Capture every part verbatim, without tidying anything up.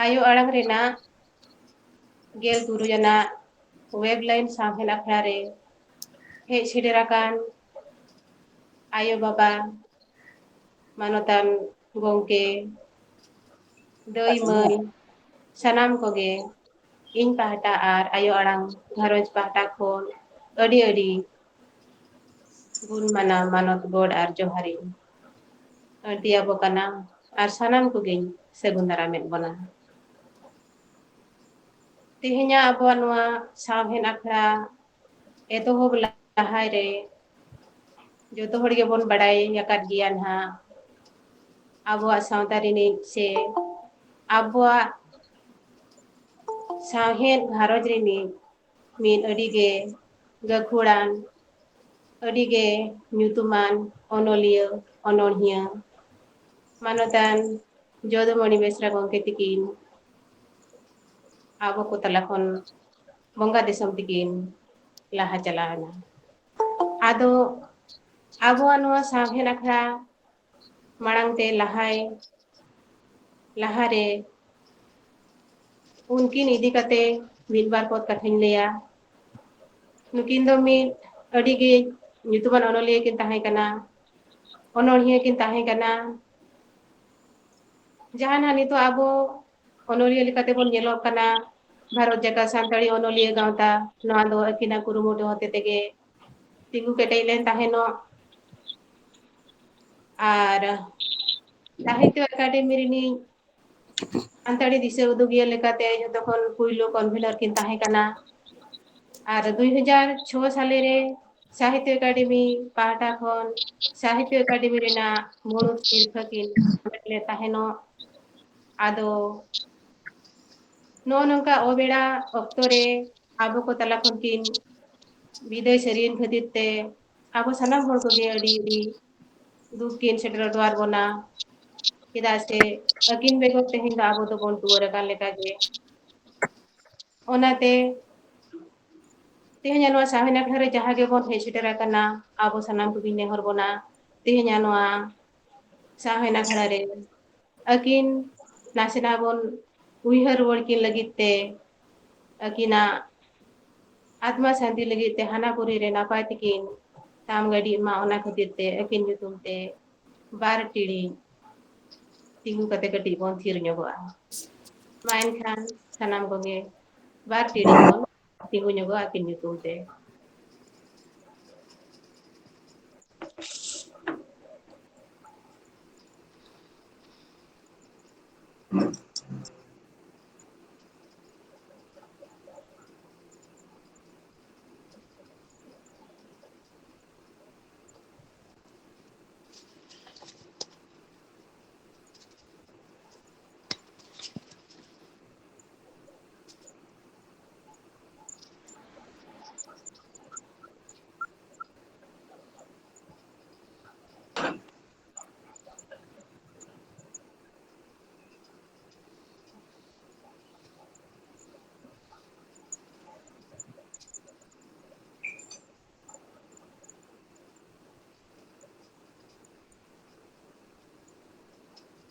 ᱟᱭᱳ ᱟᱲᱟᱝ ᱨᱮᱱᱟᱜ ᱜᱮᱞ ᱛᱩᱨᱩᱭ ᱟᱱᱟᱜ ᱣᱮᱵᱽ ᱞᱟᱭᱤᱱ ᱥᱟᱶᱦᱮᱫ ᱟᱠᱷᱲᱟ ᱨᱮ ᱦᱮᱡ ᱥᱮᱴᱮᱨ ᱟᱠᱟᱱ ᱟᱭᱳ ᱵᱟᱵᱟ, ᱢᱟᱱᱚᱛᱟᱱ ᱜᱚᱢᱠᱮ, ᱫᱟᱹᱭ ᱢᱟᱹᱭ, ᱥᱟᱱᱟᱢ ᱠᱚᱜᱮ ᱤᱧ ᱯᱟᱦᱴᱟ ᱟᱨ ᱟᱭᱳ ᱟᱲᱟᱝ ᱜᱷᱟᱨᱚᱸᱡᱽ ᱯᱟᱦᱴᱟ ᱠᱷᱚᱱ ᱟᱹᱰᱤ ᱟᱹᱰᱤ ᱜᱩᱱ ᱢᱟᱱᱟᱣ ᱢᱟᱱᱚᱛ ᱜᱚᱰ ᱟᱨ ᱡᱚᱦᱟᱨᱤᱧ ᱟᱹᱲᱛᱤᱭᱟᱵᱚ ᱠᱟᱱᱟ ᱟᱨ ᱥᱟᱱᱟᱢ ᱠᱚᱜᱮᱧ ᱥᱟᱹᱜᱩᱱ ᱫᱟᱨᱟᱢᱮᱫ ᱵᱚᱱᱟ᱾ ᱛᱮᱦᱮᱧᱟᱜ ᱟᱵᱚᱣᱟᱜ ᱱᱚᱣᱟ ᱥᱟᱶᱦᱮᱫ ᱟᱠᱷᱲᱟ ᱮᱛᱚᱦᱚᱵ ᱞᱟᱦᱟ ᱨᱮ ᱡᱚᱛᱚ ᱦᱚᱲ ᱜᱮᱵᱚᱱ ᱵᱟᱲᱟᱭ ᱟᱠᱟᱫ ᱜᱮᱭᱟ ᱱᱟᱦᱟᱜ, ᱟᱵᱚᱣᱟᱜ ᱥᱟᱶᱛᱟ ᱨᱤᱱᱤᱡ ᱥᱮ ᱟᱵᱚᱣᱟᱜ ᱥᱟᱶᱦᱮᱫ ᱜᱷᱟᱨᱚᱸᱡᱽ ᱨᱤᱱᱤᱡ ᱢᱤᱫ ᱟᱹᱰᱤ ᱜᱮ ᱜᱟᱹᱠᱷᱩᱲᱟᱱ, ᱟᱹᱰᱤ ᱜᱮ ᱧᱩᱛᱩᱢᱟᱱ ᱚᱱᱚᱞᱤᱭᱟᱹ, ᱚᱱᱚᱬᱦᱤᱭᱟᱹ, ᱢᱟᱱᱚᱛᱟᱱ ᱡᱚᱫᱩᱢᱚᱬᱤ ᱵᱮᱥᱨᱟ ᱜᱚᱢᱠᱮ ᱛᱤᱠᱤᱱ ᱟᱵᱚ ᱠᱚ ᱛᱟᱞᱟ ᱠᱷᱚᱱ ᱵᱚᱸᱜᱟ ᱫᱤᱥᱚᱢ ᱛᱤᱠᱤᱱ ᱞᱟᱦᱟ ᱪᱟᱞᱟᱣ ᱮᱱᱟ᱾ ᱟᱫᱚ ᱟᱵᱚᱣᱟᱜ ᱱᱚᱣᱟ ᱥᱟᱶᱦᱮᱫ ᱟᱠᱷᱲᱟ ᱢᱟᱲᱟᱝ ᱛᱮ ᱞᱟᱦᱟᱭ, ᱞᱟᱦᱟᱨᱮ ᱩᱱᱠᱤᱱ ᱤᱫᱤ ᱠᱟᱛᱮ ᱢᱤᱫ ᱵᱟᱨ ᱯᱚᱫ ᱠᱟᱛᱷᱟᱧ ᱞᱟᱹᱭᱟ᱾ ᱱᱩᱠᱤᱱ ᱫᱚ ᱢᱤᱫ ᱟᱹᱰᱤ ᱜᱮ ᱧᱩᱛᱩᱢᱟᱱ ᱚᱱᱚᱞᱤᱭᱟᱹ ᱠᱤᱱ ᱛᱟᱦᱮᱸ ᱠᱟᱱᱟ, ᱚᱱᱚᱬᱦᱤᱭᱟᱹ ᱠᱤᱱ ᱛᱟᱦᱮᱸ ᱠᱟᱱᱟ᱾ ᱡᱟᱦᱟᱸ ᱱᱟᱦᱟᱜ ᱱᱤᱛᱚᱜ ᱟᱵᱚ ᱚᱱᱚᱞᱤᱭᱟᱹ ᱞᱮᱠᱟᱛᱮ ᱵᱚᱱ ᱧᱮᱞᱚᱜ ᱠᱟᱱᱟ, ᱵᱷᱟᱨᱚᱛ ᱡᱟᱠᱟᱛ ᱥᱟᱱᱛᱟᱲᱤ ᱚᱱᱚᱞᱤᱭᱟᱹ ᱜᱟᱶᱛᱟ, ᱱᱚᱣᱟ ᱫᱚ ᱟᱹᱠᱤᱱᱟᱜ ᱠᱩᱨᱩᱢᱩᱴᱩ ᱦᱚᱛᱮ ᱛᱮᱜᱮ ᱛᱤᱸᱜᱩ ᱠᱮᱴᱮᱡ ᱞᱮᱱ ᱛᱟᱦᱮᱱᱚᱜ᱾ ᱟᱨ ᱥᱟᱦᱤᱛᱛᱚ ᱮᱠᱟᱰᱮᱢᱤ ᱨᱤᱱᱤᱡ ᱥᱟᱱᱛᱟᱲᱤ ᱫᱤᱥᱟᱹ ᱩᱫᱩᱜᱤᱭᱟᱹ ᱞᱮᱠᱟᱛᱮ ᱡᱷᱚᱛᱚ ᱠᱷᱚᱱ ᱯᱩᱭᱞᱩ ᱠᱚᱱᱵᱷᱮᱱᱚᱨ ᱠᱤᱱ ᱛᱟᱦᱮᱸ ᱠᱟᱱᱟ᱾ ᱟᱨ ᱫᱩᱭ ᱦᱟᱡᱟᱨ ᱪᱷᱚ ᱥᱟᱞᱮ ᱨᱮ ᱥᱟᱦᱤᱛᱛᱚ ᱮᱠᱟᱰᱮᱢᱤ ᱯᱟᱦᱴᱟ ᱠᱷᱚᱱ ᱥᱟᱦᱤᱛᱛᱚ ᱮᱠᱟᱰᱮᱢᱤ ᱨᱮᱱᱟᱜ ᱢᱩᱬᱩᱛ ᱥᱤᱨᱯᱷᱟᱹ ᱠᱤᱱ ᱦᱟᱢᱮᱴ ᱞᱮᱫ ᱛᱟᱦᱮᱱᱚᱜ᱾ ᱟᱫᱚ ᱱᱚᱜᱼᱚ ᱱᱚᱝᱠᱟ ᱚᱵᱮᱲᱟ ᱚᱠᱛᱚ ᱨᱮ ᱟᱵᱚ ᱠᱚ ᱛᱟᱞᱟ ᱠᱷᱚᱱ ᱠᱤᱱ ᱵᱤᱫᱟᱹᱭ ᱥᱟᱹᱨᱤᱭᱮᱱ ᱠᱷᱟᱹᱛᱤᱨ ᱛᱮ ᱟᱵᱚ ᱥᱟᱱᱟᱢ ᱦᱚᱲ ᱠᱚᱜᱮ ᱟᱹᱰᱤ, ᱟᱹᱰᱤ ᱫᱩᱠ ᱠᱤᱱ ᱥᱮᱴᱮᱨ ᱦᱚᱴᱚᱣᱟᱫ ᱵᱚᱱᱟ᱾ ᱪᱮᱫᱟᱜ ᱥᱮ ᱟᱹᱠᱤᱱ ᱵᱮᱜᱚᱨ ᱛᱮᱦᱮᱧ ᱫᱚ ᱟᱵᱚ ᱫᱚᱵᱚᱱ ᱴᱩᱣᱟᱹᱨ ᱟᱠᱟᱱ ᱞᱮᱠᱟᱜᱮ᱾ ᱚᱱᱟᱛᱮ ᱛᱮᱦᱮᱧᱟᱜ ᱱᱚᱣᱟ ᱥᱟᱶᱦᱮᱫ ᱟᱠᱷᱲᱟ ᱨᱮ ᱡᱟᱦᱟᱸ ᱜᱮᱵᱚᱱ ᱦᱮᱡ ᱥᱮᱴᱮᱨ ᱟᱠᱟᱱᱟ, ᱟᱵᱚ ᱥᱟᱱᱟᱢ ᱠᱚᱜᱮᱧ ᱱᱮᱦᱚᱨ ᱵᱚᱱᱟ, ᱛᱮᱦᱮᱧᱟᱜ ᱱᱚᱣᱟ ᱥᱟᱶᱦᱮᱫ ᱟᱠᱷᱲᱟ ᱨᱮ ᱟᱹᱠᱤᱱ ᱱᱟᱥᱮᱱᱟᱜ ᱵᱚᱱ ᱩᱭᱦᱟᱹᱨ ᱨᱩᱣᱟᱹᱲ ᱠᱤᱱ ᱞᱟᱹᱜᱤᱫ ᱛᱮ, ᱟᱹᱠᱤᱱᱟᱜ ᱟᱛᱢᱟ ᱥᱟᱱᱛᱤ ᱞᱟᱹᱜᱤᱫ ᱛᱮ ᱦᱟᱱᱟ ᱯᱩᱨᱤ ᱨᱮ ᱱᱟᱯᱟᱭ ᱛᱮᱠᱤᱱ ᱛᱟᱢ ᱜᱟᱹᱰᱤᱜ ᱢᱟ, ᱚᱱᱟ ᱠᱷᱟᱹᱛᱤᱨ ᱛᱮ ᱟᱹᱠᱤᱱ ᱧᱩᱛᱩᱢ ᱛᱮ ᱵᱟᱨ ᱴᱤᱲᱤᱡ ᱛᱤᱸᱜᱩ ᱠᱟᱛᱮ ᱠᱟᱹᱴᱤᱡ ᱵᱚᱱ ᱛᱷᱤᱨ ᱧᱚᱜᱚᱜᱼᱟ᱾ ᱢᱟ ᱮᱱᱠᱷᱟᱱ ᱥᱟᱱᱟᱢ ᱠᱚᱜᱮ ᱵᱟᱨ ᱴᱤᱲᱤᱡ ᱵᱚᱱ ᱛᱤᱸᱜᱩ ᱧᱚᱜᱚᱜᱼᱟ ᱟᱹᱠᱤᱱ ᱧᱩᱛᱩᱢ ᱛᱮ᱾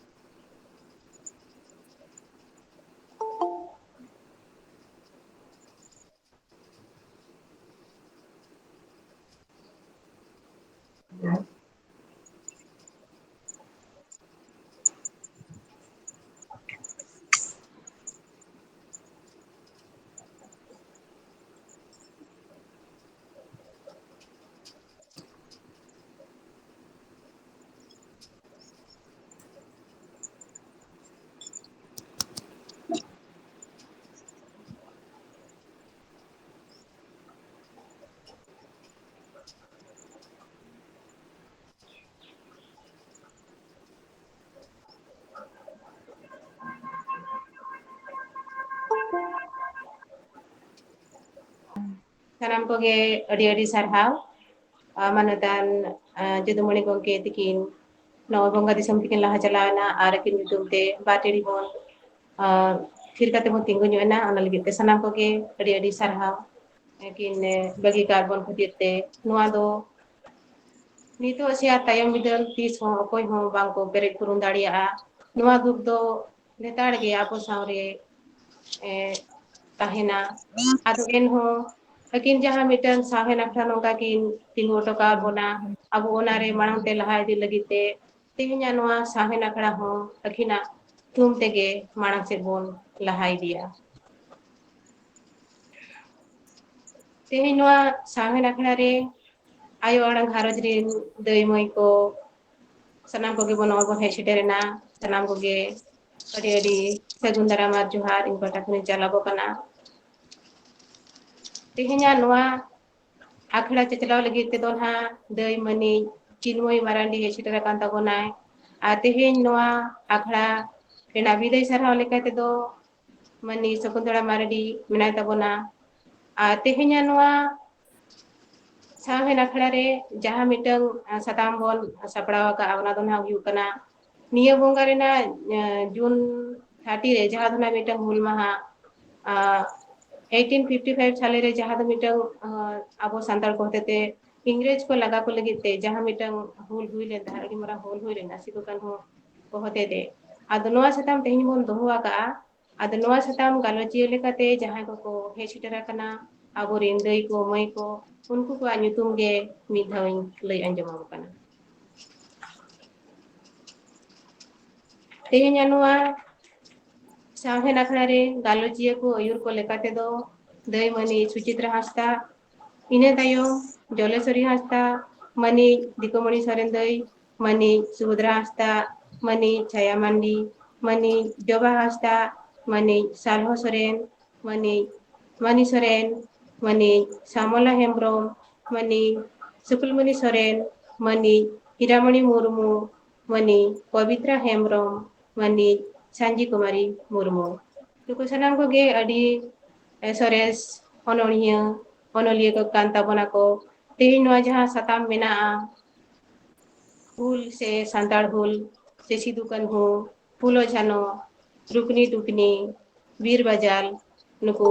ᱥᱟᱱᱟᱢ ᱠᱚᱜᱮ ᱟᱹᱰᱤ ᱟᱹᱰᱤ ᱥᱟᱨᱦᱟᱣ᱾ ᱟᱨ ᱢᱟᱱᱚᱛᱟᱱ, ᱟᱨ, ᱡᱟᱹᱫᱩᱢᱚᱬᱤ ᱜᱚᱢᱠᱮ ᱛᱤᱠᱤᱱ ᱱᱚᱣᱟ ᱵᱚᱸᱜᱟ ᱫᱤᱥᱚᱢ ᱛᱤᱠᱤᱱ ᱞᱟᱦᱟ ᱪᱟᱞᱟᱣ ᱮᱱᱟ ᱟᱨ ᱟᱹᱠᱤᱱ ᱧᱩᱛᱩᱢ ᱛᱮ ᱵᱟᱨ ᱴᱤᱲᱤ ᱵᱚᱱ, ᱟᱨ, ᱛᱷᱤᱨ ᱠᱟᱛᱮ ᱵᱚᱱ ᱛᱤᱸᱜᱩ ᱧᱚᱜ ᱮᱱᱟ᱾ ᱚᱱᱟ ᱞᱟᱹᱜᱤᱫ ᱛᱮ ᱥᱟᱱᱟᱢ ᱠᱚᱜᱮ ᱟᱹᱰᱤ ᱟᱹᱰᱤ ᱥᱟᱨᱦᱟᱣ᱾ ᱠᱤᱱ ᱵᱟᱹᱜᱤ ᱠᱟᱜ ᱵᱚᱱ ᱠᱷᱟᱹᱛᱤᱨ ᱛᱮ ᱱᱚᱣᱟ ᱫᱚ ᱱᱤᱛᱚᱜ ᱥᱮ ᱟᱨ ᱛᱟᱭᱚᱢ ᱵᱤᱫᱟᱹᱞ ᱛᱤᱥ ᱦᱚᱸ ᱚᱠᱚᱭ ᱦᱚᱸ ᱵᱟᱝ ᱠᱚ ᱯᱮᱨᱮᱡ ᱯᱩᱨᱩᱱ ᱫᱟᱲᱮᱭᱟᱜᱼᱟ᱾ ᱱᱚᱣᱟ ᱫᱩᱠ ᱫᱚ ᱞᱮᱛᱟᱲ ᱜᱮ ᱟᱵᱚ ᱥᱟᱶᱨᱮ ᱛᱟᱦᱮᱱᱟ᱾ ᱟᱫᱚ ᱮᱱᱦᱚᱸ ᱟᱹᱠᱤᱱ ᱡᱟᱦᱟᱸ ᱢᱤᱫᱴᱟᱝ ᱥᱟᱶᱦᱮᱫ ᱟᱠᱷᱲᱟ ᱱᱚᱝᱠᱟ ᱠᱤᱱ ᱛᱤᱸᱜᱩ ᱦᱚᱴᱚ ᱠᱟᱜ ᱵᱚᱱᱟ, ᱟᱵᱚ ᱚᱱᱟᱨᱮ ᱢᱟᱲᱟᱝ ᱛᱮ ᱞᱟᱦᱟ ᱤᱫᱤ ᱞᱟᱹᱜᱤᱫ ᱛᱮ ᱛᱮᱦᱮᱧᱟᱜ ᱱᱚᱣᱟ ᱥᱟᱶᱦᱮᱫ ᱟᱠᱷᱲᱟ ᱦᱚᱸ ᱟᱹᱠᱤᱱᱟᱜ ᱛᱷᱩᱢ ᱛᱮᱜᱮ ᱢᱟᱲᱟᱝ ᱥᱮᱫ ᱵᱚᱱ ᱞᱟᱦᱟ ᱤᱫᱤᱭᱟ᱾ ᱛᱮᱦᱮᱧ ᱱᱚᱣᱟ ᱥᱟᱶᱦᱮᱫ ᱟᱠᱷᱲᱟ ᱨᱮ ᱟᱭᱳ ᱟᱲᱟᱝ ᱜᱷᱟᱨᱚᱸᱡᱽ ᱨᱮᱱ ᱫᱟᱹᱭ ᱢᱟᱹᱭ ᱠᱚ ᱥᱟᱱᱟᱢ ᱠᱚᱜᱮ ᱵᱚᱱ ᱱᱚᱣᱟ ᱵᱚᱱ ᱦᱮᱡ ᱥᱮᱴᱮᱨᱮᱱᱟ᱾ ᱥᱟᱱᱟᱢ ᱠᱚᱜᱮ ᱟᱹᱰᱤ ᱟᱹᱰᱤ ᱥᱟᱹᱜᱩᱱ ᱫᱟᱨᱟᱢ ᱟᱨ ᱡᱚᱦᱟᱨ ᱤᱧ ᱯᱟᱦᱴᱟ ᱠᱷᱚᱱᱤᱧ ᱪᱟᱞ ᱟᱠᱚ ᱠᱟᱱᱟ᱾ ᱛᱮᱦᱮᱧᱟᱜ ᱱᱚᱣᱟ ᱟᱠᱷᱲᱟ ᱪᱟᱪᱞᱟᱣ ᱞᱟᱹᱜᱤᱫ ᱛᱮᱫᱚ ᱱᱟᱦᱟᱜ ᱫᱟᱹᱭ ᱢᱟᱹᱱᱤᱡ ᱪᱤᱱᱢᱚᱭ ᱢᱟᱨᱟᱱᱰᱤ ᱦᱮᱡ ᱥᱮᱴᱮᱨ ᱟᱠᱟᱱ ᱛᱟᱵᱚᱱᱟᱭ᱾ ᱟᱨ ᱛᱮᱦᱮᱧ ᱱᱚᱣᱟ ᱟᱠᱷᱲᱟ ᱨᱮᱱᱟᱜ ᱵᱤᱫᱟᱹᱭ ᱥᱟᱨᱦᱟᱣ ᱞᱮᱠᱟ ᱛᱮᱫᱚ ᱢᱟᱹᱱᱤᱡ ᱥᱚᱠᱩᱱᱛᱚᱞᱟ ᱢᱟᱨᱟᱱᱰᱤ ᱢᱮᱱᱟᱭ ᱛᱟᱵᱚᱱᱟ᱾ ᱟᱨ ᱛᱮᱦᱮᱧᱟᱜ ᱱᱚᱣᱟ ᱥᱟᱶᱦᱮᱫ ᱟᱠᱷᱲᱟ ᱨᱮ ᱡᱟᱦᱟᱸ ᱢᱤᱫᱴᱟᱝ ᱥᱟᱛᱟᱢ ᱵᱚᱱ ᱥᱟᱯᱲᱟᱣ ᱟᱠᱟᱫᱼᱟ, ᱚᱱᱟ ᱫᱚ ᱱᱟᱦᱟᱜ ᱦᱩᱭᱩᱜ ᱠᱟᱱᱟ ᱱᱤᱭᱟᱹ ᱵᱚᱸᱜᱟ ᱨᱮᱱᱟᱜ ᱡᱩᱱ ᱛᱷᱟᱨᱴᱤ ᱨᱮ ᱡᱟᱦᱟᱸ ᱫᱚ ᱱᱟᱦᱟᱜ ᱢᱤᱫᱴᱟᱝ ᱦᱩᱞ ᱢᱟᱦᱟ ᱮᱭᱤᱴᱤᱱ ᱯᱷᱤᱯᱴᱤ ᱯᱷᱟᱭᱤᱵᱷ ᱥᱟᱞᱮ ᱨᱮ ᱡᱟᱦᱟᱸ ᱫᱚ ᱢᱤᱫᱴᱟᱝ ᱟᱵᱚ ᱥᱟᱱᱛᱟᱲ ᱠᱚ ᱦᱚᱛᱮᱛᱮ ᱤᱝᱨᱮᱡᱽ ᱠᱚ ᱞᱟᱜᱟ ᱠᱚ ᱞᱟᱹᱜᱤᱫ ᱛᱮ ᱡᱟᱦᱟᱸ ᱢᱤᱫᱴᱟᱝ ᱦᱩᱞ ᱦᱩᱭ ᱞᱮᱱ ᱛᱟᱦᱮᱸᱫ, ᱟᱹᱰᱤ ᱢᱟᱨᱟᱝ ᱦᱩᱞ ᱦᱩᱭ ᱞᱮᱱᱟ ᱥᱤᱫᱩ ᱠᱟᱹᱱᱦᱩ ᱠᱚ ᱦᱚᱛᱮᱛᱮ᱾ ᱟᱫᱚ ᱱᱚᱣᱟ ᱥᱟᱛᱟᱢ ᱛᱮᱦᱮᱧ ᱵᱚᱱ ᱫᱚᱦᱚ ᱟᱠᱟᱫᱼᱟ᱾ ᱟᱫᱚ ᱱᱚᱣᱟ ᱥᱟᱛᱟᱢ ᱜᱟᱞᱚᱪᱤᱭᱟᱹ ᱞᱮᱠᱟᱛᱮ ᱡᱟᱦᱟᱸᱭ ᱠᱚᱠᱚ ᱦᱮᱡ ᱥᱮᱴᱮᱨ ᱟᱠᱟᱱᱟ, ᱟᱵᱚᱨᱮᱱ ᱫᱟᱹᱭ ᱠᱚ ᱢᱟᱹᱭ ᱠᱚ, ᱩᱱᱠᱩ ᱠᱚᱣᱟᱜ ᱧᱩᱛᱩᱢ ᱜᱮ ᱢᱤᱫ ᱫᱷᱟᱣ ᱤᱧ ᱞᱟᱹᱭ ᱟᱸᱡᱚᱢ ᱟᱵᱚ ᱠᱟᱱᱟ᱾ ᱛᱮᱦᱮᱧᱟᱜ ᱱᱚᱣᱟ ᱥᱟᱶᱦᱮᱫ ᱟᱠᱷᱲᱟ ᱨᱮ ᱜᱟᱞᱚᱪᱤᱭᱟᱹ ᱠᱚ ᱟᱹᱭᱩᱨ ᱠᱚ ᱞᱮᱠᱟ ᱛᱮᱫᱚ ᱫᱟᱹᱭ ᱢᱟᱹᱱᱤᱡ ᱥᱩᱪᱤᱛᱨᱟ ᱦᱟᱸᱥᱫᱟ, ᱤᱱᱟᱹ ᱛᱟᱭᱚᱢ ᱡᱚᱞᱮᱥᱚᱨᱤ ᱦᱟᱸᱥᱫᱟ, ᱢᱟᱹᱱᱤᱡ ᱫᱤᱠᱩᱢᱚᱬᱤ ᱥᱚᱨᱮᱱ ᱫᱟᱹᱭ, ᱢᱟᱹᱱᱤᱡ ᱥᱩᱵᱷᱚᱫᱨᱟ ᱦᱟᱸᱥᱫᱟ, ᱢᱟᱹᱱᱤᱡ ᱪᱷᱟᱭᱟ ᱢᱟᱱᱰᱤ, ᱢᱟᱹᱱᱤᱡ ᱡᱚᱵᱟ ᱦᱟᱸᱥᱫᱟ, ᱢᱟᱹᱱᱤᱡ ᱥᱟᱞᱦᱚ ᱥᱚᱨᱮᱱ, ᱢᱟᱹᱱᱤᱡ ᱢᱟᱹᱱᱤ ᱥᱚᱨᱮᱱ, ᱢᱟᱹᱱᱤᱡ ᱥᱟᱢᱚᱞᱟ ᱦᱮᱢᱵᱨᱚᱢ, ᱢᱟᱹᱱᱤᱡ ᱥᱩᱠᱞᱢᱚᱱᱤ ᱥᱚᱨᱮᱱ, ᱢᱟᱹᱱᱤᱡ ᱦᱤᱨᱟᱢᱚᱬᱤ ᱢᱩᱨᱢᱩ, ᱢᱟᱹᱱᱤᱡ ᱯᱚᱵᱤᱛᱨᱟ ᱦᱮᱢᱵᱨᱚᱢ, ᱢᱟᱹᱱᱤᱡ ᱥᱟᱸᱡᱤ ᱠᱩᱢᱟᱨᱤ ᱢᱩᱨᱢᱩ᱾ ᱱᱩᱠᱩ ᱥᱟᱱᱟᱢ ᱠᱚᱜᱮ ᱟᱹᱰᱤ ᱥᱚᱨᱮᱥ ᱚᱱᱚᱬᱦᱤᱭᱟᱹ, ᱚᱱᱚᱞᱤᱭᱟᱹ ᱠᱚ ᱠᱟᱱ ᱛᱟᱵᱚᱱᱟ ᱠᱚ᱾ ᱛᱮᱦᱮᱧ ᱱᱚᱣᱟ ᱡᱟᱦᱟᱸ ᱥᱟᱛᱟᱢ ᱢᱮᱱᱟᱜᱼᱟ, ᱦᱩᱞ ᱥᱮ ᱥᱟᱱᱛᱟᱲ ᱦᱩᱞ ᱥᱮ ᱥᱤᱫᱩ ᱠᱟᱹᱱᱦᱩ, ᱯᱷᱩᱞᱳ ᱡᱷᱟᱱᱚ, ᱨᱩᱠᱱᱤ ᱴᱩᱠᱱᱤ, ᱵᱤᱨ ᱵᱟᱡᱟᱨ, ᱱᱩᱠᱩ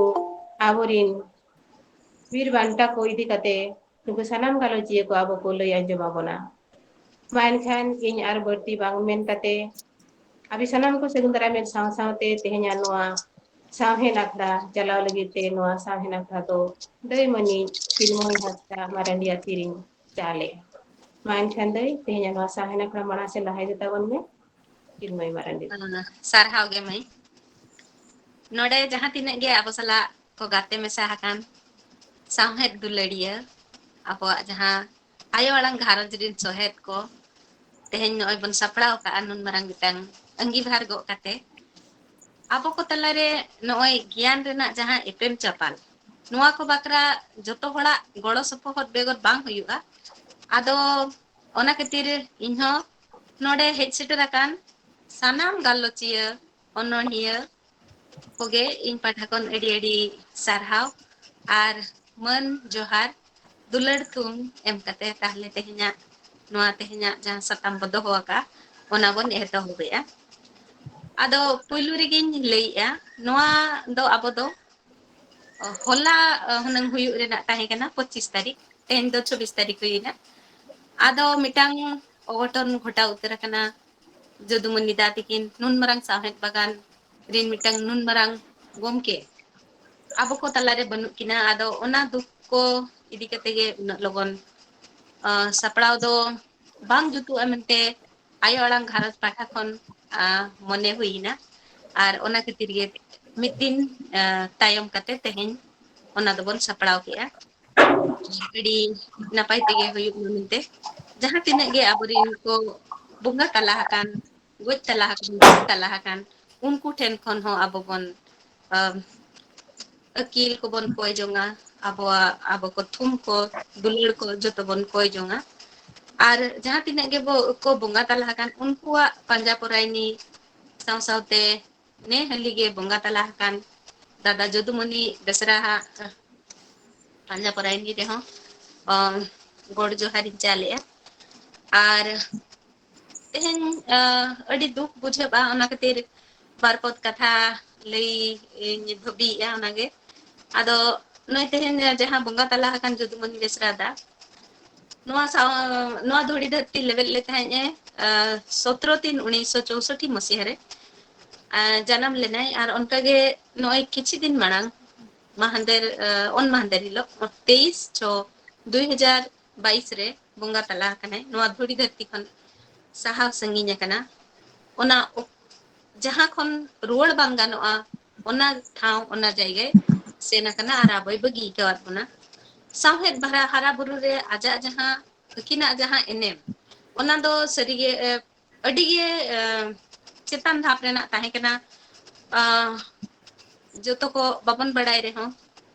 ᱟᱵᱚᱨᱤᱱ ᱵᱤᱨ ᱵᱟᱱᱴᱟ ᱠᱚ ᱤᱫᱤ ᱠᱟᱛᱮ ᱱᱩᱠᱩ ᱥᱟᱱᱟᱢ ᱜᱟᱞᱚᱪᱤᱭᱟᱹ ᱠᱚ ᱟᱵᱚ ᱠᱚ ᱞᱟᱹᱭ ᱟᱸᱡᱚᱢ ᱟᱵᱚᱱᱟ᱾ ᱢᱟ ᱮᱱᱠᱷᱟᱱ ᱤᱧ ᱟᱨ ᱵᱟᱹᱲᱛᱤ ᱵᱟᱝ ᱢᱮᱱ ᱠᱟᱛᱮ ᱟᱹᱵᱤᱱ ᱥᱟᱱᱟᱢ ᱠᱚ ᱥᱟᱹᱜᱩᱱ ᱫᱟᱨᱟᱢᱮᱫ ᱥᱟᱶ ᱥᱟᱶᱛᱮ ᱛᱮᱦᱮᱧᱟᱜ ᱱᱚᱣᱟ ᱥᱟᱶᱦᱮᱫ ᱟᱠᱷᱲᱟ ᱪᱟᱞᱟᱣ ᱞᱟᱹᱜᱤᱫ ᱛᱮ ᱱᱚᱣᱟ ᱥᱟᱶᱦᱮᱫ ᱟᱠᱷᱲᱟ ᱫᱚ ᱫᱟᱹᱭ ᱢᱟᱹᱱᱤᱡ ᱛᱤᱞᱢᱚᱭ ᱦᱟᱸᱥᱫᱟ ᱢᱟᱨᱟᱱᱰᱤ ᱟᱹᱛᱤᱨᱤᱧ ᱪᱟᱞᱮᱫᱼᱟ᱾ ᱢᱟ ᱮᱱᱠᱷᱟᱱ ᱫᱟᱹᱭ, ᱛᱮᱦᱮᱧᱟᱜ ᱱᱚᱣᱟ ᱥᱟᱶᱦᱮᱫ ᱟᱠᱷᱲᱟ ᱢᱟᱲᱟᱝ ᱥᱮᱫ ᱞᱟᱦᱟ ᱤᱫᱤ ᱛᱟᱵᱚᱱ ᱢᱮ᱾ ᱛᱤᱞᱢᱚᱭ ᱢᱟᱨᱟᱱᱰᱤ᱾ ᱥᱟᱨᱦᱟᱣ ᱜᱮ ᱢᱟᱹᱭ᱾ ᱱᱚᱰᱮ ᱡᱟᱦᱟᱸ ᱛᱤᱱᱟᱹᱜ ᱜᱮ ᱟᱵᱚ ᱥᱟᱞᱟᱜ ᱠᱚ ᱜᱟᱛᱮ ᱢᱮᱥᱟ ᱟᱠᱟᱱ ᱥᱟᱶᱦᱮᱫ ᱫᱩᱞᱟᱹᱲᱤᱭᱟᱹ, ᱟᱵᱚᱣᱟᱜ ᱡᱟᱦᱟᱸ ᱟᱭᱳ ᱟᱲᱟᱝ ᱜᱷᱟᱨᱚᱸᱡᱽ ᱨᱤᱱ ᱥᱚᱦᱮᱫ ᱠᱚ, ᱛᱮᱦᱮᱧ ᱱᱚᱜᱼᱚᱭ ᱵᱚᱱ ᱥᱟᱯᱲᱟᱣ ᱟᱠᱟᱫᱼᱟ ᱱᱩᱱ ᱢᱟᱨᱟᱝ ᱢᱤᱫᱴᱟᱝ ᱟᱺᱜᱤᱵᱷᱟᱨ ᱜᱚᱜ ᱠᱟᱛᱮ᱾ ᱟᱵᱚ ᱠᱚ ᱛᱟᱞᱟᱨᱮ ᱱᱚᱜᱼᱚᱭ ᱜᱮᱭᱟᱱ ᱨᱮᱱᱟᱜ ᱡᱟᱦᱟᱸ ᱮᱯᱮᱢ ᱪᱟᱯᱟᱞ, ᱱᱚᱣᱟ ᱠᱚ ᱵᱟᱠᱷᱨᱟ ᱡᱚᱛᱚ ᱦᱚᱲᱟᱜ ᱜᱚᱲᱚ ᱥᱚᱯᱚᱦᱚᱫ ᱵᱮᱜᱚᱨ ᱵᱟᱝ ᱦᱩᱭᱩᱜᱼᱟ᱾ ᱟᱫᱚ ᱚᱱᱟ ᱠᱷᱟᱹᱛᱤᱨ ᱤᱧᱦᱚᱸ ᱱᱚᱰᱮ ᱦᱮᱡ ᱥᱮᱴᱮᱨ ᱟᱠᱟᱱ ᱥᱟᱱᱟᱢ ᱜᱟᱞᱚᱪᱤᱭᱟᱹ, ᱚᱱᱚᱬᱦᱤᱭᱟᱹ ᱠᱚᱜᱮ ᱤᱧ ᱯᱟᱦᱴᱟ ᱠᱷᱚᱱ ᱟᱹᱰᱤ ᱟᱹᱰᱤ ᱥᱟᱨᱦᱟᱣ ᱟᱨ ᱢᱟᱹᱱ ᱡᱚᱦᱟᱨ ᱫᱩᱞᱟᱹᱲ ᱛᱷᱩᱢ ᱮᱢ ᱠᱟᱛᱮ ᱛᱟᱦᱞᱮ ᱛᱮᱦᱮᱧᱟᱜ, ᱱᱚᱣᱟ ᱛᱮᱦᱮᱧᱟᱜ ᱡᱟᱦᱟᱸ ᱥᱟᱛᱟᱢ ᱵᱚ ᱫᱚᱦᱚ ᱟᱠᱟᱫᱼᱟ, ᱚᱱᱟ ᱵᱚᱱ ᱮᱛᱚᱦᱚᱵᱮᱜᱼᱟ᱾ ᱟᱫᱚ ᱯᱩᱭᱞᱩ ᱨᱮᱜᱮᱧ ᱞᱟᱹᱭᱮᱜᱼᱟ, ᱱᱚᱣᱟ ᱫᱚ ᱟᱵᱚ ᱫᱚ ᱦᱚᱞᱟ, ᱚ, ᱦᱩᱱᱟᱹᱝ ᱦᱩᱭᱩᱜ ᱨᱮᱱᱟᱜ ᱛᱟᱦᱮᱸ ᱠᱟᱱᱟ, ᱯᱚᱸᱪᱤᱥ ᱛᱟᱹᱨᱤᱠᱷ, ᱛᱮᱦᱮᱧ ᱫᱚ ᱪᱷᱚᱵᱵᱤᱥ ᱛᱟᱹᱨᱤᱠᱷ ᱦᱩᱭᱮᱱᱟ᱾ ᱟᱫᱚ ᱢᱤᱫᱴᱟᱝ ᱚᱜᱷᱚᱴᱚᱱ ᱜᱷᱚᱴᱟᱣ ᱩᱛᱟᱹᱨ ᱟᱠᱟᱱᱟ᱾ ᱡᱚᱫᱩᱢᱚᱱᱤ ᱫᱟ ᱛᱤᱠᱤᱱ ᱱᱩᱱ ᱢᱟᱨᱟᱝ ᱥᱟᱶᱦᱮᱫ ᱵᱟᱜᱟᱱ ᱨᱤᱱ ᱢᱤᱫᱴᱟᱝ ᱱᱩᱱ ᱢᱟᱨᱟᱝ ᱜᱚᱢᱠᱮ ᱟᱵᱚ ᱠᱚ ᱛᱟᱞᱟᱨᱮ ᱵᱟᱹᱱᱩᱜ ᱠᱤᱱᱟ᱾ ᱟᱫᱚ ᱚᱱᱟ ᱫᱩᱠ ᱠᱚ ᱤᱫᱤ ᱠᱟᱛᱮ ᱜᱮ ᱩᱱᱟᱹᱜ ᱞᱚᱜᱚᱱ, ᱟᱸ, ᱥᱟᱯᱲᱟᱣ ᱫᱚ ᱵᱟᱝ ᱡᱩᱛᱩᱜᱼᱟ ᱢᱮᱱᱛᱮ ᱟᱭᱳ ᱟᱲᱟᱝ ᱜᱷᱟᱨᱚᱸᱡᱽ ᱯᱟᱦᱴᱟ ᱠᱷᱚᱱ, ᱟᱸ, ᱢᱚᱱᱮ ᱦᱩᱭᱮᱱᱟ᱾ ᱟᱨ ᱚᱱᱟ ᱠᱷᱟᱹᱛᱤᱨ ᱜᱮ ᱢᱤᱫ ᱫᱤᱱ, ᱟᱸ, ᱛᱟᱭᱚᱢ ᱠᱟᱛᱮ ᱛᱮᱦᱮᱧ ᱚᱱᱟ ᱫᱚᱵᱚᱱ ᱥᱟᱯᱲᱟᱣ ᱠᱮᱜᱼᱟ᱾ ᱟᱹᱰᱤ ᱱᱟᱯᱟᱭ ᱛᱮᱜᱮ ᱦᱩᱭᱩᱜ ᱢᱟ ᱢᱮᱱᱛᱮ᱾ ᱡᱟᱦᱟᱸ ᱛᱤᱱᱟᱹᱜ ᱜᱮ ᱟᱵᱚᱨᱮᱱ ᱠᱚ ᱵᱚᱸᱜᱟ ᱛᱟᱞᱟ ᱟᱠᱟᱱ, ᱜᱚᱡ ᱛᱟᱞᱟ ᱟᱠᱟᱱ, ᱜᱚᱡ ᱛᱟᱞᱟ ᱟᱠᱟᱱ, ᱩᱱᱠᱩ ᱴᱷᱮᱱ ᱠᱷᱚᱱ ᱦᱚᱸ ᱟᱵᱚ ᱵᱚᱱ, ᱟᱢ, ᱟᱹᱠᱤᱞ ᱠᱚᱵᱚᱱ ᱠᱚᱭ ᱡᱚᱝᱟ, ᱟᱵᱚᱣᱟᱜ, ᱟᱵᱚ ᱠᱚ ᱛᱷᱩᱢ ᱠᱚ, ᱫᱩᱞᱟᱹᱲ ᱠᱚ ᱡᱚᱛᱚ ᱵᱚᱱ ᱠᱚᱭ ᱡᱚᱝᱟ᱾ ᱟᱨ ᱡᱟᱦᱟᱸ ᱛᱤᱱᱟᱹᱜ ᱜᱮᱵᱚ, ᱠᱚ ᱵᱚᱸᱜᱟ ᱛᱟᱞᱟ ᱟᱠᱟᱱ, ᱩᱱᱠᱩᱣᱟᱜ ᱯᱟᱸᱡᱟ ᱯᱚᱨᱟᱭᱱᱤ ᱥᱟᱶ ᱥᱟᱶᱛᱮ ᱱᱮ ᱦᱟᱹᱞᱤ ᱜᱮ ᱵᱚᱸᱜᱟ ᱛᱟᱞᱟ ᱟᱠᱟᱱ ᱫᱟᱫᱟ ᱡᱚᱫᱩᱢᱚᱱᱤ ᱵᱮᱥᱨᱟ ᱦᱟᱜ ᱯᱟᱸᱡᱟ ᱯᱚᱨᱟᱭᱱᱤ ᱨᱮᱦᱚᱸ, ᱚ, ᱜᱚᱰ ᱡᱚᱦᱟᱨᱤᱧ ᱪᱟᱞᱮᱜᱼᱟ᱾ ᱟᱨ ᱛᱮᱦᱮᱧ, ᱟ, ᱟᱹᱰᱤ ᱫᱩᱠ ᱵᱩᱡᱷᱟᱹᱜᱼᱟ, ᱚᱱᱟ ᱠᱷᱟᱹᱛᱤᱨ ᱵᱟᱨ ᱯᱚᱫ ᱠᱟᱛᱷᱟ ᱞᱟᱹᱭ ᱤᱧ ᱵᱷᱟᱹᱵᱤᱭᱮᱫᱼᱟ ᱚᱱᱟᱜᱮ᱾ ᱟᱫᱚ ᱱᱚᱜᱼᱚᱭ ᱛᱮᱦᱮᱧ ᱡᱟᱦᱟᱸ ᱵᱚᱸᱜᱟ ᱛᱟᱞᱟ ᱟᱠᱟᱱ ᱡᱩᱫᱩᱢᱚᱱᱤ ᱵᱮᱥᱨᱟ ᱫᱟ, ᱱᱚᱣᱟ ᱥᱟᱶ, ᱱᱚᱣᱟ ᱫᱷᱩᱲᱤ ᱫᱷᱟᱹᱨᱛᱤ ᱞᱮᱵᱮᱫ ᱞᱮᱫ ᱛᱟᱦᱮᱸᱫ ᱮ, ᱟᱸ, ᱥᱚᱛᱨᱚ ᱛᱤᱱ ᱩᱱᱤᱥᱥᱚ ᱪᱳᱥᱚᱴᱴᱤ ᱢᱟᱹᱥᱤᱦᱟ ᱨᱮ, ᱟᱸ, ᱡᱟᱱᱟᱢ ᱞᱮᱱᱟᱭ᱾ ᱟᱨ ᱚᱱᱠᱟᱜᱮ ᱱᱚᱜᱼᱚᱭ ᱠᱤᱪᱷᱩ ᱫᱤᱱ ᱢᱟᱲᱟᱝ, ᱢᱟᱦᱟᱱᱫᱮᱨ, ᱟᱸ, ᱚᱱ ᱢᱟᱦᱟᱱᱫᱮᱨ ᱦᱤᱞᱳᱜ, ᱛᱮᱭᱤᱥ ᱪᱷᱚ ᱫᱩᱭ ᱦᱟᱡᱟᱨ ᱵᱟᱭᱤᱥ ᱨᱮ ᱵᱚᱸᱜᱟ ᱛᱟᱞᱟ ᱟᱠᱟᱱᱟᱭ, ᱱᱚᱣᱟ ᱫᱷᱩᱲᱤ ᱫᱷᱟᱹᱨᱛᱤ ᱠᱷᱚᱱ ᱥᱟᱦᱟᱣ ᱥᱟᱺᱜᱤᱧ ᱟᱠᱟᱱᱟ᱾ ᱚᱱᱟ ᱚᱠ-, ᱡᱟᱦᱟᱸ ᱠᱷᱚᱱ ᱨᱩᱣᱟᱹᱲ ᱵᱟᱝ ᱜᱟᱱᱚᱜᱼᱟ, ᱚᱱᱟ ᱴᱷᱟᱶ, ᱚᱱᱟ ᱡᱟᱭᱜᱟᱭ ᱥᱮᱱ ᱟᱠᱟᱱᱟ ᱟᱨ ᱟᱵᱚᱭ ᱵᱟᱹᱜᱤ ᱟᱠᱟᱣᱟᱫ ᱵᱚᱱᱟ᱾ ᱥᱟᱶᱦᱮᱫ ᱵᱷᱟᱨᱟ ᱦᱟᱨᱟ ᱵᱩᱨᱩ ᱨᱮ ᱟᱡᱟᱜ ᱡᱟᱦᱟᱸ, ᱟᱹᱠᱤᱱᱟᱜ ᱡᱟᱦᱟᱸ ᱮᱱᱮᱢ, ᱚᱱᱟ ᱫᱚ ᱥᱟᱹᱨᱤᱜᱮ, ᱮ, ᱟᱹᱰᱤᱜᱮ, ᱮ, ᱪᱮᱛᱟᱱ ᱫᱷᱟᱯ ᱨᱮᱱᱟᱜ ᱛᱟᱦᱮᱸ ᱠᱟᱱᱟ᱾ ᱟ, ᱡᱚᱛᱚ ᱠᱚ ᱵᱟᱵᱚᱱ ᱵᱟᱲᱟᱭ ᱨᱮᱦᱚᱸ,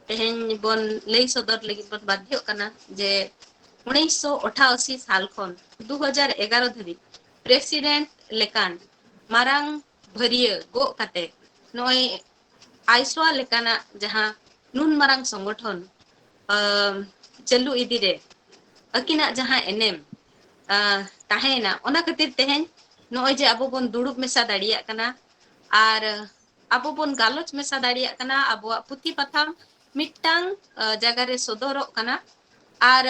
ᱛᱮᱦᱮᱧ ᱵᱚᱱ ᱞᱟᱹᱭ ᱥᱚᱫᱚᱨ ᱞᱟᱹᱜᱤᱫ ᱵᱚᱱ ᱵᱟᱫᱽᱫᱷᱚᱜ ᱠᱟᱱᱟ ᱡᱮ ᱩᱱᱤᱥᱥᱚ ᱟᱴᱷᱟᱥᱤ ᱥᱟᱞ ᱠᱷᱚᱱ ᱫᱩ ᱦᱟᱡᱟᱨ ᱮᱜᱟᱨᱚ ᱫᱷᱟᱹᱵᱤᱡ ᱯᱨᱮᱥᱤᱰᱮᱱᱴ ᱞᱮᱠᱟᱱ ᱢᱟᱨᱟᱝ ᱵᱷᱟᱹᱨᱭᱟᱹ ᱜᱚᱜ ᱠᱟᱛᱮ ᱱᱚᱜᱼᱚᱭ ᱟᱭᱥᱣᱟ ᱞᱮᱠᱟᱱᱟᱜ ᱡᱟᱦᱟᱸ ᱱᱩᱱ ᱢᱟᱨᱟᱝ ᱥᱚᱝᱜᱚᱴᱷᱚᱱ, ᱟᱢ, ᱪᱟᱹᱞᱩ ᱤᱫᱤ ᱨᱮ ᱟᱹᱠᱤᱱᱟᱜ ᱡᱟᱦᱟᱸ ᱮᱱᱮᱢ, ᱟ, ᱛᱟᱦᱮᱸᱭᱮᱱᱟ, ᱚᱱᱟ ᱠᱷᱟᱹᱛᱤᱨ ᱛᱮᱦᱮᱧ ᱱᱚᱜᱼᱚᱭ ᱡᱮ ᱟᱵᱚ ᱵᱚᱱ ᱫᱩᱲᱩᱵ ᱢᱮᱥᱟ ᱫᱟᱲᱮᱭᱟᱜ ᱠᱟᱱᱟ ᱟᱨ ᱟᱵᱚ ᱵᱚᱱ ᱜᱟᱞᱚᱪ ᱢᱮᱥᱟ ᱫᱟᱲᱮᱭᱟᱜ ᱠᱟᱱᱟ, ᱟᱵᱚᱣᱟᱜ ᱯᱩᱛᱷᱤ ᱯᱟᱛᱷᱟᱢ ᱢᱤᱫᱴᱟᱝ, ᱟ, ᱡᱟᱭᱜᱟ ᱨᱮ ᱥᱚᱫᱚᱨᱚᱜ ᱠᱟᱱᱟ᱾ ᱟᱨ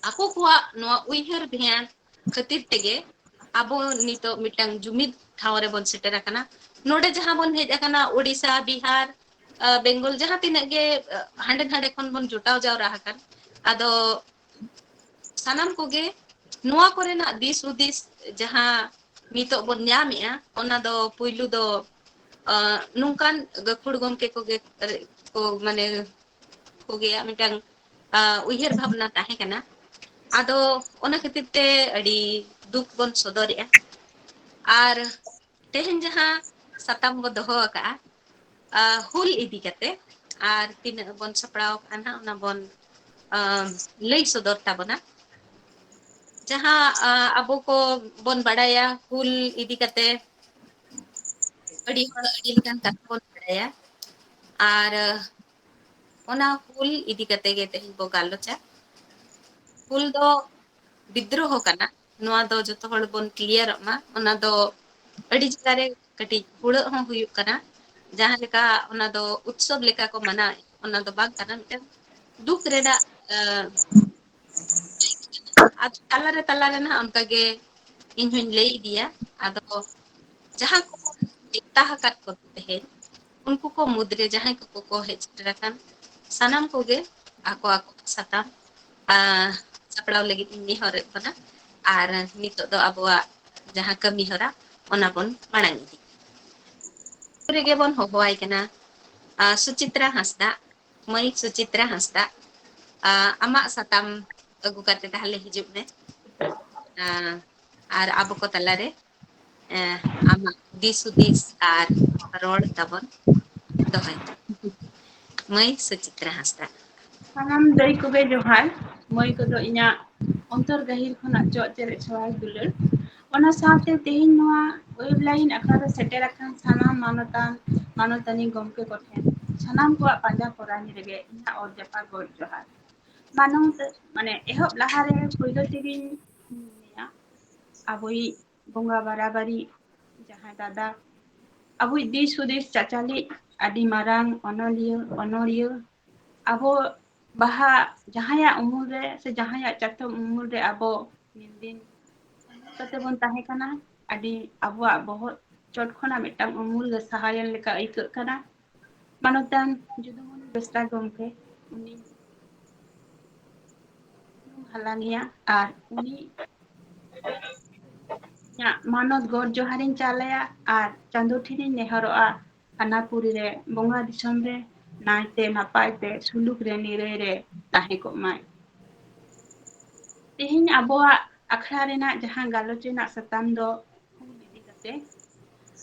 ᱟᱠᱚ ᱠᱚᱣᱟᱜ ᱱᱚᱣᱟ ᱩᱭᱦᱟᱹᱨ ᱵᱷᱮᱭᱟᱱ ᱠᱷᱟᱹᱛᱤᱨ ᱛᱮᱜᱮ ᱟᱵᱚ ᱱᱤᱛᱚᱜ ᱢᱤᱫᱴᱟᱝ ᱡᱩᱢᱤᱫ ᱴᱷᱟᱶ ᱨᱮᱵᱚᱱ ᱥᱮᱴᱮᱨ ᱟᱠᱟᱱᱟ᱾ ᱱᱚᱰᱮ ᱡᱟᱦᱟᱸ ᱵᱚᱱ ᱦᱮᱡ ᱟᱠᱟᱱᱟ, ᱳᱰᱤᱥᱟ, ᱵᱤᱦᱟᱨ, ᱟ, ᱵᱮᱝᱜᱚᱞ, ᱡᱟᱦᱟᱸ ᱛᱤᱱᱟᱹᱜ ᱜᱮ, ᱟ, ᱦᱟᱸᱰᱮ ᱱᱟᱰᱮ ᱠᱷᱚᱱ ᱵᱚᱱ ᱡᱚᱴᱟᱣ ᱡᱟᱣᱨᱟ ᱟᱠᱟᱱ, ᱟᱫᱚ ᱥᱟᱱᱟᱢ ᱠᱚᱜᱮ ᱱᱚᱣᱟ ᱠᱚᱨᱮᱱᱟᱜ ᱫᱤᱥ ᱦᱩᱫᱤᱥ ᱡᱟᱦᱟᱸ ᱱᱤᱛᱚᱜ ᱵᱚᱱ ᱧᱟᱢᱮᱜᱼᱟ, ᱚᱱᱟ ᱫᱚ ᱯᱩᱭᱞᱩ ᱫᱚ, ᱟ, ᱱᱚᱝᱠᱟᱱ ᱜᱟᱹᱠᱷᱩᱲ ᱜᱚᱢᱠᱮ ᱠᱚᱜᱮ ᱠᱚ, ᱢᱟᱱᱮ, ᱠᱚᱜᱮᱭᱟᱜ ᱢᱤᱫᱴᱟᱝ, ᱟ, ᱩᱭᱦᱟᱹᱨ ᱵᱷᱟᱵᱽᱱᱟ ᱛᱟᱦᱮᱸ ᱠᱟᱱᱟ᱾ ᱟᱫᱚ ᱚᱱᱟ ᱠᱷᱟᱹᱛᱤᱨ ᱛᱮ ᱟᱹᱰᱤ ᱫᱩᱠ ᱵᱚᱱ ᱥᱚᱫᱚᱨᱮᱜᱼᱟ᱾ ᱟᱨ ᱛᱮᱦᱮᱧ ᱡᱟᱦᱟᱸ ᱥᱟᱛᱟᱢ ᱵᱚ ᱫᱚᱦᱚ ᱟᱠᱟᱜᱼᱟ, ᱟ, ᱦᱩᱞ ᱤᱫᱤ ᱠᱟᱛᱮ, ᱟᱨ ᱛᱤᱱᱟᱹᱜ ᱵᱚᱱ ᱥᱟᱯᱲᱟᱣ ᱟᱠᱟᱜᱼᱟ ᱱᱟᱦᱟᱜ, ᱚᱱᱟ ᱵᱚᱱ, ᱟ, ᱞᱟᱹᱭ ᱥᱚᱫᱚᱨ ᱛᱟᱵᱚᱱᱟ᱾ ᱡᱟᱦᱟᱸ, ᱟ, ᱟᱵᱚ ᱠᱚ ᱵᱚᱱ ᱵᱟᱲᱟᱭᱟ, ᱦᱩᱞ ᱤᱫᱤ ᱠᱟᱛᱮ ᱟᱹᱰᱤ ᱦᱚᱲ ᱟᱹᱰᱤ ᱞᱮᱠᱟᱱ ᱠᱟᱛᱷᱟ ᱵᱚᱱ ᱵᱟᱲᱟᱭᱟ, ᱟᱨ, ᱟ, ᱚᱱᱟ ᱦᱩᱞ ᱤᱫᱤ ᱠᱟᱛᱮ ᱜᱮ ᱛᱮᱦᱮᱧ ᱵᱚ ᱜᱟᱞᱚᱪᱟ᱾ ᱦᱩᱞ ᱫᱚ ᱵᱤᱫᱽᱨᱳᱦᱚ ᱠᱟᱱᱟ, ᱱᱚᱣᱟ ᱫᱚ ᱡᱚᱛᱚ ᱦᱚᱲ ᱵᱚᱱ ᱠᱞᱤᱭᱟᱨᱚᱜ ᱢᱟ᱾ ᱚᱱᱟ ᱫᱚ ᱟᱹᱰᱤ ᱡᱟᱭᱜᱟ ᱨᱮ ᱠᱟᱹᱴᱤᱡ ᱦᱩᱲᱟᱹᱜ ᱦᱚᱸ ᱦᱩᱭᱩᱜ ᱠᱟᱱᱟ, ᱡᱟᱦᱟᱸ ᱞᱮᱠᱟ ᱚᱱᱟ ᱫᱚ ᱩᱛᱥᱚᱵᱽ ᱞᱮᱠᱟ ᱠᱚ ᱢᱟᱱᱟᱣᱮᱫᱼᱟ᱾ ᱚᱱᱟ ᱫᱚ ᱵᱟᱝ ᱠᱟᱱᱟ, ᱢᱤᱫᱴᱟᱝ ᱫᱩᱠ ᱨᱮᱱᱟᱜ ᱟᱨ ᱛᱟᱞᱟᱨᱮ ᱛᱟᱞᱟᱨᱮ ᱱᱟᱦᱟᱜ ᱚᱱᱠᱟᱜᱮ ᱤᱧ ᱦᱚᱧ ᱞᱟᱹᱭ ᱤᱫᱤᱭᱟ᱾ ᱟᱫᱚ ᱡᱟᱦᱟᱸ ᱠᱚ ᱱᱮᱣᱛᱟ ᱟᱠᱟᱫ ᱠᱚ ᱛᱟᱦᱮᱸᱫ, ᱩᱱᱠᱩ ᱠᱚ ᱢᱩᱫᱽᱨᱮ ᱡᱟᱦᱟᱸᱭ ᱠᱚᱠᱚ ᱠᱚ ᱦᱮᱡ ᱥᱮᱴᱮᱨ ᱟᱠᱟᱱ, ᱥᱟᱱᱟᱢ ᱠᱚᱜᱮ ᱟᱠᱚ ᱟᱠᱚ ᱥᱟᱛᱟᱢ ᱟᱨ ᱥᱟᱯᱲᱟᱣ ᱞᱟᱹᱜᱤᱫ ᱤᱧ ᱱᱮᱦᱚᱨᱮᱫ ᱠᱟᱱᱟ᱾ ᱟᱨ ᱱᱤᱛᱚᱜ ᱫᱚ ᱟᱵᱚᱣᱟᱜ ᱡᱟᱦᱟᱸ ᱠᱟᱹᱢᱤ ᱦᱚᱨᱟ, ᱚᱱᱟ ᱵᱚᱱ ᱢᱟᱲᱟᱝ ᱤᱫᱤ᱾ ᱨᱮᱜᱮ ᱵᱚᱱ ᱦᱚᱦᱚᱣᱟᱭ ᱠᱟᱱᱟ, ᱟᱨ ᱥᱩᱪᱤᱛᱨᱟ ᱦᱟᱸᱥᱫᱟ, ᱢᱟᱹᱭ ᱥᱩᱪᱤᱛᱨᱟ ᱦᱟᱸᱥᱫᱟ, ᱟᱨ ᱟᱢᱟᱜ ᱥᱟᱛᱟᱢ ᱟᱹᱜᱩ ᱠᱟᱛᱮ ᱛᱟᱦᱞᱮ ᱦᱤᱡᱩᱜ ᱢᱮ᱾ ᱟᱨ ᱟᱵᱚ ᱠᱚ ᱛᱟᱞᱟᱨᱮ ᱟᱢᱟᱜ ᱫᱤᱥ ᱦᱩᱫᱤᱥ ᱟᱨ ᱨᱚᱲ ᱛᱟᱵᱚᱱ ᱫᱚᱦᱚᱭ ᱢᱮ᱾ ᱢᱟᱹᱭ ᱥᱩᱪᱤᱛᱨᱟ ᱦᱟᱸᱥᱫᱟ᱾ ᱥᱟᱱᱟᱢ ᱫᱟᱹᱭ ᱠᱚᱜᱮ ᱡᱚᱦᱟᱨ᱾ ᱢᱟᱹᱭ ᱠᱚᱫᱚ ᱤᱧᱟᱹᱜ ᱚᱱᱛᱚᱨ ᱜᱟᱹᱦᱤᱨ ᱠᱷᱚᱱᱟᱜ ᱪᱚᱜ ᱪᱮᱨᱮᱡ ᱥᱚᱦᱟᱜ ᱫᱩᱞᱟᱹᱲ᱾ ᱚᱱᱟ ᱥᱟᱶᱛᱮ ᱛᱮᱦᱮᱧ ᱱᱚᱣᱟ ᱚᱭᱮᱵᱽ ᱞᱟᱭᱤᱱ ᱟᱠᱷᱲᱟ ᱨᱮ ᱥᱮᱴᱮᱨ ᱟᱠᱟᱱ ᱥᱟᱱᱟᱢ ᱢᱟᱱᱚᱛᱟᱱ ᱢᱟᱱᱚᱛᱟᱱᱤ ᱜᱚᱢᱠᱮ ᱠᱚᱴᱷᱮᱱ ᱥᱟᱱᱟᱢ ᱠᱚᱣᱟᱜ ᱯᱟᱸᱡᱟ ᱯᱚᱨᱟᱱᱤ ᱨᱮᱜᱮ ᱤᱧᱟᱹᱜ ᱚᱨ ᱡᱟᱯᱟᱜ ᱜᱚᱰ ᱡᱚᱦᱟᱨ᱾ ᱢᱟᱱᱚᱛ, ᱢᱟᱱᱮ, ᱮᱦᱚᱵ ᱞᱟᱦᱟᱨᱮ ᱯᱳᱭᱞᱳ ᱛᱮᱜᱮᱧ ᱢᱮᱱᱟ, ᱟᱵᱚᱭᱤᱡ ᱵᱚᱸᱜᱟ ᱵᱟᱨᱟᱵᱟᱨᱤ ᱡᱟᱦᱟᱸᱭ ᱫᱟᱫᱟ, ᱟᱵᱚᱭᱤᱡ ᱫᱤᱥ ᱦᱩᱫᱤᱥ ᱪᱟᱪᱟᱞᱤᱡ, ᱟᱹᱰᱤ ᱢᱟᱨᱟᱝ ᱚᱱᱚᱞᱤᱭᱟᱹ, ᱚᱱᱚᱲᱤᱭᱟᱹ, ᱟᱵᱚ ᱵᱟᱦᱟ ᱡᱟᱦᱟᱸᱭᱟᱜ ᱩᱢᱩᱞ ᱨᱮ ᱥᱮ ᱡᱟᱦᱟᱸᱭᱟᱜ ᱪᱟᱛᱚᱢ ᱩᱢᱩᱞ ᱨᱮ ᱟᱵᱚ ᱢᱤᱫ ᱫᱤᱱ ᱠᱟᱛᱮ ᱵᱚᱱ ᱛᱟᱦᱮᱸ ᱠᱟᱱᱟ, ᱟᱹᱰᱤ ᱟᱵᱚᱣᱟᱜ ᱵᱚᱦᱚᱜ ᱪᱚᱴ ᱠᱷᱚᱱᱟᱜ ᱢᱤᱫᱴᱟᱝ ᱩᱢᱩᱞ ᱜᱮ ᱥᱟᱦᱟᱭᱮᱱ ᱞᱮᱠᱟ ᱟᱹᱭᱠᱟᱹᱜ ᱠᱟᱱᱟ᱾ ᱢᱟᱱᱚᱛᱟᱱ ᱡᱩᱫᱩᱢᱚᱱᱤ ᱵᱮᱥᱨᱟ ᱜᱚᱢᱠᱮ, ᱩᱱᱤ ᱦᱟᱞᱟᱝ ᱮᱭᱟ ᱟᱨ ᱩᱱᱤ ᱤᱧᱟᱹᱜ ᱢᱟᱱᱚᱛ ᱜᱚᱰ ᱡᱚᱦᱟᱨᱤᱧ ᱪᱟᱞ ᱟᱭᱟ ᱟᱨ ᱪᱟᱸᱫᱚ ᱴᱷᱮᱱᱤᱧ ᱱᱮᱦᱚᱨᱚᱜᱼᱟ, ᱠᱷᱟᱱᱟᱯᱩᱨᱤ ᱨᱮ ᱵᱚᱸᱜᱟ ᱫᱤᱥᱚᱢ ᱨᱮ ᱱᱟᱭᱛᱮ ᱱᱟᱯᱟᱭ ᱛᱮ ᱥᱩᱞᱩᱠ ᱨᱮ ᱱᱤᱨᱟᱹᱭ ᱨᱮ ᱛᱟᱦᱮᱸ ᱠᱚᱜ ᱢᱟᱭ᱾ ᱛᱮᱦᱮᱧ ᱟᱵᱚᱣᱟᱜ ᱟᱠᱷᱲᱟ ᱨᱮᱱᱟᱜ ᱡᱟᱦᱟᱸ ᱜᱟᱞᱚᱪ ᱨᱮᱱᱟᱜ ᱥᱟᱛᱟᱢ ᱫᱚ ᱦᱩᱞ ᱤᱫᱤ ᱠᱟᱛᱮ,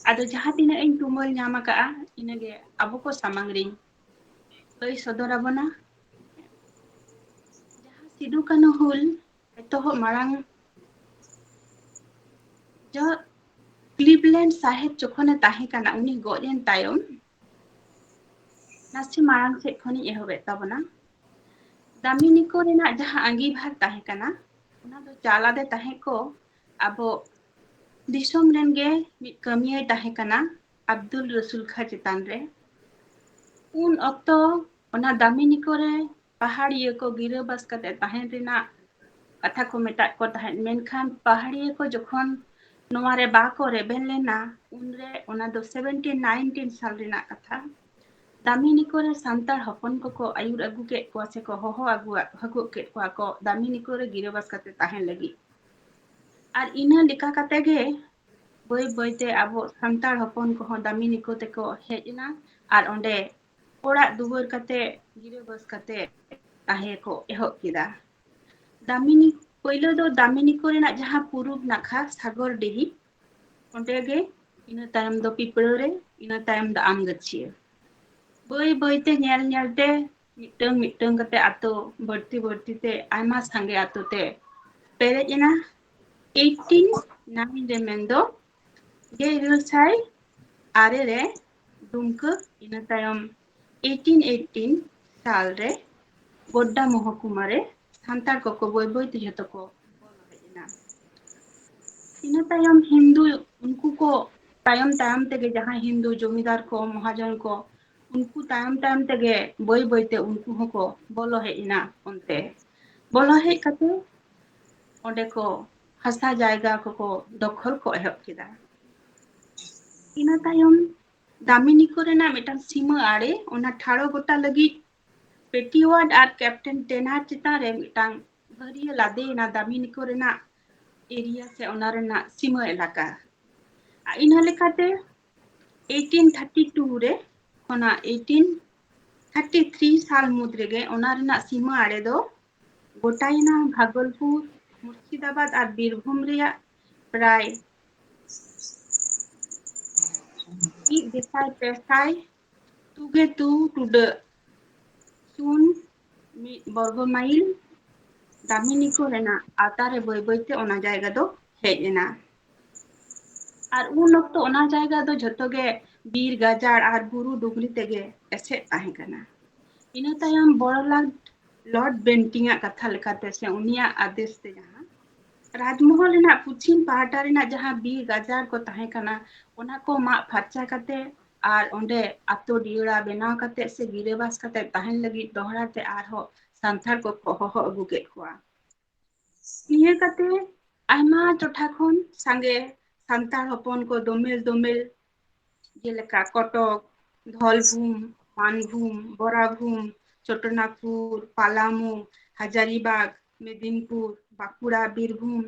ᱟᱫᱚ ᱡᱟᱦᱟᱸ ᱛᱤᱱᱟᱹᱜ ᱤᱧ ᱛᱩᱢᱟᱹᱞ ᱧᱟᱢ ᱟᱠᱟᱫᱼᱟ, ᱤᱱᱟᱹᱜᱮ ᱟᱵᱚ ᱠᱚ ᱥᱟᱢᱟᱝ ᱨᱤᱧ ᱞᱟᱹᱭ ᱥᱚᱫᱚᱨ ᱟᱵᱚᱱᱟ᱾ ᱡᱟᱦᱟᱸ ᱥᱤᱫᱩ ᱠᱟᱹᱱᱦᱩ ᱦᱩᱞ ᱮᱛᱚᱦᱚᱵ ᱢᱟᱲᱟᱝ ᱡᱚ ᱠᱞᱤᱵᱞᱮᱱᱰ ᱥᱟᱦᱮᱵᱽ ᱡᱚᱠᱷᱚᱱᱮ ᱛᱟᱦᱮᱸ ᱠᱟᱱᱟ, ᱩᱱᱤ ᱜᱚᱡ ᱮᱱ ᱛᱟᱭᱚᱢ, ᱱᱟᱥᱮ ᱢᱟᱲᱟᱝ ᱥᱮᱫ ᱠᱷᱚᱱᱤᱧ ᱮᱦᱚᱵᱮᱫ ᱛᱟᱵᱚᱱᱟ᱾ ᱫᱟᱢᱤᱱᱤᱠᱳ ᱨᱮᱱᱟᱜ ᱡᱟᱦᱟᱸ ᱟᱸᱜᱤᱵᱷᱟᱨ ᱛᱟᱦᱮᱸ ᱠᱟᱱᱟ, ᱚᱱᱟ ᱫᱚ ᱪᱟᱞᱟᱫᱮ ᱛᱟᱦᱮᱸ ᱠᱚ ᱟᱵᱚ ᱫᱤᱥᱚᱢ ᱨᱮᱱ ᱜᱮ ᱢᱤᱫ ᱠᱟᱹᱢᱤᱭᱟᱹᱭ ᱛᱟᱦᱮᱸ ᱠᱟᱱᱟ ᱟᱵᱫᱩᱞ ᱨᱚᱥᱩᱞ ᱠᱷᱟ ᱪᱮᱛᱟᱱ ᱨᱮ᱾ ᱩᱱ ᱚᱠᱛᱚ ᱚᱱᱟ ᱫᱟᱢᱤᱱᱤᱠᱳ ᱨᱮ ᱯᱟᱦᱟᱲᱤᱭᱟᱹ ᱠᱚ ᱜᱤᱨᱟᱹᱵᱟᱥ ᱠᱟᱛᱮ ᱛᱟᱦᱮᱱ ᱨᱮᱱᱟᱜ ᱠᱟᱛᱷᱟ ᱠᱚ ᱢᱮᱛᱟᱫ ᱠᱚ ᱛᱟᱦᱮᱸᱫ, ᱢᱮᱱᱠᱷᱟᱱ ᱯᱟᱦᱟᱲᱤᱭᱟᱹ ᱠᱚ ᱡᱚᱠᱷᱚᱱ ᱱᱚᱣᱟ ᱨᱮ ᱵᱟᱠᱚ ᱨᱮᱵᱮᱱ ᱞᱮᱱᱟ, ᱩᱱᱨᱮ, ᱚᱱᱟ ᱫᱚ seventeen nineteen ᱥᱟᱞ ᱨᱮᱱᱟᱜ ᱠᱟᱛᱷᱟ, ᱫᱟᱢᱤᱱᱤᱠᱳ ᱨᱮ ᱥᱟᱱᱛᱟᱲ ᱦᱚᱯᱚᱱ ᱠᱚᱠᱚ ᱟᱹᱭᱩᱨ ᱟᱹᱜᱩ ᱠᱮᱫ ᱠᱚᱣᱟ ᱥᱮᱠᱚ ᱦᱚᱦᱚ ᱟᱹᱜᱩ ᱟᱹᱜᱩ ᱠᱮᱫ ᱠᱚᱣᱟ ᱠᱚ ᱫᱟᱢᱤᱱᱤᱠᱳ ᱨᱮ ᱜᱤᱨᱟᱹᱵᱟᱥ ᱠᱟᱛᱮ ᱛᱟᱦᱮᱱ ᱞᱟᱹᱜᱤᱫ᱾ ᱟᱨ ᱤᱱᱟᱹ ᱞᱮᱠᱟ ᱠᱟᱛᱮ ᱜᱮ ᱵᱟᱹᱭ ᱵᱟᱹᱭᱛᱮ ᱟᱵᱚ ᱥᱟᱱᱛᱟᱲ ᱦᱚᱯᱚᱱ ᱠᱚᱦᱚᱸ ᱫᱟᱢᱤᱱᱤᱠᱳ ᱛᱮᱠᱚ ᱦᱮᱡ ᱮᱱᱟ ᱟᱨ ᱚᱸᱰᱮ ᱚᱲᱟᱜ ᱫᱩᱣᱟᱹᱨ ᱠᱟᱛᱮ ᱜᱤᱨᱟᱹᱵᱟᱥ ᱠᱟᱛᱮ ᱛᱟᱦᱮᱸ ᱠᱚ ᱮᱦᱚᱵ ᱠᱮᱫᱟ᱾ ᱫᱟᱢᱤᱱᱤ, ᱯᱳᱭᱞᱳ ᱫᱚ ᱫᱟᱢᱤᱱᱤᱠᱳ ᱨᱮᱱᱟᱜ ᱡᱟᱦᱟᱸ ᱯᱩᱨᱩᱵ ᱱᱟᱠᱷᱟ ᱥᱟᱜᱚᱨ ᱰᱤᱦᱤ, ᱚᱸᱰᱮ ᱜᱮ ᱤᱱᱟᱹ ᱛᱟᱭᱚᱢ ᱫᱚ ᱯᱤᱯᱲᱟᱹ ᱨᱮ, ᱤᱱᱟᱹ ᱛᱟᱭᱚᱢ ᱫᱚ ᱟᱢᱜᱟᱹᱪᱷᱤᱭᱟᱹ᱾ ᱵᱟᱹᱭ ᱵᱟᱹᱭᱛᱮ ᱧᱮᱞ ᱧᱮᱞᱛᱮ ᱢᱤᱫᱴᱟᱝ ᱢᱤᱫᱴᱟᱝ ᱠᱟᱛᱮ ᱟᱛᱳ ᱵᱟᱹᱲᱛᱤ ᱵᱟᱹᱲᱛᱤ ᱛᱮ ᱟᱭᱢᱟ ᱥᱟᱸᱜᱮ ᱟᱛᱳ ᱛᱮ ᱯᱮᱨᱮᱡ ᱮᱱᱟ᱾ Eighteen nine ᱨᱮ ᱢᱮᱱᱫᱚ ᱜᱮᱞ ᱤᱨᱟᱹᱞ ᱥᱟᱭ ᱟᱨᱮ ᱨᱮ ᱫᱩᱢᱠᱟᱹ, ᱤᱱᱟᱹ ᱛᱟᱭᱚᱢ eighteen eighteen ᱥᱟᱞ ᱨᱮ ᱜᱚᱰᱰᱟ ᱢᱚᱦᱚᱠᱩᱢᱟ ᱨᱮ ᱥᱟᱱᱛᱟᱲ ᱠᱚᱠᱚ ᱵᱟᱹᱭ ᱵᱟᱹᱭ ᱛᱮ ᱡᱷᱚᱛᱚ ᱠᱚ ᱵᱚᱞᱚ ᱦᱮᱡ ᱮᱱᱟ᱾ ᱤᱱᱟᱹ ᱛᱟᱭᱚᱢ ᱦᱤᱱᱫᱩ ᱩᱱᱠᱩ ᱠᱚ ᱛᱟᱭᱚᱢ ᱛᱟᱭᱚᱢ ᱛᱮᱜᱮ ᱡᱟᱦᱟᱸᱭ ᱦᱤᱱᱫᱩ ᱡᱚᱢᱤᱫᱟᱨ ᱠᱚ, ᱢᱚᱦᱟᱡᱚᱱ ᱠᱚ, ᱩᱱᱠᱩ ᱛᱟᱭᱚᱢ ᱛᱟᱭᱚᱢ ᱛᱮᱜᱮ ᱵᱟᱹᱭ ᱵᱟᱹᱭᱛᱮ ᱩᱱᱠᱩ ᱦᱚᱸᱠᱚ ᱵᱚᱞᱚ ᱦᱮᱡ ᱮᱱᱟ ᱚᱱᱛᱮ᱾ ᱵᱚᱞᱚ ᱦᱮᱡ ᱠᱟᱛᱮ ᱚᱸᱰᱮ ᱠᱚ ᱦᱟᱥᱟ ᱡᱟᱭᱜᱟ ᱠᱚᱠᱚ ᱫᱚᱠᱷᱚᱞ ᱠᱚ ᱮᱦᱚᱵ ᱠᱮᱫᱟ᱾ ᱤᱱᱟᱹ ᱛᱟᱭᱚᱢ ᱫᱟᱢᱤᱱᱤᱠᱳ ᱨᱮᱱᱟᱜ ᱢᱤᱫᱴᱟᱝ ᱥᱤᱢᱟᱹ ᱟᱲᱮ, ᱚᱱᱟ ᱴᱷᱟᱲᱚ ᱜᱚᱴᱟ ᱞᱟᱹᱜᱤᱫ ᱯᱮᱴᱤᱣᱟᱨᱰ ᱟᱨ ᱠᱮᱯᱴᱮᱱ ᱴᱮᱱᱟᱨ ᱪᱮᱛᱟᱱ ᱨᱮ ᱢᱤᱫᱴᱟᱝ ᱵᱷᱟᱹᱨᱤᱭᱟᱹ ᱞᱟᱫᱮᱭᱮᱱᱟ ᱫᱟᱢᱤᱱᱤᱠᱳ ᱨᱮᱱᱟᱜ ᱮᱨᱤᱭᱟ ᱥᱮ ᱚᱱᱟ ᱨᱮᱱᱟᱜ ᱥᱤᱢᱟᱹ ᱮᱞᱟᱠᱟ᱾ ᱟᱨ ᱤᱱᱟᱹ ᱞᱮᱠᱟᱛᱮ eighteen thirty two ᱨᱮ ᱠᱷᱚᱱᱟᱜ eighteen thirty three ᱥᱟᱞ ᱢᱩᱫᱽ ᱨᱮᱜᱮ ᱚᱱᱟ ᱨᱮᱱᱟᱜ ᱥᱤᱢᱟᱹ ᱟᱲᱮ ᱫᱚ ᱜᱚᱴᱟᱭᱮᱱᱟ᱾ ᱵᱷᱟᱜᱚᱞᱯᱩᱨ, ᱢᱩᱨᱥᱤᱫᱟᱵᱟᱫᱽ ᱟᱨ ᱵᱤᱨᱵᱷᱩᱢ ᱨᱮᱭᱟᱜ ᱯᱨᱟᱭ ᱢᱤᱫ ᱜᱮᱥᱟᱭ ᱯᱮ ᱥᱟᱭ ᱛᱩᱜᱮ ᱛᱩ ᱴᱩᱰᱟᱹᱜ ᱥᱩᱱ ᱢᱤᱫ ᱵᱚᱨᱜᱚ ᱢᱟᱭᱤᱞ ᱫᱟᱢᱤᱱᱤᱠᱳ ᱨᱮᱱᱟᱜ ᱟᱣᱛᱟ ᱨᱮ ᱵᱟᱹᱭ ᱵᱟᱹᱭᱛᱮ ᱚᱱᱟ ᱡᱟᱭᱜᱟ ᱫᱚ ᱦᱮᱡ ᱮᱱᱟ᱾ ᱟᱨ ᱩᱱ ᱚᱠᱛᱚ ᱚᱱᱟ ᱡᱟᱭᱜᱟ ᱫᱚ ᱡᱷᱚᱛᱚ ᱜᱮ ᱵᱤᱨ ᱜᱟᱡᱟᱲ ᱟᱨ ᱵᱩᱨᱩ ᱰᱩᱝᱨᱤ ᱛᱮᱜᱮ ᱮᱥᱮᱫ ᱛᱟᱦᱮᱸ ᱠᱟᱱᱟ᱾ ᱤᱱᱟᱹ ᱛᱟᱭᱚᱢ ᱵᱚᱲᱚ ᱞᱟᱴ ᱞᱚᱨᱰ ᱵᱮᱱᱴᱤᱝ ᱟᱜ ᱠᱟᱛᱷᱟ ᱞᱮᱠᱟᱛᱮ ᱥᱮ ᱩᱱᱤᱭᱟᱜ ᱟᱫᱮᱥ ᱛᱮ ᱡᱟᱦᱟᱸ ᱨᱟᱡᱽᱢᱚᱦᱚᱞ ᱨᱮᱱᱟᱜ ᱯᱚᱪᱷᱤᱢ ᱯᱟᱦᱴᱟ ᱨᱮᱱᱟᱜ ᱡᱟᱦᱟᱸ ᱵᱤᱨ ᱜᱟᱡᱟᱲ ᱠᱚ ᱛᱟᱦᱮᱸ ᱠᱟᱱᱟ, ᱚᱱᱟ ᱠᱚ ᱢᱟᱜ ᱯᱷᱟᱨᱪᱟ ᱠᱟᱛᱮ ᱟᱨ ᱚᱸᱰᱮ ᱟᱛᱳ ᱰᱤᱭᱟᱹᱲᱟ ᱵᱮᱱᱟᱣ ᱠᱟᱛᱮ ᱥᱮ ᱜᱤᱨᱟᱹᱵᱟᱥ ᱠᱟᱛᱮ ᱛᱟᱦᱮᱱ ᱞᱟᱹᱜᱤᱫ ᱫᱚᱦᱲᱟ ᱛᱮ ᱟᱨᱦᱚᱸ ᱥᱟᱱᱛᱟᱲ ᱠᱚᱠᱚ ᱦᱚᱦᱚ ᱟᱹᱜᱩ ᱠᱮᱫ ᱠᱚᱣᱟ᱾ ᱱᱤᱭᱟᱹ ᱠᱟᱛᱮ ᱟᱭᱢᱟ ᱴᱚᱴᱷᱟ ᱠᱷᱚᱱ ᱥᱟᱸᱜᱮ ᱥᱟᱱᱛᱟᱲ ᱦᱚᱯᱚᱱ ᱠᱚ ᱫᱚᱢᱮᱞ ᱫᱚᱢᱮᱞ, ᱡᱮᱞᱮᱠᱟ ᱠᱚᱴᱚᱠ, ᱫᱷᱚᱞᱵᱷᱩᱢ, ᱢᱟᱱᱵᱷᱩᱢ, ᱵᱚᱨᱟᱵᱷᱩᱢ, ᱪᱚᱴᱱᱟᱯᱩᱨ, ᱯᱟᱞᱟᱢᱩ, ᱦᱟᱡᱟᱨᱤᱵᱟᱜᱽ, ᱢᱮᱫᱤᱱᱯᱩᱨ, ᱵᱟᱸᱠᱩᱲᱟ, ᱵᱤᱨᱵᱷᱩᱢ,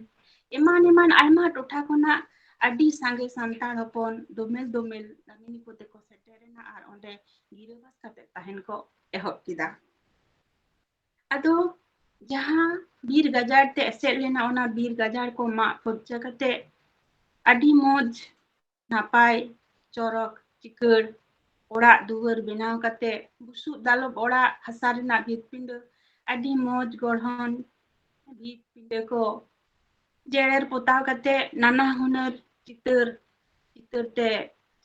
ᱮᱢᱟᱱ ᱮᱢᱟᱱ ᱟᱭᱢᱟ ᱴᱚᱴᱷᱟ ᱠᱷᱚᱱᱟᱜ ᱟᱹᱰᱤ ᱥᱟᱸᱜᱮ ᱥᱟᱱᱛᱟᱲ ᱦᱚᱯᱚᱱ ᱫᱚᱢᱮᱞ ᱫᱚᱢᱮᱞ ᱫᱟᱢᱤᱱᱤ ᱠᱚᱛᱮ ᱠᱚ ᱥᱮᱴᱮᱨ ᱮᱱᱟ ᱟᱨ ᱚᱸᱰᱮ ᱜᱤᱨᱟᱹᱵᱟᱥ ᱠᱟᱛᱮ ᱛᱟᱦᱮᱱ ᱠᱚ ᱮᱦᱚᱵ ᱠᱮᱫᱟ᱾ ᱟᱫᱚ ᱡᱟᱦᱟᱸ ᱵᱤᱨ ᱜᱟᱡᱟᱲ ᱛᱮ ᱮᱥᱮᱫ ᱞᱮᱱᱟ, ᱚᱱᱟ ᱵᱤᱨ ᱜᱟᱡᱟᱲ ᱠᱚ ᱢᱟᱜ ᱯᱷᱚᱨᱪᱟ ᱠᱟᱛᱮ ᱟᱹᱰᱤ ᱢᱚᱡᱽ ᱱᱟᱯᱟᱭ ᱪᱚᱨᱚᱠ ᱪᱤᱠᱟᱹᱲ ᱚᱲᱟᱜ ᱫᱩᱣᱟᱹᱨ ᱵᱮᱱᱟᱣ ᱠᱟᱛᱮ ᱵᱩᱥᱩᱵ ᱫᱟᱞᱚᱵ ᱚᱲᱟᱜ, ᱦᱟᱥᱟ ᱨᱮᱱᱟᱜ ᱵᱷᱤᱛ ᱯᱤᱸᱰᱟᱹ, ᱟᱹᱰᱤ ᱢᱚᱡᱽ ᱜᱚᱲᱦᱚᱱ ᱵᱷᱤᱛ ᱯᱤᱸᱰᱟᱹ ᱠᱚ ᱡᱮᱨᱮᱲ ᱯᱚᱛᱟᱣ ᱠᱟᱛᱮ ᱱᱟᱱᱟ ᱦᱩᱱᱟᱹᱨ ᱪᱤᱛᱟᱹᱨ, ᱪᱤᱛᱟᱹᱨ ᱛᱮ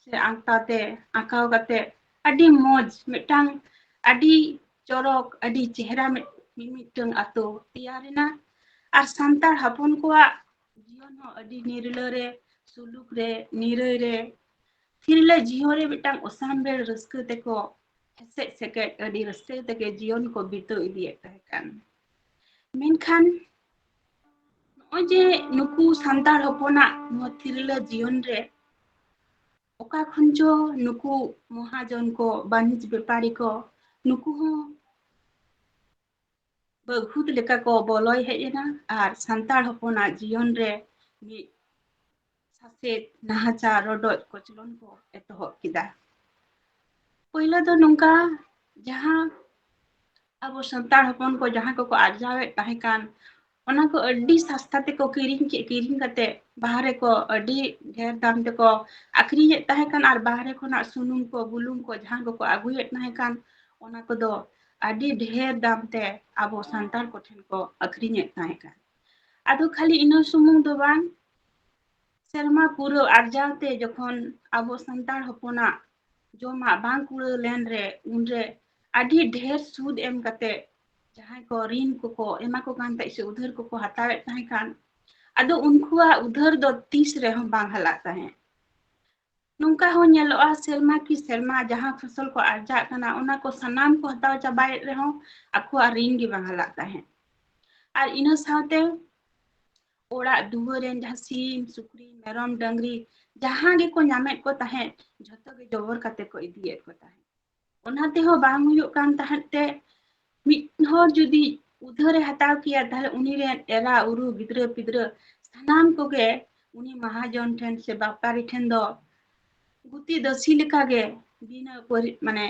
ᱥᱮ ᱟᱸᱠᱛᱟ ᱛᱮ ᱟᱸᱠᱟᱣ ᱠᱟᱛᱮ ᱟᱹᱰᱤ ᱢᱚᱡᱽ ᱢᱤᱫᱴᱟᱝ ᱟᱹᱰᱤ ᱪᱚᱨᱚᱠ, ᱟᱹᱰᱤ ᱪᱮᱦᱨᱟ ᱢᱤᱫ-, ᱢᱤᱫᱴᱟᱝ ᱟᱛᱳ ᱛᱮᱭᱟᱨ ᱮᱱᱟ᱾ ᱟᱨ ᱥᱟᱱᱛᱟᱲ ᱦᱚᱯᱚᱱ ᱠᱚᱣᱟᱜ ᱡᱤᱭᱚᱱ ᱦᱚᱸ ᱟᱹᱰᱤ ᱱᱤᱨᱞᱟᱹ ᱨᱮ, ᱥᱩᱞᱩᱠ ᱨᱮ, ᱱᱤᱨᱟᱹᱭ ᱨᱮ, ᱛᱤᱨᱞᱟᱹ ᱡᱤᱭᱚᱱ ᱨᱮ ᱢᱤᱫᱴᱟᱝ ᱚᱥᱟᱢᱵᱷᱮᱲ ᱨᱟᱹᱥᱠᱟᱹ ᱛᱮᱠᱚ ᱦᱮᱥᱮᱡ ᱥᱮᱠᱮᱡ ᱟᱹᱰᱤ ᱨᱟᱹᱥᱠᱟᱹ ᱛᱮᱜᱮ ᱡᱤᱭᱚᱱ ᱠᱚ ᱵᱤᱛᱟᱹᱣ ᱤᱫᱤᱭᱮᱫ ᱛᱟᱦᱮᱸ ᱠᱟᱱ᱾ ᱢᱮᱱᱠᱷᱟᱱ ᱱᱚᱜᱼᱚᱭ ᱡᱮ ᱱᱩᱠᱩ ᱥᱟᱱᱛᱟᱲ ᱦᱚᱯᱚᱱᱟᱜ ᱱᱚᱣᱟ ᱛᱤᱨᱞᱟᱹ ᱡᱤᱭᱚᱱ ᱨᱮ ᱚᱠᱟ ᱠᱷᱚᱱ ᱪᱚ ᱱᱩᱠᱩ ᱢᱚᱦᱟᱡᱚᱱ ᱠᱚ, ᱵᱟᱹᱱᱤᱡᱽ ᱵᱮᱯᱟᱨᱤ ᱠᱚ, ᱱᱩᱠᱩ ᱦᱚᱸ ᱵᱟᱹᱜᱷᱩᱫ ᱞᱮᱠᱟ ᱠᱚ ᱵᱚᱞᱚᱭ ᱦᱮᱡ ᱮᱱᱟ ᱟᱨ ᱥᱟᱱᱛᱟᱲ ᱦᱚᱯᱚᱱᱟᱜ ᱡᱤᱭᱚᱱ ᱨᱮ ᱢᱤᱫ ᱥᱟᱥᱮᱛ, ᱱᱟᱦᱟᱪᱟᱨ, ᱨᱚᱰᱚᱡ, ᱠᱚᱪᱞᱚᱱ ᱠᱚ ᱮᱛᱚᱦᱚᱵ ᱠᱮᱫᱟ᱾ ᱯᱳᱭᱞᱳ ᱫᱚ ᱱᱚᱝᱠᱟ, ᱡᱟᱦᱟᱸ ᱟᱵᱚ ᱥᱟᱱᱛᱟᱲ ᱦᱚᱯᱚᱱ ᱠᱚ ᱡᱟᱦᱟᱸ ᱠᱚᱠᱚ ᱟᱨᱡᱟᱣᱮᱫ ᱛᱟᱦᱮᱸ ᱠᱟᱱ, ᱚᱱᱟ ᱠᱚ ᱟᱹᱰᱤ ᱥᱟᱥᱛᱟ ᱛᱮᱠᱚ ᱠᱤᱨᱤᱧ ᱠᱮᱫ, ᱠᱤᱨᱤᱧ ᱠᱟᱛᱮ ᱵᱟᱦᱨᱮ ᱠᱚ ᱟᱹᱰᱤ ᱰᱷᱮᱨ ᱫᱟᱢ ᱛᱮᱠᱚ ᱟᱠᱷᱨᱤᱧᱮᱫ ᱛᱟᱦᱮᱸ ᱠᱟᱱ ᱟᱨ ᱵᱟᱦᱨᱮ ᱠᱷᱚᱱᱟᱜ ᱥᱩᱱᱩᱢ ᱠᱚ, ᱵᱩᱞᱩᱝ ᱠᱚ ᱡᱟᱦᱟᱸ ᱠᱚᱠᱚ ᱟᱹᱜᱩᱭᱮᱫ ᱛᱟᱦᱮᱸ ᱠᱟᱱ, ᱚᱱᱟ ᱠᱚᱫᱚ ᱟᱹᱰᱤ ᱰᱷᱮᱨ ᱫᱟᱢ ᱛᱮ ᱟᱵᱚ ᱥᱟᱱᱛᱟᱲ ᱠᱚᱴᱷᱮᱱ ᱠᱚ ᱟᱠᱷᱨᱤᱧᱮᱫ ᱛᱟᱦᱮᱸ ᱠᱟᱱ᱾ ᱟᱫᱚ ᱠᱷᱟᱹᱞᱤ ᱤᱱᱟᱹ ᱥᱩᱢᱩᱝ ᱫᱚ ᱵᱟᱝ, ᱥᱮᱨᱢᱟ ᱯᱩᱨᱟᱹᱣ ᱟᱨᱡᱟᱣ ᱛᱮ ᱡᱚᱠᱷᱚᱱ ᱟᱵᱚ ᱥᱟᱱᱛᱟᱲ ᱦᱚᱯᱚᱱᱟᱜ ᱡᱚᱢᱟᱜ ᱵᱟᱝ ᱠᱩᱲᱟᱹᱣ ᱞᱮᱱ ᱨᱮ, ᱩᱱᱨᱮ ᱟᱹᱰᱤ ᱰᱷᱮᱨ ᱥᱩᱫ ᱮᱢ ᱠᱟᱛᱮ ᱡᱟᱦᱟᱸᱭ ᱠᱚ ᱨᱤᱱ ᱠᱚᱠᱚ ᱮᱢᱟ ᱠᱚ ᱠᱟᱱ ᱛᱟᱦᱮᱸᱫ ᱥᱮ ᱩᱫᱷᱟᱹᱨ ᱠᱚᱠᱚ ᱦᱟᱛᱟᱣᱮᱫ ᱛᱟᱦᱮᱸ ᱠᱟᱱ, ᱟᱫᱚ ᱩᱱᱠᱩᱣᱟᱜ ᱩᱫᱷᱟᱹᱨ ᱫᱚ ᱛᱤᱥ ᱨᱮᱦᱚᱸ ᱵᱟᱝ ᱦᱟᱞᱟᱜ ᱛᱟᱦᱮᱸᱫ᱾ ᱱᱚᱝᱠᱟ ᱦᱚᱸ ᱧᱮᱞᱚᱜᱼᱟ, ᱥᱮᱨᱢᱟ ᱠᱤ ᱥᱮᱨᱢᱟ ᱡᱟᱦᱟᱸ ᱯᱷᱚᱥᱚᱞ ᱠᱚ ᱟᱨᱡᱟᱜ ᱠᱟᱱᱟ, ᱚᱱᱟ ᱠᱚ ᱥᱟᱱᱟᱢ ᱠᱚ ᱦᱟᱛᱟᱣ ᱪᱟᱵᱟᱭᱮᱫ ᱨᱮᱦᱚᱸ ᱟᱠᱚᱣᱟᱜ ᱨᱤᱱ ᱜᱮ ᱵᱟᱝ ᱦᱟᱞᱟᱜ ᱛᱟᱦᱮᱸᱫ᱾ ᱟᱨ ᱤᱱᱟᱹ ᱥᱟᱶᱛᱮ ᱚᱲᱟᱜ ᱫᱩᱣᱟᱹᱨ ᱨᱮᱱ ᱡᱟᱦᱟᱸ ᱥᱤᱢ, ᱥᱩᱠᱨᱤ, ᱢᱮᱨᱚᱢ, ᱰᱟᱹᱝᱨᱤ ᱡᱟᱦᱟᱸ ᱜᱮᱠᱚ ᱧᱟᱢᱮᱫ ᱠᱚ ᱛᱟᱦᱮᱸᱫ, ᱡᱷᱚᱛᱚ ᱜᱮ ᱡᱚᱵᱚᱨ ᱠᱟᱛᱮ ᱠᱚ ᱤᱫᱤᱭᱮᱫ ᱠᱚ ᱛᱟᱦᱮᱸᱫ᱾ ᱚᱱᱟ ᱛᱮᱦᱚᱸ ᱵᱟᱝ ᱦᱩᱭᱩᱜ ᱠᱟᱱ ᱛᱟᱦᱮᱸᱫ ᱛᱮ, ᱢᱤᱫ ᱦᱚᱲ ᱡᱩᱫᱤ ᱩᱫᱷᱟᱹᱨᱮ ᱦᱟᱛᱟᱣ ᱠᱮᱭᱟ, ᱛᱟᱦᱞᱮ ᱩᱱᱤ ᱨᱮᱱ ᱮᱨᱟ, ᱩᱨᱩ, ᱜᱤᱫᱽᱨᱟᱹ, ᱯᱤᱫᱽᱨᱟᱹ ᱥᱟᱱᱟᱢ ᱠᱚᱜᱮ ᱩᱱᱤ ᱢᱟᱦᱟᱡᱚᱱ ᱴᱷᱮᱱ ᱥᱮ ᱵᱟᱯᱟᱨᱤ ᱴᱷᱮᱱ ᱫᱚ ᱜᱩᱛᱤ ᱫᱟᱹᱥᱤ ᱞᱮᱠᱟᱜᱮ ᱵᱤᱱᱟᱹ ᱯᱚᱨᱤ-, ᱢᱟᱱᱮ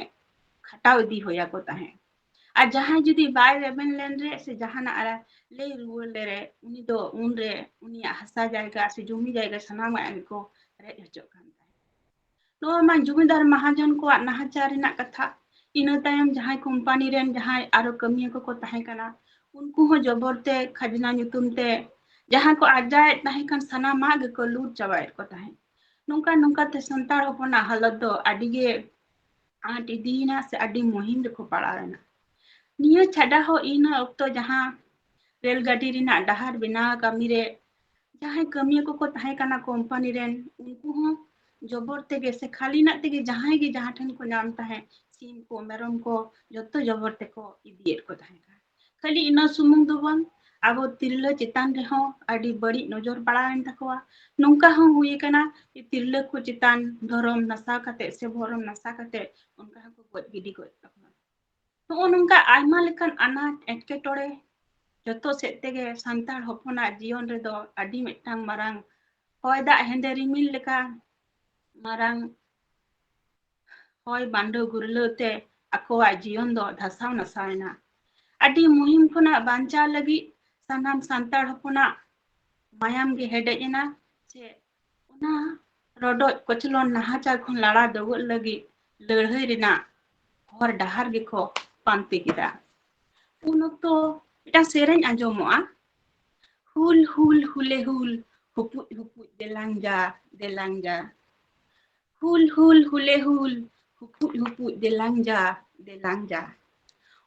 ᱠᱷᱟᱴᱟᱣ ᱤᱫᱤ ᱦᱩᱭ ᱟᱠᱚ ᱛᱟᱦᱮᱸᱫ᱾ ᱟᱨ ᱡᱟᱦᱟᱸᱭ ᱡᱩᱫᱤ ᱵᱟᱭ ᱨᱮᱵᱮᱱ ᱞᱮᱱ ᱨᱮ ᱥᱮ ᱡᱟᱦᱟᱱᱟᱜ ᱟᱨ ᱞᱟᱹᱭ ᱨᱩᱣᱟᱹᱲ ᱞᱮᱨᱮ, ᱩᱱᱤ ᱫᱚ ᱩᱱᱨᱮ ᱩᱱᱤᱭᱟᱜ ᱦᱟᱥᱟ ᱡᱟᱭᱜᱟ ᱥᱮ ᱡᱩᱢᱤ ᱡᱟᱭᱜᱟ ᱥᱟᱱᱟᱢᱟᱜ ᱜᱮᱠᱚ ᱨᱮᱡ ᱦᱚᱪᱚᱜ ᱠᱟᱱ ᱛᱟᱦᱮᱸᱫ᱾ ᱱᱚᱣᱟ ᱢᱟ ᱡᱩᱢᱤᱫᱟᱨ ᱢᱟᱦᱟᱡᱚᱱ ᱠᱚᱣᱟᱜ ᱱᱟᱦᱟᱪᱟᱨ ᱨᱮᱱᱟᱜ ᱠᱟᱛᱷᱟ᱾ ᱤᱱᱟᱹ ᱛᱟᱭᱚᱢ ᱡᱟᱦᱟᱸᱭ ᱠᱳᱢᱯᱟᱱᱤ ᱨᱮᱱ ᱡᱟᱦᱟᱸᱭ ᱟᱨᱚ ᱠᱟᱹᱢᱤᱭᱟᱹ ᱠᱚᱠᱚ ᱛᱟᱦᱮᱸ ᱠᱟᱱᱟ, ᱩᱱᱠᱩ ᱦᱚᱸ ᱡᱚᱵᱚᱨ ᱛᱮ ᱠᱷᱟᱡᱽᱱᱟ ᱧᱩᱛᱩᱢ ᱛᱮ ᱡᱟᱦᱟᱸ ᱠᱚ ᱟᱨᱡᱟᱣᱮᱫ ᱛᱟᱦᱮᱸ ᱠᱟᱱ ᱥᱟᱱᱟᱢᱟᱜ ᱜᱮᱠᱚ ᱞᱩᱴ ᱪᱟᱵᱟᱭᱮᱫ ᱠᱚ ᱛᱟᱦᱮᱸᱫ᱾ ᱱᱚᱝᱠᱟ ᱱᱚᱝᱠᱟ ᱛᱮ ᱥᱟᱱᱛᱟᱲ ᱦᱚᱯᱚᱱᱟᱜ ᱦᱟᱞᱚᱛ ᱫᱚ ᱟᱹᱰᱤ ᱜᱮ ᱟᱸᱴ ᱤᱫᱤᱭᱮᱱᱟ ᱥᱮ ᱟᱹᱰᱤ ᱢᱩᱦᱤᱢ ᱨᱮᱠᱚ ᱯᱟᱲᱟᱣ ᱮᱱᱟ᱾ ᱱᱤᱭᱟᱹ ᱪᱷᱟᱰᱟ ᱦᱚᱸ ᱤᱱᱟᱹ ᱚᱠᱛᱚ ᱡᱟᱦᱟᱸ ᱨᱮᱞ ᱜᱟᱹᱰᱤ ᱨᱮᱱᱟᱜ ᱰᱟᱦᱟᱨ ᱵᱮᱱᱟᱣ ᱠᱟᱹᱢᱤ ᱨᱮ ᱡᱟᱦᱟᱸᱭ ᱠᱟᱹᱢᱤᱭᱟᱹ ᱠᱚᱠᱚ ᱛᱟᱦᱮᱸ ᱠᱟᱱᱟ ᱠᱳᱢᱯᱟᱱᱤ ᱨᱮᱱ, ᱩᱱᱠᱩ ᱦᱚᱸ ᱡᱚᱵᱚᱨ ᱛᱮᱜᱮ ᱥᱮ ᱠᱷᱟᱹᱞᱤᱱᱟᱜ ᱛᱮᱜᱮ ᱡᱟᱦᱟᱸᱭ ᱜᱮ ᱡᱟᱦᱟᱸ ᱴᱷᱮᱱ ᱠᱚ ᱧᱟᱢ ᱛᱟᱦᱮᱸᱫ, ᱥᱤᱢ ᱠᱚ, ᱢᱮᱨᱚᱢ ᱠᱚ, ᱡᱚᱛᱚ ᱡᱚᱵᱚᱨ ᱛᱮᱠᱚ ᱤᱫᱤᱭᱮᱫ ᱠᱚ ᱛᱟᱦᱮᱸ ᱠᱟᱱᱟ᱾ ᱠᱷᱟᱹᱞᱤ ᱤᱱᱟᱹ ᱥᱩᱢᱩᱝ ᱫᱚ ᱵᱟᱝ, ᱟᱵᱚ ᱛᱤᱨᱞᱟᱹ ᱪᱮᱛᱟᱱ ᱨᱮᱦᱚᱸ ᱟᱹᱰᱤ ᱵᱟᱹᱲᱤᱡ ᱱᱚᱡᱚᱨ ᱯᱟᱲᱟᱣᱮᱱ ᱛᱟᱠᱚᱣᱟ᱾ ᱱᱚᱝᱠᱟ ᱦᱚᱸ ᱦᱩᱭ ᱟᱠᱟᱱᱟ ᱡᱮ ᱛᱤᱨᱞᱟᱹ ᱠᱚ ᱪᱮᱛᱟᱱ ᱫᱷᱚᱨᱚᱢ ᱱᱟᱥᱟᱣ ᱠᱟᱛᱮ ᱥᱮ ᱵᱷᱚᱨᱚᱢ ᱱᱟᱥᱟ ᱠᱟᱛᱮ ᱚᱱᱠᱟ ᱦᱚᱸᱠᱚ ᱜᱚᱡ ᱜᱤᱰᱤ ᱜᱚᱡ ᱠᱟᱠᱚᱣᱟ᱾ ᱱᱚᱜᱼᱚ ᱱᱚᱝᱠᱟ ᱟᱭᱢᱟ ᱞᱮᱠᱟᱱ ᱟᱱᱟᱴ ᱮᱴᱠᱮᱴᱚᱬᱮ ᱡᱚᱛᱚ ᱥᱮᱫ ᱛᱮᱜᱮ ᱥᱟᱱᱛᱟᱲ ᱦᱚᱯᱚᱱᱟᱜ ᱡᱤᱭᱚᱱ ᱨᱮᱫᱚ ᱟᱹᱰᱤ ᱢᱤᱫᱴᱟᱝ ᱢᱟᱨᱟᱝ ᱦᱚᱭ ᱫᱟᱜ ᱦᱮᱸᱫᱮ ᱨᱤᱢᱤᱞ ᱞᱮᱠᱟ ᱢᱟᱨᱟᱝ ᱦᱚᱭ ᱵᱟᱸᱰᱚ ᱜᱩᱨᱞᱟᱹᱣ ᱛᱮ ᱟᱠᱚᱣᱟᱜ ᱡᱤᱭᱚᱱ ᱫᱚ ᱫᱷᱟᱥᱟᱣ ᱱᱟᱥᱟᱣ ᱮᱱᱟ᱾ ᱟᱹᱰᱤ ᱢᱩᱦᱤᱢ ᱠᱷᱚᱱᱟᱜ ᱵᱟᱧᱪᱟᱣ ᱞᱟᱹᱜᱤᱫ ᱥᱟᱱᱟᱢ ᱥᱟᱱᱛᱟᱲ ᱦᱚᱯᱚᱱᱟᱜ ᱢᱟᱭᱟᱢ ᱜᱮ ᱦᱮᱰᱮᱡ ᱮᱱᱟ, ᱥᱮ ᱚᱱᱟ ᱨᱚᱰᱚᱡ ᱠᱚᱪᱞᱚᱱ ᱱᱟᱦᱟᱪᱟᱨ ᱠᱷᱚᱱ ᱞᱟᱲᱟ ᱫᱚᱜᱚᱜ ᱞᱟᱹᱜᱤᱫ ᱞᱟᱹᱲᱦᱟᱹᱭ ᱨᱮᱱᱟᱜ ᱦᱚᱨ ᱰᱟᱦᱟᱨ ᱜᱮᱠᱚ ᱯᱟᱱᱛᱮ ᱠᱮᱫᱟ᱾ ᱩᱱ ᱚᱠᱛᱚ ᱢᱤᱫᱴᱟᱝ ᱥᱮᱨᱮᱧ ᱟᱸᱡᱚᱢᱚᱜᱼᱟ, ᱦᱩᱞ ᱦᱩᱞ ᱦᱩᱞᱮ ᱦᱩᱞ, ᱦᱩᱯᱩᱡ ᱦᱩᱯᱩᱡ ᱫᱮᱞᱟᱝ ᱡᱟ, ᱫᱮᱞᱟᱝ ᱡᱟ᱾ ᱦᱩᱞ ᱦᱩᱞ ᱦᱩᱞᱮ ᱦᱩᱞ, ᱦᱩᱯᱩᱡ ᱦᱩᱯᱩᱡ ᱫᱮᱞᱟᱝ ᱡᱟ, ᱫᱮᱞᱟᱝ ᱡᱟ᱾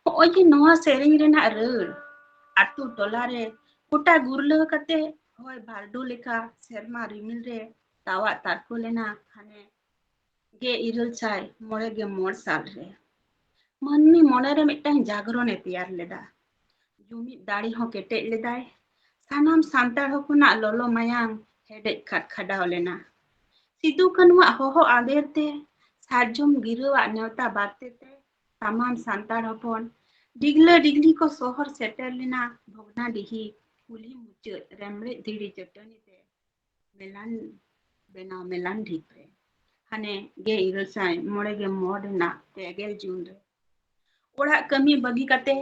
ᱦᱚᱸᱜᱼᱚᱭ ᱡᱮ ᱱᱚᱣᱟ ᱥᱮᱨᱮᱧ ᱨᱮᱱᱟᱜ ᱨᱟᱹᱲ, ᱟᱛᱳ ᱴᱚᱞᱟ ᱨᱮ ᱜᱚᱴᱟ ᱜᱩᱨᱞᱟᱹᱣ ᱠᱟᱛᱮ ᱦᱚᱭ ᱵᱟᱨᱰᱩ ᱞᱮᱠᱟ ᱥᱮᱨᱢᱟ ᱨᱤᱢᱤᱞ ᱨᱮ ᱛᱟᱣᱟᱜ ᱛᱟᱨᱠᱚ ᱞᱮᱱᱟ, ᱦᱟᱱᱮ ᱜᱮᱞ ᱤᱨᱟᱹᱞ ᱥᱟᱭ ᱢᱚᱬᱮ ᱜᱮᱞ ᱢᱚᱬᱮ ᱥᱟᱞ ᱨᱮ ᱢᱟᱹᱱᱢᱤ ᱢᱚᱱᱮᱨᱮ ᱢᱤᱫᱴᱟᱝ ᱡᱟᱜᱽᱨᱚᱱᱮ ᱛᱮᱭᱟᱨ ᱞᱮᱫᱟ᱾ ᱡᱩᱢᱤᱫ ᱫᱟᱲᱮ ᱦᱚᱸ ᱠᱮᱴᱮᱡ ᱞᱮᱫᱟᱭ᱾ ᱥᱟᱱᱟᱢ ᱥᱟᱱᱛᱟᱲ ᱦᱚᱯᱚᱱᱟᱜ ᱞᱚᱞᱚ ᱢᱟᱭᱟᱝ ᱦᱮᱰᱮᱡ ᱠᱷᱟᱰ ᱠᱷᱟᱰᱟᱣ ᱞᱮᱱᱟ᱾ ᱥᱤᱫᱩ ᱠᱟᱹᱱᱩᱣᱟᱜ ᱦᱚᱦᱚ ᱟᱫᱮᱨ ᱛᱮ ᱥᱟᱨᱡᱚᱢ ᱜᱤᱨᱟᱹᱣᱟᱜ ᱱᱮᱣᱛᱟ ᱵᱟᱨᱛᱮ ᱛᱮ ᱥᱟᱱᱟᱢ ᱥᱟᱱᱛᱟᱲ ᱦᱚᱯᱚᱱ ᱰᱤᱜᱽᱞᱟᱹ ᱰᱤᱜᱽᱞᱤ ᱠᱚ ᱥᱚᱦᱚᱨ ᱥᱮᱴᱮᱨ ᱞᱮᱱᱟ ᱵᱷᱚᱜᱽᱱᱟᱰᱤᱦᱤ ᱠᱩᱞᱦᱤ ᱢᱩᱪᱟᱹᱫ ᱨᱮᱢᱲᱮᱡ ᱫᱷᱤᱨᱤ ᱪᱟᱹᱴᱟᱹᱱᱤ ᱛᱮ ᱢᱮᱞᱟᱱ ᱵᱮᱱᱟᱣ ᱢᱮᱞᱟᱱ ᱰᱷᱤᱯ ᱨᱮ᱾ ᱦᱟᱱᱮ ᱜᱮᱞ ᱤᱨᱟᱹᱞ ᱥᱟᱭ ᱢᱚᱬᱮ ᱜᱮᱞ ᱢᱚᱬᱮ ᱨᱮᱱᱟᱜ ᱯᱮ ᱜᱮᱞ ᱡᱩᱱ ᱨᱮ᱾ ᱚᱲᱟᱜ ᱠᱟᱹᱢᱤ ᱵᱟᱹᱜᱤ ᱠᱟᱛᱮ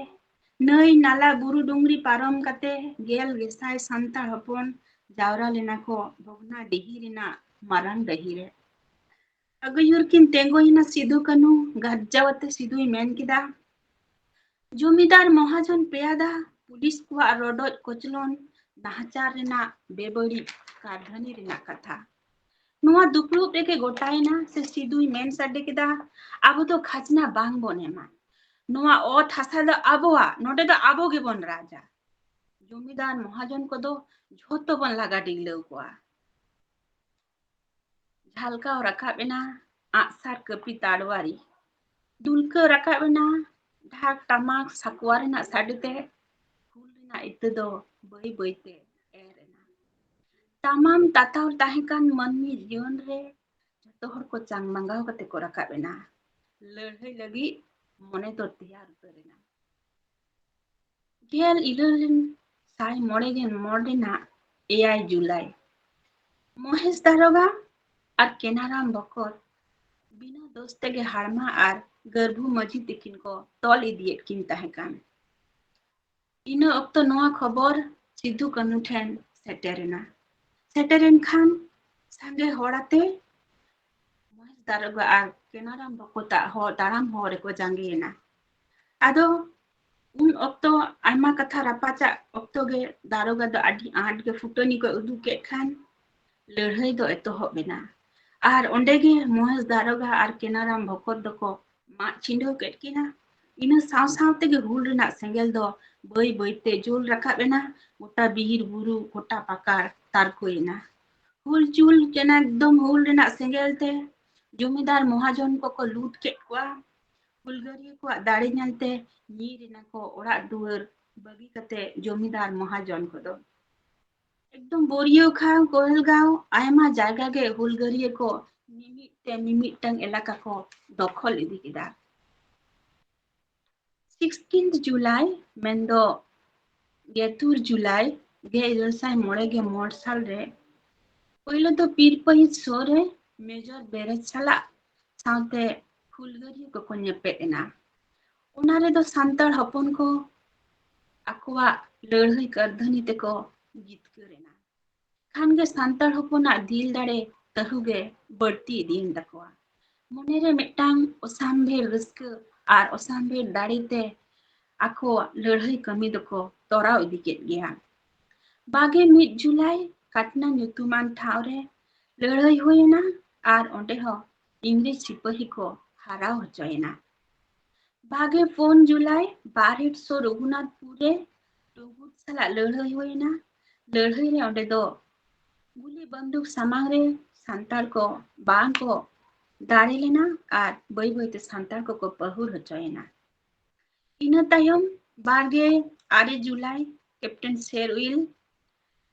ᱱᱟᱹᱭ ᱱᱟᱞᱟ ᱵᱩᱨᱩ ᱰᱩᱝᱨᱤ ᱯᱟᱨᱚᱢ ᱠᱟᱛᱮ ᱜᱮᱞ ᱜᱮᱥᱟᱭ ᱥᱟᱱᱛᱟᱲ ᱦᱚᱯᱚᱱ ᱡᱟᱣᱨᱟ ᱞᱮᱱᱟ ᱠᱚ ᱵᱷᱚᱜᱽᱱᱟᱰᱤᱦᱤ ᱨᱮᱱᱟᱜ ᱢᱟᱨᱟᱝ ᱰᱟᱹᱦᱤ ᱨᱮ᱾ ᱟᱹᱜᱟᱹᱭᱩᱨ ᱠᱤᱱ ᱛᱮᱸᱜᱚᱭᱮᱱᱟ ᱥᱤᱫᱩ ᱠᱟᱹᱱᱦᱩ᱾ ᱜᱟᱨᱡᱟᱣ ᱟᱛᱮ ᱥᱤᱫᱩᱭ ᱢᱮᱱ ᱠᱮᱫᱟ, ᱡᱚᱢᱤᱫᱟᱨ ᱢᱚᱦᱟᱡᱚᱱ ᱯᱮᱭᱟᱫᱟ ᱯᱩᱞᱤᱥ ᱠᱚᱣᱟᱜ ᱨᱚᱰᱚᱡ ᱠᱚᱪᱞᱚᱱ ᱱᱟᱦᱟᱪᱟᱨ ᱨᱮᱱᱟᱜ ᱵᱮᱵᱟᱹᱲᱤᱡ ᱠᱟᱹᱨᱫᱷᱟᱹᱱᱤ ᱨᱮᱱᱟᱜ ᱠᱟᱛᱷᱟ ᱱᱚᱣᱟ ᱫᱩᱯᱲᱩᱵ ᱨᱮᱜᱮ ᱜᱚᱴᱟᱭᱮᱱᱟ ᱥᱮ ᱥᱤᱫᱩᱭ ᱢᱮᱱ ᱥᱟᱰᱮ ᱠᱮᱫᱟ, ᱟᱵᱚ ᱫᱚ ᱠᱷᱟᱡᱽᱱᱟ ᱵᱟᱝ ᱵᱚᱱ ᱮᱢᱟ᱾ ᱱᱚᱣᱟ ᱚᱛ ᱦᱟᱥᱟ ᱫᱚ ᱟᱵᱚᱣᱟᱜ, ᱱᱚᱰᱮ ᱫᱚ ᱟᱵᱚ ᱜᱮᱵᱚᱱ ᱨᱟᱡᱟ᱾ ᱡᱚᱢᱤᱫᱟᱨ ᱢᱚᱦᱟᱡᱚᱱ ᱠᱚᱫᱚ ᱡᱷᱚᱛᱚ ᱵᱚᱱ ᱞᱟᱜᱟ ᱰᱤᱜᱽᱞᱟᱹᱣ ᱠᱚᱣᱟ᱾ ᱡᱷᱟᱞᱠᱟᱣ ᱨᱟᱠᱟᱵ ᱮᱱᱟ ᱟᱜᱼᱥᱟᱨ ᱠᱟᱹᱯᱤ ᱛᱟᱲᱣᱟᱨᱤ᱾ ᱫᱩᱞᱠᱟᱹᱣ ᱨᱟᱠᱟᱵ ᱮᱱᱟ ᱰᱷᱟᱠ ᱴᱟᱢᱟᱠ ᱥᱟᱠᱣᱟ ᱨᱮᱱᱟᱜ ᱥᱟᱰᱮ ᱛᱮ ᱦᱩᱞ ᱨᱮᱱᱟᱜ ᱤᱛᱟᱹ ᱫᱚ ᱵᱟᱹᱭ ᱵᱟᱹᱭ ᱛᱮ ᱮᱨ ᱮᱱᱟ᱾ ᱛᱟᱢᱟᱢ ᱛᱟᱛᱟᱣ ᱛᱟᱦᱮᱸ ᱠᱟᱱ ᱢᱟᱹᱱᱢᱤ ᱡᱤᱭᱚᱱ ᱨᱮ ᱡᱚᱛᱚ ᱦᱚᱲ ᱠᱚ ᱪᱟᱝ ᱢᱟᱸᱜᱟᱣ ᱠᱟᱛᱮ ᱠᱚ ᱨᱟᱠᱟᱵ ᱮᱱᱟ᱾ ᱞᱟᱹᱲᱦᱟᱹᱭ ᱞᱟᱹᱜᱤᱫ ᱢᱚᱱᱮ ᱫᱚ ᱛᱮᱭᱟᱨ ᱩᱛᱟᱹᱨ ᱮᱱᱟ᱾ ᱜᱮᱞ ᱤᱨᱟᱹᱞ ᱥᱟᱭ ᱢᱚᱬᱮ ᱜᱮᱞ ᱢᱚᱬᱮ ᱨᱮᱱᱟᱜ ᱮᱭᱟᱭ ᱡᱩᱞᱟᱭ ᱢᱚᱦᱮᱥ ᱫᱟᱨᱚᱜᱟ ᱟᱨ ᱠᱮᱱᱟᱨᱟᱢ ᱵᱚᱠᱚᱛ ᱵᱤᱱᱟᱹ ᱫᱳᱥ ᱛᱮᱜᱮ ᱦᱟᱲᱢᱟ ᱟᱨ ᱜᱟᱹᱨᱵᱷᱩ ᱢᱟᱹᱡᱷᱤ ᱛᱤᱠᱤᱱ ᱠᱚ ᱛᱚᱞ ᱤᱫᱤᱭᱮᱫ ᱠᱤᱱ ᱛᱟᱦᱮᱸ ᱠᱟᱱ᱾ ᱤᱱᱟᱹ ᱚᱠᱛᱚ ᱱᱚᱣᱟ ᱠᱷᱚᱵᱚᱨ ᱥᱤᱫᱩ ᱠᱟᱹᱱᱦᱩ ᱴᱷᱮᱱ ᱥᱮᱴᱮᱨᱮᱱᱟ᱾ ᱥᱮᱴᱮᱨᱮᱱ ᱠᱷᱟᱱ ᱥᱟᱸᱜᱮ ᱦᱚᱲ ᱟᱛᱮ ᱢᱚᱦᱮᱥ ᱫᱟᱨᱚᱜᱟ ᱟᱨ ᱠᱮᱱᱟᱨᱟᱢ ᱵᱚᱠᱚᱛᱟᱜ ᱦᱚᱨ, ᱛᱟᱲᱟᱢ ᱦᱚᱨ ᱨᱮᱠᱚ ᱡᱟᱸᱜᱮᱭᱮᱱᱟ᱾ ᱟᱫᱚ ᱩᱱ ᱚᱠᱛᱚ ᱟᱭᱢᱟ ᱠᱟᱛᱷᱟ ᱨᱟᱯᱟᱪᱟᱜ ᱚᱠᱛᱚ ᱜᱮ ᱫᱟᱨᱚᱜᱟ ᱫᱚ ᱟᱹᱰᱤ ᱟᱸᱴ ᱜᱮ ᱯᱷᱩᱴᱟᱹᱱᱤ ᱠᱚᱭ ᱩᱫᱩᱜ ᱠᱮᱫ ᱠᱷᱟᱱ ᱞᱟᱹᱲᱦᱟᱹᱭ ᱫᱚ ᱮᱛᱚᱦᱚᱵ ᱮᱱᱟ᱾ ᱟᱨ ᱚᱸᱰᱮ ᱜᱮ ᱢᱚᱦᱮᱥ ᱫᱟᱨᱚᱜᱟ ᱟᱨ ᱠᱮᱱᱟᱨᱟᱢ ᱵᱷᱚᱠᱚᱛ ᱫᱚᱠᱚ ᱢᱟᱜ ᱪᱷᱤᱸᱰᱟᱹᱣ ᱠᱮᱫ ᱠᱤᱱᱟ᱾ ᱤᱱᱟᱹ ᱥᱟᱶ ᱥᱟᱶ ᱛᱮᱜᱮ ᱦᱩᱞ ᱨᱮᱱᱟᱜ ᱥᱮᱸᱜᱮᱞ ᱫᱚ ᱵᱟᱹᱭ ᱵᱟᱹᱭ ᱛᱮ ᱡᱩᱞ ᱨᱟᱠᱟᱵ ᱮᱱᱟ᱾ ᱜᱚᱴᱟ ᱵᱤᱨ ᱵᱩᱨᱩ, ᱜᱚᱴᱟ ᱯᱟᱠᱟᱲ ᱛᱟᱨᱠᱚᱭᱮᱱᱟ᱾ ᱦᱩᱞ ᱡᱩᱞ ᱮᱱᱟ ᱮᱠᱫᱚᱢ ᱦᱩᱞ ᱨᱮᱱᱟᱜ ᱥᱮᱸᱜᱮᱞ ᱛᱮ᱾ ᱡᱚᱢᱤᱫᱟᱨ ᱢᱚᱦᱟᱡᱚᱱ ᱠᱚᱠᱚ ᱞᱩᱴ ᱠᱮᱫ ᱠᱚᱣᱟ᱾ ᱦᱩᱞᱜᱟᱹᱨᱤᱭᱟᱹ ᱠᱚᱣᱟᱜ ᱫᱟᱲᱮ ᱧᱮᱞᱛᱮ ᱧᱤᱨ ᱮᱱᱟ ᱠᱚ ᱚᱲᱟᱜ ᱫᱩᱣᱟᱹᱨ ᱵᱟᱹᱜᱤ ᱠᱟᱛᱮ ᱡᱚᱢᱤᱫᱟᱨ ᱢᱚᱦᱟᱡᱚᱱ ᱠᱚᱫᱚ᱾ ᱮᱠᱫᱚᱢ ᱵᱳᱨᱤᱭᱟᱹ ᱠᱷᱟᱱ ᱠᱚᱦᱮᱞᱜᱟᱸᱣ ᱟᱭᱢᱟ ᱡᱟᱭᱜᱟ ᱜᱮ ᱦᱩᱞᱜᱟᱹᱨᱤᱭᱟᱹ ᱠᱚ ᱢᱤᱢᱤᱫ ᱛᱮ ᱢᱤᱢᱤᱫᱴᱟᱝ ᱮᱞᱟᱠᱟ ᱠᱚ ᱫᱚᱠᱷᱚᱞ ᱤᱫᱤ ᱠᱮᱫᱟ᱾ Sixteenth July ᱢᱮᱱᱫᱚ ᱜᱮᱛᱩᱨ ᱡᱩᱞᱟᱭ ᱜᱮᱞ ᱤᱨᱟᱹᱞ ᱥᱟᱭ ᱢᱚᱬᱮ ᱜᱮ ᱢᱚᱬ ᱥᱟᱞ ᱨᱮ ᱯᱳᱭᱞᱳ ᱫᱚ ᱯᱤᱨ ᱯᱟᱹᱦᱤᱡ ᱥᱳ ᱨᱮ ᱢᱮᱡᱚᱨ ᱵᱮᱨᱮᱡᱽ ᱥᱟᱞᱟᱜ ᱥᱟᱶᱛᱮ ᱦᱩᱞᱜᱟᱹᱨᱤᱭᱟᱹ ᱠᱚᱠᱚ ᱧᱮᱯᱮᱫ ᱮᱱᱟ᱾ ᱚᱱᱟ ᱨᱮᱫᱚ ᱥᱟᱱᱛᱟᱲ ᱦᱚᱯᱚᱱ ᱠᱚ ᱟᱠᱚᱣᱟᱜ ᱞᱟᱹᱲᱦᱟᱹᱭ ᱠᱟᱹᱨᱫᱷᱟᱹᱱᱤ ᱛᱮᱠᱚ ᱡᱤᱛᱠᱟᱹᱨ ᱮᱱᱟ᱾ ᱠᱷᱟᱱ ᱜᱮ ᱥᱟᱱᱛᱟᱲ ᱦᱚᱯᱚᱱᱟᱜ ᱫᱤᱞ ᱫᱟᱲᱮ ᱛᱟᱹᱦᱩ ᱜᱮ ᱵᱟᱹᱲᱛᱤ ᱤᱫᱤᱭᱮᱱ ᱛᱟᱠᱚᱣᱟ᱾ ᱢᱚᱱᱮᱨᱮ ᱢᱤᱫᱴᱟᱝ ᱚᱥᱟᱢᱵᱷᱮᱲ ᱨᱟᱹᱥᱠᱟᱹ ᱟᱨ ᱚᱥᱟᱢᱵᱷᱮᱲ ᱫᱟᱲᱮᱛᱮ ᱟᱠᱚᱣᱟᱜ ᱞᱟᱹᱲᱦᱟᱹᱭ ᱠᱟᱹᱢᱤ ᱫᱚᱠᱚ ᱛᱚᱨᱟᱣ ᱤᱫᱤ ᱠᱮᱫ ᱜᱮᱭᱟ᱾ ᱵᱟᱜᱮ ᱢᱤᱫ ᱡᱩᱞᱟᱭ ᱠᱟᱴᱱᱟ ᱧᱩᱛᱩᱢᱟᱱ ᱴᱷᱟᱶ ᱨᱮ ᱞᱟᱹᱲᱦᱟᱹᱭ ᱦᱩᱭᱮᱱᱟ ᱟᱨ ᱚᱸᱰᱮ ᱦᱚᱸ ᱤᱝᱨᱮᱡᱽ ᱥᱤᱯᱟᱹᱦᱤ ᱠᱚ ᱦᱟᱨᱟᱣ ᱦᱚᱪᱚᱭᱮᱱᱟ᱾ ᱵᱟᱜᱮ ᱯᱩᱱ ᱡᱩᱞᱟᱭ ᱵᱟᱨᱦᱮᱴ ᱥᱩᱨ ᱨᱚᱜᱷᱩᱱᱟᱛᱷᱯᱩᱨ ᱨᱮ ᱴᱩᱜᱩᱰ ᱥᱟᱞᱟᱜ ᱞᱟᱹᱲᱦᱟᱹᱭ ᱦᱩᱭᱮᱱᱟ᱾ ᱞᱟᱹᱲᱦᱟᱹᱭ ᱨᱮ ᱚᱸᱰᱮ ᱫᱚ ᱜᱩᱞᱤ ᱵᱟᱱᱫᱩᱠ ᱥᱟᱢᱟᱝ ᱨᱮ ᱥᱟᱱᱛᱟᱲ ᱠᱚ ᱵᱟᱝ ᱠᱚ ᱫᱟᱲᱮ ᱞᱮᱱᱟ ᱟᱨ ᱵᱟᱹᱭ ᱵᱟᱹᱭᱛᱮ ᱥᱟᱱᱛᱟᱲ ᱠᱚᱠᱚ ᱯᱟᱹᱦᱩᱲ ᱦᱚᱪᱚᱭᱮᱱᱟ᱾ ᱤᱱᱟᱹ ᱛᱟᱭᱚᱢ ᱵᱟᱨᱜᱮ ᱟᱨᱮ ᱡᱩᱞᱟᱭ ᱠᱮᱯᱴᱮᱱ ᱥᱮᱨ ᱩᱭᱤᱞ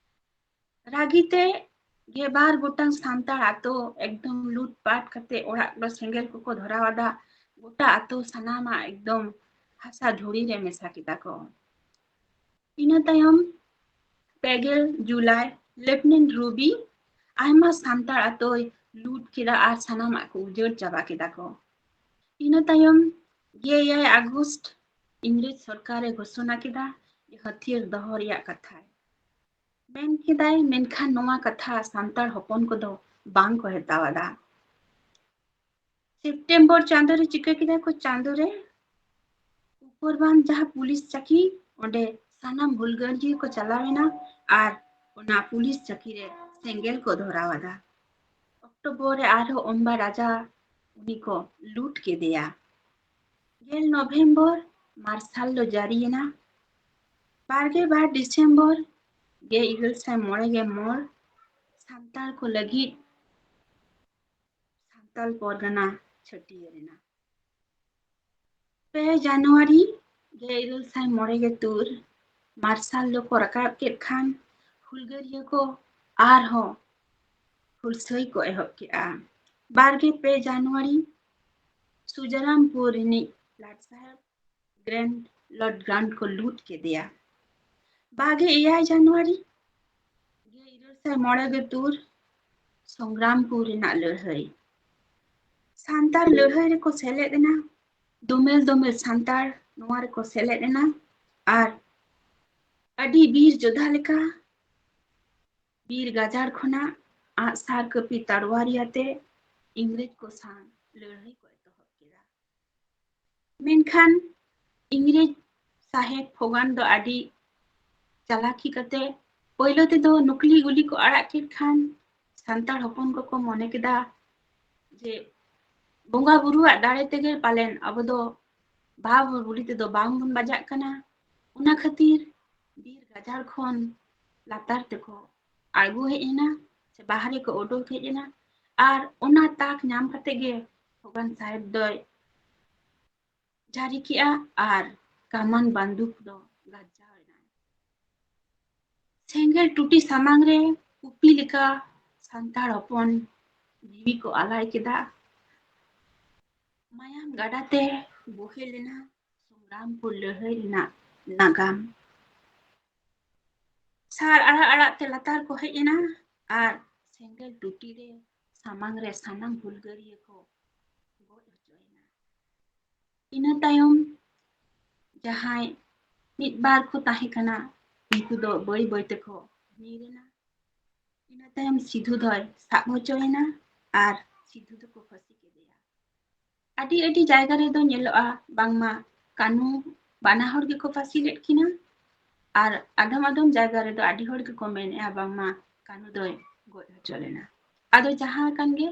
ᱨᱟᱹᱜᱤ ᱛᱮ ᱜᱮᱵᱟᱨ ᱜᱚᱴᱟᱝ ᱥᱟᱱᱛᱟᱲ ᱟᱛᱳ ᱮᱠᱫᱚᱢ ᱞᱩᱴᱯᱟᱴ ᱠᱟᱛᱮ ᱚᱲᱟᱜ ᱠᱚ ᱥᱮᱸᱜᱮᱞ ᱠᱚᱠᱚ ᱫᱷᱚᱨᱟᱣ ᱟᱫᱟ᱾ ᱜᱚᱴᱟ ᱟᱛᱳ ᱥᱟᱱᱟᱢᱟᱜ ᱮᱠᱫᱚᱢ ᱦᱟᱥᱟ ᱫᱷᱩᱲᱤ ᱨᱮ ᱢᱮᱥᱟ ᱠᱮᱫᱟ ᱠᱚ᱾ ᱤᱱᱟᱹ ᱛᱟᱭᱚᱢ ᱯᱮᱜᱮᱞ ᱡᱩᱞᱟᱭ ᱞᱮᱯᱷᱴᱮᱱᱮᱱᱴ ᱨᱩᱵᱤ ᱟᱭᱢᱟ ᱥᱟᱱᱛᱟᱲ ᱟᱛᱳᱭ ᱞᱩᱴ ᱠᱮᱫᱟ ᱟᱨ ᱥᱟᱱᱟᱢᱟᱜ ᱠᱚ ᱩᱡᱟᱹᱲ ᱪᱟᱵᱟ ᱠᱮᱫᱟ ᱠᱚ᱾ ᱤᱱᱟᱹ ᱛᱟᱭᱚᱢ ᱜᱮᱞ ᱮᱭᱟᱭ ᱟᱜᱚᱥᱴ ᱤᱝᱨᱮᱡᱽ ᱥᱚᱨᱠᱟᱨᱮ ᱜᱷᱳᱥᱚᱱᱟ ᱠᱮᱫᱟ ᱡᱮ ᱦᱟᱹᱛᱭᱟᱹᱨ ᱫᱚᱦᱚ ᱨᱮᱭᱟᱜ ᱠᱟᱛᱷᱟᱭ ᱢᱮᱱ ᱠᱮᱫᱟᱭ, ᱢᱮᱱᱠᱷᱟᱱ ᱱᱚᱣᱟ ᱠᱟᱛᱷᱟ ᱥᱟᱱᱛᱟᱲ ᱦᱚᱯᱚᱱ ᱠᱚᱫᱚ ᱵᱟᱝ ᱠᱚ ᱦᱟᱛᱟᱣ ᱟᱫᱟ᱾ ᱥᱮᱯᱴᱮᱢᱵᱚᱨ ᱪᱟᱸᱫᱳ ᱨᱮ ᱪᱤᱠᱟᱹ ᱠᱮᱫᱟ ᱠᱚ? ᱪᱟᱸᱫᱳ ᱨᱮ ᱩᱯᱚᱨᱵᱟᱸᱫᱷ ᱡᱟᱦᱟᱸ ᱯᱩᱞᱤᱥ ᱪᱟᱹᱠᱤ, ᱚᱸᱰᱮ ᱥᱟᱱᱟᱢ ᱦᱩᱞᱜᱟᱹᱨᱤᱭᱟᱹ ᱠᱚ ᱪᱟᱞᱟᱣ ᱮᱱᱟ ᱟᱨ ᱚᱱᱟ ᱯᱩᱞᱤᱥ ᱪᱟᱹᱠᱤ ᱨᱮ ᱥᱮᱸᱜᱮᱞ ᱠᱚ ᱫᱷᱚᱨᱟᱣ ᱟᱫᱟ᱾ ᱚᱠᱴᱳᱵᱚᱨ ᱨᱮ ᱟᱨᱦᱚᱸ ᱚᱢᱵᱟ ᱨᱟᱡᱟ ᱩᱱᱤ ᱠᱚ ᱞᱩᱴ ᱠᱮᱫᱮᱭᱟ᱾ ᱜᱮᱞ ᱱᱚᱵᱷᱮᱢᱵᱚᱨ ᱢᱟᱨᱥᱟᱞ ᱫᱚ ᱡᱟᱹᱨᱤᱭᱮᱱᱟ᱾ ᱵᱟᱨᱜᱮ ᱵᱟᱨ ᱰᱤᱥᱮᱢᱵᱚᱨ ᱜᱮᱞ ᱤᱨᱟᱹᱞ ᱥᱟᱭ ᱢᱚᱬᱮ ᱜᱮ ᱢᱚᱬ ᱥᱟᱱᱛᱟᱲ ᱠᱚ ᱞᱟᱹᱜᱤᱫ ᱥᱟᱱᱛᱟᱞ ᱯᱚᱨᱜᱟᱱᱟ ᱪᱷᱟᱹᱴᱭᱟᱹᱨ ᱮᱱᱟ᱾ ᱯᱮ ᱡᱟᱱᱩᱣᱟᱨᱤ ᱜᱮᱞ ᱤᱨᱟᱹᱞ ᱥᱟᱭ ᱢᱚᱬᱮ ᱜᱮ ᱛᱩᱨ ᱢᱟᱨᱥᱟᱞ ᱫᱚᱠᱚ ᱨᱟᱠᱟᱵ ᱠᱮᱫ ᱠᱷᱟᱱ ᱦᱩᱞᱜᱟᱹᱨᱤᱭᱟᱹ ᱠᱚ ᱟᱨᱦᱚᱸ ᱦᱩᱞᱥᱟᱹᱭ ᱠᱚ ᱮᱦᱚᱵ ᱠᱮᱫᱼᱟ᱾ ᱵᱟᱨᱜᱮ ᱯᱮ ᱡᱟᱱᱩᱣᱟᱨᱤ ᱥᱩᱡᱟᱨᱟᱢᱯᱩᱨ ᱨᱤᱱᱤᱡ ᱞᱟᱴ ᱥᱟᱦᱮᱵ ᱜᱨᱮᱱᱰ ᱞᱚᱨᱰ ᱜᱨᱟᱱᱰ ᱠᱚ ᱞᱩᱴ ᱠᱮᱫᱮᱭᱟ᱾ ᱵᱟᱜᱮ ᱮᱭᱟᱭ ᱡᱟᱱᱩᱣᱟᱨᱤ ᱜᱮᱞ ᱤᱨᱟᱹᱞ ᱥᱟᱭ ᱢᱚᱬᱮ ᱜᱮ ᱛᱩᱨ ᱥᱚᱝᱜᱨᱟᱢᱯᱩᱨ ᱨᱮᱱᱟᱜ ᱞᱟᱹᱲᱦᱟᱹᱭ᱾ ᱥᱟᱱᱛᱟᱲ ᱞᱟᱹᱲᱦᱟᱹᱭ ᱨᱮᱠᱚ ᱥᱮᱞᱮᱫ ᱮᱱᱟ᱾ ᱫᱚᱢᱮᱞ ᱫᱚᱢᱮᱞ ᱥᱟᱱᱛᱟᱲ ᱱᱚᱣᱟ ᱨᱮᱠᱚ ᱥᱮᱞᱮᱫ ᱮᱱᱟ ᱟᱨ ᱟᱹᱰᱤ ᱵᱤᱨ ᱡᱳᱫᱷᱟ ᱞᱮᱠᱟ ᱵᱤᱨ ᱜᱟᱡᱟᱲ ᱠᱷᱚᱱᱟᱜ ᱟᱜᱼᱥᱟᱨ ᱠᱟᱹᱯᱤ ᱛᱟᱲᱣᱟᱨᱤ ᱟᱛᱮ ᱤᱝᱨᱮᱡᱽ ᱠᱚ ᱥᱟᱶ ᱞᱟᱹᱲᱦᱟᱹᱭ ᱠᱚ ᱮᱛᱚᱦᱚᱵ ᱠᱮᱫᱟ᱾ ᱢᱮᱱᱠᱷᱟᱱ ᱤᱝᱨᱮᱡᱽ ᱥᱟᱦᱮᱵᱽ ᱯᱷᱳᱜᱟᱱ ᱫᱚ ᱟᱹᱰᱤ ᱪᱟᱞᱟᱠᱤ ᱠᱟᱛᱮ ᱯᱳᱭᱞᱳ ᱛᱮᱫᱚ ᱱᱩᱠᱞᱤ ᱜᱩᱞᱤ ᱠᱚ ᱟᱲᱟᱜ ᱠᱮᱫ ᱠᱷᱟᱱ ᱥᱟᱱᱛᱟᱲ ᱦᱚᱯᱚᱱ ᱠᱚᱠᱚ ᱢᱚᱱᱮ ᱠᱮᱫᱟ ᱡᱮ ᱵᱚᱸᱜᱟ ᱵᱩᱨᱩᱣᱟᱜ ᱫᱟᱲᱮ ᱛᱮᱜᱮ ᱯᱟᱞᱮᱱ ᱟᱵᱚ ᱫᱚ ᱵᱟᱦᱟ ᱜᱩᱞᱤ ᱛᱮᱫᱚ ᱵᱟᱝᱵᱚᱱ ᱵᱟᱡᱟᱜ ᱠᱟᱱᱟ᱾ ᱚᱱᱟ ᱠᱷᱟᱹᱛᱤᱨ ᱵᱤᱨ ᱜᱟᱡᱟᱲ ᱠᱷᱚᱱ ᱞᱟᱛᱟᱨ ᱛᱮᱠᱚ ᱟᱬᱜᱚ ᱦᱮᱡ ᱮᱱᱟ, ᱥᱮ ᱵᱟᱦᱨᱮ ᱠᱚ ᱚᱰᱚᱠ ᱦᱮᱡ ᱮᱱᱟ᱾ ᱟᱨ ᱚᱱᱟ ᱛᱟᱠ ᱧᱟᱢ ᱠᱟᱛᱮ ᱜᱮ ᱯᱷᱳᱜᱟᱱ ᱥᱟᱦᱮᱵᱽ ᱫᱚᱭ ᱡᱟᱹᱨᱤ ᱠᱮᱜᱼᱟ ᱟᱨ ᱠᱟᱢᱟᱱ ᱵᱟᱱᱫᱩᱠ ᱫᱚ ᱜᱟᱨᱡᱟᱣ ᱮᱱᱟᱭ᱾ ᱥᱮᱸᱜᱮᱞ ᱴᱩᱴᱤ ᱥᱟᱢᱟᱝ ᱨᱮ ᱩᱯᱤ ᱞᱮᱠᱟ ᱥᱟᱱᱛᱟᱲ ᱦᱚᱯᱚᱱ ᱡᱤᱣᱤ ᱠᱚ ᱟᱞᱟᱭ ᱠᱮᱫᱟ᱾ ᱢᱟᱭᱟᱢ ᱜᱟᱰᱟ ᱛᱮ ᱵᱚᱦᱮᱞ ᱮᱱᱟ ᱥᱚᱝᱜᱨᱟᱢᱯᱩᱨ ᱞᱟᱹᱲᱦᱟᱹᱭ ᱨᱮᱱᱟᱜ ᱱᱟᱜᱟᱢ᱾ ᱥᱟᱨ ᱟᱲᱟᱜ ᱟᱲᱟᱜ ᱛᱮ ᱞᱟᱛᱟᱨ ᱠᱚ ᱦᱮᱡ ᱮᱱᱟ ᱟᱨ ᱥᱮᱸᱜᱮᱞ ᱴᱩᱴᱤ ᱨᱮ ᱥᱟᱢᱟᱝ ᱨᱮ ᱥᱟᱱᱟᱢ ᱦᱩᱞᱜᱟᱹᱨᱤᱭᱟᱹ ᱠᱚ ᱜᱚᱡ ᱦᱚᱪᱚᱭᱮᱱᱟ᱾ ᱤᱱᱟᱹ ᱛᱟᱭᱚᱢ ᱡᱟᱦᱟᱸᱭ ᱢᱤᱫ ᱵᱟᱨ ᱠᱚ ᱛᱟᱦᱮᱸ ᱠᱟᱱᱟ, ᱩᱱᱠᱩ ᱫᱚ ᱵᱟᱹᱭ ᱵᱟᱹᱭ ᱛᱮᱠᱚ ᱧᱤᱨ ᱮᱱᱟ᱾ ᱤᱱᱟᱹ ᱛᱟᱭᱚᱢ ᱥᱤᱫᱷᱩ ᱫᱚᱭ ᱥᱟᱵ ᱦᱚᱪᱚᱭᱮᱱᱟ ᱟᱨ ᱥᱤᱫᱷᱩ ᱫᱚᱠᱚ ᱯᱷᱟᱹᱥᱤ ᱠᱮᱫᱮᱭᱟ᱾ ᱟᱹᱰᱤ ᱟᱹᱰᱤ ᱡᱟᱭᱜᱟ ᱨᱮᱫᱚ ᱧᱮᱞᱚᱜᱼᱟ ᱵᱟᱝᱢᱟ ᱠᱟᱹᱱᱩ ᱵᱟᱱᱟ ᱦᱚᱲ ᱜᱮᱠᱚ ᱯᱷᱟᱹᱥᱤ ᱞᱮᱫ ᱠᱤᱱᱟ, ᱟᱨ ᱟᱫᱚᱢ ᱟᱫᱚᱢ ᱡᱟᱭᱜᱟ ᱨᱮᱫᱚ ᱟᱹᱰᱤ ᱦᱚᱲ ᱜᱮᱠᱚ ᱢᱮᱱᱮᱫᱼᱟ ᱵᱟᱝᱢᱟ ᱠᱟᱹᱱᱩ ᱫᱚᱭ ᱜᱚᱡ ᱦᱚᱪᱚ ᱞᱮᱱᱟ᱾ ᱟᱫᱚ ᱡᱟᱦᱟᱸ ᱠᱟᱱ ᱜᱮ,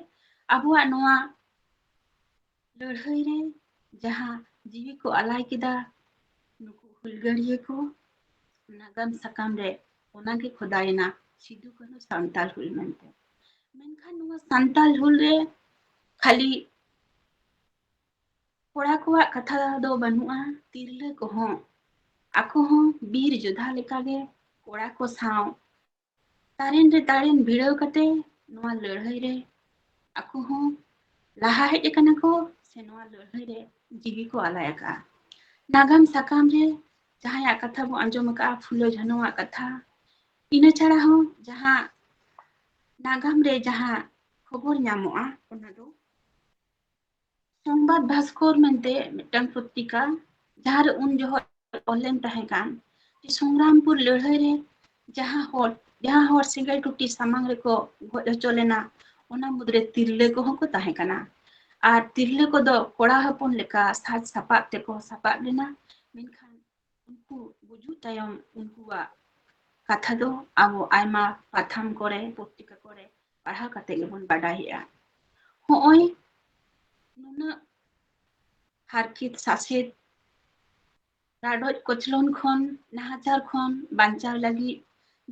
ᱟᱵᱚᱣᱟᱜ ᱱᱚᱣᱟ ᱞᱟᱹᱲᱦᱟᱹᱭ ᱨᱮ ᱡᱟᱦᱟᱸ ᱡᱤᱣᱤ ᱠᱚ ᱟᱞᱟᱭ ᱠᱮᱫᱟ ᱱᱩᱠᱩ ᱦᱩᱞᱜᱟᱹᱨᱤᱭᱟᱹ ᱠᱚ, ᱱᱟᱜᱟᱢ ᱥᱟᱠᱟᱢ ᱨᱮ ᱚᱱᱟᱜᱮ ᱠᱷᱚᱫᱟᱭᱮᱱᱟ ᱥᱤᱫᱩ ᱠᱟᱹᱱᱦᱩ ᱥᱟᱱᱛᱟᱞ ᱦᱩᱞ ᱢᱮᱱᱛᱮ᱾ ᱢᱮᱱᱠᱷᱟᱱ ᱱᱚᱣᱟ ᱥᱟᱱᱛᱟᱞ ᱦᱩᱞ ᱨᱮ ᱠᱷᱟᱹᱞᱤ ᱠᱚᱲᱟ ᱠᱚᱣᱟᱜ ᱠᱟᱛᱷᱟ ᱫᱚ ᱵᱟᱹᱱᱩᱜᱼᱟ, ᱛᱤᱨᱞᱟᱹ ᱠᱚᱦᱚᱸ ᱟᱠᱚ ᱦᱚᱸ ᱵᱤᱨ ᱡᱳᱫᱷᱟ ᱞᱮᱠᱟᱜᱮ ᱠᱚᱲᱟ ᱠᱚ ᱥᱟᱶ ᱛᱟᱨᱮᱱ ᱨᱮ ᱛᱟᱨᱮᱱ ᱵᱷᱤᱲᱟᱹᱣ ᱠᱟᱛᱮ ᱱᱚᱣᱟ ᱞᱟᱹᱲᱦᱟᱹᱭ ᱨᱮ ᱟᱠᱚ ᱦᱚᱸ ᱞᱟᱦᱟ ᱦᱮᱡ ᱟᱠᱟᱱᱟ ᱠᱚ, ᱥᱮ ᱱᱚᱣᱟ ᱞᱟᱹᱲᱦᱟᱹᱭ ᱨᱮ ᱡᱤᱣᱤ ᱠᱚ ᱟᱞᱟᱭ ᱟᱠᱟᱫᱼᱟ᱾ ᱱᱟᱜᱟᱢ ᱥᱟᱠᱟᱢ ᱨᱮ ᱡᱟᱦᱟᱸᱭᱟᱜ ᱠᱟᱛᱷᱟ ᱵᱚ ᱟᱸᱡᱚᱢ ᱟᱠᱟᱫᱼᱟ, ᱯᱷᱩᱞᱳ ᱡᱷᱟᱱᱚᱣᱟᱜ ᱠᱟᱛᱷᱟ, ᱤᱱᱟᱹ ᱪᱷᱟᱲᱟ ᱦᱚᱸ ᱡᱟᱦᱟᱸ ᱱᱟᱜᱟᱢ ᱨᱮ ᱡᱟᱦᱟᱸ ᱠᱷᱚᱵᱚᱨ ᱧᱟᱢᱚᱜᱼᱟ, ᱚᱱᱟ ᱫᱚ ᱥᱚᱢᱵᱟᱫ ᱵᱷᱟᱥᱠᱚᱨ ᱢᱮᱱᱛᱮ ᱢᱤᱫᱴᱟᱝ ᱯᱚᱛᱨᱤᱠᱟ, ᱡᱟᱦᱟᱸ ᱨᱮ ᱩᱱ ᱡᱚᱦᱚᱜ ᱚᱞ ᱞᱮᱱ ᱛᱟᱦᱮᱸ ᱠᱟᱱ ᱡᱮ ᱥᱚᱝᱜᱨᱟᱢᱯᱩᱨ ᱞᱟᱹᱲᱦᱟᱹᱭ ᱨᱮ ᱡᱟᱦᱟᱸ ᱦᱚᱲ, ᱡᱟᱦᱟᱸ ᱦᱚᱲ ᱥᱮᱸᱜᱮᱞ ᱴᱩᱴᱤ ᱥᱟᱢᱟᱝ ᱨᱮᱠᱚ ᱜᱚᱡ ᱦᱚᱪᱚ ᱞᱮᱱᱟ, ᱚᱱᱟ ᱢᱩᱫᱽᱨᱮ ᱛᱤᱨᱞᱟᱹ ᱠᱚᱦᱚᱸ ᱠᱚ ᱛᱟᱦᱮᱸ ᱠᱟᱱᱟ᱾ ᱟᱨ ᱛᱤᱨᱞᱟᱹ ᱠᱚᱫᱚ ᱠᱚᱲᱟ ᱦᱚᱯᱚᱱ ᱞᱮᱠᱟ ᱥᱟᱡᱽ ᱥᱟᱯᱟᱵ ᱛᱮᱠᱚ ᱥᱟᱯᱟᱵ ᱞᱮᱱᱟ, ᱢᱮᱱᱠᱷᱟᱱ ᱩᱱᱠᱩ ᱜᱩᱡᱩᱜ ᱛᱟᱭᱚᱢ ᱩᱱᱠᱩᱣᱟᱜ ᱠᱟᱛᱷᱟ ᱫᱚ ᱟᱵᱚ ᱟᱭᱢᱟ ᱯᱟᱛᱷᱟᱢ ᱠᱚᱨᱮ, ᱯᱚᱛᱨᱤᱠᱟ ᱠᱚᱨᱮ ᱯᱟᱲᱦᱟᱣ ᱠᱟᱛᱮ ᱜᱮᱵᱚᱱ ᱵᱟᱰᱟᱭᱮᱜᱼᱟ᱾ ᱦᱚᱸᱜᱼᱚᱭ ᱱᱩᱱᱟᱹᱜ ᱦᱟᱨᱠᱮᱛ ᱥᱟᱥᱮᱛ, ᱨᱟᱰᱚᱡ ᱠᱚᱪᱞᱚᱱ ᱠᱷᱚᱱ, ᱱᱟᱦᱟᱪᱟᱨ ᱠᱷᱚᱱ ᱵᱟᱧᱪᱟᱣ ᱞᱟᱹᱜᱤᱫ,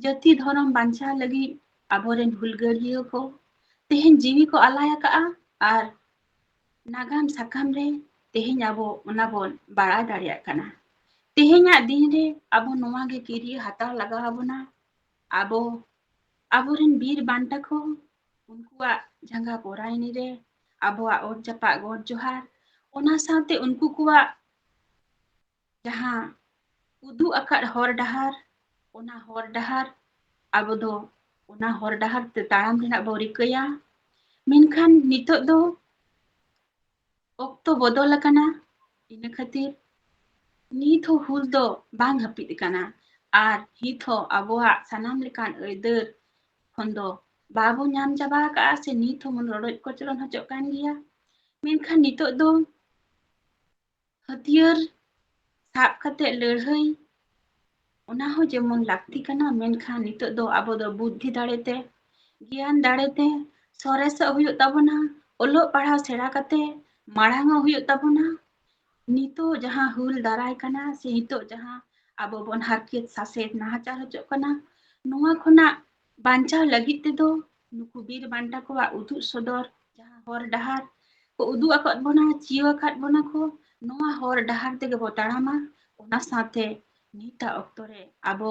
ᱡᱟᱹᱛᱤ ᱫᱷᱚᱨᱚᱢ ᱵᱟᱧᱪᱟᱣ ᱞᱟᱹᱜᱤᱫ ᱟᱵᱚᱨᱮᱱ ᱦᱩᱞᱜᱟᱹᱨᱤᱭᱟᱹ ᱠᱚ ᱛᱮᱦᱮᱧ ᱡᱤᱣᱤ ᱠᱚ ᱟᱞᱟᱭ ᱟᱠᱟᱫᱼᱟ᱾ ᱟᱨ ᱱᱟᱜᱟᱢ ᱥᱟᱠᱟᱢ ᱨᱮ ᱛᱮᱦᱮᱧ ᱟᱵᱚ ᱚᱱᱟ ᱵᱚᱱ ᱵᱟᱲᱟᱭ ᱫᱟᱲᱮᱭᱟᱜ ᱠᱟᱱᱟ᱾ ᱛᱮᱦᱮᱧᱟᱜ ᱫᱤᱱ ᱨᱮ ᱟᱵᱚ ᱱᱚᱣᱟ ᱜᱮ ᱠᱤᱨᱭᱟᱹ ᱦᱟᱛᱟᱣ ᱞᱟᱜᱟᱣ ᱟᱵᱚᱱᱟ᱾ ᱟᱵᱚ, ᱟᱵᱚᱨᱮᱱ ᱵᱤᱨ ᱵᱟᱱᱴᱟ ᱠᱚ, ᱩᱱᱠᱩᱣᱟᱜ ᱡᱟᱸᱜᱟ ᱯᱚᱨᱟᱭᱱᱤ ᱨᱮ ᱟᱵᱚᱣᱟᱜ ᱚᱛ ᱡᱟᱯᱟᱜ ᱜᱚᱰ ᱡᱚᱦᱟᱨ, ᱚᱱᱟ ᱥᱟᱶᱛᱮ ᱩᱱᱠᱩ ᱠᱚᱣᱟᱜ ᱡᱟᱦᱟᱸ ᱩᱫᱩᱜ ᱟᱠᱟᱫ ᱦᱚᱨ ᱰᱟᱦᱟᱨ, ᱚᱱᱟ ᱦᱚᱨ ᱰᱟᱦᱟᱨ ᱟᱵᱚ ᱫᱚ ᱚᱱᱟ ᱦᱚᱨ ᱰᱟᱦᱟᱨ ᱛᱮ ᱛᱟᱲᱟᱢ ᱨᱮᱱᱟᱜ ᱵᱚ ᱨᱤᱠᱟᱹᱭᱟ᱾ ᱢᱮᱱᱠᱷᱟᱱ ᱱᱤᱛᱚᱜ ᱫᱚ ᱚᱠᱛᱚ ᱵᱚᱫᱚᱞ ᱟᱠᱟᱱᱟ, ᱤᱱᱟᱹ ᱠᱷᱟᱹᱛᱤᱨ ᱱᱤᱛ ᱦᱚᱸ ᱦᱩᱞ ᱫᱚ ᱵᱟᱝ ᱦᱟᱹᱯᱤᱫ ᱟᱠᱟᱱᱟ᱾ ᱟᱨ ᱱᱤᱛ ᱦᱚᱸ ᱟᱵᱚᱣᱟᱜ ᱥᱟᱱᱟᱢ ᱞᱮᱠᱟᱱ ᱟᱹᱭᱫᱟᱹᱨ ᱠᱷᱚᱱ ᱫᱚ ᱵᱟᱵᱚ ᱧᱟᱢ ᱪᱟᱵᱟ ᱟᱠᱟᱜᱼᱟ, ᱥᱮ ᱱᱤᱛ ᱦᱚᱸ ᱵᱚᱱ ᱨᱚᱰᱚᱡ ᱠᱚᱪᱞᱚᱱ ᱦᱚᱪᱚᱜ ᱠᱟᱱ ᱜᱮᱭᱟ᱾ ᱢᱮᱱᱠᱷᱟᱱ ᱱᱤᱛᱚᱜ ᱫᱚ ᱦᱟᱹᱛᱭᱟᱹᱨ ᱥᱟᱵ ᱠᱟᱛᱮ ᱞᱟᱹᱲᱦᱟᱹᱭ, ᱚᱱᱟ ᱦᱚᱸ ᱡᱮᱢᱚᱱ ᱞᱟᱹᱠᱛᱤ ᱠᱟᱱᱟ, ᱢᱮᱱᱠᱷᱟᱱ ᱱᱤᱛᱚᱜ ᱫᱚ ᱟᱵᱚ ᱫᱚ ᱵᱩᱫᱽᱫᱷᱤ ᱫᱟᱲᱮᱛᱮ, ᱜᱮᱭᱟᱱ ᱫᱟᱲᱮᱛᱮ ᱥᱚᱨᱮᱥᱚᱜ ᱦᱩᱭᱩᱜ ᱛᱟᱵᱚᱱᱟ, ᱚᱞᱚᱜ ᱯᱟᱲᱦᱟᱣ ᱥᱮᱬᱟ ᱠᱟᱛᱮ ᱢᱟᱲᱟᱝᱚᱜ ᱦᱩᱭᱩᱜ ᱛᱟᱵᱚᱱᱟ᱾ ᱱᱤᱛᱚᱜ ᱡᱟᱦᱟᱸ ᱦᱩᱞ ᱫᱟᱨᱟᱭ ᱠᱟᱱᱟ, ᱥᱮ ᱱᱤᱛᱚᱜ ᱡᱟᱦᱟᱸ ᱟᱵᱚ ᱵᱚᱱ ᱦᱟᱨᱠᱮᱛ ᱥᱟᱥᱮᱛ ᱱᱟᱦᱟᱪᱟᱨ ᱦᱚᱪᱚᱜ ᱠᱟᱱᱟ, ᱱᱚᱣᱟ ᱠᱷᱚᱱᱟᱜ ᱵᱟᱧᱪᱟᱣ ᱞᱟᱹᱜᱤᱫ ᱛᱮᱫᱚ ᱱᱩᱠᱩ ᱵᱤᱨ ᱵᱟᱱᱴᱟ ᱠᱚᱣᱟᱜ ᱩᱫᱩᱜ ᱥᱚᱫᱚᱨ ᱡᱟᱦᱟᱸ ᱦᱚᱨ ᱰᱟᱦᱟᱨ ᱠᱚ ᱩᱫᱩᱜ ᱟᱠᱟᱫ ᱵᱚᱱᱟ, ᱪᱤᱭᱟᱹ ᱟᱠᱟᱫ ᱵᱚᱱᱟ ᱠᱚ, ᱱᱚᱣᱟ ᱦᱚᱨ ᱰᱟᱦᱟᱨ ᱛᱮᱜᱮ ᱵᱚ ᱛᱟᱲᱟᱢᱟ᱾ ᱚᱱᱟ ᱥᱟᱶᱛᱮ ᱱᱤᱛᱟᱜ ᱚᱠᱛᱚ ᱨᱮ ᱟᱵᱚ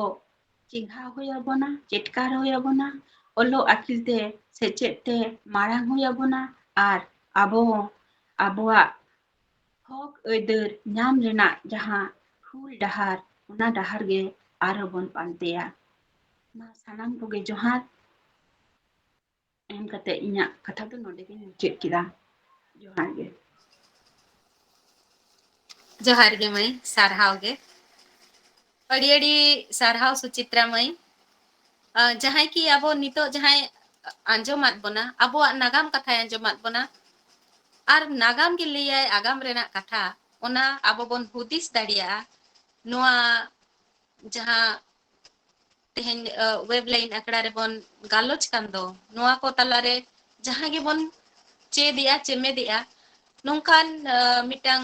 ᱪᱮᱸᱜᱷᱟᱣ ᱦᱩᱭ ᱟᱵᱚᱱᱟ, ᱪᱮᱴᱠᱟᱨ ᱦᱩᱭ ᱟᱵᱚᱱᱟ, ᱚᱞᱚᱜ ᱟᱹᱠᱤᱞ ᱛᱮ, ᱥᱮᱪᱮᱫ ᱛᱮ ᱢᱟᱲᱟᱝ ᱦᱩᱭ ᱟᱵᱚᱱᱟ, ᱟᱨ ᱟᱵᱚ ᱦᱚᱸ ᱟᱵᱚᱣᱟᱜ ᱦᱚᱠ ᱟᱹᱭᱫᱟᱹᱨ ᱧᱟᱢ ᱨᱮᱱᱟᱜ ᱡᱟᱦᱟᱸ ᱦᱩᱞ ᱰᱟᱦᱟᱨ, ᱚᱱᱟ ᱰᱟᱦᱟᱨ ᱜᱮ ᱟᱨᱦᱚᱸ ᱵᱚᱱ ᱯᱟᱱᱛᱮᱭᱟ᱾ ᱢᱟ ᱥᱟᱱᱟᱢ ᱠᱚᱜᱮ ᱡᱚᱦᱟᱨ᱾ ᱮᱢ ᱠᱟᱛᱮ ᱤᱧᱟᱹᱜ ᱠᱟᱛᱷᱟ ᱫᱚ ᱱᱚᱰᱮ ᱜᱤᱧ ᱢᱩᱪᱟᱹᱫ ᱠᱮᱫᱟ᱾ ᱡᱚᱦᱟᱨ ᱜᱮ᱾ ᱡᱚᱦᱟᱨ ᱜᱮ ᱢᱟᱹᱭ, ᱥᱟᱨᱦᱟᱣ ᱜᱮ᱾ ᱟᱹᱰᱤ ᱟᱹᱰᱤ ᱥᱟᱨᱦᱟᱣ ᱥᱩᱪᱤᱛᱨᱟ ᱢᱟᱹᱭ᱾ ᱟᱸ, ᱡᱟᱦᱟᱸᱭ ᱠᱤ ᱟᱵᱚ ᱱᱤᱛᱚᱜ ᱡᱟᱦᱟᱸᱭ ᱟᱸᱡᱚᱢᱟᱫ ᱵᱚᱱᱟ, ᱟᱵᱚᱣᱟᱜ ᱱᱟᱜᱟᱢ ᱠᱟᱛᱷᱟᱭ ᱟᱸᱡᱚᱢᱟᱫ ᱵᱚᱱᱟ, ᱟᱨ ᱱᱟᱜᱟᱢ ᱜᱮ ᱞᱟᱹᱭᱟᱭ ᱟᱜᱟᱢ ᱨᱮᱱᱟᱜ ᱠᱟᱛᱷᱟ, ᱚᱱᱟ ᱟᱵᱚ ᱵᱚᱱ ᱦᱩᱫᱤᱥ ᱫᱟᱲᱮᱭᱟᱜᱼᱟ᱾ ᱱᱚᱣᱟ ᱡᱟᱦᱟᱸ ᱛᱮᱦᱮᱧ, ᱟᱸ, web line ᱟᱠᱷᱲᱟ ᱨᱮᱵᱚᱱ ᱜᱟᱞᱚᱪ ᱠᱟᱱ ᱫᱚ, ᱱᱚᱣᱟ ᱠᱚ ᱛᱟᱞᱟᱨᱮ ᱡᱟᱦᱟᱸ ᱜᱮᱵᱚᱱ ᱪᱮᱫᱮᱜᱼᱟ, ᱪᱮᱢᱮᱫᱮᱜᱼᱟ, ᱱᱚᱝᱠᱟᱱ, ᱟᱸ, ᱢᱤᱫᱴᱟᱝ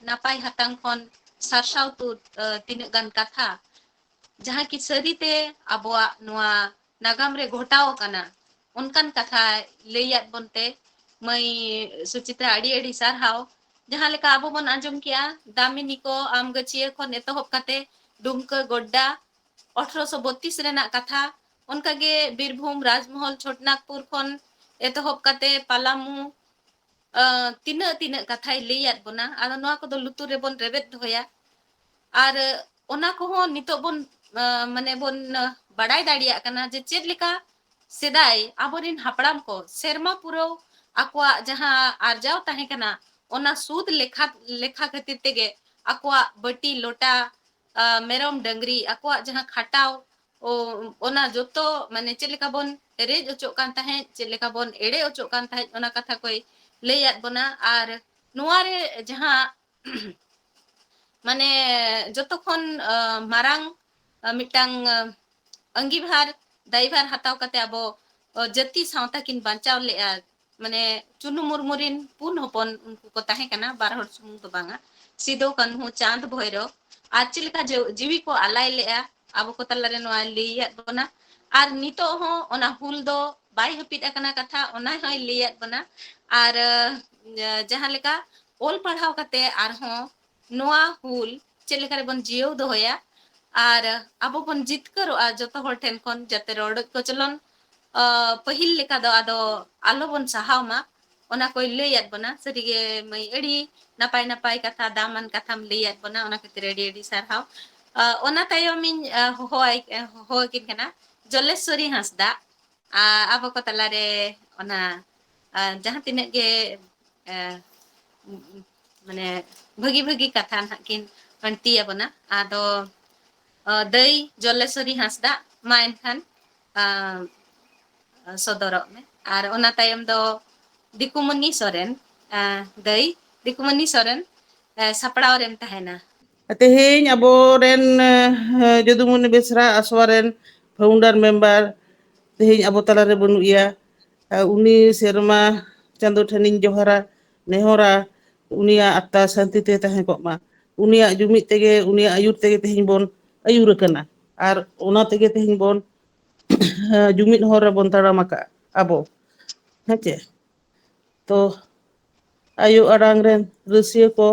ᱱᱟᱯᱟᱭ ᱦᱟᱛᱟᱝ ᱠᱷᱚᱱ ᱥᱟᱨᱥᱟᱣ ᱛᱩᱫ, ᱟᱸ, ᱛᱤᱱᱟᱹᱜ ᱜᱟᱱ ᱠᱟᱛᱷᱟ, ᱡᱟᱦᱟᱸ ᱠᱤ ᱥᱟᱹᱨᱤᱛᱮ ᱟᱵᱚᱣᱟᱜ ᱱᱚᱣᱟ ᱱᱟᱜᱟᱢ ᱨᱮ ᱜᱷᱚᱴᱟᱣ ᱟᱠᱟᱱᱟ, ᱚᱱᱠᱟᱱ ᱠᱟᱛᱷᱟ ᱞᱟᱹᱭᱟᱫ ᱵᱚᱱᱛᱮ ᱢᱟᱹᱭ ᱥᱩᱪᱤᱛᱨᱟ ᱟᱹᱰᱤ ᱟᱹᱰᱤ ᱥᱟᱨᱦᱟᱣ᱾ ᱡᱟᱦᱟᱸ ᱞᱮᱠᱟ ᱟᱵᱚ ᱵᱚᱱ ᱟᱸᱡᱚᱢ ᱠᱮᱜᱼᱟ, ᱫᱟᱢᱤᱱᱤ ᱠᱚ ᱟᱢᱜᱟᱹᱪᱷᱤᱭᱟᱹ ᱠᱷᱚᱱ ᱮᱛᱚᱦᱚᱵ ᱠᱟᱛᱮ ᱰᱩᱢᱠᱟᱹ ᱜᱚᱰᱰᱟ ᱟᱴᱷᱨᱚᱥᱚ ᱵᱚᱛᱛᱨᱤᱥ ᱨᱮᱱᱟᱜ ᱠᱟᱛᱷᱟ, ᱚᱱᱠᱟᱜᱮ ᱵᱤᱨᱵᱷᱩᱢ ᱨᱟᱡᱽᱢᱚᱦᱚᱞ ᱪᱷᱳᱴᱱᱟᱜᱽᱯᱩᱨ ᱠᱷᱚᱱ ᱮᱛᱚᱦᱚᱵ ᱠᱟᱛᱮ ᱯᱟᱞᱟᱢᱩ, ᱟᱸ, ᱛᱤᱱᱟᱹᱜ ᱛᱤᱱᱟᱹᱜ ᱠᱟᱛᱷᱟᱭ ᱞᱟᱹᱭᱟᱫ ᱵᱚᱱᱟ᱾ ᱟᱫᱚ ᱱᱚᱣᱟ ᱠᱚᱫᱚ ᱞᱩᱛᱩᱨ ᱨᱮᱵᱚᱱ ᱨᱮᱵᱮᱫ ᱫᱚᱦᱚᱭᱟ᱾ ᱟᱨ ᱚᱱᱟ ᱠᱚᱦᱚᱸ ᱱᱤᱛᱚᱜ ᱵᱚᱱ, ᱟᱸ, ᱢᱟᱱᱮ ᱵᱚᱱ, ᱟᱸ, ᱵᱟᱰᱟᱭ ᱫᱟᱲᱮᱭᱟᱜ ᱠᱟᱱᱟ ᱡᱮ ᱪᱮᱫ ᱞᱮᱠᱟ ᱥᱮᱫᱟᱭ ᱟᱵᱚᱨᱮᱱ ᱦᱟᱯᱲᱟᱢ ᱠᱚ ᱥᱮᱨᱢᱟ ᱯᱩᱨᱟᱹᱣ ᱟᱠᱚᱣᱟᱜ ᱡᱟᱦᱟᱸ ᱟᱨᱡᱟᱣ ᱛᱟᱦᱮᱸ ᱠᱟᱱᱟ, ᱚᱱᱟ ᱥᱩᱫ ᱞᱮᱠᱷᱟ, ᱞᱮᱠᱷᱟ ᱠᱷᱟᱹᱛᱤᱨ ᱛᱮᱜᱮ ᱟᱠᱚᱣᱟᱜ ᱵᱟᱹᱴᱤ ᱞᱚᱴᱟ, ᱟᱸ, ᱢᱮᱨᱚᱢ ᱰᱟᱹᱝᱨᱤ, ᱟᱠᱚᱣᱟᱜ ᱡᱟᱦᱟᱸ ᱠᱷᱟᱴᱟᱣ, ᱚ, ᱚᱱᱟ ᱡᱚᱛᱚ, ᱢᱟᱱᱮ, ᱪᱮᱫ ᱞᱮᱠᱟ ᱵᱚᱱ ᱨᱮᱡ ᱚᱪᱚᱜ ᱠᱟᱱ ᱛᱟᱦᱮᱸᱫ, ᱪᱮᱫ ᱞᱮᱠᱟ ᱵᱚᱱ ᱮᱲᱮ ᱚᱪᱚᱜ ᱠᱟᱱ ᱛᱟᱦᱮᱸᱫ, ᱚᱱᱟ ᱠᱟᱛᱷᱟ ᱠᱚᱭ ᱞᱟᱹᱭᱟᱫ ᱵᱚᱱᱟ᱾ ᱟᱨ ᱱᱚᱣᱟ ᱨᱮ ᱡᱟᱦᱟᱸ, ᱢᱟᱱᱮ, ᱡᱚᱛᱚ ᱠᱷᱚᱱ, ᱟᱸ, ᱢᱟᱨᱟᱝ, ᱟᱸ, ᱢᱤᱫᱴᱟᱝ, ᱟᱸ, ᱟᱸᱜᱤᱵᱷᱟᱨ, ᱫᱟᱭᱵᱷᱟᱨ ᱦᱟᱛᱟᱣ ᱠᱟᱛᱮ ᱟᱵᱚ, ᱚ, ᱡᱟᱹᱛᱤ ᱥᱟᱶᱛᱟ ᱠᱤᱱ ᱵᱟᱧᱪᱟᱣ ᱞᱮᱫᱼᱟ᱾ ᱢᱟᱱᱮ, ᱪᱩᱱᱩ ᱢᱩᱨᱢᱩ ᱨᱤᱱ ᱯᱩᱱ ᱦᱚᱯᱚᱱ ᱩᱱᱠᱩ ᱠᱚ ᱛᱟᱦᱮᱸ ᱠᱟᱱᱟ, ᱵᱟᱨ ᱦᱚᱲ ᱥᱩᱢᱩᱝ ᱫᱚ ᱵᱟᱝᱟ, ᱥᱤᱫᱚ, ᱠᱟᱹᱱᱦᱩ, ᱪᱟᱸᱫᱽ, ᱵᱷᱚᱭᱨᱚᱵ᱾ ᱟᱨ ᱪᱮᱫ ᱞᱮᱠᱟ ᱡᱤ-, ᱡᱤᱣᱤ ᱠᱚ ᱟᱞᱟᱭ ᱞᱮᱫᱼᱟ, ᱟᱵᱚ ᱠᱚ ᱛᱟᱞᱟᱨᱮ ᱱᱚᱣᱟ ᱞᱟᱹᱭᱟᱫ ᱵᱚᱱᱟ᱾ ᱟᱨ ᱱᱤᱛᱚᱜ ᱦᱚᱸ ᱚᱱᱟ ᱦᱩᱞ ᱫᱚ ᱵᱟᱭ ᱦᱟᱹᱯᱤᱫ ᱟᱠᱟᱱᱟ ᱠᱟᱛᱷᱟ, ᱚᱱᱟ ᱦᱚᱸᱭ ᱞᱟᱹᱭᱟᱫ ᱵᱚᱱᱟ᱾ ᱟᱨ ᱡᱟᱦᱟᱸ ᱞᱮᱠᱟ ᱚᱞ ᱯᱟᱲᱦᱟᱣ ᱠᱟᱛᱮ ᱟᱨᱦᱚᱸ ᱱᱚᱣᱟ ᱦᱩᱞ ᱪᱮᱫ ᱞᱮᱠᱟ ᱨᱮᱵᱚᱱ ᱡᱤᱭᱟᱹᱣ ᱫᱚᱦᱚᱭᱟ, ᱟᱨ ᱟᱵᱚ ᱵᱚᱱ ᱡᱤᱛᱠᱟᱹᱨᱚᱜᱼᱟ ᱡᱚᱛᱚ ᱦᱚᱲ ᱴᱷᱮᱱ ᱠᱷᱚᱱ, ᱡᱟᱛᱮ ᱨᱚᱰᱚᱡ ᱠᱚᱪᱞᱚᱱ ᱯᱟᱹᱦᱤᱞ ᱞᱮᱠᱟ ᱫᱚ ᱟᱫᱚ ᱟᱞᱚ ᱵᱚᱱ ᱥᱟᱦᱟᱣ ᱢᱟ, ᱚᱱᱟ ᱠᱚᱭ ᱞᱟᱹᱭᱟᱫ ᱵᱚᱱᱟ᱾ ᱥᱟᱹᱨᱤᱜᱮ ᱢᱟᱹᱭ, ᱟᱹᱰᱤ ᱱᱟᱯᱟᱭ ᱱᱟᱯᱟᱭ ᱠᱟᱛᱷᱟ, ᱫᱟᱢᱟᱱ ᱠᱟᱛᱷᱟᱢ ᱞᱟᱹᱭᱟᱫ ᱵᱚᱱᱟ, ᱚᱱᱟ ᱠᱷᱟᱹᱛᱤᱨ ᱟᱹᱰᱤ ᱟᱹᱰᱤ ᱥᱟᱨᱦᱟᱣ᱾ ᱚᱱᱟ ᱛᱟᱭᱚᱢᱤᱧ ᱦᱚᱦᱚᱣᱟᱭ ᱦᱚᱦᱚᱣᱟᱠᱤᱱ ᱠᱟᱱᱟ ᱡᱚᱞᱮᱥᱣᱚᱨᱤ ᱦᱟᱸᱥᱫᱟ᱾ ᱟᱵᱚ ᱠᱚ ᱛᱟᱞᱟᱨᱮ ᱚᱱᱟ ᱡᱟᱦᱟᱸ ᱛᱤᱱᱟᱹᱜ ᱜᱮ ᱢᱟᱱᱮ ᱵᱷᱟᱹᱜᱤ ᱵᱷᱟᱹᱜᱤ ᱠᱟᱛᱷᱟ ᱱᱟᱦᱟᱜ ᱠᱤᱱ ᱟᱹᱬᱛᱤ ᱟᱵᱚᱱᱟ᱾ ᱟᱫᱚ ᱫᱟᱹᱭ ᱡᱚᱞᱮᱥᱣᱚᱨᱤ ᱦᱟᱸᱥᱫᱟ, ᱢᱟ ᱮᱱᱠᱷᱟᱱ ᱥᱚᱫᱚᱨᱚᱜ ᱢᱮ᱾ ᱟᱨ ᱚᱱᱟ ᱛᱟᱭᱚᱢ ᱫᱚ ᱫᱤᱠᱩᱢᱚᱱᱤ ᱥᱚᱨᱮᱱ, ᱫᱟᱹᱭ ᱫᱤᱠᱩᱢᱚᱱᱤ ᱥᱚᱨᱮᱱ ᱥᱟᱯᱲᱟᱣ ᱨᱮᱢ ᱛᱟᱦᱮᱱᱟ᱾ ᱛᱮᱦᱮᱧ ᱟᱵᱚᱨᱮᱱ ᱡᱚᱫᱩᱢᱚᱱᱤ ᱵᱮᱥᱨᱟ ᱟᱥᱣᱟ ᱨᱮᱱ ᱯᱷᱟᱣᱩᱱᱰᱟᱨ ᱢᱮᱢᱵᱟᱨ ᱛᱮᱦᱮᱧ ᱟᱵᱚ ᱛᱟᱞᱟᱨᱮ ᱵᱟᱹᱱᱩᱜ ᱮᱭᱟ᱾ ᱩᱱᱤ ᱥᱮᱨᱢᱟ ᱪᱟᱸᱫᱚ ᱴᱷᱮᱱᱤᱧ ᱡᱚᱦᱟᱨᱟ, ᱱᱮᱦᱚᱨᱟ, ᱩᱱᱤᱭᱟᱜ ᱟᱛᱛᱟ ᱥᱟᱱᱛᱤ ᱛᱮ ᱛᱟᱦᱮᱸ ᱠᱚᱜ ᱢᱟ᱾ ᱩᱱᱤᱭᱟᱜ ᱡᱩᱢᱤᱫ ᱛᱮᱜᱮ, ᱩᱱᱤᱭᱟᱜ ᱟᱹᱭᱩᱨ ᱛᱮᱜᱮ ᱛᱮᱦᱮᱧ ᱵᱚᱱ ᱟᱹᱭᱩᱨ ᱟᱠᱟᱱᱟ᱾ ᱟᱨ ᱚᱱᱟ ᱛᱮᱜᱮ ᱛᱮᱦᱮᱧ ᱵᱚᱱ ᱡᱩᱢᱤᱫ ᱦᱚᱨ ᱨᱮᱵᱚᱱ ᱛᱟᱲᱟᱢ ᱟᱠᱟᱫᱼᱟ ᱟᱵᱚ᱾ ᱦᱮᱸ ᱪᱮ? ᱛᱚ ᱟᱭᱳ ᱟᱲᱟᱝ ᱨᱮᱱ ᱨᱟᱹᱥᱤᱭᱟᱹ ᱠᱚ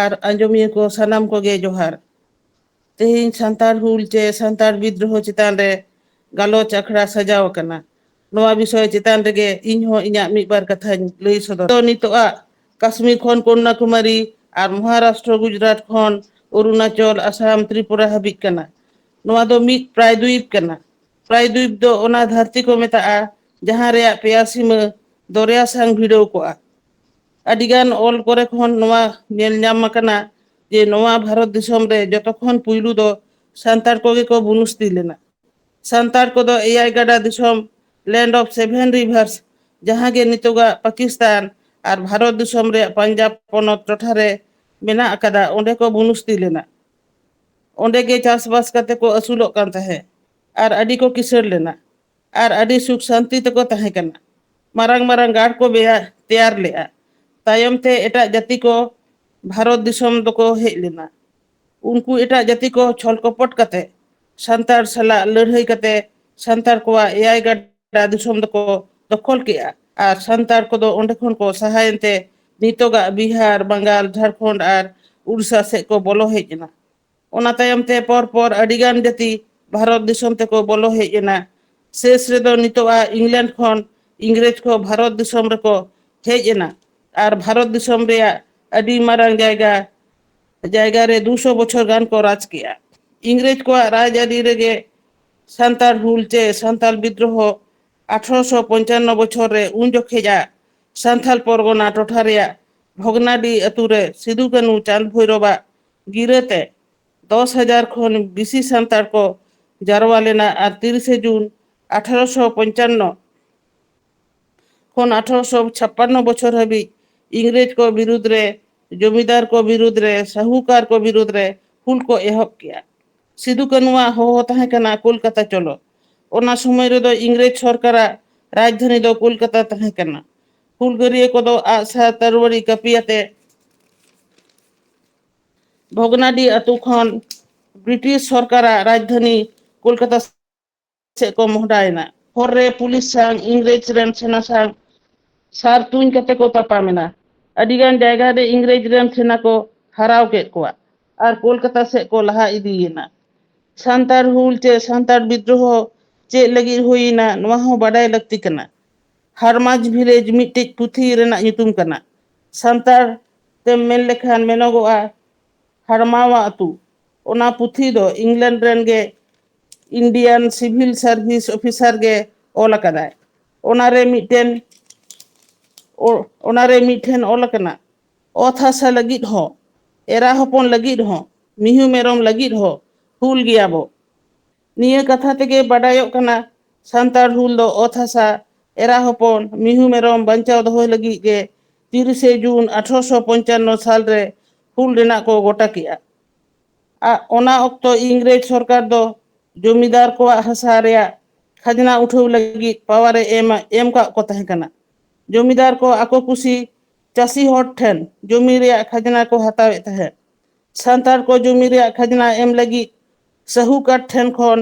ᱟᱨ ᱟᱸᱡᱚᱢᱤᱭᱟᱹ ᱠᱚ ᱥᱟᱱᱟᱢ ᱠᱚᱜᱮ ᱡᱚᱦᱟᱨ᱾ ᱛᱮᱦᱮᱧ ᱥᱟᱱᱛᱟᱲ ᱦᱩᱞ ᱪᱮ ᱥᱟᱱᱛᱟᱲ ᱵᱤᱫᱽᱨᱳᱦᱚ ᱪᱮᱛᱟᱱ ᱨᱮ ᱜᱟᱞᱚᱪ ᱟᱠᱷᱲᱟ ᱥᱟᱡᱟᱣ ᱟᱠᱟᱱᱟ᱾ ᱱᱚᱣᱟ ᱵᱤᱥᱚᱭ ᱪᱮᱛᱟᱱ ᱨᱮᱜᱮ ᱤᱧ ᱦᱚᱸ ᱤᱧᱟᱹᱜ ᱢᱤᱫ ᱵᱟᱨ ᱠᱟᱛᱷᱟᱧ ᱞᱟᱹᱭ ᱥᱚᱫᱚᱨ᱾ ᱛᱚ ᱱᱤᱛᱚᱜᱟᱜ ᱠᱟᱥᱢᱤᱨ ᱠᱷᱚᱱ ᱠᱚᱱᱱᱟᱠᱩᱢᱟᱨᱤ ᱟᱨ ᱢᱚᱦᱟᱨᱟᱥᱴᱨᱚ ᱜᱩᱡᱽᱨᱟᱴ ᱠᱷᱚᱱ ᱚᱨᱩᱱᱟᱪᱚᱞ, ᱟᱥᱟᱢ, ᱛᱨᱤᱯᱩᱨᱟ ᱦᱟᱹᱵᱤᱡ ᱠᱟᱱᱟ᱾ ᱱᱚᱣᱟ ᱫᱚ ᱢᱤᱫ ᱯᱨᱟᱭᱫᱣᱤᱯ ᱠᱟᱱᱟ᱾ ᱯᱨᱟᱭᱫᱣᱤᱯ ᱫᱚ ᱚᱱᱟ ᱫᱷᱟᱹᱨᱛᱤ ᱠᱚ ᱢᱮᱛᱟᱜᱼᱟ ᱡᱟᱦᱟᱸ ᱨᱮᱭᱟᱜ ᱯᱮᱭᱟ ᱥᱤᱢᱟᱹ ᱫᱚᱨᱭᱟ ᱥᱟᱝ ᱵᱷᱤᱲᱟᱹᱣ ᱠᱚᱜᱼᱟ᱾ ᱟᱹᱰᱤᱜᱟᱱ ᱚᱞ ᱠᱚᱨᱮ ᱠᱷᱚᱱ ᱱᱚᱣᱟ ᱧᱮᱞ ᱧᱟᱢ ᱟᱠᱟᱱᱟ ᱡᱮ ᱱᱚᱣᱟ ᱵᱷᱟᱨᱚᱛ ᱫᱤᱥᱚᱢ ᱨᱮ ᱡᱚᱛᱚ ᱠᱷᱚᱱ ᱯᱩᱭᱞᱩ ᱫᱚ ᱥᱟᱱᱛᱟᱲ ᱠᱚᱜᱮ ᱠᱚ ᱵᱩᱱᱩᱥᱛᱤ ᱞᱮᱱᱟ᱾ ᱥᱟᱱᱛᱟᱲ ᱠᱚᱫᱚ ᱮᱭᱟᱭ ᱜᱟᱰᱟ ᱫᱤᱥᱚᱢ, land of seven rivers, ᱡᱟᱦᱟᱸ ᱜᱮ ᱱᱤᱛᱚᱜᱟᱜ ᱯᱟᱠᱤᱥᱛᱟᱱ ᱟᱨ ᱵᱷᱟᱨᱚᱛ ᱫᱤᱥᱚᱢ ᱨᱮᱭᱟᱜ ᱯᱟᱧᱡᱟᱵᱽ ᱯᱚᱱᱚᱛ ᱴᱚᱴᱷᱟ ᱨᱮ ᱢᱮᱱᱟᱜ ᱟᱠᱟᱫᱟ, ᱚᱸᱰᱮ ᱠᱚ ᱵᱩᱱᱩᱥᱛᱤ ᱞᱮᱱᱟ᱾ ᱚᱸᱰᱮ ᱜᱮ ᱪᱟᱥᱵᱟᱥ ᱠᱟᱛᱮ ᱠᱚ ᱟᱹᱥᱩᱞᱚᱜ ᱠᱟᱱ ᱛᱟᱦᱮᱸᱫ ᱟᱨ ᱟᱹᱰᱤ ᱠᱚ ᱠᱤᱥᱟᱹᱬ ᱞᱮᱱᱟ ᱟᱨ ᱟᱹᱰᱤ ᱥᱩᱠ ᱥᱟᱱᱛᱤ ᱛᱮᱠᱚ ᱛᱟᱦᱮᱸ ᱠᱟᱱᱟ᱾ ᱢᱟᱨᱟᱝ ᱢᱟᱨᱟᱝ ᱜᱟᱲ ᱠᱚ ᱵᱮᱭᱟ-, ᱛᱮᱭᱟᱨ ᱞᱮᱫᱼᱟ᱾ ᱛᱟᱭᱚᱢ ᱛᱮ ᱮᱴᱟᱜ ᱡᱟᱹᱛᱤ ᱠᱚ ᱵᱷᱟᱨᱚᱛ ᱫᱤᱥᱚᱢ ᱫᱚᱠᱚ ᱦᱮᱡ ᱞᱮᱱᱟ᱾ ᱩᱱᱠᱩ ᱮᱴᱟᱜ ᱡᱟᱹᱛᱤ ᱠᱚ ᱪᱷᱚᱞ ᱠᱚᱯᱚᱴ ᱠᱟᱛᱮ ᱥᱟᱱᱛᱟᱲ ᱥᱟᱞᱟᱜ ᱞᱟᱹᱲᱦᱟᱹᱭ ᱠᱟᱛᱮ ᱥᱟᱱᱛᱟᱲ ᱠᱚᱣᱟᱜ ᱮᱭᱟᱭ ᱜᱟᱰᱟ ᱫᱤᱥᱚᱢ ᱫᱚᱠᱚ ᱫᱚᱠᱷᱚᱞ ᱠᱮᱜᱼᱟ᱾ ᱟᱨ ᱥᱟᱱᱛᱟᱲ ᱠᱚᱫᱚ ᱚᱸᱰᱮ ᱠᱷᱚᱱ ᱠᱚ ᱥᱟᱦᱟᱭᱮᱱ ᱛᱮ ᱱᱤᱛᱚᱜᱟᱜ ᱵᱤᱦᱟᱨ, ᱵᱟᱝᱜᱟᱞ, ᱡᱷᱟᱲᱠᱷᱚᱸᱰ ᱟᱨ ᱩᱲᱤᱥᱥᱟ ᱥᱮᱫ ᱠᱚ ᱵᱚᱞᱚ ᱦᱮᱡ ᱮᱱᱟ᱾ ᱚᱱᱟ ᱛᱟᱭᱚᱢ ᱛᱮ ᱯᱚᱨ ᱯᱚᱨ ᱟᱹᱰᱤ ᱜᱟᱱ ᱡᱟᱹᱛᱤ ᱵᱷᱟᱨᱚᱛ ᱫᱤᱥᱚᱢ ᱛᱮᱠᱚ ᱵᱚᱞᱚ ᱦᱮᱡ ᱮᱱᱟ᱾ ᱥᱮᱥ ᱨᱮᱫᱚ ᱱᱤᱛᱚᱜᱟᱜ ᱤᱝᱞᱮᱱᱰ ᱠᱷᱚᱱ ᱤᱝᱨᱮᱡᱽ ᱠᱚ ᱵᱷᱟᱨᱚᱛ ᱫᱤᱥᱚᱢ ᱨᱮᱠᱚ ᱦᱮᱡ ᱮᱱᱟ᱾ ᱟᱨ ᱵᱷᱟᱨᱚᱛ ᱫᱤᱥᱚᱢ ᱨᱮᱭᱟᱜ ᱟᱹᱰᱤ ᱢᱟᱨᱟᱝ ᱡᱟᱭᱜᱟ, ᱡᱟᱭᱜᱟ ᱨᱮ ᱫᱩᱥᱚ ᱵᱚᱪᱷᱚᱨ ᱜᱟᱱ ᱠᱚ ᱨᱟᱡᱽ ᱠᱮᱜᱼᱟ᱾ ᱤᱝᱨᱮᱡᱽ ᱠᱚᱣᱟᱜ ᱨᱟᱡᱽ ᱟᱹᱨᱤ ᱨᱮᱜᱮ ᱥᱟᱱᱛᱟᱲ ᱦᱩᱞ ᱪᱮ ᱥᱟᱱᱛᱟᱲ ᱵᱤᱫᱽᱨᱳᱦᱚ ᱟᱴᱷᱨᱚᱥᱚ ᱯᱚᱧᱪᱟᱱᱱᱚ ᱵᱚᱪᱷᱚᱨ ᱨᱮ ᱩᱱ ᱡᱚᱠᱷᱮᱡᱟᱜ ᱥᱟᱱᱛᱟᱲ ᱯᱚᱨᱜᱚᱱᱟ ᱴᱚᱴᱷᱟ ᱨᱮᱭᱟᱜ ᱵᱷᱚᱜᱽᱱᱟᱰᱤ ᱟᱹᱛᱩ ᱨᱮ ᱥᱤᱫᱩ ᱠᱟᱹᱱᱩ ᱪᱟᱸᱫᱽ ᱵᱷᱳᱭᱨᱳᱵᱟᱜ ᱜᱤᱨᱟᱹᱛᱮ ᱫᱚᱥ ᱦᱟᱡᱟᱨ ᱠᱷᱚᱱ ᱵᱮᱥᱤ ᱥᱟᱱᱛᱟᱲ ᱠᱚ ᱡᱟᱨᱣᱟ ᱞᱮᱱᱟ᱾ ᱟᱨ ᱛᱤᱨᱤᱥᱮ ᱡᱩᱱ ᱟᱴᱷᱨᱚᱥᱚ ᱯᱚᱧᱪᱟᱱᱱᱚ ᱠᱷᱚᱱ ᱟᱴᱷᱨᱚᱥᱚ ᱪᱷᱟᱯᱯᱟᱱᱱᱚ ᱵᱚᱪᱷᱚᱨ ᱦᱟᱹᱵᱤᱡ ᱤᱝᱨᱮᱡᱽ ᱠᱚ ᱵᱤᱨᱩᱫᱽ ᱨᱮ, ᱡᱚᱢᱤᱫᱟᱨ ᱠᱚ ᱵᱤᱨᱩᱫᱽ ᱨᱮ, ᱥᱟᱦᱩᱠᱟᱨ ᱠᱚ ᱵᱤᱨᱩᱫᱽ ᱨᱮ ᱦᱩᱞ ᱠᱚ ᱮᱦᱚᱵ ᱠᱮᱜᱼᱟ᱾ ᱥᱤᱫᱩ ᱠᱟᱹᱱᱩᱣᱟᱜ ᱦᱚᱦᱚ ᱛᱟᱦᱮᱸ ᱠᱟᱱᱟ ᱠᱳᱞᱠᱟᱛᱟ ᱪᱚᱞᱚ᱾ ᱚᱱᱟ ᱥᱚᱢᱚᱭ ᱨᱮᱫᱚ ᱤᱝᱨᱮᱡᱽ ᱥᱚᱨᱠᱟᱨᱟᱜ ᱨᱟᱡᱽᱫᱷᱟᱱᱤ ᱫᱚ ᱠᱳᱞᱠᱟᱛᱟ ᱛᱟᱦᱮᱸ ᱠᱟᱱᱟ᱾ ᱦᱩᱞᱜᱟᱹᱨᱤᱭᱟᱹ ᱠᱚᱫᱚ ᱟᱜᱼᱥᱟᱨ ᱛᱟᱹᱨᱣᱟᱹᱲᱤ ᱠᱟᱹᱯᱤ ᱟᱛᱮ ᱵᱷᱚᱜᱽᱱᱟᱰᱤ ᱟᱹᱛᱩ ᱠᱷᱚᱱ ᱵᱨᱤᱴᱤᱥ ᱥᱚᱨᱠᱟᱨᱟᱜ ᱨᱟᱡᱽᱫᱷᱟᱱᱤ ᱠᱳᱞᱠᱟᱛᱟ ᱥᱮᱫ ᱠᱚ ᱢᱚᱦᱰᱟᱭᱮᱱᱟ᱾ ᱦᱚᱨ ᱨᱮ ᱯᱩᱞᱤᱥ ᱥᱟᱶ ᱤᱝᱨᱮᱡᱽ ᱨᱮᱱ ᱥᱮᱱᱟ ᱥᱟᱶ ᱥᱟᱨ ᱛᱩᱧ ᱠᱟᱛᱮ ᱠᱚ ᱛᱟᱯᱟᱢ ᱮᱱᱟ᱾ ᱟᱹᱰᱤᱜᱟᱱ ᱡᱟᱭᱜᱟ ᱨᱮ ᱤᱝᱨᱮᱡᱽ ᱨᱮᱱ ᱥᱮᱱᱟ ᱠᱚ ᱦᱟᱨᱟᱣ ᱠᱮᱫ ᱠᱚᱣᱟ ᱟᱨ ᱠᱳᱞᱠᱟᱛᱟ ᱥᱮᱫ ᱠᱚ ᱞᱟᱦᱟ ᱤᱫᱤᱭᱮᱱᱟ᱾ ᱥᱟᱱᱛᱟᱲ ᱦᱩᱞ ᱪᱮ ᱥᱟᱱᱛᱟᱲ ᱵᱤᱫᱽᱨᱳᱦᱚ ᱪᱮᱫ ᱞᱟᱹᱜᱤᱫ ᱦᱩᱭᱮᱱᱟ, ᱱᱚᱣᱟ ᱦᱚᱸ ᱵᱟᱰᱟᱭ ᱞᱟᱹᱠᱛᱤ ᱠᱟᱱᱟ᱾ ᱦᱟᱨᱢᱟᱡᱽ ᱵᱷᱤᱞᱮᱡᱽ ᱢᱤᱫᱴᱤᱡ ᱯᱩᱛᱷᱤ ᱨᱮᱱᱟᱜ ᱧᱩᱛᱩᱢ ᱠᱟᱱᱟ᱾ ᱥᱟᱱᱛᱟᱲ ᱛᱮᱢ ᱢᱮᱱ ᱞᱮᱠᱷᱟᱱ ᱢᱮᱱᱚᱜᱚᱜᱼᱟ ᱦᱟᱲᱢᱟᱣᱟ ᱟᱹᱛᱩ᱾ ᱚᱱᱟ ᱯᱩᱛᱷᱤ ᱫᱚ ᱤᱝᱞᱮᱱᱰ ᱨᱮᱱ ᱜᱮ ᱤᱱᱰᱤᱭᱟᱱ ᱥᱤᱵᱷᱤᱞ ᱥᱟᱨᱵᱷᱤᱥ ᱚᱯᱷᱤᱥᱟᱨ ᱜᱮ ᱚᱞ ᱟᱠᱟᱫᱟᱭ᱾ ᱚᱱᱟᱨᱮ ᱢᱤᱫᱴᱮᱱ ᱚ- ᱚᱱᱟᱨᱮ ᱢᱤᱫᱴᱷᱮᱱ ᱚᱞ ᱟᱠᱟᱱᱟ, "ᱚᱛ ᱦᱟᱥᱟ ᱞᱟᱹᱜᱤᱫ ᱦᱚᱸ, ᱮᱨᱟ ᱦᱚᱯᱚᱱ ᱞᱟᱹᱜᱤᱫ ᱦᱚᱸ, ᱢᱤᱦᱩ ᱢᱮᱨᱚᱢ ᱞᱟᱹᱜᱤᱫ ᱦᱚᱸ ᱦᱩᱞ ᱜᱮᱭᱟᱵᱚ᱾" ᱱᱤᱭᱟᱹ ᱠᱟᱛᱷᱟ ᱛᱮᱜᱮ ᱵᱟᱰᱟᱭᱚᱜ ᱠᱟᱱᱟ, ᱥᱟᱱᱛᱟᱲ ᱦᱩᱞ ᱫᱚ ᱚᱛ ᱦᱟᱥᱟ, ᱮᱨᱟ ᱦᱚᱯᱚᱱ, ᱢᱤᱦᱩ ᱢᱮᱨᱚᱢ ᱵᱟᱧᱪᱟᱣ ᱫᱚᱦᱚᱭ ᱞᱟᱹᱜᱤᱫ ᱜᱮ ᱛᱤᱨᱤᱥᱮ ᱡᱩᱱ ᱟᱴᱷᱨᱚᱥᱚ ᱯᱚᱧᱪᱟᱱᱱᱚ ᱥᱟᱞ ᱨᱮ ᱦᱩᱞ ᱨᱮᱱᱟᱜ ᱠᱚ ᱜᱚᱴᱟ ᱠᱮᱜᱼᱟ᱾ ᱟ-, ᱚᱱᱟ ᱚᱠᱛᱚ ᱤᱝᱨᱮᱡᱽ ᱥᱚᱨᱠᱟᱨ ᱫᱚ ᱡᱚᱢᱤᱫᱟᱨ ᱠᱚᱣᱟᱜ ᱦᱟᱥᱟ ᱨᱮᱭᱟᱜ ᱠᱷᱟᱡᱽᱱᱟ ᱩᱴᱷᱟᱹᱣ ᱞᱟᱹᱜᱤᱫ ᱯᱟᱣᱟᱨ ᱮ ᱮᱢ, ᱮᱢ ᱠᱟᱜ ᱠᱚ ᱛᱟᱦᱮᱸ ᱠᱟᱱᱟ᱾ ᱡᱚᱢᱤᱫᱟᱨ ᱠᱚ ᱟᱠᱚ ᱠᱩᱥᱤ ᱪᱟᱹᱥᱤ ᱦᱚᱲ ᱴᱷᱮᱱ ᱡᱚᱢᱤ ᱨᱮᱭᱟᱜ ᱠᱷᱟᱡᱽᱱᱟ ᱠᱚ ᱦᱟᱛᱟᱣᱮᱫ ᱛᱟᱦᱮᱸᱫ᱾ ᱥᱟᱱᱛᱟᱲ ᱠᱚ ᱡᱚᱢᱤ ᱨᱮᱭᱟᱜ ᱠᱷᱟᱡᱽᱱᱟ ᱮᱢ ᱞᱟᱹᱜᱤᱫ ᱥᱟᱹᱦᱩᱠᱟᱨ ᱴᱷᱮᱱ ᱠᱷᱚᱱ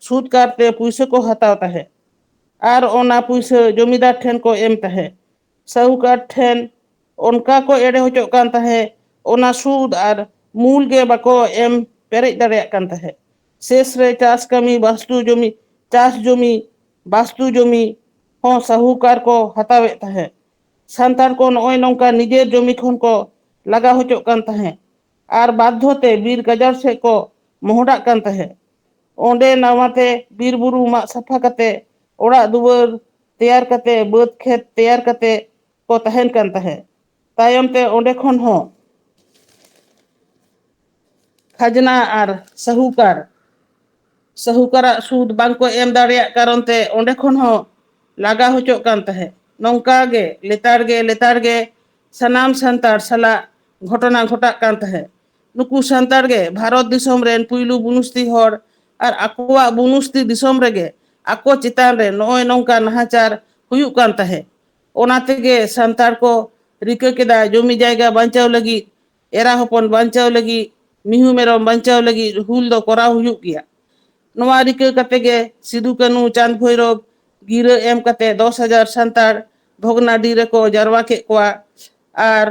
ᱥᱩᱫ ᱠᱟᱨᱛᱮ ᱯᱩᱭᱥᱟᱹ ᱠᱚ ᱦᱟᱛᱟᱣ ᱛᱟᱦᱮᱸᱫ᱾ ᱟᱨ ᱚᱱᱟ ᱯᱩᱭᱥᱟᱹ ᱡᱚᱢᱤᱫᱟᱨ ᱴᱷᱮᱱ ᱠᱚ ᱮᱢ ᱛᱟᱦᱮᱸᱫ᱾ ᱥᱟᱹᱦᱩᱠᱟᱨ ᱴᱷᱮᱱ ᱚᱱᱠᱟ ᱠᱚ ᱮᱲᱮ ᱦᱚᱪᱚᱜ ᱠᱟᱱ ᱛᱟᱦᱮᱸᱫ, ᱚᱱᱟ ᱥᱩᱫ ᱟᱨ ᱢᱩᱞ ᱜᱮ ᱵᱟᱠᱚ ᱮᱢ ᱯᱮᱨᱮᱡ ᱫᱟᱲᱮᱭᱟᱜ ᱠᱟᱱ ᱛᱟᱦᱮᱸᱫ᱾ ᱥᱮᱥ ᱨᱮ ᱪᱟᱥ ᱠᱟᱹᱢᱤ, ᱵᱟᱥᱛᱩ ᱡᱚᱢᱤ, ᱪᱟᱥ ᱡᱚᱢᱤ, ᱵᱟᱥᱛᱩ ᱡᱚᱢᱤ ᱦᱚᱸ ᱥᱟᱹᱦᱩᱠᱟᱨ ᱠᱚ ᱦᱟᱛᱟᱣᱮᱫ ᱛᱟᱦᱮᱸᱫ᱾ ᱥᱟᱱᱛᱟᱲ ᱠᱚ ᱱᱚᱜᱼᱚᱭ ᱱᱚᱝᱠᱟ ᱱᱤᱡᱮᱨ ᱡᱚᱢᱤ ᱠᱷᱚᱱ ᱠᱚ ᱞᱟᱜᱟ ᱦᱚᱪᱚᱜ ᱠᱟᱱ ᱛᱟᱦᱮᱸᱫ ᱟᱨ ᱵᱟᱫᱽᱫᱷᱚ ᱛᱮ ᱵᱤᱨ ᱜᱟᱡᱟᱲ ᱥᱮᱫ ᱠᱚ ᱢᱚᱦᱰᱟᱜ ᱠᱟᱱ ᱛᱟᱦᱮᱸᱫ᱾ ᱚᱸᱰᱮ ᱱᱟᱣᱟᱛᱮ ᱵᱤᱨ ᱵᱩᱨᱩ ᱢᱟᱜ ᱥᱟᱯᱷᱟ ᱠᱟᱛᱮ, ᱚᱲᱟᱜ ᱫᱩᱣᱟᱹᱨ ᱛᱮᱭᱟᱨ ᱠᱟᱛᱮ, ᱵᱟᱹᱫᱽ ᱠᱷᱮᱛ ᱛᱮᱭᱟᱨ ᱠᱟᱛᱮ ᱠᱚ ᱛᱟᱦᱮᱱ ᱠᱟᱱ ᱛᱟᱦᱮᱸᱫ᱾ ᱛᱟᱭᱚᱢ ᱛᱮ ᱚᱸᱰᱮ ᱠᱷᱚᱱ ᱦᱚᱸ ᱠᱷᱟᱡᱽᱱᱟ ᱟᱨ ᱥᱟᱹᱦᱩᱠᱟᱨ, ᱥᱟᱹᱦᱩᱠᱟᱨᱟᱜ ᱥᱩᱫ ᱵᱟᱝᱠᱚ ᱮᱢ ᱫᱟᱲᱮᱭᱟᱜ ᱠᱟᱨᱚᱱ ᱛᱮ ᱚᱸᱰᱮ ᱠᱷᱚᱱ ᱦᱚᱸ ᱞᱟᱜᱟ ᱦᱚᱪᱚᱜ ᱠᱟᱱ ᱛᱟᱦᱮᱸᱫ᱾ ᱱᱚᱝᱠᱟ ᱜᱮ ᱞᱮᱛᱟᱲ ᱜᱮ ᱞᱮᱛᱟᱲ ᱜᱮ ᱥᱟᱱᱟᱢ ᱥᱟᱱᱛᱟᱲ ᱥᱟᱞᱟᱜ ᱜᱷᱚᱴᱚᱱᱟ ᱜᱷᱚᱴᱟᱜ ᱠᱟᱱ ᱛᱟᱦᱮᱸᱫ᱾ ᱱᱩᱠᱩ ᱥᱟᱱᱛᱟᱲ ᱜᱮ ᱵᱷᱟᱨᱚᱛ ᱫᱤᱥᱚᱢ ᱨᱮᱱ ᱯᱩᱭᱞᱩ ᱵᱩᱱᱩᱥᱛᱤ ᱦᱚᱲ ᱟᱨ ᱟᱠᱚᱣᱟᱜ ᱵᱩᱱᱩᱥᱛᱤ ᱫᱤᱥᱚᱢ ᱨᱮᱜᱮ ᱟᱠᱚ ᱪᱮᱛᱟᱱ ᱨᱮ ᱱᱚᱜᱼᱚᱭ ᱱᱚᱝᱠᱟ ᱱᱟᱦᱟᱪᱟᱨ ᱦᱩᱭᱩᱜ ᱠᱟᱱ ᱛᱟᱦᱮᱸᱫ᱾ ᱚᱱᱟ ᱛᱮᱜᱮ ᱥᱟᱱᱛᱟᱲ ᱠᱚ ᱨᱤᱠᱟᱹ ᱠᱮᱫᱟ ᱡᱚᱢᱤ ᱡᱟᱭᱜᱟ ᱵᱟᱧᱪᱟᱣ ᱞᱟᱹᱜᱤᱫ, ᱮᱨᱟ ᱦᱚᱯᱚᱱ ᱵᱟᱧᱪᱟᱣ ᱞᱟᱹᱜᱤᱫ, ᱢᱤᱦᱩ ᱢᱮᱨᱚᱢ ᱵᱟᱧᱪᱟᱣ ᱞᱟᱹᱜᱤᱫ ᱦᱩᱞ ᱫᱚ ᱠᱚᱨᱟᱣ ᱦᱩᱭᱩᱜ ᱜᱮᱭᱟ᱾ ᱱᱚᱣᱟ ᱨᱤᱠᱟᱹ ᱠᱟᱛᱮ ᱜᱮ ᱥᱤᱫᱩ ᱠᱟᱹᱱᱦᱩ ᱪᱟᱸᱫᱽ ᱵᱷᱳᱭᱨᱳᱵ ᱜᱤᱨᱟᱹ ᱮᱢ ᱠᱟᱛᱮ ᱫᱚᱥ ᱦᱟᱡᱟᱨ ᱥᱟᱱᱛᱟᱲ ᱵᱷᱚᱜᱽᱱᱟᱰᱤ ᱨᱮᱠᱚ ᱡᱟᱨᱣᱟ ᱠᱮᱫ ᱠᱚᱣᱟ ᱟᱨ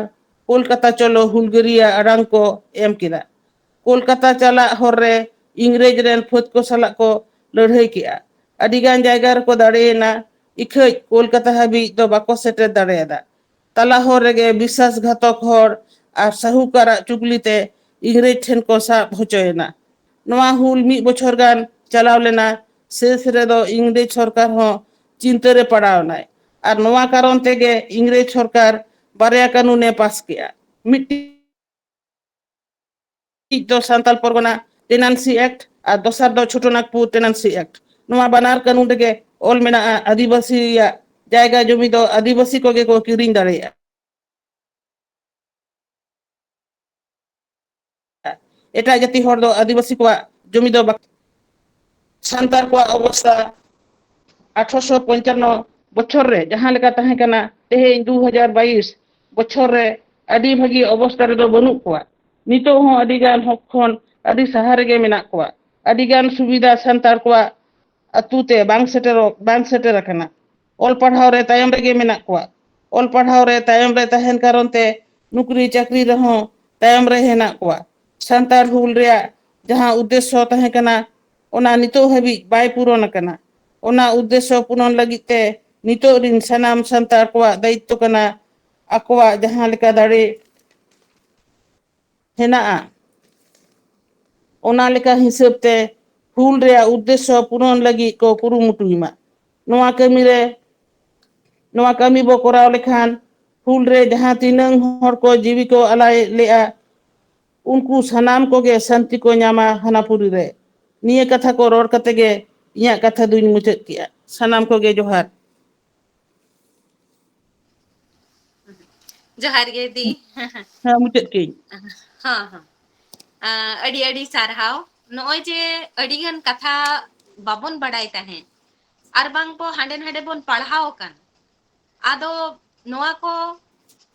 ᱠᱳᱞᱠᱟᱛᱟ ᱪᱚᱞᱚ ᱦᱩᱞᱜᱟᱹᱨᱤᱭᱟᱹ ᱟᱲᱟᱝ ᱠᱚ ᱮᱢ ᱠᱮᱫᱟ᱾ ᱠᱳᱞᱠᱟᱛᱟ ᱪᱟᱞᱟᱜ ᱦᱚᱨ ᱨᱮ ᱤᱝᱨᱮᱡᱽ ᱨᱮᱱ ᱯᱷᱟᱹᱫ ᱠᱚ ᱥᱟᱞᱟᱜ ᱠᱚ ᱞᱟᱹᱲᱦᱟᱹᱭ ᱠᱮᱜᱼᱟ᱾ ᱟᱹᱰᱤ ᱜᱟᱱ ᱡᱟᱭᱜᱟ ᱨᱮᱠᱚ ᱫᱟᱲᱮᱭᱮᱱᱟ᱾ ᱤᱠᱷᱟᱹᱡ ᱠᱳᱞᱠᱟᱛᱟ ᱦᱟᱹᱵᱤᱡ ᱫᱚ ᱵᱟᱠᱚ ᱥᱮᱴᱮᱨ ᱫᱟᱲᱮᱭᱟᱫᱟ᱾ ᱛᱟᱞᱟ ᱦᱚᱨ ᱨᱮᱜᱮ ᱵᱤᱥᱣᱟᱥᱜᱷᱟᱛᱚᱠ ᱦᱚᱲ ᱟᱨ ᱥᱟᱹᱦᱩᱠᱟᱨᱟᱜ ᱪᱩᱜᱽᱞᱤ ᱛᱮ ᱤᱝᱨᱮᱡᱽ ᱴᱷᱮᱱ ᱠᱚ ᱥᱟᱵ ᱦᱚᱪᱚᱭᱮᱱᱟ᱾ ᱱᱚᱣᱟ ᱦᱩᱞ ᱢᱤᱫ ᱵᱚᱪᱷᱚᱨ ᱜᱟᱱ ᱪᱟᱞᱟᱣ ᱞᱮᱱᱟ᱾ ᱥᱮᱥ ᱨᱮᱫᱚ ᱤᱝᱨᱮᱡᱽ ᱥᱚᱨᱠᱟᱨ ᱦᱚᱸ ᱪᱤᱱᱛᱟᱹ ᱨᱮ ᱯᱟᱲᱟᱣ ᱮᱱᱟᱭ᱾ ᱟᱨ ᱱᱚᱣᱟ ᱠᱟᱨᱚᱱ ᱛᱮᱜᱮ ᱤᱝᱨᱮᱡᱽ ᱥᱚᱨᱠᱟᱨ ᱵᱟᱨᱭᱟ ᱠᱟᱹᱱᱩᱱᱮ ᱯᱟᱥ ᱠᱮᱜᱼᱟ᱾ ᱢᱤᱫᱴᱤᱡ ᱫᱚ ᱥᱟᱱᱛᱟᱞ ᱯᱚᱨᱜᱚᱱᱟ ᱴᱮᱱᱟᱱᱥᱤ ᱮᱠᱴ ᱟᱨ ᱫᱚᱥᱟᱨ ᱫᱚ ᱪᱷᱳᱴᱳ ᱱᱟᱜᱽᱯᱩᱨ ᱴᱮᱱᱟᱱᱥᱤ ᱮᱠᱴ᱾ ᱱᱚᱣᱟ ᱵᱟᱱᱟᱨ ᱠᱟᱹᱱᱩᱱ ᱨᱮᱜᱮ ᱚᱞ ᱢᱮᱱᱟᱜᱼᱟ, ᱟᱹᱫᱤᱵᱟᱹᱥᱤᱭᱟᱜ ᱡᱟᱭᱜᱟ ᱡᱚᱢᱤ ᱫᱚ ᱟᱹᱫᱤᱵᱟᱹᱥᱤ ᱠᱚᱜᱮ ᱠᱚ ᱠᱤᱨᱤᱧ ᱫᱟᱲᱮᱭᱟᱜᱼᱟ᱾ ᱮᱴᱟᱜ ᱡᱟᱹᱛᱤ ᱦᱚᱲ ᱫᱚ ᱟᱹᱫᱤᱵᱟᱹᱥᱤ ᱠᱚᱣᱟᱜ ᱡᱚᱢᱤ ᱫᱚ ᱵᱟᱠᱚ᱾ ᱥᱟᱱᱛᱟᱲ ᱠᱚᱣᱟᱜ ᱚᱵᱚᱥᱛᱟ ᱟᱴᱷᱨᱚᱥᱚ ᱯᱚᱧᱪᱟᱱᱱᱚ ᱵᱚᱪᱷᱚᱨ ᱨᱮ ᱡᱟᱦᱟᱸ ᱞᱮᱠᱟ ᱛᱟᱦᱮᱸ ᱠᱟᱱᱟ, ᱛᱮᱦᱮᱧ ᱫᱩ ᱦᱟᱡᱟᱨ ᱵᱟᱭᱤᱥ ᱵᱚᱪᱷᱚᱨ ᱨᱮ ᱟᱹᱰᱤ ᱵᱷᱟᱹᱜᱤ ᱚᱵᱚᱥᱛᱟ ᱨᱮᱫᱚ ᱵᱟᱹᱱᱩᱜ ᱠᱚᱣᱟ᱾ ᱱᱤᱛᱚᱜ ᱦᱚᱸ ᱟᱹᱰᱤ ᱜᱟᱱ ᱦᱚᱠ ᱠᱷᱚᱱ ᱟᱹᱰᱤ ᱥᱟᱦᱟ ᱨᱮᱜᱮ ᱢᱮᱱᱟᱜ ᱠᱚᱣᱟ᱾ ᱟᱹᱰᱤᱜᱟᱱ ᱥᱩᱵᱤᱫᱷᱟ ᱥᱟᱱᱛᱟᱲ ᱠᱚᱣᱟᱜ ᱟᱹᱛᱩ ᱛᱮ ᱵᱟᱝ ᱥᱮᱴᱮᱨᱚᱜ, ᱵᱟᱝ ᱥᱮᱴᱮᱨ ᱟᱠᱟᱱᱟ᱾ ᱚᱞ ᱯᱟᱲᱦᱟᱣ ᱨᱮ ᱛᱟᱭᱚᱢ ᱨᱮᱜᱮ ᱢᱮᱱᱟᱜ ᱠᱚᱣᱟ᱾ ᱚᱞ ᱯᱟᱲᱦᱟᱣ ᱨᱮ ᱛᱟᱭᱚᱢ ᱨᱮ ᱛᱟᱦᱮᱱ ᱠᱟᱨᱚᱱ ᱛᱮ ᱱᱩᱠᱨᱤ ᱪᱟᱹᱠᱨᱤ ᱨᱮᱦᱚᱸ ᱛᱟᱭᱚᱢ ᱨᱮ ᱦᱮᱱᱟᱜ ᱠᱚᱣᱟ᱾ ᱥᱟᱱᱛᱟᱲ ᱦᱩᱞ ᱨᱮᱭᱟᱜ ᱡᱟᱦᱟᱸ ᱩᱫᱽᱫᱮᱥᱥᱚ ᱛᱟᱦᱮᱸ ᱠᱟᱱᱟ, ᱚᱱᱟ ᱱᱤᱛᱚᱜ ᱦᱟᱹᱵᱤᱡ ᱵᱟᱭ ᱯᱩᱨᱚᱱ ᱟᱠᱟᱱᱟ᱾ ᱚᱱᱟ ᱩᱫᱽᱫᱮᱥᱥᱚ ᱯᱩᱨᱚᱱ ᱞᱟᱹᱜᱤᱫ ᱛᱮ ᱱᱤᱛᱚᱜ ᱨᱤᱱ ᱥᱟᱱᱟᱢ ᱥᱟᱱᱛᱟᱲ ᱠᱚᱣᱟᱜ ᱫᱟᱭᱤᱛᱛᱚ ᱠᱟᱱᱟ, ᱟᱠᱚᱣᱟᱜ ᱡᱟᱦᱟᱸ ᱞᱮᱠᱟ ᱫᱟᱲᱮ ᱦᱮᱱᱟᱜᱼᱟ, ᱚᱱᱟ ᱞᱮᱠᱟ ᱦᱤᱥᱟᱹᱵ ᱛᱮ ᱦᱩᱞ ᱨᱮᱭᱟᱜ ᱩᱫᱽᱫᱮᱥᱥᱚ ᱯᱩᱨᱚᱱ ᱞᱟᱹᱜᱤᱫ ᱠᱚ ᱠᱩᱨᱩᱢᱩᱴᱩᱭ ᱢᱟ᱾ ᱱᱚᱣᱟ ᱠᱟᱹᱢᱤ ᱨᱮ, ᱱᱚᱣᱟ ᱠᱟᱹᱢᱤ ᱵᱚ ᱠᱚᱨᱟᱣ ᱞᱮᱠᱷᱟᱱ ᱦᱩᱞ ᱨᱮ ᱡᱟᱦᱟᱸ ᱛᱤᱱᱟᱹᱝ ᱦᱚᱲ ᱠᱚ ᱡᱤᱣᱤ ᱠᱚ ᱟᱞᱟᱭ ᱞᱮᱜᱼᱟ, ᱩᱱᱠᱩ ᱥᱟᱱᱟᱢ ᱠᱚᱜᱮ ᱥᱟᱱᱛᱤ ᱠᱚ ᱧᱟᱢᱟ ᱦᱟᱱᱟᱯᱩᱨᱤ ᱨᱮ᱾ ᱱᱤᱭᱟᱹ ᱠᱟᱛᱷᱟ ᱠᱚ ᱨᱚᱲ ᱠᱟᱛᱮ ᱜᱮ ᱤᱧᱟᱹᱜ ᱠᱟᱛᱷᱟ ᱫᱩᱧ ᱢᱩᱪᱟᱹᱫ ᱠᱮᱜᱼᱟ᱾ ᱥᱟᱱᱟᱢ ᱠᱚᱜᱮ ᱡᱚᱦᱟᱨ᱾ ᱡᱚᱦᱟᱨ ᱜᱮ ᱫᱤ᱾ ᱦᱮᱸ, ᱢᱩᱪᱟᱹᱫ ᱠᱮᱜᱼᱟᱹᱧ᱾ ᱦᱚᱸ, ᱦᱚᱸ᱾ ᱟᱸ, ᱟᱹᱰᱤ ᱟᱹᱰᱤ ᱥᱟᱨᱦᱟᱣ᱾ ᱱᱚᱜᱼᱚᱭ ᱡᱮ ᱟᱹᱰᱤ ᱜᱟᱱ ᱠᱟᱛᱷᱟ ᱵᱟᱵᱚᱱ ᱵᱟᱰᱟᱭ ᱛᱟᱦᱮᱸᱫ, ᱟᱨ ᱵᱟᱝ ᱠᱚ ᱦᱟᱸᱰᱮ ᱱᱟᱰᱮ ᱵᱚᱱ ᱯᱟᱲᱦᱟᱣ ᱟᱠᱟᱱ, ᱟᱫᱚ ᱱᱚᱣᱟ ᱠᱚ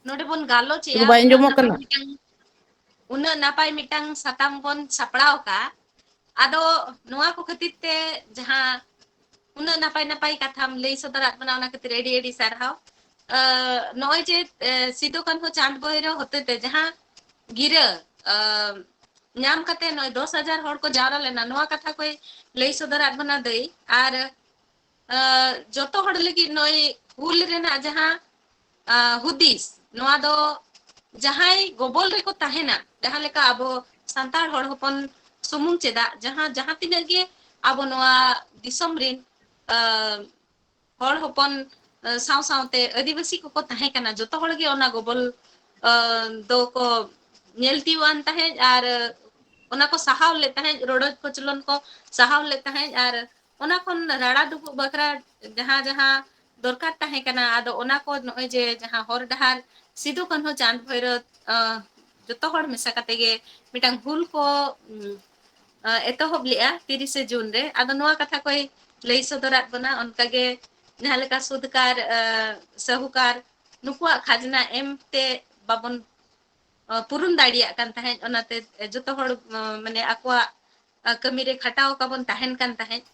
ᱱᱚᱰᱮ ᱵᱚᱱ ᱜᱟᱞᱚᱪ ᱪᱮᱫ ᱦᱚᱸ ᱮᱜᱼᱟ, ᱵᱟᱭ ᱩᱱᱟᱹᱜ ᱟᱸᱡᱚᱢᱚᱜ ᱱᱟᱯᱟᱭ ᱠᱟᱱᱟ᱾ ᱢᱤᱫᱴᱟᱝ, ᱩᱱᱟᱹᱜ ᱱᱟᱯᱟᱭ ᱢᱤᱫᱴᱟᱝ ᱥᱟᱛᱟᱢ ᱵᱚᱱ ᱥᱟᱯᱲᱟᱣ ᱟᱠᱟᱫ᱾ ᱟᱫᱚ ᱱᱚᱣᱟ ᱠᱚ ᱠᱷᱟᱹᱛᱤᱨ ᱛᱮ ᱡᱟᱦᱟᱸ ᱩᱱᱟᱹᱜ ᱱᱟᱯᱟᱭ ᱱᱟᱯᱟᱭ ᱠᱟᱛᱷᱟᱢ ᱞᱟᱹᱭ ᱥᱚᱫᱚᱨᱟᱫ ᱵᱚᱱᱟ, ᱚᱱᱟ ᱠᱷᱟᱹᱛᱤᱨ ᱟᱹᱰᱤ ᱟᱹᱰᱤ ᱥᱟᱨᱦᱟᱣ᱾ ᱟᱸ, ᱱᱚᱜᱼᱚᱭ ᱡᱮ, ᱮ, ᱥᱤᱫᱩ ᱠᱟᱹᱱᱦᱩ ᱪᱟᱸᱫᱽ ᱵᱷᱳᱭᱨᱳ ᱦᱚᱛᱮ ᱛᱮ ᱡᱟᱦᱟᱸ ᱜᱤᱨᱟᱹ, ᱟᱸ, ᱧᱟᱢ ᱠᱟᱛᱮ ᱱᱚᱜᱼᱚᱭ ᱫᱚᱥ ᱦᱟᱡᱟᱨ ᱦᱚᱲ ᱠᱚ ᱡᱟᱣᱨᱟ ᱞᱮᱱᱟ, ᱱᱚᱣᱟ ᱠᱟᱛᱷᱟ ᱠᱚᱭ ᱞᱟᱹᱭ ᱥᱚᱫᱚᱨᱟᱫ ᱵᱚᱱᱟ ᱫᱟᱹᱭ᱾ ᱟᱨ, ᱟᱸ, ᱡᱚᱛᱚ ᱦᱚᱲ ᱞᱟᱹᱜᱤᱫ ᱱᱚᱜᱼᱚᱭ ᱦᱩᱞ ᱨᱮᱱᱟᱜ ᱡᱟᱦᱟᱸ, ᱟᱸ, ᱦᱩᱫᱤᱥ, ᱱᱚᱣᱟ ᱫᱚ ᱡᱟᱦᱟᱸᱭ ᱜᱚᱵᱚᱞ ᱨᱮᱠᱚ ᱛᱟᱦᱮᱱᱟ, ᱡᱟᱦᱟᱸ ᱞᱮᱠᱟ ᱟᱵᱚ ᱥᱟᱱᱛᱟᱲ ᱦᱚᱲ ᱦᱚᱯᱚᱱ ᱥᱩᱢᱩᱝ ᱪᱮᱫᱟᱜ, ᱡᱟᱦᱟᱸ, ᱡᱟᱦᱟᱸ ᱛᱤᱱᱟᱹᱜ ᱜᱮ ᱟᱵᱚ ᱱᱚᱣᱟ ᱫᱤᱥᱚᱢ ᱨᱤᱱ, ᱟᱸ, ᱦᱚᱲ ᱦᱚᱯᱚᱱ, ᱟᱸ, ᱥᱟᱶ ᱥᱟᱶᱛᱮ ᱟᱹᱫᱤᱵᱟᱹᱥᱤ ᱠᱚᱠᱚ ᱛᱟᱦᱮᱸ ᱠᱟᱱᱟ, ᱡᱚᱛᱚ ᱦᱚᱲ ᱜᱮ ᱚᱱᱟ ᱜᱚᱵᱚᱞ, ᱟᱸ, ᱫᱚᱠᱚ ᱧᱮᱞ ᱛᱤᱭᱳᱜ ᱟᱱ ᱛᱟᱦᱮᱸᱫ ᱟᱨ ᱚᱱᱟ ᱠᱚ ᱥᱟᱦᱟᱣ ᱞᱮᱫ ᱛᱟᱦᱮᱸᱫ, ᱨᱚᱰᱚᱡ ᱠᱚᱪᱞᱚᱱ ᱠᱚ ᱥᱟᱦᱟᱣ ᱞᱮᱫ ᱛᱟᱦᱮᱸᱫ ᱟᱨ ᱚᱱᱟ ᱠᱷᱚᱱ ᱨᱟᱲᱟ ᱫᱩᱜᱩᱜ ᱵᱟᱠᱷᱨᱟ ᱡᱟᱦᱟᱸ ᱡᱟᱦᱟᱸ ᱫᱚᱨᱠᱟᱨ ᱛᱟᱦᱮᱸ ᱠᱟᱱᱟ, ᱟᱫᱚ ᱚᱱᱟ ᱠᱚ ᱱᱚᱜᱼᱚᱭ ᱡᱮ ᱡᱟᱦᱟᱸ ᱦᱚᱨ ᱰᱟᱦᱟᱨ ᱥᱤᱫᱩ ᱠᱟᱹᱱᱦᱩ ᱪᱟᱸᱫᱽ ᱵᱷᱳᱭᱨᱳ, ᱟᱸ, ᱡᱚᱛᱚ ᱦᱚᱲ ᱢᱮᱥᱟ ᱠᱟᱛᱮ ᱜᱮ ᱢᱤᱫᱴᱟᱝ ᱦᱩᱞ ᱠᱚ, ᱩᱸ, ᱟᱸ, ᱮᱛᱚᱦᱚᱵ ᱞᱮᱜᱼᱟ ᱛᱤᱨᱤᱥᱮ ᱡᱩᱱ ᱨᱮ᱾ ᱟᱫᱚ ᱱᱚᱣᱟ ᱠᱟᱛᱷᱟ ᱠᱚᱭ ᱞᱟᱹᱭ ᱥᱚᱫᱚᱨᱟᱫ ᱵᱚᱱᱟ, ᱚᱱᱠᱟᱜᱮ ᱡᱟᱦᱟᱸ ᱞᱮᱠᱟ ᱥᱩᱫᱠᱟᱨ, ᱟᱸ, ᱥᱟᱹᱦᱩᱠᱟᱨ ᱱᱩᱠᱩᱣᱟᱜ ᱠᱷᱟᱡᱽᱱᱟ ᱮᱢ ᱛᱮ ᱵᱟᱵᱚᱱ, ᱟᱸ, ᱯᱩᱨᱩᱱ ᱫᱟᱲᱮᱭᱟᱜ ᱠᱟᱱ ᱛᱟᱦᱮᱸᱫ, ᱚᱱᱟᱛᱮ ᱡᱚᱛᱚ ᱦᱚᱲ, ᱟᱸ, ᱢᱟᱱᱮ ᱟᱠᱚᱣᱟᱜ ᱠᱟᱹᱢᱤ ᱨᱮ ᱠᱷᱟᱴᱟᱣ ᱟᱠᱟᱵᱚᱱ ᱛᱟᱦᱮᱱ ᱠᱟᱱ ᱛᱟᱦᱮᱸᱫ᱾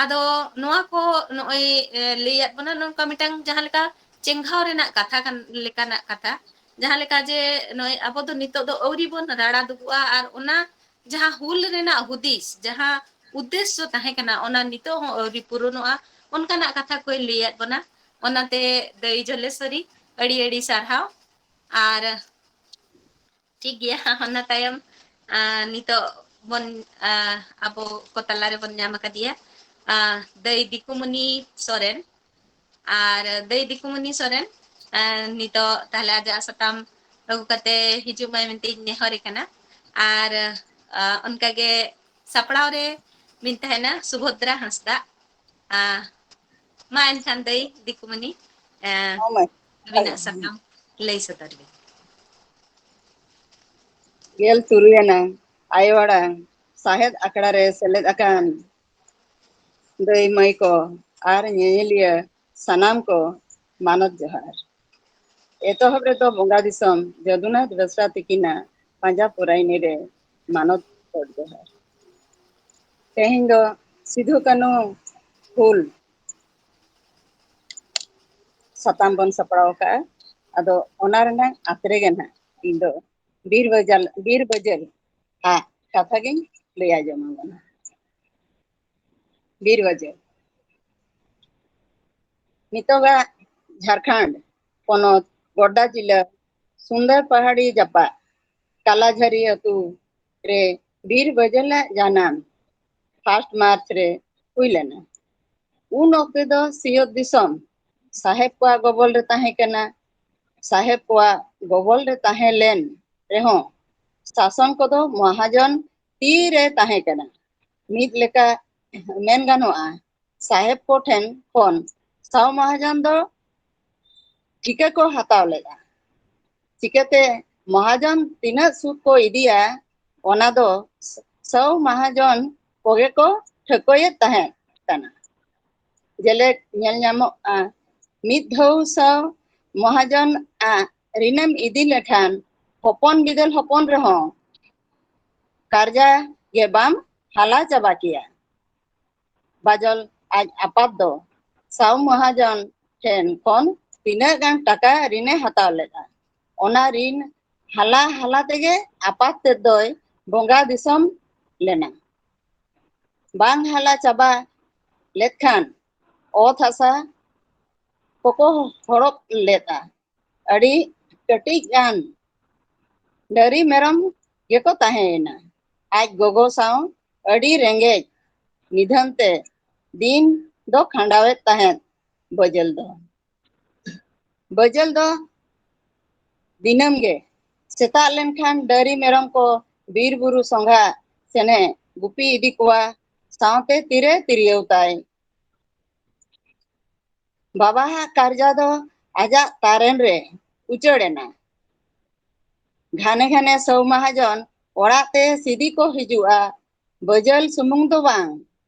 ᱟᱫᱚ ᱱᱚᱣᱟ ᱠᱚ ᱱᱚᱜᱼᱚᱭ ᱞᱟᱹᱭᱟᱫ ᱵᱚᱱᱟ, ᱱᱚᱝᱠᱟ ᱢᱤᱫᱴᱟᱝ ᱡᱟᱦᱟᱸ ᱞᱮᱠᱟ ᱪᱮᱸᱜᱷᱟᱣ ᱨᱮᱱᱟᱜ ᱠᱟᱛᱷᱟ ᱠᱟᱱ ᱞᱮᱠᱟᱱᱟᱜ ᱠᱟᱛᱷᱟ, ᱡᱟᱦᱟᱸ ᱞᱮᱠᱟ ᱡᱮ ᱱᱚᱜᱼᱚᱭ ᱟᱵᱚ ᱫᱚ ᱱᱤᱛᱚᱜ ᱫᱚ ᱟᱹᱣᱨᱤ ᱵᱚᱱ ᱨᱟᱲᱟ ᱫᱩᱜᱩᱜᱼᱟ, ᱟᱨ ᱚᱱᱟ ᱡᱟᱦᱟᱸ ᱦᱩᱞ ᱨᱮᱱᱟᱜ ᱦᱩᱫᱤᱥ, ᱡᱟᱦᱟᱸ ᱩᱫᱽᱫᱮᱥᱥᱚ ᱛᱟᱦᱮᱸ ᱠᱟᱱᱟ, ᱚᱱᱟ ᱱᱤᱛᱚᱜ ᱦᱚᱸ ᱟᱹᱣᱨᱤ ᱯᱩᱨᱚᱱᱚᱜᱼᱟ, ᱚᱱᱠᱟᱱᱟᱜ ᱠᱟᱛᱷᱟ ᱠᱚᱭ ᱞᱟᱹᱭᱟᱫ ᱵᱚᱱᱟ᱾ ᱚᱱᱟᱛᱮ ᱫᱟᱹᱭ ᱡᱚᱞᱮᱥᱣᱚᱨᱤ, ᱟᱹᱰᱤ ᱟᱹᱰᱤ ᱥᱟᱨᱦᱟᱣ᱾ ᱟᱨ ᱴᱷᱤᱠ ᱜᱮᱭᱟ, ᱚᱱᱟ ᱛᱟᱭᱚᱢ, ᱟᱸ, ᱱᱤᱛᱚᱜ ᱵᱚᱱ, ᱟᱸ, ᱟᱵᱚ ᱠᱚ ᱛᱟᱞᱟ ᱨᱮᱵᱚᱱ ᱧᱟᱢ ᱟᱠᱟᱫᱮᱭᱟ, ᱟᱸ, ᱫᱟᱹᱭ ᱫᱤᱠᱩᱢᱩᱱᱤ ᱥᱚᱨᱮᱱ᱾ ᱟᱨ ᱫᱟᱹᱭ ᱫᱤᱠᱩᱢᱩᱱᱤ ᱥᱚᱨᱮᱱ, ᱟᱸ, ᱱᱤᱛᱚᱜ ᱛᱟᱦᱞᱮ ᱟᱡᱟᱜ ᱥᱟᱛᱟᱢ ᱟᱹᱜᱩ ᱠᱟᱛᱮ ᱦᱤᱡᱩᱜ ᱢᱟᱭ ᱢᱮᱱᱛᱮᱧ ᱱᱮᱦᱚᱨᱮ ᱠᱟᱱᱟ᱾ ᱟᱨ, ᱟᱸ, ᱚᱱᱠᱟᱜᱮ ᱥᱟᱯᱲᱟᱣ ᱨᱮ ᱵᱤᱱ ᱛᱟᱦᱮᱱᱟ ᱥᱩᱵᱷᱚᱫᱨᱟ ᱦᱟᱸᱥᱫᱟ᱾ ᱟᱸ, ᱢᱟ ᱮᱱᱠᱷᱟᱱ ᱫᱟᱹᱭ ᱫᱤᱠᱩᱢᱩᱱᱤ, ᱟᱸ, ᱦᱚᱸ ᱢᱟᱹᱭ᱾ ᱟᱹᱵᱤᱱᱟᱜ ᱥᱟᱛᱟᱢ ᱞᱟᱹᱭ ᱥᱚᱫᱚᱨ ᱵᱤᱱ᱾ ᱜᱮᱞ ᱛᱩᱨᱩᱭ ᱟᱱᱟᱝ ᱟᱭᱳ ᱟᱲᱟᱝ ᱥᱟᱶᱦᱮᱫ ᱟᱠᱷᱲᱟ ᱨᱮ ᱥᱮᱞᱮᱫ ᱟᱠᱟᱱ ᱫᱟᱹᱭ ᱢᱟᱹᱭ ᱠᱚ ᱟᱨ ᱧᱮᱧᱮᱞᱤᱭᱟᱹ ᱥᱟᱱᱟᱢ ᱠᱚ ᱢᱟᱱᱚᱛ ᱡᱚᱦᱟᱨ᱾ ᱮᱛᱚᱦᱚᱵ ᱨᱮᱫᱚ ᱵᱚᱸᱜᱟ ᱫᱤᱥᱚᱢ ᱡᱚᱫᱩᱱᱟᱛᱷ ᱵᱮᱥᱨᱟ ᱛᱤᱠᱤᱱᱟᱜ ᱯᱟᱸᱡᱟ ᱯᱚᱨᱟᱭᱱᱤ ᱨᱮ ᱢᱟᱱᱚᱛ ᱜᱚᱰ ᱡᱚᱦᱟᱨ᱾ ᱛᱮᱦᱮᱧ ᱫᱚ ᱥᱤᱫᱷᱩ ᱠᱟᱹᱱᱦᱩ ᱦᱩᱞ ᱥᱟᱛᱟᱢ ᱵᱚᱱ ᱥᱟᱯᱲᱟᱣ ᱟᱠᱟᱫᱼᱟ᱾ ᱟᱫᱚ ᱚᱱᱟ ᱨᱮᱱᱟᱜ ᱟᱛᱨᱮ ᱜᱮ ᱱᱟᱦᱟᱜ ᱤᱧ ᱫᱚ ᱵᱤᱨ ᱵᱟᱡᱟᱞ-, ᱵᱤᱨ ᱵᱟᱹᱡᱟᱹᱞ ᱟᱜ ᱠᱟᱛᱷᱟ ᱜᱤᱧ ᱞᱟᱹᱭ ᱟᱸᱡᱚᱢ ᱟᱵᱚᱱᱟ᱾ ᱵᱤᱨ ᱵᱟᱹᱡᱟᱹᱞ᱾ ᱱᱤᱛᱚᱜᱟᱜ ᱡᱷᱟᱲᱠᱷᱚᱸᱰ ᱯᱚᱱᱚᱛ ᱜᱚᱰᱰᱟ ᱡᱤᱞᱟᱹ ᱥᱩᱱᱫᱚᱨ ᱯᱟᱦᱟᱲᱤ ᱡᱟᱯᱟᱜ ᱠᱟᱞᱟᱡᱷᱟᱹᱨᱤ ᱟᱹᱛᱩ ᱨᱮ ᱵᱤᱨ ᱵᱟᱹᱡᱟᱹᱞᱟᱜ ᱡᱟᱱᱟᱢ ᱯᱷᱟᱥᱴ ᱢᱟᱨᱪ ᱨᱮ ᱦᱩᱭ ᱞᱮᱱᱟ᱾ ᱩᱱ ᱚᱠᱛᱮ ᱫᱚ ᱥᱤᱧᱚᱛ ᱫᱤᱥᱚᱢ ᱥᱟᱦᱮᱵ ᱠᱚᱣᱟᱜ ᱜᱚᱵᱚᱞ ᱨᱮ ᱛᱟᱦᱮᱸ ᱠᱟᱱᱟ᱾ ᱥᱟᱦᱮᱵ ᱠᱚᱣᱟᱜ ᱜᱚᱵᱚᱞ ᱨᱮ ᱛᱟᱦᱮᱸ ᱞᱮᱱ ᱨᱮᱦᱚᱸ ᱥᱟᱥᱚᱱ ᱠᱚᱫᱚ ᱢᱚᱦᱟᱡᱚᱱ ᱛᱤ ᱨᱮ ᱛᱟᱦᱮᱸ ᱠᱟᱱᱟ᱾ ᱢᱤᱫ ᱞᱮᱠᱟ ᱢᱮᱱ ᱜᱟᱱᱚᱜᱼᱟ, ᱥᱟᱦᱮᱵ ᱠᱚ ᱴᱷᱮᱱ ᱠᱷᱚᱱ ᱥᱟᱣ ᱢᱚᱦᱟᱡᱚᱱ ᱫᱚ ᱴᱷᱤᱠᱟᱹ ᱠᱚ ᱦᱟᱛᱟᱣ ᱞᱮᱫᱼᱟ᱾ ᱪᱤᱠᱟᱹᱛᱮ ᱢᱚᱦᱟᱡᱚᱱ ᱛᱤᱱᱟᱹᱜ ᱥᱩᱫ ᱠᱚ ᱤᱫᱤᱭᱟ, ᱚᱱᱟ ᱫᱚ ᱥᱟᱣ ᱢᱚᱦᱟᱡᱚᱱ ᱠᱚᱜᱮ ᱠᱚ ᱴᱷᱟᱹᱣᱠᱟᱹᱭᱮᱫ ᱛᱟᱦᱮᱸ ᱠᱟᱱᱟ᱾ ᱡᱮᱞᱮᱠ ᱧᱮᱞ ᱧᱟᱢᱚᱜᱼᱟ, ᱢᱤᱫ ᱫᱷᱟᱣ ᱥᱟᱣ ᱢᱚᱦᱟᱡᱚᱱ ᱟᱜ ᱨᱤᱱᱮᱢ ᱤᱫᱤ ᱞᱮᱠᱷᱟᱱ ᱦᱚᱯᱚᱱ ᱵᱤᱫᱟᱹᱞ ᱦᱚᱯᱚᱱ ᱨᱮᱦᱚᱸ ᱠᱟᱨᱡᱟ ᱜᱮ ᱵᱟᱢ ᱦᱟᱞᱟ ᱪᱟᱵᱟ ᱠᱮᱭᱟ᱾ ᱵᱟᱡᱚᱞ ᱟᱡ ᱟᱯᱟᱛ ᱫᱚ ᱥᱟᱣ ᱢᱚᱦᱟᱡᱚᱱ ᱴᱷᱮᱱ ᱠᱷᱚᱱ ᱛᱤᱱᱟᱹᱜ ᱜᱟᱱ ᱴᱟᱠᱟ ᱨᱤᱱᱮ ᱦᱟᱛᱟᱣ ᱞᱮᱫᱼᱟ᱾ ᱚᱱᱟ ᱨᱤᱱ ᱦᱟᱞᱟ ᱦᱟᱞᱟ ᱛᱮᱜᱮ ᱟᱯᱟᱛ ᱛᱮᱫ ᱫᱚᱭ ᱵᱚᱸᱜᱟ ᱫᱤᱥᱚᱢ ᱞᱮᱱᱟ᱾ ᱵᱟᱝ ᱦᱟᱞᱟ ᱪᱟᱵᱟ ᱞᱮᱫ ᱠᱷᱟᱱ ᱚᱛ ᱦᱟᱥᱟ ᱠᱚᱠᱚ ᱦᱚᱲᱚᱜ ᱞᱮᱫᱼᱟ᱾ ᱟᱹᱰᱤ ᱠᱟᱹᱴᱤᱡ ᱜᱟᱱ ᱰᱟᱹᱨᱤ ᱢᱮᱨᱚᱢ ᱜᱮᱠᱚ ᱛᱟᱦᱮᱸᱭᱮᱱᱟ᱾ ᱟᱡ ᱜᱚᱜᱚ ᱥᱟᱶ ᱟᱹᱰᱤ ᱨᱮᱸᱜᱮᱡ ᱱᱤᱫᱷᱟᱹᱱ ᱛᱮ ᱫᱤᱱ ᱫᱚ ᱠᱷᱟᱸᱰᱟᱣᱮᱫ ᱛᱟᱦᱮᱸᱫ ᱵᱟᱹᱡᱟᱹᱞ ᱫᱚ᱾ ᱵᱟᱹᱡᱟᱹᱞ ᱫᱚ ᱫᱤᱱᱟᱹᱢ ᱜᱮ ᱥᱮᱛᱟᱜ ᱞᱮᱱᱠᱷᱟᱱ ᱰᱟᱹᱨᱤ ᱢᱮᱨᱚᱢ ᱠᱚ ᱵᱤᱨ ᱵᱩᱨᱩ ᱥᱚᱸᱜᱷᱟ ᱥᱮᱱᱮ ᱜᱩᱯᱤ ᱤᱫᱤ ᱠᱚᱣᱟ, ᱥᱟᱶᱛᱮ ᱛᱤᱨᱮ ᱛᱤᱨᱭᱳᱣ ᱛᱟᱭ᱾ ᱵᱟᱵᱟᱣᱟᱜ ᱠᱟᱨᱡᱟ ᱫᱚ ᱟᱡᱟᱜ ᱛᱟᱨᱮᱱ ᱨᱮ ᱩᱪᱟᱹᱲ ᱮᱱᱟ᱾ ᱜᱷᱟᱱᱮ ᱜᱷᱟᱱᱮ ᱥᱟᱹᱣ ᱢᱟᱦᱟᱡᱚᱱ ᱚᱲᱟᱜ ᱛᱮ ᱥᱤᱫᱤ ᱠᱚ ᱦᱤᱡᱩᱜᱼᱟ᱾ ᱵᱟᱹᱡᱟᱹᱞ ᱥᱩᱢᱩᱝ ᱫᱚ ᱵᱟᱝ,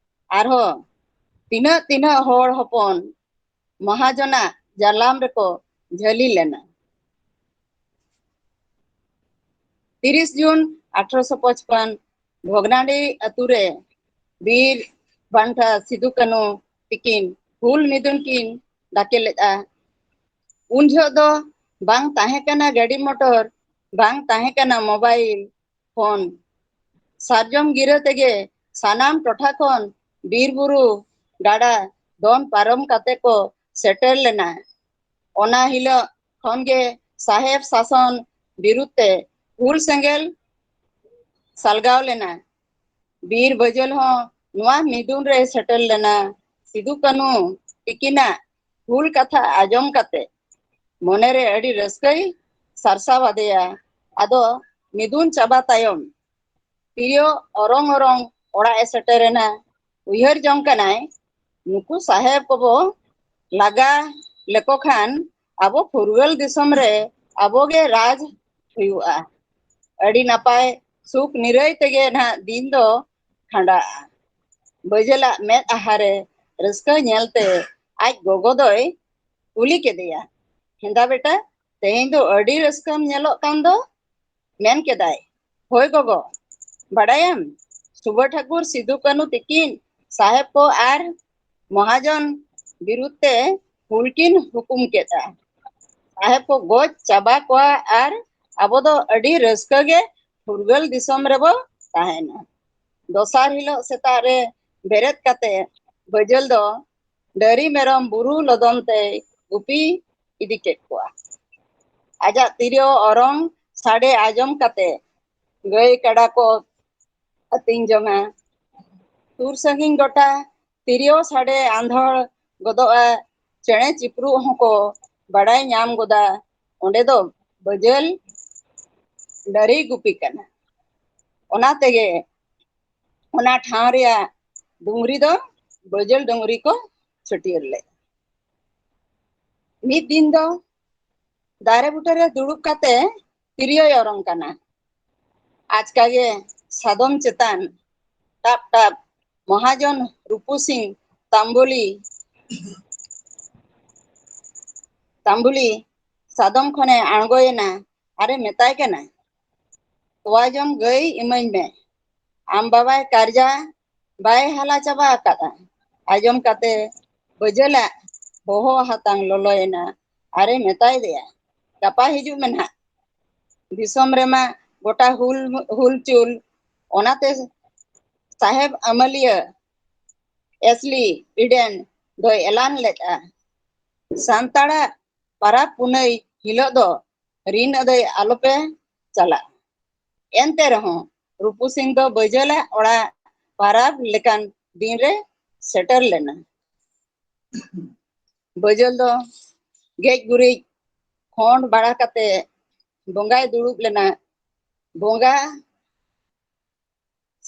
ᱟᱨᱦᱚᱸ ᱛᱤᱱᱟᱹᱜ ᱛᱤᱱᱟᱹᱜ ᱦᱚᱲ ᱦᱚᱯᱚᱱ ᱢᱟᱦᱟᱡᱚᱱᱟᱜ ᱡᱟᱞᱟᱢ ᱨᱮᱠᱚ ᱡᱷᱟᱹᱞᱤ ᱞᱮᱱᱟ᱾ ᱛᱤᱨᱤᱥ ᱡᱩᱱ ᱟᱴᱷᱨᱚᱥᱚ ᱯᱚᱪᱯᱚᱱ ᱵᱷᱚᱜᱽᱱᱟᱰᱤ ᱟᱹᱛᱩ ᱨᱮ ᱵᱤᱨ ᱵᱟᱱᱴᱟ ᱥᱤᱫᱩ ᱠᱟᱹᱱᱩ ᱛᱤᱠᱤᱱ ᱦᱩᱞ ᱢᱤᱫᱩᱱ ᱠᱤᱱ ᱫᱟᱠᱮ ᱞᱮᱫᱼᱟ᱾ ᱩᱱ ᱡᱚᱦᱚᱜ ᱫᱚ ᱵᱟᱝ ᱛᱟᱦᱮᱸ ᱠᱟᱱᱟ ᱜᱟᱹᱰᱤ ᱢᱚᱴᱚᱨ, ᱵᱟᱝ ᱛᱟᱦᱮᱸ ᱠᱟᱱᱟ ᱢᱳᱵᱟᱭᱤᱞ ᱯᱷᱳᱱ᱾ ᱥᱟᱨᱡᱚᱢ ᱜᱤᱨᱟᱹ ᱛᱮᱜᱮ ᱥᱟᱱᱟᱢ ᱴᱚᱴᱷᱟ ᱠᱷᱚᱱ ᱵᱤᱨ ᱵᱩᱨᱩ ᱜᱟᱰᱟ ᱫᱚᱱ ᱯᱟᱨᱚᱢ ᱠᱟᱛᱮ ᱠᱚ ᱥᱮᱴᱮᱨ ᱞᱮᱱᱟ᱾ ᱚᱱᱟ ᱦᱤᱞᱳᱜ ᱠᱷᱚᱱ ᱜᱮ ᱥᱟᱦᱮᱵ ᱥᱟᱥᱚᱱ ᱵᱤᱨᱩᱫᱷ ᱛᱮ ᱦᱩᱞ ᱥᱮᱸᱜᱮᱞ ᱥᱟᱞᱜᱟᱣ ᱞᱮᱱᱟ᱾ ᱵᱤᱨ ᱵᱟᱹᱡᱟᱹᱞ ᱦᱚᱸ ᱱᱚᱣᱟ ᱢᱤᱫᱩᱱ ᱨᱮ ᱥᱮᱴᱮᱨ ᱞᱮᱱᱟ᱾ ᱥᱤᱫᱩ ᱠᱟᱹᱱᱦᱩ ᱛᱤᱠᱤᱱᱟᱜ ᱦᱩᱞ ᱠᱟᱛᱷᱟ ᱟᱸᱡᱚᱢ ᱠᱟᱛᱮ ᱢᱚᱱᱮᱨᱮ ᱟᱹᱰᱤ ᱨᱟᱹᱥᱠᱟᱹᱭ ᱥᱟᱨᱥᱟᱣ ᱟᱫᱮᱭᱟ᱾ ᱟᱫᱚ ᱢᱤᱫᱩᱱ ᱪᱟᱵᱟ ᱛᱟᱭᱚᱢ ᱛᱤᱨᱭᱳ ᱚᱨᱚᱝ ᱚᱨᱚᱝ ᱚᱲᱟᱜ ᱮ ᱥᱮᱴᱮᱨᱮᱱᱟ᱾ ᱩᱭᱦᱟᱹᱨ ᱡᱚᱝ ᱠᱟᱱᱟᱭ, ᱱᱩᱠᱩ ᱥᱟᱦᱮᱵ ᱠᱚᱵᱚ ᱞᱟᱜᱟ ᱞᱮᱠᱚ ᱠᱷᱟᱱ ᱟᱵᱚ ᱯᱷᱩᱨᱜᱟᱹᱞ ᱫᱤᱥᱚᱢ ᱨᱮ ᱟᱵᱚᱜᱮ ᱨᱟᱡᱽ ᱦᱩᱭᱩᱜᱼᱟ᱾ ᱟᱹᱰᱤ ᱱᱟᱯᱟᱭ ᱥᱩᱠ ᱱᱤᱨᱟᱹᱭ ᱛᱮᱜᱮ ᱱᱟᱦᱟᱜ ᱫᱤᱱ ᱫᱚ ᱠᱷᱟᱸᱰᱟᱜᱼᱟ᱾ ᱵᱟᱹᱡᱟᱹᱞᱟᱜ ᱢᱮᱫ ᱟᱦᱟᱨᱮ ᱨᱟᱹᱥᱠᱟᱹ ᱧᱮᱞᱛᱮ ᱟᱡ ᱜᱚᱜᱚ ᱫᱚᱭ ᱠᱩᱞᱤ ᱠᱮᱫᱮᱭᱟ, ᱦᱮᱸᱫᱟ ᱵᱮᱴᱟ, ᱛᱮᱦᱮᱧ ᱫᱚ ᱟᱹᱰᱤ ᱨᱟᱹᱥᱠᱟᱹᱢ ᱧᱮᱞᱚᱜ ᱠᱟᱱ ᱫᱚ? ᱢᱮᱱ ᱠᱮᱫᱟᱭ, ᱦᱳᱭ ᱜᱚᱜᱚ, ᱵᱟᱰᱟᱭᱟᱢ, ᱥᱩᱵᱷᱟ ᱴᱷᱟᱠᱩᱨ, ᱥᱤᱫᱩ ᱠᱟᱹᱱᱩ ᱛᱤᱠᱤᱱ ᱥᱟᱦᱮᱵ ᱠᱚ ᱟᱨ ᱢᱚᱦᱟᱡᱚᱱ ᱵᱤᱨᱩᱫᱷ ᱛᱮ ᱦᱩᱞ ᱠᱤᱱ ᱦᱩᱠᱩᱢ ᱠᱮᱫᱼᱟ᱾ ᱥᱟᱦᱮᱵ ᱠᱚ ᱜᱚᱡ ᱪᱟᱵᱟ ᱠᱚᱣᱟ ᱟᱨ ᱟᱵᱚ ᱫᱚ ᱟᱹᱰᱤ ᱨᱟᱹᱥᱠᱟᱹ ᱜᱮ ᱯᱷᱩᱨᱜᱟᱹᱞ ᱫᱤᱥᱚᱢ ᱨᱮᱵᱚ ᱛᱟᱦᱮᱱᱟ᱾ ᱫᱚᱥᱟᱨ ᱦᱤᱞᱳᱜ ᱥᱮᱛᱟᱜ ᱨᱮ ᱵᱮᱨᱮᱫ ᱠᱟᱛᱮ ᱵᱟᱹᱡᱟᱹᱞ ᱫᱚ ᱰᱟᱹᱨᱤ ᱢᱮᱨᱚᱢ ᱵᱩᱨᱩ ᱞᱚᱫᱚᱢ ᱛᱮᱭ ᱜᱩᱯᱤ ᱤᱫᱤ ᱠᱮᱫ ᱠᱚᱣᱟ᱾ ᱟᱡᱟᱜ ᱛᱤᱨᱭᱳ ᱚᱨᱚᱝ ᱥᱟᱰᱮ ᱟᱸᱡᱚᱢ ᱠᱟᱛᱮ ᱜᱟᱹᱭ ᱠᱟᱰᱟ ᱠᱚ ᱟᱹᱛᱤᱧ ᱡᱚᱝᱟ᱾ ᱥᱩᱨ ᱥᱟᱺᱜᱤᱧ ᱜᱚᱴᱟ ᱛᱤᱨᱭᱳ ᱥᱟᱰᱮ ᱟᱸᱫᱷᱚᱲ ᱜᱚᱫᱚᱜᱼᱟ᱾ ᱪᱮᱬᱮ ᱪᱤᱯᱨᱩ ᱦᱚᱸᱠᱚ ᱵᱟᱲᱟᱭ ᱧᱟᱢ ᱜᱚᱫᱟ, ᱚᱸᱰᱮ ᱫᱚ ᱵᱟᱹᱡᱟᱹᱞ ᱰᱟᱹᱨᱤ ᱜᱩᱯᱤ ᱠᱟᱱᱟ᱾ ᱚᱱᱟ ᱛᱮᱜᱮ ᱚᱱᱟ ᱴᱷᱟᱶ ᱨᱮᱭᱟᱜ ᱰᱩᱝᱨᱤ ᱫᱚ ᱵᱟᱹᱡᱟᱹᱞ ᱰᱩᱝᱨᱤ ᱠᱚ ᱪᱷᱟᱹᱴᱭᱟᱹᱨ ᱞᱮᱫ᱾ ᱢᱤᱫ ᱫᱤᱱ ᱫᱚ ᱫᱟᱨᱮ ᱵᱩᱴᱟᱹᱨᱮ ᱫᱩᱲᱩᱵ ᱠᱟᱛᱮ ᱛᱤᱨᱭᱳᱭ ᱚᱨᱚᱝ ᱠᱟᱱᱟ᱾ ᱟᱪᱠᱟᱜᱮ ᱥᱟᱫᱚᱢ ᱪᱮᱛᱟᱱ ᱴᱟᱯ ᱴᱟᱯ ᱢᱚᱦᱟᱡᱚᱱ ᱨᱩᱯᱩ ᱥᱤᱝ ᱛᱟᱢᱵᱚᱞᱤ ᱛᱟᱢᱵᱩᱞᱤ ᱥᱟᱫᱚᱢ ᱠᱷᱚᱱᱮ ᱟᱬᱜᱚᱭᱮᱱᱟ ᱟᱨᱮ ᱢᱮᱛᱟᱭ ᱠᱟᱱᱟ, "ᱛᱚᱣᱟ ᱡᱚᱢ ᱜᱟᱹᱭ ᱤᱢᱟᱹᱧ ᱢᱮ, ᱟᱢ ᱵᱟᱵᱟᱭ ᱠᱟᱨᱡᱟ ᱵᱟᱭ ᱦᱟᱞᱟ ᱪᱟᱵᱟ ᱟᱠᱟᱫᱼᱟ?" ᱟᱸᱡᱚᱢ ᱠᱟᱛᱮ ᱵᱟᱹᱡᱟᱹᱞᱟᱜ ᱵᱚᱦᱚᱜ ᱦᱟᱛᱟᱝ ᱞᱚᱞᱚᱭᱮᱱᱟ ᱟᱨᱮ ᱢᱮᱛᱟᱭ ᱫᱮᱭᱟ, "ᱜᱟᱯᱟ ᱦᱤᱡᱩᱜ ᱢᱮ ᱱᱟᱦᱟᱜ, ᱫᱤᱥᱚᱢ ᱨᱮᱢᱟ ᱜᱚᱴᱟ ᱦᱩᱞ, ᱦᱩᱞ ᱪᱩᱞ, ᱚᱱᱟᱛᱮ ᱥᱟᱦᱮᱵᱽ ᱟᱹᱢᱟᱹᱞᱤᱭᱟᱹ ᱮᱥᱞᱤ ᱤᱰᱮᱱ ᱫᱚᱭ ᱮᱞᱟᱱ ᱞᱮᱫᱼᱟ, ᱥᱟᱱᱛᱟᱲᱟᱜ ᱯᱟᱨᱟᱵᱽ ᱯᱩᱱᱟᱹᱭ ᱦᱤᱞᱳᱜ ᱫᱚ ᱨᱤᱱ ᱟᱹᱫᱟᱹᱭ ᱟᱞᱚᱯᱮ ᱪᱟᱞᱟᱜᱼᱟ᱾" ᱮᱱᱛᱮ ᱨᱮᱦᱚᱸ ᱨᱩᱯᱩ ᱥᱤᱝ ᱫᱚ ᱵᱟᱹᱡᱟᱹᱞᱟᱜ ᱚᱲᱟᱜ ᱯᱟᱨᱟᱵᱽ ᱞᱮᱠᱟᱱ ᱫᱤᱱ ᱨᱮ ᱥᱮᱴᱮᱨ ᱞᱮᱱᱟ᱾ ᱵᱟᱹᱡᱟᱹᱞ ᱫᱚ ᱜᱮᱡ ᱜᱩᱨᱤᱡ ᱠᱷᱚᱸᱰ ᱵᱟᱲᱟ ᱠᱟᱛᱮ ᱵᱚᱸᱜᱟᱭ ᱫᱩᱲᱩᱵ ᱞᱮᱱᱟ᱾ ᱵᱚᱸᱜᱟ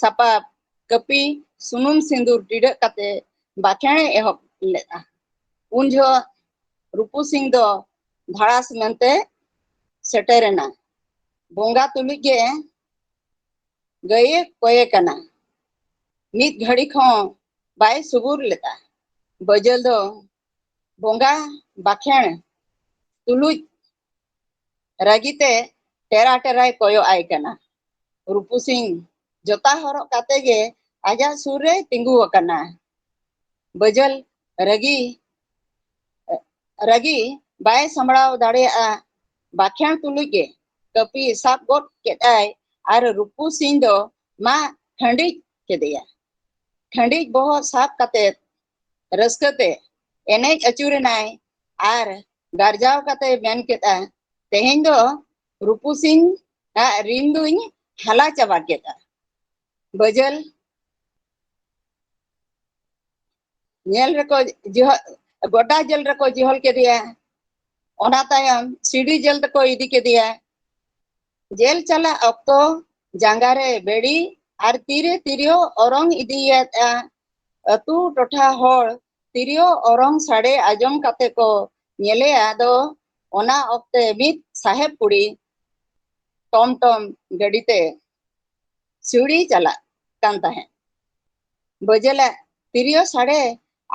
ᱥᱟᱯᱟᱵ ᱠᱟᱹᱯᱤ ᱥᱩᱱᱩᱢ ᱥᱤᱸᱫᱩᱨ ᱴᱤᱰᱟᱹᱜ ᱠᱟᱛᱮ ᱵᱟᱠᱷᱮᱬ ᱮ ᱮᱦᱚᱵ ᱞᱮᱫᱼᱟ᱾ ᱩᱱ ᱡᱚᱦᱚᱜ ᱨᱩᱯᱩ ᱥᱤᱝ ᱫᱚ ᱫᱷᱟᱲᱟᱥ ᱢᱮᱱᱛᱮ ᱥᱮᱴᱮᱨᱮᱱᱟ᱾ ᱵᱚᱸᱜᱟ ᱛᱩᱞᱩᱡ ᱜᱮ ᱜᱟᱹᱭᱮ ᱠᱚᱭᱮ ᱠᱟᱱᱟ᱾ ᱢᱤᱫ ᱜᱷᱟᱹᱲᱤ ᱦᱚᱸ ᱵᱟᱭ ᱥᱩᱜᱩᱨ ᱞᱮᱫᱼᱟ᱾ ᱵᱟᱹᱡᱟᱹᱞ ᱫᱚ ᱵᱚᱸᱜᱟ ᱵᱟᱠᱷᱮᱬ ᱛᱩᱞᱩᱡ ᱨᱟᱹᱜᱤᱛᱮ ᱴᱮᱨᱟ ᱴᱮᱨᱟᱭ ᱠᱚᱭᱚᱜ ᱟᱭ ᱠᱟᱱᱟ᱾ ᱨᱩᱯᱩ ᱥᱤᱝ ᱡᱚᱛᱟ ᱦᱚᱨᱚᱜ ᱠᱟᱛᱮ ᱜᱮ ᱟᱡᱟᱜ ᱥᱩᱨ ᱨᱮᱭ ᱛᱤᱸᱜᱩ ᱟᱠᱟᱱᱟ᱾ ᱵᱟᱹᱡᱟᱹᱞ ᱨᱟᱹᱜᱤ, ᱨᱟᱹᱜᱤ ᱵᱟᱭ ᱥᱟᱢᱵᱲᱟᱣ ᱫᱟᱲᱮᱭᱟᱜᱼᱟ, ᱵᱟᱠᱷᱮᱬ ᱛᱩᱞᱩᱡ ᱜᱮ ᱠᱟᱹᱯᱤ ᱥᱟᱵ ᱜᱚᱫ ᱠᱮᱫᱟᱭ ᱟᱨ ᱨᱩᱯᱩ ᱥᱤᱝ ᱫᱚ ᱢᱟ ᱠᱷᱟᱹᱰᱤᱡ ᱠᱮᱫᱮᱭᱟ᱾ ᱠᱷᱟᱹᱰᱤᱡ ᱵᱚᱦᱚᱜ ᱥᱟᱵ ᱠᱟᱛᱮ ᱨᱟᱹᱥᱠᱟᱹ ᱛᱮ ᱮᱱᱮᱡ ᱟᱹᱪᱩᱨᱮᱱᱟᱭ ᱟᱨ ᱜᱟᱨᱡᱟᱣ ᱠᱟᱛᱮ ᱢᱮᱱ ᱠᱮᱫᱼᱟ, "ᱛᱮᱦᱮᱧ ᱫᱚ ᱨᱩᱯᱩ ᱥᱤᱝ ᱟᱜ ᱨᱤᱱ ᱫᱩᱧ ᱦᱟᱞᱟ ᱪᱟᱵᱟ ᱠᱮᱫᱼᱟ᱾" ᱵᱟᱹᱡᱟᱹᱞ ᱧᱮᱞ ᱨᱮᱠᱚ ᱡᱚᱦᱚ-, ᱜᱚᱰᱟ ᱡᱮᱞ ᱨᱮᱠᱚ ᱡᱤᱦᱚᱞ ᱠᱮᱫᱮᱭᱟ᱾ ᱚᱱᱟ ᱛᱟᱭᱚᱢ ᱥᱤᱰᱤ ᱡᱮᱞ ᱛᱮᱠᱚ ᱤᱫᱤ ᱠᱮᱫᱮᱭᱟ᱾ ᱡᱮᱞ ᱪᱟᱞᱟᱜ ᱚᱠᱛᱚ ᱡᱟᱸᱜᱟ ᱨᱮ ᱵᱮᱲᱤ ᱟᱨ ᱛᱤᱨᱮ ᱛᱤᱨᱭᱳ ᱚᱨᱚᱝ ᱤᱫᱤᱭᱮᱫᱼᱟ᱾ ᱟᱹᱛᱩ ᱴᱚᱴᱷᱟ ᱦᱚᱲ ᱛᱤᱨᱭᱳ ᱚᱨᱚᱝ ᱥᱟᱰᱮ ᱟᱸᱡᱚᱢ ᱠᱟᱛᱮ ᱠᱚ ᱧᱮᱞᱮᱭᱟ᱾ ᱟᱫᱚ ᱚᱱᱟ ᱚᱠᱛᱮ ᱢᱤᱫ ᱥᱟᱦᱮᱵ ᱠᱩᱲᱤ ᱴᱚᱢ ᱴᱚᱢ ᱜᱟᱹᱰᱤ ᱛᱮ ᱥᱤᱣᱲᱤ ᱪᱟᱞᱟᱜ ᱠᱟᱱ ᱛᱟᱦᱮᱸᱫ᱾ ᱵᱟᱹᱡᱟᱹᱞᱟᱜ ᱛᱤᱨᱭᱳ ᱥᱟᱰᱮ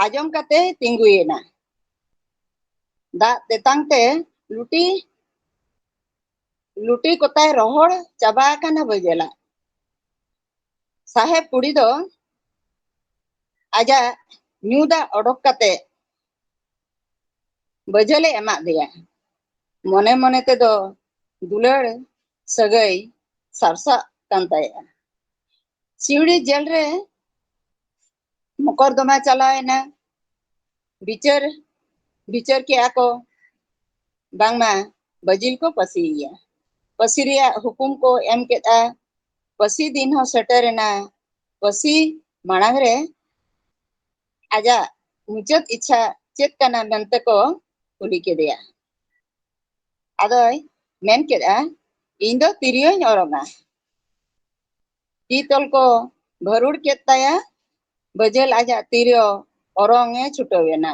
ᱟᱸᱡᱚᱢ ᱠᱟᱛᱮᱭ ᱛᱤᱸᱜᱩᱭᱮᱱᱟ᱾ ᱫᱟᱜ ᱛᱮᱛᱟᱝ ᱛᱮ ᱞᱩᱴᱤ, ᱞᱩᱴᱤ ᱠᱚᱛᱟᱭ ᱨᱚᱦᱚᱲ ᱪᱟᱵᱟ ᱟᱠᱟᱱᱟ ᱵᱟᱹᱡᱟᱹᱞᱟᱜ᱾ ᱥᱟᱦᱮᱵ ᱠᱩᱲᱤ ᱫᱚ ᱟᱡᱟᱜ ᱧᱩ ᱫᱟᱜ ᱚᱰᱚᱠ ᱠᱟᱛᱮ ᱵᱟᱹᱡᱟᱹᱞᱮ ᱮᱢᱟᱫ ᱫᱮᱭᱟ᱾ ᱢᱚᱱᱮ ᱢᱚᱱᱮ ᱛᱮᱫᱚ ᱫᱩᱞᱟᱹᱲ ᱥᱟᱹᱜᱟᱹᱭ ᱥᱟᱨᱥᱟᱜ ᱠᱟᱱ ᱛᱟᱭᱟ᱾ ᱥᱤᱣᱲᱤ ᱡᱮᱞ ᱨᱮ ᱢᱚᱠᱚᱨᱫᱚᱢᱟ ᱪᱟᱞᱟᱣ ᱮᱱᱟ᱾ ᱵᱤᱪᱟᱹᱨ, ᱵᱤᱪᱟᱹᱨ ᱠᱮᱜᱼᱟ ᱠᱚ, ᱵᱟᱝᱢᱟ ᱵᱟᱹᱡᱤᱞ ᱠᱚ ᱯᱟᱹᱥᱤᱭᱮᱭᱟ᱾ ᱯᱟᱹᱥᱤ ᱨᱮᱭᱟᱜ ᱦᱩᱠᱩᱢ ᱠᱚ ᱮᱢ ᱠᱮᱫᱼᱟ᱾ ᱯᱟᱹᱥᱤ ᱫᱤᱱ ᱦᱚᱸ ᱥᱮᱴᱮᱨ ᱮᱱᱟ᱾ ᱯᱟᱹᱥᱤ ᱢᱟᱲᱟᱝ ᱨᱮ ᱟᱡᱟᱜ ᱢᱩᱪᱟᱹᱫ ᱤᱪᱪᱷᱟ ᱪᱮᱫ ᱠᱟᱱᱟ ᱢᱮᱱᱛᱮ ᱠᱚ ᱠᱩᱞᱤ ᱠᱮᱫᱮᱭᱟ᱾ ᱟᱫᱚᱭ ᱢᱮᱱ ᱠᱮᱫᱼᱟ, "ᱤᱧ ᱫᱚ ᱛᱤᱨᱭᱳᱧ ᱚᱨᱚᱝᱟ᱾" ᱛᱤ ᱛᱚᱞ ᱠᱚ ᱵᱷᱟᱹᱨᱩᱲ ᱠᱮᱫ ᱛᱟᱭᱟ᱾ ᱵᱟᱹᱡᱟᱹᱞ ᱟᱡᱟᱜ ᱛᱤᱨᱭᱳ ᱚᱨᱚᱝ ᱮ ᱪᱷᱩᱴᱟᱹᱣ ᱮᱱᱟ᱾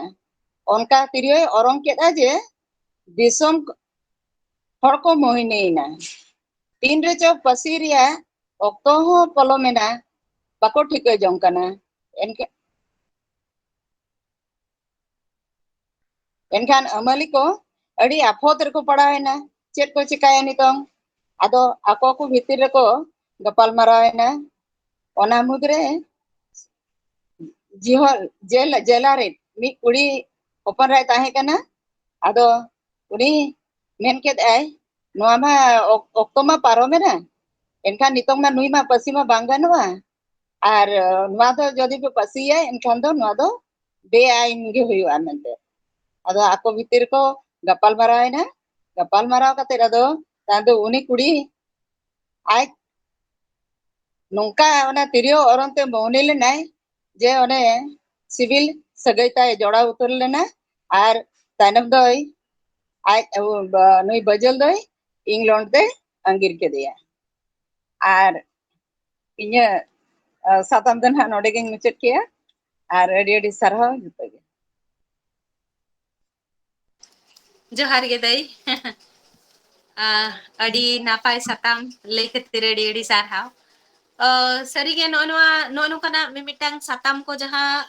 ᱚᱱᱠᱟ ᱛᱤᱨᱭᱳᱭ ᱚᱨᱚᱝ ᱠᱮᱫᱼᱟ ᱡᱮ ᱫᱤᱥᱚᱢ ᱦᱚᱲ ᱠᱚ ᱢᱳᱦᱤᱱᱤᱭᱮᱱᱟ᱾ ᱛᱤᱱ ᱨᱮᱪᱚ ᱯᱟᱹᱥᱤ ᱨᱮᱭᱟᱜ ᱚᱠᱛᱚ ᱦᱚᱸ ᱯᱚᱞᱚᱢᱮᱱᱟ, ᱵᱟᱠᱚ ᱴᱷᱤᱠᱟᱹ ᱡᱚᱝ ᱠᱟᱱᱟ᱾ ᱮᱱᱠᱷᱟᱱ ᱮᱱᱠᱷᱟᱱ ᱟᱹᱢᱟᱹᱞᱤ ᱠᱚ ᱟᱹᱰᱤ ᱟᱯᱷᱚᱛ ᱨᱮᱠᱚ ᱯᱟᱲᱟᱣᱮᱱᱟ᱾ ᱪᱮᱫ ᱠᱚ ᱪᱮᱠᱟᱭᱟ ᱱᱤᱛᱚᱝ? ᱟᱫᱚ ᱟᱠᱚ ᱠᱚ ᱵᱷᱤᱛᱤᱨ ᱨᱮᱠᱚ ᱜᱟᱯᱟᱞ ᱢᱟᱨᱟᱣ ᱮᱱᱟ᱾ ᱚᱱᱟ ᱢᱩᱫᱽᱨᱮ ᱡᱤᱦᱚᱞ ᱡᱮᱞ ᱡᱮᱞᱟ ᱨᱮ ᱢᱤᱫ ᱠᱩᱲᱤ ᱦᱚᱯᱚᱱ ᱨᱟᱭ ᱛᱟᱦᱮᱸ ᱠᱟᱱᱟ᱾ ᱟᱫᱚ ᱩᱱᱤ ᱢᱮᱱ ᱠᱮᱫᱟᱭ, "ᱱᱚᱣᱟ ᱢᱟ ᱚᱠ- ᱚᱠᱛᱚ ᱢᱟ ᱯᱟᱨᱚᱢᱮᱱᱟ, ᱮᱱᱠᱷᱟᱱ ᱱᱤᱛᱚᱝ ᱢᱟ ᱱᱩᱭ ᱢᱟ ᱯᱟᱹᱥᱤ ᱢᱟ ᱵᱟᱝ ᱜᱟᱱᱚᱜᱼᱟ, ᱟᱨ ᱱᱚᱣᱟ ᱫᱚ ᱡᱩᱫᱤ ᱯᱮ ᱯᱟᱹᱥᱤᱭᱟ, ᱮᱱᱠᱷᱟᱱ ᱫᱚ ᱱᱚᱣᱟ ᱫᱚ ᱵᱮᱟᱭᱤᱱ ᱜᱮ ᱦᱩᱭᱩᱜᱼᱟ" ᱢᱮᱱᱛᱮ᱾ ᱟᱫᱚ ᱟᱠᱚ ᱵᱷᱤᱛᱤᱨ ᱨᱮᱠᱚ ᱜᱟᱯᱟᱞ ᱢᱟᱨᱟᱣ ᱮᱱᱟ᱾ ᱜᱟᱯᱟᱞ ᱢᱟᱨᱟᱣ ᱠᱟᱛᱮ ᱟᱫᱚ ᱛᱟᱭᱚᱢ ᱫᱚ ᱩᱱᱤ ᱠᱩᱲᱤ ᱟᱡ ᱱᱚᱝᱠᱟ ᱚᱱᱟ ᱛᱤᱨᱭᱳ ᱚᱨᱚᱝ ᱛᱮ ᱢᱚᱦᱱᱤ ᱞᱮᱱᱟᱭ ᱡᱮ ᱚᱱᱮ ᱥᱤᱵᱤᱞ ᱥᱟᱹᱜᱟᱹᱭ ᱛᱟᱭ ᱡᱚᱲᱟᱣ ᱩᱛᱟᱹᱨ ᱞᱮᱱᱟ᱾ ᱟᱨ ᱛᱟᱭᱱᱚᱢ ᱫᱚᱭ ᱟᱡ ᱱᱩᱭ ᱵᱟᱹᱡᱟᱹᱞ ᱫᱚᱭ ᱤᱝᱞᱚᱱᱰ ᱛᱮ ᱟᱸᱜᱤᱨ ᱠᱮᱫᱮᱭᱟ᱾ ᱟᱨ ᱤᱧᱟᱹᱜ ᱥᱟᱛᱟᱢ ᱫᱚ ᱱᱟᱦᱟᱜ ᱱᱚᱰᱮ ᱜᱤᱧ ᱢᱩᱪᱟᱹᱫ ᱠᱮᱜᱼᱟ᱾ ᱟᱨ ᱟᱹᱰᱤ ᱟᱹᱰᱤ ᱥᱟᱨᱦᱟᱣ ᱡᱚᱛᱚ ᱜᱮ᱾ ᱡᱚᱦᱟᱨ ᱜᱮ ᱫᱟᱹᱭ᱾ ᱟᱹᱰᱤ ᱱᱟᱯᱟᱭ ᱥᱟᱛᱟᱢ ᱞᱟᱹᱭ ᱠᱷᱟᱹᱛᱤᱨ ᱟᱹᱰᱤ ᱟᱹᱰᱤ ᱥᱟᱨᱦᱟᱣ᱾ ᱥᱟᱹᱨᱤᱜᱮ ᱱᱚᱜᱼᱚ ᱱᱚᱣᱟ, ᱱᱚᱜᱼᱚ ᱱᱚᱝᱠᱟᱱᱟᱜ ᱢᱤᱢᱤᱫᱴᱟᱝ ᱥᱟᱛᱟᱢ ᱠᱚ ᱡᱟᱦᱟᱸ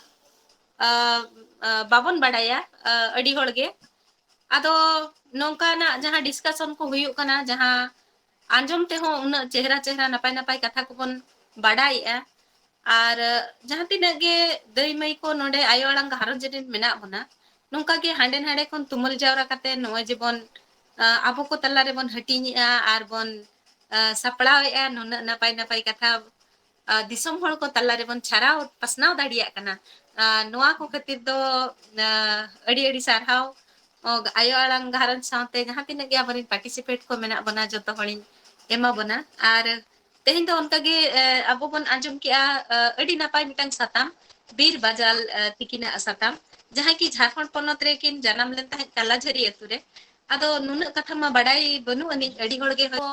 ᱵᱟᱵᱚᱱ ᱵᱟᱲᱟᱭᱟ ᱟᱹᱰᱤ ᱦᱚᱲᱜᱮ᱾ ᱟᱫᱚ ᱱᱚᱝᱠᱟᱱᱟᱜ ᱡᱟᱦᱟᱸ discussion ᱠᱚ ᱦᱩᱭᱩᱜ ᱠᱟᱱᱟ, ᱡᱟᱦᱟᱸ ᱟᱸᱡᱚᱢ ᱛᱮᱦᱚᱸ ᱩᱱᱟᱹᱜ ᱪᱮᱦᱨᱟ ᱪᱮᱦᱨᱟ ᱱᱟᱯᱟᱭ ᱱᱟᱯᱟᱭ ᱠᱟᱛᱷᱟ ᱠᱚᱵᱚᱱ ᱵᱟᱰᱟᱭᱮᱜᱼᱟ᱾ ᱟᱨ ᱡᱟᱦᱟᱸ ᱛᱤᱱᱟᱹᱜ ᱜᱮ ᱫᱟᱹᱭ ᱢᱟᱹᱭ ᱠᱚ ᱱᱚᱰᱮ ᱟᱭᱳ ᱟᱲᱟᱝ ᱜᱷᱟᱨᱚᱸᱡᱽ ᱨᱮᱱ ᱢᱮᱱᱟᱜ ᱵᱚᱱᱟ, ᱱᱚᱝᱠᱟ ᱜᱮ ᱦᱟᱸᱰᱮ ᱱᱟᱰᱮ ᱠᱷᱚᱱ ᱛᱩᱢᱟᱹᱞ ᱡᱟᱣᱨᱟ ᱠᱟᱛᱮ ᱱᱚᱜᱼᱚᱭ ᱡᱮᱵᱚᱱ ᱟᱵᱚ ᱠᱚ ᱛᱟᱞᱟ ᱨᱮᱵᱚᱱ ᱦᱟᱹᱴᱤᱧᱮᱜᱼᱟ ᱟᱨ ᱵᱚᱱ ᱥᱟᱯᱲᱟᱣᱮᱜᱼᱟ ᱱᱩᱱᱟᱹᱜ ᱱᱟᱯᱟᱭ ᱱᱟᱯᱟᱭ ᱠᱟᱛᱷᱟ ᱫᱤᱥᱚᱢ ᱦᱚᱲ ᱠᱚ ᱛᱟᱞᱟ ᱨᱮᱵᱚᱱ ᱪᱷᱟᱨᱟᱣ ᱯᱟᱥᱱᱟᱣ ᱫᱟᱲᱮᱭᱟᱜ ᱠᱟᱱᱟ᱾ ᱱᱚᱣᱟ ᱠᱚ ᱠᱷᱟᱹᱛᱤᱨ ᱫᱚ ᱟᱹᱰᱤ ᱟᱹᱰᱤ ᱥᱟᱨᱦᱟᱣ᱾ ᱟᱭᱳ ᱟᱲᱟᱝ ᱜᱷᱟᱨᱚᱸᱡᱽ ᱥᱟᱶᱛᱮ ᱡᱟᱦᱟᱸ ᱛᱤᱱᱟᱹᱜ ᱜᱮ ᱟᱵᱚᱨᱮᱱ participant ᱠᱚ ᱢᱮᱱᱟᱜ ᱵᱚᱱᱟ, ᱡᱚᱛᱚ ᱦᱚᱲᱤᱧ ᱮᱢᱟ ᱵᱚᱱᱟ᱾ ᱟᱨ ᱛᱮᱦᱮᱧ ᱫᱚ ᱚᱱᱠᱟᱜᱮ ᱟᱵᱚ ᱵᱚᱱ ᱟᱸᱡᱚᱢ ᱠᱮᱜᱼᱟ ᱟᱹᱰᱤ ᱱᱟᱯᱟᱭ ᱢᱤᱫᱴᱟᱝ ᱥᱟᱛᱟᱢ, ᱵᱤᱨ ᱵᱟᱡᱟᱞ ᱛᱤᱠᱤᱱᱟᱜ ᱥᱟᱛᱟᱢ, ᱡᱟᱦᱟᱸᱭ ᱠᱤ ᱡᱷᱟᱲᱠᱷᱚᱸᱰ ᱯᱚᱱᱚᱛ ᱨᱮᱠᱤᱱ ᱡᱟᱱᱟᱢ ᱞᱮᱱ ᱛᱟᱦᱮᱸᱫ ᱠᱟᱞᱟᱡᱷᱟᱹᱨᱤ ᱟᱹᱛᱩ ᱨᱮ᱾ ᱟᱫᱚ ᱱᱩᱱᱟᱹᱜ ᱠᱟᱛᱷᱟ ᱢᱟ ᱵᱟᱰᱟᱭ ᱵᱟᱹᱱᱩᱜ ᱟᱹᱱᱤᱡ ᱟᱹᱰᱤ ᱦᱚᱲ ᱜᱮ ᱦᱚᱭᱛᱳ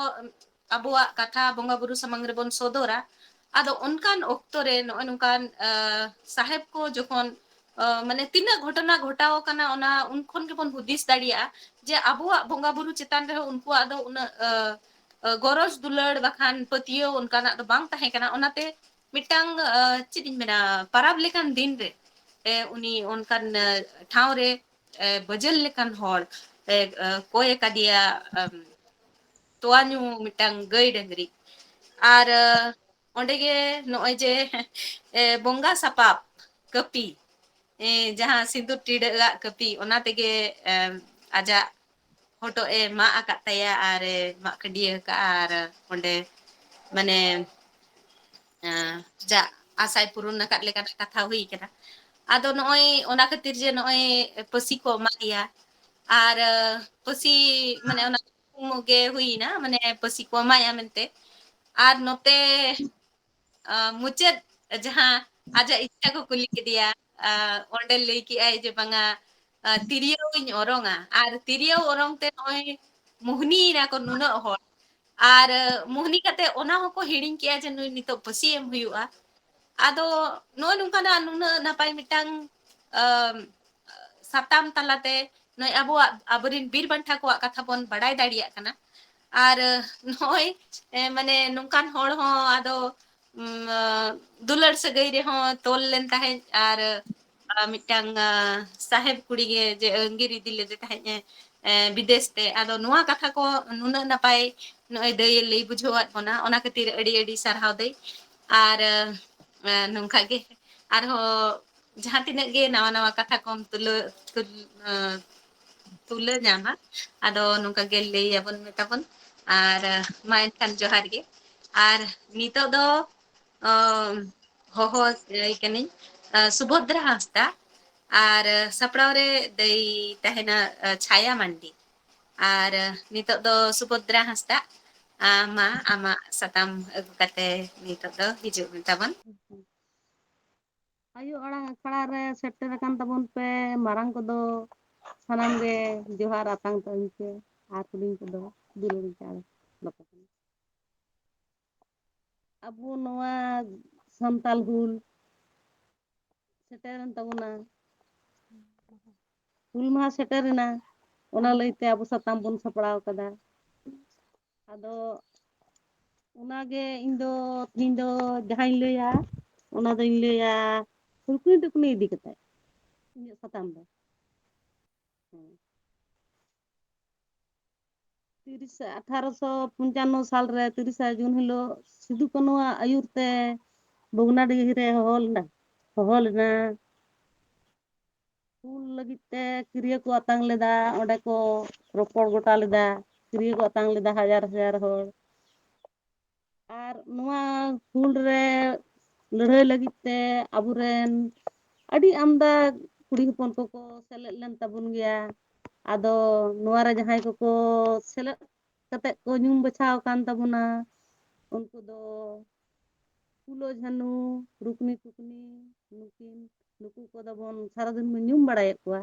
ᱟᱵᱚᱣᱟᱜ ᱠᱟᱛᱷᱟ ᱵᱚᱸᱜᱟ ᱵᱩᱨᱩ ᱥᱟᱢᱟᱝ ᱨᱮᱵᱚᱱ ᱥᱚᱫᱚᱨᱟ᱾ ᱟᱫᱚ ᱚᱱᱠᱟᱱ ᱚᱠᱛᱚ ᱨᱮ ᱱᱚᱜᱼᱚᱭ ᱱᱚᱝᱠᱟᱱ ᱥᱟᱦᱮᱵ ᱠᱚ ᱡᱚᱠᱷᱚᱱ ᱢᱟᱱᱮ ᱛᱤᱱᱟᱹᱜ ᱜᱷᱚᱴᱚᱱᱟ ᱜᱷᱚᱴᱟᱣ ᱟᱠᱟᱱᱟ, ᱚᱱᱟ ᱩᱱ ᱠᱷᱚᱱ ᱜᱮᱵᱚᱱ ᱦᱩᱫᱤᱥ ᱫᱟᱲᱮᱭᱟᱜᱼᱟ ᱡᱮ ᱟᱵᱚᱣᱟᱜ ᱵᱚᱸᱜᱟ ᱵᱩᱨᱩ ᱪᱮᱛᱟᱱ ᱨᱮᱦᱚᱸ ᱩᱱᱠᱩᱣᱟᱜ ᱫᱚ ᱩᱱᱟᱹᱜ ᱜᱚᱨᱚᱡᱽ ᱫᱩᱞᱟᱹᱲ ᱵᱟᱠᱷᱟᱱ ᱯᱟᱹᱛᱭᱟᱹᱣ ᱚᱱᱠᱟᱱᱟᱜ ᱫᱚ ᱵᱟᱝ ᱛᱟᱦᱮᱸ ᱠᱟᱱᱟ᱾ ᱚᱱᱟᱛᱮ ᱢᱤᱫᱴᱟᱝ ᱪᱮᱫ ᱤᱧ ᱢᱮᱱᱟ, ᱯᱟᱨᱟᱵᱽ ᱞᱮᱠᱟᱱ ᱫᱤᱱ ᱨᱮ ᱩᱱᱤ ᱚᱱᱠᱟᱱ ᱴᱷᱟᱶ ᱨᱮ ᱵᱟᱹᱡᱟᱹᱞ ᱞᱮᱠᱟᱱ ᱦᱚᱲ ᱠᱚᱭ ᱟᱠᱟᱫᱮᱭᱟ ᱛᱚᱣᱟ ᱧᱩ ᱢᱤᱫᱴᱟᱝ ᱜᱟᱹᱭ ᱰᱟᱹᱝᱨᱤ᱾ ᱟᱨ ᱚᱸᱰᱮ ᱜᱮ ᱱᱚᱜᱼᱚᱭ ᱡᱮ ᱵᱚᱸᱜᱟ ᱥᱟᱯᱟᱵ ᱠᱟᱹᱯᱤ, ᱡᱟᱦᱟᱸ ᱥᱤᱸᱫᱩᱨ ᱴᱤᱰᱟᱹᱜ ᱟᱜ ᱠᱟᱹᱯᱤ, ᱚᱱᱟ ᱛᱮᱜᱮ ᱟᱡᱟᱜ ᱦᱚᱴᱚᱜ ᱮ ᱢᱟᱜ ᱟᱠᱟᱫ ᱛᱟᱭᱟ ᱟᱨ ᱮ ᱢᱟᱜ ᱠᱷᱟᱹᱰᱭᱟᱹ ᱟᱠᱟᱫᱼᱟ᱾ ᱟᱨ ᱚᱸᱰᱮ ᱢᱟᱱᱮ ᱟᱡᱟᱜ ᱟᱥᱟᱭ ᱯᱩᱨᱩᱱ ᱟᱠᱟᱫ ᱞᱮᱠᱟᱱᱟᱜ ᱠᱟᱛᱷᱟ ᱦᱩᱭ ᱠᱟᱱᱟ᱾ ᱟᱫᱚ ᱱᱚᱜᱼᱚᱭ ᱚᱱᱟ ᱠᱷᱟᱹᱛᱤᱨ ᱡᱮ ᱱᱚᱜᱼᱚᱭ ᱯᱟᱹᱥᱤ ᱠᱚ ᱮᱢᱟᱫᱮᱭᱟ ᱟᱨ ᱯᱟᱹᱥᱤ ᱢᱟᱱᱮ ᱚᱱᱟ ᱜᱮ ᱦᱩᱭᱱᱟ, ᱢᱟᱱᱮ ᱯᱟᱹᱥᱤ ᱠᱚ ᱮᱢᱟᱭᱟ ᱢᱮᱱᱛᱮ᱾ ᱟᱨ ᱱᱚᱛᱮ ᱢᱩᱪᱟᱹᱫ ᱡᱟᱦᱟᱸ ᱟᱡᱟᱜ ᱤᱪᱪᱷᱟ ᱠᱚ ᱠᱩᱞᱤ ᱠᱮᱫᱮᱭᱟ, ᱚᱸᱰᱮ ᱞᱟᱹᱭ ᱠᱮᱜᱼᱟᱭ ᱡᱮ ᱵᱟᱝᱟ, ᱛᱤᱨᱭᱳᱧ ᱚᱨᱚᱝᱟ᱾ ᱟᱨ ᱛᱤᱨᱭᱳ ᱚᱨᱚᱝ ᱛᱮ ᱱᱚᱜᱼᱚᱭ ᱢᱩᱦᱱᱤᱭᱮᱱᱟ ᱠᱚ ᱱᱩᱱᱟᱹᱜ ᱦᱚᱲ᱾ ᱟᱨ ᱢᱩᱦᱱᱤ ᱠᱟᱛᱮ ᱚᱱᱟ ᱦᱚᱸᱠᱚ ᱦᱤᱲᱤᱧ ᱠᱮᱜᱼᱟ ᱡᱮ ᱱᱩᱭ ᱱᱤᱛᱚᱜ ᱯᱟᱹᱥᱤ ᱮᱢ ᱦᱩᱭᱩᱜᱼᱟ᱾ ᱟᱫᱚ ᱱᱚᱜᱼᱚᱭ ᱱᱚᱝᱠᱟᱱᱟᱜ ᱱᱩᱱᱟᱹᱜ ᱱᱟᱯᱟᱭ ᱢᱤᱫᱴᱟᱝ ᱥᱟᱛᱟᱢ ᱛᱟᱞᱟᱛᱮ ᱱᱚᱜᱼᱚᱭ ᱟᱵᱚᱣᱟᱜ, ᱟᱵᱚᱨᱮᱱ ᱵᱤᱨ ᱵᱟᱱᱴᱟ ᱠᱚᱣᱟᱜ ᱠᱟᱛᱷᱟ ᱵᱚᱱ ᱵᱟᱲᱟᱭ ᱫᱟᱲᱮᱭᱟᱜ ᱠᱟᱱᱟ᱾ ᱟᱨ ᱱᱚᱜᱼᱚᱭ ᱢᱟᱱᱮ ᱱᱚᱝᱠᱟᱱ ᱦᱚᱲ ᱦᱚᱸ ᱟᱫᱚ ᱫᱩᱞᱟᱹᱲ ᱥᱟᱹᱜᱟᱹᱭ ᱨᱮᱦᱚᱸ ᱛᱚᱞ ᱞᱮᱱ ᱛᱟᱦᱮᱸᱫ᱾ ᱟᱨ ᱢᱤᱫᱴᱟᱝ ᱥᱟᱦᱮᱵ ᱠᱩᱲᱤ ᱜᱮ ᱡᱮ ᱟᱸᱜᱤᱨ ᱤᱫᱤ ᱞᱮᱫᱮ ᱛᱟᱦᱮᱸᱫ ᱵᱤᱫᱮᱥ ᱛᱮ᱾ ᱟᱫᱚ ᱱᱚᱣᱟ ᱠᱟᱛᱷᱟ ᱠᱚ ᱱᱩᱱᱟᱹᱜ ᱱᱟᱯᱟᱭ ᱱᱚᱜᱼᱚᱭ ᱫᱟᱹᱭᱮ ᱞᱟᱹᱭ ᱵᱩᱡᱷᱟᱹᱣᱟᱫ ᱵᱚᱱᱟ, ᱚᱱᱟ ᱠᱷᱟᱹᱛᱤᱨ ᱟᱹᱰᱤ ᱟᱹᱰᱤ ᱥᱟᱨᱦᱟᱣ ᱫᱟᱹᱭ᱾ ᱟᱨ ᱱᱚᱝᱠᱟ ᱜᱮ ᱟᱨᱦᱚᱸ ᱡᱟᱦᱟᱸ ᱛᱤᱱᱟᱹᱜ ᱜᱮ ᱱᱟᱣᱟ ᱱᱟᱣᱟ ᱠᱟᱛᱷᱟ ᱠᱚᱢ ᱛᱩᱞᱟᱹ ᱛᱩᱞ-, ᱛᱩᱞᱟᱹ ᱧᱟᱢᱟ, ᱟᱫᱚ ᱱᱚᱝᱠᱟ ᱜᱮ ᱞᱟᱹᱭ ᱟᱵᱚᱱ ᱢᱮ ᱛᱟᱵᱚᱱ᱾ ᱟᱨ ᱢᱟ ᱮᱱᱠᱷᱟᱱ ᱡᱚᱦᱟᱨ ᱜᱮ᱾ ᱟᱨ ᱱᱤᱛᱚᱜ ᱫᱚ ᱦᱚᱦᱚ ᱟᱭ ᱠᱟᱹᱱᱟᱹᱧ ᱥᱩᱵᱷᱚᱫᱨᱟ ᱦᱟᱸᱥᱫᱟ, ᱟᱨ ᱥᱟᱯᱲᱟᱣ ᱨᱮ ᱫᱟᱹᱭ ᱛᱟᱦᱮᱱᱟ ᱪᱷᱟᱭᱟ ᱢᱟᱱᱰᱤ᱾ ᱟᱨ ᱱᱤᱛᱚᱜ ᱫᱚ ᱥᱩᱵᱷᱚᱫᱨᱟ ᱦᱟᱸᱥᱫᱟ, ᱢᱟ ᱟᱢᱟᱜ ᱥᱟᱛᱟᱢ ᱟᱹᱜᱩ ᱠᱟᱛᱮ ᱱᱤᱛᱚᱜ ᱫᱚ ᱦᱤᱡᱩᱜ ᱢᱮ ᱛᱟᱵᱚᱱ᱾ ᱟᱭᱳ ᱟᱲᱟᱝ ᱟᱠᱷᱲᱟ ᱨᱮ ᱥᱮᱴᱮᱨ ᱟᱠᱟᱱ ᱛᱟᱵᱚᱱ ᱯᱮ ᱢᱟᱨᱟᱝ ᱠᱚᱫᱚ, ᱥᱟᱱᱟᱢ ᱜᱮ ᱡᱚᱦᱟᱨ ᱟᱛᱟᱝ ᱛᱟᱹᱧ ᱯᱮ, ᱟᱨ ᱦᱩᱰᱤᱧ ᱠᱚᱫᱚ ᱫᱩᱞᱟᱹᱲ ᱡᱚᱦᱟᱨ᱾ ᱟᱵᱚ ᱱᱚᱣᱟ ᱥᱟᱱᱛᱟᱞ ᱦᱩᱞ ᱥᱮᱴᱮᱨᱮᱱ ᱛᱟᱵᱚᱱᱟ, ᱦᱩᱞ ᱢᱟᱦᱟ ᱥᱮᱴᱮᱨᱮᱱᱟ, ᱚᱱᱟ ᱞᱟᱹᱭᱛᱮ ᱟᱵᱚ ᱥᱟᱛᱟᱢ ᱵᱚᱱ ᱥᱟᱯᱲᱟᱣ ᱠᱟᱫᱟ᱾ ᱟᱫᱚ ᱚᱱᱟᱜᱮ ᱤᱧ ᱫᱚ ᱛᱤᱦᱤᱧ ᱫᱚ ᱡᱟᱦᱟᱸᱧ ᱞᱟᱹᱭᱟ, ᱚᱱᱟ ᱫᱚᱧ ᱞᱟᱹᱭᱟ ᱦᱩᱞᱠᱩᱱᱤ ᱴᱩᱠᱩᱱᱤ ᱤᱫᱤ ᱠᱟᱛᱮ ᱤᱧᱟᱹᱜ ᱥᱟᱛᱟᱢ ᱫᱚ᱾ ᱦᱮᱸ᱾ ᱛᱤᱨᱤᱥᱟ ᱟᱴᱷᱟᱨᱚᱥᱚ ᱯᱚᱧᱪᱟᱱᱱᱚ ᱥᱟᱞ ᱨᱮ ᱛᱤᱨᱤᱥᱟ ᱡᱩᱱ ᱦᱤᱞᱳᱜ ᱥᱤᱫᱩ ᱠᱟᱹᱱᱩᱣᱟᱜ ᱟᱹᱭᱩᱨ ᱛᱮ ᱵᱷᱚᱜᱽᱱᱟᱰᱤᱦᱤ ᱨᱮ ᱦᱚᱦᱚ ᱞᱮᱱᱟ, ᱦᱚᱦᱚ ᱞᱮᱱᱟ᱾ ᱦᱩᱞ ᱞᱟᱹᱜᱤᱫ ᱛᱮ ᱠᱤᱨᱭᱟᱹ ᱠᱚ ᱟᱛᱟᱝ ᱞᱮᱫᱟ, ᱚᱸᱰᱮ ᱠᱚ ᱨᱚᱯᱚᱲ ᱜᱚᱴᱟ ᱞᱮᱫᱟ, ᱠᱤᱨᱭᱟᱹ ᱠᱚ ᱟᱛᱟᱝ ᱞᱮᱫᱟ ᱦᱟᱡᱟᱨ ᱦᱟᱡᱟᱨ ᱦᱚᱲ᱾ ᱟᱨ ᱱᱚᱣᱟ ᱦᱩᱞ ᱨᱮ ᱞᱟᱹᱲᱦᱟᱹᱭ ᱞᱟᱹᱜᱤᱫ ᱛᱮ ᱟᱵᱚᱨᱮᱱ ᱟᱹᱰᱤ ᱟᱢᱫᱟ ᱠᱩᱲᱤ ᱦᱚᱯᱚᱱ ᱠᱚᱠᱚ ᱥᱮᱞᱮᱫ ᱞᱮᱱ ᱛᱟᱵᱚᱱ ᱜᱮᱭᱟ᱾ ᱟᱫᱚ ᱱᱚᱣᱟ ᱨᱮ ᱡᱟᱦᱟᱸᱭ ᱠᱚᱠᱚ ᱥᱮᱞᱮᱫ ᱠᱟᱛᱮ ᱠᱚ ᱧᱩᱢ ᱵᱟᱪᱷᱟᱣ ᱟᱠᱟᱱ ᱛᱟᱵᱚᱱᱟ, ᱩᱱᱠᱩ ᱫᱚ ᱯᱷᱩᱞᱳ ᱡᱷᱟᱱᱩ, ᱨᱩᱠᱱᱤ ᱴᱩᱠᱱᱤ, ᱱᱩᱠᱤᱱ, ᱱᱩᱠᱩ ᱠᱚᱫᱚ ᱵᱚᱱ ᱥᱟᱨᱟᱫᱤᱱ ᱵᱚᱱ ᱧᱩᱢ ᱵᱟᱲᱟᱭᱮᱫ ᱠᱚᱣᱟ᱾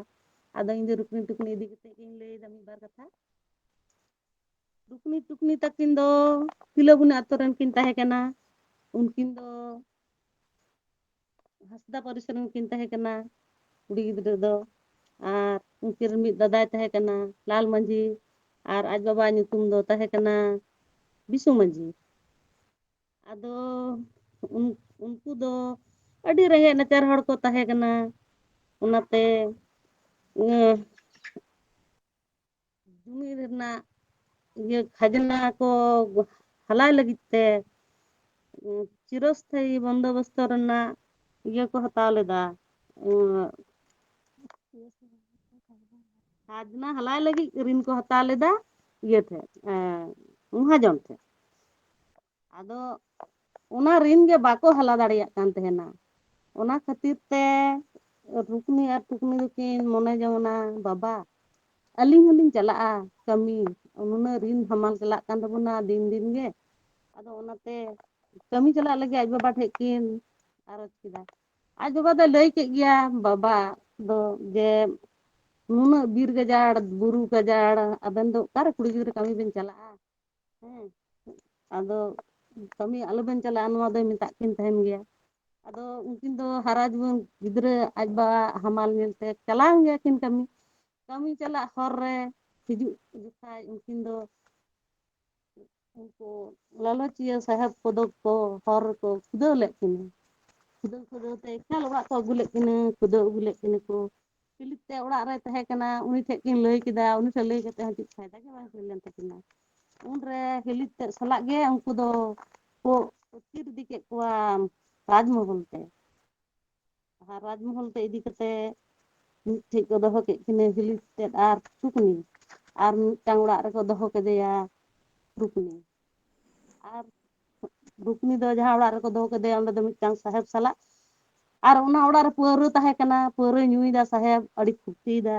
ᱟᱫᱚ ᱤᱧ ᱫᱚ ᱨᱩᱠᱱᱤ ᱴᱩᱠᱱᱤ ᱤᱫᱤ ᱠᱟᱛᱮ ᱜᱤᱧ ᱞᱟᱹᱭᱫᱟ ᱢᱤᱫ ᱵᱟᱨ ᱠᱟᱛᱷᱟ᱾ ᱨᱩᱠᱱᱤ ᱴᱩᱠᱱᱤ ᱛᱟᱹᱠᱤᱱ ᱫᱚ ᱛᱤᱞᱟᱹᱵᱚᱱᱤ ᱟᱛᱳ ᱨᱮᱱ ᱠᱤᱱ ᱛᱟᱦᱮᱸ ᱠᱟᱱᱟ᱾ ᱩᱱᱠᱤᱱ ᱫᱚ ᱦᱟᱸᱥᱫᱟ ᱯᱟᱹᱨᱤᱥ ᱨᱮᱱ ᱠᱤᱱ ᱛᱟᱦᱮᱸ ᱠᱟᱱᱟ, ᱠᱩᱲᱤ ᱜᱤᱫᱽᱨᱟᱹ ᱫᱚ᱾ ᱟᱨ ᱩᱱᱠᱤᱱ ᱨᱮᱱ ᱢᱤᱫ ᱫᱟᱫᱟᱭ ᱛᱟᱦᱮᱸ ᱠᱟᱱᱟ ᱞᱟᱞ ᱢᱟᱹᱡᱷᱤ, ᱟᱨ ᱟᱡ ᱵᱟᱵᱟ ᱧᱩᱛᱩᱢ ᱫᱚ ᱛᱟᱦᱮᱸ ᱠᱟᱱᱟ ᱵᱤᱥᱩ ᱢᱟᱹᱡᱷᱤ᱾ ᱟᱫᱚ ᱩᱱ-, ᱩᱱᱠᱩ ᱫᱚ ᱟᱹᱰᱤ ᱨᱮᱸᱜᱮᱡ ᱱᱟᱪᱟᱨ ᱦᱚᱲ ᱠᱚ ᱛᱟᱦᱮᱸ ᱠᱟᱱᱟ᱾ ᱚᱱᱟᱛᱮ, ᱤᱭᱟᱹ, ᱡᱩᱢᱤ ᱨᱮᱱᱟᱜ, ᱤᱭᱟᱹ, ᱠᱷᱟᱡᱽᱱᱟ ᱠᱚ ᱦᱟᱞᱟᱭ ᱞᱟᱹᱜᱤᱫ ᱛᱮ, ᱩᱸ, ᱪᱤᱨᱚᱥᱛᱷᱟᱭᱤ ᱵᱚᱱᱫᱳᱵᱚᱥᱛᱚ ᱨᱮᱱᱟᱜ ᱤᱭᱟᱹ ᱠᱚ ᱦᱟᱛᱟᱣ ᱞᱮᱫᱟ᱾ ᱩᱸ, ᱠᱷᱟᱡᱽᱱᱟ ᱦᱟᱞᱟᱭ ᱞᱟᱹᱜᱤᱫ ᱨᱤᱱ ᱠᱚ ᱦᱟᱛᱟᱣ ᱞᱮᱫᱟ ᱤᱭᱟᱹ ᱴᱷᱮᱱ, ᱮᱸ, ᱢᱚᱦᱟᱡᱚᱱ ᱴᱷᱮᱱ᱾ ᱟᱫᱚ ᱚᱱᱟ ᱨᱤᱱ ᱜᱮ ᱵᱟᱠᱚ ᱦᱟᱞᱟ ᱫᱟᱲᱮᱭᱟᱜ ᱠᱟᱱ ᱛᱟᱦᱮᱱᱟ᱾ ᱚᱱᱟ ᱠᱷᱟᱹᱛᱤᱨ ᱛᱮ ᱨᱩᱠᱱᱤ ᱟᱨ ᱴᱩᱠᱱᱤ ᱫᱚᱠᱤᱱ ᱢᱚᱱᱮ ᱡᱚᱝ ᱮᱱᱟ, ᱵᱟᱵᱟ, ᱟᱹᱞᱤᱧ ᱦᱚᱸᱞᱤᱧ ᱪᱟᱞᱟᱜᱼᱟ ᱠᱟᱹᱢᱤ, ᱱᱩᱱᱟᱹᱜ ᱨᱤᱱ ᱦᱟᱢᱟᱞ ᱪᱟᱞᱟᱜ ᱠᱟᱱ ᱛᱟᱵᱚᱱᱟ ᱫᱤᱱ ᱫᱤᱱ ᱜᱮ᱾ ᱟᱫᱚ ᱚᱱᱟᱛᱮ ᱠᱟᱹᱢᱤ ᱪᱟᱞᱟᱜ ᱞᱟᱹᱜᱤᱫ ᱟᱡ ᱵᱟᱵᱟ ᱴᱷᱮᱡ ᱠᱤᱱ ᱟᱨᱚᱡᱽ ᱠᱮᱫᱟ᱾ ᱟᱡ ᱵᱟᱵᱟ ᱫᱚᱭ ᱞᱟᱹᱭ ᱠᱮᱫ ᱜᱮᱭᱟ, ᱵᱟᱵᱟ ᱫᱚ, ᱡᱮ ᱱᱩᱱᱟᱹᱜ ᱵᱤᱨ ᱜᱟᱡᱟᱲ, ᱵᱩᱨᱩ ᱜᱟᱡᱟᱲ, ᱟᱵᱮᱱ ᱫᱚ ᱚᱠᱟᱨᱮ ᱠᱩᱲᱤ ᱜᱤᱫᱽᱨᱟᱹ ᱠᱟᱹᱢᱤ ᱵᱮᱱ ᱪᱟᱞᱟᱜᱼᱟ? ᱦᱮᱸ, ᱟᱫᱚ ᱠᱟᱹᱢᱤ ᱟᱞᱚᱵᱮᱱ ᱪᱟᱞᱟᱜᱼᱟ, ᱱᱚᱣᱟ ᱫᱚᱭ ᱢᱮᱛᱟᱜ ᱠᱤᱱ ᱛᱟᱦᱮᱱ ᱜᱮᱭᱟ᱾ ᱟᱫᱚ ᱩᱱᱠᱤᱱ ᱫᱚ ᱦᱟᱨᱟ ᱡᱩᱣᱟᱹᱱ ᱜᱤᱫᱽᱨᱟᱹ, ᱟᱡ ᱵᱟᱵᱟ ᱦᱟᱢᱟᱞ ᱧᱮᱞᱛᱮ ᱪᱟᱞᱟᱣᱮᱱ ᱜᱮᱭᱟ ᱠᱤᱱ ᱠᱟᱹᱢᱤ᱾ ᱠᱟᱹᱢᱤ ᱪᱟᱞᱟᱜ ᱦᱚᱨ ᱨᱮ ᱦᱤᱡᱩᱜ ᱡᱚᱠᱷᱟᱡ ᱩᱱᱠᱤᱱ ᱫᱚ ᱩᱱᱠᱩ ᱞᱟᱞᱚᱪᱤᱭᱟᱹ ᱥᱟᱦᱮᱵ ᱠᱚᱫᱚ ᱠᱚ ᱦᱚᱨ ᱨᱮᱠᱚ ᱠᱷᱩᱫᱟᱹᱣ ᱞᱮᱫ ᱠᱤᱱᱟ᱾ ᱠᱷᱩᱫᱟᱹᱣ ᱠᱷᱩᱫᱟᱹᱣ ᱛᱮ ᱮᱠᱟᱞ ᱚᱲᱟᱜ ᱠᱚ ᱟᱹᱜᱩ ᱞᱮᱫ ᱠᱤᱱᱟ, ᱠᱷᱩᱫᱟᱹᱣ ᱟᱹᱜᱩ ᱞᱮᱫ ᱠᱤᱱᱟ ᱠᱚ᱾ ᱦᱤᱞᱤ ᱛᱮ ᱚᱲᱟᱜ ᱨᱮ ᱛᱟᱦᱮᱸ ᱠᱟᱱᱟ, ᱩᱱᱤ ᱴᱷᱮᱱ ᱠᱤᱱ ᱞᱟᱹᱭ ᱠᱮᱫᱟ᱾ ᱩᱱᱤ ᱴᱷᱮᱱ ᱞᱟᱹᱭ ᱠᱟᱛᱮ ᱦᱚᱸ ᱪᱮᱫ ᱯᱷᱟᱭᱫᱟ ᱜᱮ ᱵᱟᱝ ᱦᱩᱭ ᱞᱮᱱ ᱛᱟᱹᱠᱤᱱᱟ᱾ ᱩᱱᱨᱮ ᱦᱤᱞᱤ ᱛᱮ ᱥᱟᱞᱟᱜ ᱜᱮ ᱩᱱᱠᱩ ᱫᱚ ᱠᱚ ᱟᱹᱛᱠᱤᱨ ᱤᱫᱤ ᱠᱮᱫ ᱠᱚᱣᱟ ᱨᱟᱡᱽᱢᱚᱦᱚᱞ ᱛᱮ᱾ ᱟᱨ ᱨᱟᱡᱽᱢᱚᱦᱚᱞ ᱛᱮ ᱤᱫᱤ ᱠᱟᱛᱮ ᱢᱤᱫᱴᱷᱮᱡ ᱠᱚ ᱫᱚᱦᱚ ᱠᱮᱫ ᱠᱤᱱᱟᱹ ᱦᱤᱞᱤ ᱛᱮᱫ ᱟᱨ ᱨᱩᱠᱱᱤ, ᱟᱨ ᱢᱤᱫᱴᱟᱝ ᱚᱲᱟᱜ ᱨᱮᱠᱚ ᱫᱚᱦᱚ ᱠᱮᱫᱮᱭᱟ ᱨᱩᱠᱱᱤ᱾ ᱟᱨ ᱨᱩᱠᱱᱤ ᱫᱚ ᱡᱟᱦᱟᱸ ᱚᱲᱟᱜ ᱨᱮᱠᱚ ᱫᱚᱦᱚ ᱠᱮᱫᱮᱭᱟ, ᱚᱸᱰᱮ ᱫᱚ ᱢᱤᱫᱴᱟᱝ ᱥᱟᱦᱮᱵᱽ ᱥᱟᱞᱟᱜ, ᱟᱨ ᱚᱱᱟ ᱚᱲᱟᱜ ᱨᱮ ᱯᱟᱹᱣᱨᱟᱹ ᱛᱟᱦᱮᱸ ᱠᱟᱱᱟ, ᱯᱟᱹᱣᱨᱟᱹ ᱧᱩᱭᱮᱫᱟ ᱥᱟᱦᱮᱵᱽ, ᱟᱹᱰᱤ ᱯᱷᱩᱨᱛᱤᱭᱮᱫᱟ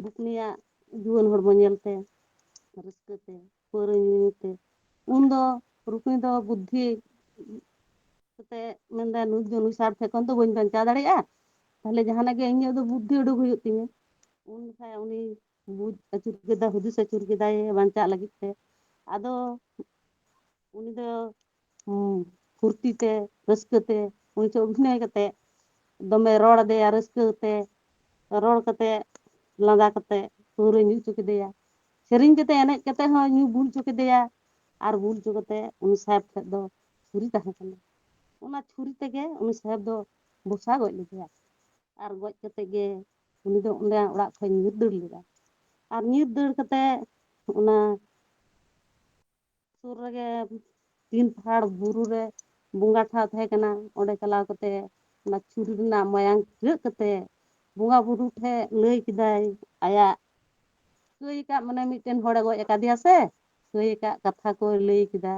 ᱨᱩᱠᱱᱤᱭᱟᱜ ᱡᱩᱣᱟᱹᱱ ᱦᱚᱲᱢᱚ ᱧᱮᱞᱛᱮ, ᱨᱟᱹᱥᱠᱟᱹᱛᱮ, ᱯᱟᱹᱣᱨᱟᱹ ᱧᱩ ᱧᱩᱛᱮ᱾ ᱩᱱᱫᱚ ᱨᱩᱠᱱᱤ ᱫᱚ ᱵᱩᱫᱽᱫᱷᱤ ᱠᱟᱛᱮ ᱢᱮᱱᱫᱟ, ᱱᱩᱭ ᱫᱚ, ᱱᱩᱭ ᱥᱟᱦᱮᱵᱽ ᱴᱷᱮᱱ ᱠᱷᱚᱱ ᱫᱚ ᱵᱟᱹᱧ ᱵᱟᱧᱪᱟᱣ ᱫᱟᱲᱮᱭᱟᱜᱼᱟ, ᱛᱟᱦᱞᱮ ᱡᱟᱦᱟᱱᱟᱜ ᱜᱮ ᱤᱧᱟᱹᱜ ᱫᱚ ᱵᱩᱫᱽᱫᱷᱤ ᱩᱰᱩᱠ ᱦᱩᱭᱩᱜ ᱛᱤᱧᱟᱹ᱾ ᱩᱱ ᱡᱚᱠᱷᱟᱡ ᱩᱱᱤ ᱵᱩᱡᱽ ᱟᱹᱪᱩᱨ ᱠᱮᱫᱟ, ᱦᱩᱫᱤᱥ ᱟᱹᱪᱩᱨ ᱠᱮᱫᱟᱭ ᱵᱟᱧᱪᱟᱜ ᱞᱟᱹᱜᱤᱫ ᱛᱮ᱾ ᱟᱫᱚ ᱩᱱᱤ ᱫᱚ, ᱦᱩᱸ, ᱯᱷᱩᱨᱛᱤ ᱛᱮ, ᱨᱟᱹᱥᱠᱟᱹ ᱛᱮ, ᱩᱱᱤ ᱴᱷᱮᱱ ᱚᱵᱷᱤᱱᱚᱭ ᱠᱟᱛᱮ ᱫᱚᱢᱮ ᱨᱚᱲ ᱟᱫᱮᱭᱟ ᱨᱟᱹᱥᱠᱟᱹ ᱛᱮ, ᱨᱚᱲ ᱠᱟᱛᱮ, ᱞᱟᱸᱫᱟ ᱠᱟᱛᱮ, ᱯᱟᱹᱣᱨᱟᱹ ᱧᱩ ᱦᱚᱪᱚ ᱠᱮᱫᱮᱭᱟ᱾ ᱥᱮᱨᱮᱧ ᱠᱟᱛᱮ, ᱮᱱᱮᱡ ᱠᱟᱛᱮ ᱦᱚᱸ ᱧᱩ ᱵᱩᱞ ᱦᱚᱪᱚ ᱠᱮᱫᱮᱭᱟ᱾ ᱟᱨ ᱵᱩᱞ ᱦᱚᱪᱚ ᱠᱟᱛᱮ ᱩᱱᱤ ᱥᱟᱦᱮᱵᱽ ᱴᱷᱮᱱ ᱫᱚ ᱪᱷᱩᱨᱤ ᱛᱟᱦᱮᱸ ᱠᱟᱱᱟ᱾ ᱚᱱᱟ ᱪᱷᱩᱨᱤ ᱛᱮᱜᱮ ᱩᱱᱤ ᱥᱟᱦᱮᱵᱽ ᱫᱚ ᱵᱚᱥᱟ ᱜᱚᱡ ᱞᱮᱫᱮᱭᱟ᱾ ᱟᱨ ᱜᱚᱡ ᱠᱟᱛᱮ ᱜᱮ ᱩᱱᱤ ᱫᱚ ᱚᱸᱰᱮ ᱚᱲᱟᱜ ᱠᱷᱚᱱ ᱧᱤᱨ ᱫᱟᱹᱲ ᱞᱮᱫᱟ᱾ ᱟᱨ ᱧᱤᱨ ᱫᱟᱹᱲ ᱠᱟᱛᱮ ᱚᱱᱟ ᱥᱩᱨ ᱨᱮᱜᱮ ᱛᱤᱱ ᱯᱟᱦᱟᱲ ᱵᱩᱨᱩ ᱨᱮ ᱵᱚᱸᱜᱟ ᱴᱷᱟᱶ ᱛᱟᱦᱮᱸ ᱠᱟᱱᱟ᱾ ᱚᱸᱰᱮ ᱪᱟᱞᱟᱣ ᱠᱟᱛᱮ ᱚᱱᱟ ᱪᱷᱩᱨᱤ ᱨᱮᱱᱟᱜ ᱢᱟᱭᱟᱝ ᱴᱷᱤᱞᱟᱹᱜ ᱠᱟᱛᱮ ᱵᱚᱸᱜᱟ ᱵᱩᱨᱩ ᱴᱷᱮᱱ ᱞᱟᱹᱭ ᱠᱮᱫᱟᱭ, ᱟᱭᱟᱜ ᱠᱟᱹᱭ ᱟᱠᱟᱫ, ᱢᱟᱱᱮ ᱢᱤᱫᱴᱮᱱ ᱦᱚᱲᱮ ᱜᱚᱡ ᱟᱠᱟᱫᱮᱭᱟ ᱥᱮ, ᱠᱟᱹᱭ ᱟᱠᱟᱫ ᱠᱟᱛᱷᱟ ᱠᱚᱭ ᱞᱟᱹᱭ ᱠᱮᱫᱟ,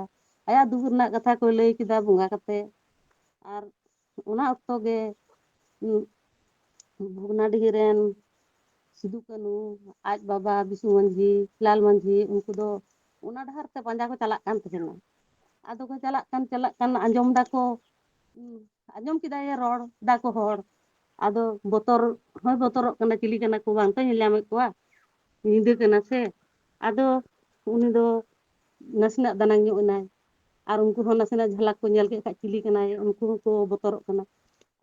ᱟᱭᱟᱜ ᱫᱩᱠ ᱨᱮᱱᱟᱜ ᱠᱟᱛᱷᱟ ᱠᱚᱭ ᱞᱟᱹᱭ ᱠᱮᱫᱟ ᱵᱚᱸᱜᱟ ᱠᱟᱛᱮ᱾ ᱟᱨ ᱚᱱᱟ ᱚᱠᱛᱚ ᱜᱮ, ᱩᱸ, ᱵᱷᱚᱜᱽᱱᱟᱰᱤᱦᱤ ᱨᱮᱱ ᱥᱤᱫᱩ ᱠᱟᱹᱱᱩ, ᱟᱡ ᱵᱟᱵᱟ ᱵᱤᱥᱩ ᱢᱟᱹᱡᱷᱤ, ᱞᱟᱞ ᱢᱟᱹᱡᱷᱤ, ᱩᱱᱠᱩ ᱫᱚ ᱚᱱᱟ ᱰᱟᱦᱟᱨ ᱛᱮ ᱯᱟᱸᱡᱟ ᱠᱚ ᱪᱟᱞᱟᱜ ᱠᱟᱱ ᱛᱟᱦᱮᱱᱟ᱾ ᱟᱫᱚ ᱠᱚ ᱪᱟᱞᱟᱜ ᱠᱟᱱ, ᱪᱟᱞᱟᱜ ᱠᱟᱱ, ᱟᱸᱡᱚᱢ ᱫᱟᱠᱚ, ᱩᱸ, ᱟᱸᱡᱚᱢ ᱠᱮᱫᱟᱭ ᱨᱚᱲ ᱫᱟᱠᱚ ᱦᱚᱲ᱾ ᱟᱫᱚ ᱵᱚᱛᱚᱨ ᱦᱚᱸᱭ ᱵᱚᱛᱚᱨᱚᱜ ᱠᱟᱱᱟ, ᱪᱤᱞᱤ ᱠᱟᱱᱟ ᱠᱚ, ᱵᱟᱝ ᱛᱚ ᱧᱮᱞ ᱧᱟᱢᱮᱫ ᱠᱚᱣᱟ, ᱧᱤᱫᱟᱹ ᱠᱟᱱᱟ ᱥᱮ᱾ ᱟᱫᱚ ᱩᱱᱤ ᱫᱚ ᱱᱟᱥᱮᱱᱟᱜ ᱫᱟᱱᱟᱝ ᱧᱚᱜ ᱮᱱᱟᱭ, ᱟᱨ ᱩᱱᱠᱩ ᱦᱚᱸ ᱱᱟᱥᱮᱱᱟᱜ ᱡᱷᱟᱞᱟᱠ ᱠᱚ ᱧᱮᱞ ᱠᱮᱫ ᱠᱷᱟᱡ ᱪᱤᱞᱤ ᱠᱟᱱᱟᱭ, ᱩᱱᱠᱩ ᱦᱚᱸᱠᱚ ᱵᱚᱛᱚᱨᱚᱜ ᱠᱟᱱᱟ᱾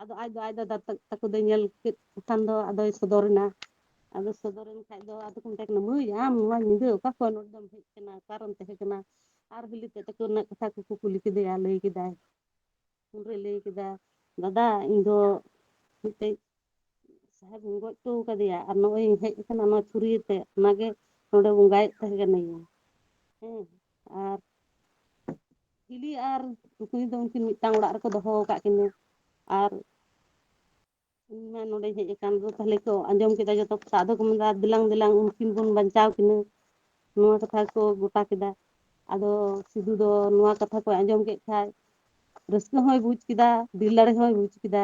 ᱟᱫᱚ ᱟᱡ ᱫᱚ, ᱟᱡ ᱫᱟᱫᱟ ᱛᱟ-, ᱛᱟᱠᱚ ᱫᱚᱭ ᱧᱮᱞ ᱠᱮᱫ ᱠᱚ ᱠᱷᱟᱱ ᱫᱚ ᱟᱫᱚᱭ ᱥᱚᱫᱚᱨ ᱮᱱᱟ᱾ ᱟᱫᱚ ᱥᱚᱫᱚᱨ ᱮᱱ ᱠᱷᱟᱡ ᱫᱚ ᱟᱫᱚ ᱠᱚ ᱢᱮᱛᱟᱭ ᱠᱟᱱᱟ, "ᱢᱟᱹᱭ, ᱟᱢ ᱱᱚᱣᱟ ᱧᱤᱫᱟᱹ ᱚᱠᱟ ᱠᱷᱚᱱ ᱱᱚᱰᱮ ᱫᱚᱢ ᱦᱮᱡ ᱠᱟᱱᱟ, ᱚᱠᱟᱨᱮᱢ ᱛᱟᱦᱮᱸ ᱠᱟᱱᱟ?" ᱟᱨ ᱦᱤᱞᱤ ᱛᱮ ᱛᱟᱠᱚ ᱨᱮᱱᱟᱜ ᱠᱟᱛᱷᱟ ᱠᱚᱠᱚ ᱠᱩᱞᱤ ᱠᱮᱫᱮᱭᱟ, ᱞᱟᱹᱭ ᱠᱮᱫᱟᱭ᱾ ᱩᱱᱨᱮ ᱞᱟᱹᱭ ᱠᱮᱫᱟ, "ᱫᱟᱫᱟ, ᱤᱧ ᱫᱚ ᱢᱤᱫᱴᱮᱡ ᱥᱟᱦᱮᱵᱽ ᱤᱧ ᱜᱚᱡ ᱦᱚᱴᱚ ᱠᱟᱫᱮᱭᱟ ᱟᱨ ᱱᱚᱜᱼᱚᱭ ᱤᱧ ᱦᱮᱡ ᱟᱠᱟᱱᱟ ᱱᱚᱣᱟ ᱪᱷᱩᱨᱤ ᱟᱛᱮ, ᱚᱱᱟᱜᱮ ᱱᱚᱰᱮ ᱵᱚᱸᱜᱟᱭᱮᱫ ᱛᱟᱦᱮᱸ ᱠᱟᱹᱱᱟᱹᱧ᱾ ᱦᱮᱸ, ᱟᱨ ᱦᱤᱞᱤ ᱟᱨ ᱴᱩᱠᱱᱤ ᱫᱚ ᱩᱱᱠᱤᱱ ᱢᱤᱫᱴᱟᱝ ᱚᱲᱟᱜ ᱨᱮᱠᱚ ᱫᱚᱦᱚ ᱟᱠᱟᱫ ᱠᱤᱱᱟᱹ᱾ ᱟᱨ ᱤᱧ ᱢᱟ ᱱᱚᱰᱮᱧ ᱦᱮᱡ ᱟᱠᱟᱱ ᱫᱚ, ᱛᱟᱦᱞᱮ ᱠᱚ ᱟᱸᱡᱚᱢ ᱠᱮᱫᱟ ᱡᱚᱛᱚ ᱠᱚ, ᱟᱫᱚ ᱠᱚ ᱢᱮᱱᱫᱟ, "ᱫᱮᱞᱟᱝ ᱫᱮᱞᱟᱝ, ᱩᱱᱠᱤᱱ ᱵᱚᱱ ᱵᱟᱧᱪᱟᱣ ᱠᱤᱱᱟᱹ, ᱱᱚᱣᱟ ᱠᱟᱛᱷᱟ ᱠᱚ ᱜᱚᱴᱟ ᱠᱮᱫᱟ᱾ ᱟᱫᱚ ᱥᱤᱫᱷᱩ ᱫᱚ ᱱᱚᱣᱟ ᱠᱟᱛᱷᱟ ᱠᱚᱭ ᱟᱸᱡᱚᱢ ᱠᱮᱫ ᱠᱷᱟᱡ ᱨᱟᱹᱥᱠᱟᱹ ᱦᱚᱸᱭ ᱵᱩᱡᱽ ᱠᱮᱫᱟ, ᱫᱤᱞ ᱫᱟᱲᱮ ᱦᱚᱸᱭ ᱵᱩᱡᱽ ᱠᱮᱫᱟ᱾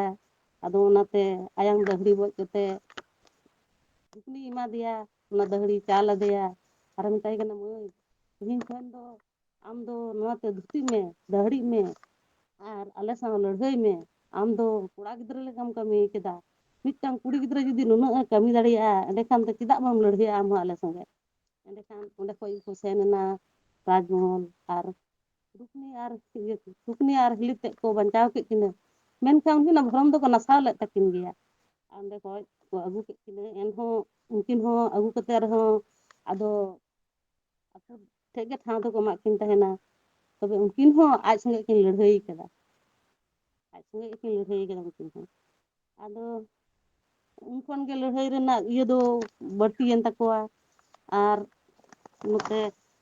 ᱟᱫᱚ ᱚᱱᱟᱛᱮ ᱟᱭᱟᱝ ᱫᱟᱹᱦᱲᱤ ᱵᱚᱡ ᱠᱟᱛᱮ ᱩᱱᱤ ᱮᱢᱟ ᱫᱮᱭᱟ, ᱚᱱᱟ ᱫᱟᱹᱦᱲᱤ ᱪᱟᱞ ᱟᱫᱮᱭᱟ, ᱟᱨ ᱢᱮᱛᱟᱭ ᱠᱟᱱᱟ, 'ᱢᱟᱹᱭ, ᱛᱮᱦᱮᱧ ᱠᱷᱚᱱ ᱫᱚ ᱟᱢ ᱫᱚ ᱱᱚᱣᱟᱛᱮ ᱫᱷᱩᱛᱤᱜ ᱢᱮ, ᱫᱟᱹᱦᱲᱤᱜ ᱢᱮ, ᱟᱨ ᱟᱞᱮ ᱥᱟᱶ ᱞᱟᱹᱲᱦᱟᱹᱭ ᱢᱮ᱾ ᱟᱢ ᱫᱚ ᱠᱚᱲᱟ ᱜᱤᱫᱽᱨᱟᱹ ᱞᱮᱠᱟᱢ ᱠᱟᱹᱢᱤ ᱠᱮᱫᱟ᱾ ᱢᱤᱫᱴᱟᱝ ᱠᱩᱲᱤ ᱜᱤᱫᱽᱨᱟᱹ ᱡᱩᱫᱤ ᱱᱩᱱᱟᱹᱜ ᱮ ᱠᱟᱹᱢᱤ ᱫᱟᱲᱮᱭᱟᱜᱼᱟ, ᱮᱸᱰᱮᱠᱷᱟᱱ ᱫᱚ ᱪᱮᱫᱟᱜ ᱵᱟᱢ ᱞᱟᱹᱲᱦᱟᱹᱭᱟ ᱟᱢ ᱦᱚᱸ ᱟᱞᱮ ᱥᱚᱸᱜᱮ?'" ᱮᱸᱰᱮᱠᱷᱟᱱ ᱚᱸᱰᱮ ᱠᱷᱚᱡ ᱜᱮᱠᱚ ᱥᱮᱱ ᱮᱱᱟ ᱨᱟᱡᱽᱢᱚᱦᱚᱞ, ᱟᱨ ᱨᱩᱠᱱᱤ ᱟᱨ ᱤᱭᱟᱹ, ᱨᱩᱠᱱᱤ ᱟᱨ ᱦᱤᱞᱤ ᱛᱮᱫ ᱠᱚ ᱵᱟᱧᱪᱟᱣ ᱠᱮᱫ ᱠᱤᱱᱟᱹ᱾ ᱢᱮᱱᱠᱷᱟᱱ ᱩᱱᱠᱤᱱᱟᱜ ᱵᱷᱚᱨᱚᱢ ᱫᱚᱠᱚ ᱱᱟᱥᱟᱣ ᱞᱮᱫ ᱛᱟᱹᱠᱤᱱ ᱜᱮᱭᱟ᱾ ᱚᱸᱰᱮ ᱠᱷᱚᱡ ᱠᱚ ᱟᱹᱜᱩ ᱠᱮᱫ ᱠᱤᱱᱟᱹ, ᱮᱱᱦᱚᱸ ᱩᱱᱠᱤᱱ ᱦᱚᱸ ᱟᱹᱜᱩ ᱠᱟᱛᱮ ᱨᱮᱦᱚᱸ ᱟᱫᱚ ᱟᱠᱚ ᱴᱷᱮᱡ ᱜᱮ ᱴᱷᱟᱶ ᱫᱚᱠᱚ ᱮᱢᱟᱜ ᱠᱤᱱ ᱛᱟᱦᱮᱱᱟ᱾ ᱛᱚᱵᱮ ᱩᱱᱠᱤᱱ ᱦᱚᱸ ᱟᱡ ᱥᱚᱸᱜᱮ ᱠᱤᱱ ᱞᱟᱹᱲᱦᱟᱹᱭ ᱠᱟᱫᱟ, ᱟᱡ ᱥᱚᱸᱜᱮ ᱜᱮᱠᱤᱱ ᱞᱟᱹᱲᱦᱟᱹᱭ ᱠᱟᱫᱟ ᱩᱱᱠᱤᱱ ᱦᱚᱸ᱾ ᱟᱫᱚ ᱩᱱ ᱠᱷᱚᱱ ᱜᱮ ᱞᱟᱹᱲᱦᱟᱹᱭ ᱨᱮᱱᱟᱜ ᱤᱭᱟᱹ ᱫᱚ ᱵᱟᱹᱲᱛᱤᱭᱮᱱ ᱛᱟᱠᱚᱣᱟ᱾ ᱟᱨ ᱱᱚᱛᱮ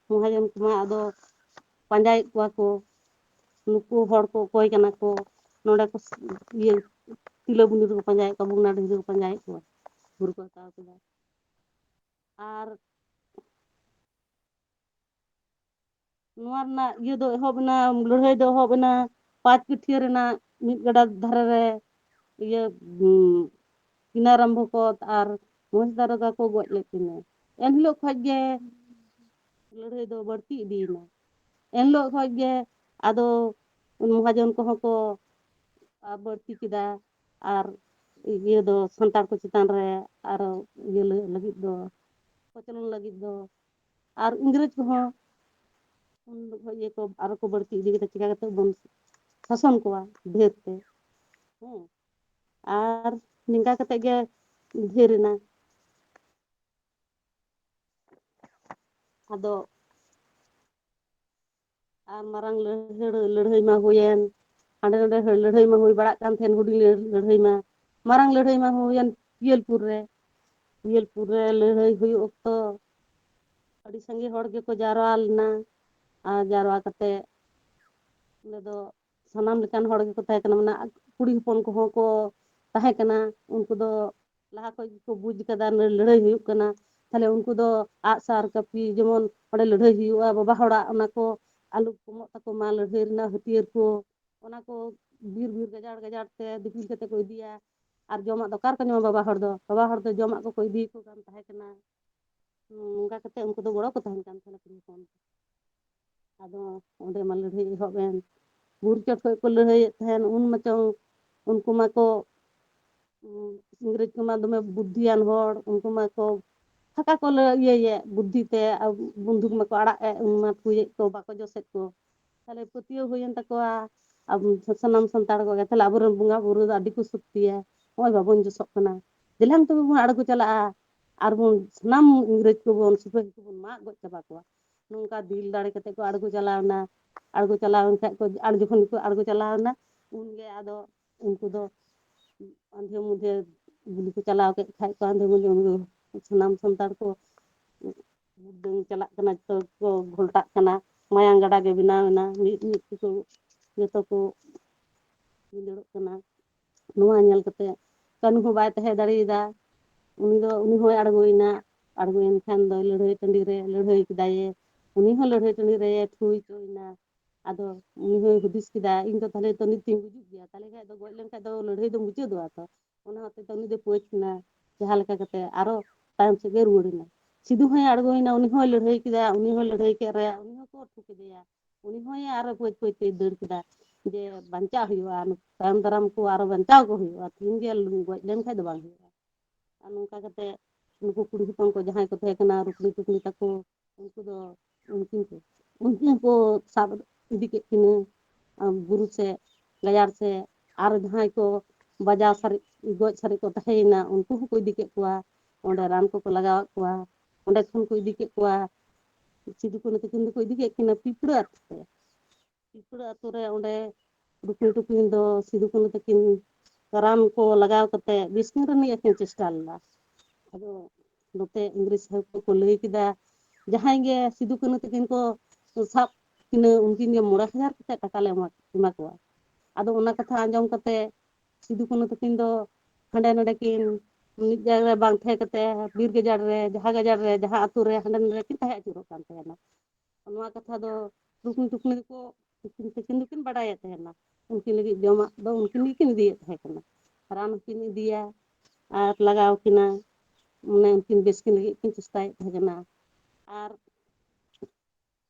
ᱢᱚᱦᱟᱡᱚᱱ ᱠᱚᱢᱟ ᱟᱫᱚ ᱯᱟᱸᱡᱟᱭᱮᱫ ᱠᱚᱣᱟ ᱠᱚ, ᱱᱩᱠᱩ ᱦᱚᱲ ᱠᱚ ᱚᱠᱚᱭ ᱠᱟᱱᱟ ᱠᱚ, ᱱᱚᱰᱮ ᱠᱚ ᱤᱭᱟᱹ ᱛᱤᱞᱟᱹᱵᱩᱱᱤ ᱨᱮᱠᱚ ᱯᱟᱸᱡᱟᱭᱮᱫ ᱠᱚᱣᱟ, ᱵᱷᱚᱜᱽᱱᱟᱰᱤᱦᱤ ᱨᱮᱠᱚ ᱯᱟᱸᱡᱟᱭᱮᱫ ᱠᱚᱣᱟ, ᱵᱩᱨᱩ ᱠᱚ ᱦᱟᱛᱟᱣ ᱠᱮᱫᱟ᱾ ᱟᱨ ᱱᱚᱣᱟ ᱨᱮᱱᱟᱜ ᱤᱭᱟᱹ ᱫᱚ ᱮᱦᱚᱵ ᱮᱱᱟ, ᱞᱟᱹᱲᱦᱟᱹᱭ ᱫᱚ ᱮᱦᱚᱵ ᱮᱱᱟ ᱯᱟᱸᱪ ᱠᱟᱹᱴᱷᱭᱟᱹ ᱨᱮᱱᱟᱜ ᱢᱤᱫ ᱜᱟᱰᱟ ᱫᱷᱟᱨᱮ ᱨᱮ, ᱤᱭᱟᱹ, ᱩᱸ, ᱠᱤᱱᱟᱨᱟᱢ ᱵᱷᱚᱠᱚᱛ ᱟᱨ ᱢᱚᱦᱮᱥ ᱫᱟᱨᱚᱜᱟ ᱠᱚ ᱜᱚᱡ ᱞᱮᱫ ᱠᱤᱱᱟᱹ᱾ ᱮᱱᱦᱤᱞᱳᱜ ᱠᱷᱚᱡ ᱜᱮ ᱞᱟᱹᱲᱦᱟᱹᱭ ᱫᱚ ᱵᱟᱹᱲᱛᱤ ᱤᱫᱤᱭᱮᱱᱟ᱾ ᱮᱱᱦᱤᱞᱳᱜ ᱠᱷᱚᱡ ᱜᱮ ᱟᱫᱚ ᱢᱚᱦᱟᱡᱚᱱ ᱠᱚᱦᱚᱸ ᱠᱚ ᱵᱟᱹᱲᱛᱤ ᱠᱮᱫᱟ, ᱟᱨ ᱤᱭᱟᱹ ᱫᱚ ᱥᱟᱱᱛᱟᱲ ᱠᱚ ᱪᱮᱛᱟᱱ ᱨᱮ ᱟᱨᱚ ᱤᱭᱟᱹ ᱞᱟᱹᱜᱤᱫ ᱫᱚ, ᱠᱚᱪᱞᱚᱱ ᱞᱟᱹᱜᱤᱫ ᱫᱚ᱾ ᱟᱨ ᱤᱝᱨᱮᱡᱽ ᱠᱚᱦᱚᱸ ᱩᱱ ᱡᱚᱠᱷᱚᱡ ᱜᱮᱠᱚ ᱟᱨᱚ ᱠᱚ ᱵᱟᱹᱲᱛᱤ ᱤᱫᱤ ᱠᱮᱫᱟ, ᱪᱤᱠᱟ ᱠᱟᱛᱮ ᱵᱚᱱ ᱥᱟᱥᱚᱱ ᱠᱚᱣᱟ ᱰᱷᱮᱨ ᱛᱮ᱾ ᱦᱮᱸ, ᱟᱨ ᱱᱤᱝᱠᱟ ᱠᱟᱛᱮ ᱜᱮ ᱰᱷᱮᱨ ᱮᱱᱟ᱾ ᱟᱫᱚ ᱟᱨ ᱢᱟᱨᱟᱝ ᱞᱟᱹᱲᱦᱟᱹᱭ, ᱞᱟᱹᱲᱦᱟᱹᱭ ᱢᱟ ᱦᱩᱭᱮᱱ, ᱦᱟᱸᱰᱮ ᱱᱚᱰᱮ ᱞᱟᱹᱲᱦᱟᱹᱭ ᱢᱟ ᱦᱩᱭ ᱵᱟᱲᱟᱜ ᱠᱟᱱ ᱛᱟᱦᱮᱱ, ᱦᱩᱰᱤᱧ ᱞᱟᱹᱲᱦᱟᱹᱭ ᱢᱟ, ᱢᱟᱨᱟᱝ ᱞᱟᱹᱲᱦᱟᱹᱭ ᱢᱟ ᱦᱩᱭᱮᱱ, ᱯᱤᱭᱟᱹᱞᱯᱩᱨ ᱨᱮ᱾ ᱯᱤᱭᱟᱹᱞᱯᱩᱨ ᱨᱮ ᱞᱟᱹᱲᱦᱟᱹᱭ ᱦᱩᱭᱩᱜ ᱚᱠᱛᱚ ᱟᱹᱰᱤ ᱥᱟᱸᱜᱮ ᱦᱚᱲ ᱜᱮᱠᱚ ᱡᱟᱨᱣᱟ ᱞᱮᱱᱟ᱾ ᱟᱨ ᱡᱟᱨᱣᱟ ᱠᱟᱛᱮ ᱚᱸᱰᱮ ᱫᱚ ᱥᱟᱱᱟᱢ ᱞᱮᱠᱟᱱ ᱦᱚᱲ ᱜᱮᱠᱚ ᱛᱟᱦᱮᱸ ᱠᱟᱱᱟ, ᱢᱟᱱᱮ ᱠᱩᱲᱤ ᱦᱚᱯᱚᱱ ᱠᱚᱦᱚᱸ ᱠᱚ ᱛᱟᱦᱮᱸ ᱠᱟᱱᱟ᱾ ᱩᱱᱠᱩ ᱫᱚ ᱞᱟᱦᱟ ᱠᱷᱚᱡ ᱜᱮᱠᱚ ᱵᱩᱡᱽ ᱠᱟᱫᱟ ᱞᱟᱹᱲᱦᱟᱹᱭ ᱦᱩᱭᱩᱜ ᱠᱟᱱᱟ᱾ ᱛᱟᱦᱞᱮ ᱩᱱᱠᱩ ᱫᱚ ᱟᱜᱼᱥᱟᱨ ᱠᱟᱹᱯᱤ, ᱡᱮᱢᱚᱱ ᱚᱸᱰᱮ ᱞᱟᱹᱲᱦᱟᱹᱭ ᱦᱩᱭᱩᱜᱼᱟ, ᱵᱟᱵᱟ ᱦᱚᱲᱟᱜ ᱚᱱᱟ ᱠᱚ ᱟᱞᱚ ᱠᱚᱢᱚᱜ ᱛᱟᱠᱚ ᱢᱟ, ᱞᱟᱹᱲᱦᱟᱹᱭ ᱨᱮᱱᱟᱜ ᱦᱟᱹᱛᱭᱟᱹᱨ ᱠᱚ, ᱚᱱᱟ ᱠᱚ ᱵᱤᱨ ᱵᱤᱨ ᱜᱟᱡᱟᱲ ᱜᱟᱡᱟᱲ ᱛᱮ ᱫᱤᱯᱤᱞ ᱠᱟᱛᱮ ᱠᱚ ᱤᱫᱤᱭᱟ᱾ ᱟᱨ ᱡᱚᱢᱟᱜ ᱫᱚ ᱚᱠᱟ ᱨᱮᱠᱚ ᱧᱟᱢᱟ ᱵᱟᱵᱟ ᱦᱚᱲ ᱫᱚ? ᱵᱟᱵᱟ ᱦᱚᱲ ᱫᱚ ᱡᱚᱢᱟᱜ ᱠᱚᱠᱚ ᱤᱫᱤᱭᱟᱠᱚ ᱠᱟᱱ ᱛᱟᱦᱮᱸ ᱠᱟᱱᱟ᱾ ᱱᱚᱝᱠᱟ ᱠᱟᱛᱮ ᱩᱱᱠᱩ ᱫᱚ ᱜᱚᱲᱚ ᱠᱚ ᱛᱟᱦᱮᱱ ᱠᱟᱱ ᱛᱟᱦᱮᱱᱟ ᱠᱩᱲᱤ ᱦᱚᱯᱚᱱ᱾ ᱟᱫᱚ ᱚᱸᱰᱮ ᱢᱟ ᱞᱟᱹᱲᱦᱟᱹᱭ ᱮᱦᱚᱵ ᱮᱱ᱾ ᱵᱩᱨᱩ ᱪᱚᱴ ᱠᱷᱚᱡ ᱠᱚ ᱞᱟᱹᱲᱦᱟᱹᱭᱮᱫ ᱛᱟᱦᱮᱱ, ᱩᱱ ᱢᱟᱪᱚᱝ ᱩᱱᱠᱩ ᱢᱟᱠᱚ, ᱩᱸ, ᱤᱝᱨᱮᱡᱽ ᱠᱚᱢᱟ ᱫᱚᱢᱮ ᱵᱩᱫᱽᱫᱷᱤᱭᱟᱱ ᱦᱚᱲ, ᱩᱱᱠᱩ ᱢᱟᱠᱚ ᱯᱷᱟᱸᱠᱟ ᱠᱚ ᱞᱟᱹ-, ᱤᱭᱟᱹᱭᱮᱫ ᱵᱩᱫᱽᱫᱷᱤ ᱛᱮ, ᱟᱨ ᱵᱚᱱᱫᱷᱩᱠ ᱢᱟᱠᱚ ᱟᱲᱟᱜ ᱮᱫ, ᱩᱱ ᱢᱟ ᱛᱷᱩᱭᱮᱫ ᱠᱚ, ᱵᱟᱠᱚ ᱡᱚᱥᱮᱫ ᱠᱚ᱾ ᱛᱟᱦᱞᱮ ᱯᱟᱹᱛᱭᱟᱹᱣ ᱦᱩᱭᱮᱱ ᱛᱟᱠᱚᱣᱟ, ᱟᱵᱚ ᱥᱟᱱᱟᱢ ᱥᱟᱱᱛᱟᱲ ᱠᱚᱜᱮ, ᱛᱟᱦᱞᱮ ᱟᱵᱚᱨᱮᱱ ᱵᱚᱸᱜᱟ ᱵᱩᱨᱩ ᱫᱚ ᱟᱹᱰᱤ ᱠᱚ ᱥᱚᱠᱛᱤᱭᱟ, ᱱᱚᱜᱼᱚᱭ ᱵᱟᱵᱚᱱ ᱡᱚᱥᱚᱜ ᱠᱟᱱᱟ, ᱫᱮᱞᱟᱝ ᱛᱚᱵᱮ ᱵᱚᱱ ᱟᱬᱜᱚ ᱪᱟᱞᱟᱜᱼᱟ, ᱟᱨ ᱵᱚᱱ ᱥᱟᱱᱟᱢ ᱤᱝᱨᱮᱡᱽ ᱠᱚᱵᱚᱱ, ᱥᱤᱯᱟᱹᱦᱤ ᱠᱚᱵᱚᱱ ᱢᱟᱜ ᱜᱚᱡ ᱪᱟᱵᱟ ᱠᱚᱣᱟ᱾ ᱱᱚᱝᱠᱟ ᱫᱤᱞ ᱫᱟᱲᱮ ᱠᱟᱛᱮ ᱠᱚ ᱟᱬᱜᱚ ᱪᱟᱞᱟᱣ ᱮᱱᱟ᱾ ᱟᱬᱜᱚ ᱪᱟᱞᱟᱣ ᱮᱱ ᱠᱷᱟᱡ ᱠᱚ, ᱟᱨ ᱡᱚᱠᱷᱚᱱ ᱠᱚ ᱟᱬᱜᱚ ᱪᱟᱞᱟᱣ ᱮᱱᱟ, ᱩᱱᱜᱮ ᱟᱫᱚ ᱩᱱᱠᱩ ᱫᱚ ᱟᱸᱫᱷᱮ ᱢᱩᱫᱷᱮ ᱜᱩᱞᱤ ᱠᱚ ᱪᱟᱞᱟᱣ ᱠᱮᱫ ᱠᱷᱟᱡ ᱠᱚ, ᱟᱸᱫᱷᱮ ᱢᱩᱫᱷᱮ ᱩᱱᱠᱩ ᱥᱟᱱᱟᱢ ᱥᱟᱱᱛᱟᱲ ᱠᱚ ᱵᱩᱫᱽᱫᱷᱟᱹᱧ ᱪᱟᱞᱟᱜ ᱠᱟᱱᱟ, ᱡᱚᱛᱚ ᱠᱚ ᱜᱷᱚᱞᱴᱟᱜ ᱠᱟᱱᱟ, ᱢᱟᱭᱟᱝ ᱜᱟᱰᱟ ᱜᱮ ᱵᱮᱱᱟᱣ ᱮᱱᱟ, ᱢᱤᱫ ᱢᱤᱫ ᱛᱮᱠᱚ ᱡᱚᱛᱚ ᱠᱚ ᱵᱷᱤᱸᱫᱟᱹᱲᱚᱜ ᱠᱟᱱᱟ᱾ ᱱᱚᱣᱟ ᱧᱮᱞ ᱠᱟᱛᱮ ᱠᱟᱹᱱᱦᱩ ᱦᱚᱸ ᱵᱟᱭ ᱛᱟᱦᱮᱸ ᱫᱟᱲᱮᱭᱟᱫᱟ᱾ ᱩᱱᱤ ᱫᱚ, ᱩᱱᱤ ᱦᱚᱸᱭ ᱟᱬᱜᱚᱭᱮᱱᱟ᱾ ᱟᱬᱜᱚᱭᱮᱱ ᱠᱷᱟᱱ ᱫᱚ ᱞᱟᱹᱲᱦᱟᱹᱭ ᱴᱟᱺᱰᱤ ᱨᱮ ᱞᱟᱹᱲᱦᱟᱹᱭ ᱠᱮᱫᱟᱭᱮ, ᱩᱱᱤ ᱦᱚᱸ ᱞᱟᱹᱲᱦᱟᱹᱭ ᱴᱟᱺᱰᱤ ᱨᱮ ᱴᱷᱩᱭ ᱦᱚᱪᱚᱭᱮᱱᱟ᱾ ᱟᱫᱚ ᱩᱱᱤ ᱦᱚᱸᱭ ᱦᱩᱫᱤᱥ ᱠᱮᱫᱟ, ᱤᱧ ᱫᱚ ᱛᱟᱦᱞᱮ ᱛᱚ ᱱᱤᱛ ᱛᱤᱧ ᱜᱩᱡᱩᱜ ᱜᱮᱭᱟ, ᱛᱟᱦᱞᱮ ᱠᱷᱟᱡ ᱫᱚ ᱜᱚᱡ ᱞᱮᱱᱠᱷᱟᱡ ᱫᱚ ᱞᱟᱹᱲᱦᱟᱹᱭ ᱫᱚ ᱢᱩᱪᱟᱹᱫᱚᱜᱼᱟ ᱛᱚ᱾ ᱚᱱᱟ ᱦᱚᱛᱮᱡ ᱛᱮ ᱩᱱᱤ ᱫᱚ ᱯᱟᱹᱪ ᱮᱱᱟ, ᱡᱟᱦᱟᱸ ᱞᱮᱠᱟ ᱠᱟᱛᱮ ᱟᱨᱚ ᱛᱟᱭᱚᱢ ᱥᱮᱫ ᱜᱮ ᱨᱩᱣᱟᱹᱲ ᱮᱱᱟ᱾ ᱥᱤᱫᱷᱩ ᱦᱚᱸᱭ ᱟᱬᱜᱚᱭᱮᱱᱟ, ᱩᱱᱤ ᱦᱚᱸᱭ ᱞᱟᱹᱲᱦᱟᱹᱭ ᱠᱮᱫᱟ, ᱩᱱᱤ ᱦᱚᱸ ᱞᱟᱹᱲᱦᱟᱹᱭ ᱠᱮᱫ ᱨᱮ ᱩᱱᱤ ᱦᱚᱸᱠᱚ ᱟᱹᱛᱩ ᱠᱮᱫᱮᱭᱟ᱾ ᱩᱱᱤ ᱦᱚᱸᱭ ᱟᱨᱚ ᱯᱟᱹᱪ ᱯᱟᱹᱪ ᱛᱮᱭ ᱫᱟᱹᱲ ᱠᱮᱫᱟ ᱡᱮ ᱵᱟᱧᱪᱟᱜ ᱦᱩᱭᱩᱜᱼᱟ, ᱛᱟᱭᱚᱢ ᱫᱟᱨᱟᱢ ᱠᱚ ᱟᱨᱚ ᱵᱟᱧᱪᱟᱣ ᱠᱚ ᱦᱩᱭᱩᱜᱼᱟ, ᱛᱤᱦᱤᱧ ᱜᱮ ᱜᱚᱡ ᱞᱮᱱ ᱠᱷᱟᱡ ᱫᱚ ᱵᱟᱝ ᱦᱩᱭᱩᱜᱼᱟ᱾ ᱟᱨ ᱱᱚᱝᱠᱟ ᱠᱟᱛᱮ ᱱᱩᱠᱩ ᱠᱩᱲᱤ ᱦᱚᱯᱚᱱ ᱠᱚ ᱡᱟᱦᱟᱸᱭ ᱠᱚ ᱛᱟᱦᱮᱸ ᱠᱟᱱᱟ, ᱨᱩᱠᱱᱤ ᱴᱩᱠᱱᱤ ᱛᱟᱠᱚ, ᱩᱱᱠᱩ ᱫᱚ ᱩᱱᱠᱤᱱ ᱠᱚ, ᱩᱱᱠᱤᱱ ᱠᱚ ᱥᱟᱵ ᱤᱫᱤ ᱠᱮᱫ ᱠᱤᱱᱟᱹ, ᱟᱨ ᱵᱩᱨᱩ ᱥᱮᱫ, ᱜᱟᱡᱟᱲ ᱥᱮᱫ᱾ ᱟᱨ ᱡᱟᱦᱟᱸᱭ ᱠᱚ ᱵᱟᱡᱟᱣ ᱥᱟᱨᱮᱡ, ᱜᱚᱡ ᱥᱟᱨᱮᱡ ᱠᱚ ᱛᱟᱦᱮᱸᱭᱮᱱᱟ, ᱩᱱᱠᱩ ᱦᱚᱸᱠᱚ ᱤᱫᱤ ᱠᱮᱫ ᱠᱚᱣᱟ᱾ ᱚᱸᱰᱮ ᱨᱟᱱ ᱠᱚᱠᱚ ᱞᱟᱜᱟᱣᱟᱫ ᱠᱚᱣᱟ᱾ ᱚᱸᱰᱮ ᱠᱷᱚᱱ ᱠᱚ ᱤᱫᱤ ᱠᱮᱫ ᱠᱚᱣᱟ, ᱥᱤᱫᱩ ᱠᱟᱹᱱᱦᱩ ᱛᱟᱹᱠᱤᱱ ᱫᱚᱠᱚ ᱤᱫᱤ ᱠᱮᱫ ᱠᱤᱱᱟ ᱯᱤᱯᱲᱟᱹ ᱟᱹᱛᱩ ᱛᱮ᱾ ᱯᱤᱯᱲᱟᱹ ᱟᱹᱛᱩ ᱨᱮ ᱚᱸᱰᱮ ᱨᱩᱠᱱᱤ ᱴᱩᱠᱱᱤ ᱫᱚ ᱥᱤᱫᱩ ᱠᱟᱹᱱᱦᱩ ᱛᱟᱹᱠᱤᱱ ᱨᱟᱱ ᱠᱚ ᱞᱟᱜᱟᱣ ᱠᱟᱛᱮ ᱵᱮᱥ ᱠᱤᱱ ᱨᱤᱱᱤᱡ ᱠᱤᱱ ᱪᱮᱥᱴᱟ ᱞᱮᱫᱟ᱾ ᱟᱫᱚ ᱱᱚᱛᱮ ᱤᱝᱨᱮᱡᱽ ᱥᱟᱦᱮᱵᱽ ᱠᱚᱠᱚ ᱞᱟᱹᱭ ᱠᱮᱫᱟ, ᱡᱟᱦᱟᱸᱭ ᱜᱮ ᱥᱤᱫᱩ ᱠᱟᱹᱱᱦᱩ ᱛᱟᱹᱠᱤᱱ ᱠᱚ ᱥᱟᱵ ᱠᱤᱱᱟᱹ, ᱩᱱᱠᱤᱱ ᱜᱮ ᱢᱚᱬᱮ ᱦᱟᱡᱟᱨ ᱠᱟᱛᱮ ᱴᱟᱠᱟ ᱞᱮ ᱮᱢᱟ, ᱮᱢᱟ ᱠᱚᱣᱟ᱾ ᱟᱫᱚ ᱚᱱᱟ ᱠᱟᱛᱷᱟ ᱟᱸᱡᱚᱢ ᱠᱟᱛᱮ ᱥᱤᱫᱩ ᱠᱟᱹᱱᱦᱩ ᱛᱟᱹᱠᱤᱱ ᱫᱚ ᱦᱟᱸᱰᱮ ᱱᱚᱰᱮ ᱠᱤᱱ ᱢᱤᱫ ᱡᱟᱭᱜᱟ ᱨᱮ ᱵᱟᱝ ᱛᱟᱦᱮᱸ ᱠᱟᱛᱮ ᱵᱤᱨ ᱜᱟᱡᱟᱲ ᱨᱮ, ᱡᱟᱦᱟᱸ ᱜᱟᱡᱟᱲ ᱨᱮ, ᱡᱟᱦᱟᱸ ᱟᱹᱛᱩ ᱨᱮ, ᱦᱟᱸᱰᱮ ᱱᱚᱰᱮ ᱠᱤᱱ ᱛᱟᱦᱮᱸ ᱟᱹᱪᱩᱨᱚᱜ ᱠᱟᱱ ᱛᱟᱦᱮᱱᱟ᱾ ᱱᱚᱣᱟ ᱠᱟᱛᱷᱟ ᱫᱚ ᱨᱩᱠᱱᱤ ᱴᱩᱠᱱᱤ ᱫᱚᱠᱚ ᱩᱱᱠᱤᱱ ᱛᱟᱹᱠᱤᱱ ᱫᱚᱠᱤᱱ ᱵᱟᱰᱟᱭᱮᱫ ᱛᱟᱦᱮᱱᱟ᱾ ᱩᱱᱠᱤᱱ ᱞᱟᱹᱜᱤᱫ ᱡᱚᱢᱟᱜ ᱫᱚ ᱩᱱᱠᱤᱱ ᱜᱮᱠᱤᱱ ᱤᱫᱤᱭᱮᱫ ᱛᱟᱦᱮᱸ ᱠᱟᱱᱟ᱾ ᱨᱟᱱ ᱦᱚᱸᱠᱤᱱ ᱤᱫᱤᱭᱟ ᱟᱨ ᱞᱟᱜᱟᱣ ᱠᱤᱱᱟ, ᱢᱟᱱᱮ ᱩᱱᱠᱤᱱ ᱵᱮᱥ ᱠᱤᱱ ᱞᱟᱹᱜᱤᱫ ᱠᱤᱱ ᱪᱮᱥᱴᱟᱭᱮᱫ ᱛᱟᱦᱮᱸ ᱠᱟᱱᱟ᱾ ᱟᱨ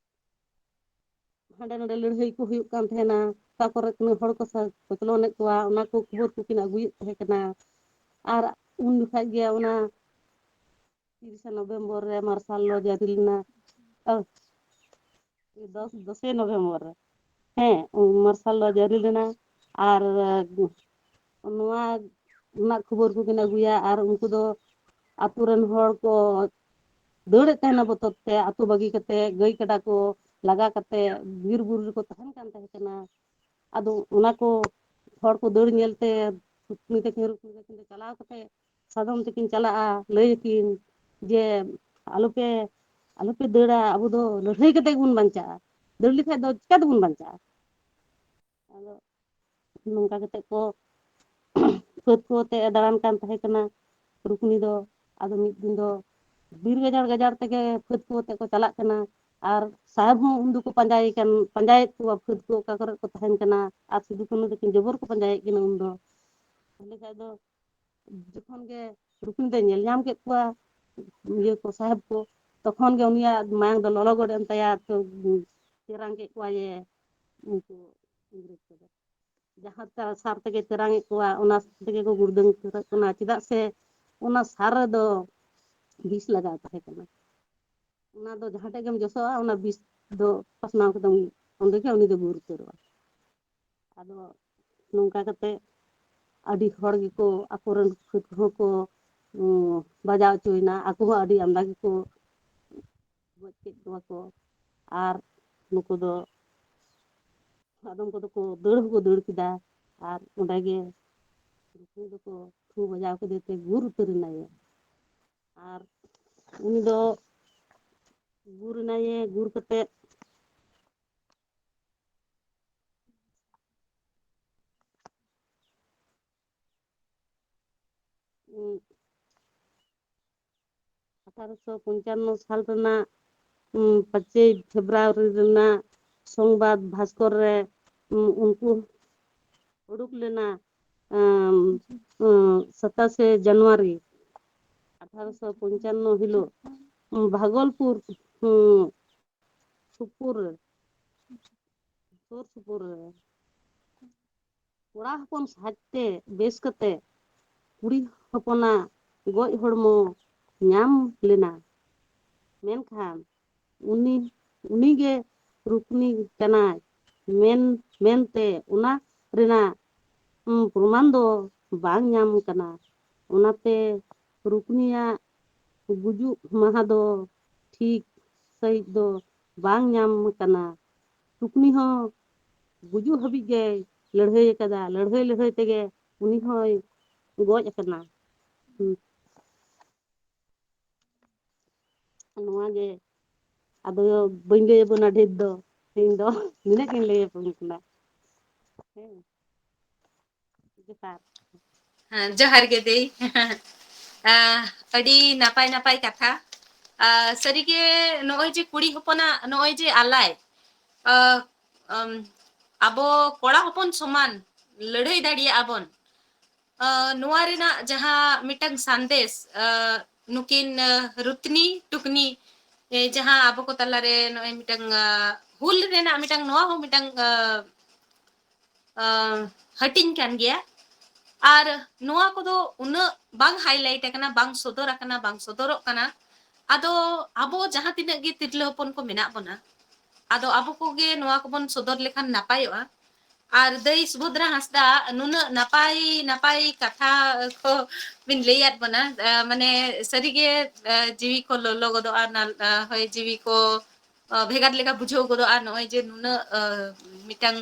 ᱦᱟᱸᱰᱮ ᱱᱚᱰᱮ ᱞᱟᱹᱲᱦᱟᱹᱭ ᱠᱚ ᱦᱩᱭᱩᱜ ᱠᱟᱱ ᱛᱟᱦᱮᱱᱟ, ᱚᱠᱟ ᱠᱚᱨᱮ ᱛᱤᱱᱟᱹᱜ ᱦᱚᱲ ᱠᱚ ᱥᱟ-, ᱠᱚᱪᱞᱚᱱᱮᱫ ᱠᱚᱣᱟ, ᱚᱱᱟ ᱠᱚ ᱠᱷᱚᱵᱚᱨ ᱠᱚᱠᱤᱱ ᱟᱹᱜᱩᱭᱮᱫ ᱛᱟᱦᱮᱸ ᱠᱟᱱᱟ᱾ ᱟᱨ ᱩᱱ ᱡᱚᱠᱷᱟᱡ ᱜᱮ ᱚᱱᱟ ᱛᱤᱨᱤᱥᱟ ᱱᱚᱵᱷᱮᱢᱵᱚᱨ ᱨᱮ ᱢᱟᱨᱥᱟᱞ ᱞᱚ ᱡᱟᱹᱨᱤ ᱞᱮᱱᱟ᱾ ᱚ, ᱫᱚᱥ, ᱫᱚᱥᱮᱭ ᱱᱚᱵᱷᱮᱢᱵᱚᱨ ᱨᱮ, ᱦᱮᱸ, ᱩᱱ ᱢᱟᱨᱥᱟᱞ ᱞᱚ ᱡᱟᱹᱨᱤ ᱞᱮᱱᱟ᱾ ᱟᱨ ᱱᱚᱣᱟ ᱨᱮᱱᱟᱜ ᱠᱷᱚᱵᱚᱨ ᱠᱚᱵᱤᱱ ᱟᱹᱜᱩᱭᱟ᱾ ᱟᱨ ᱩᱱᱠᱩ ᱫᱚ ᱟᱛᱳ ᱨᱮᱱ ᱦᱚᱲ ᱠᱚ ᱫᱟᱹᱲᱮᱫ ᱛᱟᱦᱮᱱᱟ ᱵᱚᱛᱚᱨ ᱛᱮ, ᱟᱛᱳ ᱵᱟᱹᱜᱤ ᱠᱟᱛᱮ, ᱜᱟᱹᱭ ᱠᱟᱰᱟ ᱠᱚ ᱞᱟᱜᱟ ᱠᱟᱛᱮ ᱵᱤᱨ ᱵᱩᱨᱩ ᱨᱮᱠᱚ ᱛᱟᱦᱮᱱ ᱠᱟᱱ ᱛᱟᱦᱮᱸ ᱠᱟᱱᱟ᱾ ᱟᱫᱚ ᱚᱱᱟ ᱠᱚ ᱦᱚᱲ ᱠᱚ ᱫᱟᱹᱲ ᱧᱮᱞ ᱛᱮ ᱨᱩᱠᱱᱤ ᱛᱟᱹᱠᱤᱱ, ᱨᱩᱠᱱᱤ ᱛᱟᱹᱠᱤᱱ ᱫᱚ ᱪᱟᱞᱟᱣ ᱠᱟᱛᱮ ᱥᱟᱫᱚᱢ ᱛᱮᱠᱤᱱ ᱪᱟᱞᱟᱜᱼᱟ, ᱞᱟᱹᱭ ᱟᱹᱠᱤᱱ ᱡᱮ, "ᱟᱞᱚᱯᱮ, ᱟᱞᱚᱯᱮ ᱫᱟᱹᱲᱟ, ᱟᱵᱚ ᱫᱚ ᱞᱟᱹᱲᱦᱟᱹᱭ ᱠᱟᱛᱮ ᱜᱮᱵᱚᱱ ᱵᱟᱧᱪᱟᱜᱼᱟ, ᱫᱟᱹᱲ ᱞᱮᱠᱷᱟᱡ ᱫᱚ ᱪᱤᱠᱟ ᱛᱮᱵᱚᱱ ᱵᱟᱧᱪᱟᱜᱼᱟ?" ᱟᱫᱚ ᱱᱚᱝᱠᱟ ᱠᱟᱛᱮ ᱠᱚ ᱯᱷᱟᱹᱫ ᱠᱚ ᱟᱛᱮ ᱮ ᱫᱟᱬᱟᱱ ᱠᱟᱱ ᱛᱟᱦᱮᱸ ᱠᱟᱱᱟ ᱨᱩᱠᱱᱤ ᱫᱚ᱾ ᱟᱫᱚ ᱢᱤᱫ ᱫᱤᱱ ᱫᱚ ᱵᱤᱨ ᱜᱟᱡᱟᱲ ᱜᱟᱡᱟᱲ ᱛᱮᱜᱮ ᱯᱷᱟᱹᱫ ᱠᱚ ᱟᱛᱮ ᱠᱚ ᱪᱟᱞᱟᱜ ᱠᱟᱱᱟ᱾ ᱟᱨ ᱥᱟᱦᱮᱵᱽ ᱦᱚᱸ ᱩᱱ ᱫᱚᱠᱚ ᱯᱟᱸᱡᱟᱭᱮ ᱠᱟᱱ, ᱯᱟᱸᱡᱟᱭᱮᱫ ᱠᱚᱣᱟ ᱯᱷᱟᱹᱫ ᱠᱚ ᱚᱠᱟ ᱠᱚᱨᱮ ᱠᱚ ᱛᱟᱦᱮᱱ ᱠᱟᱱᱟ᱾ ᱟᱨ ᱥᱤᱫᱩ ᱠᱟᱹᱱᱦᱩ ᱛᱟᱹᱠᱤᱱ ᱡᱚᱵᱚᱨ ᱠᱚ ᱯᱟᱸᱡᱟᱭᱮᱫ ᱠᱤᱱᱟ ᱩᱱ ᱫᱚ᱾ ᱛᱟᱦᱞᱮ ᱠᱷᱟᱡ ᱫᱚ ᱡᱚᱠᱷᱚᱱ ᱜᱮ ᱨᱩᱠᱱᱤ ᱫᱚᱭ ᱧᱮᱞ ᱧᱟᱢ ᱠᱮᱫ ᱠᱚᱣᱟ, ᱤᱭᱟᱹ ᱠᱚ, ᱥᱟᱦᱮᱵᱽ ᱠᱚ, ᱛᱚᱠᱷᱚᱱ ᱜᱮ ᱩᱱᱤᱭᱟᱜ ᱢᱟᱭᱟᱝ ᱫᱚ ᱞᱚᱞᱚ ᱜᱚᱫ ᱮᱱ ᱛᱟᱭᱟ᱾ ᱛᱚ, ᱪᱮᱨᱟᱝ ᱠᱮᱫ ᱠᱚᱣᱟᱭᱮ ᱩᱱᱠᱩ ᱤᱝᱨᱮᱡᱽ ᱠᱚᱫᱚ᱾ ᱡᱟᱦᱟᱸ ᱛᱟ-, ᱥᱟᱨ ᱛᱮᱜᱮ ᱪᱮᱨᱟᱝ ᱮᱫ ᱠᱚᱣᱟ, ᱚᱱᱟ ᱛᱮᱜᱮ ᱠᱚ ᱜᱩᱲᱫᱟᱹᱝ ᱩᱛᱟᱹᱨᱚᱜ ᱠᱟᱱᱟ᱾ ᱪᱮᱫᱟᱜ ᱥᱮ ᱚᱱᱟ ᱥᱟᱨ ᱨᱮᱫᱚ ᱵᱤᱥ ᱞᱟᱜᱟᱣ ᱛᱟᱦᱮᱸ ᱠᱟᱱᱟ᱾ ᱚᱱᱟ ᱫᱚ ᱡᱟᱦᱟᱸ ᱴᱷᱮᱡ ᱜᱮᱢ ᱡᱚᱥᱚᱜᱼᱟ, ᱚᱱᱟ ᱵᱤᱥ ᱫᱚ ᱯᱟᱥᱱᱟᱣ ᱠᱟᱛᱮᱢ, ᱚᱸᱰᱮ ᱜᱮ ᱩᱱᱤ ᱫᱚ ᱜᱩᱨ ᱩᱛᱟᱹᱨᱚᱜᱼᱟ᱾ ᱟᱫᱚ ᱱᱚᱝᱠᱟ ᱠᱟᱛᱮ ᱟᱹᱰᱤ ᱦᱚᱲ ᱜᱮᱠᱚ, ᱟᱠᱚᱨᱮᱱ ᱯᱷᱟᱹᱫ ᱠᱚᱦᱚᱸ ᱠᱚ, ᱩᱸ, ᱵᱟᱡᱟᱣ ᱦᱚᱪᱚᱭᱮᱱᱟ᱾ ᱟᱠᱚ ᱦᱚᱸ ᱟᱹᱰᱤ ᱟᱢᱫᱟ ᱜᱮᱠᱚ ᱜᱚᱡ ᱠᱮᱫ ᱠᱚᱣᱟ ᱠᱚ᱾ ᱟᱨ ᱱᱩᱠᱩ ᱫᱚ ᱟᱫᱚᱢ ᱠᱚᱫᱚ ᱠᱚ ᱫᱟᱹᱲ ᱦᱚᱸᱠᱚ ᱫᱟᱹᱲ ᱠᱮᱫᱟ᱾ ᱟᱨ ᱚᱸᱰᱮ ᱜᱮ ᱨᱩᱠᱩ ᱫᱚᱠᱚ ᱴᱷᱩ ᱵᱟᱡᱟᱣ ᱠᱮᱫᱮ ᱛᱮ ᱜᱩᱨ ᱩᱛᱟᱹᱨ ᱮᱱᱟᱭᱮ᱾ ᱟᱨ ᱩᱱᱤ ᱫᱚ ᱜᱩᱨ ᱮᱱᱟᱭᱮ, ᱜᱩᱨ ᱠᱟᱛᱮ ᱩᱸ, ᱟᱴᱷᱟᱨᱚᱥᱚ ᱯᱚᱧᱪᱟᱱᱱᱚ ᱥᱟᱞ ᱨᱮᱱᱟᱜ, ᱩᱸ, ᱯᱟᱸᱪᱮᱭ ᱯᱷᱮᱵᱽᱨᱩᱣᱟᱨᱤ ᱨᱮᱱᱟᱜ ᱥᱚᱝᱵᱟᱫ ᱵᱷᱟᱥᱠᱚᱨ ᱨᱮ, ᱩᱸ, ᱩᱱᱠᱩ ᱩᱰᱩᱠ ᱞᱮᱱᱟ, ᱟᱢ, ᱩᱸ, ᱥᱟᱛᱟᱥᱮ ᱡᱟᱱᱩᱣᱟᱨᱤ ᱟᱴᱷᱟᱨᱚᱥᱚ ᱯᱚᱧᱪᱟᱱᱱᱚ ᱦᱤᱞᱳᱜ, ᱩᱸ, ᱵᱷᱟᱜᱚᱞᱯᱩᱨ, ᱩᱸ, ᱥᱩᱯᱩᱨ ᱨᱮ, ᱥᱩᱨ ᱥᱩᱯᱩᱨ ᱨᱮ᱾ ᱠᱚᱲᱟ ᱦᱚᱯᱚᱱ ᱥᱟᱡᱽᱛᱮ ᱵᱮᱥ ᱠᱟᱛᱮ ᱠᱩᱲᱤ ᱦᱚᱯᱚᱱᱟᱜ ᱜᱚᱡ ᱦᱚᱲᱢᱚ ᱧᱟᱢ ᱞᱮᱱᱟ, ᱢᱮᱱᱠᱷᱟᱱ ᱩᱱᱤ, ᱩᱱᱤᱜᱮ ᱨᱩᱠᱱᱤ ᱠᱟᱱᱟᱭ ᱢᱮᱱ, ᱢᱮᱱᱛᱮ ᱚᱱᱟ ᱨᱮᱱᱟᱜ, ᱩᱸ, ᱯᱨᱚᱢᱟᱱ ᱫᱚ ᱵᱟᱝ ᱧᱟᱢ ᱠᱟᱱᱟ᱾ ᱚᱱᱟᱛᱮ ᱨᱩᱠᱱᱤᱭᱟᱜ ᱜᱩᱡᱩᱜ ᱢᱟᱦᱟ ᱫᱚ ᱴᱷᱤᱠ ᱥᱟᱺᱦᱤᱡ ᱫᱚ ᱵᱟᱝ ᱧᱟᱢ ᱠᱟᱱᱟ᱾ ᱨᱩᱠᱱᱤ ᱦᱚᱸ ᱜᱩᱡᱩᱜ ᱦᱟᱹᱵᱤᱡ ᱜᱮᱭ ᱞᱟᱹᱲᱦᱟᱹᱭ ᱟᱠᱟᱫᱟ᱾ ᱞᱟᱹᱲᱦᱟᱹᱭ ᱞᱟᱹᱲᱦᱟᱹᱭ ᱛᱮᱜᱮ ᱩᱱᱤ ᱦᱚᱸᱭ ᱜᱚᱡ ᱟᱠᱟᱱᱟ᱾ ᱦᱩᱸ᱾ ᱱᱚᱣᱟ ᱜᱮ, ᱟᱫᱚ ᱵᱟᱹᱧ ᱞᱟᱹᱭ ᱟᱵᱚᱱᱟ ᱰᱷᱮᱨ ᱫᱚ, ᱤᱧ ᱫᱚ ᱱᱤᱱᱟᱹᱜ ᱜᱤᱧ ᱞᱟᱹᱭ ᱟᱵᱚᱱ ᱠᱟᱱᱟ᱾ ᱦᱮᱸ᱾ ᱡᱚᱦᱟᱨ᱾ ᱦᱮᱸ, ᱡᱚᱦᱟᱨ ᱜᱮ ᱫᱟᱹᱭ᱾ ᱟᱸ, ᱟᱹᱰᱤ ᱱᱟᱯᱟᱭ ᱱᱟᱯᱟᱭ ᱠᱟᱛᱷᱟ᱾ ᱟᱸ, ᱥᱟᱹᱨᱤᱜᱮ ᱱᱚᱜᱼᱚᱭ ᱡᱮ ᱠᱩᱲᱤ ᱦᱚᱯᱚᱱᱟᱜ ᱱᱚᱜᱼᱚᱭ ᱡᱮ ᱟᱞᱟᱭ, ᱟᱸ, ᱟᱢ, ᱟᱵᱚ ᱠᱚᱲᱟ ᱦᱚᱯᱚᱱ ᱥᱚᱢᱟᱱ ᱞᱟᱹᱲᱦᱟᱹᱭ ᱫᱟᱲᱮᱭᱟᱜᱼᱟ ᱵᱚᱱ, ᱟᱸ, ᱱᱚᱣᱟ ᱨᱮᱱᱟᱜ ᱡᱟᱦᱟᱸ ᱢᱤᱫᱴᱟᱝ ᱥᱟᱸᱫᱮᱥ, ᱟᱸ, ᱱᱩᱠᱤᱱ, ᱟᱸ, ᱨᱩᱛᱱᱤ ᱴᱩᱠᱱᱤ, ᱮ, ᱡᱟᱦᱟᱸ ᱟᱵᱚ ᱠᱚ ᱛᱟᱞᱟᱨᱮ ᱱᱚᱜᱼᱚᱭ ᱢᱤᱫᱴᱟᱝ, ᱟᱸ, ᱦᱩᱞ ᱨᱮᱱᱟᱜ ᱢᱤᱫᱴᱟᱝ, ᱱᱚᱣᱟ ᱦᱚᱸ ᱢᱤᱫᱴᱟᱝ, ᱟᱸ, ᱟᱸ, ᱦᱟᱹᱴᱤᱧ ᱠᱟᱱ ᱜᱮᱭᱟ᱾ ᱟᱨ ᱱᱚᱣᱟ ᱠᱚᱫᱚ ᱩᱱᱟᱹᱜ ᱵᱟᱝ highlight ᱟᱠᱟᱱᱟ, ᱵᱟᱝ ᱥᱚᱫᱚᱨ ᱟᱠᱟᱱᱟ, ᱵᱟᱝ ᱥᱚᱫᱚᱨᱚᱜ ᱠᱟᱱᱟ᱾ ᱟᱫᱚ ᱟᱵᱚ ᱡᱟᱦᱟᱸ ᱛᱤᱱᱟᱹᱜ ᱜᱮ ᱛᱤᱨᱞᱟᱹ ᱦᱚᱯᱚᱱ ᱠᱚ ᱢᱮᱱᱟᱜ ᱵᱚᱱᱟ, ᱟᱫᱚ ᱟᱵᱚ ᱠᱚᱜᱮ ᱱᱚᱣᱟ ᱠᱚᱵᱚᱱ ᱥᱚᱫᱚᱨ ᱞᱮᱠᱷᱟᱱ ᱱᱟᱯᱟᱭᱚᱜᱼᱟ᱾ ᱟᱨ ᱫᱟᱹᱭ ᱥᱩᱵᱷᱚᱫᱨᱟ ᱦᱟᱸᱥᱫᱟ, ᱱᱩᱱᱟᱹᱜ ᱱᱟᱯᱟᱭ ᱱᱟᱯᱟᱭ ᱠᱟᱛᱷᱟ ᱠᱚ ᱵᱤᱱ ᱞᱟᱹᱭᱟᱫ ᱵᱚᱱᱟ, ᱟ, ᱢᱟᱱᱮ ᱥᱟᱹᱨᱤᱜᱮ, ᱟ, ᱡᱤᱣᱤ ᱠᱚ ᱞᱚᱞᱚ ᱜᱚᱫᱚᱜᱼᱟ, ᱱᱟ-, ᱟ, ᱦᱚᱭ ᱡᱤᱣᱤ ᱠᱚ, ᱟ, ᱵᱷᱮᱜᱟᱨ ᱞᱮᱠᱟ ᱵᱩᱡᱷᱟᱹᱣ ᱜᱚᱫᱚᱜᱼᱟ᱾ ᱱᱚᱜᱼᱚᱭ ᱡᱮ ᱱᱩᱱᱟᱹᱜ, ᱟ, ᱢᱤᱫᱴᱟᱝ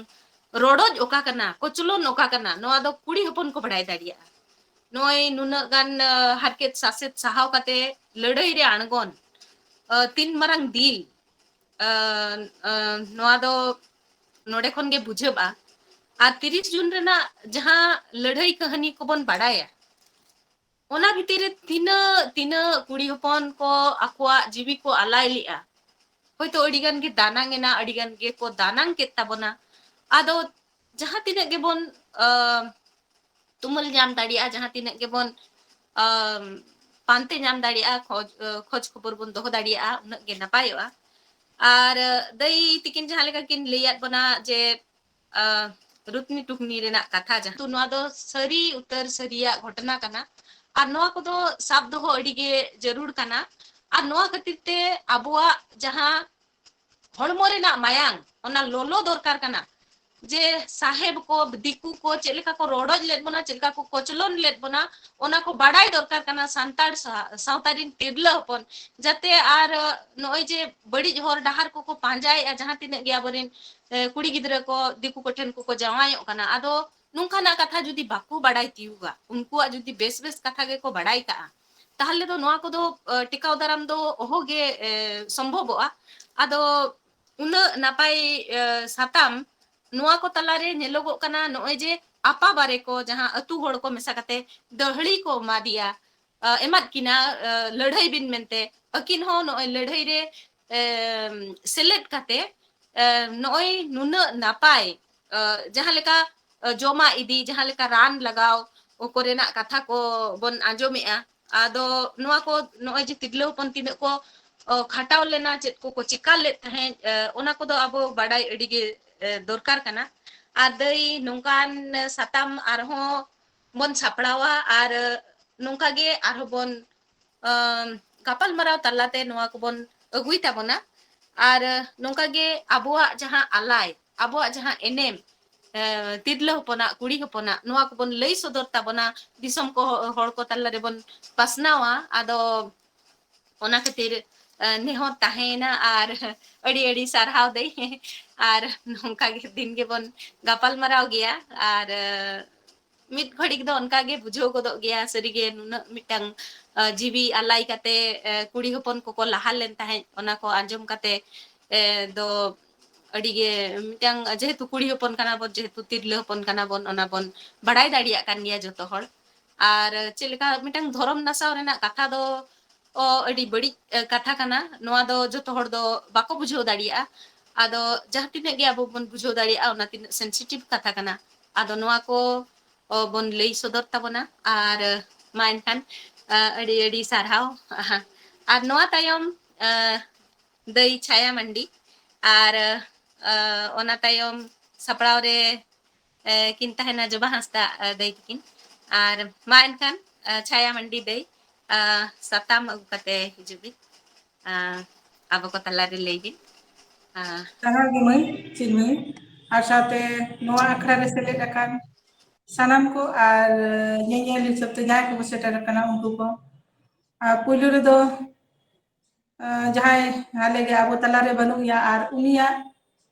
ᱨᱚᱰᱚᱡ ᱚᱠᱟ ᱠᱟᱱᱟ, ᱠᱚᱪᱞᱚᱱ ᱚᱠᱟ ᱠᱟᱱᱟ, ᱱᱚᱣᱟ ᱫᱚ ᱠᱩᱲᱤ ᱦᱚᱯᱚᱱ ᱠᱚ ᱵᱟᱲᱟᱭ ᱫᱟᱲᱮᱭᱟᱜᱼᱟ᱾ ᱱᱚᱜᱼᱚᱭ ᱱᱩᱱᱟᱹᱜ ᱜᱟᱱ, ᱟ, ᱦᱟᱨᱠᱮᱛ ᱥᱟᱥᱮᱛ ᱥᱟᱦᱟᱣ ᱠᱟᱛᱮ ᱞᱟᱹᱲᱦᱟᱹᱭ ᱨᱮ ᱟᱬᱜᱚᱱ, ᱟ, ᱛᱤᱱ ᱢᱟᱨᱟᱝ ᱫᱤᱞ, ᱟ, ᱟ, ᱱᱚᱣᱟ ᱫᱚ ᱱᱚᱰᱮ ᱠᱷᱚᱱ ᱜᱮ ᱵᱩᱡᱷᱟᱹᱜᱼᱟ᱾ ᱟᱨ ᱛᱤᱨᱤᱥ ᱡᱩᱱ ᱨᱮᱱᱟᱜ ᱡᱟᱦᱟᱸ ᱞᱟᱹᱲᱦᱟᱹᱭ ᱠᱟᱹᱦᱱᱤ ᱠᱚᱵᱚᱱ ᱵᱟᱲᱟᱭᱟ, ᱚᱱᱟ ᱵᱷᱤᱛᱤᱨ ᱨᱮ ᱛᱤᱱᱟᱹᱜ, ᱛᱤᱱᱟᱹᱜ ᱠᱩᱲᱤ ᱦᱚᱯᱚᱱ ᱠᱚ ᱟᱠᱚᱣᱟᱜ ᱡᱤᱣᱤ ᱠᱚ ᱟᱞᱟᱭ ᱞᱮᱜᱼᱟ᱾ ᱦᱚᱭᱛᱳ ᱟᱹᱰᱤ ᱜᱟᱱ ᱜᱮ ᱫᱟᱱᱟᱝ ᱮᱱᱟ, ᱟᱹᱰᱤ ᱜᱟᱱ ᱜᱮᱠᱚ ᱫᱟᱱᱟᱝ ᱠᱮᱫ ᱛᱟᱵᱚᱱᱟ᱾ ᱟᱫᱚ ᱡᱟᱦᱟᱸ ᱛᱤᱱᱟᱹᱜ ᱜᱮᱵᱚᱱ, ᱟ, ᱛᱩᱢᱟᱹᱞ ᱧᱟᱢ ᱫᱟᱲᱮᱭᱟᱜᱼᱟ, ᱡᱟᱦᱟᱸ ᱛᱤᱱᱟᱹᱜ ᱜᱮᱵᱚᱱ, ᱟ, ᱯᱟᱱᱛᱮ ᱧᱟᱢ ᱫᱟᱲᱮᱭᱟᱜᱼᱟ, ᱠᱷᱚᱡᱽ, ᱟ, ᱠᱷᱚᱡᱽ ᱠᱷᱚᱵᱚᱨ ᱵᱚᱱ ᱫᱚᱦᱚ ᱫᱟᱲᱮᱭᱟᱜᱼᱟ, ᱩᱱᱟᱹᱜ ᱜᱮ ᱱᱟᱯᱟᱭᱚᱜᱼᱟ᱾ ᱟᱨ, ᱟ, ᱫᱟᱹᱭ ᱛᱤᱠᱤᱱ ᱡᱟᱦᱟᱸ ᱞᱮᱠᱟ ᱠᱤᱱ ᱞᱟᱹᱭᱟᱫ ᱵᱚᱱᱟ ᱡᱮ, ᱟ, ᱨᱩᱛᱱᱤ ᱴᱩᱠᱱᱤ ᱨᱮᱱᱟᱜ ᱠᱟᱛᱷᱟ, ᱡᱟᱦᱟᱸ ᱛᱚ ᱱᱚᱣᱟ ᱫᱚ ᱥᱟᱹᱨᱤ ᱩᱛᱟᱹᱨ ᱥᱟᱹᱨᱤᱭᱟᱜ ᱜᱷᱚᱴᱚᱱᱟ ᱠᱟᱱᱟ᱾ ᱟᱨ ᱱᱚᱣᱟ ᱠᱚᱫᱚ ᱥᱟᱵ ᱫᱚᱦᱚ ᱟᱹᱰᱤ ᱜᱮ ᱡᱟᱹᱨᱩᱲ ᱠᱟᱱᱟ᱾ ᱟᱨ ᱱᱚᱣᱟ ᱠᱷᱟᱹᱛᱤᱨ ᱛᱮ ᱟᱵᱚᱣᱟᱜ ᱡᱟᱦᱟᱸ ᱦᱚᱲᱢᱚ ᱨᱮᱱᱟᱜ ᱢᱟᱭᱟᱝ, ᱚᱱᱟ ᱞᱚᱞᱚ ᱫᱚᱨᱠᱟᱨ ᱠᱟᱱᱟ᱾ ᱡᱮ ᱥᱟᱦᱮᱵ ᱠᱚ, ᱫᱤᱠᱩ ᱠᱚ ᱪᱮᱫ ᱞᱮᱠᱟ ᱠᱚ ᱨᱚᱰᱚᱡ ᱞᱮᱫ ᱵᱚᱱᱟ, ᱪᱮᱫ ᱞᱮᱠᱟ ᱠᱚ ᱠᱚᱪᱞᱚᱱ ᱞᱮᱫ ᱵᱚᱱᱟ, ᱚᱱᱟ ᱠᱚ ᱵᱟᱰᱟᱭ ᱫᱚᱨᱠᱟᱨ ᱠᱟᱱᱟ ᱥᱟᱱᱛᱟᱲ ᱥᱟ-, ᱥᱟᱶᱛᱟ ᱨᱤᱱ ᱛᱤᱨᱞᱟᱹ ᱦᱚᱯᱚᱱ᱾ ᱡᱟᱛᱮ ᱟᱨ, ᱟ, ᱱᱚᱜᱼᱚᱭ ᱡᱮ ᱵᱟᱹᱲᱤᱡ ᱦᱚᱨ ᱰᱟᱦᱟᱨ ᱠᱚᱠᱚ ᱯᱟᱸᱡᱟᱭᱮᱫᱼᱟ, ᱡᱟᱦᱟᱸ ᱛᱤᱱᱟᱹᱜ ᱜᱮ ᱟᱵᱚᱨᱮᱱ, ᱮ, ᱠᱩᱲᱤ ᱜᱤᱫᱽᱨᱟᱹ ᱠᱚ ᱫᱤᱠᱩ ᱠᱚᱴᱷᱮᱱ ᱠᱚᱠᱚ ᱡᱟᱶᱟᱭᱚᱜ ᱠᱟᱱᱟ, ᱟᱫᱚ ᱱᱚᱝᱠᱟᱱᱟᱜ ᱠᱟᱛᱷᱟ ᱡᱩᱫᱤ ᱵᱟᱠᱚ ᱵᱟᱰᱟᱭ ᱛᱤᱭᱩᱜᱟ, ᱩᱱᱠᱩᱣᱟᱜ ᱡᱩᱫᱤ ᱵᱮᱥ ᱵᱮᱥ ᱠᱟᱛᱷᱟ ᱜᱮᱠᱚ ᱵᱟᱰᱟᱭ ᱠᱟᱜᱼᱟ, ᱛᱟᱦᱚᱞᱮ ᱫᱚ ᱱᱚᱣᱟ ᱠᱚᱫᱚ, ᱟ, ᱴᱮᱠᱟᱣ ᱫᱟᱨᱟᱢ ᱫᱚ ᱚᱦᱚᱜᱮ, ᱮ, ᱥᱚᱢᱵᱷᱚᱵᱚᱜᱼᱟ᱾ ᱟᱫᱚ ᱩᱱᱟᱹᱜ ᱱᱟᱯᱟᱭ, ᱮ, ᱥᱟᱛᱟᱢ, ᱱᱚᱣᱟ ᱠᱚ ᱛᱟᱞᱟᱨᱮ ᱧᱮᱞᱚᱜᱚᱜ ᱠᱟᱱᱟ ᱱᱚᱜᱼᱚᱭ ᱡᱮ ᱟᱯᱟ ᱵᱟᱨᱮ ᱠᱚ, ᱡᱟᱦᱟᱸ ᱟᱹᱛᱩ ᱦᱚᱲ ᱠᱚ ᱢᱮᱥᱟ ᱠᱟᱛᱮ ᱫᱟᱹᱦᱲᱤ ᱠᱚ ᱮᱢᱟ ᱫᱮᱭᱟ, ᱟ, ᱮᱢᱟᱫ ᱠᱤᱱᱟ, ᱟ, ᱞᱟᱹᱲᱦᱟᱹᱭ ᱵᱤᱱ ᱢᱮᱱᱛᱮ᱾ ᱟᱹᱠᱤᱱ ᱦᱚᱸ ᱱᱚᱜᱼᱚᱭ ᱞᱟᱹᱲᱦᱟᱹᱭ ᱨᱮ, ᱮᱢ, ᱥᱮᱞᱮᱫ ᱠᱟᱛᱮ, ᱮ, ᱱᱚᱜᱼᱚᱭ ᱱᱩᱱᱟᱹᱜ ᱱᱟᱯᱟᱭ, ᱟ, ᱡᱟᱦᱟᱸ ᱞᱮᱠᱟ, ᱟ, ᱡᱚᱢᱟᱜ ᱤᱫᱤ, ᱡᱟᱦᱟᱸ ᱞᱮᱠᱟ ᱨᱟᱱ ᱞᱟᱜᱟᱣ ᱠᱚᱨᱮᱱᱟᱜ ᱠᱟᱛᱷᱟ ᱠᱚ ᱵᱚᱱ ᱟᱸᱡᱚᱢᱮᱜᱼᱟ᱾ ᱟᱫᱚ ᱱᱚᱣᱟ ᱠᱚ ᱱᱚᱜᱼᱚᱭ ᱡᱮ ᱛᱤᱨᱞᱟᱹ ᱦᱚᱯᱚᱱ ᱛᱤᱱᱟᱹᱜ ᱠᱚ, ᱚ, ᱠᱷᱟᱴᱟᱣ ᱞᱮᱱᱟ, ᱪᱮᱫ ᱠᱚᱠᱚ ᱪᱮᱠᱟ ᱞᱮᱫ ᱛᱟᱦᱮᱸᱫ, ᱮ, ᱚᱱᱟ ᱠᱚᱫᱚ ᱟᱵᱚ ᱵᱟᱰᱟᱭ ᱟᱹᱰᱤ ᱜᱮ, ᱮ, ᱫᱚᱨᱠᱟᱨ ᱠᱟᱱᱟ᱾ ᱟᱨ ᱫᱟᱹᱭ, ᱱᱚᱝᱠᱟᱱ ᱥᱟᱛᱟᱢ ᱟᱨᱦᱚᱸ ᱵᱚᱱ ᱥᱟᱯᱲᱟᱣᱟ ᱟᱨ ᱱᱚᱝᱠᱟ ᱜᱮ ᱟᱨᱦᱚᱸ ᱵᱚᱱ, ᱟᱢ, ᱜᱟᱯᱟᱞᱢᱟᱨᱟᱣ ᱛᱟᱞᱟᱛᱮ ᱱᱚᱣᱟ ᱠᱚᱵᱚᱱ ᱟᱹᱜᱩᱭ ᱛᱟᱵᱚᱱᱟ᱾ ᱟᱨ ᱱᱚᱝᱠᱟ ᱜᱮ ᱟᱵᱚᱣᱟᱜ ᱡᱟᱦᱟᱸ ᱟᱞᱟᱭ, ᱟᱵᱚᱣᱟᱜ ᱡᱟᱦᱟᱸ ᱮᱱᱮᱢ, ᱮ, ᱛᱤᱨᱞᱟᱹ ᱦᱚᱯᱚᱱᱟᱜ, ᱠᱩᱲᱤ ᱦᱚᱯᱚᱱᱟᱜ, ᱱᱚᱣᱟ ᱠᱚᱵᱚᱱ ᱞᱟᱹᱭ ᱥᱚᱫᱚᱨ ᱛᱟᱵᱚᱱᱟ, ᱫᱤᱥᱚᱢ ᱠᱚ, ᱦᱚᱲ ᱠᱚ ᱛᱟᱞᱟ ᱨᱮᱵᱚᱱ ᱯᱟᱥᱱᱟᱣᱟ᱾ ᱟᱫᱚ ᱚᱱᱟ ᱠᱷᱟᱹᱛᱤᱨ, ᱱᱮᱦᱚᱨ ᱛᱟᱦᱮᱸᱭᱮᱱᱟ᱾ ᱟᱨ ᱟᱹᱰᱤ ᱟᱹᱰᱤ ᱥᱟᱨᱦᱟᱣ ᱫᱟᱹᱭ᱾ ᱟᱨ ᱱᱚᱝᱠᱟ ᱜᱮ ᱫᱤᱱ ᱜᱮᱵᱚᱱ ᱜᱟᱯᱟᱞ ᱢᱟᱨᱟᱣ ᱜᱮᱭᱟ᱾ ᱟᱨ ᱢᱤᱫ ᱜᱷᱟᱹᱲᱤᱡ ᱫᱚ ᱚᱱᱠᱟ ᱜᱮ ᱵᱩᱡᱷᱟᱹᱣ ᱜᱚᱫᱚᱜ ᱜᱮᱭᱟ ᱥᱟᱹᱨᱤᱜᱮ, ᱱᱩᱱᱟᱹᱜ ᱢᱤᱫᱴᱟᱝ ᱡᱤᱣᱤ ᱟᱞᱟᱭ ᱠᱟᱛᱮ ᱠᱩᱲᱤ ᱦᱚᱯᱚᱱ ᱠᱚᱠᱚ ᱞᱟᱦᱟ ᱞᱮᱱ ᱛᱟᱦᱮᱸᱫ, ᱚᱱᱟ ᱠᱚ ᱟᱸᱡᱚᱢ ᱠᱟᱛᱮ ᱫᱚ ᱟᱹᱰᱤ ᱜᱮ ᱢᱤᱫᱴᱟᱝ, ᱡᱮᱦᱮᱛᱩ ᱠᱩᱲᱤ ᱦᱚᱯᱚᱱ ᱠᱟᱱᱟ ᱵᱚᱱ, ᱡᱮᱦᱮᱛᱩ ᱛᱤᱨᱞᱟᱹ ᱦᱚᱯᱚᱱ ᱠᱟᱱᱟ ᱵᱚᱱ, ᱚᱱᱟ ᱵᱚᱱ ᱵᱟᱲᱟᱭ ᱫᱟᱲᱮᱭᱟᱜ ᱠᱟᱱ ᱜᱮᱭᱟ ᱡᱚᱛᱚ ᱦᱚᱲ᱾ ᱟᱨ ᱪᱮᱫ ᱞᱮᱠᱟ ᱢᱤᱫᱴᱟᱝ ᱫᱷᱚᱨᱚᱢ ᱱᱟᱥᱟᱣ ᱨᱮᱱᱟᱜ ᱠᱟᱛᱷᱟ ᱫᱚ ᱚ, ᱟᱹᱰᱤ ᱵᱟᱹᱲᱤᱡ ᱠᱟᱛᱷᱟ ᱠᱟᱱᱟ᱾ ᱱᱚᱣᱟ ᱫᱚ ᱡᱚᱛᱚ ᱦᱚᱲ ᱫᱚ ᱵᱟᱠᱚ ᱵᱩᱡᱷᱟᱹᱣ ᱫᱟᱲᱮᱭᱟᱜᱼᱟ᱾ ᱟᱫᱚ ᱡᱟᱦᱟᱸ ᱛᱤᱱᱟᱹᱜ ᱜᱮ ᱟᱵᱚ ᱵᱚᱱ ᱵᱩᱡᱷᱟᱹᱣ ᱫᱟᱲᱮᱭᱟᱜᱼᱟ, ᱚᱱᱟ ᱛᱤᱱᱟᱹᱜ ᱥᱮᱱᱥᱤᱴᱤᱵᱷ ᱠᱟᱛᱷᱟ ᱠᱟᱱᱟ᱾ ᱟᱫᱚ ᱱᱚᱣᱟ ᱠᱚ ᱚ, ᱵᱚᱱ ᱞᱟᱹᱭ ᱥᱚᱫᱚᱨ ᱛᱟᱵᱚᱱᱟ᱾ ᱟᱨ ᱢᱟ ᱮᱱᱠᱷᱟᱱ ᱟᱹᱰᱤ ᱟᱹᱰᱤ ᱥᱟᱨᱦᱟᱣ᱾ ᱟᱨ ᱱᱚᱣᱟ ᱛᱟᱭᱚᱢ ᱫᱟᱹᱭ ᱪᱷᱟᱭᱟ ᱢᱟᱱᱰᱤ, ᱟᱨ ᱚᱱᱟ ᱛᱟᱭᱚᱢ ᱥᱟᱯᱲᱟᱣ ᱨᱮ ᱠᱤᱱ ᱛᱟᱦᱮᱱᱟ ᱡᱚᱵᱟ ᱦᱟᱸᱥᱫᱟ ᱫᱟᱹᱭ ᱛᱟᱹᱠᱤᱱ᱾ ᱟᱨ ᱢᱟ ᱮᱱᱠᱷᱟᱱ ᱪᱷᱟᱭᱟ ᱢᱟᱱᱰᱤ ᱫᱟᱹᱭ, ᱥᱟᱛᱟᱢ ᱟᱹᱜᱩ ᱠᱟᱛᱮ ᱦᱤᱡᱩᱜ ᱵᱤᱱ᱾ ᱟᱵᱚ ᱠᱚ ᱛᱟᱞᱟᱨᱮ ᱞᱟᱹᱭ ᱵᱤᱱ᱾ ᱥᱟᱨᱦᱟᱣ ᱜᱮ ᱢᱟᱹᱭ ᱪᱤᱱᱢᱟᱹᱭ, ᱟᱨ ᱥᱟᱶᱛᱮ ᱱᱚᱣᱟ ᱟᱠᱷᱲᱟ ᱨᱮ ᱥᱮᱞᱮᱫ ᱟᱠᱟᱱ ᱥᱟᱱᱟᱢ ᱠᱚ ᱟᱨ ᱧᱮᱧᱮᱞ ᱦᱤᱥᱟᱹᱵ ᱛᱮ ᱡᱟᱦᱟᱸᱭ ᱠᱚᱠᱚ ᱥᱮᱴᱮᱨ ᱟᱠᱟᱱᱟ ᱩᱱᱠᱩ ᱠᱚ᱾ ᱟᱨ ᱯᱩᱭᱞᱩ ᱨᱮᱫᱚ ᱡᱟᱦᱟᱸᱭ ᱦᱟᱞᱮ ᱜᱮ ᱟᱵᱚ ᱛᱟᱞᱟᱨᱮ ᱵᱟᱹᱱᱩᱜ ᱮᱭᱟ ᱟᱨ ᱩᱱᱤᱭᱟᱜ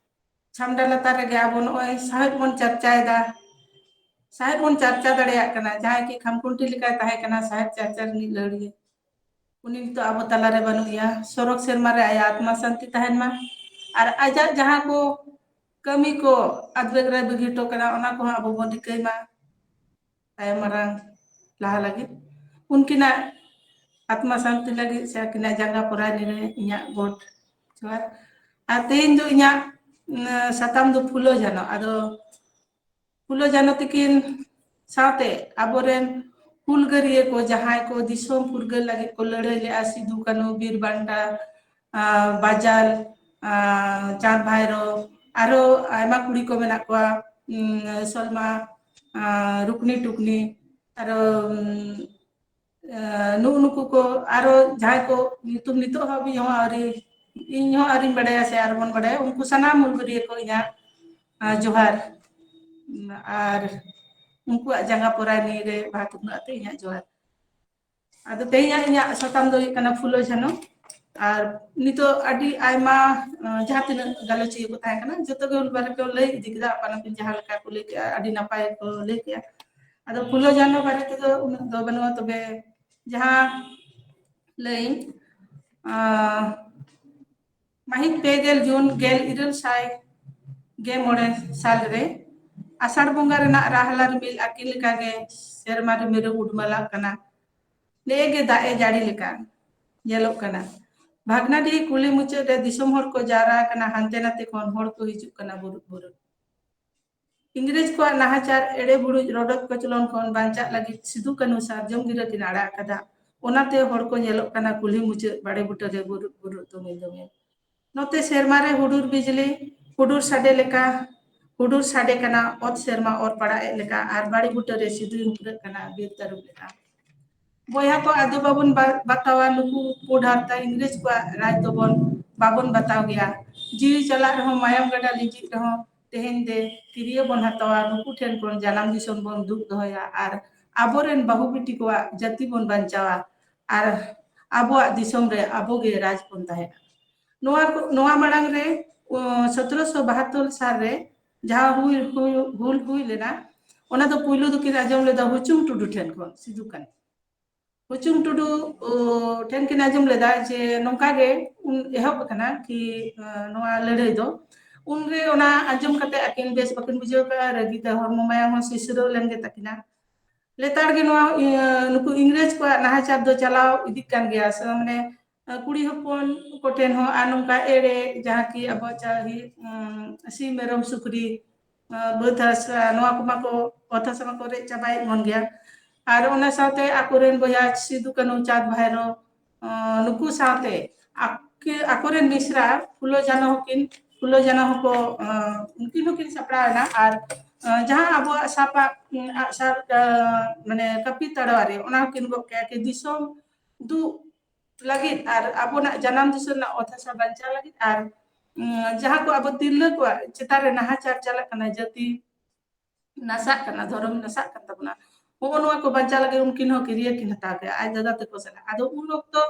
ᱪᱷᱟᱢᱰᱟ ᱞᱟᱛᱟᱨ ᱨᱮᱜᱮ ᱟᱵᱚ ᱱᱚᱜᱼᱚᱭ ᱥᱟᱶᱦᱮᱫ ᱵᱚᱱ ᱪᱟᱨᱪᱟᱭᱮᱫᱟ, ᱥᱟᱶᱦᱮᱫ ᱵᱚᱱ ᱪᱟᱨᱪᱟ ᱫᱟᱲᱮᱭᱟᱜ ᱠᱟᱱᱟ᱾ ᱡᱟᱦᱟᱸᱭ ᱠᱤ ᱠᱷᱟᱢᱠᱷᱩᱱᱴᱤ ᱞᱮᱠᱟᱭ ᱛᱟᱦᱮᱸ ᱠᱟᱱᱟ ᱥᱟᱶᱦᱮᱫ ᱪᱟᱨᱪᱟ ᱨᱤᱱᱤᱡ ᱞᱟᱹᱣᱲᱤᱭᱟᱹ, ᱩᱱᱤ ᱱᱤᱛᱚᱜ ᱟᱵᱚ ᱛᱟᱞᱟᱨᱮ ᱵᱟᱹᱱᱩᱜ ᱮᱭᱟ᱾ ᱥᱚᱨᱚᱜᱽ ᱥᱮᱨᱢᱟ ᱨᱮ ᱟᱭᱟᱜ ᱟᱛᱢᱟ ᱥᱟᱱᱛᱤ ᱛᱟᱦᱮᱱ ᱢᱟ᱾ ᱟᱨ ᱟᱡᱟᱜ ᱡᱟᱦᱟᱸ ᱠᱚ ᱠᱟᱹᱢᱤ ᱠᱚ ᱟᱫᱽᱵᱮᱜᱽ ᱨᱮ ᱵᱟᱹᱜᱤ ᱦᱚᱴᱚ ᱠᱟᱱᱟ, ᱚᱱᱟ ᱠᱚᱦᱚᱸ ᱟᱵᱚ ᱵᱚᱱ ᱨᱤᱠᱟᱹᱭ ᱢᱟ ᱛᱟᱭᱚᱢ ᱢᱟᱨᱟᱝ ᱞᱟᱦᱟ ᱞᱟᱹᱜᱤᱫ᱾ ᱩᱱᱠᱤᱱᱟᱜ ᱟᱛᱢᱟ ᱥᱟᱱᱛᱤ ᱞᱟᱹᱜᱤᱫ ᱥᱮ ᱟᱹᱠᱤᱱᱟᱜ ᱡᱟᱸᱜᱟ ᱯᱚᱨᱟᱭᱱᱤ ᱨᱮ ᱤᱧᱟᱹᱜ ᱜᱚᱰ ᱡᱚᱦᱟᱨ᱾ ᱟᱨ ᱛᱮᱦᱮᱧ ᱫᱚ ᱤᱧᱟᱹᱜ ᱥᱟᱛᱟᱢ ᱫᱚ ᱯᱷᱩᱞᱳ ᱡᱷᱟᱱᱚ᱾ ᱟᱫᱚ ᱯᱷᱩᱞᱳ ᱡᱷᱟᱱᱚ ᱛᱤᱠᱤᱱ ᱥᱟᱶᱛᱮ ᱟᱵᱚᱨᱮᱱ ᱦᱩᱞᱜᱟᱹᱨᱤᱭᱟᱹ ᱠᱚ, ᱡᱟᱦᱟᱸᱭ ᱠᱚ ᱫᱤᱥᱚᱢ ᱯᱷᱩᱨᱜᱟᱹᱞ ᱞᱟᱹᱜᱤᱫ ᱠᱚ ᱞᱟᱹᱲᱦᱟᱹᱭ ᱞᱮᱫᱼᱟ, ᱥᱤᱫᱩ, ᱠᱟᱹᱱᱦᱩ, ᱵᱤᱨ ᱵᱟᱱᱴᱟ, ᱵᱟᱡᱟᱞ, ᱪᱟᱸᱫᱽ ᱵᱷᱟᱭᱨᱳ, ᱟᱨᱚ ᱟᱭᱢᱟ ᱠᱩᱲᱤ ᱠᱚ ᱢᱮᱱᱟᱜ ᱠᱚᱣᱟ, ᱥᱚᱞᱢᱟ, ᱨᱩᱠᱱᱤ ᱴᱩᱠᱱᱤ, ᱟᱨᱚ ᱱᱩᱜᱼᱩ ᱱᱩᱠᱩ ᱠᱚ, ᱟᱨᱚ ᱡᱟᱦᱟᱸᱭ ᱠᱚ ᱧᱩᱛᱩᱢ ᱱᱤᱛᱚᱜ ᱦᱚᱸ ᱤᱧ ᱦᱚᱸ ᱟᱹᱣᱨᱤ, ᱤᱧ ᱦᱚᱸ ᱟᱹᱣᱨᱤᱧ ᱵᱟᱰᱟᱭᱟ ᱥᱮ ᱟᱨ ᱵᱚᱱ ᱵᱟᱰᱟᱭᱟ, ᱩᱱᱠᱩ ᱥᱟᱱᱟᱢ ᱦᱩᱞᱜᱟᱹᱨᱤᱭᱟᱹ ᱠᱚ ᱤᱧᱟᱹᱜ ᱡᱚᱦᱟᱨ᱾ ᱟᱨ ᱩᱱᱠᱩᱣᱟᱜ ᱡᱟᱸᱜᱟ ᱯᱚᱨᱟᱭᱱᱤ ᱨᱮ ᱵᱟᱦᱟ ᱛᱩᱢᱫᱟᱜ ᱟᱛᱮ ᱤᱧᱟᱹᱜ ᱡᱚᱦᱟᱨ᱾ ᱟᱫᱚ ᱛᱮᱦᱮᱧᱟᱜ ᱤᱧᱟᱹᱜ ᱥᱟᱛᱟᱢ ᱫᱚ ᱦᱩᱭᱩᱜ ᱠᱟᱱᱟ ᱯᱷᱩᱞᱳ ᱡᱷᱟᱱᱚ᱾ ᱟᱨ ᱱᱤᱛᱚᱜ ᱟᱹᱰᱤ ᱟᱭᱢᱟ ᱡᱟᱦᱟᱸ ᱛᱤᱱᱟᱹᱜ ᱜᱟᱞᱚᱪᱤᱭᱟᱹ ᱠᱚ ᱛᱟᱦᱮᱸ ᱠᱟᱱᱟ, ᱡᱚᱛᱚ ᱜᱮ ᱦᱩᱞ ᱵᱟᱨᱮ ᱠᱚ ᱞᱟᱹᱭ ᱤᱫᱤ ᱠᱮᱫᱟ, ᱟᱯᱟᱱ ᱟᱹᱯᱤᱱ ᱡᱟᱦᱟᱸ ᱞᱮᱠᱟ ᱠᱚ ᱞᱟᱹᱭ ᱠᱮᱜᱼᱟ, ᱟᱹᱰᱤ ᱱᱟᱯᱟᱭ ᱠᱚ ᱞᱟᱹᱭ ᱠᱮᱜᱼᱟ᱾ ᱟᱫᱚ ᱯᱷᱩᱞᱳ ᱡᱷᱟᱱᱚ ᱵᱟᱨᱮ ᱛᱮᱫᱚ ᱩᱱᱟᱹᱜ ᱫᱚ ᱵᱟᱹᱱᱩᱜᱼᱟ, ᱛᱚᱵᱮ ᱡᱟᱦᱟᱸ ᱞᱟᱹᱭᱟᱹᱧ, ᱢᱟᱹᱦᱤᱛ ᱯᱮ ᱜᱮᱞ ᱡᱩᱱ ᱜᱮᱞ ᱤᱨᱟᱹᱞ ᱥᱟᱭ ᱜᱮ ᱢᱚᱬᱮ ᱥᱟᱞ ᱨᱮ ᱟᱥᱟᱲ ᱵᱚᱸᱜᱟ ᱨᱮᱱᱟᱜ ᱨᱟᱦᱞᱟ ᱨᱤᱢᱤᱞ ᱟᱹᱠᱤᱱ ᱞᱮᱠᱟᱜᱮ ᱥᱮᱨᱢᱟ ᱨᱤᱢᱤᱞ ᱨᱮ ᱩᱰᱢᱟᱞᱟᱜ ᱠᱟᱱᱟ᱾ ᱱᱮᱜᱼᱮ ᱜᱮ ᱫᱟᱜ ᱮ ᱡᱟᱹᱲᱤ ᱞᱮᱠᱟ ᱧᱮᱞᱚᱜ ᱠᱟᱱᱟ᱾ ᱵᱷᱟᱜᱽᱱᱟᱰᱤᱦᱤ ᱠᱩᱞᱦᱤ ᱢᱩᱪᱟᱹᱫ ᱨᱮ ᱫᱤᱥᱚᱢ ᱦᱚᱲ ᱠᱚ ᱡᱟᱣᱨᱟ ᱟᱠᱟᱱᱟ, ᱦᱟᱱᱛᱮ ᱱᱟᱛᱮ ᱠᱷᱚᱱ ᱦᱚᱲ ᱠᱚ ᱦᱤᱡᱩᱜ ᱠᱟᱱᱟ ᱵᱩᱨᱩᱫ ᱵᱩᱨᱩᱫ᱾ ᱤᱝᱨᱮᱡᱽ ᱠᱚᱣᱟᱜ ᱱᱟᱦᱟᱪᱟᱨ, ᱮᱲᱮ ᱵᱩᱲᱩᱡ, ᱨᱚᱰᱚᱡ ᱠᱚᱪᱞᱚᱱ ᱠᱷᱚᱱ ᱵᱟᱧᱪᱟᱜ ᱞᱟᱹᱜᱤᱫ ᱥᱤᱫᱩ ᱠᱟᱹᱱᱦᱩ ᱥᱟᱨᱡᱚᱢ ᱜᱤᱨᱟᱹ ᱠᱤᱱ ᱟᱲᱟᱜ ᱟᱠᱟᱫᱟ᱾ ᱚᱱᱟᱛᱮ ᱦᱚᱲ ᱠᱚ ᱧᱮᱞᱚᱜ ᱠᱟᱱᱟ ᱠᱩᱞᱦᱤ ᱢᱩᱪᱟᱹᱫ ᱵᱟᱲᱮ ᱵᱩᱴᱟᱹ ᱨᱮ ᱵᱩᱨᱩᱫ ᱵᱩᱨᱩᱫ ᱫᱚᱢᱮᱞ ᱫᱚᱢᱮᱞ᱾ ᱱᱚᱛᱮ ᱥᱮᱨᱢᱟ ᱨᱮ ᱦᱩᱰᱩᱨ ᱵᱤᱡᱽᱞᱤ, ᱦᱩᱰᱩᱨ ᱥᱟᱰᱮ ᱞᱮᱠᱟ, ᱦᱩᱰᱩᱨ ᱥᱟᱰᱮ ᱠᱟᱱᱟ, ᱚᱛ ᱥᱮᱨᱢᱟ ᱚᱨ ᱯᱟᱲᱟᱜ ᱮᱫ ᱞᱮᱠᱟ, ᱟᱨ ᱵᱟᱲᱮ ᱵᱩᱴᱟᱹ ᱨᱮ ᱥᱤᱫᱩᱭ ᱦᱩᱯᱲᱟᱹᱜ ᱠᱟᱱᱟ ᱵᱤᱨ ᱛᱟᱹᱨᱩᱵ ᱞᱮᱠᱟ᱾ ᱵᱚᱭᱦᱟ ᱠᱚ, ᱟᱫᱚ ᱵᱟᱵᱚᱱ ᱵᱟ-, ᱵᱟᱛᱟᱣᱟ ᱱᱩᱠᱩ ᱯᱩᱸᱰ ᱦᱟᱨᱛᱟ ᱤᱝᱨᱮᱡᱽ ᱠᱚᱣᱟᱜ ᱨᱟᱡᱽ ᱫᱚᱵᱚᱱ ᱵᱟᱵᱚᱱ ᱵᱟᱛᱟᱣ ᱜᱮᱭᱟ᱾ ᱡᱤᱣᱤ ᱪᱟᱞᱟᱜ ᱨᱮᱦᱚᱸ, ᱢᱟᱭᱟᱢ ᱜᱟᱰᱟ ᱞᱤᱸᱡᱤᱜ ᱨᱮᱦᱚᱸ, ᱛᱮᱦᱮᱧ ᱫᱮ ᱠᱤᱨᱭᱟᱹ ᱵᱚᱱ ᱦᱟᱛᱟᱣᱟ, ᱱᱩᱠᱩ ᱴᱷᱮᱱ ᱠᱷᱚᱱ ᱡᱟᱱᱟᱢ ᱫᱤᱥᱚᱢ ᱵᱚᱱ ᱫᱩᱜ ᱫᱚᱦᱚᱭᱟ ᱟᱨ ᱟᱵᱚᱨᱮᱱ ᱵᱟᱹᱦᱩ ᱵᱤᱴᱤ ᱠᱚᱣᱟᱜ ᱡᱟᱹᱛᱤ ᱵᱚᱱ ᱵᱟᱧᱪᱟᱣᱟ ᱟᱨ ᱟᱵᱚᱣᱟᱜ ᱫᱤᱥᱚᱢ ᱨᱮ ᱟᱵᱚ ᱜᱮ ᱨᱟᱡᱽ ᱵᱚᱱ ᱛᱟᱦᱮᱸᱱᱟ᱾ ᱱᱚᱣᱟ ᱠᱚ, ᱱᱚᱣᱟ ᱢᱟᱲᱟᱝ ᱨᱮ, ᱚ, ᱥᱚᱛᱨᱚᱥᱚ ᱵᱟᱦᱟᱛᱛᱳᱨ ᱥᱟᱞ ᱨᱮ ᱡᱟᱦᱟᱸ ᱦᱩᱭ, ᱦᱩᱭ, ᱦᱩᱞ ᱦᱩᱭ ᱞᱮᱱᱟ, ᱚᱱᱟ ᱫᱚ ᱯᱩᱭᱞᱩ ᱫᱚᱠᱤᱱ ᱟᱸᱡᱚᱢ ᱞᱮᱫᱟ ᱦᱩᱪᱩᱝ ᱴᱩᱰᱩ ᱴᱷᱮᱱ ᱠᱷᱚᱱ, ᱥᱤᱫᱩ ᱠᱟᱹᱱᱦᱩ᱾ ᱦᱩᱪᱩᱝ ᱴᱩᱰᱩ, ᱚ, ᱴᱷᱮᱱ ᱠᱤᱱ ᱟᱸᱡᱚᱢ ᱞᱮᱫᱟ ᱡᱮ ᱱᱚᱝᱠᱟ ᱜᱮ ᱩᱱ ᱮᱦᱚᱵ ᱟᱠᱟᱱᱟ ᱠᱤ, ᱟ, ᱱᱚᱣᱟ ᱞᱟᱹᱲᱦᱟᱹᱭ ᱫᱚ᱾ ᱩᱱᱨᱮ ᱚᱱᱟ ᱟᱸᱡᱚᱢ ᱠᱟᱛᱮ ᱟᱹᱠᱤᱱ ᱵᱮᱥ ᱵᱟᱹᱠᱤᱱ ᱵᱩᱡᱷᱟᱹᱣ ᱠᱟᱜᱼᱟ, ᱨᱟᱹᱜᱤ ᱛᱮ ᱦᱚᱲᱢᱚ ᱢᱟᱭᱟᱢ ᱦᱚᱸ ᱥᱤᱥᱤᱨᱚᱜ ᱞᱮᱱ ᱜᱮ ᱛᱟᱹᱠᱤᱱᱟ᱾ ᱞᱮᱛᱟᱲ ᱜᱮ ᱱᱚᱣᱟ, ᱤᱭᱟᱹ, ᱱᱩᱠᱩ ᱤᱝᱨᱮᱡᱽ ᱠᱚᱣᱟᱜ ᱱᱟᱦᱟᱪᱟᱨ ᱫᱚ ᱪᱟᱞᱟᱣ ᱤᱫᱤᱜ ᱠᱟᱱ ᱜᱮᱭᱟ᱾ ᱥᱮ ᱢᱟᱱᱮ, ᱟ, ᱠᱩᱲᱤ ᱦᱚᱯᱚᱱ ᱠᱚᱴᱷᱮᱱ ᱦᱚᱸ ᱟᱨ ᱱᱚᱝᱠᱟ ᱮᱲᱮ, ᱡᱟᱦᱟᱸ ᱠᱤ ᱟᱵᱚᱣᱟᱜ ᱪᱟᱹᱦᱤ, ᱩᱸ, ᱥᱤᱢ, ᱢᱮᱨᱚᱢ, ᱥᱩᱠᱨᱤ, ᱟ, ᱵᱟᱹᱫᱽ ᱦᱟᱥᱟ, ᱱᱚᱣᱟ ᱠᱚᱢᱟ ᱠᱚ, ᱚᱛ ᱦᱟᱥᱟ ᱢᱟᱠᱚ ᱨᱮᱡ ᱪᱟᱵᱟᱭᱮᱫ ᱵᱚᱱ ᱜᱮᱭᱟ᱾ ᱟᱨ ᱚᱱᱟ ᱥᱟᱶᱛᱮ ᱟᱠᱚᱨᱮᱱ ᱵᱚᱭᱦᱟ ᱥᱤᱫᱩ, ᱠᱟᱹᱱᱦᱩ, ᱪᱟᱸᱫᱽ, ᱵᱷᱟᱭᱨᱳ, ᱟ, ᱱᱩᱠᱩ ᱥᱟᱶᱛᱮ ᱟᱠ-, ᱟᱠᱚᱨᱮᱱ ᱢᱤᱥᱨᱟ ᱯᱷᱩᱞᱳ ᱡᱷᱟᱱᱚ ᱦᱚᱸᱠᱤᱱ, ᱯᱷᱩᱞᱳ ᱡᱷᱟᱱᱚ ᱦᱚᱸᱠᱚ, ᱟ, ᱩᱱᱠᱤᱱ ᱦᱚᱸᱠᱤᱱ ᱥᱟᱯᱲᱟᱣ ᱮᱱᱟ᱾ ᱟᱨ, ᱟ, ᱡᱟᱦᱟᱸ ᱟᱵᱚᱣᱟᱜ ᱥᱟᱯᱟᱵ, ᱩᱸ, ᱟᱜᱼᱥᱟᱨ, ᱟ, ᱢᱟᱱᱮ ᱠᱟᱹᱯᱤ ᱛᱟᱲᱣᱟᱨᱤ, ᱚᱱᱟ ᱦᱚᱸᱠᱤᱱ ᱜᱚᱜ ᱠᱮᱜᱼᱟ ᱠᱤ ᱫᱤᱥᱚᱢ ᱫᱩᱜ ᱞᱟᱹᱜᱤᱫ ᱟᱨ ᱟᱵᱚᱱᱟᱜ ᱡᱟᱱᱟᱢ ᱫᱤᱥᱚᱢ ᱨᱮᱱᱟᱜ ᱚᱛ ᱦᱟᱥᱟ ᱵᱟᱧᱪᱟᱣ ᱞᱟᱹᱜᱤᱫ ᱟᱨ, ᱩᱸ, ᱡᱟᱦᱟᱸ ᱠᱚ ᱟᱵᱚ ᱛᱤᱨᱞᱟᱹ ᱠᱚᱣᱟᱜ ᱪᱮᱛᱟᱱ ᱨᱮ ᱱᱟᱦᱟᱪᱟᱨ ᱪᱟᱞᱟᱜ ᱠᱟᱱᱟ, ᱡᱟᱹᱛᱤ ᱱᱟᱥᱟᱜ ᱠᱟᱱᱟ, ᱫᱷᱚᱨᱚᱢ ᱱᱟᱥᱟᱜ ᱠᱟᱱ ᱛᱟᱵᱚᱱᱟ, ᱦᱚᱸᱜᱼᱚ ᱱᱚᱣᱟ ᱠᱚ ᱵᱟᱧᱪᱟᱣ ᱞᱟᱹᱜᱤᱫ ᱩᱱᱠᱤᱱ ᱦᱚᱸ ᱠᱤᱨᱭᱟᱹ ᱠᱤᱱ ᱦᱟᱛᱟᱣ ᱠᱮᱜᱼᱟ ᱟᱡ ᱫᱟᱫᱟ ᱛᱟᱠᱚ ᱥᱟᱞᱟᱜ᱾ ᱟᱫᱚ ᱩᱱ ᱚᱠᱛᱚ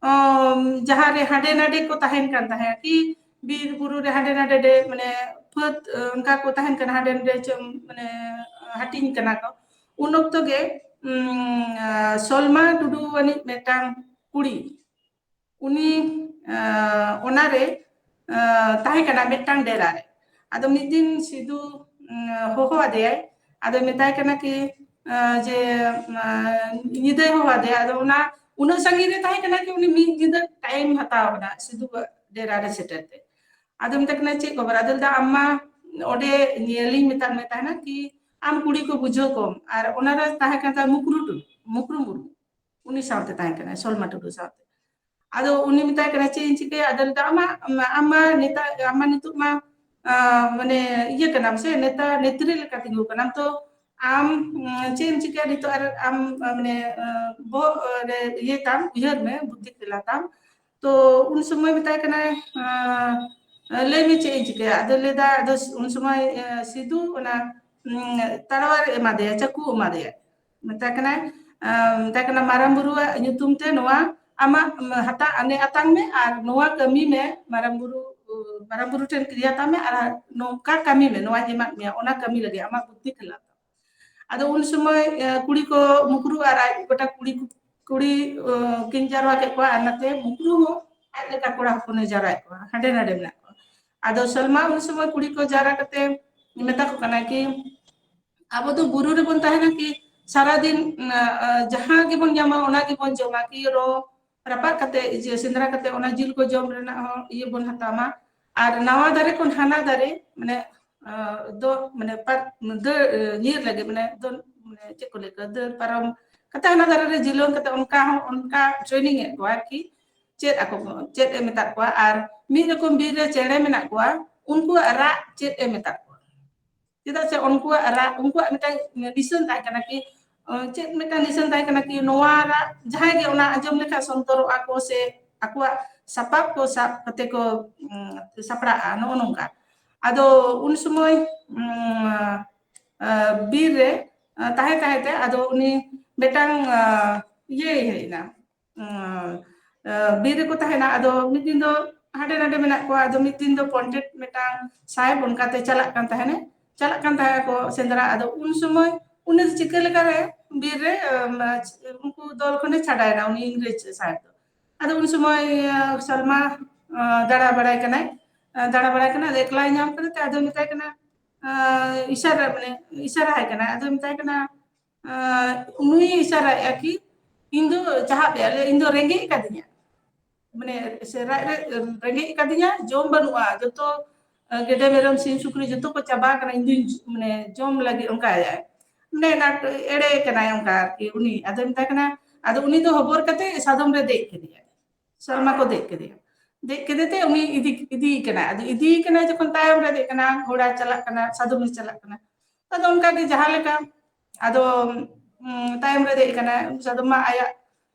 ᱡᱟᱦᱟᱸ ᱨᱮ ᱦᱟᱸᱰᱮ ᱱᱟᱰᱮ ᱠᱚ ᱛᱟᱦᱮᱱ ᱠᱟᱱ ᱛᱟᱦᱮᱸᱫ, ᱠᱤ ᱵᱤᱨ ᱵᱩᱨᱩ ᱨᱮ ᱦᱟᱸᱰᱮ ᱱᱟᱰᱮ ᱰᱮ-, ᱢᱟᱱᱮ ᱯᱷᱟᱹᱫ, ᱚᱱᱠᱟ ᱠᱚ ᱛᱟᱦᱮᱱ ᱠᱟᱱᱟ, ᱦᱟᱸᱰᱮ ᱱᱟᱰᱮ ᱪᱚ-, ᱢᱟᱱᱮ ᱦᱟᱹᱴᱤᱧ ᱠᱟᱱᱟ ᱠᱚ᱾ ᱩᱱ ᱚᱠᱛᱚ ᱜᱮ ᱩᱢ, ᱟᱸ, ᱥᱚᱞᱢᱟ ᱴᱩᱰᱩ ᱟᱹᱱᱤᱡ ᱢᱤᱫᱴᱟᱝ ᱠᱩᱲᱤ, ᱩᱱᱤ ᱟᱸ, ᱚᱱᱟᱨᱮ ᱟᱸ, ᱛᱟᱦᱮᱸ ᱠᱟᱱᱟ ᱢᱤᱫᱴᱟᱝ ᱰᱮᱨᱟ ᱨᱮ᱾ ᱟᱫᱚ ᱢᱤᱫ ᱫᱤᱱ ᱥᱤᱫᱩ ᱩᱸ, ᱦᱚᱦᱚ ᱟᱫᱮᱭᱟᱭ, ᱟᱫᱚ ᱢᱮᱛᱟᱭ ᱠᱟᱱᱟ ᱠᱤ ᱟᱸ, ᱡᱮ ᱟᱸ, ᱧᱤᱫᱟᱹᱭ ᱦᱚᱦᱚ ᱟᱫᱮᱭᱟ᱾ ᱟᱫᱚ ᱚᱱᱟ ᱩᱱᱟᱹᱜ ᱥᱟᱺᱜᱤᱧ ᱨᱮ ᱛᱟᱦᱮᱸ ᱠᱟᱱᱟ ᱠᱤ ᱩᱱᱤ ᱢᱤᱫ ᱧᱤᱫᱟᱹ ᱴᱟᱭᱤᱢ ᱦᱟᱛᱟᱣ ᱠᱟᱱᱟ ᱥᱤᱫᱩ ᱰᱮᱨᱟ ᱨᱮ ᱥᱮᱴᱮᱨ ᱛᱮ᱾ ᱟᱫᱚ ᱢᱮᱛᱟᱭ ᱠᱟᱱᱟ, "ᱪᱮᱫ ᱠᱷᱚᱵᱚᱨ?" ᱟᱫᱚ ᱞᱟᱹᱭᱫᱟ, "ᱟᱢ ᱢᱟ ᱚᱸᱰᱮ ᱧᱮᱞᱤᱧ ᱢᱮᱛᱟᱫ ᱢᱮ ᱛᱟᱦᱮᱱᱟ ᱠᱤ ᱟᱢ ᱠᱩᱲᱤ ᱠᱚ ᱵᱩᱡᱷᱟᱹᱣ ᱠᱚᱢ", ᱟᱨ ᱚᱱᱟᱨᱮ ᱛᱟᱦᱮᱸ ᱠᱟᱱ ᱛᱟᱭᱟ ᱢᱩᱠᱨᱩ ᱴᱩᱰᱩ, ᱢᱩᱠᱨᱩ ᱢᱩᱨᱢᱩ, ᱩᱱᱤ ᱥᱟᱶᱛᱮ ᱛᱟᱦᱮᱸ ᱠᱟᱱᱟᱭ, ᱥᱚᱞᱢᱟ ᱴᱩᱰᱩ ᱥᱟᱶᱛᱮ᱾ ᱟᱫᱚ ᱩᱱᱤ ᱢᱮᱛᱟᱭ ᱠᱟᱱᱟ, "ᱪᱮᱫ ᱤᱧ ᱪᱤᱠᱟᱹᱭᱟ?" ᱟᱫᱚ ᱞᱟᱹᱭᱫᱟ, "ᱟᱢᱟᱜ, ᱟᱢ ᱢᱟ ᱱᱮᱛᱟᱨ, ᱟᱢ ᱢᱟ ᱱᱤᱛᱚᱜ ᱢᱟ, ᱟᱸ, ᱢᱟᱱᱮ ᱤᱭᱟᱹ ᱠᱟᱱᱟᱢ ᱥᱮ, ᱱᱮᱛᱟ, ᱱᱮᱛᱨᱤ ᱞᱮᱠᱟ ᱛᱤᱸᱜᱩ ᱠᱟᱱᱟᱢ, ᱛᱚ ᱟᱢ, ᱩᱸ, ᱪᱮᱫ ᱮᱢ ᱪᱤᱠᱟᱹᱭᱟ ᱱᱤᱛᱚᱜ? ᱟᱨ ᱟᱢ, ᱟᱸ, ᱢᱟᱱᱮ, ᱟᱸ, ᱵᱚᱦᱚᱜ ᱨᱮ ᱤᱭᱟᱹᱭ ᱛᱟᱢ, ᱩᱭᱦᱟᱹᱨ ᱢᱮ, ᱵᱩᱫᱽᱫᱷᱤ ᱠᱷᱮᱞᱟ ᱛᱟᱢ᱾" ᱛᱚ ᱩᱱ ᱥᱚᱢᱚᱭ ᱢᱮᱛᱟᱭ ᱠᱟᱱᱟᱭ, ᱟᱸ, "ᱞᱟᱹᱭ ᱢᱮ ᱪᱮᱫ ᱤᱧ ᱪᱤᱠᱟᱹᱭᱟ?" ᱟᱫᱚ ᱞᱟᱹᱭᱫᱟ, ᱟᱫᱚ ᱩᱱ ᱥᱚᱢᱚᱭ, ᱟᱸ, ᱥᱤᱫᱩ ᱚᱱᱟ, ᱩᱸ, ᱛᱟᱲᱣᱟᱨ ᱮ ᱮᱢᱟᱫᱮᱭᱟ, ᱪᱟᱹᱠᱩ ᱮᱢᱟᱫᱮᱭᱟ᱾ ᱢᱮᱛᱟᱭ ᱠᱟᱱᱟᱭ, ᱟᱸ, ᱢᱮᱛᱟᱭ ᱠᱟᱱᱟ, "ᱢᱟᱨᱟᱝ ᱵᱩᱨᱩᱣᱟᱜ ᱧᱩᱛᱩᱢ ᱛᱮ ᱱᱚᱣᱟ ᱟᱢᱟᱜ, ᱩᱸ, ᱦᱟᱛᱟᱜ ᱟᱱᱮ ᱟᱛᱟᱝ ᱢᱮ ᱟᱨ ᱱᱚᱣᱟ ᱠᱟᱹᱢᱤ ᱢᱮ, ᱢᱟᱨᱟᱝ ᱵᱩᱨᱩ, ᱩᱸ, ᱢᱟᱨᱟᱝ ᱵᱩᱨᱩ ᱴᱷᱮᱱ ᱠᱤᱨᱤ ᱦᱟᱛᱟᱣ ᱢᱮ ᱟᱨ ᱱᱚᱝᱠᱟ ᱠᱟᱹᱢᱤ ᱢᱮ, ᱱᱚᱣᱟᱧ ᱮᱢᱟᱫ ᱢᱮᱭᱟ, ᱚᱱᱟ ᱠᱟᱹᱢᱤ ᱞᱟᱹᱜᱤᱫ ᱟᱢᱟᱜ ᱵᱩᱫᱽᱫᱷᱤ ᱠᱷᱮᱞᱟ᱾" ᱟᱫᱚ ᱩᱱ ᱥᱚᱢᱚᱭ, ᱮ, ᱠᱩᱲᱤ ᱠᱚ, ᱢᱩᱠᱨᱩ ᱟᱨ ᱟᱡ ᱜᱚᱴᱟ ᱠᱩᱲᱤ ᱠᱚ, ᱠᱩᱲᱤ, ᱮ, ᱠᱤᱱ ᱡᱟᱨᱣᱟ ᱠᱮᱫ ᱠᱚᱣᱟ ᱟᱨ ᱱᱟᱛᱮ ᱢᱩᱠᱨᱩ ᱦᱚᱸ ᱟᱡ ᱞᱮᱠᱟ ᱠᱚᱲᱟ ᱦᱚᱯᱚᱱᱮ ᱡᱟᱨᱣᱟᱭᱮᱫ ᱠᱚᱣᱟ, ᱦᱟᱸᱰᱮ ᱱᱟᱰᱮ ᱢᱮᱱᱟᱜ ᱠᱚᱣᱟ᱾ ᱟᱫᱚ ᱥᱚᱞᱢᱟ ᱩᱱ ᱥᱚᱢᱚᱭ ᱠᱩᱲᱤ ᱠᱚ ᱡᱟᱣᱨᱟ ᱠᱟᱛᱮ ᱢᱮᱛᱟ ᱠᱚ ᱠᱟᱱᱟ ᱠᱤ, "ᱟᱵᱚ ᱫᱚ ᱵᱩᱨᱩ ᱨᱮᱵᱚᱱ ᱛᱟᱦᱮᱱᱟ ᱠᱤ ᱥᱟᱨᱟᱫᱤᱱ, ᱟ, ᱟ, ᱡᱟᱦᱟᱸ ᱜᱮᱵᱚᱱ ᱧᱟᱢᱟ ᱚᱱᱟ ᱜᱮᱵᱚᱱ ᱡᱚᱢᱟ, ᱠᱤ ᱨᱚ ᱨᱟᱯᱟᱜ ᱠᱟᱛᱮ, ᱤᱭᱟᱹ, ᱥᱮᱸᱫᱽᱨᱟ ᱠᱟᱛᱮ ᱚᱱᱟ ᱡᱤᱞ ᱠᱚ ᱡᱚᱢ ᱨᱮᱱᱟᱜ ᱦᱚᱸ ᱤᱭᱟᱹ ᱵᱚᱱ ᱦᱟᱛᱟᱣ ᱢᱟ, ᱟᱨ ᱱᱟᱣᱟ ᱫᱟᱨᱮ ᱠᱷᱚᱱ ᱦᱟᱱᱟ ᱫᱟᱨᱮ, ᱢᱟᱱᱮ, ᱟ, ᱫᱚ, ᱢᱟᱱᱮ, ᱯᱟᱨ-, ᱫᱟᱹᱲ, ᱧᱤᱨ ᱞᱟᱹᱜᱤᱫ, ᱢᱟᱱᱮ, ᱫᱚ, ᱢᱟᱱᱮ, ᱪᱮᱫ ᱠᱚ ᱞᱟᱹᱭ ᱠᱚᱣᱟ, ᱫᱟᱹᱲ ᱯᱟᱨᱚᱢ ᱠᱟᱛᱮ ᱦᱟᱱᱟ ᱫᱟᱨᱮ ᱨᱮ ᱡᱤᱞᱚᱱ ᱠᱟᱛᱮ ᱚᱱᱠᱟ ᱦᱚᱸ, ᱚᱱᱠᱟ ᱴᱨᱮᱱᱤᱝ ᱮᱫ ᱠᱚᱣᱟ ᱟᱨᱠᱤ, ᱪᱮᱫ ᱟᱠᱚ ᱠᱚ, ᱪᱮᱫ ᱮ ᱢᱮᱛᱟᱫ ᱠᱚᱣᱟ, ᱟᱨ ᱢᱤᱫ ᱨᱚᱠᱚᱢ ᱵᱤᱨ ᱨᱮ ᱪᱮᱬᱮ ᱢᱮᱱᱟᱜ ᱠᱚᱣᱟ, ᱩᱱᱠᱩᱣᱟᱜ ᱨᱟᱜ ᱪᱮᱫ ᱮ ᱢᱮᱛᱟᱫ ᱠᱚᱣᱟ?" ᱪᱮᱫᱟᱜ ᱥᱮ ᱩᱱᱠᱩᱣᱟᱜ ᱨᱟᱜ, ᱩᱱᱠᱩᱣᱟᱜ ᱢᱤᱫᱴᱟᱝ ᱱᱤᱥᱟᱹᱱ ᱛᱟᱦᱮᱸ ᱠᱟᱱᱟ ᱠᱤ, ᱚ, ᱪᱮᱫ ᱢᱤᱫᱴᱟᱝ ᱱᱤᱥᱟᱹᱱ ᱛᱟᱦᱮᱸ ᱠᱟᱱᱟ ᱠᱤ ᱱᱚᱣᱟ ᱨᱟᱜ ᱡᱟᱦᱟᱸᱭ ᱜᱮ ᱚᱱᱟ ᱟᱸᱡᱚᱢ ᱞᱮᱠᱷᱟᱱ ᱥᱚᱱᱛᱚᱨᱚᱜᱼᱟ ᱠᱚ ᱥᱮ ᱟᱠᱚᱣᱟᱜ ᱥᱟᱯᱟᱵ ᱠᱚ ᱥᱟᱵ ᱠᱟᱛᱮ ᱠᱚ, ᱩᱸ, ᱥᱟᱯᱲᱟᱜᱼᱟ, ᱱᱚᱜᱼᱚ ᱱᱚᱝᱠᱟ᱾ ᱟᱫᱚ ᱩᱱ ᱥᱚᱢᱚᱭ, ᱩᱸ, ᱟ, ᱵᱤᱨ ᱨᱮ, ᱟ, ᱛᱟᱦᱮᱸ ᱛᱟᱦᱮᱸ ᱛᱮ ᱟᱫᱚ ᱩᱱᱤ ᱢᱤᱫᱴᱟᱝ, ᱟ, ᱤᱭᱟᱹᱭ ᱦᱮᱡ ᱮᱱᱟ, ᱩᱸ, ᱵᱤᱨ ᱨᱮᱠᱚ ᱛᱟᱦᱮᱱᱟ᱾ ᱟᱫᱚ ᱢᱤᱫ ᱫᱤᱱ ᱫᱚ ᱦᱟᱸᱰᱮ ᱱᱟᱰᱮ ᱢᱮᱱᱟᱜ ᱠᱚᱣᱟ᱾ ᱟᱫᱚ ᱢᱤᱫ ᱫᱤᱱ ᱫᱚ ᱯᱚᱱᱰᱤᱛ ᱢᱤᱫᱴᱟᱝ ᱥᱟᱦᱮᱵᱽ ᱚᱱᱠᱟᱛᱮ ᱪᱟᱞᱟᱜ ᱠᱟᱱ ᱛᱟᱦᱮᱱᱟ, ᱪᱟᱞᱟᱜ ᱠᱟᱱ ᱛᱟᱦᱮᱸ ᱠᱚ ᱥᱮᱸᱫᱽᱨᱟ᱾ ᱟᱫᱚ ᱩᱱ ᱥᱚᱢᱚᱭ ᱩᱱᱤ ᱫᱚ ᱪᱤᱠᱟᱹ ᱞᱮᱠᱟᱨᱮ ᱵᱤᱨ ᱨᱮ ᱩᱱᱠᱩ ᱫᱚᱞ ᱠᱷᱚᱱᱮ ᱪᱷᱟᱰᱟᱭᱮᱱᱟ, ᱩᱱᱤ ᱤᱝᱨᱮᱡᱽ ᱥᱟᱦᱮᱵᱽ ᱫᱚ᱾ ᱟᱫᱚ ᱩᱱ ᱥᱚᱢᱚᱭ ᱥᱟᱞᱢᱟ ᱫᱟᱬᱟ ᱵᱟᱲᱟᱭ ᱠᱟᱱᱟᱭ, ᱫᱟᱬᱟ ᱵᱟᱲᱟᱭ ᱠᱟᱱᱟ᱾ ᱟᱫᱚ ᱮᱠᱞᱟᱭ ᱧᱟᱢ ᱠᱮᱫᱮ ᱛᱮ ᱟᱫᱚᱭ ᱢᱮᱛᱟᱭ ᱠᱟᱱᱟ, ᱤᱥᱟᱨᱟ, ᱢᱟᱱᱮ ᱤᱥᱟᱨᱟ ᱟᱭ ᱠᱟᱱᱟ᱾ ᱟᱫᱚᱭ ᱢᱮᱛᱟᱭ ᱠᱟᱱᱟ, ᱱᱩᱭ ᱤᱥᱟᱨᱟᱭᱮᱫᱼᱟ ᱠᱤ ᱤᱧ ᱫᱚ ᱪᱟᱦᱟᱵ ᱮᱫᱼᱟ, ᱤᱧ ᱫᱚ ᱨᱮᱸᱜᱮᱡ ᱟᱠᱟᱫᱤᱧᱟ, ᱢᱟᱱᱮ ᱥᱮᱨᱟᱜ ᱨᱮ ᱨᱮᱸᱜᱮᱡ ᱟᱠᱟᱫᱤᱧᱟ, ᱡᱚᱢ ᱵᱟᱹᱱᱩᱜᱼᱟ, ᱡᱚᱛᱚ ᱜᱮᱰᱮ ᱢᱮᱨᱚᱢ ᱥᱤᱢ ᱥᱩᱠᱨᱤ ᱡᱚᱛᱚ ᱠᱚ ᱪᱟᱵᱟ ᱟᱠᱟᱱᱟ, ᱤᱧ ᱫᱩᱧ ᱢᱟᱱᱮ ᱡᱚᱢ ᱞᱟᱹᱜᱤᱫ ᱚᱱᱠᱟᱭᱟᱭ᱾ ᱢᱟᱱᱮ ᱮᱲᱮ ᱠᱟᱱᱟᱭ ᱚᱱᱠᱟ ᱟᱨᱠᱤ ᱩᱱᱤ᱾ ᱟᱫᱚᱭ ᱢᱮᱛᱟᱭ ᱠᱟᱱᱟ, ᱟᱫᱚ ᱩᱱᱤ ᱫᱚ ᱦᱚᱵᱚᱨ ᱠᱟᱛᱮ ᱥᱟᱫᱚᱢ ᱨᱮ ᱫᱮᱡ ᱠᱮᱫᱮᱭᱟ, ᱥᱟᱞᱢᱟ ᱠᱚ ᱫᱮᱡ ᱠᱮᱫᱮᱭᱟ᱾ ᱫᱮᱡ ᱠᱮᱫᱮ ᱛᱮ ᱩᱱᱤ ᱤᱫᱤ ᱤᱫᱤᱭᱮ ᱠᱟᱱᱟ᱾ ᱟᱫᱚ ᱤᱫᱤᱭᱮ ᱠᱟᱱᱟ ᱡᱚᱠᱷᱚᱱ ᱛᱟᱭᱚᱢ ᱨᱮ ᱫᱮᱡ ᱠᱟᱱᱟ, ᱜᱷᱚᱲᱟ ᱪᱟᱞᱟᱜ ᱠᱟᱱᱟ, ᱥᱟᱫᱚᱢ ᱨᱮ ᱪᱟᱞᱟᱜ ᱠᱟᱱᱟ᱾ ᱟᱫᱚ ᱚᱱᱠᱟ ᱜᱮ ᱡᱟᱦᱟᱸ ᱞᱮᱠᱟ ᱟᱫᱚ ᱛᱟᱭᱚᱢ ᱨᱮ ᱫᱮᱡ ᱠᱟᱱᱟ, ᱥᱟᱫᱚᱢ ᱢᱟ ᱟᱭᱟᱜ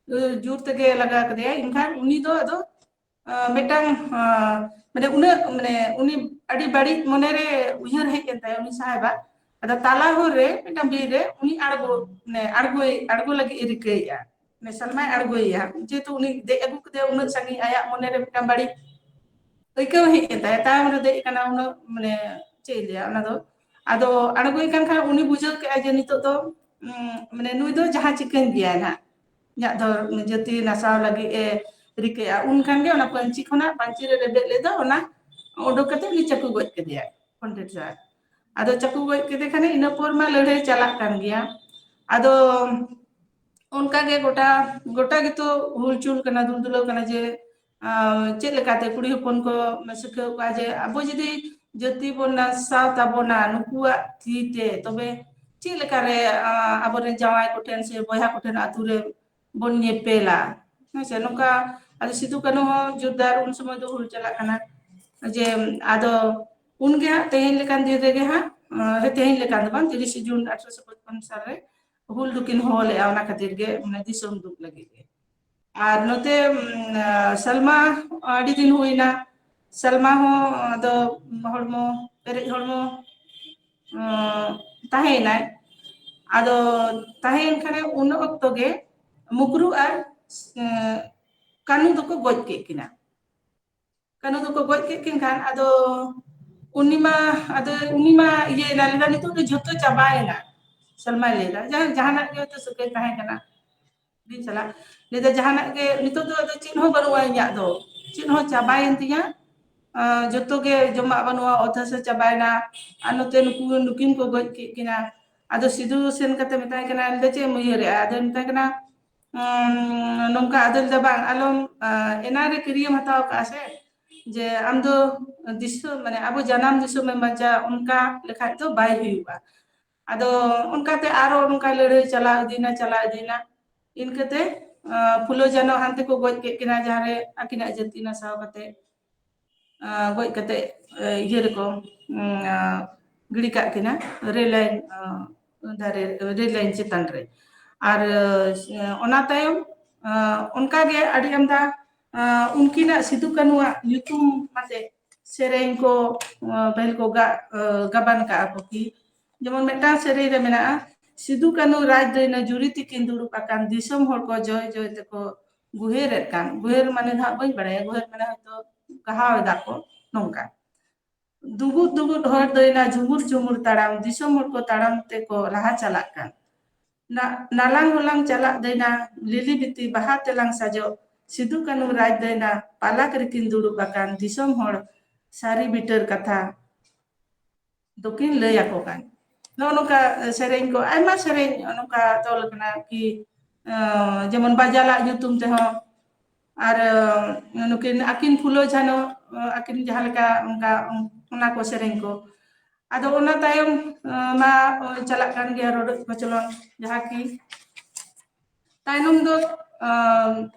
ᱡᱳᱨ ᱛᱮᱜᱮ ᱞᱟᱜᱟ ᱠᱮᱫᱮᱭᱟᱭ᱾ ᱮᱱᱠᱷᱟᱱ ᱩᱱᱤ ᱫᱚ ᱟᱫᱚ ᱢᱤᱫᱴᱟᱝ ᱢᱟᱱᱮ ᱩᱱᱟᱹᱜ ᱢᱟᱱᱮ ᱩᱱᱤ ᱟᱹᱰᱤ ᱵᱟᱹᱲᱤᱡ ᱢᱚᱱᱮᱨᱮ ᱩᱭᱦᱟᱹᱨ ᱦᱮᱡ ᱮᱱ ᱛᱟᱭᱟ ᱩᱱᱤ ᱥᱟᱦᱮᱵᱟᱜ᱾ ᱟᱫᱚ ᱛᱟᱞᱟ ᱦᱚᱨ ᱨᱮ ᱢᱤᱫᱴᱟᱝ ᱵᱤᱨ ᱨᱮ ᱩᱱᱤ ᱟᱬᱜᱚ ᱢᱟᱱᱮ ᱟᱬᱜᱚᱭ ᱟᱬᱜᱚ ᱞᱟᱹᱜᱤᱫ ᱮ ᱨᱤᱠᱟᱹᱭᱮᱫᱼᱟ, ᱢᱟᱱᱮ ᱥᱟᱞᱢᱟᱭ ᱟᱬᱜᱚᱭᱮᱭᱟ᱾ ᱡᱮᱦᱮᱛᱩ ᱩᱱᱤ ᱫᱮᱡ ᱟᱹᱜᱩ ᱠᱮᱫᱮᱭᱟ ᱩᱱᱟᱹᱜ ᱥᱟᱺᱜᱤᱧ, ᱟᱭᱟᱜ ᱢᱚᱱᱮᱨᱮ ᱢᱤᱫᱴᱟᱝ ᱵᱟᱹᱲᱤᱡ ᱟᱹᱭᱠᱟᱹᱣ ᱦᱮᱡ ᱮᱱ ᱛᱟᱭᱟ, ᱛᱟᱭᱚᱢ ᱨᱮ ᱫᱮᱡ ᱠᱟᱱᱟ ᱩᱱᱟᱹᱜ ᱢᱟᱱᱮ ᱪᱮᱫ ᱤᱧ ᱞᱟᱹᱭᱟ ᱚᱱᱟ ᱫᱚ᱾ ᱟᱫᱚ ᱟᱬᱜᱚᱭ ᱠᱟᱱ ᱠᱷᱟᱱ ᱩᱱᱤ ᱵᱩᱡᱷᱟᱹᱣ ᱠᱮᱫᱼᱟᱭ ᱡᱮ ᱱᱤᱛᱚᱜ ᱫᱚ ᱢᱟᱱᱮ ᱱᱩᱭ ᱫᱚ ᱡᱟᱦᱟᱸ ᱪᱤᱠᱟᱹᱧ ᱜᱮᱭᱟᱭ ᱱᱟᱦᱟᱜ, ᱤᱧᱟᱹᱜ ᱫᱚ ᱡᱟᱹᱛᱤ ᱱᱟᱥᱟᱣ ᱞᱟᱹᱜᱤᱫ ᱮ ᱨᱤᱠᱟᱹᱭᱟ᱾ ᱩᱱ ᱠᱷᱟᱱ ᱜᱮ ᱚᱱᱟ ᱯᱟᱹᱧᱪᱤ ᱠᱷᱚᱱᱟᱜ, ᱯᱟᱹᱧᱪᱤ ᱨᱮ ᱨᱮᱵᱮᱫ ᱞᱮᱫᱟ, ᱚᱱᱟ ᱩᱰᱩᱠ ᱠᱟᱛᱮ ᱩᱱᱤ ᱪᱟᱹᱠᱩ ᱜᱚᱡ ᱠᱮᱫᱮᱭᱟᱭ ᱯᱚᱱᱰᱤᱛ ᱥᱟᱦᱮᱵᱽ᱾ ᱟᱫᱚ ᱪᱟᱹᱠᱩ ᱜᱚᱡ ᱠᱮᱫᱮ ᱠᱷᱟᱱᱮ ᱤᱱᱟᱹ ᱯᱚᱨ ᱢᱟ ᱞᱟᱹᱲᱦᱟᱹᱭ ᱪᱟᱞᱟᱜ ᱠᱟᱱ ᱜᱮᱭᱟ᱾ ᱟᱫᱚ ᱚᱱᱠᱟ ᱜᱮ ᱜᱚᱴᱟ ᱜᱚᱴᱟ ᱜᱮᱛᱚ ᱦᱩᱞᱪᱩᱞ ᱠᱟᱱᱟ, ᱫᱩᱞᱫᱩᱞᱟᱹᱣ ᱠᱟᱱᱟ ᱡᱮ ᱪᱮᱫ ᱞᱮᱠᱟᱛᱮ ᱠᱩᱲᱤ ᱦᱚᱯᱚᱱ ᱠᱚ ᱥᱤᱠᱷᱟᱹᱣ ᱠᱚᱣᱟ ᱡᱮ ᱟᱵᱚ ᱡᱩᱫᱤ ᱡᱟᱹᱛᱤ ᱵᱚᱱ ᱱᱟᱥᱟᱣ ᱛᱟᱵᱚᱱᱟ ᱱᱩᱠᱩᱣᱟᱜ ᱛᱤ ᱛᱮ, ᱛᱚᱵᱮ ᱪᱮᱫ ᱞᱮᱠᱟᱨᱮ ᱟᱵᱚᱨᱮᱱ ᱡᱟᱶᱟᱭ ᱠᱚᱴᱷᱮᱱ ᱥᱮ ᱵᱚᱭᱦᱟ ᱠᱚᱴᱷᱮᱱ ᱟᱛᱳ ᱨᱮ ᱵᱚᱱ ᱧᱮᱯᱮᱞᱟ? ᱦᱮᱸ ᱥᱮ, ᱱᱚᱝᱠᱟ᱾ ᱟᱫᱚ ᱥᱤᱫᱩ ᱠᱟᱹᱱᱦᱩ ᱦᱚᱸ ᱡᱳᱨᱫᱟᱨ ᱩᱱ ᱥᱚᱢᱚᱭ ᱫᱚ ᱦᱩᱞ ᱪᱟᱞᱟᱜ ᱠᱟᱱᱟ᱾ ᱡᱮ ᱟᱫᱚ ᱩᱱᱜᱮ ᱦᱟᱸᱜ ᱛᱮᱦᱮᱧ ᱞᱮᱠᱟᱱ ᱫᱤᱱ ᱨᱮᱜᱮ ᱦᱟᱸᱜ, ᱛᱮᱦᱮᱧ ᱞᱮᱠᱟᱱ ᱫᱚ ᱵᱟᱝ, ᱛᱤᱨᱤᱥᱮ ᱡᱩᱱ ᱟᱴᱷᱨᱚᱥᱚ ᱯᱚᱪᱯᱚᱱ ᱥᱟᱞ ᱨᱮ ᱦᱩᱞ ᱫᱚᱠᱤᱱ ᱦᱚᱦᱚ ᱞᱮᱫᱼᱟ, ᱚᱱᱟ ᱠᱷᱟᱹᱛᱤᱨ ᱜᱮ, ᱢᱟᱱᱮ, ᱫᱤᱥᱚᱢ ᱫᱩᱜ ᱞᱟᱹᱜᱤᱫ ᱜᱮ᱾ ᱟᱨ ᱱᱚᱛᱮ ᱥᱟᱞᱢᱟ ᱟᱹᱰᱤ ᱫᱤᱱ ᱦᱩᱭᱱᱟ, ᱥᱟᱞᱢᱟ ᱦᱚᱸ ᱟᱫᱚ ᱦᱚᱲᱢᱚ, ᱯᱮᱨᱮᱡ ᱦᱚᱲᱢᱚ ᱛᱟᱦᱮᱸᱭᱮᱱᱟᱭ᱾ ᱟᱫᱚ ᱛᱟᱦᱮᱸᱭᱮᱱ ᱠᱷᱟᱱᱮ ᱩᱱ ᱚᱠᱛᱚ ᱜᱮ ᱢᱩᱠᱨᱩ ᱟᱨ ᱠᱟᱹᱱᱩ ᱫᱚᱠᱚ ᱜᱚᱡ ᱠᱮᱫ ᱠᱤᱱᱟ᱾ ᱠᱟᱹᱱᱩ ᱫᱚᱠᱚ ᱜᱚᱡ ᱠᱮᱫ ᱠᱤᱱ ᱠᱷᱟᱱ ᱟᱫᱚ ᱩᱱᱤ ᱢᱟ, ᱟᱫᱚ ᱩᱱᱤ ᱢᱟ ᱤᱭᱟᱹᱭᱮᱱᱟ, ᱞᱟᱹᱭᱫᱟ ᱱᱤᱛᱚᱜ ᱫᱚ ᱡᱷᱚᱛᱚ ᱪᱟᱵᱟᱭᱮᱱᱟ᱾ ᱥᱚᱞᱢᱟᱭ ᱞᱟᱹᱭᱫᱟ ᱡᱟᱦᱟᱸ, ᱡᱟᱦᱟᱱᱟᱜ ᱜᱮ ᱦᱚᱭᱛᱳ ᱥᱟᱹᱜᱟᱹᱭ ᱛᱟᱦᱮᱸ ᱠᱟᱱᱟ, ᱦᱩᱰᱤᱧ ᱪᱟᱞᱟᱜ, ᱞᱟᱹᱭᱫᱟ ᱡᱟᱦᱟᱱᱟᱜ ᱜᱮ ᱱᱤᱛᱚᱜ ᱫᱚ ᱟᱫᱚ ᱪᱮᱫ ᱦᱚᱸ ᱵᱟᱹᱱᱩᱜᱼᱟ ᱤᱧᱟᱹᱜ ᱫᱚ, ᱪᱮᱫ ᱦᱚᱸ ᱪᱟᱵᱟᱭᱮᱱ ᱛᱤᱧᱟ᱾ ᱟᱸ, ᱡᱚᱛᱚ ᱜᱮ ᱡᱚᱢᱟᱜ ᱵᱟᱹᱱᱩᱜᱼᱟ, ᱚᱛ ᱦᱟᱥᱟ ᱪᱟᱵᱟᱭᱮᱱᱟ, ᱟᱨ ᱱᱚᱛᱮ ᱱᱩᱠᱩ, ᱱᱩᱠᱤᱱ ᱠᱚ ᱜᱚᱡ ᱠᱮᱫ ᱠᱤᱱᱟ᱾ ᱟᱫᱚ ᱥᱤᱫᱩ ᱥᱮᱱ ᱠᱟᱛᱮ ᱢᱮᱛᱟᱭ ᱠᱟᱱᱟ, ᱞᱟᱹᱭᱫᱟ ᱪᱮᱫ ᱮᱢ ᱩᱭᱦᱟᱹᱨᱮᱜᱼᱟ? ᱟᱫᱚᱭ ᱢᱮᱛᱟᱭ ᱠᱟᱱᱟ, ᱩᱸ, ᱱᱚᱝᱠᱟ, ᱟᱫᱚ ᱞᱟᱹᱭᱫᱟ ᱵᱟᱝ, ᱟᱞᱚᱢ, ᱟᱸ, ᱮᱱᱟᱱ ᱨᱮ ᱠᱤᱨᱤᱭᱟᱹᱢ ᱦᱟᱛᱟᱣ ᱠᱟᱜᱼᱟ ᱥᱮ, ᱡᱮ ᱟᱢ ᱫᱚ ᱫᱤᱥᱚᱢ, ᱢᱟᱱᱮ ᱟᱵᱚ ᱡᱟᱱᱟᱢ ᱫᱤᱥᱚᱢ ᱮᱢ ᱵᱟᱧᱪᱟᱣᱟ, ᱚᱱᱠᱟ ᱞᱮᱠᱷᱟᱡ ᱫᱚ ᱵᱟᱭ ᱦᱩᱭᱩᱜᱼᱟ᱾ ᱟᱫᱚ ᱚᱱᱠᱟᱛᱮ ᱟᱨᱚ ᱱᱚᱝᱠᱟ ᱞᱟᱹᱲᱦᱟᱹᱭ ᱪᱟᱞᱟᱣ ᱤᱫᱤᱭᱮᱱᱟ, ᱪᱟᱞᱟᱣ ᱤᱫᱤᱭᱮᱱᱟ᱾ ᱤᱱᱠᱟᱹᱛᱮ, ᱟᱸ, ᱯᱷᱩᱞᱳ ᱡᱷᱟᱱᱚ ᱦᱟᱱᱛᱮ ᱠᱚ ᱜᱚᱡ ᱠᱮᱫ ᱠᱤᱱᱟ, ᱡᱟᱦᱟᱸᱨᱮ ᱟᱹᱠᱤᱱᱟᱜ ᱡᱟᱹᱛᱤ ᱱᱟᱥᱟᱣ ᱠᱟᱛᱮ, ᱟᱸ, ᱜᱚᱡ ᱠᱟᱛᱮ, ᱮ, ᱤᱭᱟᱹ ᱨᱮᱠᱚ, ᱩᱸ, ᱟᱸ, ᱜᱤᱰᱤ ᱠᱟᱜ ᱠᱤᱱᱟ ᱨᱮᱞ ᱞᱟᱭᱤᱱ, ᱟᱸ, ᱫᱟᱨᱮ, ᱨᱮᱞ ᱞᱟᱭᱤᱱ ᱪᱮᱛᱟᱱ ᱨᱮ᱾ ᱟᱨ, ᱮ, ᱚᱱᱟ ᱛᱟᱭᱚᱢ, ᱟᱸ, ᱚᱱᱠᱟᱜᱮ ᱟᱹᱰᱤ ᱟᱢᱫᱟ, ᱟᱸ, ᱩᱱᱠᱤᱱᱟᱜ ᱥᱤᱫᱩ ᱠᱟᱹᱱᱩᱣᱟᱜ ᱧᱩᱛᱩᱢ ᱟᱛᱮ ᱥᱮᱨᱮᱧ ᱠᱚ, ᱟᱸ, ᱯᱟᱹᱦᱤᱞ ᱠᱚ ᱜᱟ-, ᱟᱸ, ᱜᱟᱵᱟᱱ ᱠᱟᱜᱼᱟ ᱠᱚ ᱠᱤ᱾ ᱡᱮᱢᱚᱱ ᱢᱤᱫᱴᱟᱝ ᱥᱮᱨᱮᱧ ᱨᱮ ᱢᱮᱱᱟᱜᱼᱟ, "ᱥᱤᱫᱩ ᱠᱟᱹᱱᱩ ᱨᱟᱡᱽ ᱫᱟᱹᱭᱱᱟᱹ ᱡᱩᱨᱤ ᱛᱤᱠᱤᱱ ᱫᱩᱲᱩᱵ ᱟᱠᱟᱱ, ᱫᱤᱥᱚᱢ ᱦᱚᱲ ᱠᱚ ᱡᱚᱭ ᱡᱚᱭ ᱛᱮᱠᱚ ᱜᱩᱦᱮᱨᱮᱫ ᱠᱟᱱ", ᱜᱩᱦᱮᱨ ᱢᱟᱱᱮ ᱫᱚ ᱦᱟᱸᱜ ᱵᱟᱹᱧ ᱵᱟᱲᱟᱭᱟ, ᱜᱩᱦᱮᱨ ᱢᱟᱱᱮ ᱦᱚᱭᱛᱳ ᱜᱟᱦᱟᱣ ᱮᱫᱟ ᱠᱚ ᱱᱚᱝᱠᱟ᱾ "ᱫᱩᱜᱩᱫ ᱫᱩᱜᱩᱫ ᱦᱚᱨ ᱫᱟᱹᱭᱱᱟ ᱡᱷᱩᱢᱩᱨ ᱡᱷᱩᱢᱩᱨ ᱛᱟᱲᱟᱢ, ᱫᱤᱥᱚᱢ ᱦᱚᱲ ᱠᱚ ᱛᱟᱲᱟᱢ ᱛᱮᱠᱚ ᱞᱟᱦᱟ ᱪᱟᱞᱟᱜ ᱠᱟᱱ᱾ ᱱᱟ-, ᱱᱟᱞᱟᱝ ᱦᱚᱞᱟᱝ ᱪᱟᱞᱟᱜ ᱫᱟᱹᱭᱱᱟ, ᱞᱤᱞᱤ ᱵᱤᱛᱤ ᱵᱟᱦᱟ ᱛᱮᱞᱟᱝ ᱥᱟᱡᱚᱜ, ᱥᱤᱫᱩ ᱠᱟᱹᱱᱩ ᱨᱟᱡᱽ ᱫᱟᱹᱭᱱᱟ, ᱯᱟᱞᱟᱠ ᱨᱮᱠᱤᱱ ᱫᱩᱲᱩᱵ ᱟᱠᱟᱱ, ᱫᱤᱥᱚᱢ ᱦᱚᱲ ᱥᱟᱹᱨᱤ ᱵᱤᱴᱟᱹᱨ ᱠᱟᱛᱷᱟ ᱫᱚᱠᱤᱱ ᱞᱟᱹᱭ ᱟᱠᱚ ᱠᱟᱱ", ᱱᱚᱜᱼᱚ ᱱᱚᱝᱠᱟ ᱥᱮᱨᱮᱧ ᱠᱚ, ᱟᱭᱢᱟ ᱥᱮᱨᱮᱧ ᱱᱚᱝᱠᱟ ᱛᱚᱞ ᱠᱟᱱᱟ ᱠᱤ, ᱟᱸ, ᱡᱮᱢᱚᱱ ᱵᱟᱡᱟᱞᱟᱜ ᱧᱩᱛᱩᱢ ᱛᱮᱦᱚᱸ, ᱟᱨ, ᱟᱸ, ᱱᱩᱠᱤᱱ ᱟᱹᱠᱤᱱ ᱯᱷᱩᱞᱳ ᱡᱷᱟᱱᱚ, ᱟᱸ, ᱟᱹᱠᱤᱱ ᱡᱟᱦᱟᱸ ᱞᱮᱠᱟ ᱚᱱᱠᱟ, ᱚᱱᱟ ᱠᱚ ᱥᱮᱨᱮᱧ ᱠᱚ᱾ ᱟᱫᱚ ᱚᱱᱟ ᱛᱟᱭᱚᱢ, ᱟᱸ, ᱢᱟ, ᱟᱸ, ᱪᱟᱞᱟᱜ ᱠᱟᱱ ᱜᱮᱭᱟ ᱨᱚᱰᱚᱡ ᱠᱚᱪᱞᱚᱱ, ᱡᱟᱦᱟᱸ ᱠᱤ ᱛᱟᱭᱱᱚᱢ ᱫᱚ, ᱟᱸ,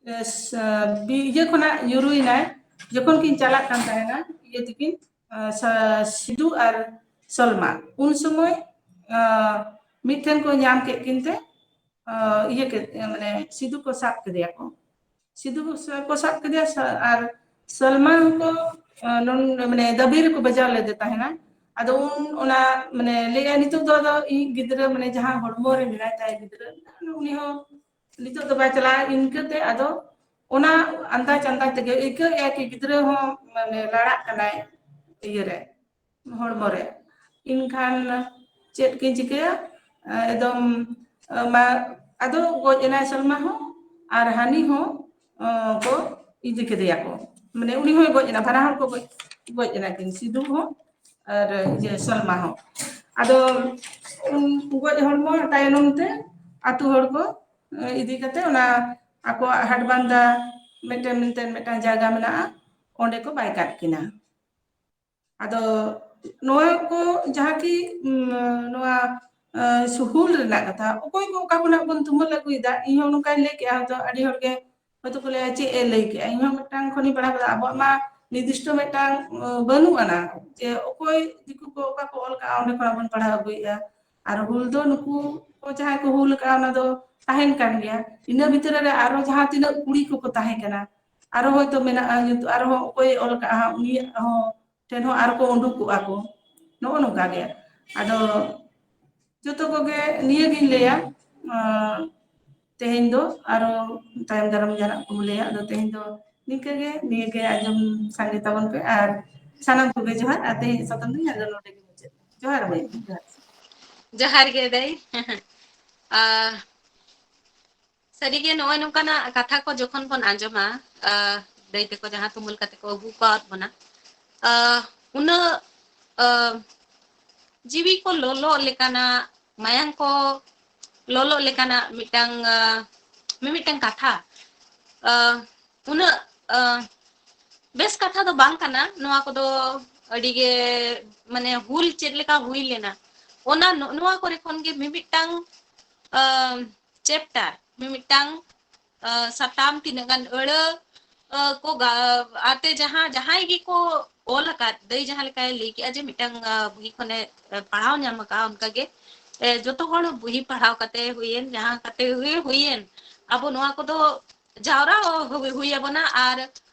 ᱮᱥ, ᱟᱸ, ᱵᱤ-, ᱤᱭᱟᱹ ᱠᱷᱚᱱᱟᱜ ᱧᱩᱨᱩᱭᱮᱱᱟᱭ, ᱡᱚᱠᱷᱚᱱ ᱠᱤᱱ ᱪᱟᱞᱟᱜ ᱠᱟᱱ ᱛᱟᱦᱮᱱᱟ, ᱤᱭᱟᱹ ᱛᱮᱠᱤᱱ, ᱟᱸ, ᱥᱟ-, ᱥᱤᱫᱩ ᱟᱨ ᱥᱚᱞᱢᱟ, ᱩᱱ ᱥᱚᱢᱚᱭ, ᱟᱸ, ᱢᱤᱫᱴᱷᱮᱱ ᱠᱚ ᱧᱟᱢ ᱠᱮᱫ ᱠᱤᱱ ᱛᱮ, ᱟᱸ, ᱤᱭᱟᱹ ᱠᱮᱫ, ᱢᱟᱱᱮ ᱥᱤᱫᱩ ᱠᱚ ᱥᱟᱵ ᱠᱮᱫᱮᱭᱟ ᱠᱚ, ᱥᱤᱫᱩ ᱠᱚ ᱥᱟ-, ᱠᱚ ᱥᱟᱵ ᱠᱮᱫᱮᱭᱟ, ᱥᱟ-, ᱟᱨ ᱥᱚᱞᱢᱟ ᱦᱚᱸᱠᱚ, ᱟᱸ, ᱱᱚᱱ-, ᱢᱟᱱᱮ ᱫᱟᱹᱵᱤ ᱨᱮᱠᱚ ᱵᱟᱡᱟᱣ ᱞᱮᱫᱮ ᱛᱟᱦᱮᱱᱟ᱾ ᱟᱫᱚ ᱩᱱ ᱚᱱᱟ, ᱢᱟᱱᱮ ᱞᱟᱹᱭᱟ, "ᱱᱤᱛᱚᱜ ᱫᱚ ᱟᱫᱚ ᱤᱧ ᱜᱤᱫᱽᱨᱟᱹ, ᱢᱟᱱᱮ ᱡᱟᱦᱟᱸ ᱦᱚᱲᱢᱚ ᱨᱮ ᱢᱮᱱᱟᱭ ᱛᱟᱭ ᱜᱤᱫᱽᱨᱟᱹ, ᱩᱱᱤ ᱦᱚᱸ ᱱᱤᱛᱚᱜ ᱫᱚ ᱵᱟᱭ ᱪᱟᱞᱟᱜᱼᱟ᱾ ᱤᱱᱠᱟᱹᱛᱮ ᱟᱫᱚ ᱚᱱᱟ ᱟᱱᱫᱟᱡ ᱟᱱᱫᱟᱡ ᱛᱮᱜᱮ ᱟᱹᱭᱠᱟᱹᱣᱮᱫᱼᱟ ᱠᱤ ᱜᱤᱫᱽᱨᱟᱹ ᱦᱚᱸ ᱢᱟᱱᱮ ᱞᱟᱲᱟᱜ ᱠᱟᱱᱟᱭ ᱤᱭᱟᱹᱨᱮ, ᱦᱚᱲᱢᱚ ᱨᱮ᱾ ᱤᱱᱠᱷᱟᱱ ᱪᱮᱫ ᱠᱤᱱ ᱪᱤᱠᱟᱹᱭᱟ? ᱮᱠᱫᱚᱢ, ᱢᱟ, ᱟᱫᱚ ᱜᱚᱡ ᱮᱱᱟᱭ ᱥᱚᱞᱢᱟ ᱦᱚᱸ, ᱟᱨ ᱦᱟᱹᱱᱤ ᱦᱚᱸ, ᱠᱚ ᱤᱫᱤ ᱠᱮᱫᱮᱭᱟ ᱠᱚ, ᱢᱟᱱᱮ ᱩᱱᱤ ᱦᱚᱸᱭ ᱜᱚᱡ ᱮᱱᱟ, ᱵᱟᱱᱟ ᱦᱚᱲ ᱠᱚ ᱜᱚᱡ, ᱜᱚᱡ ᱮᱱᱟ ᱠᱤᱱ, ᱥᱤᱫᱩ ᱦᱚᱸ ᱟᱨ ᱤᱭᱟᱹ ᱥᱚᱞᱢᱟ ᱦᱚᱸ᱾ ᱟᱫᱚ ᱩᱱ ᱜᱚᱡ ᱦᱚᱲᱢᱚ ᱛᱟᱭᱱᱚᱢ ᱛᱮ ᱟᱛᱳ ᱦᱚᱲ ᱠᱚ ᱤᱫᱤ ᱠᱟᱛᱮ ᱚᱱᱟ ᱟᱠᱚᱣᱟᱜ ᱦᱟᱴᱵᱟᱸᱫᱟ ᱢᱤᱫᱴᱮᱱ, ᱢᱤᱫᱴᱮᱱ, ᱢᱤᱫᱴᱟᱝ ᱡᱟᱭᱜᱟ ᱢᱮᱱᱟᱜᱼᱟ, ᱚᱸᱰᱮ ᱠᱚ ᱵᱟᱭ ᱠᱟᱫ ᱠᱤᱱᱟ᱾ ᱟᱫᱚ ᱱᱚᱣᱟ ᱠᱚ ᱡᱟᱦᱟᱸ ᱠᱤ, ᱩᱢ, ᱱᱚᱣᱟ, ᱮ, ᱦᱩᱞ ᱨᱮᱱᱟᱜ ᱠᱟᱛᱷᱟ, ᱚᱠᱚᱭ ᱠᱚ ᱚᱠᱟ ᱠᱷᱚᱱᱟᱜ ᱵᱚᱱ ᱛᱩᱢᱟᱹᱞ ᱟᱹᱜᱩᱭᱮᱫᱟ? ᱤᱧ ᱦᱚᱸ ᱱᱚᱝᱠᱟᱧ ᱞᱟᱹᱭ ᱠᱮᱜᱼᱟ, ᱦᱚᱭᱛᱳ ᱟᱹᱰᱤ ᱦᱚᱲ ᱜᱮ ᱦᱚᱭᱛᱳ ᱠᱚ ᱞᱟᱹᱭᱟ, "ᱪᱮᱫ ᱮ ᱞᱟᱹᱭ ᱠᱮᱜᱼᱟ?" ᱤᱧ ᱦᱚᱸ ᱢᱤᱫᱴᱟᱝ ᱠᱷᱚᱱᱤᱧ ᱯᱟᱲᱦᱟᱣ ᱠᱮᱫᱟ, ᱟᱵᱚᱣᱟᱜ ᱢᱟ ᱱᱤᱨᱫᱤᱥᱴᱚ ᱢᱤᱫᱴᱟᱝ, ᱩ, ᱵᱟᱹᱱᱩᱜ ᱟᱱᱟ ᱡᱮ ᱚᱠᱚᱭ ᱫᱤᱠᱩ ᱠᱚ ᱚᱠᱟ ᱠᱚ ᱚᱞ ᱠᱟᱜᱼᱟ, ᱚᱸᱰᱮ ᱠᱷᱚᱱᱟᱜ ᱵᱚᱱ ᱯᱟᱲᱦᱟᱣ ᱟᱹᱜᱩᱭᱮᱫᱼᱟ᱾ ᱟᱨ ᱦᱩᱞ ᱫᱚ ᱱᱩᱠᱩ ᱠᱚ ᱡᱟᱦᱟᱸᱭ ᱠᱚ ᱦᱩᱞ ᱟᱠᱟᱫᱼᱟ, ᱚᱱᱟ ᱫᱚ ᱛᱟᱦᱮᱱ ᱠᱟᱱ ᱜᱮᱭᱟ᱾ ᱤᱱᱟᱹ ᱵᱷᱤᱛᱨᱤ ᱨᱮ ᱟᱨᱚ ᱡᱟᱦᱟᱸ ᱛᱤᱱᱟᱹᱜ ᱠᱩᱲᱤ ᱠᱚᱠᱚ ᱛᱟᱦᱮᱸ ᱠᱟᱱᱟ, ᱟᱨᱚ ᱦᱚᱭᱛᱳ ᱢᱮᱱᱟᱜᱼᱟ, ᱧᱩᱛᱩᱢ, ᱟᱨᱦᱚᱸ ᱚᱠᱚᱭ ᱚᱞ ᱠᱟᱜᱼᱟ ᱦᱟᱸᱜ, ᱩᱱᱤᱭᱟᱜ ᱦᱚᱸ ᱴᱷᱮᱱ ᱦᱚᱸ ᱟᱨᱚ ᱠᱚ ᱩᱰᱩᱠᱚᱜᱼᱟ ᱠᱚ, ᱱᱚᱜᱼᱚ ᱱᱚᱝᱠᱟ ᱜᱮ᱾ ᱟᱫᱚ ᱡᱚᱛᱚ ᱠᱚᱜᱮ ᱱᱤᱭᱟᱹᱜᱤᱧ ᱞᱟᱹᱭᱟ, ᱟᱸ, ᱛᱮᱦᱮᱧ ᱫᱚ ᱟᱨᱚ ᱛᱟᱭᱚᱢ ᱫᱟᱨᱟᱢ ᱡᱟᱦᱟᱱᱟᱜ ᱠᱚ ᱞᱟᱹᱭᱟ᱾ ᱟᱫᱚ ᱛᱮᱦᱮᱧ ᱫᱚ ᱱᱤᱝᱠᱟᱹ ᱜᱮ, ᱱᱤᱭᱟᱹ ᱜᱮ ᱟᱸᱡᱚᱢ ᱥᱟᱸᱜᱮ ᱛᱟᱵᱚᱱ ᱯᱮ, ᱟᱨ ᱥᱟᱱᱟᱢ ᱠᱚᱜᱮ ᱡᱚᱦᱟᱨ᱾ ᱟᱨ ᱛᱮᱦᱮᱧ ᱥᱟᱛᱟᱢ ᱫᱚᱧ ᱟᱫᱚ ᱱᱚᱰᱮ ᱜᱮ ᱢᱩᱪᱟᱹᱫ᱾ ᱡᱚᱦᱟᱨ ᱢᱟᱹᱭ, ᱡᱚᱦᱟᱨ᱾ ᱡᱚᱦᱟᱨ ᱜᱮ ᱫᱟᱹᱭ᱾ ᱟᱦ, ᱥᱟᱹᱨᱤᱜᱮ ᱱᱚᱜᱼᱚᱭ ᱱᱚᱝᱠᱟᱱᱟᱜ ᱠᱟᱛᱷᱟ ᱠᱚ ᱡᱚᱠᱷᱚᱱ ᱵᱚᱱ ᱟᱸᱡᱚᱢᱟ, ᱟᱦ, ᱫᱟᱹᱭ ᱛᱟᱠᱚ ᱡᱟᱦᱟᱸ ᱛᱩᱢᱟᱹᱞ ᱠᱟᱛᱮ ᱠᱚ ᱟᱹᱜᱩ ᱠᱟᱣᱟᱫ ᱵᱚᱱᱟ, ᱟᱦ, ᱩᱱᱟᱹᱜ, ᱟᱦ, ᱡᱤᱣᱤ ᱠᱚ ᱞᱚᱞᱚᱜ ᱞᱮᱠᱟᱱᱟᱜ, ᱢᱟᱭᱟᱝ ᱠᱚ ᱞᱚᱞᱚᱜ ᱞᱮᱠᱟᱱᱟᱜ ᱢᱤᱫᱴᱟᱝ, ᱟᱦ, ᱢᱤᱢᱤᱫᱴᱟᱝ ᱠᱟᱛᱷᱟ, ᱟᱦ, ᱩᱱᱟᱹᱜ, ᱟᱦ, ᱵᱮᱥ ᱠᱟᱛᱷᱟ ᱫᱚ ᱵᱟᱝ ᱠᱟᱱᱟ᱾ ᱱᱚᱣᱟ ᱠᱚᱫᱚ ᱟᱹᱰᱤ ᱜᱮ, ᱢᱟᱱᱮ, ᱦᱩᱞ ᱪᱮᱫ ᱞᱮᱠᱟ ᱦᱩᱭ ᱞᱮᱱᱟ, ᱚᱱᱟ ᱱᱚ-, ᱱᱚᱣᱟ ᱠᱚᱨᱮ ᱠᱷᱚᱱ ᱜᱮ ᱢᱤᱢᱤᱫᱴᱟᱝ, ᱟᱦ, ᱪᱮᱯᱴᱟᱨ, ᱢᱤᱢᱤᱫᱴᱟᱝ, ᱟᱦ, ᱥᱟᱛᱟᱢ, ᱛᱤᱱᱟᱹᱜ ᱜᱟᱱ ᱟᱹᱲᱟᱹ, ᱟᱦ, ᱠᱚ ᱜᱟ-, ᱟᱛᱮ ᱡᱟᱦᱟᱸ, ᱡᱟᱦᱟᱸᱭ ᱜᱮᱠᱚ ᱚᱞ ᱟᱠᱟᱫ, ᱫᱟᱹᱭ ᱡᱟᱦᱟᱸ ᱞᱮᱠᱟᱭ ᱞᱟᱹᱭ ᱠᱮᱜᱼᱟ ᱡᱮ ᱢᱤᱫᱴᱟᱝ, ᱟᱦ, ᱵᱩᱦᱤ ᱠᱷᱚᱱᱮ, ᱟᱦ, ᱯᱟᱲᱦᱟᱣ ᱧᱟᱢ ᱟᱠᱟᱫᱼᱟ, ᱚᱱᱠᱟᱜᱮ, ᱮ, ᱡᱚᱛᱚ ᱦᱚᱲ ᱵᱩᱦᱤ ᱯᱟᱲᱦᱟᱣ ᱠᱟᱛᱮ ᱦᱩᱭᱮᱱ, ᱡᱟᱦᱟᱸ ᱠᱟᱛᱮ ᱜᱮ ᱦᱩᱭᱮᱱ, ᱟᱵᱚ ᱱᱚᱣᱟ ᱠᱚᱫᱚ ᱡᱟᱣᱨᱟ ᱦᱩᱭ, ᱦᱩᱭ ᱟᱵᱚᱱᱟ᱾ ᱟᱨ,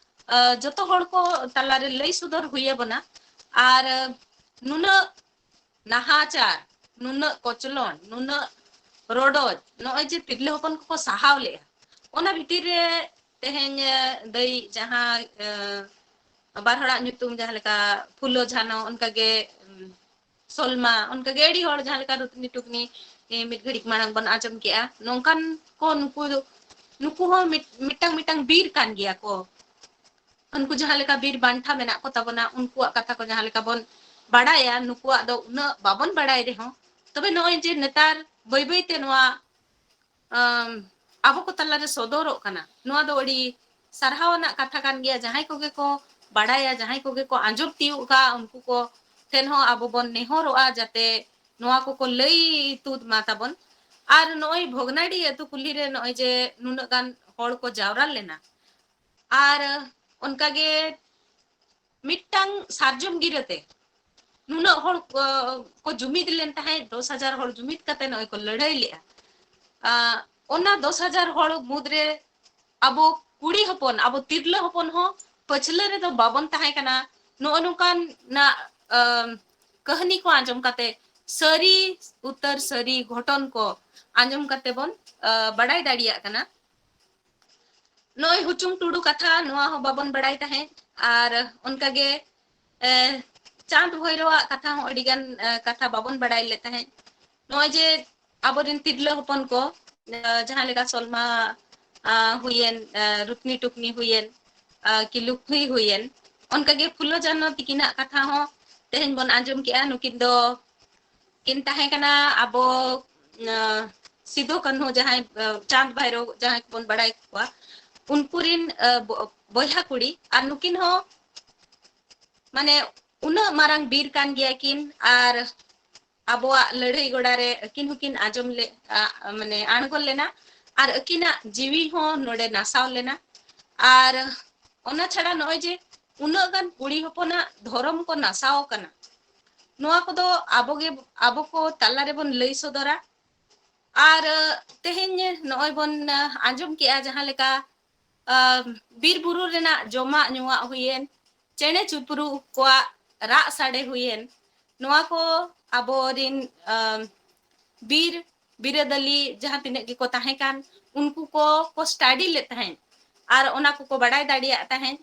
ᱟᱦ, ᱡᱚᱛᱚ ᱦᱚᱲ ᱠᱚ ᱛᱟᱞᱟᱨᱮ ᱞᱟᱹᱭ ᱥᱚᱫᱚᱨ ᱦᱩᱭ ᱟᱵᱚᱱᱟ᱾ ᱟᱨ ᱱᱩᱱᱟᱹᱜ ᱱᱟᱦᱟᱪᱟᱨ, ᱱᱩᱱᱟᱹᱜ ᱠᱚᱪᱞᱚᱱ, ᱱᱩᱱᱟᱹᱜ, ᱨᱚᱰᱚᱡ, ᱱᱚᱜᱼᱚᱭ ᱡᱮ ᱛᱤᱨᱞᱟᱹ ᱦᱚᱯᱚᱱ ᱠᱚᱠᱚ ᱥᱟᱦᱟᱣ ᱞᱮᱜᱼᱟ, ᱚᱱᱟ ᱵᱷᱤᱛᱤᱨ ᱨᱮ ᱛᱮᱦᱮᱧ, ᱮ, ᱫᱟᱹᱭ ᱡᱟᱦᱟᱸ, ᱮ, ᱵᱟᱨ ᱦᱚᱲᱟᱜ ᱧᱩᱛᱩᱢ, ᱡᱟᱦᱟᱸ ᱞᱮᱠᱟ ᱯᱷᱩᱞᱳ ᱡᱷᱟᱱᱚ, ᱚᱱᱠᱟᱜᱮ, ᱩᱢ, ᱥᱚᱞᱢᱟ, ᱚᱱᱠᱟᱜᱮ ᱟᱹᱰᱤ ᱦᱚᱲ, ᱡᱟᱦᱟᱸ ᱞᱮᱠᱟ ᱨᱩᱛᱱᱤ ᱴᱩᱠᱱᱤ, ᱮ, ᱢᱤᱫ ᱜᱷᱟᱹᱲᱤᱡ ᱢᱟᱲᱟᱝ ᱵᱚᱱ ᱟᱸᱡᱚᱢ ᱠᱮᱜᱼᱟ, ᱱᱚᱝᱠᱟᱱ ᱠᱚ ᱱᱩᱠᱩ, ᱱᱩᱠᱩ ᱦᱚᱸ ᱢᱤᱫ, ᱢᱤᱫᱴᱟᱝ, ᱢᱤᱫᱴᱟᱝ ᱵᱤᱨ ᱠᱟᱱ ᱜᱮᱭᱟ ᱠᱚ᱾ ᱩᱱᱠᱩ ᱡᱟᱦᱟᱸ ᱞᱮᱠᱟ ᱵᱤᱨ ᱵᱟᱱᱴᱟ ᱢᱮᱱᱟᱜ ᱠᱚ ᱛᱟᱵᱚᱱᱟ, ᱩᱱᱠᱩᱣᱟᱜ ᱠᱟᱛᱷᱟ ᱠᱚ ᱡᱟᱦᱟᱸ ᱞᱮᱠᱟ ᱵᱚᱱ ᱵᱟᱲᱟᱭᱟ, ᱱᱩᱠᱩᱣᱟᱜ ᱫᱚ ᱩᱱᱟᱹᱜ ᱵᱟᱵᱚᱱ ᱵᱟᱲᱟᱭ ᱨᱮᱦᱚᱸ, ᱛᱚᱵᱮ ᱱᱚᱜᱼᱚᱭ ᱡᱮ ᱱᱮᱛᱟᱨ ᱵᱟᱹᱭ ᱵᱟᱹᱭ ᱛᱮ ᱱᱚᱣᱟ, ᱟᱢ, ᱟᱵᱚ ᱠᱚ ᱛᱟᱞᱟᱨᱮ ᱥᱚᱫᱚᱨᱚᱜ ᱠᱟᱱᱟ, ᱱᱚᱣᱟ ᱫᱚ ᱟᱹᱰᱤ ᱥᱟᱨᱦᱟᱣ ᱟᱱᱟᱜ ᱠᱟᱛᱷᱟ ᱠᱟᱱ ᱜᱮᱭᱟ᱾ ᱡᱟᱦᱟᱸᱭ ᱠᱚᱜᱮ ᱠᱚ ᱵᱟᱲᱟᱭᱟ, ᱡᱟᱦᱟᱸᱭ ᱠᱚᱜᱮ ᱠᱚ ᱟᱸᱡᱚᱢ ᱛᱤᱭᱳᱜ ᱠᱟᱜᱼᱟ, ᱩᱱᱠᱩ ᱠᱚ ᱴᱷᱮᱱ ᱦᱚᱸ ᱟᱵᱚ ᱵᱚᱱ ᱱᱮᱦᱚᱨᱚᱜᱼᱟ, ᱡᱟᱛᱮ ᱱᱚᱣᱟ ᱠᱚᱠᱚ ᱞᱟᱹᱭ ᱛᱩᱫ ᱢᱟ ᱛᱟᱵᱚᱱ᱾ ᱟᱨ ᱱᱚᱜᱼᱚᱭ ᱵᱷᱚᱜᱽᱱᱟᱰᱤ ᱟᱹᱛᱩ ᱠᱩᱞᱦᱤ ᱨᱮ ᱱᱚᱜᱼᱚᱭ ᱡᱮ ᱱᱩᱱᱟᱹᱜ ᱜᱟᱱ ᱦᱚᱲ ᱠᱚ ᱡᱟᱣᱨᱟ ᱞᱮᱱᱟ, ᱟᱨ ᱚᱱᱠᱟᱜᱮ ᱢᱤᱫᱴᱟᱝ ᱥᱟᱨᱡᱚᱢ ᱜᱤᱨᱟᱹᱛᱮ ᱱᱩᱱᱟᱹᱜ ᱦᱚᱲ ᱠᱚ, ᱠᱚ ᱡᱩᱢᱤᱫ ᱞᱮᱱ ᱛᱟᱦᱮᱸᱫ, ᱫᱚᱥ ᱦᱟᱡᱟᱨ ᱦᱚᱲ ᱡᱩᱢᱤᱫ ᱠᱟᱛᱮ ᱱᱚᱜᱼᱚᱭ ᱠᱚ ᱞᱟᱹᱲᱦᱟᱹᱭ ᱞᱮᱜᱼᱟ᱾ ᱟᱸ, ᱚᱱᱟ ᱫᱚᱥ ᱦᱟᱡᱟᱨ ᱦᱚᱲ ᱢᱩᱫᱽᱨᱮ ᱟᱵᱚ ᱠᱩᱲᱤ ᱦᱚᱯᱚᱱ, ᱟᱵᱚ ᱛᱤᱨᱞᱟᱹ ᱦᱚᱯᱚᱱ ᱦᱚᱸ ᱯᱟᱹᱪᱷᱞᱟᱹ ᱨᱮᱫᱚ ᱵᱟᱵᱚᱱ ᱛᱟᱦᱮᱸ ᱠᱟᱱᱟ᱾ ᱱᱚᱜᱼᱚ ᱱᱚᱝᱠᱟᱱᱟᱜ, ᱟᱸ, ᱠᱟᱹᱦᱱᱤ ᱠᱚ ᱟᱸᱡᱚᱢ ᱠᱟᱛᱮ, ᱥᱟᱹᱨᱤ ᱩᱛᱟᱹᱨ ᱥᱟᱹᱨᱤ ᱜᱷᱚᱴᱚᱱ ᱠᱚ ᱟᱸᱡᱚᱢ ᱠᱟᱛᱮ ᱵᱚᱱ, ᱟᱸ, ᱵᱟᱰᱟᱭ ᱫᱟᱲᱮᱭᱟᱜ ᱠᱟᱱᱟ᱾ ᱱᱚᱜᱼᱚᱭ ᱦᱩᱪᱩᱝ ᱴᱩᱰᱩ ᱠᱟᱛᱷᱟ, ᱱᱚᱣᱟ ᱦᱚᱸ ᱵᱟᱵᱚᱱ ᱵᱟᱲᱟᱭ ᱛᱟᱦᱮᱸᱫ᱾ ᱟᱨ ᱚᱱᱠᱟᱜᱮ, ᱮ, ᱪᱟᱸᱫ ᱵᱷᱳᱭᱨᱳᱣᱟᱜ ᱠᱟᱛᱷᱟ ᱦᱚᱸ ᱟᱹᱰᱤᱜᱟᱱ, ᱮ, ᱠᱟᱛᱷᱟ ᱵᱟᱵᱚᱱ ᱵᱟᱲᱟᱭ ᱞᱮᱫ ᱛᱟᱦᱮᱸᱫ᱾ ᱱᱚᱜᱼᱚᱭ ᱡᱮ ᱟᱵᱚᱨᱮᱱ ᱛᱤᱨᱞᱟᱹ ᱦᱚᱯᱚᱱ ᱠᱚ, ᱮ, ᱡᱟᱦᱟᱸ ᱞᱮᱠᱟ ᱥᱚᱞᱢᱟ, ᱟ, ᱦᱩᱭᱮᱱ, ᱮ, ᱨᱩᱛᱱᱤ ᱴᱩᱠᱱᱤ ᱦᱩᱭᱮᱱ, ᱟ, ᱠᱤ ᱞᱩᱠᱷᱩᱭ ᱦᱩᱭᱮᱱ, ᱚᱱᱠᱟᱜᱮ ᱯᱷᱩᱞᱳ ᱡᱷᱟᱱᱚ ᱛᱤᱠᱤᱱᱟᱜ ᱠᱟᱛᱷᱟ ᱦᱚᱸ ᱛᱮᱦᱮᱧ ᱵᱚᱱ ᱟᱸᱡᱚᱢ ᱠᱮᱜᱼᱟ᱾ ᱱᱩᱠᱤᱱ ᱫᱚ ᱠᱤᱱ ᱛᱟᱦᱮᱸ ᱠᱟᱱᱟ ᱟᱵᱚ, ᱟᱸ, ᱥᱤᱫᱩ ᱠᱟᱹᱱᱦᱩ, ᱡᱟᱦᱟᱸᱭ, ᱟᱸ, ᱪᱟᱸᱫ ᱵᱷᱟᱭᱨᱳ ᱡᱟᱦᱟᱸᱭ ᱠᱚᱵᱚᱱ ᱵᱟᱲᱟᱭ ᱠᱚᱣᱟ, ᱩᱱᱠᱩ ᱨᱤᱱ, ᱟᱸ, ᱵᱚ-, ᱵᱚᱭᱦᱟ ᱠᱩᱲᱤ᱾ ᱟᱨ ᱱᱩᱠᱤᱱ ᱦᱚᱸ ᱢᱟᱱᱮ ᱩᱱᱟᱹᱜ ᱢᱟᱨᱟᱝ ᱵᱤᱨ ᱠᱟᱱ ᱜᱮᱭᱟ ᱠᱤᱱ, ᱟᱨ ᱟᱵᱚᱣᱟᱜ ᱞᱟᱹᱲᱦᱟᱹᱭ ᱜᱚᱰᱟ ᱨᱮ ᱟᱹᱠᱤᱱ ᱦᱚᱸᱠᱤᱱ ᱟᱸᱡᱚᱢ ᱞᱮ-, ᱟ, ᱢᱟᱱᱮ ᱟᱬᱜᱚ ᱞᱮᱱᱟ, ᱟᱨ ᱟᱹᱠᱤᱱᱟᱜ ᱡᱤᱣᱤ ᱦᱚᱸ ᱱᱚᱰᱮ ᱱᱟᱥᱟᱣ ᱞᱮᱱᱟ᱾ ᱟᱨ ᱚᱱᱟ ᱪᱷᱟᱲᱟ ᱱᱚᱜᱼᱚᱭ ᱡᱮ ᱩᱱᱟᱹᱜ ᱜᱟᱱ ᱠᱩᱲᱤ ᱦᱚᱯᱚᱱᱟᱜ ᱫᱷᱚᱨᱚᱢ ᱠᱚ ᱱᱟᱥᱟᱣ ᱠᱟᱱᱟ, ᱱᱚᱣᱟ ᱠᱚᱫᱚ ᱟᱵᱚᱜᱮ, ᱟᱵᱚ ᱠᱚ ᱛᱟᱞᱟ ᱨᱮᱵᱚᱱ ᱞᱟᱹᱭ ᱥᱚᱫᱚᱨᱟ᱾ ᱟᱨ, ᱟᱹ, ᱛᱮᱦᱮᱧ ᱱᱚᱜᱼᱚᱭ ᱵᱚᱱ, ᱟᱹ, ᱟᱸᱡᱚᱢ ᱠᱮᱜᱼᱟ ᱡᱟᱦᱟᱸ ᱞᱮᱠᱟ, ᱟᱹ, ᱵᱤᱨ ᱵᱩᱨᱩ ᱨᱮᱱᱟᱜ ᱡᱚᱢᱟᱜ ᱧᱩᱣᱟᱜ ᱦᱩᱭᱮᱱ, ᱪᱮᱬᱮ ᱪᱤᱯᱨᱩ ᱠᱚᱣᱟᱜ ᱨᱟᱜ ᱥᱟᱰᱮ ᱦᱩᱭᱮᱱ, ᱱᱚᱣᱟ ᱠᱚ ᱟᱵᱚᱨᱤᱱ, ᱟᱹ, ᱵᱤᱨ ᱵᱤᱨᱟᱹᱫᱟᱹᱞᱤ ᱡᱟᱦᱟᱸ ᱛᱤᱱᱟᱹᱜ ᱜᱮᱠᱚ ᱛᱟᱦᱮᱸ ᱠᱟᱱ, ᱩᱱᱠᱩ ᱠᱚ ᱠᱚ ᱥᱴᱟᱰᱤ ᱞᱮᱫ ᱛᱟᱦᱮᱸᱫ ᱟᱨ ᱚᱱᱟ ᱠᱚᱠᱚ ᱵᱟᱰᱟᱭ ᱫᱟᱲᱮᱭᱟᱜ ᱛᱟᱦᱮᱸᱫ᱾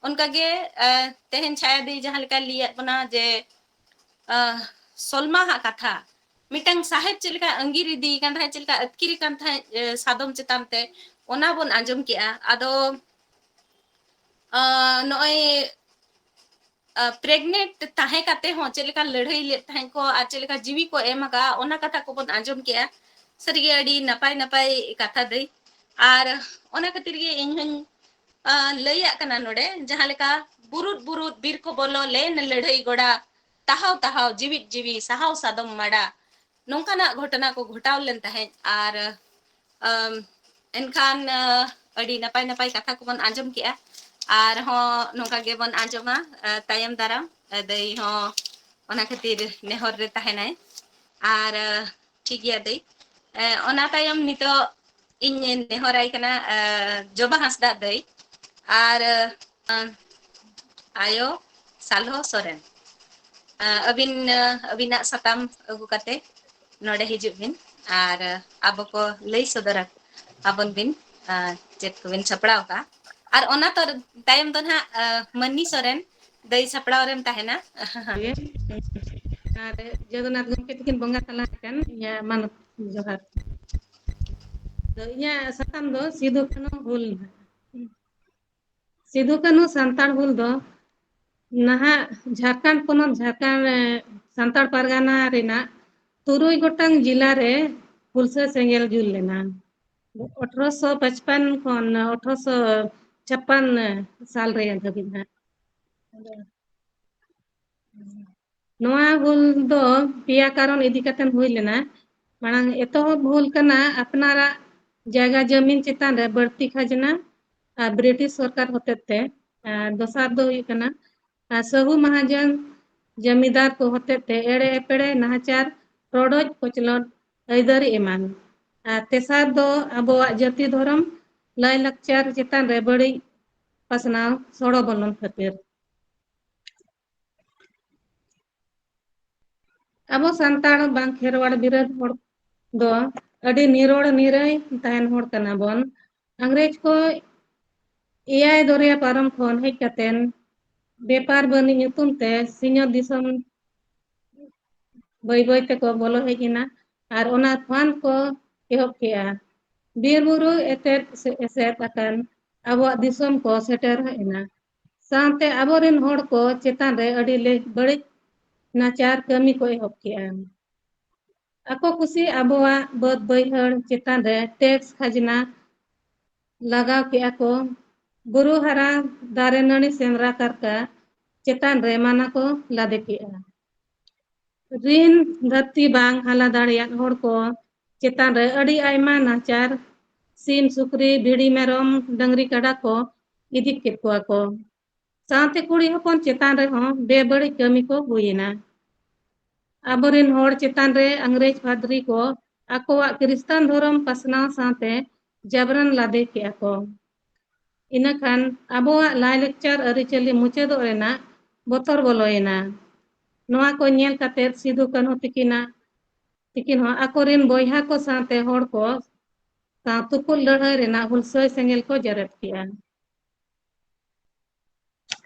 ᱚᱱᱠᱟᱜᱮ ᱛᱮᱦᱮᱧ ᱪᱷᱟᱭᱟ ᱫᱤ ᱡᱟᱦᱟᱸ ᱞᱮᱠᱟᱭ ᱞᱟᱹᱭᱟᱫ ᱵᱚᱱᱟ ᱡᱮ ᱥᱚᱞᱢᱟ ᱦᱟᱜ ᱠᱟᱛᱷᱟ, ᱢᱤᱫᱴᱟᱝ ᱥᱟᱦᱮᱵ ᱪᱮᱫ ᱞᱮᱠᱟ ᱟᱸᱜᱤᱨ ᱤᱫᱤᱭᱮ ᱠᱟᱱ ᱛᱟᱦᱮᱸᱫ, ᱪᱮᱫ ᱞᱮᱠᱟ ᱟᱹᱛᱠᱤᱨᱮ ᱠᱟᱱ ᱛᱟᱦᱮᱸᱫ ᱥᱟᱫᱚᱢ ᱪᱮᱛᱟᱱ ᱛᱮ, ᱚᱱᱟ ᱵᱚᱱ ᱟᱸᱡᱚᱢ ᱠᱮᱜᱼᱟ᱾ ᱟᱫᱚ ᱱᱚᱜᱼᱚᱭ ᱯᱨᱮᱜᱱᱮᱱᱴ ᱛᱟᱦᱮᱸ ᱠᱟᱛᱮ ᱦᱚᱸ ᱪᱮᱫ ᱞᱮᱠᱟ ᱞᱟᱹᱲᱦᱟᱹᱭ ᱞᱮᱫ ᱛᱟᱦᱮᱸᱫ ᱠᱚ ᱟᱨ ᱪᱮᱫ ᱞᱮᱠᱟ ᱡᱤᱣᱤ ᱠᱚ ᱮᱢ ᱟᱠᱟᱫᱼᱟ, ᱚᱱᱟ ᱠᱟᱛᱷᱟ ᱠᱚᱵᱚᱱ ᱟᱸᱡᱚᱢ ᱠᱮᱜᱼᱟ᱾ ᱥᱟᱹᱨᱤᱜᱮ ᱟᱹᱰᱤ ᱱᱟᱯᱟᱭ ᱱᱟᱯᱟᱭ ᱠᱟᱛᱷᱟ ᱫᱟᱹᱭ᱾ ᱟᱨ ᱚᱱᱟ ᱠᱷᱟᱹᱛᱤᱨ ᱜᱮ ᱤᱧ ᱦᱚᱧ ᱞᱟᱹᱭᱟᱜ ᱠᱟᱱᱟ ᱱᱚᱰᱮ, ᱡᱟᱦᱟᱸ ᱞᱮᱠᱟ ᱵᱩᱨᱩᱫ ᱵᱩᱨᱩᱫ ᱵᱤᱨ ᱠᱚ ᱵᱚᱞᱚ ᱞᱮᱱ ᱞᱟᱹᱲᱦᱟᱹᱭ ᱜᱚᱰᱟ, ᱛᱟᱦᱟᱣ ᱛᱟᱦᱟᱣ ᱡᱤᱣᱤᱫ ᱡᱤᱣᱤ ᱥᱟᱦᱟᱣ ᱥᱟᱫᱚᱢ ᱢᱟᱰᱟ, ᱱᱚᱝᱠᱟᱱᱟᱜ ᱜᱷᱚᱴᱚᱱᱟ ᱠᱚ ᱜᱷᱚᱴᱟᱣ ᱞᱮᱱ ᱛᱟᱦᱮᱸᱫ᱾ ᱟᱨ ᱮᱱᱠᱷᱟᱱ ᱟᱹᱰᱤ ᱱᱟᱯᱟᱭ ᱱᱟᱯᱟᱭ ᱠᱟᱛᱷᱟ ᱠᱚᱵᱚᱱ ᱟᱸᱡᱚᱢ ᱠᱮᱜᱼᱟ, ᱟᱨᱦᱚᱸ ᱱᱚᱝᱠᱟ ᱜᱮᱵᱚᱱ ᱟᱸᱡᱚᱢᱟ ᱛᱟᱭᱚᱢ ᱫᱟᱨᱟᱢ᱾ ᱫᱟᱹᱭ ᱦᱚᱸ ᱚᱱᱟ ᱠᱷᱟᱹᱛᱤᱨ ᱱᱮᱦᱚᱨ ᱨᱮ ᱛᱟᱦᱮᱱᱟᱭ᱾ ᱟᱨ ᱴᱷᱤᱠ ᱜᱮᱭᱟ ᱫᱟᱹᱭ, ᱚᱱᱟ ᱛᱟᱭᱚᱢ ᱱᱤᱛᱚᱜ ᱤᱧ ᱱᱮᱦᱚᱨᱟᱭ ᱠᱟᱱᱟ ᱡᱚᱵᱟ ᱦᱟᱸᱥᱫᱟ ᱫᱟᱹᱭ ᱟᱨ ᱟᱭᱳ ᱥᱟᱞᱦᱚ ᱥᱚᱨᱮᱱ᱾ ᱟᱹᱵᱤᱱ ᱟᱹᱵᱤᱱᱟᱜ ᱥᱟᱛᱟᱢ ᱟᱹᱜᱩ ᱠᱟᱛᱮ ᱱᱚᱰᱮ ᱦᱤᱡᱩᱜ ᱵᱤᱱ ᱟᱨ ᱟᱵᱚ ᱠᱚ ᱞᱟᱹᱭ ᱥᱚᱫᱚᱨ ᱟᱵᱚᱱ ᱵᱤᱱ ᱪᱮᱫ ᱠᱚᱵᱤᱱ ᱥᱟᱯᱲᱟᱣ ᱠᱟᱜᱼᱟ᱾ ᱟᱨ ᱚᱱᱟ ᱛᱟᱭᱚᱢ ᱫᱚ ᱱᱟᱦᱟᱜ ᱢᱟᱹᱱᱤ ᱥᱚᱨᱮᱱ ᱫᱟᱹᱭ ᱥᱟᱯᱲᱟᱣ ᱨᱮᱢ ᱛᱟᱦᱮᱱᱟ᱾ ᱟᱨ ᱡᱚᱜᱚᱱᱱᱟᱛᱷ ᱜᱚᱢᱠᱮ ᱛᱟᱹᱠᱤᱱ ᱵᱚᱸᱜᱟ ᱛᱟᱞᱟ ᱟᱠᱟᱱ ᱤᱧᱟᱹᱜ ᱢᱟᱱᱚᱛ ᱡᱚᱦᱟᱨ᱾ ᱛᱚ ᱤᱧᱟᱹᱜ ᱥᱟᱛᱟᱢ ᱫᱚ ᱥᱤᱫᱩ ᱠᱟᱹᱱᱦᱩ ᱦᱩᱞ᱾ ᱥᱤᱫᱩ ᱠᱟᱹᱱᱦᱩ ᱥᱟᱱᱛᱟᱲ ᱦᱩᱞ ᱫᱚ ᱱᱟᱦᱟᱜ ᱡᱷᱟᱲᱠᱷᱚᱸᱰ ᱯᱚᱱᱚᱛ, ᱡᱷᱟᱲᱠᱷᱚᱸᱰ ᱥᱟᱱᱛᱟᱲ ᱯᱟᱨᱜᱟᱱᱟ ᱨᱮᱱᱟᱜ ᱛᱩᱨᱩᱭ ᱜᱚᱴᱟᱝ ᱡᱮᱞᱟ ᱨᱮ ᱦᱩᱞᱥᱟᱹ ᱥᱮᱸᱜᱮᱞ ᱡᱩᱞ ᱞᱮᱱᱟ᱾ ᱟᱴᱷᱨᱚᱥᱚ ᱯᱟᱸᱪᱯᱟᱱ ᱠᱷᱚᱱ ᱟᱴᱷᱨᱚᱥᱚ ᱪᱷᱟᱯᱟᱱ ᱥᱟᱞ ᱨᱮ ᱫᱷᱟᱹᱵᱤᱡ ᱦᱟᱸᱜ᱾ ᱱᱚᱣᱟ ᱦᱩᱞ ᱫᱚ ᱯᱮᱭᱟ ᱠᱟᱨᱚᱱ ᱤᱫᱤ ᱠᱟᱛᱮ ᱦᱩᱭ ᱞᱮᱱᱟ᱾ ᱢᱟᱲᱟᱝ ᱮᱛᱚᱦᱚᱵ ᱦᱩᱞ ᱠᱟᱱᱟ ᱟᱯᱱᱟᱨᱟᱜ ᱡᱟᱭᱜᱟ ᱡᱟᱹᱢᱤᱱ ᱪᱮᱛᱟᱱ ᱨᱮ ᱵᱟᱹᱲᱛᱤ ᱠᱷᱟᱡᱽᱱᱟ ᱟᱨ ᱵᱨᱤᱴᱤᱥ ᱥᱚᱨᱠᱟᱨ ᱦᱚᱛᱮᱛᱮ᱾ ᱟᱨ ᱫᱚᱥᱟᱨ ᱫᱚ ᱦᱩᱭᱩᱜ ᱠᱟᱱᱟ ᱟᱨ ᱥᱟᱹᱦᱩ ᱢᱟᱦᱟᱡᱚᱱ ᱡᱟᱹᱢᱤᱫᱟᱨ ᱠᱚ ᱦᱚᱛᱮᱛᱮ ᱮᱲᱮ ᱮᱯᱮᱲᱮ ᱱᱟᱦᱟᱪᱟᱨ, ᱨᱚᱰᱚᱡ ᱠᱚᱪᱞᱚᱱ, ᱟᱹᱭᱫᱟᱹᱨᱤ ᱮᱢᱟᱱ᱾ ᱟᱨ ᱛᱮᱥᱟᱨ ᱫᱚ ᱟᱵᱚᱣᱟᱜ ᱡᱟᱹᱛᱤ ᱫᱷᱚᱨᱚᱢ ᱞᱟᱭᱼᱞᱟᱠᱪᱟᱨ ᱪᱮᱛᱟᱱ ᱨᱮ ᱵᱟᱹᱲᱤᱡ ᱯᱟᱥᱱᱟᱣ ᱥᱚᱲᱚ ᱵᱚᱞᱚᱱ ᱠᱷᱟᱹᱛᱤᱨ᱾ ᱟᱵᱚ ᱥᱟᱱᱛᱟᱲ ᱵᱟᱝ ᱠᱷᱮᱨᱣᱟᱲ ᱵᱤᱨᱟᱹᱫ ᱦᱚᱲ ᱫᱚ ᱟᱹᱰᱤ ᱱᱤᱨᱚᱲ ᱱᱤᱨᱟᱹᱭ ᱛᱟᱦᱮᱱ ᱦᱚᱲ ᱠᱟᱱᱟ ᱵᱚᱱ᱾ ᱤᱝᱨᱮᱡᱽ ᱠᱚ ᱮᱭᱟᱭ ᱫᱚᱨᱭᱟ ᱯᱟᱨᱚᱢ ᱠᱷᱚᱱ ᱦᱮᱡ ᱠᱟᱛᱮᱱ ᱵᱮᱯᱟᱨ ᱵᱟᱹᱱᱤᱡ ᱧᱩᱛᱩᱢ ᱛᱮ ᱥᱤᱧᱚᱛ ᱫᱤᱥᱚᱢ ᱵᱟᱹᱭ ᱵᱟᱹᱭ ᱛᱮᱠᱚ ᱵᱚᱞᱚ ᱦᱮᱡ ᱮᱱᱟ ᱟᱨ ᱚᱱᱟ ᱯᱷᱟᱸᱫᱽ ᱠᱚ ᱮᱦᱚᱵ ᱠᱮᱜᱼᱟ᱾ ᱵᱤᱨ ᱵᱩᱨᱩ ᱮᱛᱮᱫ ᱥᱮ ᱮᱥᱮᱫ ᱟᱠᱟᱱ ᱟᱵᱚᱣᱟᱜ ᱫᱤᱥᱚᱢ ᱠᱚ ᱥᱮᱴᱮᱨ ᱦᱮᱡ ᱮᱱᱟ᱾ ᱥᱟᱶᱛᱮ ᱟᱵᱚᱨᱮᱱ ᱦᱚᱲ ᱠᱚ ᱪᱮᱛᱟᱱ ᱨᱮ ᱟᱹᱰᱤ ᱞᱮ-, ᱵᱟᱹᱲᱤᱡ ᱱᱟᱪᱟᱨ ᱠᱟᱹᱢᱤ ᱠᱚ ᱮᱦᱚᱵ ᱠᱮᱜᱼᱟ᱾ ᱟᱠᱚ ᱠᱩᱥᱤ ᱟᱵᱚᱣᱟᱜ ᱵᱟᱹᱫ ᱵᱟᱹᱭᱦᱟᱹᱲ ᱪᱮᱛᱟᱱ ᱨᱮ ᱴᱮᱠᱥ ᱠᱷᱟᱡᱽᱱᱟ ᱞᱟᱜᱟᱣ ᱠᱮᱜᱼᱟ ᱠᱚ᱾ ᱵᱩᱨᱩ ᱦᱟᱨᱟ ᱫᱟᱨᱮ ᱱᱟᱹᱲᱤ ᱥᱮᱸᱫᱽᱨᱟ ᱠᱟᱨᱠᱟ ᱪᱮᱛᱟᱱ ᱨᱮ ᱢᱟᱱᱟ ᱠᱚ ᱞᱟᱫᱮ ᱠᱮᱜᱼᱟ᱾ ᱨᱤᱱ ᱫᱷᱟᱹᱨᱛᱤ ᱵᱟᱝ ᱦᱟᱞᱟ ᱫᱟᱲᱮᱭᱟᱜ ᱦᱚᱲ ᱠᱚ ᱪᱮᱛᱟᱱ ᱨᱮ ᱟᱹᱰᱤ ᱟᱭᱢᱟ ᱱᱟᱦᱟᱪᱟᱨ, ᱥᱤᱢ, ᱥᱩᱠᱨᱤ, ᱵᱷᱤᱰᱤ, ᱢᱮᱨᱚᱢ, ᱰᱟᱹᱝᱨᱤ, ᱠᱟᱰᱟ ᱠᱚ ᱤᱫᱤ ᱠᱮᱫ ᱠᱚᱣᱟ ᱠᱚ᱾ ᱥᱟᱶᱛᱮ ᱠᱩᱲᱤ ᱦᱚᱯᱚᱱ ᱪᱮᱛᱟᱱ ᱨᱮᱦᱚᱸ ᱵᱮᱵᱟᱹᱲᱤᱡ ᱠᱟᱹᱢᱤ ᱠᱚ ᱦᱩᱭᱮᱱᱟ᱾ ᱟᱵᱚᱨᱮᱱ ᱦᱚᱲ ᱪᱮᱛᱟᱱ ᱨᱮ ᱤᱝᱨᱮᱡᱽ ᱯᱟᱫᱽᱨᱤ ᱠᱚ ᱟᱠᱚᱣᱟᱜ ᱠᱨᱤᱥᱛᱟᱱ ᱫᱷᱚᱨᱚᱢ ᱯᱟᱥᱱᱟᱣ ᱥᱟᱶᱛᱮ ᱡᱟᱵᱨᱟᱱ ᱞᱟᱫᱮ ᱠᱮᱜᱼᱟ ᱠᱚ᱾ ᱤᱱᱟᱹᱠᱷᱟᱱ ᱟᱵᱚᱣᱟᱜ ᱞᱟᱭᱼᱞᱟᱠᱪᱟᱨ ᱟᱹᱨᱤᱪᱟᱹᱞᱤ ᱢᱩᱪᱟᱹᱫᱚᱜ ᱨᱮᱱᱟᱜ ᱵᱚᱛᱚᱨ ᱵᱚᱞᱚᱭᱮᱱᱟ᱾ ᱱᱚᱣᱟ ᱠᱚ ᱧᱮᱞ ᱠᱟᱛᱮ ᱥᱤᱫᱩ ᱠᱟᱹᱱᱦᱩ ᱛᱤᱠᱤᱱᱟᱜ, ᱛᱤᱠᱤᱱ ᱦᱚᱸ ᱟᱠᱚᱨᱮᱱ ᱵᱚᱭᱦᱟ ᱠᱚ ᱥᱟᱶᱛᱮ ᱦᱚᱲ ᱠᱚ ᱥᱟᱶ ᱛᱩᱯᱩᱫ ᱞᱟᱹᱲᱦᱟᱹᱭ ᱨᱮᱱᱟᱜ ᱦᱩᱞᱥᱟᱹᱭ ᱥᱮᱸᱜᱮᱞ ᱠᱚ ᱡᱮᱨᱮᱫ ᱠᱮᱜᱼᱟ᱾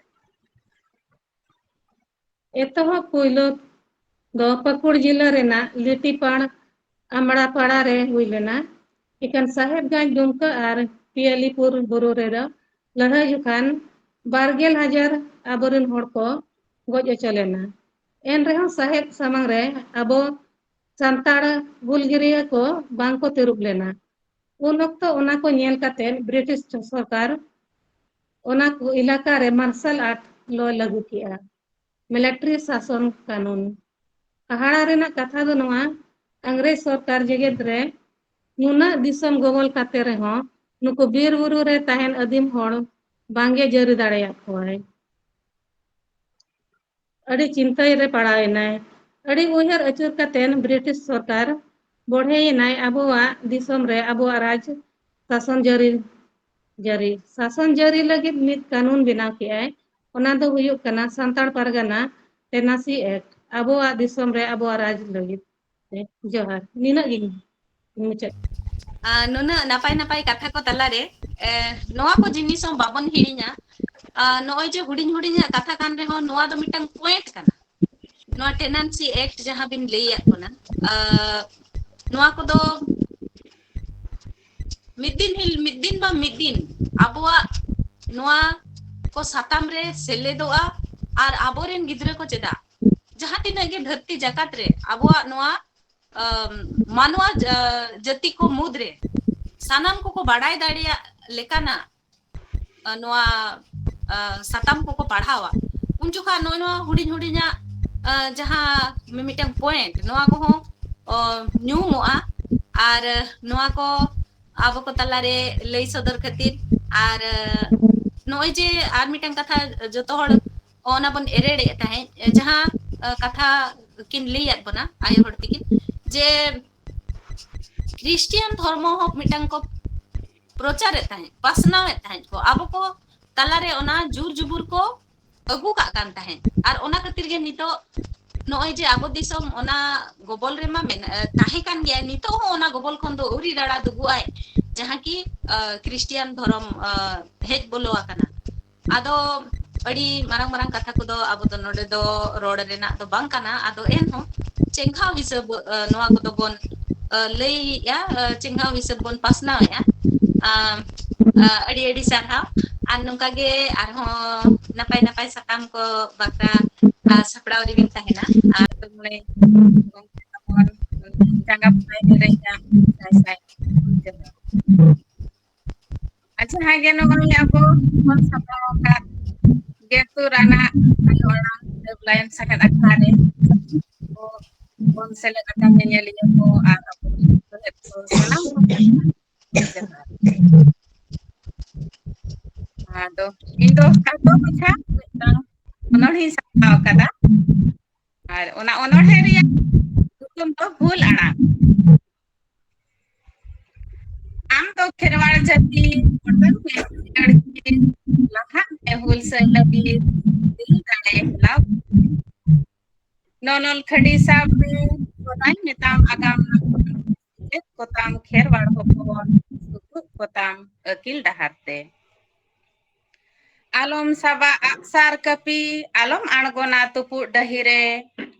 ᱮᱛᱚᱦᱚᱵ ᱯᱩᱭᱞᱩ ᱫᱚ ᱯᱟᱹᱠᱩᱲ ᱡᱤᱞᱟᱹ ᱨᱮᱱᱟᱜ ᱞᱤᱴᱤᱯᱟᱲ ᱟᱢᱲᱟ ᱯᱟᱲᱟ ᱨᱮ ᱦᱩᱭ ᱞᱮᱱᱟ᱾ ᱤᱠᱷᱟᱹᱱ ᱥᱟᱦᱮᱵᱽᱜᱚᱸᱡᱽ ᱰᱩᱢᱠᱟᱹ ᱟᱨ ᱯᱤᱭᱟᱞᱤᱯᱩᱨ ᱵᱩᱨᱩ ᱨᱮᱫᱚ ᱞᱟᱹᱲᱦᱟᱹᱭ ᱡᱚᱠᱷᱟᱱ ᱵᱟᱨ ᱜᱮᱞ ᱦᱟᱡᱟᱨ ᱟᱵᱚᱨᱮᱱ ᱦᱚᱲ ᱠᱚ ᱜᱚᱡ ᱦᱚᱪᱚ ᱞᱮᱱᱟ᱾ ᱮᱱ ᱨᱮᱦᱚᱸ ᱥᱟᱦᱮᱵᱽ ᱥᱟᱢᱟᱝ ᱨᱮ ᱟᱵᱚ ᱥᱟᱱᱛᱟᱲ ᱦᱩᱞᱜᱟᱹᱨᱤᱭᱟᱹ ᱠᱚ ᱵᱟᱝ ᱠᱚ ᱛᱤᱨᱩᱵ ᱞᱮᱱᱟ᱾ ᱩᱱ ᱚᱠᱛᱚ ᱚᱱᱟ ᱠᱚ ᱧᱮᱞ ᱠᱟᱛᱮ ᱵᱨᱤᱴᱤᱥ ᱥᱚᱨᱠᱟᱨ ᱚᱱᱟ ᱠᱚ ᱮᱞᱟᱠᱟ ᱨᱮ ᱢᱟᱨᱥᱟᱞ ᱟᱨᱴ ᱞᱚ ᱞᱟᱹᱜᱩ ᱠᱮᱜᱼᱟ, ᱢᱤᱞᱤᱴᱟᱨᱤ ᱥᱟᱥᱚᱱ ᱠᱟᱹᱱᱩᱱ᱾ ᱦᱟᱦᱟᱲᱟ ᱨᱮᱱᱟᱜ ᱠᱟᱛᱷᱟ ᱫᱚ ᱱᱚᱣᱟ, ᱤᱝᱨᱮᱡᱽ ᱥᱚᱨᱠᱟᱨ ᱡᱮᱜᱮᱛ ᱨᱮ ᱱᱩᱱᱟᱹᱜ ᱫᱤᱥᱚᱢ ᱜᱚᱵᱚᱞ ᱠᱟᱛᱮ ᱨᱮᱦᱚᱸ ᱱᱩᱠᱩ ᱵᱤᱨ ᱵᱩᱨᱩ ᱨᱮ ᱛᱟᱦᱮᱱ ᱟᱹᱫᱤᱢ ᱦᱚᱲ ᱵᱟᱝᱜᱮ ᱡᱟᱹᱨᱤ ᱫᱟᱲᱮᱭᱟᱜ ᱠᱚᱣᱟᱭ᱾ ᱟᱹᱰᱤ ᱪᱤᱱᱛᱟᱹ ᱨᱮ ᱯᱟᱲᱟᱣ ᱮᱱᱟᱭ᱾ ᱟᱹᱰᱤ ᱩᱭᱦᱟᱹᱨ ᱟᱹᱪᱩᱨ ᱠᱟᱛᱮᱱ ᱵᱨᱤᱴᱤᱥ ᱥᱚᱨᱠᱟᱨ ᱵᱚᱲᱦᱮᱭᱮᱱᱟᱭ ᱟᱵᱚᱣᱟᱜ ᱫᱤᱥᱚᱢ ᱨᱮ ᱟᱵᱚᱣᱟᱜ ᱨᱟᱡᱽ ᱥᱟᱥᱚᱱ ᱡᱟᱹᱨᱤ, ᱡᱟᱹᱨᱤ, ᱥᱟᱥᱚᱱ ᱡᱟᱹᱨᱤ ᱞᱟᱹᱜᱤᱫ ᱢᱤᱫ ᱠᱟᱹᱱᱩᱱ ᱵᱮᱱᱟᱣ ᱠᱮᱜᱼᱟᱭ᱾ ᱚᱱᱟ ᱫᱚ ᱦᱩᱭᱩᱜ ᱠᱟᱱᱟ ᱥᱟᱱᱛᱟᱲ ᱯᱟᱨᱜᱟᱱᱟ ᱴᱮᱱᱟᱥᱤ ᱮᱠᱴ, ᱟᱵᱚᱣᱟᱜ ᱫᱤᱥᱚᱢ ᱨᱮ ᱟᱵᱚᱣᱟᱜ ᱨᱟᱡᱽ ᱞᱟᱹᱜᱤᱫ᱾ ᱛᱮ ᱡᱚᱦᱟᱨ᱾ ᱱᱤᱱᱟᱹᱜ ᱜᱤᱧ ᱢᱩᱪᱟᱹᱫ᱾ ᱟᱨ ᱱᱩᱱᱟᱹᱜ ᱱᱟᱯᱟᱭ ᱱᱟᱯᱟᱭ ᱠᱟᱛᱷᱟ ᱠᱚ ᱛᱟᱞᱟᱨᱮ, ᱮ, ᱱᱚᱣᱟ ᱠᱚ ᱡᱤᱱᱤᱥ ᱦᱚᱸ ᱵᱟᱵᱚᱱ ᱦᱤᱲᱤᱧᱟ᱾ ᱟᱨ ᱱᱚᱜᱼᱚᱭ ᱡᱮ ᱦᱩᱰᱤᱧ ᱦᱩᱰᱤᱧᱟᱜ ᱠᱟᱛᱷᱟ ᱠᱟᱱ ᱨᱮᱦᱚᱸ, ᱱᱚᱣᱟ ᱫᱚ ᱢᱤᱫᱴᱟᱝ ᱯᱚᱭᱮᱱᱴ ᱠᱟᱱᱟ᱾ ᱱᱚᱣᱟ ᱴᱮᱱᱟᱱᱥᱤ ᱮᱠᱴ ᱡᱟᱦᱟᱸ ᱵᱤᱱ ᱞᱟᱹᱭᱟᱫ ᱵᱚᱱᱟ, ᱟᱨ ᱱᱚᱣᱟ ᱠᱚᱫᱚ ᱢᱤᱫ ᱫᱤᱱ ᱦᱤᱞ-, ᱢᱤᱫ ᱫᱤᱱ ᱵᱟ ᱢᱤᱫ ᱫᱤᱱ ᱟᱵᱚᱣᱟᱜ ᱱᱚᱣᱟ ᱠᱚ ᱥᱟᱛᱟᱢ ᱨᱮ ᱥᱮᱞᱮᱫᱚᱜᱼᱟ᱾ ᱟᱨ ᱟᱵᱚᱨᱮᱱ ᱜᱤᱫᱽᱨᱟᱹ ᱠᱚ ᱪᱮᱫᱟᱜ ᱡᱟᱦᱟᱸ ᱛᱤᱱᱟᱹᱜ ᱜᱮ ᱫᱷᱟᱹᱨᱛᱤ ᱡᱟᱠᱟᱛ ᱨᱮ ᱟᱵᱚᱣᱟᱜ ᱱᱚᱣᱟ, ᱟᱢ, ᱢᱟᱱᱣᱟ ᱡᱟ-, ᱡᱟᱹᱛᱤ ᱠᱚ ᱢᱩᱫᱽᱨᱮ ᱥᱟᱱᱟᱢ ᱠᱚᱠᱚ ᱵᱟᱰᱟᱭ ᱫᱟᱲᱮᱭᱟᱜ ᱞᱮᱠᱟᱱᱟᱜ, ᱟ, ᱱᱚᱣᱟ, ᱟ, ᱥᱟᱛᱟᱢ ᱠᱚᱠᱚ ᱯᱟᱲᱦᱟᱣᱟ, ᱩᱱ ᱡᱚᱠᱷᱟᱜ ᱱᱚᱜᱼᱚᱭ ᱱᱚᱣᱟ ᱦᱩᱰᱤᱧ ᱦᱩᱰᱤᱧᱟᱜ, ᱟ, ᱡᱟᱦᱟᱸ ᱢᱤᱢᱤᱫᱴᱟᱝ ᱯᱚᱭᱮᱱᱴ, ᱱᱚᱣᱟ ᱠᱚᱦᱚᱸ, ᱚ, ᱧᱩᱢᱚᱜᱼᱟ᱾ ᱟᱨ ᱱᱚᱣᱟ ᱠᱚ ᱟᱵᱚ ᱠᱚ ᱛᱟᱞᱟᱨᱮ ᱞᱟᱹᱭ ᱥᱚᱫᱚᱨ ᱠᱷᱟᱹᱛᱤᱨ᱾ ᱟᱨ, ᱟ, ᱱᱚᱜᱼᱚᱭ ᱡᱮ ᱟᱨ ᱢᱤᱫᱴᱟᱝ ᱠᱟᱛᱷᱟ ᱡᱚᱛᱚ ᱦᱚᱲ ᱚᱱᱟ ᱵᱚᱱ ᱮᱨᱮᱲᱮᱫ ᱛᱟᱦᱮᱸᱫ, ᱡᱟᱦᱟᱸ, ᱟ, ᱠᱟᱛᱷᱟ ᱠᱤᱱ ᱞᱟᱹᱭᱟᱫ ᱵᱚᱱᱟ ᱟᱭᱳ ᱦᱚᱲ ᱛᱟᱹᱠᱤᱱ, ᱡᱮ ᱠᱷᱨᱤᱥᱴᱤᱭᱟᱱ ᱫᱷᱚᱨᱢᱚ ᱦᱚᱸ ᱢᱤᱫᱴᱟᱝ ᱠᱚ ᱯᱨᱚᱪᱟᱨᱮᱫ ᱛᱟᱦᱮᱸᱫ, ᱯᱟᱥᱱᱟᱣᱮᱫ ᱛᱟᱦᱮᱸᱫ ᱠᱚ, ᱟᱵᱚ ᱠᱚ ᱛᱟᱞᱟᱨᱮ ᱚᱱᱟ ᱡᱩᱨ ᱡᱩᱵᱩᱨ ᱠᱚ ᱟᱹᱜᱩ ᱠᱟᱜ ᱠᱟᱱ ᱛᱟᱦᱮᱸᱫ᱾ ᱟᱨ ᱚᱱᱟ ᱠᱷᱟᱹᱛᱤᱨ ᱜᱮ ᱱᱤᱛᱚᱜ ᱱᱚᱜᱼᱚᱭ ᱡᱮ ᱟᱵᱚ ᱫᱤᱥᱚᱢ ᱚᱱᱟ ᱜᱚᱵᱚᱞ ᱨᱮᱢᱟ ᱢᱮᱱ-, ᱮ, ᱛᱟᱦᱮᱸ ᱠᱟᱱ ᱜᱮᱭᱟ, ᱱᱤᱛᱚᱜ ᱦᱚᱸ ᱚᱱᱟ ᱜᱚᱵᱚᱞ ᱠᱷᱚᱱ ᱫᱚ ᱟᱹᱣᱨᱤ ᱨᱟᱲᱟ ᱫᱩᱜᱩᱜ ᱟᱭ, ᱡᱟᱦᱟᱸ ᱠᱤ, ᱮ, ᱠᱷᱨᱤᱥᱴᱤᱭᱟᱱ ᱫᱷᱚᱨᱚᱢ, ᱮ, ᱦᱮᱡ ᱵᱚᱞᱚ ᱟᱠᱟᱱᱟ᱾ ᱟᱫᱚ ᱟᱹᱰᱤ ᱢᱟᱨᱟᱝ ᱢᱟᱨᱟᱝ ᱠᱟᱛᱷᱟ ᱠᱚᱫᱚ ᱟᱵᱚ ᱫᱚ ᱱᱚᱰᱮ ᱫᱚ ᱨᱚᱲ ᱨᱮᱱᱟᱜ ᱫᱚ ᱵᱟᱝ ᱠᱟᱱᱟ᱾ ᱟᱫᱚ ᱮᱱᱦᱚᱸ ᱪᱮᱸᱜᱷᱟᱣ ᱦᱤᱥᱟᱹᱵ, ᱮ, ᱱᱚᱣᱟ ᱠᱚᱫᱚ ᱵᱚᱱ, ᱮ, ᱞᱟᱹᱭᱮᱜᱼᱟ, ᱮ, ᱪᱮᱸᱜᱷᱟᱣ ᱦᱤᱥᱟᱹᱵ ᱵᱚᱱ ᱯᱟᱥᱱᱟᱣᱮᱜᱼᱟ᱾ ᱟᱢ, ᱮ, ᱟᱹᱰᱤ ᱟᱹᱰᱤ ᱥᱟᱨᱦᱟᱣ᱾ ᱟᱨ ᱱᱚᱝᱠᱟ ᱜᱮ ᱟᱨᱦᱚᱸ ᱱᱟᱯᱟᱭ ᱱᱟᱯᱟᱭ ᱥᱟᱛᱟᱢ ᱠᱚ ᱵᱟᱠᱷᱨᱟ, ᱟ, ᱥᱟᱯᱲᱟᱣ ᱨᱮᱵᱤᱱ ᱛᱟᱦᱮᱱᱟ᱾ ᱟᱨ ᱢᱚᱬᱮ ᱜᱚᱢᱠᱮ ᱛᱟᱵᱚᱱ ᱪᱟᱸᱜᱟ ᱵᱚᱸᱜᱟᱭ ᱱᱤᱨᱟᱹᱭᱟ᱾ ᱥᱟᱭ ᱥᱟᱭ ᱡᱚᱦᱟᱨ᱾ ᱟᱨ ᱡᱟᱦᱟᱸ ᱜᱮ ᱱᱚᱜᱼᱚᱭ ᱟᱵᱚ ᱵᱚᱱ ᱥᱟᱯᱲᱟᱣ ᱟᱠᱟᱫ ᱜᱮᱛᱩ ᱨᱟᱱᱟᱜ ᱟᱭᱳ ᱟᱲᱟᱝ ᱰᱮᱵᱷᱞᱟᱭᱤᱱ ᱥᱟᱦᱮᱫ ᱟᱠᱷᱲᱟ ᱨᱮ ᱵᱚᱱ ᱥᱮᱞᱮᱫ ᱟᱠᱟᱱ ᱧᱮᱧᱮᱞᱤᱭᱟᱹ ᱠᱚ ᱟᱨ ᱟᱵᱚ ᱥᱮᱞᱮᱫ ᱠᱚ ᱥᱟᱱᱟᱢ ᱠᱚ ᱡᱚᱦᱟᱨ᱾ ᱟᱫᱚ ᱤᱧ ᱫᱚ ᱠᱷᱟᱴᱚ ᱢᱟᱪᱷᱟ ᱢᱤᱫᱴᱟᱝ ᱚᱱᱚᱬᱦᱮᱧ ᱥᱟᱯᱲᱟᱣ ᱟᱠᱟᱫᱟ᱾ ᱟᱨ ᱚᱱᱟ ᱚᱱᱚᱬᱦᱮ ᱨᱮᱭᱟᱜ ᱧᱩᱛᱩᱢ ᱫᱚ ᱦᱩᱞ ᱟᱲᱟᱝ᱾ ᱟᱢ ᱫᱚ ᱠᱷᱮᱨᱣᱟᱲ ᱡᱟᱹᱛᱤ ᱦᱚᱲ ᱢᱮ, ᱡᱤᱭᱟᱹᱲ ᱜᱮ ᱞᱟᱦᱟᱜ ᱢᱮ ᱦᱩᱞᱥᱟᱹᱭ ᱞᱟᱹᱜᱤᱫ, ᱫᱤᱞ ᱫᱟᱲᱮ ᱦᱮᱞᱟᱣ᱾ ᱱᱚᱱᱚᱞ ᱠᱷᱟᱹᱰᱤ ᱥᱟᱵ ᱢᱮ, ᱚᱱᱟᱧ ᱢᱮᱛᱟᱢ ᱟᱜᱟᱢ ᱱᱟᱜᱟᱢ, ᱪᱮᱫ ᱠᱚᱛᱟᱢ ᱠᱷᱮᱨᱣᱟᱲ ᱦᱚᱯᱚᱱ, ᱥᱩᱛᱩᱜ ᱠᱚᱛᱟᱢ ᱟᱹᱠᱤᱞ ᱰᱟᱦᱟᱨ ᱛᱮ᱾ ᱟᱞᱚᱢ ᱥᱟᱵᱟ ᱟᱜᱼᱥᱟᱨ ᱠᱟᱹᱯᱤ, ᱟᱞᱚᱢ ᱟᱬᱜᱚᱱᱟ ᱛᱩᱯᱩᱫ ᱰᱟᱹᱦᱤ ᱨᱮ,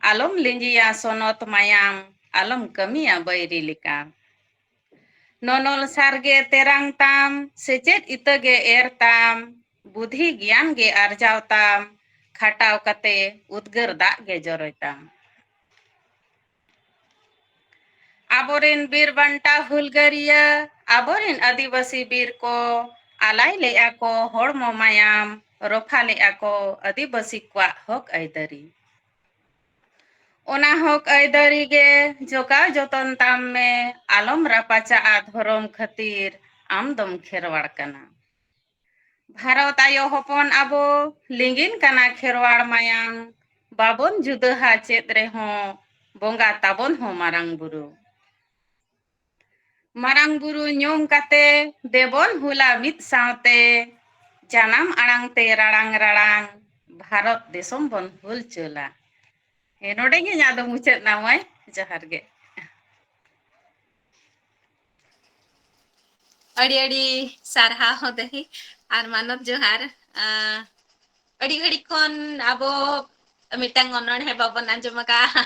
ᱟᱞᱚᱢ ᱞᱤᱸᱡᱤᱭᱟ ᱥᱚᱱᱚᱛ ᱢᱟᱭᱟᱢ, ᱟᱞᱚᱢ ᱠᱟᱹᱢᱤᱭᱟ ᱵᱟᱹᱭᱨᱤ ᱞᱮᱠᱟ᱾ ᱱᱚᱱᱚᱞ ᱥᱟᱨᱜᱮ ᱛᱮᱨᱟᱝ ᱛᱟᱢ, ᱥᱮᱪᱮᱫ ᱤᱛᱟᱹ ᱜᱮ ᱮᱨ ᱛᱟᱢ, ᱵᱩᱫᱷᱤ ᱜᱮᱭᱟᱱ ᱜᱮ ᱟᱨᱡᱟᱣ ᱛᱟᱢ, ᱠᱷᱟᱴᱟᱣ ᱠᱟᱛᱮ ᱩᱫᱽᱜᱟᱹᱨ ᱫᱟᱜ ᱜᱮ ᱡᱚᱨᱚᱭ ᱛᱟᱢ᱾ ᱟᱵᱚᱨᱮᱱ ᱵᱤᱨ ᱵᱟᱱᱴᱟ ᱦᱩᱞᱜᱟᱹᱨᱤᱭᱟᱹ, ᱟᱵᱚᱨᱮᱱ ᱟᱹᱫᱤᱵᱟᱹᱥᱤ ᱵᱤᱨ ᱠᱚ, ᱟᱞᱟᱭ ᱞᱮᱜᱼᱟ ᱠᱚ ᱦᱚᱲᱢᱚ ᱢᱟᱭᱟᱢ, ᱨᱚᱯᱷᱟ ᱞᱮᱜᱼᱟ ᱠᱚ ᱟᱹᱫᱤᱵᱟᱹᱥᱤ ᱠᱚᱣᱟᱜ ᱦᱚᱠ ᱟᱹᱭᱫᱟᱹᱨᱤ᱾ ᱚᱱᱟ ᱦᱚᱠ ᱟᱹᱭᱫᱟᱹᱨᱤ ᱜᱮ ᱡᱚᱜᱟᱣ ᱡᱚᱛᱚᱱ ᱛᱟᱢ ᱢᱮ, ᱟᱞᱚᱢ ᱨᱟᱯᱟᱪᱟᱜᱼᱟ ᱫᱷᱚᱨᱚᱢ ᱠᱷᱟᱹᱛᱤᱨ, ᱟᱢ ᱫᱚᱢ ᱠᱷᱮᱨᱣᱟᱲ ᱠᱟᱱᱟ᱾ ᱵᱷᱟᱨᱚᱛ ᱟᱭᱳ ᱦᱚᱯᱚᱱ ᱟᱵᱚ, ᱞᱤᱸᱜᱤᱱ ᱠᱟᱱᱟ ᱠᱷᱮᱨᱣᱟᱲ ᱢᱟᱭᱟᱢ, ᱵᱟᱵᱚᱱ ᱡᱩᱫᱟᱹᱦᱟ ᱪᱮᱫ ᱨᱮᱦᱚᱸ, ᱵᱚᱸᱜᱟ ᱛᱟᱵᱚᱱ ᱦᱚᱸ ᱢᱟᱨᱟᱝ ᱵᱩᱨᱩ᱾ ᱢᱟᱨᱟᱝ ᱵᱩᱨᱩ ᱧᱩᱢ ᱠᱟᱛᱮ ᱫᱮᱵᱚᱱ ᱦᱩᱞᱟ ᱢᱤᱫ ᱥᱟᱶᱛᱮ, ᱡᱟᱱᱟᱢ ᱟᱲᱟᱝ ᱛᱮ ᱨᱟᱲᱟᱝ ᱨᱟᱲᱟᱝ ᱵᱷᱟᱨᱚᱛ ᱫᱤᱥᱚᱢ ᱵᱚᱱ ᱦᱩᱞ ᱪᱟᱹᱞᱟ᱾ ᱦᱮᱸ, ᱱᱚᱰᱮ ᱜᱮ ᱤᱧᱟᱹᱜ ᱫᱚ ᱢᱩᱪᱟᱹᱫ ᱱᱟ ᱢᱟᱹᱭ᱾ ᱡᱚᱦᱟᱨ ᱜᱮ᱾ ᱟᱹᱰᱤ ᱟᱹᱰᱤ ᱥᱟᱨᱦᱟᱣ ᱫᱟᱹᱭ ᱟᱨ ᱢᱟᱱᱚᱛ ᱡᱚᱦᱟᱨ᱾ ᱟᱸ, ᱟᱹᱰᱤ ᱜᱷᱟᱹᱲᱤᱡ ᱠᱷᱚᱱ ᱟᱵᱚ ᱢᱤᱫᱴᱟᱝ ᱚᱱᱚᱬᱦᱮ ᱵᱟᱵᱚᱱ ᱟᱸᱡᱚᱢ ᱟᱠᱟᱫᱼᱟ᱾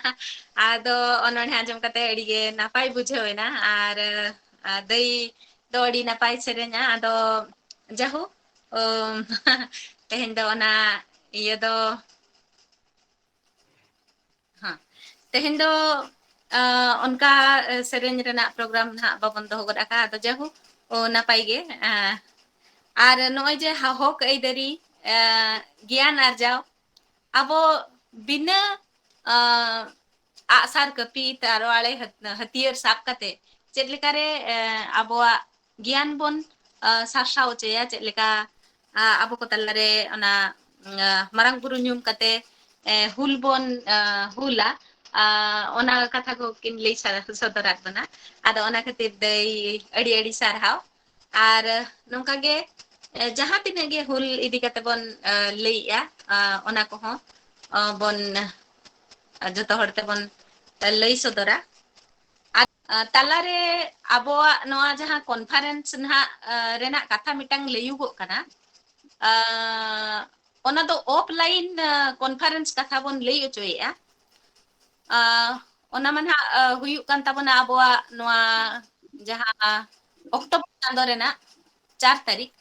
ᱟᱫᱚ ᱚᱱᱚᱬᱦᱮ ᱟᱸᱡᱚᱢ ᱠᱟᱛᱮ ᱟᱹᱰᱤ ᱜᱮ ᱱᱟᱯᱟᱭ ᱵᱩᱡᱷᱟᱹᱣ ᱮᱱᱟ᱾ ᱟᱨ, ᱟᱨ ᱫᱟᱹᱭ ᱫᱚ ᱟᱹᱰᱤ ᱱᱟᱯᱟᱭ ᱥᱮᱨᱮᱧᱟ᱾ ᱟᱫᱚ ᱡᱟᱦᱳ, ᱩᱢ, ᱛᱮᱦᱮᱧ ᱫᱚ ᱚᱱᱟ ᱤᱭᱟᱹ ᱫᱚ, ᱦᱮᱸ, ᱛᱮᱦᱮᱧ ᱫᱚ, ᱟᱸ, ᱚᱱᱠᱟ, ᱮ, ᱥᱮᱨᱮᱧ ᱨᱮᱱᱟᱜ ᱯᱨᱳᱜᱨᱟᱢ ᱱᱟᱦᱟᱜ ᱵᱟᱵᱚᱱ ᱫᱚᱦᱚ ᱜᱚᱫ ᱟᱠᱟᱫᱼᱟ᱾ ᱟᱫᱚ ᱡᱟᱦᱳ, ᱚ, ᱱᱟᱯᱟᱭ ᱜᱮ᱾ ᱟᱸ, ᱟᱨ ᱱᱚᱜᱼᱚᱭ ᱡᱮ ᱦᱟ-, ᱦᱚᱠ ᱟᱹᱭᱫᱟᱹᱨᱤ, ᱮ, ᱜᱮᱭᱟᱱ ᱟᱨᱡᱟᱣ, ᱟᱵᱚ ᱵᱤᱱᱟᱹ, ᱟᱸ, ᱟᱜᱼᱥᱟᱨ ᱠᱟᱹᱯᱤ ᱛᱟᱨᱣᱟᱲᱮ ᱦᱟᱹᱛ-, ᱦᱟᱹᱛᱭᱟᱹᱨ ᱥᱟᱵ ᱠᱟᱛᱮ ᱪᱮᱫ ᱞᱮᱠᱟᱨᱮ, ᱮ, ᱟᱵᱚᱣᱟᱜ ᱜᱮᱭᱟᱱ ᱵᱚᱱ, ᱟ, ᱥᱟᱨᱥᱟᱣ ᱦᱚᱪᱚᱭᱟ, ᱪᱮᱫ ᱞᱮᱠᱟ, ᱟ, ᱟᱵᱚ ᱠᱚ ᱛᱟᱞᱟᱨᱮ ᱚᱱᱟ, ᱟ, ᱢᱟᱨᱟᱝ ᱵᱩᱨᱩ ᱧᱩᱢ ᱠᱟᱛᱮ, ᱮ, ᱦᱩᱞ ᱵᱚᱱ, ᱟ, ᱦᱩᱞᱟ, ᱟ, ᱚᱱᱟ ᱠᱟᱛᱷᱟ ᱠᱚ ᱠᱤᱱ ᱞᱟᱹᱭ ᱥᱟ-, ᱥᱚᱫᱚᱨᱟᱫ ᱵᱚᱱᱟ᱾ ᱟᱫᱚ ᱚᱱᱟ ᱠᱷᱟᱹᱛᱤᱨ ᱫᱟᱹᱭ ᱟᱹᱰᱤ ᱟᱹᱰᱤ ᱥᱟᱨᱦᱟᱣ᱾ ᱟᱨ ᱱᱚᱝᱠᱟ ᱜᱮ, ᱮ, ᱡᱟᱦᱟᱸ ᱛᱤᱱᱟᱹᱜ ᱜᱮ ᱦᱩᱞ ᱤᱫᱤ ᱠᱟᱛᱮ ᱵᱚᱱ, ᱮ, ᱞᱟᱹᱭᱮᱜᱼᱟ, ᱟ, ᱚᱱᱟ ᱠᱚᱦᱚᱸ, ᱟ, ᱵᱚᱱ, ᱟ, ᱡᱚᱛᱚ ᱦᱚᱲ ᱛᱮᱵᱚᱱ, ᱞᱟᱹᱭ ᱥᱚᱫᱚᱨᱟ᱾ ᱟᱨ, ᱟ, ᱛᱟᱞᱟᱨᱮ ᱟᱵᱚᱣᱟᱜ ᱱᱚᱣᱟ ᱡᱟᱦᱟᱸ conference ᱱᱟᱦᱟᱜ, ᱟ, ᱨᱮᱱᱟᱜ ᱠᱟᱛᱷᱟ ᱢᱤᱫᱴᱟᱝ ᱞᱟᱹᱭᱩᱜᱚᱜ ᱠᱟᱱᱟ, ᱟ, ᱚᱱᱟ ᱫᱚ offline, ᱟ, conference ᱠᱟᱛᱷᱟ ᱵᱚᱱ ᱞᱟᱹᱭ ᱚᱪᱚᱭᱮᱫᱼᱟ᱾ ᱟ, ᱚᱱᱟ ᱢᱟ ᱱᱟᱦᱟᱜ, ᱟ, ᱦᱩᱭᱩᱜ ᱠᱟᱱ ᱛᱟᱵᱚᱱᱟ ᱟᱵᱚᱣᱟᱜ ᱱᱚᱣᱟ ᱡᱟᱦᱟᱸ October ᱪᱟᱸᱫᱚ ᱨᱮᱱᱟᱜ ᱪᱟᱨ ᱛᱟᱹᱨᱤᱠᱷ᱾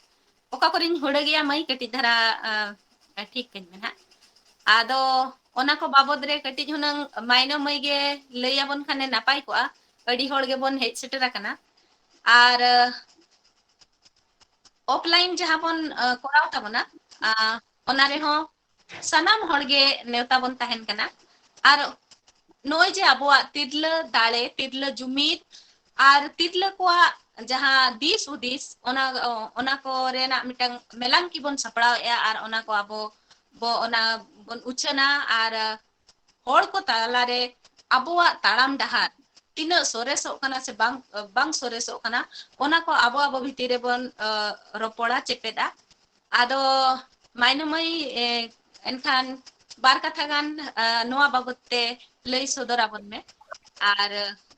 ᱚᱠᱟ ᱠᱚᱨᱮᱧ ᱦᱩᱲᱟᱹ ᱜᱮᱭᱟ ᱢᱟᱹᱭ, ᱠᱟᱹᱴᱤᱡ ᱫᱷᱟᱨᱟ, ᱟ, ᱴᱷᱤᱠ ᱠᱟᱹᱧ ᱢᱮ ᱱᱟᱦᱟᱜ᱾ ᱟᱫᱚ ᱚᱱᱟ ᱠᱚ ᱵᱟᱵᱚᱫ ᱨᱮ ᱠᱟᱹᱴᱤᱡ ᱦᱩᱱᱟᱹᱝ ᱢᱟᱭᱱᱚ ᱢᱟᱹᱭ ᱜᱮ ᱞᱟᱹᱭ ᱟᱵᱚᱱ ᱠᱷᱟᱱᱮ ᱱᱟᱯᱟᱭ ᱠᱚᱜᱼᱟ᱾ ᱟᱹᱰᱤ ᱦᱚᱲ ᱜᱮᱵᱚᱱ ᱦᱮᱡ ᱥᱮᱴᱮᱨ ᱟᱠᱟᱱᱟ᱾ ᱟᱨ, ᱟ, offline ᱡᱟᱦᱟᱸ ᱵᱚᱱ, ᱟ, ᱠᱚᱨᱟᱣ ᱛᱟᱵᱚᱱᱟ, ᱟ, ᱚᱱᱟ ᱨᱮᱦᱚᱸ ᱥᱟᱱᱟᱢ ᱦᱚᱲ ᱜᱮ ᱱᱮᱣᱛᱟ ᱵᱚᱱ ᱛᱟᱦᱮᱱ ᱠᱟᱱᱟ᱾ ᱟᱨ ᱱᱚᱜᱼᱚᱭ ᱡᱮ ᱟᱵᱚᱣᱟᱜ ᱛᱤᱨᱞᱟᱹ ᱫᱟᱲᱮ, ᱛᱤᱨᱞᱟᱹ ᱡᱩᱢᱤᱫ ᱟᱨ ᱛᱤᱨᱞᱟᱹ ᱠᱚᱣᱟᱜ ᱡᱟᱦᱟᱸ ᱫᱤᱥ ᱦᱩᱫᱤᱥ, ᱚᱱᱟ, ᱚᱱᱟ ᱠᱚ ᱨᱮᱱᱟᱜ ᱢᱤᱫᱴᱟᱝ ᱢᱮᱞᱟᱝᱠᱤ ᱵᱚᱱ ᱥᱟᱯᱲᱟᱣᱮᱫᱼᱟ ᱟᱨ ᱚᱱᱟ ᱠᱚ ᱟᱵᱚ ᱵᱚ, ᱚᱱᱟ ᱵᱚᱱ ᱩᱪᱷᱟᱹᱱᱟ ᱟᱨ ᱦᱚᱲ ᱠᱚ ᱛᱟᱞᱟᱨᱮ ᱟᱵᱚᱣᱟᱜ ᱛᱟᱲᱟᱢ ᱰᱟᱦᱟᱨ ᱛᱤᱱᱟᱹᱜ ᱥᱚᱨᱮᱥᱚᱜ ᱠᱟᱱᱟ ᱥᱮ ᱵᱟᱝ, ᱵᱟᱝ ᱥᱚᱨᱮᱥᱚᱜ ᱠᱟᱱᱟ, ᱚᱱᱟ ᱠᱚ ᱟᱵᱚ ᱟᱵᱚ ᱵᱷᱤᱛᱤᱨ ᱨᱮᱵᱚᱱ, ᱟ, ᱨᱚᱯᱚᱲᱟ, ᱪᱮᱯᱮᱫᱼᱟ᱾ ᱟᱫᱚ ᱢᱟᱭᱱᱚ ᱢᱟᱹᱭ, ᱮ, ᱮᱱᱠᱷᱟᱱ ᱵᱟᱨ ᱠᱟᱛᱷᱟ ᱜᱟᱱ, ᱟ, ᱱᱚᱣᱟ ᱵᱟᱵᱚᱛ ᱛᱮ ᱞᱟᱹᱭ ᱥᱚᱫᱚᱨ ᱟᱵᱚᱱ ᱢᱮ᱾ ᱟᱨ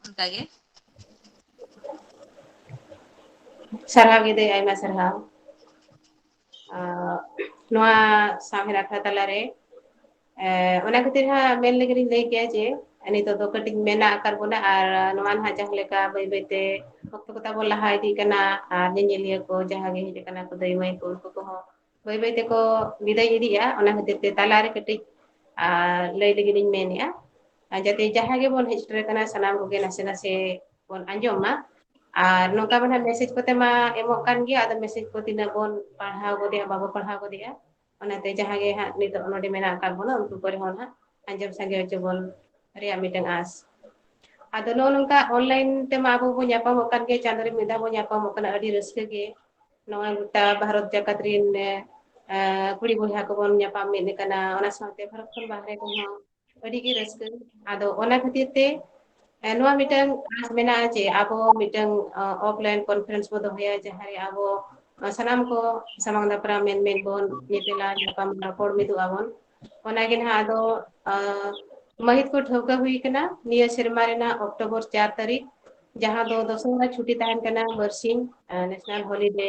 ᱚᱱᱠᱟᱜᱮ᱾ ᱥᱟᱨᱦᱟᱣ ᱜᱮ ᱫᱟᱹᱭ, ᱟᱭᱢᱟ ᱥᱟᱨᱦᱟᱣ᱾ ᱟᱨ ᱱᱚᱣᱟ ᱥᱟᱶᱦᱮᱫ ᱟᱠᱷᱲᱟ ᱛᱟᱞᱟᱨᱮ, ᱮ, ᱚᱱᱟ ᱠᱷᱟᱹᱛᱤᱨ ᱦᱟᱸᱜ ᱢᱮᱱ ᱞᱟᱹᱜᱤᱫ ᱤᱧ ᱞᱟᱹᱭ ᱠᱮᱭᱟ ᱡᱮ ᱱᱤᱛᱚᱜ ᱫᱚ ᱠᱟᱹᱴᱤᱡ ᱢᱮᱱᱟᱜ ᱟᱠᱟᱫ ᱵᱚᱱᱟ, ᱟᱨ ᱱᱚᱣᱟ ᱱᱟᱦᱟᱜ ᱡᱟᱦᱟᱸ ᱞᱮᱠᱟ ᱵᱟᱹᱭ ᱵᱟᱹᱭᱛᱮ ᱚᱠᱛᱚ ᱠᱚ ᱛᱟᱵᱚᱱ ᱞᱟᱦᱟ ᱤᱫᱤᱜ ᱠᱟᱱᱟ, ᱟᱨ ᱧᱮᱧᱮᱞᱤᱭᱟᱹ ᱠᱚ ᱡᱟᱦᱟᱸ ᱜᱮ ᱦᱮᱡ ᱟᱠᱟᱱᱟ ᱠᱚ, ᱫᱟᱹᱭ ᱢᱟᱹᱭ ᱠᱚ, ᱩᱱᱠᱩ ᱠᱚᱦᱚᱸ ᱵᱟᱹᱭ ᱵᱟᱹᱭ ᱛᱮᱠᱚ ᱵᱤᱫᱟᱹᱭ ᱤᱫᱤᱜᱼᱟ᱾ ᱚᱱᱟ ᱠᱷᱟᱹᱛᱤᱨ ᱛᱮ ᱛᱟᱞᱟᱨᱮ ᱠᱟᱹᱴᱤᱡ, ᱟᱨ, ᱞᱟᱹᱭ ᱞᱟᱹᱜᱤᱫ ᱤᱧ ᱢᱮᱱᱮᱫᱼᱟ, ᱟᱨ ᱡᱟᱛᱮ ᱡᱟᱦᱟᱸᱭ ᱜᱮᱵᱚᱱ ᱦᱮᱡ ᱥᱮᱴᱮᱨ ᱟᱠᱟᱱᱟ, ᱥᱟᱱᱟᱢ ᱠᱚᱜᱮ ᱱᱟᱥᱮ ᱱᱟᱥᱮ ᱵᱚᱱ ᱟᱸᱡᱚᱢ ᱢᱟ᱾ ᱟᱨ ᱱᱚᱝᱠᱟ ᱢᱟ ᱱᱟᱦᱟᱜ message ᱠᱚᱛᱮ ᱢᱟ ᱮᱢᱚᱜ ᱠᱟᱱ ᱜᱮᱭᱟ, ᱟᱫᱚ message ᱠᱚ ᱛᱤᱱᱟᱹᱜ ᱵᱚᱱ ᱯᱟᱲᱦᱟᱣ ᱜᱚᱫᱮᱜᱼᱟ, ᱵᱟᱵᱚ ᱯᱟᱲᱦᱟᱣ ᱜᱚᱫᱮᱜᱼᱟ᱾ ᱚᱱᱟᱛᱮ ᱡᱟᱦᱟᱸ ᱜᱮ ᱦᱟᱸᱜ ᱱᱤᱛᱚᱜ ᱱᱚᱰᱮ ᱢᱮᱱᱟᱜ ᱟᱠᱟᱫ ᱵᱚᱱᱟ, ᱩᱱᱠᱩ ᱠᱚᱨᱮ ᱦᱚᱸ ᱱᱟᱦᱟᱜ ᱟᱸᱡᱚᱢ ᱥᱟᱸᱜᱮ ᱦᱚᱪᱚ ᱵᱚᱱ ᱨᱮᱭᱟᱜ ᱢᱤᱫᱴᱟᱝ ᱟᱸᱥ᱾ ᱟᱫᱚ ᱱᱚᱜᱼᱚ ᱱᱚᱝᱠᱟ online ᱛᱮᱢᱟ ᱟᱵᱚ ᱵᱚᱱ ᱧᱟᱯᱟᱢᱚᱜ ᱠᱟᱱ ᱜᱮ, ᱪᱟᱸᱫᱳ ᱨᱮ ᱢᱤᱫ ᱫᱷᱟᱣ ᱵᱚᱱ ᱧᱟᱯᱟᱢᱚᱜ ᱠᱟᱱᱟ, ᱟᱹᱰᱤ ᱨᱟᱹᱥᱠᱟᱹ ᱜᱮ᱾ ᱱᱚᱜᱼᱚᱭ ᱜᱚᱴᱟ ᱵᱷᱟᱨᱚᱛ ᱡᱟᱠᱟᱛ ᱨᱮᱱ, ᱮ, ᱠᱩᱲᱤ ᱵᱚᱭᱦᱟ ᱠᱚᱵᱚᱱ ᱧᱟᱯᱟᱢ ᱢᱤᱫ ᱠᱟᱱᱟ, ᱚᱱᱟ ᱥᱟᱶᱛᱮ ᱵᱷᱟᱨᱚᱛ ᱠᱷᱚᱱ ᱵᱟᱦᱨᱮ ᱠᱚᱦᱚᱸ ᱟᱹᱰᱤ ᱜᱮ ᱨᱟᱹᱥᱠᱟᱹ᱾ ᱟᱫᱚ ᱚᱱᱟ ᱠᱷᱟᱹᱛᱤᱨ ᱛᱮ, ᱮ, ᱱᱚᱣᱟ ᱢᱤᱫᱴᱟᱝ ᱟᱸᱥ ᱢᱮᱱᱟᱜᱼᱟ ᱡᱮ ᱟᱵᱚ ᱢᱤᱫᱴᱟᱝ, ᱚ, offline conference ᱵᱚ ᱫᱚᱦᱚᱭᱟ, ᱡᱟᱦᱟᱸ ᱨᱮ ᱟᱵᱚ, ᱚ, ᱥᱟᱱᱟᱢ ᱠᱚ ᱥᱟᱢᱟᱝ ᱫᱟᱯᱨᱟᱢ ᱢᱮᱱ ᱢᱮᱱ ᱵᱚᱱ ᱧᱮᱯᱮᱞᱟ, ᱧᱟᱯᱟᱢ ᱨᱚᱯᱚᱲ ᱢᱤᱫᱚᱜ ᱟᱵᱚᱱ᱾ ᱚᱱᱟᱜᱮ ᱱᱟᱦᱟᱜ ᱟᱫᱚ, ᱚ, ᱢᱟᱹᱦᱤᱛ ᱠᱚ ᱴᱷᱟᱹᱣᱠᱟᱹ ᱦᱩᱭ ᱠᱟᱱᱟ ᱱᱤᱭᱟᱹ ᱥᱮᱨᱢᱟ ᱨᱮᱱᱟᱜ ᱚᱠᱴᱳᱵᱚᱨ ᱪᱟᱨ ᱛᱟᱹᱨᱤᱠᱷ, ᱡᱟᱦᱟᱸ ᱫᱚ ᱫᱚᱥᱚᱦᱨᱟ ᱪᱷᱩᱴᱤ ᱛᱟᱦᱮᱱ ᱠᱟᱱᱟ, ᱵᱟᱨᱥᱤᱧ, ᱱᱮᱥᱱᱟᱞ ᱦᱚᱞᱤᱰᱮ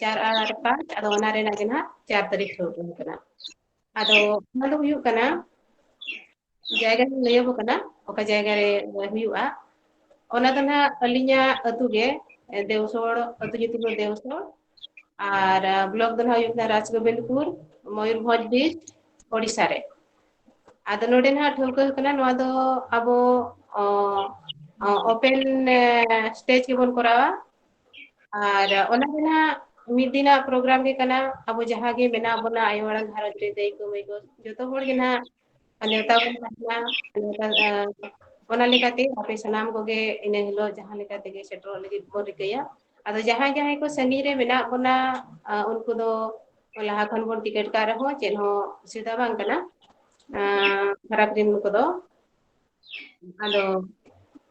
ᱪᱟᱨ ᱟᱨ ᱯᱟᱸᱪ, ᱟᱫᱚ ᱚᱱᱟ ᱨᱮᱱᱟᱜ ᱜᱮ ᱱᱟᱦᱟᱜ ᱪᱟᱨ ᱛᱟᱹᱨᱤᱠᱷ ᱴᱷᱟᱹᱣᱠᱟᱹ ᱠᱟᱱᱟ᱾ ᱟᱫᱚ ᱚᱱᱟ ᱫᱚ ᱦᱩᱭᱩᱜ ᱠᱟᱱᱟ, ᱡᱟᱭᱜᱟ ᱦᱚᱸ ᱞᱟᱹᱭᱟᱵᱚ ᱠᱟᱱᱟ, ᱚᱠᱟ ᱡᱟᱭᱜᱟ ᱨᱮ ᱦᱩᱭᱩᱜᱼᱟ᱾ ᱚᱱᱟ ᱫᱚ ᱱᱟᱦᱟᱜ ᱟᱹᱞᱤᱧᱟᱜ ᱟᱹᱛᱩ ᱜᱮ, ᱫᱮᱣᱥᱚᱲ, ᱟᱹᱛᱩ ᱧᱩᱛᱩᱢ ᱫᱚ ᱫᱮᱣᱥᱚᱲ, ᱟᱨ ᱵᱞᱚᱠ ᱫᱚ ᱱᱟᱦᱟᱜ ᱦᱩᱭᱩᱜ ᱠᱟᱱᱟ ᱨᱟᱡᱽᱜᱳᱵᱤᱱᱫᱯᱩᱨ, ᱢᱚᱭᱩᱨᱵᱷᱚᱸᱡᱽ ᱰᱤᱥᱴ, ᱳᱰᱤᱥᱟ ᱨᱮ᱾ ᱟᱫᱚ ᱱᱚᱰᱮ ᱱᱟᱦᱟᱜ ᱴᱷᱟᱹᱣᱠᱟᱹ ᱠᱟᱱᱟ, ᱱᱚᱣᱟ ᱫᱚ ᱟᱵᱚ, ᱚ, ᱚ, ᱳᱯᱮᱱ, ᱮ, ᱥᱴᱮᱡᱽ ᱜᱮᱵᱚᱱ ᱠᱚᱨᱟᱣᱟ᱾ ᱟᱨ ᱚᱱᱟ ᱜᱮ ᱱᱟᱦᱟᱜ ᱢᱤᱫ ᱫᱤᱱᱟᱜ ᱯᱨᱳᱜᱨᱟᱢ ᱜᱮ ᱠᱟᱱᱟ᱾ ᱟᱵᱚ ᱡᱟᱦᱟᱸ ᱜᱮ ᱢᱮᱱᱟᱜ ᱵᱚᱱᱟ ᱟᱭᱳ ᱟᱲᱟᱝ ᱜᱷᱟᱨᱚᱸᱡᱽ ᱨᱮ ᱫᱟᱹᱭ ᱠᱚ ᱢᱟᱹᱭ ᱠᱚ, ᱡᱚᱛᱚ ᱦᱚᱲ ᱜᱮ ᱱᱟᱦᱟᱜ ᱱᱮᱣᱛᱟ ᱵᱚᱱ ᱛᱟᱦᱮᱱᱟ᱾ ᱱᱮᱣᱛᱟ, ᱮ, ᱚᱱᱟ ᱞᱮᱠᱟᱛᱮ ᱟᱯᱮ ᱥᱟᱱᱟᱢ ᱠᱚᱜᱮ ᱤᱱᱟᱹ ᱦᱤᱞᱳᱜ ᱡᱟᱦᱟᱸ ᱞᱮᱠᱟ ᱛᱮᱜᱮ ᱥᱮᱴᱮᱨᱚᱜ ᱞᱟᱹᱜᱤᱫ ᱵᱚᱱ ᱨᱤᱠᱟᱹᱭᱟ᱾ ᱟᱫᱚ ᱡᱟᱦᱟᱸᱭ ᱡᱟᱦᱟᱸᱭ ᱠᱚ ᱥᱟᱺᱜᱤᱧ ᱨᱮ ᱢᱮᱱᱟᱜ ᱵᱚᱱᱟ, ᱟ, ᱩᱱᱠᱩ ᱫᱚ ᱞᱟᱦᱟ ᱠᱷᱚᱱ ᱵᱚᱱ ᱴᱤᱠᱤᱴ ᱠᱟᱜ ᱨᱮᱦᱚᱸ ᱪᱮᱫ ᱦᱚᱸ ᱚᱥᱩᱵᱤᱫᱷᱟ ᱵᱟᱝ ᱠᱟᱱᱟ, ᱟ, ᱯᱷᱟᱨᱟᱠ ᱨᱮᱱ ᱠᱚᱫᱚ᱾ ᱟᱫᱚ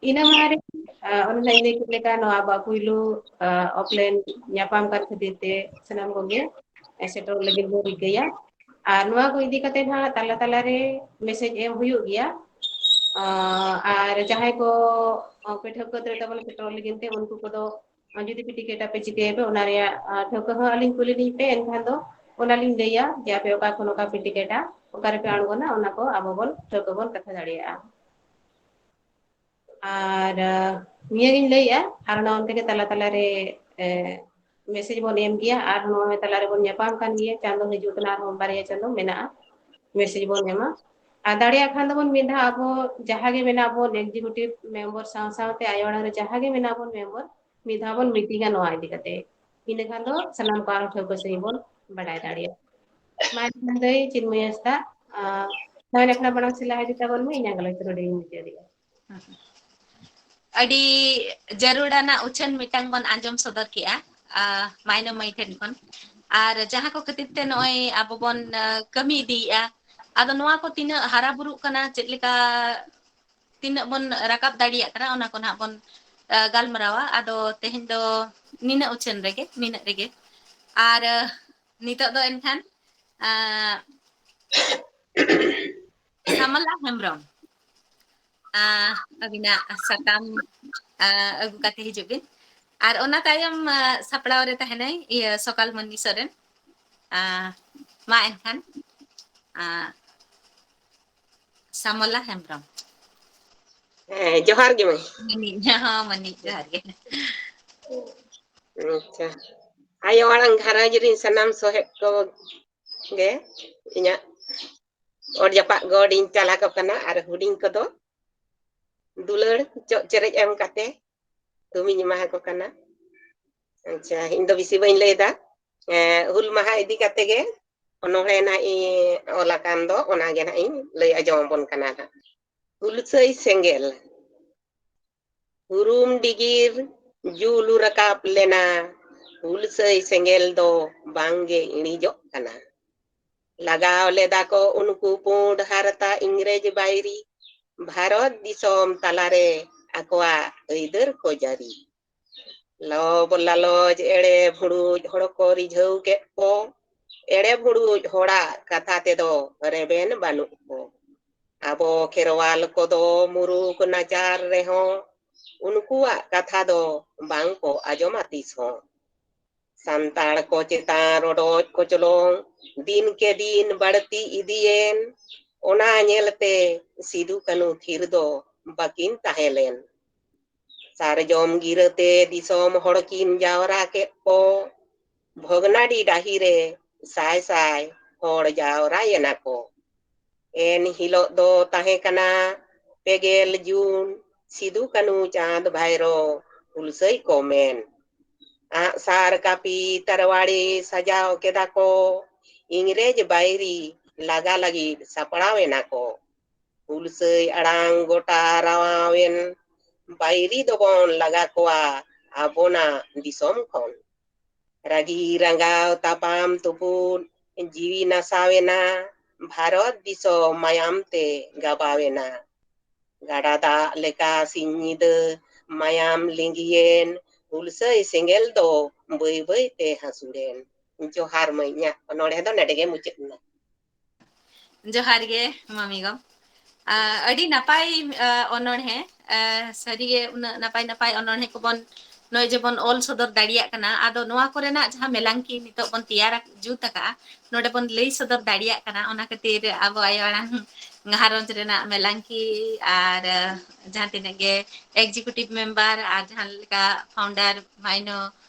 ᱤᱱᱟᱹ ᱢᱟᱲᱟᱝ ᱨᱮ, ᱟ, ᱚᱱᱮ ᱤᱧ ᱞᱟᱹᱭ ᱠᱮᱫ ᱞᱮᱠᱟ, ᱱᱚᱣᱟ ᱟᱵᱚᱣᱟᱜ ᱯᱩᱭᱞᱩ, ᱟ, ᱚᱯᱷᱞᱟᱭᱤᱱ ᱧᱟᱯᱟᱢ ᱠᱟᱱ ᱠᱷᱟᱹᱛᱤᱨ ᱛᱮ ᱥᱟᱱᱟᱢ ᱠᱚᱜᱮ ᱥᱮᱴᱮᱨᱚᱜ ᱞᱟᱹᱜᱤᱫ ᱵᱚᱱ ᱨᱤᱠᱟᱹᱭᱟ᱾ ᱟᱨ ᱱᱚᱣᱟ ᱠᱚ ᱤᱫᱤ ᱠᱟᱛᱮ ᱱᱟᱦᱟᱜ ᱛᱟᱞᱟ ᱛᱟᱞᱟ ᱨᱮ ᱢᱮᱥᱮᱡᱽ ᱮᱢ ᱦᱩᱭᱩᱜ ᱜᱮᱭᱟ᱾ ᱟ, ᱟᱨ ᱡᱟᱦᱟᱸᱭ ᱠᱚ, ᱟ, ᱯᱮ ᱴᱷᱟᱹᱣᱠᱟᱹ ᱩᱛᱟᱹᱨ ᱛᱟᱵᱚᱱᱟ ᱥᱮᱴᱮᱨᱚᱜ ᱞᱟᱹᱜᱤᱫ ᱛᱮ, ᱩᱱᱠᱩ ᱠᱚᱫᱚ ᱡᱩᱫᱤ ᱯᱮ ᱴᱤᱠᱤᱴ ᱟᱯᱮ ᱪᱤᱠᱟᱹᱭᱟᱯᱮ, ᱚᱱᱟ ᱨᱮᱭᱟᱜ, ᱟ, ᱴᱷᱟᱹᱣᱠᱟᱹ ᱦᱚᱸ ᱟᱹᱞᱤᱧ ᱠᱩᱞᱤ ᱞᱤᱧ ᱯᱮ, ᱮᱱᱠᱷᱟᱱ ᱫᱚ ᱚᱱᱟᱞᱤᱧ ᱞᱟᱹᱭᱟ ᱡᱮ ᱟᱯᱮ ᱚᱠᱟ ᱠᱷᱚᱱ ᱚᱠᱟ ᱯᱮ ᱴᱤᱠᱤᱴᱟ, ᱚᱠᱟ ᱨᱮᱯᱮ ᱟᱬᱜᱚᱱᱟ, ᱚᱱᱟ ᱠᱚ ᱟᱵᱚ ᱵᱚᱱ ᱴᱷᱟᱹᱣᱠᱟᱹ ᱵᱚᱱ ᱠᱟᱛᱷᱟ ᱫᱟᱲᱮᱭᱟᱜᱼᱟ᱾ ᱟᱨ, ᱟ, ᱱᱤᱭᱟᱹᱜᱤᱧ ᱞᱟᱹᱭᱮᱜᱼᱟ, ᱟᱨ ᱚᱱᱟ ᱚᱱᱛᱮ ᱜᱮ ᱛᱟᱞᱟ ᱛᱟᱞᱟᱨᱮ, ᱮ, ᱢᱮᱥᱮᱡᱽ ᱵᱚᱱ ᱮᱢ ᱜᱮᱭᱟ, ᱟᱨ ᱱᱚᱣᱟ ᱛᱟᱞᱟ ᱨᱮᱵᱚᱱ ᱧᱟᱯᱟᱢ ᱠᱟᱱ ᱜᱮᱭᱟ᱾ ᱪᱟᱸᱫᱚ ᱦᱤᱡᱩᱜ ᱠᱟᱱᱟ, ᱟᱨᱦᱚᱸ ᱵᱟᱨᱭᱟ ᱪᱟᱸᱫᱚ ᱢᱮᱱᱟᱜᱼᱟ, ᱢᱮᱥᱮᱡᱽ ᱵᱚᱱ ᱮᱢᱟ᱾ ᱟᱨ ᱫᱟᱲᱮᱭᱟᱜ ᱠᱷᱟᱱ ᱫᱚᱵᱚᱱ ᱢᱤᱫ ᱫᱷᱟᱣ ᱟᱵᱚ ᱡᱟᱦᱟᱸ ᱜᱮ ᱢᱮᱱᱟᱜ ᱵᱚᱱ, ᱮᱠᱡᱤᱠᱤᱭᱩᱴᱤᱵᱷ ᱢᱮᱢᱵᱟᱨ ᱥᱟᱶ ᱥᱟᱶᱛᱮ ᱟᱭᱳ ᱟᱲᱟᱝ ᱨᱮ ᱡᱟᱦᱟᱸ ᱜᱮ ᱢᱮᱱᱟᱜ ᱵᱚᱱ ᱢᱮᱢᱵᱟᱨ, ᱢᱤᱫ ᱫᱷᱟᱣ ᱵᱚᱱ ᱢᱤᱴᱤᱝᱟ ᱱᱚᱣᱟ ᱤᱫᱤ ᱠᱟᱛᱮ᱾ ᱤᱱᱟᱹ ᱠᱷᱟᱱ ᱫᱚ ᱥᱟᱱᱟᱢ ᱠᱚ ᱟᱨᱦᱚᱸ ᱴᱷᱟᱹᱣᱠᱟᱹ ᱥᱟᱺᱦᱤᱡ ᱵᱚᱱ ᱵᱟᱰᱟᱭ ᱫᱟᱲᱮᱭᱟᱜᱼᱟ᱾ ᱢᱟ ᱮᱱᱠᱷᱟᱱ ᱫᱟᱹᱭ ᱪᱤᱱᱢᱚᱭ ᱦᱟᱸᱥᱫᱟ, ᱟᱸ, ᱱᱚᱣᱟ ᱞᱮᱠᱷᱟᱱ ᱢᱟᱲᱟᱝ ᱥᱮᱫ ᱞᱟᱦᱟ ᱤᱫᱤ ᱛᱟᱵᱚᱱ ᱢᱮ, ᱤᱧᱟᱹᱜ ᱜᱟᱞᱚᱪ ᱫᱚ ᱱᱚᱰᱮ ᱜᱤᱧ ᱢᱩᱪᱟᱹᱫᱮᱜᱼᱟ᱾ ᱟᱹᱰᱤ ᱡᱟᱹᱨᱩᱲᱟᱱᱟᱜ ᱩᱪᱷᱟᱹᱱ ᱢᱤᱫᱴᱟᱝ ᱵᱚᱱ ᱟᱸᱡᱚᱢ ᱥᱚᱫᱚᱨ ᱠᱮᱜᱼᱟ, ᱟ, ᱢᱟᱭᱱᱚ ᱢᱟᱹᱭ ᱴᱷᱮᱱ ᱠᱷᱚᱱ᱾ ᱟᱨ ᱡᱟᱦᱟᱸ ᱠᱚ ᱠᱷᱟᱹᱛᱤᱨ ᱛᱮ ᱱᱚᱜᱼᱚᱭ ᱟᱵᱚ ᱵᱚᱱ, ᱟ, ᱠᱟᱹᱢᱤ ᱤᱫᱤᱭᱮᱫᱼᱟ, ᱟᱫᱚ ᱱᱚᱣᱟ ᱠᱚ ᱛᱤᱱᱟᱹᱜ ᱦᱟᱨᱟ ᱵᱩᱨᱩᱜ ᱠᱟᱱᱟ, ᱪᱮᱫ ᱞᱮᱠᱟ ᱛᱤᱱᱟᱹᱜ ᱵᱚᱱ ᱨᱟᱠᱟᱵ ᱫᱟᱲᱮᱭᱟᱜ ᱠᱟᱱᱟ, ᱚᱱᱟ ᱠᱚ ᱱᱟᱦᱟᱜ ᱵᱚᱱ, ᱟ, ᱜᱟᱞᱢᱟᱨᱟᱣᱟ᱾ ᱟᱫᱚ ᱛᱮᱦᱮᱧ ᱫᱚ ᱱᱤᱱᱟᱹᱜ ᱩᱪᱷᱟᱹᱱ ᱨᱮᱜᱮ, ᱱᱤᱱᱟᱹᱜ ᱨᱮᱜᱮ᱾ ᱟᱨ, ᱟ, ᱱᱤᱛᱚᱜ ᱫᱚ ᱮᱱᱠᱷᱟᱱ, ᱟ, ᱥᱟᱢᱞᱟ ᱦᱮᱢᱵᱨᱚᱢ, ᱟᱹᱵᱤᱱᱟᱜ ᱥᱟᱛᱟᱢ ᱟᱹᱜᱩ ᱠᱟᱛᱮ ᱦᱤᱡᱩᱜ ᱵᱤᱱ᱾ ᱟᱨ ᱚᱱᱟ ᱛᱟᱭᱚᱢ ᱥᱟᱯᱲᱟᱣ ᱨᱮ ᱛᱟᱦᱮᱱᱟᱭ ᱤᱭᱟᱹ ᱥᱚᱠᱟᱞᱢᱚᱱᱤ ᱥᱚᱨᱮᱱ᱾ ᱢᱟ ᱮᱱᱠᱷᱟᱱ ᱥᱟᱢᱞᱟ ᱦᱮᱢᱵᱨᱚᱢ᱾ ᱦᱮᱸ, ᱡᱚᱦᱟᱨ ᱜᱮ ᱢᱟᱹᱭ᱾ ᱢᱟᱹᱱᱤᱡ, ᱦᱚᱸ, ᱢᱟᱹᱱᱤᱡ, ᱡᱚᱦᱟᱨ ᱜᱮ᱾ ᱟᱪᱪᱷᱟ, ᱟᱭᱳ ᱟᱲᱟᱝ ᱜᱷᱟᱨᱚᱸᱡᱽ ᱨᱤᱱ ᱥᱟᱱᱟᱢ ᱥᱚᱦᱮᱫ ᱠᱚ ᱜᱮ ᱤᱧᱟᱹᱜ ᱚᱨ ᱡᱟᱯᱟᱜ ᱜᱚᱰ ᱤᱧ ᱪᱟᱞ ᱟᱠᱚ ᱠᱟᱱᱟ ᱟᱨ ᱦᱩᱰᱤᱧ ᱠᱚᱫᱚ ᱫᱩᱞᱟᱹᱲ ᱪᱚᱜ ᱪᱮᱨᱮᱡ ᱮᱢ ᱠᱟᱛᱮ ᱛᱷᱩᱢᱤᱧ ᱮᱢᱟ ᱟᱠᱚ ᱠᱟᱱᱟ᱾ ᱟᱪᱪᱷᱟ, ᱤᱧ ᱫᱚ ᱵᱮᱥᱤ ᱵᱟᱹᱧ ᱞᱟᱹᱭ ᱮᱫᱟ᱾ ᱮᱸ, ᱦᱩᱞ ᱢᱟᱦᱟ ᱤᱫᱤ ᱠᱟᱛᱮ ᱜᱮ ᱚᱱᱚᱬᱦᱮ ᱱᱟᱦᱟᱜ ᱤᱧ ᱚᱞ ᱟᱠᱟᱱ ᱫᱚ, ᱚᱱᱟ ᱜᱮ ᱱᱟᱦᱟᱜ ᱤᱧ ᱞᱟᱹᱭ ᱟᱸᱡᱚᱢ ᱟᱵᱚᱱ ᱠᱟᱱᱟ ᱱᱟᱦᱟᱜ᱾ ᱦᱩᱞᱥᱟᱹᱭ ᱥᱮᱸᱜᱮᱞ᱾ ᱦᱩᱨᱩᱢ ᱰᱤᱜᱤᱨ ᱡᱩᱞᱩ ᱨᱟᱠᱟᱵ ᱞᱮᱱᱟ, ᱦᱩᱞᱥᱟᱹᱭ ᱥᱮᱸᱜᱮᱞ ᱫᱚ ᱵᱟᱝᱜᱮ ᱤᱬᱤᱡᱚᱜ ᱠᱟᱱᱟ᱾ ᱞᱟᱜᱟᱣ ᱞᱮᱫᱟ ᱠᱚ ᱩᱱᱠᱩ ᱯᱩᱸᱰ ᱦᱟᱨᱛᱟ ᱤᱝᱨᱮᱡᱽ ᱵᱟᱹᱭᱨᱤ, ᱵᱷᱟᱨᱚᱛ ᱫᱤᱥᱚᱢ ᱛᱟᱞᱟᱨᱮ ᱟᱠᱚᱣᱟᱜ ᱟᱹᱭᱫᱟᱹᱨ ᱠᱚ ᱡᱟᱹᱨᱤ᱾ ᱞᱚᱵᱽ ᱞᱟᱞᱚᱪ ᱮᱲᱮ ᱵᱷᱩᱲᱩᱡ ᱦᱚᱲ ᱠᱚ ᱨᱤᱡᱷᱟᱹᱣ ᱠᱮᱫ ᱠᱚ, ᱮᱲᱮ ᱵᱷᱩᱲᱩᱡ ᱦᱚᱲᱟᱜ ᱠᱟᱛᱷᱟ ᱛᱮᱫᱚ ᱨᱮᱵᱮᱱ ᱵᱟᱹᱱᱩᱜ ᱠᱚ᱾ ᱟᱵᱚ ᱠᱷᱮᱨᱣᱟᱞ ᱠᱚᱫᱚ ᱢᱩᱨᱩᱠ ᱱᱟᱪᱟᱨ ᱨᱮᱦᱚᱸ ᱩᱱᱠᱩᱣᱟᱜ ᱠᱟᱛᱷᱟ ᱫᱚ ᱵᱟᱝ ᱠᱚ ᱟᱸᱡᱚᱢᱟ ᱛᱤᱥ ᱦᱚᱸ᱾ ᱥᱟᱱᱛᱟᱲ ᱠᱚ ᱪᱮᱛᱟᱱ ᱨᱚᱰᱚᱡ ᱠᱚᱪᱞᱚᱱ ᱫᱤᱱ ᱠᱮ ᱫᱤᱱ ᱵᱟᱹᱲᱛᱤ ᱤᱫᱤᱭᱮᱱ, ᱚᱱᱟ ᱧᱮᱞᱛᱮ ᱥᱤᱫᱩ ᱠᱟᱹᱱᱩ ᱛᱷᱤᱨ ᱫᱚ ᱵᱟᱹᱠᱤᱱ ᱛᱟᱦᱮᱸ ᱞᱮᱱ᱾ ᱥᱟᱨᱡᱚᱢ ᱜᱤᱨᱟᱹᱛᱮ ᱫᱤᱥᱚᱢ ᱦᱚᱲ ᱠᱤᱱ ᱡᱟᱣᱨᱟ ᱠᱮᱫ ᱠᱚ, ᱵᱷᱚᱜᱽᱱᱟᱰᱤ ᱰᱟᱹᱦᱤ ᱨᱮ ᱥᱟᱭ ᱥᱟᱭ ᱦᱚᱲ ᱡᱟᱣᱨᱟᱭᱮᱱᱟ ᱠᱚ᱾ ᱮᱱ ᱦᱤᱞᱳᱜ ᱫᱚ ᱛᱟᱦᱮᱸ ᱠᱟᱱᱟ ᱯᱮᱜᱮᱞ ᱡᱩᱱ, ᱥᱤᱫᱩ ᱠᱟᱹᱱᱩ ᱪᱟᱸᱫᱽ ᱵᱷᱟᱭᱨᱳ ᱦᱩᱞᱥᱟᱹᱭ ᱠᱚ ᱢᱮᱱ᱾ ᱟᱸᱜᱼᱥᱟᱨ ᱠᱟᱹᱯᱤ ᱛᱟᱨᱣᱟᱲᱤ ᱥᱟᱡᱟᱣ ᱠᱮᱫᱟ ᱠᱚ, ᱤᱝᱨᱮᱡᱽ ᱵᱟᱹᱭᱨᱤ ᱞᱟᱜᱟ ᱞᱟᱹᱜᱤᱫ ᱥᱟᱯᱲᱟᱣ ᱮᱱᱟ ᱠᱚ᱾ ᱦᱩᱞᱥᱟᱹᱭ ᱟᱲᱟᱝ ᱜᱚᱴᱟ ᱨᱟᱣᱟᱣᱮᱱ, ᱵᱟᱹᱭᱨᱤ ᱫᱚᱵᱚᱱ ᱞᱟᱜᱟ ᱠᱚᱣᱟ ᱟᱵᱚᱱᱟᱜ ᱫᱤᱥᱚᱢ ᱠᱷᱚᱱ᱾ ᱨᱟᱹᱜᱤ ᱨᱟᱸᱜᱟᱣ ᱛᱟᱯᱟᱢ ᱛᱩᱯᱩᱫ ᱡᱤᱣᱤ ᱱᱟᱥᱟᱣᱮᱱᱟ, ᱵᱷᱟᱨᱚᱛ ᱫᱤᱥᱚᱢ ᱢᱟᱭᱟᱢ ᱛᱮ ᱜᱟᱵᱟᱣᱮᱱᱟ᱾ ᱜᱟᱰᱟ ᱫᱟᱜ ᱞᱮᱠᱟ ᱥᱤᱧ ᱧᱤᱫᱟᱹ ᱢᱟᱭᱟᱢ ᱞᱤᱸᱜᱤᱭᱮᱱ, ᱦᱩᱞᱥᱟᱹᱭ ᱥᱮᱸᱜᱮᱞ ᱫᱚ ᱵᱟᱹᱭ ᱵᱟᱹᱭ ᱛᱮ ᱦᱟᱹᱥᱩᱲᱮᱱ᱾ ᱡᱚᱦᱟᱨ ᱢᱟᱹᱭ, ᱤᱧᱟᱹᱜ ᱚᱱᱚᱬᱦᱮ ᱫᱚ ᱱᱚᱰᱮ ᱜᱮ ᱢᱩᱪᱟᱹᱫ ᱮᱱᱟ᱾ ᱡᱚᱦᱟᱨ ᱜᱮ ᱢᱟᱹᱢᱤ ᱜᱚ᱾ ᱟᱹᱰᱤ ᱱᱟᱯᱟᱭ ᱚᱱᱚᱬᱦᱮ᱾ ᱥᱟᱹᱨᱤᱜᱮ ᱩᱱᱟᱹᱜ ᱱᱟᱯᱟᱭ ᱱᱟᱯᱟᱭ ᱚᱱᱚᱬᱦᱮ ᱠᱚᱵᱚᱱ ᱱᱚᱜᱼᱚᱭ ᱡᱮᱵᱚᱱ ᱚᱞ ᱥᱚᱫᱚᱨ ᱫᱟᱲᱮᱭᱟᱜ ᱠᱟᱱᱟ᱾ ᱟᱫᱚ ᱱᱚᱣᱟ ᱠᱚᱨᱮᱱᱟᱜ ᱡᱟᱦᱟᱸ ᱢᱮᱞᱟᱝᱠᱤ ᱱᱤᱛᱚᱜ ᱵᱚᱱ ᱛᱮᱭᱟᱨ ᱡᱩᱛ ᱟᱠᱟᱫᱼᱟ, ᱱᱚᱰᱮ ᱵᱚᱱ ᱞᱟᱹᱭ ᱥᱚᱫᱚᱨ ᱫᱟᱲᱮᱭᱟᱜ ᱠᱟᱱᱟ᱾ ᱚᱱᱟ ᱠᱷᱟᱹᱛᱤᱨ ᱟᱵᱚ ᱟᱭᱳ ᱟᱲᱟᱝ ᱜᱷᱟᱨᱚᱸᱡᱽ ᱨᱮᱱᱟᱜ ᱢᱮᱞᱟᱝᱠᱤ ᱟᱨ ᱡᱟᱦᱟᱸ ᱛᱤᱱᱟᱹᱜ ᱜᱮ executive member ᱟᱨ ᱡᱟᱦᱟᱸ ᱞᱮᱠᱟ founder ᱢᱟᱭᱱᱚ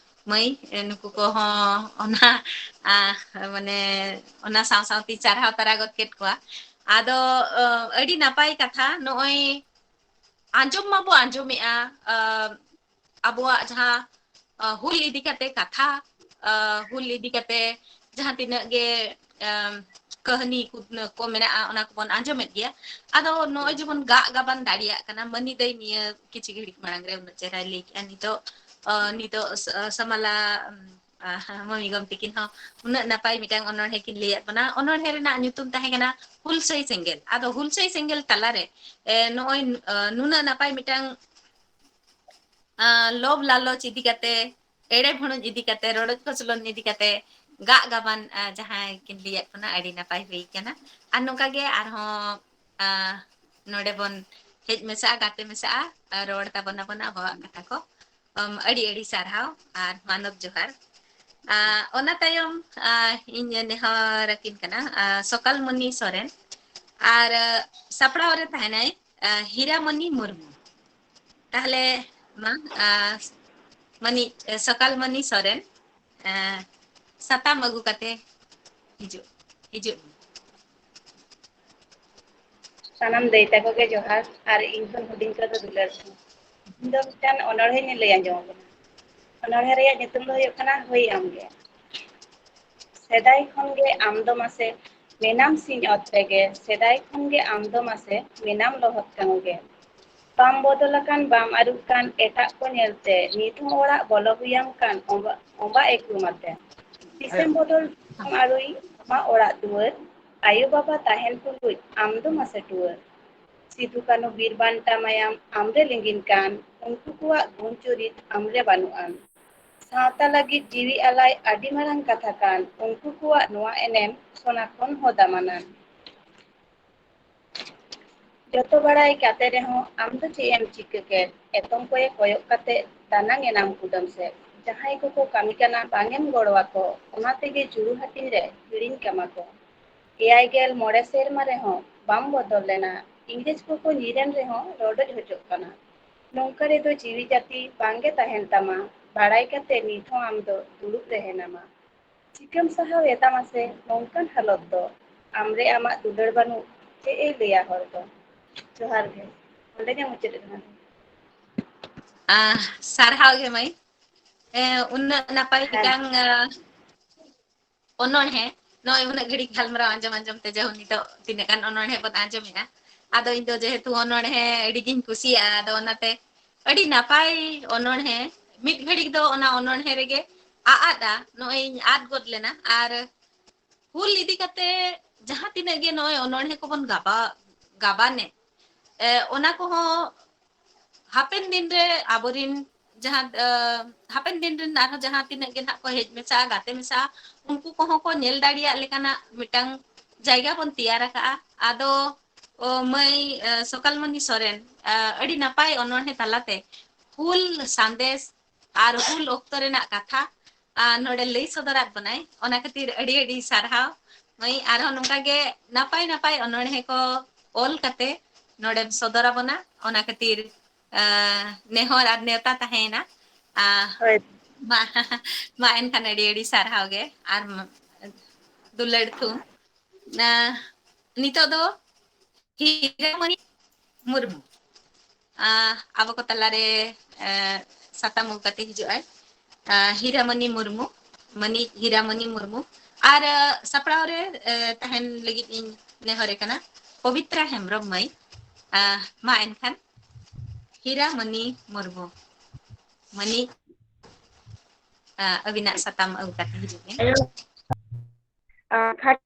ᱢᱟᱹᱭ, ᱱᱩᱠᱩ ᱠᱚᱦᱚᱸ ᱚᱱᱟ ᱢᱟᱱᱮ ᱚᱱᱟ ᱥᱟᱶ ᱥᱟᱶᱛᱮ ᱪᱟᱨᱦᱟᱣ ᱛᱟᱨᱟ ᱜᱚᱫ ᱠᱮᱫ ᱠᱚᱣᱟ᱾ ᱟᱫᱚ ᱟᱹᱰᱤ ᱱᱟᱯᱟᱭ ᱠᱟᱛᱷᱟ, ᱱᱚᱜᱼᱚᱭ ᱟᱸᱡᱚᱢ ᱢᱟᱵᱚ ᱟᱸᱡᱚᱢᱮᱜᱼᱟ ᱟᱵᱚᱣᱟᱜ ᱡᱟᱦᱟᱸ ᱦᱩᱞ ᱤᱫᱤ ᱠᱟᱛᱮ ᱠᱟᱛᱷᱟ, ᱦᱩᱞ ᱤᱫᱤ ᱠᱟᱛᱮ ᱡᱟᱦᱟᱸ ᱛᱤᱱᱟᱹᱜ ᱜᱮ ᱠᱟᱹᱦᱱᱤ ᱠᱚ ᱢᱮᱱᱟᱜᱼᱟ, ᱚᱱᱟ ᱠᱚᱵᱚᱱ ᱟᱸᱡᱚᱢᱮᱫ ᱜᱮᱭᱟ᱾ ᱟᱫᱚ ᱱᱚᱜᱼᱚᱭ ᱡᱮᱵᱚᱱ ᱜᱟᱜ ᱜᱟᱵᱟᱱ ᱫᱟᱲᱮᱭᱟᱜ ᱠᱟᱱᱟ, ᱢᱟᱹᱱᱤ ᱫᱟᱹᱭ ᱱᱤᱭᱟᱹ ᱠᱤᱪᱷᱩ ᱜᱷᱟᱹᱲᱤᱡ ᱢᱟᱲᱟᱝ ᱨᱮ ᱩᱱᱟᱹᱜ ᱪᱮᱦᱨᱟᱭ ᱞᱟᱹᱭ ᱠᱮᱜᱼᱟ᱾ ᱱᱤᱛᱚᱜ ᱱᱤᱛᱚᱜ ᱥᱟᱢᱟᱞᱟ ᱢᱟᱹᱢᱤ ᱜᱚᱢ ᱛᱤᱠᱤᱱ ᱦᱚᱸ ᱩᱱᱟᱹᱜ ᱱᱟᱯᱟᱭ ᱢᱤᱫᱴᱟᱝ ᱚᱱᱚᱬᱦᱮ ᱠᱤᱱ ᱞᱟᱹᱭᱟᱫ ᱵᱚᱱᱟ᱾ ᱚᱱᱚᱬᱦᱮ ᱨᱮᱱᱟᱜ ᱧᱩᱛᱩᱢ ᱛᱟᱦᱮᱸ ᱠᱟᱱᱟ ᱦᱩᱞᱥᱟᱹᱭ ᱥᱮᱸᱜᱮᱞ᱾ ᱟᱫᱚ ᱦᱩᱞᱥᱟᱹᱭ ᱥᱮᱸᱜᱮᱞ ᱛᱟᱞᱟᱨᱮ ᱱᱚᱜᱼᱚᱭ ᱱᱩᱱᱟᱹᱜ ᱱᱟᱯᱟᱭ ᱢᱤᱫᱴᱟᱝ ᱞᱚᱵᱷ ᱞᱟᱞᱚᱪ ᱤᱫᱤ ᱠᱟᱛᱮ, ᱮᱲᱮ ᱵᱷᱩᱲᱩᱡ ᱤᱫᱤ ᱠᱟᱛᱮ, ᱨᱚᱰᱚᱡ ᱠᱚᱪᱞᱚᱱ ᱤᱫᱤ ᱠᱟᱛᱮ ᱜᱟᱜ ᱜᱟᱵᱟᱱ ᱡᱟᱦᱟᱸᱭ ᱠᱤᱱ ᱞᱟᱹᱭᱟᱫ ᱵᱚᱱᱟ, ᱟᱹᱰᱤ ᱱᱟᱯᱟᱭ ᱦᱩᱭ ᱠᱟᱱᱟ᱾ ᱟᱨ ᱱᱚᱝᱠᱟ ᱜᱮ ᱟᱨᱦᱚᱸ ᱱᱚᱰᱮ ᱵᱚᱱ ᱦᱮᱡ ᱢᱮᱥᱟᱜᱼᱟ, ᱜᱟᱛᱮ ᱢᱮᱥᱟᱜᱼᱟ, ᱨᱚᱲ ᱛᱟᱵᱚᱱ ᱟᱵᱚᱱ ᱟᱵᱚᱣᱟᱜ ᱠᱟᱛᱷᱟ ᱠᱚ᱾ ᱟᱹᱰᱤ ᱟᱹᱰᱤ ᱥᱟᱨᱦᱟᱣ ᱟᱨ ᱢᱟᱱᱚᱛ ᱡᱚᱦᱟᱨ᱾ ᱚᱱᱟ ᱛᱟᱭᱚᱢ ᱤᱧ ᱱᱮᱦᱚᱨ ᱟᱹᱠᱤᱱ ᱠᱟᱱᱟ ᱥᱚᱠᱟᱞᱢᱚᱱᱤ ᱥᱚᱨᱮᱱ, ᱟᱨ ᱥᱟᱯᱲᱟᱣ ᱨᱮ ᱛᱟᱦᱮᱱᱟᱭ ᱦᱤᱨᱟᱢᱚᱱᱤ ᱢᱩᱨᱢᱩ᱾ ᱛᱟᱦᱞᱮ ᱢᱟ, ᱢᱟᱹᱱᱤᱡ ᱥᱚᱠᱟᱞᱢᱚᱱᱤ ᱥᱚᱨᱮᱱ, ᱥᱟᱛᱟᱢ ᱟᱹᱜᱩ ᱠᱟᱛᱮ ᱦᱤᱡᱩᱜ, ᱦᱤᱡᱩᱜ ᱢᱮ᱾ ᱥᱟᱱᱟᱢ ᱫᱟᱹᱭ ᱛᱟᱠᱚ ᱜᱮ ᱡᱚᱦᱟᱨ, ᱟᱨ ᱤᱧ ᱠᱷᱚᱱ ᱦᱩᱰᱤᱧ ᱠᱚᱫᱚ ᱫᱩᱞᱟᱹᱲ ᱠᱚ᱾ ᱤᱧ ᱫᱚ ᱢᱤᱫᱴᱟᱝ ᱚᱱᱚᱬᱦᱮᱧ ᱞᱟᱹᱭ ᱟᱸᱡᱚᱢ ᱟᱵᱚᱱᱟ᱾ ᱚᱱᱚᱬᱦᱮ ᱨᱮᱭᱟᱜ ᱧᱩᱛᱩᱢ ᱫᱚ ᱦᱩᱭᱩᱜ ᱠᱟᱱᱟ ᱦᱩᱭ ᱟᱢᱜᱮ᱾ ᱥᱮᱫᱟᱭ ᱠᱷᱚᱱ ᱜᱮ ᱟᱢ ᱫᱚ ᱢᱟᱥᱮ ᱢᱮᱱᱟᱢ ᱥᱤᱧ ᱚᱛ ᱨᱮᱜᱮ, ᱥᱮᱫᱟᱭ ᱠᱷᱚᱱ ᱜᱮ ᱟᱢ ᱫᱚ ᱢᱟᱥᱮ ᱢᱮᱱᱟᱢ ᱞᱚᱦᱚᱫ ᱠᱟᱱ ᱜᱮ᱾ ᱵᱟᱢ ᱵᱚᱫᱚᱞ ᱟᱠᱟᱱ, ᱵᱟᱢ ᱟᱹᱨᱩᱜ ᱠᱟᱱ, ᱮᱴᱟᱜ ᱠᱚ ᱧᱮᱞᱛᱮ ᱱᱤᱛ ᱦᱚᱸ ᱚᱲᱟᱜ ᱵᱚᱞᱚ ᱦᱩᱭᱟᱢ ᱠᱟᱱ ᱚᱸᱵᱟ-, ᱚᱸᱵᱟ ᱮᱠᱨᱩᱢ ᱟᱛᱮ᱾ ᱛᱤᱥᱮᱢ ᱵᱚᱫᱚᱞ ᱟᱢ ᱟᱹᱨᱩᱭ ᱟᱢᱟᱜ ᱚᱲᱟᱜ ᱫᱩᱣᱟᱹᱨ, ᱟᱭᱳ ᱵᱟᱵᱟ ᱛᱟᱦᱮᱱ ᱛᱩᱞᱩᱡ ᱟᱢ ᱫᱚ ᱢᱟᱥᱮ ᱴᱩᱣᱟᱹᱨ᱾ ᱥᱤᱫᱩ ᱠᱟᱹᱱᱦᱩ ᱵᱤᱨ ᱵᱟᱱᱴᱟ ᱢᱟᱭᱟᱢ ᱟᱢᱨᱮ ᱞᱤᱸᱜᱤᱱ ᱠᱟᱱ, ᱩᱱᱠᱩ ᱠᱚᱣᱟᱜ ᱜᱩᱱ ᱪᱩᱨᱤᱛ ᱟᱢᱨᱮ ᱵᱟᱹᱱᱩᱜ ᱟᱱ᱾ ᱥᱟᱶᱛᱟ ᱞᱟᱹᱜᱤᱫ ᱡᱤᱣᱤ ᱟᱞᱟᱭ ᱟᱹᱰᱤ ᱢᱟᱨᱟᱝ ᱠᱟᱛᱷᱟ ᱠᱟᱱ, ᱩᱱᱠᱩ ᱠᱚᱣᱟᱜ ᱱᱚᱣᱟ ᱮᱱᱮᱢ ᱥᱚᱱᱟ ᱠᱷᱚᱱ ᱦᱚᱸ ᱫᱟᱢᱟᱱᱟᱱ᱾ ᱡᱚᱛᱚ ᱵᱟᱲᱟᱭ ᱠᱟᱛᱮ ᱨᱮᱦᱚᱸ ᱟᱢ ᱫᱚ ᱪᱮᱫ ᱮᱢ ᱪᱤᱠᱟᱹ ᱠᱮᱫ? ᱮᱛᱚᱢ ᱠᱚᱭᱮ ᱠᱚᱭᱚᱜ ᱠᱟᱛᱮ ᱫᱟᱱᱟᱝ ᱮᱱᱟᱢ ᱠᱩᱰᱟᱹᱢ ᱥᱮᱫ᱾ ᱡᱟᱦᱟᱸᱭ ᱠᱚᱠᱚ ᱠᱟᱹᱢᱤ ᱠᱟᱱᱟ ᱵᱟᱝ ᱮᱢ ᱜᱚᱲᱚ ᱟᱠᱚ, ᱚᱱᱟ ᱛᱮᱜᱮ ᱡᱩᱲᱩ ᱦᱟᱹᱴᱤᱧ ᱨᱮ ᱦᱤᱲᱤᱧ ᱠᱟᱢᱟ ᱠᱚ᱾ ᱮᱭᱟᱭ ᱜᱮᱞ ᱢᱚᱬᱮ ᱥᱮᱨᱢᱟ ᱨᱮᱦᱚᱸ ᱵᱟᱢ ᱵᱚᱫᱚᱞ ᱞᱮᱱᱟ, ᱤᱝᱨᱮᱡᱽ ᱠᱚᱠᱚ ᱧᱤᱨᱮᱱ ᱨᱮᱦᱚᱸ ᱨᱚᱰᱚᱡ ᱦᱚᱪᱚᱜ ᱠᱟᱱᱟ᱾ ᱱᱚᱝᱠᱟ ᱨᱮᱫᱚ ᱡᱤᱣᱤ ᱡᱟᱹᱛᱤ ᱵᱟᱝᱜᱮ ᱛᱟᱦᱮᱱ ᱛᱟᱢᱟ, ᱵᱟᱲᱟᱭ ᱠᱟᱛᱮ ᱱᱤᱛ ᱦᱚᱸ ᱟᱢ ᱫᱚ ᱫᱩᱲᱩᱵ ᱨᱮ ᱦᱮᱱᱟᱢᱟ᱾ ᱪᱤᱠᱟᱹᱢ ᱥᱟᱦᱟᱣ ᱮᱫᱟ ᱢᱟᱥᱮ ᱱᱚᱝᱠᱟᱱ ᱦᱟᱞᱚᱛ ᱫᱚ? ᱟᱢᱨᱮ ᱟᱢᱟᱜ ᱫᱩᱞᱟᱹᱲ ᱵᱟᱹᱱᱩᱜ, ᱪᱮᱫ ᱮ ᱞᱟᱹᱭᱟ ᱦᱚᱲ ᱫᱚ? ᱡᱚᱦᱟᱨ ᱜᱮ, ᱚᱸᱰᱮ ᱜᱮ ᱢᱩᱪᱟᱹᱫ ᱮᱫ ᱠᱟᱱᱟ᱾ ᱟᱦ, ᱥᱟᱨᱦᱟᱣ ᱜᱮ ᱢᱟᱹᱭ᱾ ᱮ, ᱩᱱᱟᱹᱜ ᱱᱟᱯᱟᱭ ᱦᱮᱸ᱾ ᱢᱤᱫᱴᱟᱝ, ᱟ, ᱚᱱᱚᱬᱦᱮ᱾ ᱱᱚᱜᱼᱚᱭ ᱩᱱᱟᱹᱜ ᱜᱷᱟᱹᱲᱤᱡ ᱜᱟᱞᱢᱟᱨᱟᱣ ᱟᱸᱡᱚᱢ ᱟᱸᱡᱚᱢ ᱛᱮ ᱡᱟᱦᱳ ᱱᱤᱛᱚᱜ ᱛᱤᱱᱟᱹᱜ ᱜᱟᱱ ᱚᱱᱚᱬᱦᱮ ᱵᱚᱱ ᱟᱸᱡᱚᱢᱮᱜᱼᱟ᱾ ᱟᱫᱚ ᱤᱧ ᱫᱚ ᱡᱮᱦᱮᱛᱩ ᱚᱱᱚᱬᱦᱮ ᱟᱹᱰᱤ ᱜᱤᱧ ᱠᱩᱥᱤᱭᱟᱜᱼᱟ, ᱟᱫᱚ ᱚᱱᱟᱛᱮ ᱟᱹᱰᱤ ᱱᱟᱯᱟᱭ ᱚᱱᱚᱬᱦᱮ᱾ ᱢᱤᱫ ᱜᱷᱟᱹᱲᱤᱡ ᱫᱚ ᱚᱱᱟ ᱚᱱᱚᱬᱦᱮ ᱨᱮᱜᱮ ᱟᱜ ᱟᱫᱼᱟ, ᱱᱚᱜᱼᱚᱭ ᱤᱧ ᱟᱫ ᱜᱚᱫ ᱞᱮᱱᱟ᱾ ᱟᱨ ᱦᱩᱞ ᱤᱫᱤ ᱠᱟᱛᱮ ᱡᱟᱦᱟᱸ ᱛᱤᱱᱟᱹᱜ ᱜᱮ ᱱᱚᱜᱼᱚᱭ ᱚᱱᱚᱬᱦᱮ ᱠᱚᱵᱚᱱ ᱜᱟᱵᱟ-, ᱜᱟᱵᱟᱱᱮᱫ, ᱮ, ᱚᱱᱟ ᱠᱚᱦᱚᱸ ᱦᱟᱯᱮᱱ ᱫᱤᱱ ᱨᱮ ᱟᱵᱚᱨᱤᱱ ᱡᱟᱦᱟᱸ, ᱮ, ᱦᱟᱯᱮᱱ ᱫᱤᱱ ᱨᱮᱱ ᱟᱨᱦᱚᱸ ᱡᱟᱦᱟᱸ ᱛᱤᱱᱟᱹᱜ ᱜᱮ ᱱᱟᱦᱟᱜ ᱠᱚ ᱦᱮᱡ ᱢᱮᱥᱟᱜᱼᱟ, ᱜᱟᱛᱮ ᱢᱮᱥᱟᱜᱼᱟ, ᱩᱱᱠᱩ ᱠᱚᱦᱚᱸ ᱠᱚ ᱧᱮᱞ ᱫᱟᱲᱮᱭᱟᱜ ᱞᱮᱠᱟᱱᱟᱜ ᱢᱤᱫᱴᱟᱝ ᱡᱟᱭᱜᱟ ᱵᱚᱱ ᱛᱮᱭᱟᱨ ᱟᱠᱟᱜᱼᱟ᱾ ᱟᱫᱚ, ᱚ, ᱢᱟᱹᱭ, ᱮ, ᱥᱚᱠᱟᱞᱢᱚᱱᱤ ᱥᱚᱨᱮᱱ, ᱮ, ᱟᱹᱰᱤ ᱱᱟᱯᱟᱭ ᱚᱱᱚᱬᱦᱮ ᱛᱟᱞᱟᱛᱮ ᱦᱩᱞ ᱥᱟᱸᱫᱮᱥ ᱟᱨ ᱦᱩᱞ ᱚᱠᱛᱚ ᱨᱮᱱᱟᱜ ᱠᱟᱛᱷᱟ, ᱟ, ᱱᱚᱰᱮ ᱞᱟᱹᱭ ᱥᱚᱫᱚᱨᱟᱫ ᱵᱚᱱᱟᱭ᱾ ᱚᱱᱟ ᱠᱷᱟᱹᱛᱤᱨ ᱟᱹᱰᱤ ᱟᱹᱰᱤ ᱥᱟᱨᱦᱟᱣ ᱢᱟᱹᱭ᱾ ᱟᱨᱦᱚᱸ ᱱᱚᱝᱠᱟ ᱜᱮ ᱱᱟᱯᱟᱭ ᱱᱟᱯᱟᱭ ᱚᱱᱚᱬᱦᱮ ᱠᱚ ᱚᱞ ᱠᱟᱛᱮ ᱱᱚᱰᱮᱢ ᱥᱚᱫᱚᱨ ᱟᱵᱚᱱᱟ᱾ ᱚᱱᱟ ᱠᱷᱟᱹᱛᱤᱨ, ᱟ, ᱱᱮᱦᱚᱨ ᱟᱨ ᱱᱮᱣᱛᱟ ᱛᱟᱦᱮᱸᱭᱮᱱᱟ᱾ ᱟ, ᱦᱳᱭ᱾ ᱢᱟ, ᱢᱟ ᱮᱱᱠᱷᱟᱱ ᱟᱹᱰᱤ ᱟᱹᱰᱤ ᱥᱟᱨᱦᱟᱣ ᱜᱮ ᱟᱨ ᱢ-, ᱫᱩᱞᱟᱹᱲ ᱛᱷᱩᱢ᱾ ᱟ, ᱱᱤᱛᱚᱜ ᱫᱚ ᱦᱤᱨᱟᱢᱚᱱᱤ ᱢᱩᱨᱢᱩ, ᱟ, ᱟᱵᱚ ᱠᱚ ᱛᱟᱞᱟᱨᱮ, ᱮ, ᱥᱟᱛᱟᱢ ᱟᱹᱜᱩ ᱠᱟᱛᱮ ᱦᱤᱡᱩᱜ ᱟᱭ, ᱟ, ᱦᱤᱨᱟᱢᱚᱱᱤ ᱢᱩᱨᱢᱩ, ᱢᱟᱹᱱᱤᱡ ᱦᱤᱨᱟᱢᱚᱱᱤ ᱢᱩᱨᱢᱩ᱾ ᱟᱨ, ᱟ, ᱥᱟᱯᱲᱟᱣ ᱨᱮ, ᱮ, ᱛᱟᱦᱮᱱ ᱞᱟᱹᱜᱤᱫ ᱤᱧ ᱱᱮᱦᱚᱨᱮ ᱠᱟᱱᱟ ᱯᱚᱵᱤᱛᱨᱟ ᱦᱮᱢᱵᱨᱚᱢ ᱢᱟᱹᱭ᱾ ᱟ, ᱢᱟ ᱮᱱᱠᱷᱟᱱ ᱦᱤᱨᱟᱢᱚᱱᱤ ᱢᱩᱨᱢᱩ, ᱢᱟᱹᱱᱤᱡ, ᱟ, ᱟᱹᱵᱤᱱᱟᱜ ᱥᱟᱛᱟᱢ ᱟᱹᱜᱩ ᱠᱟᱛᱮ ᱦᱤᱡᱩᱜ ᱵᱤᱱ᱾ ᱟ, ᱠᱷᱟᱴ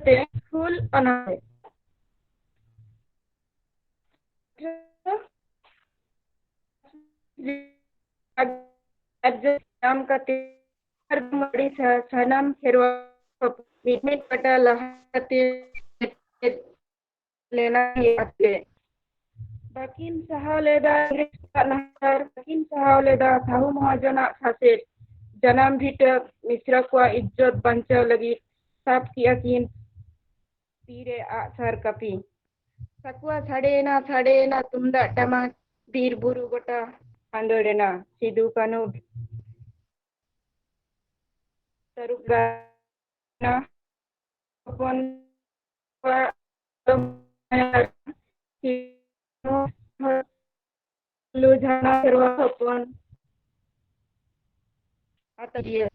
ᱛᱮ ᱦᱩᱞ ᱚᱱᱚᱬᱦᱮ᱾ ᱧᱟᱢ ᱠᱟᱛᱮ ᱟᱹᱰᱤ ᱥᱟ-, ᱥᱟᱱᱟᱢ ᱠᱷᱮᱨᱣᱟᱲ ᱢᱤᱫ ᱢᱤᱫ ᱯᱟᱴᱟ ᱞᱟᱦᱟ ᱠᱟᱛᱮ ᱞᱮᱱᱟ ᱟᱛᱮ᱾ ᱵᱟᱹᱠᱤᱱ ᱥᱟᱦᱟᱣ ᱞᱮᱫᱟ ᱤᱝᱨᱮᱡᱽ ᱠᱚᱣᱟᱜ ᱱᱟᱦᱟᱪᱟᱨ, ᱵᱟᱹᱠᱤᱱ ᱥᱟᱦᱟᱣ ᱞᱮᱫᱟ ᱥᱟᱹᱦᱩ ᱢᱚᱦᱟᱡᱚᱱᱟᱜ ᱥᱟᱥᱮᱛ᱾ ᱡᱟᱱᱟᱢ ᱵᱷᱤᱴᱟᱹ ᱢᱤᱥᱨᱟ ᱠᱚᱣᱟᱜ ᱤᱡᱽᱡᱚᱛ ᱵᱟᱧᱪᱟᱣ ᱞᱟᱹᱜᱤᱫ ᱥᱟᱵ ᱠᱮᱜᱼᱟ ᱠᱤᱱ ᱛᱤᱨᱮ ᱟᱜᱼᱥᱟᱨ ᱠᱟᱹᱯᱤ᱾ ᱥᱟᱠᱣᱟ ᱥᱟᱰᱮᱭᱮᱱᱟ, ᱥᱟᱰᱮᱭᱮᱱᱟ ᱛᱩᱢᱫᱟᱜ ᱴᱟᱢᱟᱠ, ᱵᱤᱨ ᱵᱩᱨᱩ ᱜᱚᱴᱟ ᱟᱸᱫᱳᱲᱮᱱᱟ᱾ ᱥᱤᱫᱩ ᱠᱟᱹᱱᱦᱩ ᱛᱟᱹᱨᱩᱵ ᱜᱟᱲ ᱦᱚᱯᱚᱱ ᱠᱚᱣᱟᱜ ᱞᱩ ᱡᱷᱟᱨᱱᱟ ᱠᱷᱮᱨᱣᱟᱲ ᱦᱚᱯᱚᱱ ᱟᱛᱟᱹᱨᱤᱭᱟᱹ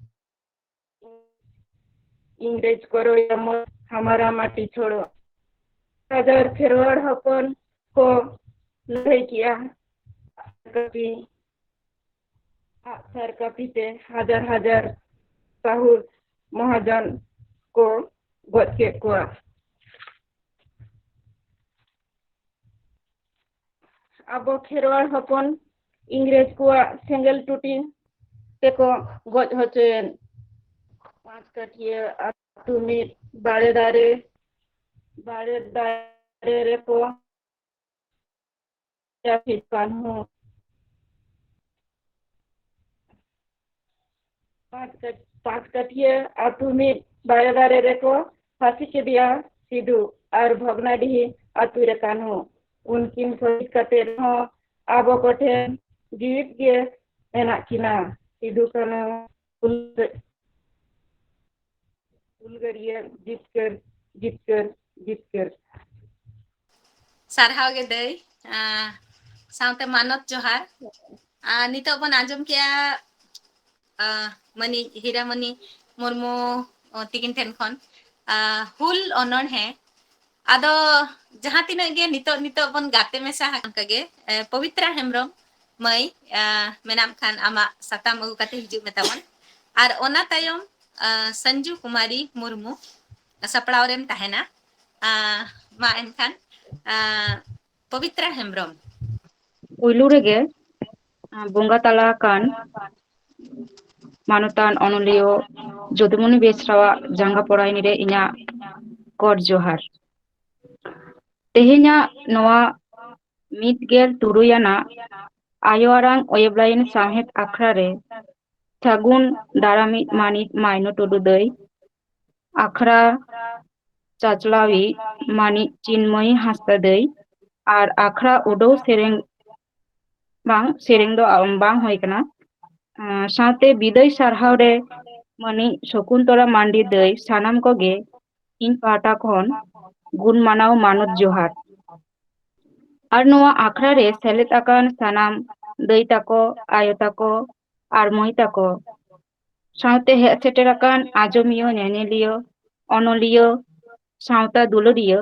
ᱤᱝᱨᱮᱡᱽ ᱠᱚ ᱨᱚᱭᱟ ᱢᱚᱛ ᱦᱟᱢᱟᱨᱟ ᱢᱟᱴᱤ ᱪᱷᱳᱲᱚ᱾ ᱦᱟᱡᱟᱨ ᱠᱷᱮᱨᱣᱟᱲ ᱦᱚᱯᱚᱱ ᱠᱚ ᱞᱟᱹᱲᱦᱟᱹᱭ ᱠᱮᱜᱼᱟ᱾ ᱠᱟᱹᱯᱤ ᱟᱜᱼᱥᱟᱨ ᱠᱟᱹᱯᱤ ᱛᱮ ᱦᱟᱡᱟᱨ ᱦᱟᱡᱟᱨ ᱥᱟᱹᱦᱩ ᱢᱚᱦᱟᱡᱚᱱ ᱠᱚ ᱜᱚᱡ ᱠᱮᱫ ᱠᱚᱣᱟ᱾ ᱟᱵᱚ ᱠᱷᱮᱨᱣᱟᱲ ᱦᱚᱯᱚᱱ ᱤᱝᱨᱮᱡᱽ ᱠᱚᱣᱟᱜ ᱥᱮᱸᱜᱮᱞ ᱴᱩᱴᱤ ᱛᱮᱠᱚ ᱜᱚᱡ ᱦᱚᱪᱚᱭᱮᱱ᱾ ᱯᱟᱸᱪ ᱠᱟᱹᱴᱷᱤᱭᱟᱹ ᱟᱹᱛᱩ ᱢᱤᱫ ᱵᱟᱲᱮ ᱫᱟᱨᱮ, ᱵᱟᱲᱮ ᱫᱟᱨᱮ ᱨᱮᱠᱚ ᱡᱟᱹᱯᱤᱫ ᱠᱟᱱᱦᱚᱸ ᱯᱟᱸᱪ ᱠᱟᱹᱴ-, ᱯᱟᱸᱪ ᱠᱟᱹᱴᱷᱤᱭᱟᱹ ᱟᱹᱛᱩ ᱢᱤᱫ ᱵᱟᱲᱮ ᱫᱟᱨᱮ ᱨᱮᱠᱚ ᱯᱷᱟᱸᱥᱤ ᱠᱮᱫᱮᱭᱟ ᱥᱤᱫᱩ ᱟᱨ ᱵᱷᱚᱜᱽᱱᱟᱰᱤᱦᱤ ᱟᱹᱛᱩ ᱨᱮ ᱠᱟᱹᱱᱦᱩ᱾ ᱩᱱᱠᱤᱱ ᱥᱚᱦᱤᱫ ᱠᱟᱛᱮ ᱨᱮᱦᱚᱸ ᱟᱵᱚ ᱠᱚᱴᱷᱮᱱ ᱡᱤᱣᱤᱫ ᱜᱮ ᱢᱮᱱᱟᱜ ᱠᱤᱱᱟ᱾ ᱥᱤᱫᱩ ᱠᱟᱹᱱᱦᱩ ᱦᱩᱞ-, ᱦᱩᱞᱜᱟᱹᱨᱤᱭᱟᱹ ᱡᱤᱛᱠᱟᱹᱨ, ᱡᱤᱛᱠᱟᱹᱨ, ᱡᱤᱛᱠᱟᱹᱨ᱾ ᱥᱟᱨᱦᱟᱣ ᱜᱮ ᱫᱟᱹᱭ, ᱟᱸ, ᱥᱟᱶᱛᱮ ᱢᱟᱱᱚᱛ ᱡᱚᱦᱟᱨ᱾ ᱟᱨ ᱱᱤᱛᱚᱜ ᱵᱚᱱ ᱟᱸᱡᱚᱢ ᱠᱮᱜᱼᱟ, ᱟᱸ, ᱢᱟᱹᱱᱤᱡ ᱦᱤᱨᱟᱢᱚᱱᱤ ᱢᱩᱨᱢᱩ, ᱚ, ᱛᱤᱠᱤᱱ ᱴᱷᱮᱱ ᱠᱷᱚᱱ, ᱟᱸ, ᱦᱩᱞ ᱚᱱᱚᱬᱦᱮ᱾ ᱟᱫᱚ ᱡᱟᱦᱟᱸ ᱛᱤᱱᱟᱹᱜ ᱜᱮ ᱱᱤᱛᱚᱜ, ᱱᱤᱛᱚᱜ ᱵᱚᱱ ᱜᱟᱛᱮ ᱢᱮᱥᱟ ᱟᱠᱟᱱ ᱜᱮ, ᱮ, ᱯᱚᱵᱤᱛᱨᱟ ᱦᱮᱢᱵᱨᱚᱢ ᱢᱟᱹᱭ, ᱟᱸ, ᱢᱮᱱᱟᱢ ᱠᱷᱟᱱ ᱟᱢᱟᱜ ᱥᱟᱛᱟᱢ ᱟᱹᱜᱩ ᱠᱟᱛᱮ ᱦᱤᱡᱩᱜ ᱢᱮ ᱛᱟᱵᱚᱱ᱾ ᱟᱨ ᱚᱱᱟ ᱛᱟᱭᱚᱢ, ᱟᱸ, ᱥᱟᱧᱡᱩ ᱠᱩᱢᱟᱨᱤ ᱢᱩᱨᱢᱩ, ᱥᱟᱯᱲᱟᱣ ᱨᱮᱢ ᱛᱟᱦᱮᱱᱟ᱾ ᱟᱸ, ᱢᱟ ᱮᱱᱠᱷᱟᱱ, ᱟᱸ, ᱯᱚᱵᱤᱛᱨᱟ ᱦᱮᱢᱵᱨᱚᱢ᱾ ᱯᱩᱭᱞᱩ ᱨᱮᱜᱮ, ᱟᱸ, ᱵᱚᱸᱜᱟ ᱛᱟᱞᱟ ᱟᱠᱟᱱ ᱢᱟᱱᱚᱛᱟᱱ ᱚᱱᱚᱞᱤᱭᱟᱹ ᱡᱚᱫᱩᱢᱚᱱᱤ ᱵᱮᱥᱨᱟᱣᱟᱜ ᱡᱟᱸᱜᱟ ᱯᱚᱲᱟᱭᱱᱤ ᱨᱮ ᱤᱧᱟᱹᱜ ᱜᱚᱰ ᱡᱚᱦᱟᱨ᱾ ᱛᱮᱦᱮᱧᱟᱜ ᱱᱚᱣᱟ ᱢᱤᱫ ᱜᱮᱞ ᱛᱩᱨᱩᱭ ᱟᱱᱟᱜ ᱟᱭᱳ ᱟᱲᱟᱝ ᱚᱭᱮᱵ ᱞᱟᱭᱤᱱ ᱥᱟᱶᱦᱮᱫ ᱟᱠᱷᱲᱟ ᱨᱮ ᱥᱟᱹᱜᱩᱱ ᱫᱟᱨᱟᱢᱤᱡ ᱢᱟᱹᱱᱤᱡ ᱢᱟᱭᱱᱚ ᱴᱩᱰᱩ ᱫᱟᱹᱭ, ᱟᱠᱷᱲᱟ ᱪᱟᱪᱞᱟᱣᱤᱡ ᱢᱟᱹᱱᱤᱡ ᱪᱤᱱᱢᱚᱭᱤ ᱦᱟᱸᱥᱫᱟ ᱫᱟᱹᱭ ᱟᱨ ᱟᱠᱷᱲᱟ ᱩᱰᱟᱹᱣ ᱥᱮᱨᱮᱧ ᱵᱟᱝ, ᱥᱮᱨᱮᱧ ᱫᱚ ᱵᱟᱝ ᱦᱩᱭ ᱠᱟᱱᱟ᱾ ᱟᱸ, ᱥᱟᱶᱛᱮ ᱵᱤᱫᱟᱹᱭ ᱥᱟᱨᱦᱟᱣ ᱨᱮ ᱢᱟᱹᱱᱤᱡ ᱥᱚᱠᱩᱱᱛᱚᱞᱟ ᱢᱟᱱᱰᱤ ᱫᱟᱹᱭ, ᱥᱟᱱᱟᱢ ᱠᱚᱜᱮ ᱤᱧ ᱯᱟᱦᱴᱟ ᱠᱷᱚᱱ ᱜᱩᱱ ᱢᱟᱱᱟᱣ ᱢᱟᱱᱚᱛ ᱡᱚᱦᱟᱨ᱾ ᱟᱨ ᱱᱚᱣᱟ ᱟᱠᱷᱲᱟ ᱨᱮ ᱥᱮᱞᱮᱫ ᱟᱠᱟᱱ ᱥᱟᱱᱟᱢ ᱫᱟᱹᱭ ᱛᱟᱠᱚ, ᱟᱭᱳ ᱛᱟᱠᱚ ᱟᱨ ᱢᱟᱹᱭ ᱛᱟᱠᱚ, ᱥᱟᱶᱛᱮ ᱦᱮᱡ ᱥᱮᱴᱮᱨ ᱟᱠᱟᱱ ᱟᱸᱡᱚᱢᱤᱭᱟᱹ, ᱧᱮᱧᱮᱞᱤᱭᱟᱹ, ᱚᱱᱚᱞᱤᱭᱟᱹ, ᱥᱟᱶᱛᱟ ᱫᱩᱞᱟᱹᱲᱤᱭᱟᱹ,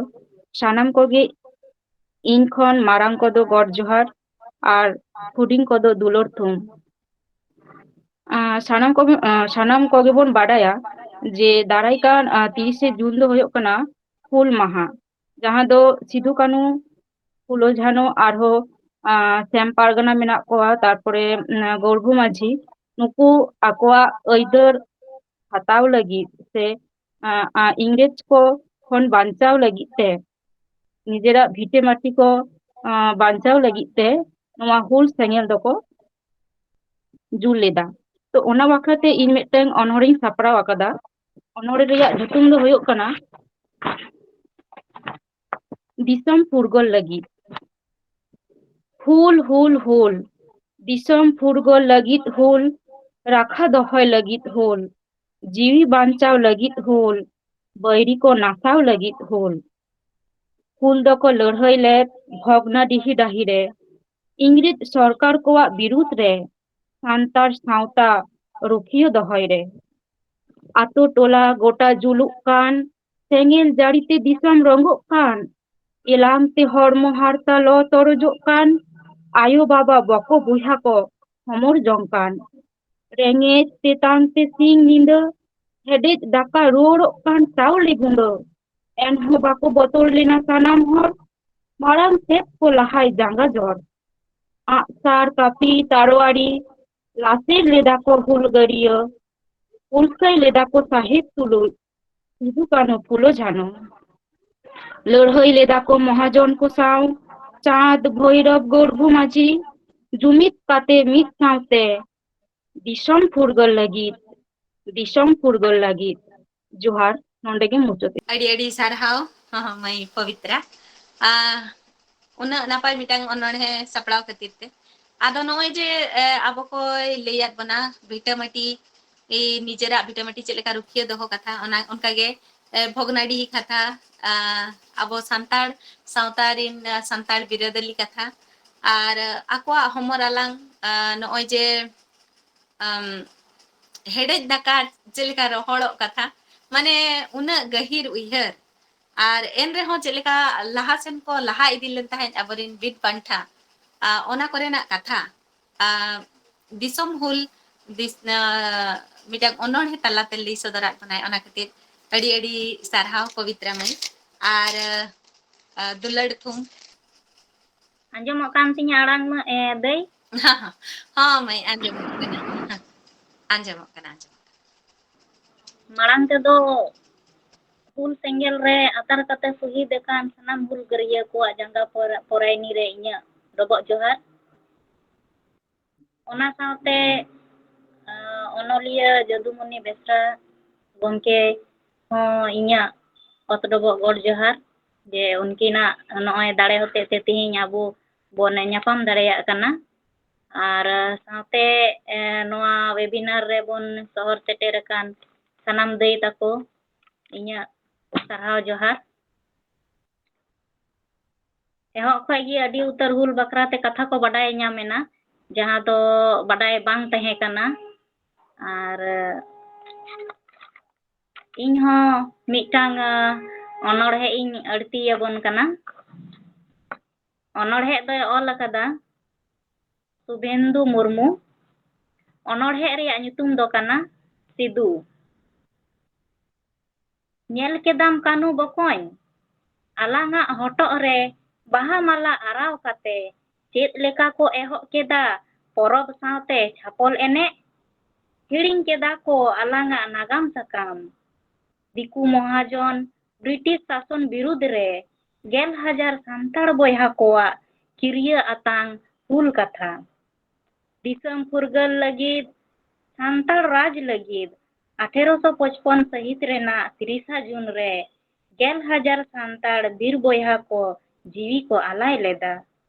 ᱥᱟᱱᱟᱢ ᱠᱚᱜᱮ ᱤᱧ ᱠᱷᱚᱱ ᱢᱟᱨᱟᱝ ᱠᱚᱫᱚ ᱜᱚᱰ ᱡᱚᱦᱟᱨ ᱟᱨ ᱦᱩᱰᱤᱧ ᱠᱚᱫᱚ ᱫᱩᱞᱟᱹᱲ ᱛᱷᱩᱢ᱾ ᱟᱸ, ᱥᱟᱱᱟᱢ ᱠᱚᱜᱮ, ᱟᱸ, ᱥᱟᱱᱟᱢ ᱠᱚᱜᱮ ᱵᱚᱱ ᱵᱟᱰᱟᱭᱟ ᱡᱮ ᱫᱟᱨᱟᱭ ᱠᱟᱱ, ᱟᱸ, ᱛᱤᱨᱤᱥᱮ ᱡᱩᱱ ᱫᱚ ᱦᱩᱭᱩᱜ ᱠᱟᱱᱟ ᱦᱩᱞ ᱢᱟᱦᱟ, ᱡᱟᱦᱟᱸ ᱫᱚ ᱥᱤᱫᱩ ᱠᱟᱹᱱᱦᱩ, ᱯᱷᱩᱞᱳ ᱡᱷᱟᱱᱚ ᱟᱨᱦᱚᱸ, ᱟᱸ, ᱥᱮᱢ ᱯᱟᱨᱜᱟᱱᱟ ᱢᱮᱱᱟᱜ ᱠᱚᱣᱟ, ᱛᱟᱨᱯᱚᱨᱮ, ᱩᱸ, ᱜᱚᱨᱵᱷᱩ ᱢᱟᱹᱡᱷᱤ, ᱱᱩᱠᱩ ᱟᱠᱚᱣᱟᱜ ᱟᱹᱭᱫᱟᱹᱨ ᱦᱟᱛᱟᱣ ᱞᱟᱹᱜᱤᱫ ᱥᱮ, ᱟᱸ, ᱟᱸ, ᱤᱝᱨᱮᱡᱽ ᱠᱚ ᱠᱷᱚᱱ ᱵᱟᱧᱪᱟᱣ ᱞᱟᱹᱜᱤᱫ ᱛᱮ, ᱱᱤᱡᱮᱨᱟᱜ ᱵᱷᱤᱴᱟᱹ ᱢᱟᱹᱴᱤ ᱠᱚ, ᱟᱸ, ᱵᱟᱧᱪᱟᱣ ᱞᱟᱹᱜᱤᱫ ᱛᱮ ᱱᱚᱣᱟ ᱦᱩᱞ ᱥᱮᱸᱜᱮᱞ ᱫᱚᱠᱚ ᱡᱩᱞ ᱞᱮᱫᱟ᱾ ᱛᱚ, ᱚᱱᱟ ᱵᱟᱠᱷᱨᱟ ᱛᱮ ᱤᱧ ᱢᱤᱫᱴᱟᱝ ᱚᱱᱚᱬᱦᱮᱧ ᱥᱟᱯᱲᱟᱣ ᱟᱠᱟᱫᱟ᱾ ᱚᱱᱚᱬᱦᱮ ᱨᱮᱭᱟᱜ ᱧᱩᱛᱩᱢ ᱫᱚ ᱦᱩᱭᱩᱜ ᱠᱟᱱᱟ ᱫᱤᱥᱚᱢ ᱯᱷᱩᱨᱜᱟᱹᱞ ᱞᱟᱹᱜᱤᱫ᱾ ᱦᱩᱞ, ᱦᱩᱞ, ᱦᱩᱞ, ᱫᱤᱥᱚᱢ ᱯᱷᱩᱨᱜᱟᱹᱞ ᱞᱟᱹᱜᱤᱫ ᱦᱩᱞ, ᱨᱟᱠᱷᱟ ᱫᱚᱦᱚᱭ ᱞᱟᱹᱜᱤᱫ ᱦᱩᱞ, ᱡᱤᱣᱤ ᱵᱟᱧᱪᱟᱣ ᱞᱟᱹᱜᱤᱫ ᱦᱩᱞ, ᱵᱟᱹᱭᱨᱤ ᱠᱚ ᱱᱟᱥᱟᱣ ᱞᱟᱹᱜᱤᱫ ᱦᱩᱞ᱾ ᱦᱩᱞ ᱫᱚᱠᱚ ᱞᱟᱹᱲᱦᱟᱹᱭ ᱞᱮᱫ ᱵᱷᱚᱜᱽᱱᱟᱰᱤᱦᱤ ᱰᱟᱹᱦᱤ ᱨᱮ, ᱤᱝᱨᱮᱡᱽ ᱥᱚᱨᱠᱟᱨ ᱠᱚᱣᱟᱜ ᱵᱤᱨᱩᱫᱷ ᱨᱮ ᱥᱟᱱᱛᱟᱲ ᱥᱟᱶᱛᱟ ᱨᱩᱠᱷᱤᱭᱟᱹ ᱫᱚᱦᱚᱭ ᱨᱮ᱾ ᱟᱛᱳ ᱴᱚᱞᱟ ᱜᱚᱴᱟ ᱡᱩᱞᱩᱜ ᱠᱟᱱ, ᱥᱮᱸᱜᱮᱞ ᱡᱟᱹᱲᱤᱛᱮ ᱫᱤᱥᱚᱢ ᱨᱚᱸᱜᱚᱜ ᱠᱟᱱ, ᱮᱞᱟᱝ ᱛᱮ ᱦᱚᱲᱢᱚ ᱦᱟᱨᱛᱟ ᱞᱚ ᱛᱚᱨᱚᱡᱚᱜ ᱠᱟᱱ, ᱟᱭᱳ ᱵᱟᱵᱟ ᱵᱚᱠᱚ ᱵᱚᱭᱦᱟ ᱠᱚ ᱦᱚᱢᱚᱨ ᱡᱚᱝ ᱠᱟᱱ, ᱨᱮᱸᱜᱮᱡ ᱛᱮᱛᱟᱝ ᱛᱮ ᱥᱤᱧ ᱧᱤᱫᱟᱹ ᱦᱮᱰᱮᱡ ᱫᱟᱠᱟ ᱨᱩᱣᱟᱹᱲᱚᱜ ᱠᱟᱱ ᱪᱟᱣᱞᱮ ᱜᱩᱸᱰᱟᱹ, ᱮᱱᱦᱚᱸ ᱵᱟᱠᱚ ᱵᱚᱛᱚᱨ ᱞᱮᱱᱟ ᱥᱟᱱᱟᱢ ᱦᱚᱲ, ᱢᱟᱲᱟᱝ ᱥᱮᱫ ᱠᱚ ᱞᱟᱦᱟᱭ ᱡᱟᱸᱜᱟ ᱡᱚᱲ᱾ ᱟᱜᱼᱥᱟᱨ, ᱠᱟᱹᱯᱤ, ᱛᱟᱲᱣᱟᱲᱤ, ᱞᱟᱥᱮᱨ ᱞᱮᱫᱟ ᱠᱚ ᱦᱩᱞᱜᱟᱹᱨᱤᱭᱟᱹ, ᱦᱩᱞᱥᱟᱹᱭ ᱞᱮᱫᱟ ᱠᱚ ᱥᱟᱦᱮᱵ ᱛᱩᱞᱩᱡ, ᱥᱤᱫᱩ ᱠᱟᱹᱱᱦᱩ ᱯᱷᱩᱞᱳ ᱡᱷᱟᱱᱚ᱾ ᱞᱟᱹᱲᱦᱟᱹᱭ ᱞᱮᱫᱟ ᱠᱚ ᱢᱚᱦᱟᱡᱚᱱ ᱠᱚ ᱥᱟᱶ, ᱪᱟᱸᱫ ᱵᱷᱳᱭᱨᱚᱵ ᱜᱚᱲᱵᱷᱩ ᱢᱟᱹᱡᱷᱤ, ᱡᱩᱢᱤᱫ ᱠᱟᱛᱮ ᱢᱤᱫ ᱥᱟᱶᱛᱮ ᱫᱤᱥᱚᱢ ᱯᱷᱩᱨᱜᱟᱹᱞ ᱞᱟᱹᱜᱤᱫ, ᱫᱤᱥᱚᱢ ᱯᱷᱩᱨᱜᱟᱹᱞ ᱞᱟᱹᱜᱤᱫ᱾ ᱡᱚᱦᱟᱨ, ᱱᱚᱰᱮ ᱜᱮ ᱢᱩᱪᱟᱹᱫ᱾ ᱟᱹᱰᱤ ᱟᱹᱰᱤ ᱥᱟᱨᱦᱟᱣ, ᱦᱚᱸ, ᱦᱚᱸ, ᱢᱟᱹᱭ ᱯᱚᱵᱤᱛᱨᱟ᱾ ᱟ, ᱩᱱᱟᱹᱜ ᱱᱟᱯᱟᱭ ᱢᱤᱫᱴᱟᱝ ᱚᱱᱚᱬᱦᱮ ᱥᱟᱯᱲᱟᱣ ᱠᱷᱟᱹᱛᱤᱨ ᱛᱮ᱾ ᱟᱫᱚ ᱱᱚᱜᱼᱚᱭ ᱡᱮ, ᱮ, ᱟᱵᱚ ᱠᱚᱭ ᱞᱟᱹᱭᱟᱫ ᱵᱚᱱᱟ ᱵᱷᱤᱴᱟᱹᱢᱟᱹᱴᱤ, ᱮ, ᱱᱤᱡᱮᱨᱟᱜ ᱵᱷᱤᱴᱟᱹᱢᱟᱹᱴᱤ ᱪᱮᱫ ᱞᱮᱠᱟ ᱨᱩᱠᱷᱤᱭᱟᱹ ᱫᱚᱦᱚ ᱠᱟᱛᱷᱟ, ᱚᱱᱟ, ᱚᱱᱠᱟᱜᱮ, ᱮ, ᱵᱷᱚᱜᱽᱱᱟᱰᱤᱦᱤ ᱠᱟᱛᱷᱟ, ᱟ, ᱟᱵᱚ ᱥᱟᱱᱛᱟᱲ ᱥᱟᱶᱛᱟ ᱨᱤᱱ, ᱟ, ᱥᱟᱱᱛᱟᱲ ᱵᱤᱨᱟᱹᱫᱟᱹᱞᱤ ᱠᱟᱛᱷᱟ, ᱟᱨ, ᱟ, ᱟᱠᱚᱣᱟᱜ ᱦᱚᱢᱚᱨ ᱟᱞᱟᱝ, ᱟ, ᱱᱚᱜᱼᱚᱭ ᱡᱮ, ᱟᱢ, ᱦᱮᱰᱮᱡ ᱫᱟᱠᱟ ᱪᱮᱫ ᱞᱮᱠᱟ ᱨᱚᱦᱚᱲᱚᱜ ᱠᱟᱛᱷᱟ, ᱢᱟᱱᱮ ᱩᱱᱟᱹᱜ ᱜᱟᱹᱦᱤᱨ ᱩᱭᱦᱟᱹᱨ, ᱟᱨ ᱮᱱ ᱨᱮᱦᱚᱸ ᱪᱮᱫ ᱞᱮᱠᱟ ᱞᱟᱦᱟ ᱥᱮᱱ ᱠᱚ ᱞᱟᱦᱟ ᱤᱫᱤ ᱞᱮᱱ ᱛᱟᱦᱮᱸᱫ ᱟᱵᱚᱨᱮᱱ ᱵᱤᱨ ᱯᱟᱱᱛᱷᱟ, ᱟ, ᱚᱱᱟ ᱠᱚᱨᱮᱱᱟᱜ ᱠᱟᱛᱷᱟ, ᱟ, ᱫᱤᱥᱚᱢ ᱦᱩᱞ ᱫᱤᱥ-, ᱟ, ᱢᱤᱫᱴᱟᱝ ᱚᱱᱚᱬᱦᱮ ᱛᱟᱞᱟᱛᱮ ᱞᱟᱹᱭ ᱥᱚᱫᱚᱨᱟᱫ ᱵᱚᱱᱟᱭ, ᱚᱱᱟ ᱠᱷᱟᱹᱛᱤᱨ ᱟᱹᱰᱤ ᱟᱹᱰᱤ ᱥᱟᱨᱦᱟᱣ ᱯᱚᱵᱤᱛᱨᱟ ᱢᱟᱹᱭ᱾ ᱟᱨ, ᱟ, ᱫᱩᱞᱟᱹᱲ ᱛᱷᱩᱢ᱾ ᱟᱸᱡᱚᱢᱚᱜ ᱠᱟᱱ ᱛᱤᱧᱟᱹ ᱟᱲᱟᱝ ᱢᱟ, ᱮ, ᱫᱟᱹᱭ? ᱦᱚᱸ ᱢᱟᱹᱭ, ᱟᱸᱡᱚᱢᱚᱜ ᱠᱟᱱᱟ᱾ ᱟᱸᱡᱚᱢᱚᱜ ᱠᱟᱱᱟ, ᱟᱸᱡᱚᱢᱚᱜ ᱠᱟᱱᱟ᱾ ᱢᱟᱲᱟᱝ ᱛᱮᱫᱚ ᱦᱩᱞ ᱥᱮᱸᱜᱮᱞ ᱨᱮ ᱟᱛᱟᱨ ᱠᱟᱛᱮ ᱥᱚᱦᱤᱫ ᱟᱠᱟᱱ ᱥᱟᱱᱟᱢ ᱦᱩᱞᱜᱟᱹᱨᱤᱭᱟᱹ ᱠᱚᱣᱟᱜ ᱡᱟᱸᱜᱟ ᱯᱚᱨ-, ᱯᱚᱨᱟᱭᱱᱤ ᱨᱮ ᱤᱧᱟᱹᱜ ᱰᱚᱵᱚᱜ ᱡᱚᱦᱟᱨ᱾ ᱚᱱᱟ ᱥᱟᱶᱛᱮ, ᱟᱸ, ᱚᱱᱚᱞᱤᱭᱟᱹ ᱡᱚᱫᱩᱢᱚᱱᱤ ᱵᱮᱥᱨᱟ ᱜᱚᱢᱠᱮ ᱦᱚᱸ ᱤᱧᱟᱹᱜ ᱚᱛ ᱰᱚᱵᱚᱜ ᱜᱚᱰ ᱡᱚᱦᱟᱨ, ᱡᱮ ᱩᱱᱠᱤᱱᱟᱜ ᱱᱚᱜᱼᱚᱭ ᱫᱟᱲᱮ ᱦᱚᱛᱮᱡ ᱛᱮ ᱛᱮᱦᱮᱧ ᱟᱵᱚ ᱵᱚᱱ ᱧᱟᱯᱟᱢ ᱫᱟᱲᱮᱭᱟᱜ ᱠᱟᱱᱟ᱾ ᱟᱨ ᱥᱟᱶᱛᱮ, ᱮ, ᱱᱚᱣᱟ webinar ᱨᱮᱵᱚᱱ ᱥᱚᱦᱚᱨ ᱥᱮᱴᱮᱨ ᱟᱠᱟᱱ ᱥᱟᱱᱟᱢ ᱫᱟᱹᱭ ᱛᱟᱠᱚ, ᱤᱧᱟᱹᱜ ᱥᱟᱨᱦᱟᱣ ᱡᱚᱦᱟᱨ᱾ ᱮᱦᱚᱵ ᱠᱷᱚᱡ ᱜᱮ ᱟᱹᱰᱤ ᱩᱛᱟᱹᱨ ᱦᱩᱞ ᱵᱟᱠᱷᱨᱟ ᱛᱮ ᱠᱟᱛᱷᱟ ᱠᱚ ᱵᱟᱰᱟᱭ ᱧᱟᱢ ᱮᱱᱟ, ᱡᱟᱦᱟᱸ ᱫᱚ ᱵᱟᱰᱟᱭ ᱵᱟᱝ ᱛᱟᱦᱮᱸ ᱠᱟᱱᱟ᱾ ᱟᱨ ᱤᱧ ᱦᱚᱸ ᱢᱤᱫᱴᱟᱝ, ᱟ, ᱚᱱᱚᱬᱦᱮ ᱤᱧ ᱟᱹᱲᱛᱤ ᱟᱵᱚᱱ ᱠᱟᱱᱟ᱾ ᱚᱱᱚᱬᱦᱮ ᱫᱚᱭ ᱚᱞ ᱟᱠᱟᱫᱟ ᱥᱩᱵᱷᱮᱱᱫᱩ ᱢᱩᱨᱢᱩ᱾ ᱚᱱᱚᱬᱦᱮ ᱨᱮᱭᱟᱜ ᱧᱩᱛᱩᱢ ᱫᱚ ᱠᱟᱱᱟ ᱥᱤᱫᱩ᱾ ᱧᱮᱞ ᱠᱮᱫᱟᱢ ᱠᱟᱹᱱᱩ ᱵᱚᱠᱚᱧ, ᱟᱞᱟᱝᱟᱜ ᱦᱚᱴᱚᱜ ᱨᱮ ᱵᱟᱦᱟ ᱢᱟᱞᱟ ᱟᱨᱟᱣ ᱠᱟᱛᱮ ᱪᱮᱫ ᱞᱮᱠᱟ ᱠᱚ ᱮᱦᱚᱵ ᱠᱮᱫᱟ ᱯᱚᱨᱚᱵᱽ ᱥᱟᱶᱛᱮ ᱪᱷᱟᱯᱚᱞ ᱮᱱᱮᱡ? ᱦᱤᱲᱤᱧ ᱠᱮᱫᱟ ᱠᱚ ᱟᱞᱟᱝᱟᱜ ᱱᱟᱜᱟᱢ ᱥᱟᱠᱟᱢ᱾ ᱫᱤᱠᱩ ᱢᱚᱦᱟᱡᱚᱱ ᱵᱨᱤᱴᱤᱥ ᱥᱟᱥᱚᱱ ᱵᱤᱨᱩᱫᱽ ᱨᱮ ᱜᱮᱞ ᱦᱟᱡᱟᱨ ᱥᱟᱱᱛᱟᱲ ᱵᱚᱭᱦᱟ ᱠᱚᱣᱟᱜ ᱠᱤᱨᱭᱟᱹ ᱟᱛᱟᱝ ᱦᱩᱞ ᱠᱟᱛᱷᱟ᱾ ᱫᱤᱥᱚᱢ ᱯᱷᱩᱨᱜᱟᱹᱞ ᱞᱟᱹᱜᱤᱫ, ᱥᱟᱱᱛᱟᱲ ᱨᱟᱡᱽ ᱞᱟᱹᱜᱤᱫ ᱟᱴᱷᱮᱨᱚᱥᱚ ᱯᱚᱪᱯᱚᱱ ᱥᱟᱹᱦᱤᱛ ᱨᱮᱱᱟᱜ ᱛᱤᱨᱤᱥᱟ ᱡᱩᱱ ᱨᱮ ᱜᱮᱞ ᱦᱟᱡᱟᱨ ᱥᱟᱱᱛᱟᱲ ᱵᱤᱨ ᱵᱚᱭᱦᱟ ᱠᱚ ᱡᱤᱣᱤ ᱠᱚ ᱟᱞᱟᱭ ᱞᱮᱫᱟ,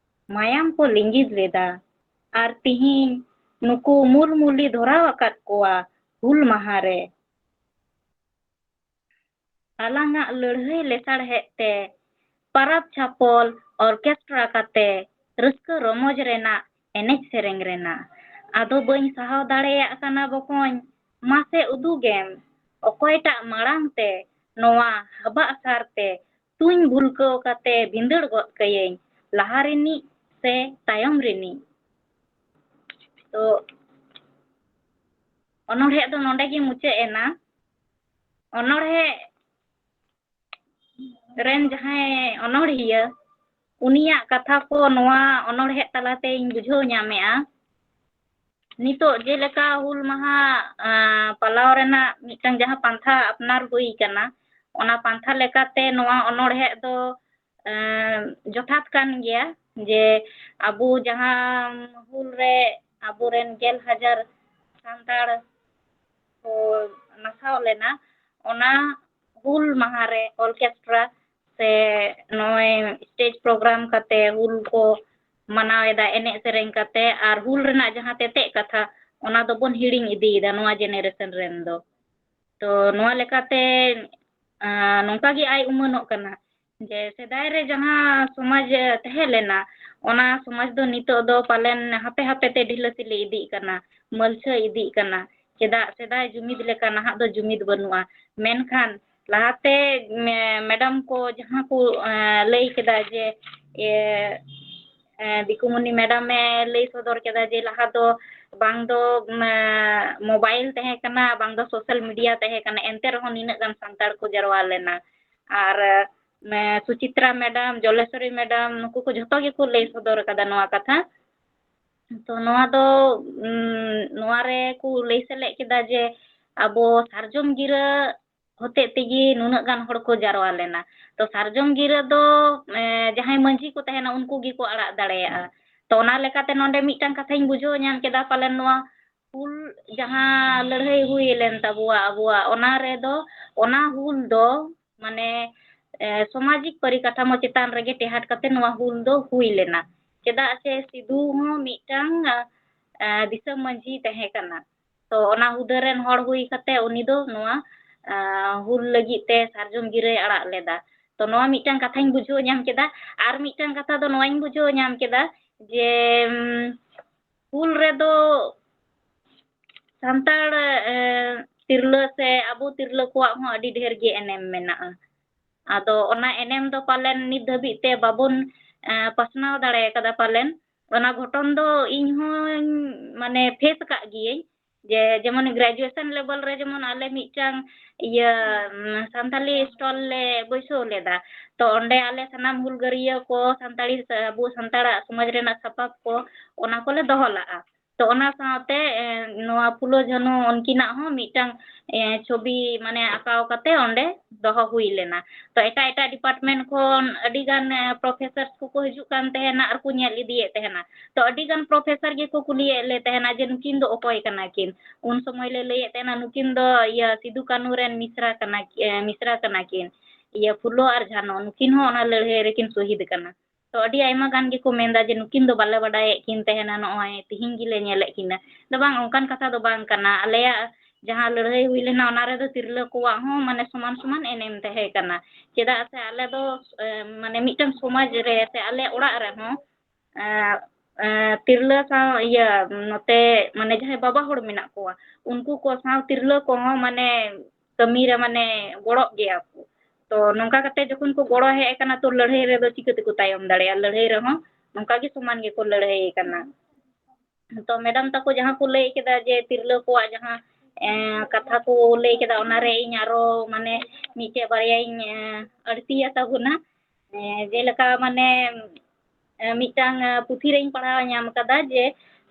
ᱢᱟᱭᱟᱢ ᱠᱚ ᱞᱤᱸᱜᱤᱫ ᱞᱮᱫᱟ, ᱟᱨ ᱛᱤᱦᱤᱧ ᱱᱩᱠᱩ ᱢᱩᱞ ᱢᱩᱞᱤ ᱫᱷᱚᱨᱟᱣ ᱟᱠᱟᱫ ᱠᱚᱣᱟ ᱦᱩᱞ ᱢᱟᱦᱟ ᱨᱮ᱾ ᱟᱞᱟᱝᱟᱜ ᱞᱟᱹᱲᱦᱟᱹᱭ ᱞᱮᱥᱟᱲᱦᱮᱫ ᱛᱮ ᱯᱟᱨᱟᱵᱽ ᱪᱷᱟᱯᱚᱞ ᱚᱨᱠᱮᱥᱴᱨᱟ ᱠᱟᱛᱮ ᱨᱟᱹᱥᱠᱟᱹ ᱨᱚᱢᱚᱡᱽ ᱨᱮᱱᱟᱜ ᱮᱱᱮᱡ ᱥᱮᱨᱮᱧ ᱨᱮᱱᱟᱜ᱾ ᱟᱫᱚ ᱵᱟᱹᱧ ᱥᱟᱦᱟᱣ ᱫᱟᱲᱮᱭᱟᱜ ᱠᱟᱱᱟ ᱵᱚᱠᱚᱧ, ᱢᱟᱥᱮ ᱩᱫᱩᱜᱮᱢ ᱚᱠᱚᱭᱴᱟᱜ ᱢᱟᱲᱟᱝ ᱛᱮ ᱱᱚᱣᱟ ᱦᱟᱵᱟᱜ ᱥᱟᱨ ᱛᱮ ᱛᱩᱧ ᱵᱷᱩᱞᱠᱟᱹᱣ ᱠᱟᱛᱮ ᱵᱷᱤᱸᱫᱟᱹᱲ ᱜᱚᱫ ᱠᱟᱹᱭᱟᱹᱧ, ᱞᱟᱦᱟ ᱨᱤᱱᱤᱡ ᱥᱮ ᱛᱟᱭᱚᱢ ᱨᱤᱱᱤᱡ? ᱛᱚ ᱚᱱᱚᱬᱦᱮ ᱫᱚ ᱱᱚᱰᱮ ᱜᱮ ᱢᱩᱪᱟᱹᱫ ᱮᱱᱟ᱾ ᱚᱱᱚᱬᱦᱮ ᱨᱮᱱ ᱡᱟᱦᱟᱸᱭ ᱚᱱᱚᱬᱦᱤᱭᱟᱹ, ᱩᱱᱤᱭᱟᱜ ᱠᱟᱛᱷᱟ ᱠᱚ ᱱᱚᱣᱟ ᱚᱱᱚᱬᱦᱮ ᱛᱟᱞᱟᱛᱮᱧ ᱵᱩᱡᱷᱟᱹᱣ ᱧᱟᱢᱮᱜᱼᱟ᱾ ᱱᱤᱛᱚᱜ ᱡᱮᱞᱮᱠᱟ ᱦᱩᱞ ᱢᱟᱦᱟ, ᱟᱸ, ᱯᱟᱞᱟᱣ ᱨᱮᱱᱟᱜ ᱢᱤᱫᱴᱟᱝ ᱡᱟᱦᱟᱸ ᱯᱟᱱᱛᱷᱟ ᱟᱯᱱᱟᱨ ᱦᱩᱭ ᱠᱟᱱᱟ, ᱚᱱᱟ ᱯᱟᱱᱛᱷᱟ ᱞᱮᱠᱟᱛᱮ ᱱᱚᱣᱟ ᱚᱱᱚᱬᱦᱮ ᱫᱚ, ᱟᱸ, ᱡᱚᱛᱷᱟᱛ ᱠᱟᱱ ᱜᱮᱭᱟ ᱡᱮ ᱟᱵᱚ ᱡᱟᱦᱟᱸ ᱦᱩᱞ ᱨᱮ ᱟᱵᱚᱨᱮᱱ ᱜᱮᱞ ᱦᱟᱡᱟᱨ ᱥᱟᱱᱛᱟᱲ ᱠᱚ ᱱᱟᱥᱟᱣ ᱞᱮᱱᱟ, ᱚᱱᱟ ᱦᱩᱞ ᱢᱟᱦᱟ ᱨᱮ ᱚᱨᱠᱮᱥᱴᱨᱟ ᱥᱮ ᱱᱚᱜᱼᱚᱭ ᱥᱴᱮᱡᱽ ᱯᱨᱳᱜᱨᱟᱢ ᱠᱟᱛᱮ ᱦᱩᱞ ᱠᱚ ᱢᱟᱱᱟᱣ ᱮᱫᱟ ᱮᱱᱮᱡ ᱥᱮᱨᱮᱧ ᱠᱟᱛᱮ, ᱟᱨ ᱦᱩᱞ ᱨᱮᱱᱟᱜ ᱡᱟᱦᱟᱸ ᱛᱮᱛᱮᱫ ᱠᱟᱛᱷᱟ, ᱚᱱᱟ ᱫᱚᱵᱚᱱ ᱦᱤᱲᱤᱧ ᱤᱫᱤᱭᱮᱫᱟ ᱱᱚᱣᱟ ᱡᱮᱱᱟᱨᱮᱥᱚᱱ ᱨᱮᱱ ᱫᱚ᱾ ᱛᱚ ᱱᱚᱣᱟ ᱞᱮᱠᱟᱛᱮ, ᱟᱸ, ᱱᱚᱝᱠᱟ ᱜᱮ ᱟᱭ ᱩᱢᱟᱹᱱᱚᱜ ᱠᱟᱱᱟ ᱡᱮ ᱥᱮᱫᱟᱭ ᱨᱮ ᱡᱟᱦᱟᱸ ᱥᱚᱢᱟᱡᱽ ᱛᱟᱦᱮᱸ ᱞᱮᱱᱟ, ᱚᱱᱟ ᱥᱚᱢᱟᱡᱽ ᱫᱚ ᱱᱤᱛᱚᱜ ᱫᱚ ᱯᱟᱞᱮᱱ ᱦᱟᱯᱮ ᱦᱟᱯᱮ ᱛᱮ ᱰᱷᱤᱞᱟᱹ ᱥᱤᱞᱟᱹ ᱤᱫᱤᱜ ᱠᱟᱱᱟ, ᱢᱟᱹᱞᱪᱷᱟᱹ ᱤᱫᱤᱜ ᱠᱟᱱᱟ᱾ ᱪᱮᱫᱟᱜ ᱥᱮᱫᱟᱭ ᱡᱩᱢᱤᱫ ᱞᱮᱠᱟ ᱱᱟᱦᱟᱜ ᱫᱚ ᱡᱩᱢᱤᱫ ᱵᱟᱹᱱᱩᱜᱼᱟ᱾ ᱢᱮᱱᱠᱷᱟᱱ ᱞᱟᱦᱟᱛᱮ ᱢᱮ-, ᱢᱮᱰᱟᱢ ᱠᱚ ᱡᱟᱦᱟᱸ ᱠᱚ, ᱮᱸ, ᱞᱟᱹᱭ ᱠᱮᱫᱟ ᱡᱮ, ᱮ, ᱮᱸ, ᱫᱤᱠᱩᱢᱩᱱᱤ ᱢᱮᱰᱟᱢᱮ ᱞᱟᱹᱭ ᱥᱚᱫᱚᱨ ᱠᱮᱫᱟ ᱡᱮ ᱞᱟᱦᱟ ᱫᱚ ᱵᱟᱝ ᱫᱚ, ᱮᱸ, ᱢᱳᱵᱟᱭᱤᱞ ᱛᱟᱦᱮᱸ ᱠᱟᱱᱟ, ᱵᱟᱝ ᱫᱚ ᱥᱳᱥᱟᱞ ᱢᱤᱰᱤᱭᱟ ᱛᱟᱦᱮᱸ ᱠᱟᱱᱟ, ᱮᱱᱛᱮ ᱨᱮᱦᱚᱸ ᱱᱤᱱᱟᱹᱜ ᱜᱟᱱ ᱥᱟᱱᱛᱟᱲ ᱠᱚ ᱡᱟᱨᱣᱟ ᱞᱮᱱᱟ᱾ ᱟᱨ, ᱮᱸ, ᱥᱩᱪᱤᱛᱨᱟ ᱢᱮᱰᱟᱢ, ᱡᱚᱞᱮᱥᱣᱚᱨᱤ ᱢᱮᱰᱟᱢ, ᱱᱩᱠᱩ ᱠᱚ ᱡᱷᱚᱛᱚ ᱜᱮᱠᱚ ᱞᱟᱹᱭ ᱥᱚᱫᱚᱨ ᱠᱟᱫᱟ ᱱᱚᱣᱟ ᱠᱟᱛᱷᱟ᱾ ᱛᱚ ᱱᱚᱣᱟ ᱫᱚ, ᱩᱸ, ᱱᱚᱣᱟ ᱨᱮ ᱠᱚ ᱞᱟᱹᱭ ᱥᱮᱞᱮᱫ ᱠᱮᱫᱟ ᱡᱮ ᱟᱵᱚ ᱥᱟᱨᱡᱚᱢ ᱜᱤᱨᱟᱹ ᱦᱚᱛᱮᱡ ᱛᱮᱜᱮ ᱱᱩᱱᱟᱹᱜ ᱜᱟᱱ ᱦᱚᱲ ᱠᱚ ᱡᱟᱨᱣᱟ ᱞᱮᱱᱟ᱾ ᱛᱚ ᱥᱟᱨᱡᱚᱢ ᱜᱤᱨᱟᱹ ᱫᱚ, ᱮ, ᱡᱟᱦᱟᱸᱭ ᱢᱟᱹᱡᱷᱤ ᱠᱚ ᱛᱟᱦᱮᱱᱟ, ᱩᱱᱠᱩ ᱜᱮᱠᱚ ᱟᱲᱟᱜ ᱫᱟᱲᱮᱭᱟᱜᱼᱟ᱾ ᱛᱚ ᱚᱱᱟ ᱞᱮᱠᱟᱛᱮ ᱱᱚᱰᱮ ᱢᱤᱫᱴᱟᱝ ᱠᱟᱛᱷᱟᱧ ᱵᱩᱡᱷᱟᱹᱣ ᱧᱟᱢ ᱠᱮᱫᱟ, ᱯᱟᱞᱮᱱ ᱱᱚᱣᱟ ᱦᱩᱞ ᱡᱟᱦᱟᱸ ᱞᱟᱹᱲᱦᱟᱹᱭ ᱦᱩᱭ ᱞᱮᱱ ᱛᱟᱵᱚᱣᱟ ᱟᱵᱚᱣᱟᱜ, ᱚᱱᱟ ᱨᱮᱫᱚ, ᱚᱱᱟ ᱦᱩᱞ ᱫᱚ ᱢᱟᱱᱮ, ᱮ, ᱥᱟᱢᱟᱡᱤᱠ ᱯᱚᱨᱤᱠᱟᱴᱷᱟᱢᱳ ᱪᱮᱛᱟᱱ ᱨᱮᱜᱮ ᱴᱮᱦᱟᱴ ᱠᱟᱛᱮ ᱱᱚᱣᱟ ᱦᱩᱞ ᱫᱚ ᱦᱩᱭ ᱞᱮᱱᱟ᱾ ᱪᱮᱫᱟᱜ ᱥᱮ ᱥᱤᱫᱩ ᱦᱚᱸ ᱢᱤᱫᱴᱟᱝ, ᱮ, ᱫᱤᱥᱚᱢ ᱢᱟᱹᱡᱷᱤ ᱛᱟᱦᱮᱸ ᱠᱟᱱᱟ᱾ ᱛᱚ ᱚᱱᱟ ᱦᱩᱫᱟᱹ ᱨᱮᱱ ᱦᱚᱲ ᱦᱩᱭ ᱠᱟᱛᱮ ᱩᱱᱤ ᱫᱚ ᱱᱚᱣᱟ, ᱮ, ᱦᱩᱞ ᱞᱟᱹᱜᱤᱫ ᱛᱮ ᱥᱟᱨᱡᱚᱢ ᱜᱤᱨᱟᱹᱭ ᱟᱲᱟᱜ ᱞᱮᱫᱟ᱾ ᱛᱚ ᱱᱚᱣᱟ ᱢᱤᱫᱴᱟᱝ ᱠᱟᱛᱷᱟᱧ ᱵᱩᱡᱷᱟᱹᱣ ᱧᱟᱢ ᱠᱮᱫᱟ᱾ ᱟᱨ ᱢᱤᱫᱴᱟᱝ ᱠᱟᱛᱷᱟ ᱫᱚ ᱱᱚᱣᱟᱧ ᱵᱩᱡᱷᱟᱹᱣ ᱧᱟᱢ ᱠᱮᱫᱟ ᱡᱮ, ᱩᱢ, ᱦᱩᱞ ᱨᱮᱫᱚ ᱥᱟᱱᱛᱟᱲ, ᱮ, ᱛᱤᱨᱞᱟᱹ ᱥᱮ ᱟᱵᱚ ᱛᱤᱨᱞᱟᱹ ᱠᱚᱣᱟᱜ ᱦᱚᱸ ᱟᱹᱰᱤ ᱰᱷᱮᱨ ᱜᱮ ᱮᱱᱮᱢ ᱢᱮᱱᱟᱜᱼᱟ᱾ ᱟᱫᱚ ᱚᱱᱟ ᱮᱱᱮᱢ ᱫᱚ ᱯᱟᱞᱮᱱ ᱱᱤᱛ ᱫᱷᱟᱹᱵᱤᱡ ᱛᱮ ᱵᱟᱵᱚᱱ, ᱮ, ᱯᱟᱥᱱᱟᱣ ᱫᱟᱲᱮ ᱟᱠᱟᱫᱟ ᱯᱟᱞᱮᱱ᱾ ᱚᱱᱟ ᱜᱷᱚᱴᱚᱱ ᱫᱚ ᱤᱧ ᱦᱚᱸᱧ, ᱢᱟᱱᱮ, face ᱟᱠᱟᱫ ᱜᱤᱭᱟᱹᱧ᱾ ᱡᱮ ᱡᱮᱢᱚᱱ graduation level ᱨᱮ ᱡᱮᱢᱚᱱ ᱟᱞᱮ ᱢᱤᱫᱴᱟᱝ ᱤᱭᱟᱹ, ᱩᱢ, ᱥᱟᱱᱛᱟᱞᱤ stall ᱞᱮ ᱵᱟᱹᱭᱥᱟᱹᱣ ᱞᱮᱫᱟ᱾ ᱛᱚ ᱚᱸᱰᱮ ᱟᱞᱮ ᱥᱟᱱᱟᱢ ᱦᱩᱞᱜᱟᱹᱨᱭᱟᱹ ᱠᱚ, ᱥᱟᱱᱛᱟᱲᱤ, ᱟᱵᱚ ᱥᱟᱱᱛᱟᱲᱟᱜ ᱥᱚᱢᱟᱡᱽ ᱨᱮᱱᱟᱜ ᱥᱟᱯᱟᱵ ᱠᱚ, ᱚᱱᱟ ᱠᱚᱞᱮ ᱫᱚᱦᱚ ᱞᱟᱜᱼᱟ᱾ ᱛᱚ ᱚᱱᱟ ᱥᱟᱶᱛᱮ, ᱮ, ᱱᱚᱣᱟ ᱯᱷᱩᱞᱳ ᱡᱷᱟᱱᱳ ᱩᱱᱠᱤᱱᱟᱜ ᱦᱚᱸ ᱢᱤᱫᱴᱟᱝ, ᱮ, ᱪᱷᱚᱵᱤ ᱢᱟᱱᱮ ᱟᱸᱠᱟᱣ ᱠᱟᱛᱮ ᱚᱸᱰᱮ ᱫᱚᱦᱚ ᱦᱩᱭ ᱞᱮᱱᱟ᱾ ᱛᱚ ᱮᱴᱟᱜ ᱮᱴᱟᱜ department ᱠᱷᱚᱱ ᱟᱹᱰᱤ ᱜᱟᱱ, ᱮ, professors ᱠᱚᱠᱚ ᱦᱤᱡᱩᱜ ᱠᱟᱱ ᱛᱟᱦᱮᱱᱟ ᱟᱨ ᱠᱚ ᱧᱮᱞ ᱤᱫᱤᱭᱮᱫ ᱛᱟᱦᱮᱱᱟ᱾ ᱛᱚ ᱟᱹᱰᱤ ᱜᱟᱱ professor ᱜᱮᱠᱚ ᱠᱩᱞᱤᱭᱮᱫ ᱞᱮ ᱛᱟᱦᱮᱱᱟ ᱡᱮ ᱱᱩᱠᱤᱱ ᱫᱚ ᱚᱠᱚᱭ ᱠᱟᱱᱟ ᱠᱤᱱ? ᱩᱱ ᱥᱚᱢᱚᱭ ᱞᱮ ᱞᱟᱹᱭᱮᱫ ᱛᱟᱦᱮᱱᱟ ᱱᱩᱠᱤᱱ ᱫᱚ ᱤᱭᱟᱹ ᱥᱤᱫᱩ ᱠᱟᱹᱱᱦᱩ ᱨᱮᱱ ᱢᱤᱥᱨᱟ ᱠᱟᱱᱟ, ᱮ, ᱢᱤᱥᱨᱟ ᱠᱟᱱᱟ ᱠᱤᱱ, ᱤᱭᱟᱹ ᱯᱷᱩᱞᱳ ᱟᱨ ᱡᱷᱟᱱᱳ, ᱱᱩᱠᱤᱱ ᱦᱚᱸ ᱚᱱᱟ ᱞᱟᱹᱲᱦᱟᱹᱭ ᱨᱮᱠᱤᱱ ᱥᱚᱦᱤᱫ ᱠᱟᱱᱟ᱾ ᱛᱚ ᱟᱹᱰᱤ ᱟᱭᱢᱟ ᱜᱟᱱ ᱜᱮᱠᱚ ᱢᱮᱱᱫᱟ ᱡᱮ ᱱᱩᱠᱤᱱ ᱫᱚ ᱵᱟᱞᱮ ᱵᱟᱰᱟᱭᱮᱫ ᱠᱤᱱ ᱛᱟᱦᱮᱱᱟ, ᱱᱚᱜᱼᱚᱭ ᱛᱤᱦᱤᱧ ᱜᱮᱞᱮ ᱧᱮᱞᱮᱫ ᱠᱤᱱᱟ᱾ ᱫᱚ ᱵᱟᱝ, ᱚᱱᱠᱟᱱ ᱠᱟᱛᱷᱟ ᱫᱚ ᱵᱟᱝ ᱠᱟᱱᱟ᱾ ᱟᱞᱮᱭᱟᱜ ᱡᱟᱦᱟᱸ ᱞᱟᱹᱲᱦᱟᱹᱭ ᱦᱩᱭ ᱞᱮᱱᱟ, ᱚᱱᱟ ᱨᱮᱫᱚ ᱛᱤᱨᱞᱟᱹ ᱠᱚᱣᱟᱜ ᱦᱚᱸ ᱢᱟᱱᱮ ᱥᱚᱢᱟᱱ ᱥᱚᱢᱟᱱ ᱮᱱᱮᱢ ᱛᱟᱦᱮᱸ ᱠᱟᱱᱟ᱾ ᱪᱮᱫᱟᱜ ᱥᱮ ᱟᱞᱮ ᱫᱚ, ᱮ, ᱢᱟᱱᱮ ᱢᱤᱫᱴᱟᱝ ᱥᱚᱢᱟᱡᱽ ᱨᱮ ᱥᱮ ᱟᱞᱮ ᱚᱲᱟᱜ ᱨᱮᱦᱚᱸ, ᱮ, ᱮ, ᱛᱤᱨᱞᱟᱹ ᱥᱟᱶ ᱤᱭᱟᱹ ᱱᱚᱛᱮ ᱢᱟᱱᱮ ᱡᱟᱦᱟᱸᱭ ᱵᱟᱵᱟ ᱦᱚᱲ ᱢᱮᱱᱟᱜ ᱠᱚᱣᱟ, ᱩᱱᱠᱩ ᱠᱚ ᱥᱟᱶ ᱛᱤᱨᱞᱟᱹ ᱠᱚᱦᱚᱸ ᱢᱟᱱᱮ ᱠᱟᱹᱢᱤ ᱨᱮ ᱢᱟᱱᱮ ᱜᱚᱲᱚᱜ ᱜᱮᱭᱟ ᱠᱚ᱾ ᱛᱚ ᱱᱚᱝᱠᱟ ᱠᱟᱛᱮ ᱡᱚᱠᱷᱚᱱ ᱠᱚ ᱜᱚᱲᱚ ᱦᱮᱡ ᱟᱠᱟᱱᱟ, ᱛᱚ ᱞᱟᱹᱲᱦᱟᱹᱭ ᱨᱮᱫᱚ ᱪᱤᱠᱟᱹ ᱛᱮᱠᱚ ᱛᱟᱭᱚᱢ ᱫᱟᱲᱮᱭᱟᱜᱼᱟ? ᱞᱟᱹᱲᱦᱟᱹᱭ ᱨᱮᱦᱚᱸ ᱱᱚᱝᱠᱟ ᱜᱮ ᱥᱚᱢᱟᱱ ᱜᱮᱠᱚ ᱞᱟᱹᱲᱦᱟᱹᱭ ᱠᱟᱱᱟ᱾ ᱛᱚ ᱢᱮᱰᱟᱢ ᱛᱟᱠᱚ ᱡᱟᱦᱟᱸ ᱠᱚ ᱞᱟᱹᱭ ᱠᱮᱫᱟ ᱡᱮ ᱛᱤᱨᱞᱟᱹ ᱠᱚᱣᱟᱜ ᱡᱟᱦᱟᱸ, ᱮ, ᱠᱟᱛᱷᱟ ᱠᱚ ᱞᱟᱹᱭ ᱠᱮᱫᱟ, ᱚᱱᱟᱨᱮ ᱤᱧ ᱟᱨᱚ ᱢᱟᱱᱮ ᱢᱤᱫᱴᱮᱡ ᱵᱟᱨᱭᱟᱧ, ᱮ, ᱟᱹᱲᱛᱤᱭᱟ ᱛᱟᱵᱚᱱᱟ᱾ ᱮ, ᱡᱮᱞᱮᱠᱟ ᱢᱟᱱᱮ, ᱮ, ᱢᱤᱫᱴᱟᱝ, ᱮ, ᱯᱩᱛᱷᱤ ᱨᱮᱧ ᱯᱟᱲᱦᱟᱣ ᱧᱟᱢ ᱠᱟᱫᱟ ᱡᱮ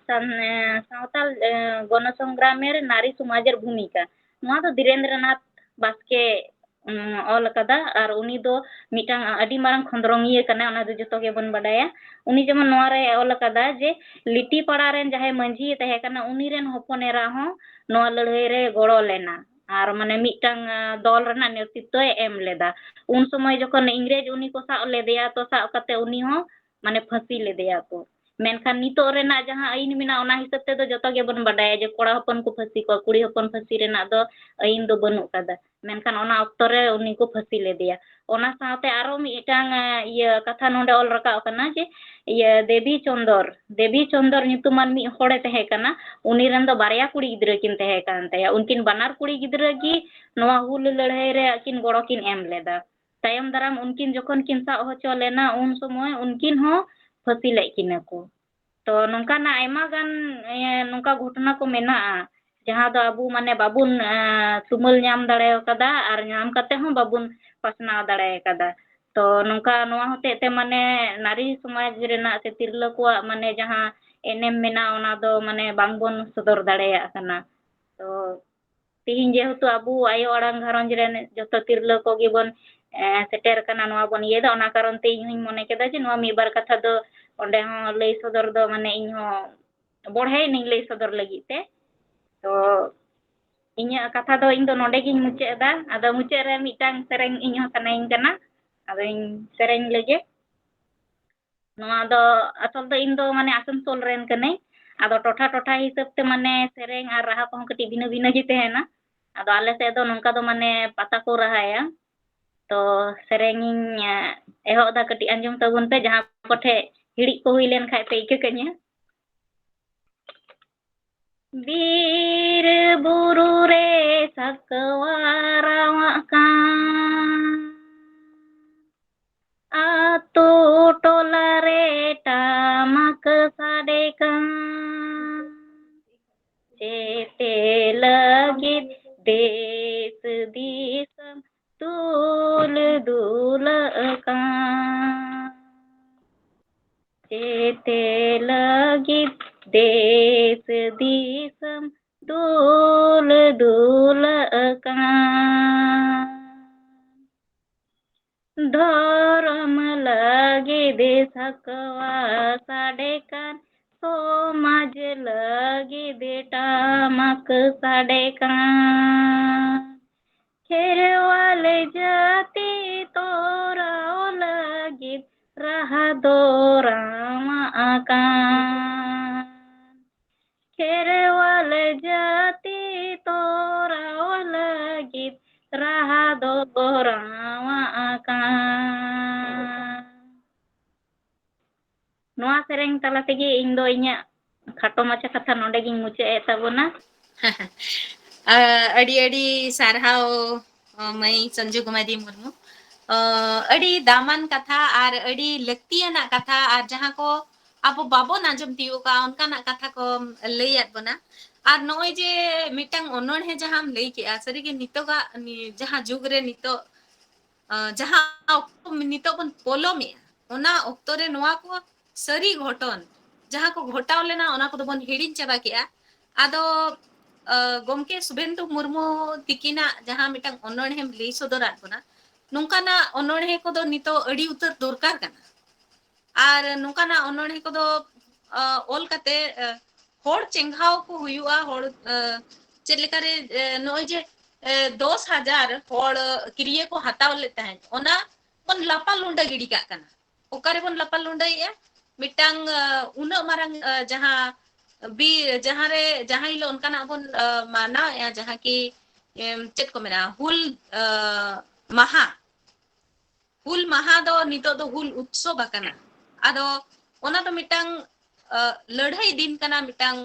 ᱥᱟᱱ-, ᱮ, ᱥᱟᱶᱛᱟᱞ, ᱮ, ᱜᱚᱱᱚᱥᱚᱝᱜᱨᱟᱢᱮᱨ ᱱᱟᱨᱤ ᱥᱚᱢᱟᱡᱮᱨ ᱵᱷᱩᱢᱤᱠᱟ᱾ ᱱᱚᱣᱟ ᱫᱚ ᱫᱷᱤᱨᱮᱱᱫᱨᱚᱱᱟᱛᱷ ᱵᱟᱥᱠᱮ, ᱩᱢ, ᱚᱞ ᱟᱠᱟᱫᱟ᱾ ᱟᱨ ᱩᱱᱤ ᱫᱚ ᱢᱤᱫᱴᱟᱝ ᱟᱹᱰᱤ ᱢᱟᱨᱟᱝ ᱠᱷᱚᱸᱫᱽᱨᱚᱝᱤᱭᱟᱹ ᱠᱟᱱᱟᱭ, ᱚᱱᱟ ᱫᱚ ᱡᱚᱛᱚ ᱜᱮᱵᱚᱱ ᱵᱟᱰᱟᱭᱟ᱾ ᱩᱱᱤ ᱡᱮᱢᱚᱱ ᱱᱚᱣᱟ ᱨᱮ ᱚᱞ ᱟᱠᱟᱫᱟ ᱡᱮ ᱞᱤᱴᱤ ᱯᱟᱲᱟ ᱨᱮᱱ ᱡᱟᱦᱟᱸᱭ ᱢᱟᱹᱡᱷᱤᱭᱮ ᱛᱟᱦᱮᱸ ᱠᱟᱱᱟ, ᱩᱱᱤ ᱨᱮᱱ ᱦᱚᱯᱚᱱ ᱮᱨᱟ ᱦᱚᱸ ᱱᱚᱣᱟ ᱞᱟᱹᱲᱦᱟᱹᱭ ᱨᱮ ᱜᱚᱲᱚ ᱞᱮᱱᱟ᱾ ᱟᱨ ᱢᱟᱱᱮ ᱢᱤᱫᱴᱟᱝ, ᱟ, ᱫᱚᱞ ᱨᱮᱱᱟᱜ ᱱᱮᱛᱨᱤᱛᱵᱚᱭ ᱮᱢ ᱞᱮᱫᱟ᱾ ᱩᱱ ᱥᱚᱢᱚᱭ ᱡᱚᱠᱷᱚᱱ ᱤᱝᱨᱮᱡᱽ ᱩᱱᱤ ᱠᱚ ᱥᱟᱵ ᱞᱮᱫᱮᱭᱟ, ᱛᱚ ᱥᱟᱵ ᱠᱟᱛᱮ ᱩᱱᱤ ᱦᱚᱸ ᱢᱟᱱᱮ ᱯᱷᱟᱹᱥᱤ ᱞᱮᱫᱮᱭᱟ ᱠᱚ᱾ ᱢᱮᱱᱠᱷᱟᱱ ᱱᱤᱛᱚᱜ ᱨᱮᱱᱟᱜ ᱡᱟᱦᱟᱸ ᱟᱹᱭᱤᱱ ᱢᱮᱱᱟᱜᱼᱟ, ᱚᱱᱟ ᱦᱤᱥᱟᱹᱵ ᱛᱮᱫᱚ ᱡᱚᱛᱚ ᱜᱮᱵᱚᱱ ᱵᱟᱰᱟᱭᱟ ᱡᱮ ᱠᱚᱲᱟ ᱦᱚᱯᱚᱱ ᱠᱚ ᱯᱷᱟᱹᱥᱤ ᱠᱚᱣᱟ, ᱠᱩᱲᱤ ᱦᱚᱯᱚᱱ ᱯᱷᱟᱹᱥᱤ ᱨᱮᱱᱟᱜ ᱫᱚ ᱟᱹᱭᱤᱱ ᱫᱚ ᱵᱟᱹᱱᱩᱜ ᱠᱟᱫᱟ᱾ ᱢᱮᱱᱠᱷᱟᱱ ᱚᱱᱟ ᱚᱠᱛᱚ ᱨᱮ ᱩᱱᱤ ᱠᱚ ᱯᱷᱟᱹᱥᱤ ᱞᱮᱫᱮᱭᱟ᱾ ᱚᱱᱟ ᱥᱟᱶᱛᱮ ᱟᱨᱚ ᱢᱤᱫᱴᱟᱝ, ᱮ, ᱤᱭᱟᱹ ᱠᱟᱛᱷᱟ ᱱᱚᱰᱮ ᱚᱞ ᱨᱟᱠᱟᱵ ᱟᱠᱟᱱᱟ ᱡᱮ, ᱤᱭᱟᱹ, ᱫᱮᱵᱤ ᱪᱚᱱᱫᱚᱨ, ᱫᱮᱵᱤ ᱪᱚᱱᱫᱚᱨ ᱧᱩᱛᱩᱢᱟᱱ ᱢᱤᱫ ᱦᱚᱲᱮ ᱛᱟᱦᱮᱸ ᱠᱟᱱᱟ᱾ ᱩᱱᱤ ᱨᱮᱱ ᱫᱚ ᱵᱟᱨᱭᱟ ᱠᱩᱲᱤ ᱜᱤᱫᱽᱨᱟᱹ ᱠᱤᱱ ᱛᱟᱦᱮᱸ ᱠᱟᱱ ᱛᱟᱭᱟ᱾ ᱩᱱᱠᱤᱱ ᱵᱟᱱᱟᱨ ᱠᱩᱲᱤ ᱜᱤᱫᱽᱨᱟᱹ ᱜᱮ ᱱᱚᱣᱟ ᱦᱩᱞ ᱞᱟᱹᱲᱦᱟᱹᱭ ᱨᱮ ᱟᱹᱠᱤᱱ ᱜᱚᱲᱚ ᱠᱤᱱ ᱮᱢ ᱞᱮᱫᱟ᱾ ᱛᱟᱭᱚᱢ ᱫᱟᱨᱟᱢ ᱩᱱᱠᱤᱱ ᱡᱚᱠᱷᱚᱱ ᱠᱤᱱ ᱥᱟᱵ ᱦᱚᱪᱚ ᱞᱮᱱᱟ, ᱩᱱ ᱥᱚᱢᱚᱭ ᱩᱱᱠᱤᱱ ᱦᱚᱸ ᱯᱷᱟᱹᱥᱤ ᱞᱮᱫ ᱠᱤᱱᱟ ᱠᱚ᱾ ᱛᱚ ᱱᱚᱝᱠᱟᱱᱟᱜ ᱟᱭᱢᱟ ᱜᱟᱱ, ᱮ, ᱱᱚᱝᱠᱟ ᱜᱷᱚᱴᱚᱱᱟ ᱠᱚ ᱢᱮᱱᱟᱜᱼᱟ, ᱡᱟᱦᱟᱸ ᱫᱚ ᱟᱵᱚ ᱢᱟᱱᱮ ᱵᱟᱵᱚᱱ, ᱮ, ᱛᱩᱢᱟᱹᱞ ᱧᱟᱢ ᱫᱟᱲᱮ ᱟᱠᱟᱫᱟ ᱟᱨ ᱧᱟᱢ ᱠᱟᱛᱮ ᱦᱚᱸ ᱵᱟᱵᱚᱱ ᱯᱟᱥᱱᱟᱣ ᱫᱟᱲᱮ ᱟᱠᱟᱫᱟ᱾ ᱛᱚ ᱱᱚᱝᱠᱟ ᱱᱚᱣᱟ ᱦᱚᱛᱮᱡ ᱛᱮ ᱢᱟᱱᱮ ᱱᱟᱨᱤ ᱥᱚᱢᱟᱡᱽ ᱨᱮᱱᱟᱜ ᱥᱮ ᱛᱤᱨᱞᱟᱹ ᱠᱚᱣᱟᱜ ᱢᱟᱱᱮ ᱡᱟᱦᱟᱸ ᱮᱱᱮᱢ ᱢᱮᱱᱟᱜᱼᱟ, ᱚᱱᱟ ᱫᱚ ᱢᱟᱱᱮ ᱵᱟᱝᱵᱚᱱ ᱥᱚᱫᱚᱨ ᱫᱟᱲᱮᱭᱟᱜ ᱠᱟᱱᱟ᱾ ᱛᱚ ᱛᱤᱦᱤᱧ ᱡᱮᱦᱮᱛᱩ ᱟᱵᱚ ᱟᱭᱳ ᱟᱲᱟᱝ ᱜᱷᱟᱨᱚᱸᱡᱽ ᱨᱮᱱ ᱡᱚᱛᱚ ᱛᱤᱨᱞᱟᱹ ᱠᱚᱜᱮ ᱵᱚᱱ, ᱮ, ᱥᱮᱴᱮᱨ ᱟᱠᱟᱱᱟ, ᱱᱚᱣᱟ ᱵᱚᱱ ᱤᱭᱟᱹᱭᱮᱫᱟ, ᱚᱱᱟ ᱠᱟᱨᱚᱱ ᱛᱮ ᱤᱧ ᱦᱚᱧ ᱢᱚᱱᱮ ᱠᱮᱫᱟ ᱡᱮ ᱱᱚᱣᱟ ᱢᱤᱫ ᱵᱟᱨ ᱠᱟᱛᱷᱟ ᱫᱚ ᱚᱸᱰᱮ ᱦᱚᱸ ᱞᱟᱹᱭ ᱥᱚᱫᱚᱨ ᱫᱚ ᱢᱟᱱᱮ ᱤᱧ ᱦᱚᱸ ᱵᱚᱲᱦᱮᱭᱮᱱᱟᱹᱧ ᱞᱟᱹᱭ ᱥᱚᱫᱚᱨ ᱞᱟᱹᱜᱤᱫ ᱛᱮ᱾ ᱛᱚ ᱤᱧᱟᱹᱜ ᱠᱟᱛᱷᱟ ᱫᱚ ᱤᱧ ᱫᱚ ᱱᱚᱰᱮ ᱜᱤᱧ ᱢᱩᱪᱟᱹᱫ ᱮᱫᱟ᱾ ᱟᱫᱚ ᱢᱩᱪᱟᱹᱫ ᱨᱮ ᱢᱤᱫᱴᱟᱝ ᱥᱮᱨᱮᱧ ᱤᱧ ᱦᱚᱸ ᱥᱟᱱᱟᱧ ᱠᱟᱱᱟ, ᱟᱫᱚᱧ ᱥᱮᱨᱮᱧ ᱞᱮᱜᱮ᱾ ᱱᱚᱣᱟ ᱫᱚ ᱟᱥᱚᱞ ᱫᱚ ᱤᱧ ᱫᱚ ᱢᱟᱱᱮ ᱟᱥᱟᱱᱥᱳᱞ ᱨᱮᱱ ᱠᱟᱹᱱᱟᱹᱧ᱾ ᱟᱫᱚ ᱴᱚᱴᱷᱟ ᱴᱚᱴᱷᱟ ᱦᱤᱥᱟᱹᱵ ᱛᱮ ᱢᱟᱱᱮ ᱥᱮᱨᱮᱧ ᱟᱨ ᱨᱟᱦᱟ ᱠᱚᱦᱚᱸ ᱠᱟᱹᱴᱤᱡ ᱵᱷᱤᱱᱟᱹ ᱵᱷᱤᱱᱟᱹ ᱜᱮ ᱛᱟᱦᱮᱱᱟ᱾ ᱟᱫᱚ ᱟᱞᱮ ᱥᱮᱫ ᱫᱚ ᱱᱚᱝᱠᱟ ᱫᱚ ᱢᱟᱱᱮ ᱯᱟᱛᱟ ᱠᱚ ᱨᱟᱦᱟᱭᱟ᱾ ᱛᱚ ᱥᱮᱨᱮᱧ ᱤᱧ, ᱮ, ᱮᱦᱚᱵ ᱮᱫᱟ, ᱠᱟᱹᱴᱤᱡ ᱟᱸᱡᱚᱢ ᱛᱟᱵᱚᱱ ᱯᱮ, ᱡᱟᱦᱟᱸ ᱠᱚᱴᱷᱮᱡ ᱦᱤᱲᱤᱡ ᱠᱚ ᱦᱩᱭ ᱞᱮᱱ ᱠᱷᱟᱡ ᱯᱮ ᱤᱠᱟᱹ ᱠᱟᱹᱧᱟ᱾ ᱵᱤᱨ ᱵᱩᱨᱩ ᱨᱮ ᱥᱟᱠᱣᱟ ᱨᱟᱣᱟᱜ ᱠᱟᱱ, ᱟᱛᱳ ᱴᱚᱞᱟ ᱨᱮ ᱴᱟᱢᱟᱠ ᱥᱟᱰᱮ ᱠᱟᱱ, ᱪᱮᱛᱮ ᱞᱟᱹᱜᱤᱫ ᱫᱮᱥ ᱫᱤᱥᱚᱢ ᱫᱩᱞ ᱫᱩᱞᱟᱹᱜ ᱠᱟᱱ᱾ ᱪᱮᱛᱮ ᱞᱟᱹᱜᱤᱫ ᱫᱮᱥ ᱫᱤᱥᱚᱢ ᱫᱩᱞ ᱫᱩᱞᱟᱹᱜ ᱠᱟᱱ᱾ ᱥᱟᱠᱣᱟ ᱥᱟᱰᱮ ᱠᱟᱱ, ᱥᱚᱢᱟᱡᱽ ᱞᱟᱹᱜᱤᱫ ᱴᱟᱢᱟᱠ ᱥᱟᱰᱮ ᱠᱟᱱ᱾ ᱠᱷᱮᱨᱣᱟᱞ ᱡᱟᱹᱛᱤ ᱛᱚᱨᱟᱣ ᱞᱟᱹᱜᱤᱫ ᱨᱟᱦᱟ ᱫᱚ ᱨᱟᱣᱟᱜ ᱠᱟᱱ᱾ ᱠᱷᱮᱨᱣᱟᱞ ᱡᱟᱹᱛᱤ ᱛᱚᱨᱟᱣ ᱞᱟᱹᱜᱤᱫ ᱨᱟᱦᱟ ᱫᱚ ᱨᱟᱣᱟᱜ ᱠᱟᱱ᱾ ᱱᱚᱣᱟ ᱥᱮᱨᱮᱧ ᱛᱟᱞᱟ ᱛᱮᱜᱮ ᱤᱧ ᱫᱚ ᱤᱧᱟᱹᱜ ᱠᱷᱟᱴᱚ ᱢᱟᱪᱷᱟ ᱠᱟᱛᱷᱟ ᱱᱚᱰᱮ ᱜᱤᱧ ᱢᱩᱪᱟᱹᱫ ᱮᱫ ᱛᱟᱵᱚᱱᱟ᱾ ᱟᱹᱰᱤ ᱟᱹᱰᱤ ᱥᱟᱨᱦᱟᱣ, ᱢᱟᱹᱭ ᱥᱚᱧᱡᱩ ᱠᱩᱢᱟᱨᱤ ᱢᱩᱨᱢᱩ᱾ ᱟᱹᱰᱤ ᱫᱟᱢᱟᱱ ᱠᱟᱛᱷᱟ ᱟᱨ ᱟᱹᱰᱤ ᱞᱟᱹᱠᱛᱤᱭᱟᱱᱟᱜ ᱠᱟᱛᱷᱟ, ᱟᱨ ᱡᱟᱦᱟᱸ ᱠᱚ ᱟᱵᱚ ᱵᱟᱵᱚᱱ ᱟᱸᱡᱚᱢ ᱛᱤᱭᱳᱜ ᱠᱟᱜᱼᱟ, ᱚᱱᱠᱟᱱᱟᱜ ᱠᱟᱛᱷᱟ ᱠᱚ ᱞᱟᱹᱭᱟᱫ ᱵᱚᱱᱟ᱾ ᱟᱨ ᱱᱚᱜᱼᱚᱭ ᱡᱮ ᱢᱤᱫᱴᱟᱝ ᱚᱱᱚᱬᱦᱮ ᱡᱟᱦᱟᱸᱢ ᱞᱟᱹᱭ ᱠᱮᱜᱼᱟ, ᱥᱟᱹᱨᱤᱜᱮ ᱱᱤᱛᱚᱜᱟᱜ ᱱᱤ-, ᱡᱟᱦᱟᱸ ᱡᱩᱜᱽ ᱨᱮ ᱱᱤᱛᱚᱜ, ᱟᱸ, ᱡᱟᱦᱟᱸ ᱚᱠᱛᱚ ᱱᱤᱛᱚᱜ ᱵᱚᱱ ᱯᱚᱞᱚᱢᱮᱜᱼᱟ, ᱚᱱᱟ ᱚᱠᱛᱚ ᱨᱮ ᱱᱚᱣᱟ ᱠᱚ ᱥᱟᱹᱨᱤ ᱜᱷᱚᱴᱚᱱ, ᱡᱟᱦᱟᱸ ᱠᱚ ᱜᱷᱚᱴᱟᱣ ᱞᱮᱱᱟ, ᱚᱱᱟ ᱠᱚᱫᱚ ᱵᱚᱱ ᱦᱤᱲᱤᱧ ᱪᱟᱵᱟ ᱠᱮᱜᱼᱟ᱾ ᱟᱫᱚ, ᱟᱸ, ᱜᱚᱢᱠᱮ ᱥᱩᱵᱷᱮᱱᱫᱩ ᱢᱩᱨᱢᱩ ᱛᱤᱠᱤᱱᱟᱜ ᱡᱟᱦᱟᱸ ᱢᱤᱫᱴᱟᱝ ᱚᱱᱚᱬᱦᱮᱢ ᱞᱟᱹᱭ ᱥᱚᱫᱚᱨᱟᱫ ᱵᱚᱱᱟ, ᱱᱚᱝᱠᱟᱱᱟᱜ ᱚᱱᱚᱬᱦᱮ ᱠᱚᱫᱚ ᱱᱤᱛᱚᱜ ᱟᱹᱰᱤ ᱩᱛᱟᱹᱨ ᱫᱚᱨᱠᱟᱨ ᱠᱟᱱᱟ᱾ ᱟᱨ ᱱᱚᱝᱠᱟᱱᱟᱜ ᱚᱱᱚᱬᱦᱮ ᱠᱚᱫᱚ, ᱟᱸ, ᱚᱞ ᱠᱟᱛᱮ, ᱟᱸ, ᱦᱚᱲ ᱪᱮᱸᱜᱷᱟᱣ ᱠᱚ ᱦᱩᱭᱩᱜᱼᱟ, ᱦᱚᱲ, ᱟᱸ, ᱪᱮᱫ ᱞᱮᱠᱟᱨᱮ, ᱟᱸ, ᱱᱚᱜᱼᱚᱭ ᱡᱮ, ᱟᱸ, ᱫᱚᱥ ᱦᱟᱡᱟᱨ ᱦᱚᱲ, ᱟᱸ, ᱠᱤᱨᱤᱭᱟᱹ ᱠᱚ ᱦᱟᱛᱟᱣ ᱞᱮᱫ ᱛᱟᱦᱮᱸᱫ, ᱚᱱᱟ ᱵᱚᱱ ᱞᱟᱯᱟ ᱞᱩᱸᱰᱟᱹ ᱜᱤᱰᱤ ᱠᱟᱜ ᱠᱟᱱᱟ᱾ ᱚᱠᱟ ᱨᱮᱵᱚᱱ ᱞᱟᱯᱟ ᱞᱩᱸᱰᱟᱹᱭᱮᱜᱼᱟ? ᱢᱤᱫᱴᱟᱝ, ᱟᱸ, ᱩᱱᱟᱹᱜ ᱢᱟᱨᱟᱝ, ᱟᱸ, ᱡᱟᱦᱟᱸ ᱵᱤ-, ᱡᱟᱦᱟᱸ ᱨᱮ, ᱡᱟᱦᱟᱸ ᱦᱤᱞᱳᱜ ᱚᱱᱠᱟᱱᱟᱜ ᱵᱚᱱ, ᱟᱸ, ᱢᱟᱱᱟᱣᱮᱜᱼᱟ, ᱡᱟᱦᱟᱸ ᱠᱤ, ᱮᱢ, ᱪᱮᱫ ᱠᱚ ᱢᱮᱱᱟ, ᱦᱩᱞ, ᱟᱸ, ᱢᱟᱦᱟ, ᱦᱩᱞ ᱢᱟᱦᱟ ᱫᱚ ᱱᱤᱛᱚᱜ ᱫᱚ ᱦᱩᱞ ᱩᱛᱥᱚᱵ ᱟᱠᱟᱱᱟ᱾ ᱟᱫᱚ ᱚᱱᱟ ᱫᱚ ᱢᱤᱫᱴᱟᱝ, ᱟᱸ, ᱞᱟᱹᱲᱦᱟᱹᱭ ᱫᱤᱱ ᱠᱟᱱᱟ, ᱢᱤᱫᱴᱟᱝ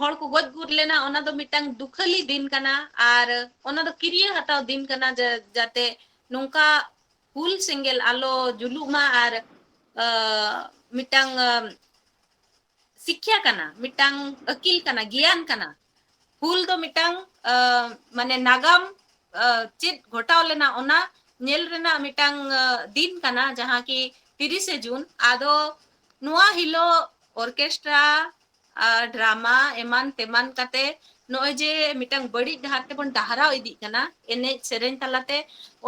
ᱦᱚᱲ ᱠᱚ ᱜᱚᱡ ᱜᱩᱨ ᱞᱮᱱᱟ, ᱚᱱᱟ ᱫᱚ ᱢᱤᱫᱴᱟᱝ ᱫᱩᱠᱷᱟᱹᱞᱤ ᱫᱤᱱ ᱠᱟᱱᱟ᱾ ᱟᱨ ᱚᱱᱟ ᱫᱚ ᱠᱤᱨᱭᱟᱹ ᱦᱟᱛᱟᱣ ᱫᱤᱱ ᱠᱟᱱᱟ, ᱡᱟ-, ᱡᱟᱛᱮ ᱱᱚᱝᱠᱟ ᱦᱩᱞ ᱥᱮᱸᱜᱮᱞ ᱟᱞᱚ ᱡᱩᱞᱩᱜ ᱢᱟ ᱟᱨ, ᱟᱸ, ᱢᱤᱫᱴᱟᱝ, ᱟᱸ, ᱥᱤᱠᱠᱷᱟ ᱠᱟᱱᱟ, ᱢᱤᱫᱴᱟᱝ ᱟᱹᱠᱤᱞ ᱠᱟᱱᱟ, ᱜᱮᱭᱟᱱ ᱠᱟᱱᱟ᱾ ᱦᱩᱞ ᱫᱚ ᱢᱤᱫᱴᱟᱝ, ᱟᱸ, ᱢᱟᱱᱮ ᱱᱟᱜᱟᱢ, ᱟᱸ, ᱪᱮᱫ ᱜᱷᱚᱴᱟᱣ ᱞᱮᱱᱟ, ᱚᱱᱟ ᱧᱮᱞ ᱨᱮᱱᱟᱜ ᱢᱤᱫᱴᱟᱝ, ᱟᱸ, ᱫᱤᱱ ᱠᱟᱱᱟ, ᱡᱟᱦᱟᱸ ᱠᱤ ᱛᱤᱨᱤᱥᱮ ᱡᱩᱱ᱾ ᱟᱫᱚ ᱱᱚᱣᱟ ᱦᱤᱞᱳᱜ ᱚᱨᱠᱮᱥᱴᱨᱟ ᱟᱨ ᱰᱨᱟᱢᱟ ᱮᱢᱟᱱ ᱛᱮᱢᱟᱱ ᱠᱟᱛᱮ ᱱᱚᱜᱼᱚᱭ ᱡᱮ ᱢᱤᱫᱴᱟᱝ ᱵᱟᱹᱲᱤᱡ ᱰᱟᱦᱟᱨ ᱛᱮᱵᱚᱱ ᱰᱟᱦᱨᱟᱣ ᱤᱫᱤᱜ ᱠᱟᱱᱟ, ᱮᱱᱮᱡ ᱥᱮᱨᱮᱧ ᱛᱟᱞᱟᱛᱮ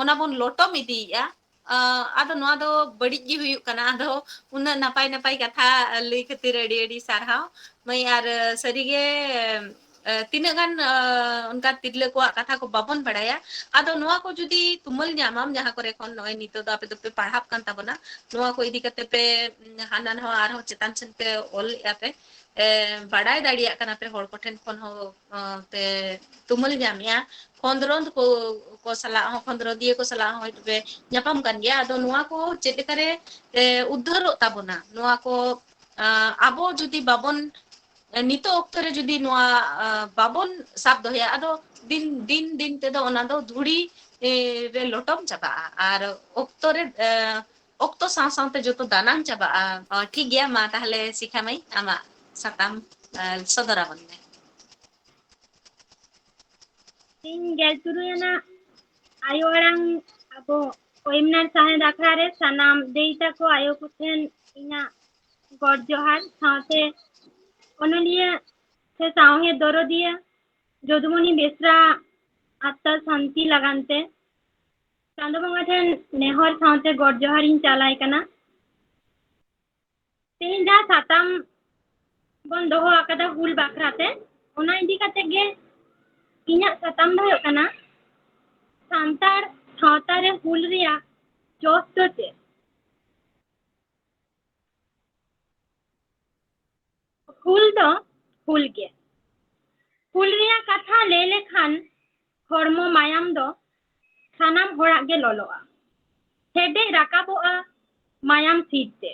ᱚᱱᱟ ᱵᱚᱱ ᱞᱚᱴᱚᱢ ᱤᱫᱤᱭᱮᱫᱼᱟ᱾ ᱟᱫᱚ ᱱᱚᱣᱟ ᱫᱚ ᱵᱟᱹᱲᱤᱡ ᱜᱮ ᱦᱩᱭᱩᱜ ᱠᱟᱱᱟ᱾ ᱟᱫᱚ ᱩᱱᱟᱹᱜ ᱱᱟᱯᱟᱭ ᱱᱟᱯᱟᱭ ᱠᱟᱛᱷᱟ ᱞᱟᱹᱭ ᱠᱷᱟᱹᱛᱤᱨ ᱟᱹᱰᱤ ᱟᱹᱰᱤ ᱥᱟᱨᱦᱟᱣ ᱢᱟᱹᱭ᱾ ᱟᱨ ᱥᱟᱹᱨᱤᱜᱮ ᱛᱤᱱᱟᱹᱜ ᱜᱟᱱ ᱚᱱᱠᱟ ᱛᱤᱨᱞᱟᱹ ᱠᱚᱣᱟᱜ ᱠᱟᱛᱷᱟ ᱠᱚ ᱵᱟᱵᱚᱱ ᱵᱟᱲᱟᱭᱟ᱾ ᱟᱫᱚ ᱱᱚᱣᱟ ᱠᱚ ᱡᱩᱫᱤ ᱛᱩᱢᱟᱹᱞ ᱧᱟᱢᱟᱢ, ᱡᱟᱦᱟᱸ ᱠᱚᱨᱮ ᱠᱷᱚᱱ ᱱᱚᱜᱼᱚᱭ ᱱᱤᱛᱚᱜ ᱫᱚ ᱟᱯᱮ ᱫᱚᱯᱮ ᱯᱟᱲᱦᱟᱜ ᱠᱟᱱ ᱛᱟᱵᱚᱱᱟ, ᱱᱚᱣᱟ ᱠᱚ ᱤᱫᱤ ᱠᱟᱛᱮ ᱯᱮ ᱦᱟᱱᱟ ᱱᱟᱣᱟ ᱟᱨᱦᱚᱸ ᱪᱮᱛᱟᱱ ᱥᱮᱱ ᱯᱮ ᱚᱞᱮᱫᱼᱟ ᱯᱮ, ᱵᱟᱰᱟᱭ ᱫᱟᱲᱮᱭᱟᱜ ᱠᱟᱱᱟ ᱯᱮ, ᱦᱚᱲ ᱠᱚᱴᱷᱮᱱ ᱠᱷᱚᱱ ᱦᱚᱸ ᱯᱮ ᱛᱩᱢᱟᱹᱞ ᱧᱟᱢᱮᱜᱼᱟ᱾ ᱠᱷᱚᱸᱫᱽᱨᱚᱸᱫᱽ ᱠᱚ ᱠᱚ ᱥᱟᱞᱟᱜ ᱦᱚᱸ, ᱠᱷᱚᱸᱫᱽᱨᱚᱸᱫᱤᱭᱟᱹ ᱠᱚ ᱥᱟᱞᱟᱜ ᱦᱚᱸ ᱦᱚᱭᱛᱳ ᱯᱮ ᱧᱟᱯᱟᱢ ᱠᱟᱱ ᱜᱮᱭᱟ᱾ ᱟᱫᱚ ᱱᱚᱣᱟ ᱠᱚ ᱪᱮᱫ ᱞᱮᱠᱟᱨᱮ ᱩᱫᱽᱫᱷᱟᱹᱨᱚᱜ ᱛᱟᱵᱚᱱᱟ, ᱱᱚᱣᱟ ᱠᱚ ᱟᱵᱚ ᱡᱩᱫᱤ ᱵᱟᱵᱚᱱ, ᱱᱤᱛᱚᱜ ᱚᱠᱛᱚ ᱨᱮ ᱡᱩᱫᱤ ᱱᱚᱣᱟ ᱵᱟᱵᱚᱱ ᱥᱟᱵ ᱫᱚᱦᱚᱭᱟ, ᱟᱫᱚ ᱫᱤᱱ ᱫᱤᱱ ᱫᱤᱱ ᱛᱮᱫᱚ ᱚᱱᱟ ᱫᱚ ᱫᱷᱩᱲᱤ ᱨᱮ ᱞᱚᱴᱚᱢ ᱪᱟᱵᱟᱜᱼᱟ᱾ ᱟᱨ ᱚᱠᱛᱚ ᱨᱮ ᱚᱠᱛᱚ ᱥᱟᱶ ᱥᱟᱶᱛᱮ ᱡᱚᱛᱚ ᱫᱟᱱᱟᱝ ᱪᱟᱵᱟᱜᱼᱟ᱾ ᱚ, ᱴᱷᱤᱠ ᱜᱮᱭᱟ, ᱢᱟ ᱛᱟᱦᱚᱞᱮ ᱥᱤᱠᱷᱟ ᱢᱟᱹᱭ, ᱟᱢᱟᱜ ᱥᱟᱛᱟᱢ ᱥᱚᱫᱚᱨ ᱟᱵᱚᱱ ᱢᱮ᱾ ᱤᱧ ᱜᱮᱞ ᱛᱩᱨᱩᱭ ᱟᱱᱟᱜ ᱟᱭᱳ ᱟᱲᱟᱝ ᱟᱵᱚ ᱳᱭᱮᱵᱤᱱᱟᱨ ᱥᱟᱶᱦᱮᱫ ᱟᱠᱷᱲᱟ ᱨᱮ ᱥᱟᱱᱟᱢ ᱫᱟᱹᱭ ᱛᱟᱠᱚ ᱟᱭᱳ ᱠᱚᱴᱷᱮᱱ ᱤᱧᱟᱹᱜ ᱜᱚᱰ ᱡᱚᱦᱟᱨ, ᱥᱟᱶᱛᱮ ᱚᱱᱚᱞᱤᱭᱟᱹ ᱥᱮ ᱥᱟᱶᱦᱮᱫ ᱫᱚᱨᱚᱫᱤᱭᱟᱹ ᱡᱚᱫᱩᱢᱚᱱᱤ ᱵᱮᱥᱨᱟ ᱟᱛᱛᱟ ᱥᱟᱱᱛᱤ ᱞᱟᱜᱟᱱ ᱛᱮ ᱪᱟᱸᱫᱚ ᱵᱚᱸᱜᱟ ᱴᱷᱮᱱ ᱱᱮᱦᱚᱨ ᱥᱟᱶᱛᱮ ᱜᱚᱰ ᱡᱚᱦᱟᱨ ᱤᱧ ᱪᱟᱞᱟᱭ ᱠᱟᱱᱟ᱾ ᱛᱮᱦᱮᱧ ᱡᱟᱦᱟᱸ ᱥᱟᱛᱟᱢ ᱵᱚᱱ ᱫᱚᱦᱚ ᱟᱠᱟᱫᱟ ᱦᱩᱞ ᱵᱟᱠᱷᱨᱟ ᱛᱮ, ᱚᱱᱟ ᱤᱫᱤ ᱠᱟᱛᱮ ᱜᱮ ᱤᱧᱟᱹᱜ ᱥᱟᱛᱟᱢ ᱫᱚ ᱦᱩᱭᱩᱜ ᱠᱟᱱᱟ ᱥᱟᱱᱛᱟᱲ ᱥᱟᱶᱛᱟ ᱨᱮ ᱦᱩᱞ ᱨᱮᱭᱟᱜ ᱡᱚᱥ ᱫᱚ ᱪᱮᱫ? ᱦᱩᱞ ᱫᱚ ᱦᱩᱞ ᱜᱮ᱾ ᱦᱩᱞ ᱨᱮᱭᱟᱜ ᱠᱟᱛᱷᱟ ᱞᱟᱹᱭ ᱞᱮᱠᱷᱟᱱ, ᱦᱚᱲᱢᱚ ᱢᱟᱭᱟᱢ ᱫᱚ ᱥᱟᱱᱟᱢ ᱦᱚᱲᱟᱜ ᱜᱮ ᱞᱚᱞᱚᱜᱼᱟ᱾ ᱦᱮᱰᱮᱡ ᱨᱟᱠᱟᱵᱚᱜᱼᱟ ᱢᱟᱭᱟᱢ ᱥᱤᱨ ᱛᱮ᱾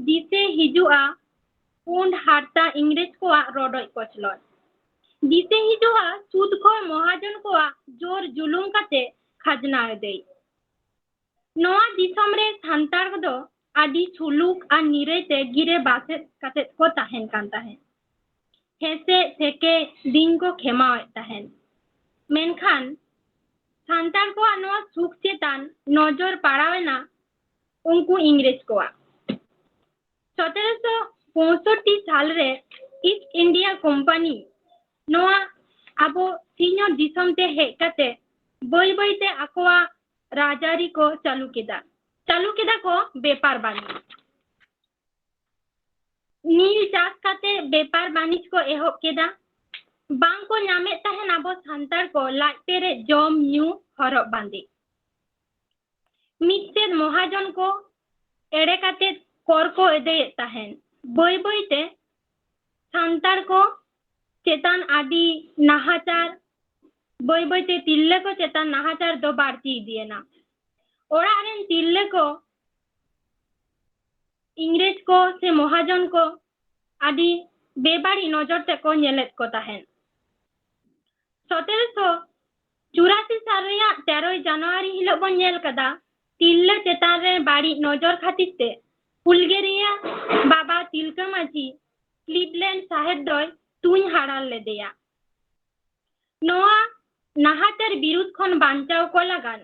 ᱫᱤᱥᱟᱹ ᱦᱤᱡᱩᱜᱼᱟ ᱯᱩᱸᱰ ᱦᱟᱨᱛᱟ ᱤᱝᱨᱮᱡᱽ ᱠᱚᱣᱟᱜ ᱨᱚᱰᱚᱡ ᱠᱚᱪᱞᱚᱱ᱾ ᱫᱤᱥᱟᱹ ᱦᱤᱡᱩᱜᱼᱟ ᱥᱩᱫ ᱠᱷᱚᱨ ᱢᱚᱦᱟᱡᱚᱱ ᱠᱚᱣᱟᱜ ᱡᱳᱨ ᱡᱩᱞᱩᱢ ᱠᱟᱛᱮ ᱠᱷᱟᱡᱽᱱᱟ ᱟᱹᱫᱟᱹᱭ᱾ ᱱᱚᱣᱟ ᱫᱤᱥᱚᱢ ᱨᱮ ᱥᱟᱱᱛᱟᱲ ᱠᱚᱫᱚ ᱟᱹᱰᱤ ᱥᱩᱞᱩᱠ ᱟᱨ ᱱᱤᱨᱟᱹᱭ ᱛᱮ ᱜᱤᱨᱟᱹ ᱵᱟᱥᱮᱫ ᱠᱟᱛᱮᱫ ᱠᱚ ᱛᱟᱦᱮᱱ ᱠᱟᱱ ᱛᱟᱦᱮᱸᱫ᱾ ᱦᱮᱸᱥᱮᱡ ᱥᱮᱠᱮᱡ ᱫᱤᱱ ᱠᱚ ᱠᱷᱮᱢᱟᱣᱮᱫ ᱛᱟᱦᱮᱸᱫ᱾ ᱢᱮᱱᱠᱷᱟᱱ ᱥᱟᱱᱛᱟᱲ ᱠᱚᱣᱟᱜ ᱱᱚᱣᱟ ᱥᱩᱠ ᱪᱮᱛᱟᱱ ᱱᱚᱡᱚᱨ ᱯᱟᱲᱟᱣ ᱮᱱᱟ ᱩᱱᱠᱩ ᱤᱝᱨᱮᱡᱽ ᱠᱚᱣᱟᱜ᱾ ᱥᱚᱛᱮᱨᱚᱥᱚ ᱯᱚᱸᱭᱥᱚᱴᱴᱤ ᱥᱟᱞ ᱨᱮ ᱤᱥᱴ ᱤᱱᱰᱤᱭᱟ ᱠᱳᱢᱯᱟᱱᱤ ᱱᱚᱣᱟ ᱟᱵᱚ ᱥᱤᱧᱚᱛ ᱫᱤᱥᱚᱢ ᱛᱮ ᱦᱮᱡ ᱠᱟᱛᱮ ᱵᱟᱹᱭ ᱵᱟᱹᱭ ᱛᱮ ᱟᱠᱚᱣᱟᱜ ᱨᱟᱡᱽᱟᱹᱨᱤ ᱠᱚ ᱪᱟᱹᱞᱩ ᱠᱮᱫᱟ᱾ ᱪᱟᱹᱞᱩ ᱠᱮᱫᱟ ᱠᱚ ᱵᱮᱯᱟᱨ ᱵᱟᱹᱱᱤᱡᱽ᱾ ᱱᱤᱞ ᱪᱟᱥ ᱠᱟᱛᱮ ᱵᱮᱯᱟᱨ ᱵᱟᱹᱱᱤᱡᱽ ᱠᱚ ᱮᱦᱚᱵ ᱠᱮᱫᱟ᱾ ᱵᱟᱝ ᱠᱚ ᱧᱟᱢᱮᱫ ᱛᱟᱦᱮᱱ ᱟᱵᱚ ᱥᱟᱱᱛᱟᱲ ᱠᱚ ᱞᱟᱡ ᱯᱮᱨᱮᱡ ᱡᱚᱢ ᱧᱩ ᱦᱚᱨᱚᱜ ᱵᱟᱸᱫᱮ᱾ ᱢᱤᱫ ᱥᱮᱫ ᱢᱚᱦᱟᱡᱚᱱ ᱠᱚ ᱮᱲᱮ ᱠᱟᱛᱮ ᱠᱚᱨ ᱠᱚ ᱮᱫᱮᱭᱮᱫ ᱛᱟᱦᱮᱱ᱾ ᱵᱟᱹᱭ ᱵᱟᱹᱭ ᱛᱮ ᱥᱟᱱᱛᱟᱲ ᱠᱚ ᱪᱮᱛᱟᱱ ᱟᱹᱰᱤ ᱱᱟᱦᱟᱪᱟᱨ, ᱵᱟᱹᱭ ᱵᱟᱹᱭ ᱛᱮ ᱛᱤᱨᱞᱟᱹ ᱠᱚ ᱪᱮᱛᱟᱱ ᱱᱟᱦᱟᱪᱟᱨ ᱫᱚ ᱵᱟᱹᱲᱛᱤ ᱤᱫᱤᱭᱮᱱᱟ᱾ ᱚᱲᱟᱜ ᱨᱮᱱ ᱛᱤᱨᱞᱟᱹ ᱠᱚ ᱤᱝᱨᱮᱡᱽ ᱠᱚ ᱥᱮ ᱢᱚᱦᱟᱡᱚᱱ ᱠᱚ ᱟᱹᱰᱤ ᱵᱮᱵᱟᱹᱲᱤᱡ ᱱᱚᱡᱚᱨ ᱛᱮᱠᱚ ᱧᱮᱞᱮᱫ ᱠᱚ ᱛᱟᱦᱮᱸᱫ᱾ ᱥᱚᱛᱮᱨᱚᱥᱚ ᱪᱩᱨᱟᱥᱤ ᱥᱟᱞ ᱨᱮᱭᱟᱜ ᱛᱮᱨᱚᱭ ᱡᱟᱱᱩᱣᱟᱨᱤ ᱦᱤᱞᱳᱜ ᱵᱚᱱ ᱧᱮᱞ ᱠᱟᱫᱟ, ᱛᱤᱨᱞᱟᱹ ᱪᱮᱛᱟᱱ ᱨᱮ ᱵᱟᱹᱲᱤᱡ ᱱᱚᱡᱚᱨ ᱠᱷᱟᱹᱛᱤᱨ ᱛᱮ ᱦᱩᱞᱜᱟᱹᱨᱤᱭᱟᱹ ᱵᱟᱵᱟ ᱛᱤᱞᱠᱟᱹ ᱢᱟᱹᱡᱷᱤ ᱠᱞᱤᱵᱞᱮᱱᱰ ᱥᱟᱦᱮᱵ ᱫᱚᱭ ᱛᱩᱧ ᱦᱟᱨᱟᱲ ᱞᱮᱫᱮᱭᱟ᱾ ᱱᱚᱣᱟ ᱱᱟᱦᱟᱪᱟᱨ ᱵᱤᱨᱩᱫᱷ ᱠᱷᱚᱱ ᱵᱟᱧᱪᱟᱣ ᱠᱚ ᱞᱟᱹᱜᱤᱫ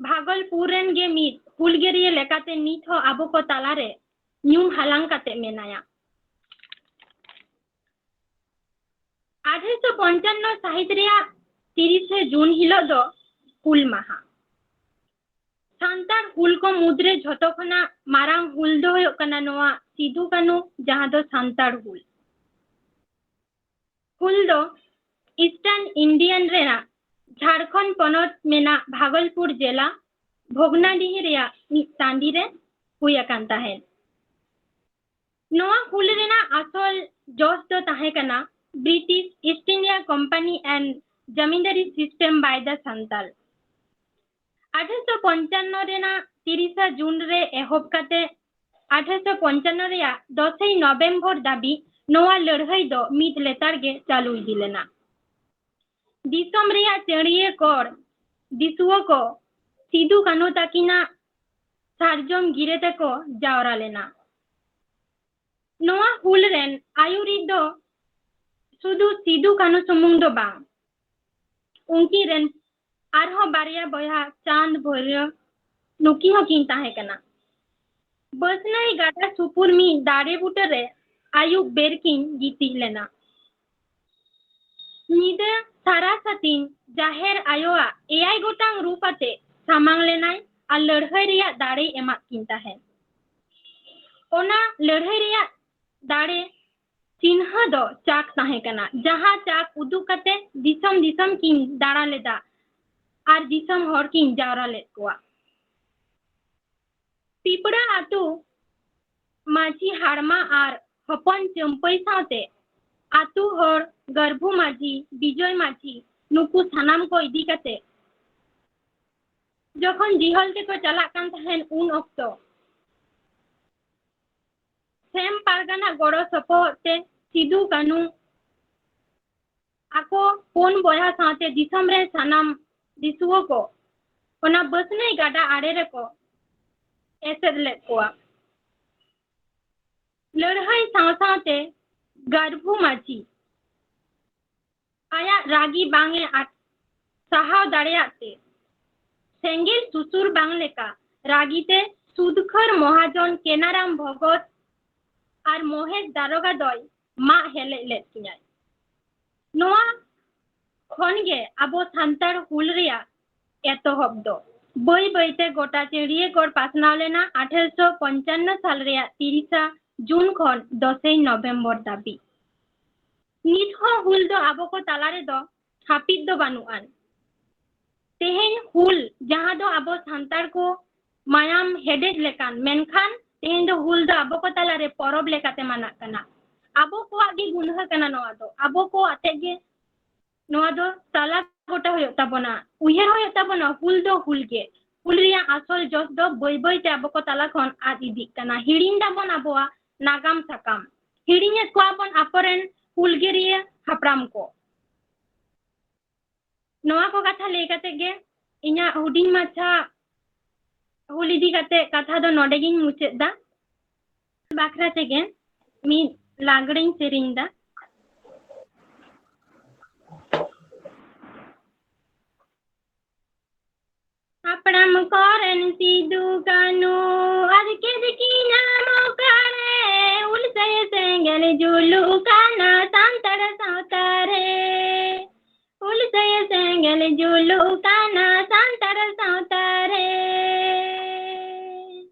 ᱵᱷᱟᱜᱚᱞᱯᱩᱨ ᱨᱮᱱ ᱜᱮ ᱢᱤᱫ ᱦᱩᱞᱜᱟᱹᱨᱤᱭᱟᱹ ᱞᱮᱠᱟᱛᱮ ᱱᱤᱛ ᱦᱚᱸ ᱟᱵᱚ ᱠᱚ ᱛᱟᱞᱟᱨᱮ ᱧᱩᱢ ᱦᱟᱞᱟᱝ ᱠᱟᱛᱮ ᱢᱮᱱᱟᱭᱟ᱾ ᱟᱴᱷᱮᱨᱚᱥᱚ ᱯᱚᱧᱪᱟᱱᱱᱚ ᱥᱟᱹᱦᱤᱛ ᱨᱮᱭᱟᱜ ᱛᱤᱨᱤᱥᱮ ᱡᱩᱱ ᱦᱤᱞᱳᱜ ᱫᱚ ᱦᱩᱞ ᱢᱟᱦᱟ᱾ ᱥᱟᱱᱛᱟᱲ ᱦᱩᱞ ᱠᱚ ᱢᱩᱫᱽᱨᱮ ᱡᱷᱚᱛᱚ ᱠᱷᱚᱱᱟᱜ ᱢᱟᱨᱟᱝ ᱦᱩᱞ ᱫᱚ ᱦᱩᱭᱩᱜ ᱠᱟᱱᱟ ᱱᱚᱣᱟ ᱥᱤᱫᱩ ᱠᱟᱹᱱᱦᱩ, ᱡᱟᱦᱟᱸ ᱫᱚ ᱥᱟᱱᱛᱟᱲ ᱦᱩᱞ᱾ ᱦᱩᱞ ᱫᱚ ᱤᱥᱴᱟᱨᱱ ᱤᱱᱰᱤᱭᱟᱱ ᱨᱮᱱᱟᱜ ᱡᱷᱟᱲᱠᱷᱚᱸᱰ ᱯᱚᱱᱚᱛ ᱢᱮᱱᱟᱜ ᱵᱷᱟᱜᱚᱞᱯᱩᱨ ᱡᱮᱞᱟ ᱵᱷᱚᱜᱽᱱᱟᱰᱤᱦᱤ ᱨᱮᱭᱟᱜ ᱢᱤᱫ ᱴᱟᱺᱰᱤ ᱨᱮ ᱦᱩᱭ ᱟᱠᱟᱱ ᱛᱟᱦᱮᱸᱫ᱾ ᱱᱚᱣᱟ ᱦᱩᱞ ᱨᱮᱱᱟᱜ ᱟᱥᱚᱞ ᱡᱚᱥ ᱫᱚ ᱛᱟᱦᱮᱸ ᱠᱟᱱᱟ British East India Company and Zamindari System by the Santal᱾ ᱟᱴᱷᱮᱨᱚᱥᱚ ᱯᱚᱧᱪᱟᱱᱱᱚ ᱨᱮᱱᱟᱜ ᱛᱤᱨᱤᱥᱟ ᱡᱩᱱ ᱨᱮ ᱮᱦᱚᱵ ᱠᱟᱛᱮ ᱟᱴᱷᱮᱨᱚᱥᱚ ᱯᱚᱧᱪᱟᱱᱱᱚ ᱨᱮᱭᱟᱜ ᱫᱚᱥᱮᱭ ᱱᱚᱵᱷᱮᱢᱵᱚᱨ ᱫᱷᱟᱹᱵᱤᱡ ᱱᱚᱣᱟ ᱞᱟᱹᱲᱦᱟᱹᱭ ᱫᱚ ᱢᱤᱫ ᱞᱮᱛᱟᱲ ᱜᱮ ᱪᱟᱹᱞᱩ ᱤᱫᱤ ᱞᱮᱱᱟ᱾ ᱫᱤᱥᱚᱢ ᱨᱮᱭᱟᱜ ᱪᱟᱹᱲᱭᱟᱹ ᱠᱚᱲ ᱫᱤᱥᱩᱣᱟᱹ ᱠᱚ ᱥᱤᱫᱩ ᱠᱟᱹᱱᱦᱩ ᱛᱟᱹᱠᱤᱱᱟᱜ ᱥᱟᱨᱡᱚᱢ ᱜᱤᱨᱟᱹ ᱛᱮᱠᱚ ᱡᱟᱣᱨᱟ ᱞᱮᱱᱟ᱾ ᱱᱚᱣᱟ ᱦᱩᱞ ᱨᱮᱱ ᱟᱹᱭᱩᱨᱤᱡ ᱫᱚ ᱥᱩᱫᱷᱩ ᱥᱤᱫᱩ ᱠᱟᱹᱱᱦᱩ ᱥᱩᱢᱩᱝ ᱫᱚ ᱵᱟᱝ, ᱩᱱᱠᱤᱱ ᱨᱮᱱ ᱟᱨᱦᱚᱸ ᱵᱟᱨᱭᱟ ᱵᱚᱭᱦᱟ ᱪᱟᱸᱫ ᱵᱷᱳᱭᱨᱳ ᱱᱩᱠᱤᱱ ᱦᱚᱸᱠᱤᱱ ᱛᱟᱦᱮᱸ ᱠᱟᱱᱟ᱾ ᱵᱟᱹᱥᱱᱟᱹᱭ ᱜᱟᱰᱟ ᱥᱩᱯᱩᱨ ᱢᱤᱫ ᱫᱟᱨᱮ ᱵᱩᱴᱟᱹ ᱨᱮ ᱟᱹᱭᱩᱵ ᱵᱮᱨ ᱠᱤᱱ ᱜᱤᱛᱤᱡ ᱞᱮᱱᱟ᱾ ᱧᱤᱫᱟᱹ ᱥᱟᱨᱟ ᱥᱟᱹᱛᱤᱧ ᱡᱟᱦᱮᱨ ᱟᱭᱳᱣᱟᱜ ᱮᱭᱟᱭ ᱜᱚᱴᱟᱝ ᱨᱩᱯ ᱟᱛᱮ ᱥᱟᱢᱟᱝ ᱞᱮᱱᱟᱭ ᱟᱨ ᱞᱟᱹᱲᱦᱟᱹᱭ ᱨᱮᱭᱟᱜ ᱫᱟᱲᱮᱭ ᱮᱢᱟᱫ ᱠᱤᱱ ᱛᱟᱦᱮᱸᱫ᱾ ᱚᱱᱟ ᱞᱟᱹᱲᱦᱟᱹᱭ ᱨᱮᱭᱟᱜ ᱫᱟᱲᱮ ᱪᱤᱱᱦᱟᱹ ᱫᱚ ᱪᱟᱠ ᱛᱟᱦᱮᱸ ᱠᱟᱱᱟ, ᱡᱟᱦᱟᱸ ᱪᱟᱠ ᱩᱫᱩᱜ ᱠᱟᱛᱮ ᱫᱤᱥᱚᱢ ᱫᱤᱥᱚᱢ ᱠᱤᱱ ᱫᱟᱬᱟ ᱞᱮᱫᱟ ᱟᱨ ᱫᱤᱥᱚᱢ ᱦᱚᱲ ᱠᱤᱱ ᱡᱟᱣᱨᱟ ᱞᱮᱫ ᱠᱚᱣᱟ᱾ ᱯᱤᱯᱲᱟ ᱟᱛᱳ ᱢᱟᱹᱡᱷᱤ ᱦᱟᱲᱢᱟ ᱟᱨ ᱦᱚᱯᱚᱱ ᱪᱟᱹᱢᱯᱟᱹᱭ ᱥᱟᱶᱛᱮ ᱟᱛᱳ ᱦᱚᱲ ᱜᱟᱨᱵᱷᱩ ᱢᱟᱹᱡᱷᱤ, ᱵᱤᱡᱚᱭ ᱢᱟᱹᱡᱷᱤ, ᱱᱩᱠᱩ ᱥᱟᱱᱟᱢ ᱠᱚ ᱤᱫᱤ ᱠᱟᱛᱮ ᱡᱚᱠᱷᱚᱱ ᱡᱤᱦᱚᱞ ᱛᱮᱠᱚ ᱪᱟᱞᱟᱜ ᱠᱟᱱ ᱛᱟᱦᱮᱸᱱ, ᱩᱱ ᱚᱠᱛᱚ ᱥᱮᱢ ᱯᱟᱨᱜᱟᱱᱟ ᱜᱚᱲᱚ ᱥᱚᱯᱚᱦᱚᱫ ᱛᱮ ᱥᱤᱫᱩ ᱠᱟᱹᱱᱩ ᱟᱠᱚ ᱯᱩᱱ ᱵᱚᱭᱦᱟ ᱥᱟᱶᱛᱮ ᱫᱤᱥᱚᱢ ᱨᱮ ᱥᱟᱱᱟᱢ ᱫᱤᱥᱩᱣᱟᱹ ᱠᱚ ᱚᱱᱟ ᱵᱟᱹᱥᱱᱟᱹᱭ ᱜᱟᱰᱟ ᱟᱲᱮ ᱨᱮᱠᱚ ᱮᱥᱮᱫ ᱞᱮᱫ ᱠᱚᱣᱟ᱾ ᱞᱟᱹᱲᱦᱟᱹᱭ ᱥᱟᱶ ᱥᱟᱶᱛᱮ ᱜᱟᱨᱵᱷᱩ ᱢᱟᱹᱡᱷᱤ ᱟᱭᱟᱜ ᱨᱟᱹᱜᱤ ᱵᱟᱝ ᱮ ᱟᱴ-, ᱥᱟᱦᱟᱣ ᱫᱟᱲᱮᱭᱟᱜ ᱛᱮ ᱥᱮᱸᱜᱮᱞ ᱥᱩᱥᱩᱨ ᱵᱟᱝ ᱞᱮᱠᱟ ᱨᱟᱹᱜᱤ ᱛᱮ ᱥᱩᱫᱽᱠᱷᱟᱹᱨ ᱢᱚᱦᱟᱡᱚᱱ ᱠᱮᱱᱟᱨᱟᱢ ᱵᱷᱚᱜᱚᱛ ᱟᱨ ᱢᱚᱦᱮᱥ ᱫᱟᱨᱚᱜᱟ ᱫᱚᱭ ᱢᱟᱜ ᱦᱮᱞᱮᱡ ᱞᱮᱫ ᱠᱤᱱᱟᱭ᱾ ᱱᱚᱣᱟ ᱠᱷᱚᱱ ᱜᱮ ᱟᱵᱚ ᱥᱟᱱᱛᱟᱲ ᱦᱩᱞ ᱨᱮᱭᱟᱜ ᱮᱛᱚᱦᱚᱵ ᱫᱚ᱾ ᱵᱟᱹᱭ ᱵᱟᱹᱭ ᱛᱮ ᱜᱚᱴᱟ ᱪᱤᱲᱤᱭᱟᱹᱜᱚᱲ ᱯᱟᱥᱱᱟᱣ ᱞᱮᱱᱟ ᱟᱴᱷᱮᱨᱚᱥᱚ ᱯᱚᱧᱪᱟᱱᱱᱚ ᱥᱟᱞ ᱨᱮᱭᱟᱜ ᱛᱤᱨᱤᱥᱟ ᱡᱩᱱ ᱠᱷᱚᱱ ᱫᱚᱥᱮᱭ ᱱᱚᱵᱷᱮᱢᱵᱚᱨ ᱫᱷᱟᱹᱵᱤᱡ᱾ ᱱᱤᱛ ᱦᱚᱸ ᱦᱩᱞ ᱫᱚ ᱟᱵᱚ ᱠᱚ ᱛᱟᱞᱟ ᱨᱮᱫᱚ ᱦᱟᱹᱯᱤᱫ ᱫᱚ ᱵᱟᱹᱱᱩᱜ ᱟᱱ᱾ ᱛᱮᱦᱮᱧ ᱦᱩᱞ, ᱡᱟᱦᱟᱸ ᱫᱚ ᱟᱵᱚ ᱥᱟᱱᱛᱟᱲ ᱠᱚ ᱢᱟᱭᱟᱢ ᱦᱮᱰᱮᱡ ᱞᱮᱠᱟᱱ, ᱢᱮᱱᱠᱷᱟᱱ ᱛᱮᱦᱮᱧ ᱫᱚ ᱦᱩᱞ ᱫᱚ ᱟᱵᱚ ᱠᱚ ᱛᱟᱞᱟᱨᱮ ᱯᱚᱨᱚᱵᱽ ᱞᱮᱠᱟᱛᱮ ᱢᱟᱱᱟᱜ ᱠᱟᱱᱟ᱾ ᱟᱵᱚ ᱠᱚᱣᱟᱜ ᱜᱮ ᱜᱩᱱᱦᱟᱹ ᱠᱟᱱᱟ ᱱᱚᱣᱟ ᱫᱚ, ᱟᱵᱚ ᱠᱚ ᱟᱛᱮ ᱜᱮ ᱱᱚᱣᱟ ᱫᱚ ᱥᱟᱞᱟ ᱜᱚᱴᱟ ᱦᱩᱭᱩᱜ ᱛᱟᱵᱚᱱᱟ, ᱩᱭᱦᱟᱹᱨ ᱦᱩᱭᱩᱜ ᱛᱟᱵᱚᱱᱟ, ᱦᱩᱞ ᱫᱚ ᱦᱩᱞ ᱜᱮ᱾ ᱦᱩᱞ ᱨᱮᱭᱟᱜ ᱟᱥᱚᱞ ᱡᱚᱥ ᱫᱚ ᱵᱟᱹᱭ ᱵᱟᱹᱭ ᱛᱮ ᱟᱵᱚ ᱠᱚ ᱛᱟᱞᱟ ᱠᱷᱚᱱ ᱟᱫ ᱤᱫᱤᱜ ᱠᱟᱱᱟ᱾ ᱦᱤᱲᱤᱧ ᱫᱟᱵᱚᱱ ᱟᱵᱚᱣᱟᱜ ᱱᱟᱜᱟᱢ ᱥᱟᱠᱟᱢ, ᱦᱤᱲᱤᱧᱮᱫ ᱠᱚᱣᱟ ᱵᱚᱱ ᱟᱵᱚᱨᱮᱱ ᱦᱩᱞᱜᱟᱹᱨᱤᱭᱟᱹ ᱦᱟᱯᱲᱟᱢ ᱠᱚ᱾ ᱱᱚᱣᱟ ᱠᱚ ᱠᱟᱛᱷᱟ ᱞᱟᱹᱭ ᱠᱟᱛᱮ ᱜᱮ ᱤᱧᱟᱹᱜ ᱦᱩᱰᱤᱧ ᱢᱟᱪᱷᱟ ᱦᱩᱞ ᱤᱫᱤ ᱠᱟᱛᱮ ᱠᱟᱛᱷᱟ ᱫᱚ ᱱᱚᱰᱮ ᱜᱤᱧ ᱢᱩᱪᱟᱹᱫ ᱫᱟ᱾ ᱵᱟᱠᱷᱨᱟ ᱛᱮᱜᱮ ᱢᱤᱫ ᱞᱟᱜᱽᱲᱮᱧ ᱥᱮᱨᱮᱧ ᱫᱟ᱾ ᱦᱟᱯᱲᱟᱢ ᱠᱚᱨᱮᱱ ᱥᱤᱫᱩ ᱠᱟᱹᱱᱩ ᱟᱨ ᱠᱮᱫ ᱠᱤᱱᱟᱢ ᱚᱠᱟᱨᱮ? ᱦᱩᱞᱥᱟᱹᱭ ᱥᱮᱸᱜᱮᱞ ᱡᱩᱞᱩᱜ ᱠᱟᱱᱟ ᱥᱟᱱᱛᱟᱲ ᱥᱟᱶᱛᱟ ᱨᱮ᱾ ᱦᱩᱞᱥᱟᱹᱭ ᱥᱮᱸᱜᱮᱞ ᱡᱩᱞᱩᱜ ᱠᱟᱱᱟ ᱥᱟᱱᱛᱟᱲ ᱥᱟᱱᱛᱟᱲ ᱥᱟᱶᱛᱟ ᱨᱮ᱾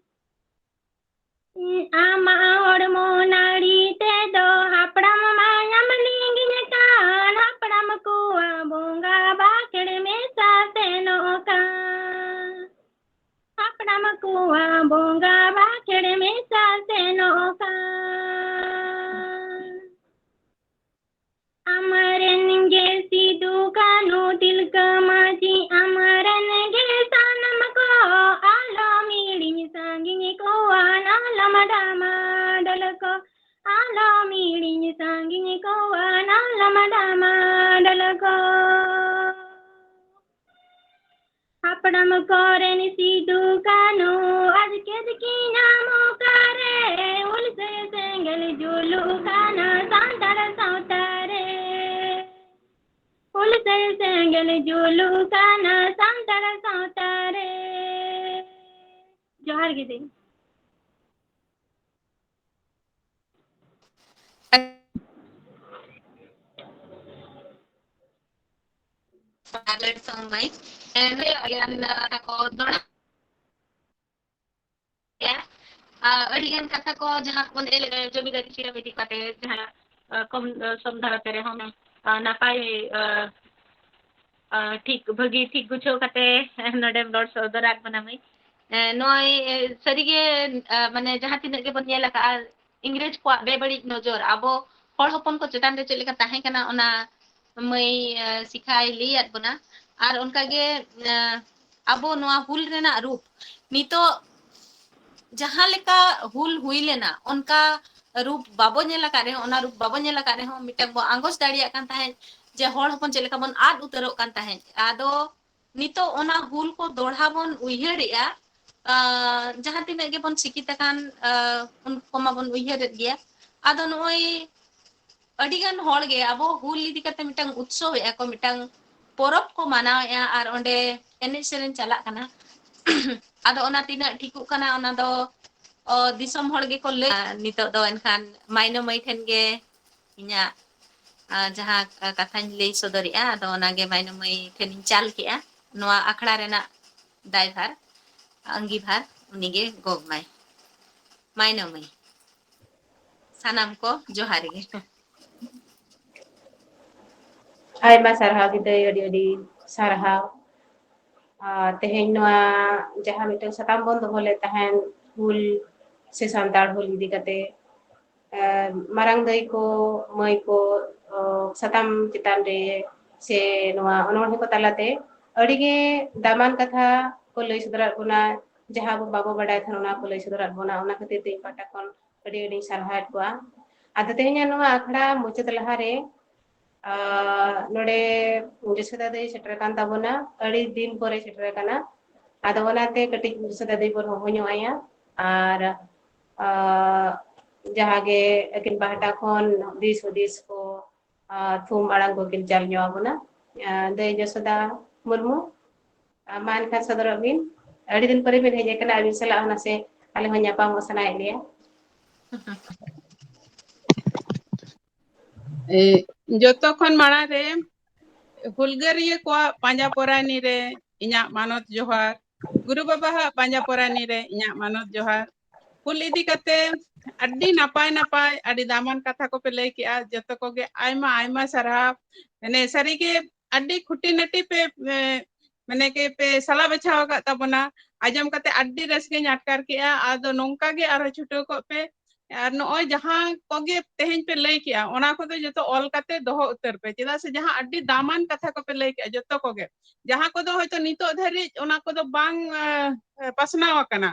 ᱟᱢᱟᱜ ᱦᱚᱲᱢᱚ ᱱᱟᱹᱲᱤ ᱛᱮᱫᱚ ᱦᱟᱯᱲᱟᱢ ᱢᱟᱭᱟᱢ ᱞᱤᱸᱜᱤᱱ ᱠᱟᱱ, ᱦᱟᱯᱲᱟᱢ ᱠᱚᱣᱟᱜ ᱵᱚᱸᱜᱟ ᱵᱟᱠᱷᱮᱲ ᱢᱮᱥᱟ ᱥᱮᱱᱚᱜ ᱠᱟᱱ, ᱦᱟᱯᱲᱟᱢ ᱠᱚᱣᱟᱜ ᱵᱚᱸᱜᱟ ᱵᱟᱠᱷᱮᱲ ᱢᱮᱥᱟ ᱥᱮᱱᱚᱜ ᱠᱟᱱ᱾ ᱟᱢᱨᱮᱱ ᱜᱮ ᱥᱤᱫᱩ ᱠᱟᱹᱱᱦᱩ ᱛᱤᱞᱠᱟᱹ ᱢᱟᱹᱡᱷᱤ, ᱟᱢᱨᱮᱱ ᱜᱮ ᱥᱟᱱᱟᱢ ᱠᱚ, ᱟᱞᱚᱢ ᱦᱤᱲᱤᱧ ᱥᱟᱺᱜᱤᱧ ᱠᱚᱣᱟ ᱱᱟᱞᱚᱢ ᱰᱟᱢᱟᱰᱚᱞ ᱠᱚ, ᱟᱞᱚᱢ ᱦᱤᱲᱤᱧ ᱥᱟᱺᱜᱤᱧ ᱠᱚᱣᱟ ᱱᱟᱞᱚᱢ ᱰᱟᱢᱟᱰᱚᱞ ᱠᱚ᱾ ᱦᱟᱯᱲᱟᱢ ᱠᱚᱨᱮᱱ ᱥᱤᱫᱩ ᱠᱟᱹᱱᱦᱩ ᱟᱡᱠᱮᱫ ᱠᱤᱱᱟᱢ ᱚᱠᱟᱨᱮ? ᱦᱩᱞᱥᱟᱹᱭ ᱥᱮᱸᱜᱮᱞ ᱡᱩᱞᱩᱜ ᱠᱟᱱᱟ ᱥᱟᱱᱛᱟᱲ ᱥᱟᱶᱛᱟ ᱨᱮ, ᱦᱩᱞᱥᱟᱹᱭ ᱥᱮᱸᱜᱮᱞ ᱡᱩᱞᱩᱜ ᱠᱟᱱᱟ ᱥᱟᱱᱛᱟᱲ ᱥᱟᱶᱛᱟ ᱨᱮ᱾ ᱡᱚᱦᱟᱨ ᱜᱮ ᱫᱟᱹᱭ᱾ ᱟᱨ ᱞᱟᱹᱭ ᱥᱟᱶ ᱢᱟᱹᱭ, ᱮ, ᱱᱚᱰᱮ ᱟᱹᱰᱤᱜᱟᱱ, ᱟ, ᱠᱟᱛᱷᱟ ᱠᱚ ᱫᱚᱦᱲᱟ, ᱟ, ᱟᱹᱰᱤᱜᱟᱱ ᱠᱟᱛᱷᱟ ᱠᱚ ᱡᱟᱦᱟᱸ ᱵᱚᱱ ᱮᱞ-, ᱮ, ᱡᱚᱢᱤᱫᱟᱨᱤ ᱥᱤᱨᱟᱹᱢ ᱤᱫᱤ ᱠᱟᱛᱮ ᱡᱟᱦᱟᱸ, ᱟ, ᱠᱚᱢ, ᱟ, ᱥᱚᱢ ᱫᱷᱟᱨᱟ ᱛᱮ ᱨᱮᱦᱚᱸ, ᱟ, ᱱᱟᱯᱟᱭ, ᱟ, ᱟ, ᱴᱷᱤᱠ ᱵᱷᱟᱹᱜᱤ ᱴᱷᱤᱠ ᱵᱩᱡᱷᱟᱹᱣ ᱠᱟᱛᱮ ᱱᱚᱰᱮᱢ ᱨᱚᱲ ᱥᱚᱫᱚᱨᱟᱫ ᱵᱚᱱᱟ ᱢᱟᱹᱭ᱾ ᱮ, ᱱᱚᱜᱼᱚᱭ, ᱮ, ᱥᱟᱹᱨᱤᱜᱮ, ᱟ, ᱢᱟᱱᱮ ᱡᱟᱦᱟᱸ ᱛᱤᱱᱟᱹᱜ ᱜᱮᱵᱚᱱ ᱧᱮᱞ ᱟᱠᱟᱫᱼᱟ, ᱤᱝᱨᱮᱡᱽ ᱠᱚᱣᱟᱜ ᱵᱮᱵᱟᱹᱲᱤᱡ ᱱᱚᱡᱚᱨ ᱟᱵᱚ ᱦᱚᱲ ᱦᱚᱯᱚᱱ ᱠᱚ ᱪᱮᱛᱟᱱ ᱨᱮ ᱪᱮᱫ ᱞᱮᱠᱟ ᱛᱟᱦᱮᱸ ᱠᱟᱱᱟ, ᱚᱱᱟ ᱢᱟᱹᱭ, ᱮ, ᱥᱤᱠᱷᱟᱭ ᱞᱟᱹᱭᱟᱫ ᱵᱚᱱᱟ᱾ ᱟᱨ ᱚᱱᱠᱟᱜᱮ, ᱮ, ᱟᱵᱚ ᱱᱚᱣᱟ ᱦᱩᱞ ᱨᱮᱱᱟᱜ ᱨᱩᱯ ᱱᱤᱛᱚᱜ ᱡᱟᱦᱟᱸ ᱞᱮᱠᱟ ᱦᱩᱞ ᱦᱩᱭ ᱞᱮᱱᱟ, ᱚᱱᱠᱟ ᱨᱩᱯ ᱵᱟᱵᱚ ᱧᱮᱞ ᱟᱠᱟᱫ ᱨᱮᱦᱚᱸ, ᱚᱱᱟ ᱨᱩᱯ ᱵᱟᱵᱚ ᱧᱮᱞ ᱟᱠᱟᱫ ᱨᱮᱦᱚᱸ, ᱢᱤᱫᱴᱟᱝ ᱵᱚ ᱟᱸᱜᱚᱪ ᱫᱟᱲᱮᱭᱟᱜ ᱠᱟᱱ ᱛᱟᱦᱮᱸᱫ ᱡᱮ ᱦᱚᱲ ᱦᱚᱯᱚᱱ ᱪᱮᱫ ᱞᱮᱠᱟ ᱵᱚᱱ ᱟᱫ ᱩᱛᱟᱹᱨᱚᱜ ᱠᱟᱱ ᱛᱟᱦᱮᱸᱫ᱾ ᱟᱫᱚ ᱱᱤᱛᱚᱜ ᱚᱱᱟ ᱦᱩᱞ ᱠᱚ ᱫᱚᱲᱦᱟ ᱵᱚᱱ ᱩᱭᱦᱟᱹᱨᱮᱜᱼᱟ, ᱟᱸ, ᱡᱟᱦᱟᱸ ᱛᱤᱱᱟᱹᱜ ᱜᱮᱵᱚᱱ ᱥᱤᱠᱷᱤᱛ ᱟᱠᱟᱱ, ᱟᱸ, ᱩᱱᱠᱩ ᱠᱚᱢᱟ ᱵᱚᱱ ᱩᱭᱦᱟᱹᱨᱮᱫ ᱜᱮᱭᱟ᱾ ᱟᱫᱚ ᱱᱚᱜᱼᱚᱭ ᱟᱹᱰᱤᱜᱟᱱ ᱦᱚᱲ ᱜᱮ ᱟᱵᱚ ᱦᱩᱞ ᱤᱫᱤ ᱠᱟᱛᱮ ᱢᱤᱫᱴᱟᱝ ᱩᱛᱥᱚᱵ ᱮᱜᱼᱟ ᱠᱚ, ᱢᱤᱫᱴᱟᱝ ᱯᱚᱨᱚᱵᱽ ᱠᱚ ᱢᱟᱱᱟᱣᱮᱜᱼᱟ ᱟᱨ ᱚᱸᱰᱮ ᱮᱱᱮᱡ ᱥᱮᱨᱮᱧ ᱪᱟᱞᱟᱜ ᱠᱟᱱᱟ᱾ ᱟᱫᱚ ᱚᱱᱟ ᱛᱤᱱᱟᱹᱜ ᱴᱷᱤᱠᱚᱜ ᱠᱟᱱᱟ, ᱚᱱᱟ ᱫᱚ, ᱚ, ᱫᱤᱥᱚᱢ ᱦᱚᱲ ᱜᱮᱠᱚ ᱞᱟᱹᱭᱟ᱾ ᱱᱤᱛᱚᱜ ᱫᱚ ᱮᱱᱠᱷᱟᱱ ᱢᱟᱭᱱᱚ ᱢᱟᱹᱭ ᱴᱷᱮᱱ ᱜᱮ ᱤᱧᱟᱹᱜ, ᱟ, ᱡᱟᱦᱟᱸ, ᱟ, ᱠᱟᱛᱷᱟᱧ ᱞᱟᱹᱭ ᱥᱚᱫᱚᱨᱮᱜᱼᱟ, ᱟᱫᱚ ᱚᱱᱟᱜᱮ ᱢᱟᱭᱱᱚ ᱢᱟᱹᱭ ᱴᱷᱮᱱᱤᱧ ᱪᱟᱞ ᱠᱮᱜᱼᱟ᱾ ᱱᱚᱣᱟ ᱟᱠᱷᱲᱟ ᱨᱮᱱᱟᱜ ᱫᱟᱭᱵᱷᱟᱨ, ᱟᱺᱜᱤᱵᱷᱟᱨ ᱩᱱᱤᱜᱮ ᱜᱚᱜ ᱢᱟᱭ᱾ ᱢᱟᱭᱱᱚ ᱢᱟᱹᱭ, ᱥᱟᱱᱟᱢ ᱠᱚ ᱡᱚᱦᱟᱨ ᱜᱮ᱾ ᱟᱭᱢᱟ ᱥᱟᱨᱦᱟᱣ ᱵᱤᱫᱟᱹᱭ, ᱟᱹᱰᱤ ᱟᱹᱰᱤ ᱥᱟᱨᱦᱟᱣ᱾ ᱟᱨ ᱛᱮᱦᱮᱧ ᱱᱚᱣᱟ ᱡᱟᱦᱟᱸ ᱢᱤᱫᱴᱟᱝ ᱥᱟᱛᱟᱢ ᱵᱚᱱ ᱫᱚᱦᱚ ᱞᱮᱫ ᱛᱟᱦᱮᱸᱱ, ᱦᱩᱞ ᱥᱮ ᱥᱟᱱᱛᱟᱲ ᱦᱩᱞ ᱤᱫᱤ ᱠᱟᱛᱮ, ᱮᱸ, ᱢᱟᱨᱟᱝ ᱫᱟᱹᱭ ᱠᱚ, ᱢᱟᱹᱭ ᱠᱚ, ᱚ, ᱥᱟᱛᱟᱢ ᱪᱮᱛᱟᱱ ᱨᱮ ᱥᱮ ᱱᱚᱣᱟ ᱚᱱᱚᱬᱦᱮ ᱠᱚ ᱛᱟᱞᱟᱛᱮ ᱟᱹᱰᱤ ᱜᱮ ᱫᱟᱢᱟᱱ ᱠᱟᱛᱷᱟ ᱠᱚ ᱞᱟᱹᱭ ᱥᱚᱫᱚᱨᱟᱫ ᱵᱚᱱᱟ, ᱡᱟᱦᱟᱸ ᱟᱵᱚ ᱵᱟᱵᱚ ᱵᱟᱰᱟᱭ ᱛᱟᱦᱮᱸᱱ ᱚᱱᱟ ᱠᱚ ᱞᱟᱹᱭ ᱥᱚᱫᱚᱨᱟᱫ ᱵᱚᱱᱟ᱾ ᱚᱱᱟ ᱠᱷᱟᱹᱛᱤᱨ ᱛᱮ ᱤᱧ ᱯᱟᱦᱴᱟ ᱠᱷᱚᱱ ᱟᱹᱰᱤ ᱟᱹᱰᱤᱧ ᱥᱟᱨᱦᱟᱣᱮᱫ ᱠᱚᱣᱟ᱾ ᱟᱫᱚ ᱛᱮᱦᱮᱧᱟᱜ ᱱᱚᱣᱟ ᱟᱠᱷᱲᱟ ᱢᱩᱪᱟᱹᱫ ᱞᱟᱦᱟᱨᱮ, ᱟᱨ ᱱᱚᱰᱮ ᱡᱚᱥᱳᱫᱟ ᱫᱟᱹᱭ ᱥᱮᱴᱮᱨ ᱟᱠᱟᱱ ᱛᱟᱵᱚᱱᱟ, ᱟᱹᱰᱤ ᱫᱤᱱ ᱯᱚᱨᱮ ᱥᱮᱴᱮᱨ ᱟᱠᱟᱱᱟ᱾ ᱟᱫᱚ ᱚᱱᱟᱛᱮ ᱠᱟᱹᱴᱤᱡ ᱡᱚᱥᱳᱫᱟ ᱫᱟᱹᱭ ᱵᱚᱱ ᱦᱚᱦᱚ ᱧᱚᱜ ᱟᱭᱟ᱾ ᱟᱨ, ᱟᱨ ᱡᱟᱦᱟᱸ ᱜᱮ ᱟᱹᱠᱤᱱ ᱯᱟᱦᱴᱟ ᱠᱷᱚᱱ ᱫᱤᱥ ᱦᱩᱫᱤᱥ ᱠᱚ, ᱟᱨ ᱛᱷᱩᱢ ᱟᱲᱟᱝ ᱠᱚᱠᱤᱱ ᱪᱟᱞ ᱧᱚᱜ ᱟᱵᱚᱱᱟ᱾ ᱟᱨ ᱫᱟᱹᱭ ᱡᱚᱥᱳᱫᱟ ᱢᱩᱨᱢᱩ, ᱟᱨ ᱢᱟ ᱮᱱᱠᱷᱟᱱ ᱥᱚᱫᱚᱨᱚᱜ ᱵᱤᱱ᱾ ᱟᱹᱰᱤ ᱫᱤᱱ ᱯᱚᱨᱮ ᱵᱤᱱ ᱦᱮᱡ ᱟᱠᱟᱱᱟ, ᱟᱹᱵᱤᱱ ᱥᱟᱞᱟᱜ ᱦᱚᱸ ᱱᱟᱥᱮ ᱟᱞᱮ ᱦᱚᱸ ᱧᱟᱯᱟᱢᱚᱜ ᱥᱟᱱᱟᱭᱮᱫ ᱞᱮᱭᱟ᱾ ᱮ, ᱡᱚᱛᱚ ᱠᱷᱚᱱ ᱢᱟᱲᱟᱝ ᱨᱮ ᱦᱩᱞᱜᱟᱹᱨᱤᱭᱟᱹ ᱠᱚᱣᱟᱜ ᱯᱟᱸᱡᱟ ᱯᱚᱨᱟᱭᱱᱤ ᱨᱮ ᱤᱧᱟᱹᱜ ᱢᱟᱱᱚᱛ ᱡᱚᱦᱟᱨ, ᱜᱩᱨᱩ ᱵᱟᱵᱟᱣᱟᱜ ᱯᱟᱸᱡᱟ ᱯᱚᱨᱟᱭᱱᱤ ᱨᱮ ᱤᱧᱟᱹᱜ ᱢᱟᱱᱚᱛ ᱡᱚᱦᱟᱨ᱾ ᱦᱩᱞ ᱤᱫᱤ ᱠᱟᱛᱮ ᱟᱹᱰᱤ ᱱᱟᱯᱟᱭ ᱱᱟᱯᱟᱭ, ᱟᱹᱰᱤ ᱫᱟᱢᱟᱱ ᱠᱟᱛᱷᱟ ᱠᱚᱯᱮ ᱞᱟᱹᱭ ᱠᱮᱜᱼᱟ, ᱡᱚᱛᱚ ᱠᱚᱜᱮ ᱟᱭᱢᱟ ᱟᱭᱢᱟ ᱥᱟᱨᱦᱟᱣ᱾ ᱢᱟᱱᱮ ᱥᱟᱹᱨᱤᱜᱮ ᱟᱹᱰᱤ ᱠᱷᱩᱴᱤᱱᱟᱹᱴᱤ ᱯᱮ, ᱮ, ᱢᱟᱱᱮ ᱠᱮ ᱯᱮ ᱥᱟᱞᱟ ᱵᱟᱪᱷᱟᱣ ᱟᱠᱟᱫ ᱛᱟᱵᱚᱱᱟ᱾ ᱟᱸᱡᱚᱢ ᱠᱟᱛᱮ ᱟᱹᱰᱤ ᱨᱟᱹᱥᱠᱟᱹᱧ ᱟᱴᱠᱟᱨ ᱠᱮᱜᱼᱟ᱾ ᱟᱫᱚ ᱱᱚᱝᱠᱟ ᱜᱮ ᱟᱨᱦᱚᱸ ᱪᱷᱩᱴᱟᱹᱣ ᱠᱚᱜ ᱯᱮ᱾ ᱟᱨ ᱱᱚᱜᱼᱚᱭ ᱡᱟᱦᱟᱸ ᱠᱚᱜᱮ ᱛᱮᱦᱮᱧ ᱯᱮ ᱞᱟᱹᱭ ᱠᱮᱜᱼᱟ, ᱚᱱᱟ ᱠᱚᱫᱚ ᱡᱚᱛᱚ ᱚᱞ ᱠᱟᱛᱮ ᱫᱚᱦᱚ ᱩᱛᱟᱹᱨ ᱯᱮ, ᱪᱮᱫᱟᱜ ᱥᱮ ᱡᱟᱦᱟᱸ ᱟᱹᱰᱤ ᱫᱟᱢᱟᱱ ᱠᱟᱛᱷᱟ ᱠᱚᱯᱮ ᱞᱟᱹᱭ ᱠᱮᱜᱼᱟ ᱡᱚᱛᱚ ᱠᱚᱜᱮ, ᱡᱟᱦᱟᱸ ᱠᱚᱫᱚ ᱦᱚᱭᱛᱳ ᱱᱤᱛᱚᱜ ᱫᱷᱟᱹᱨᱤᱡ ᱚᱱᱟ ᱠᱚᱫᱚ ᱵᱟᱝ, ᱮ, ᱯᱟᱥᱱᱟᱣ ᱟᱠᱟᱱᱟ,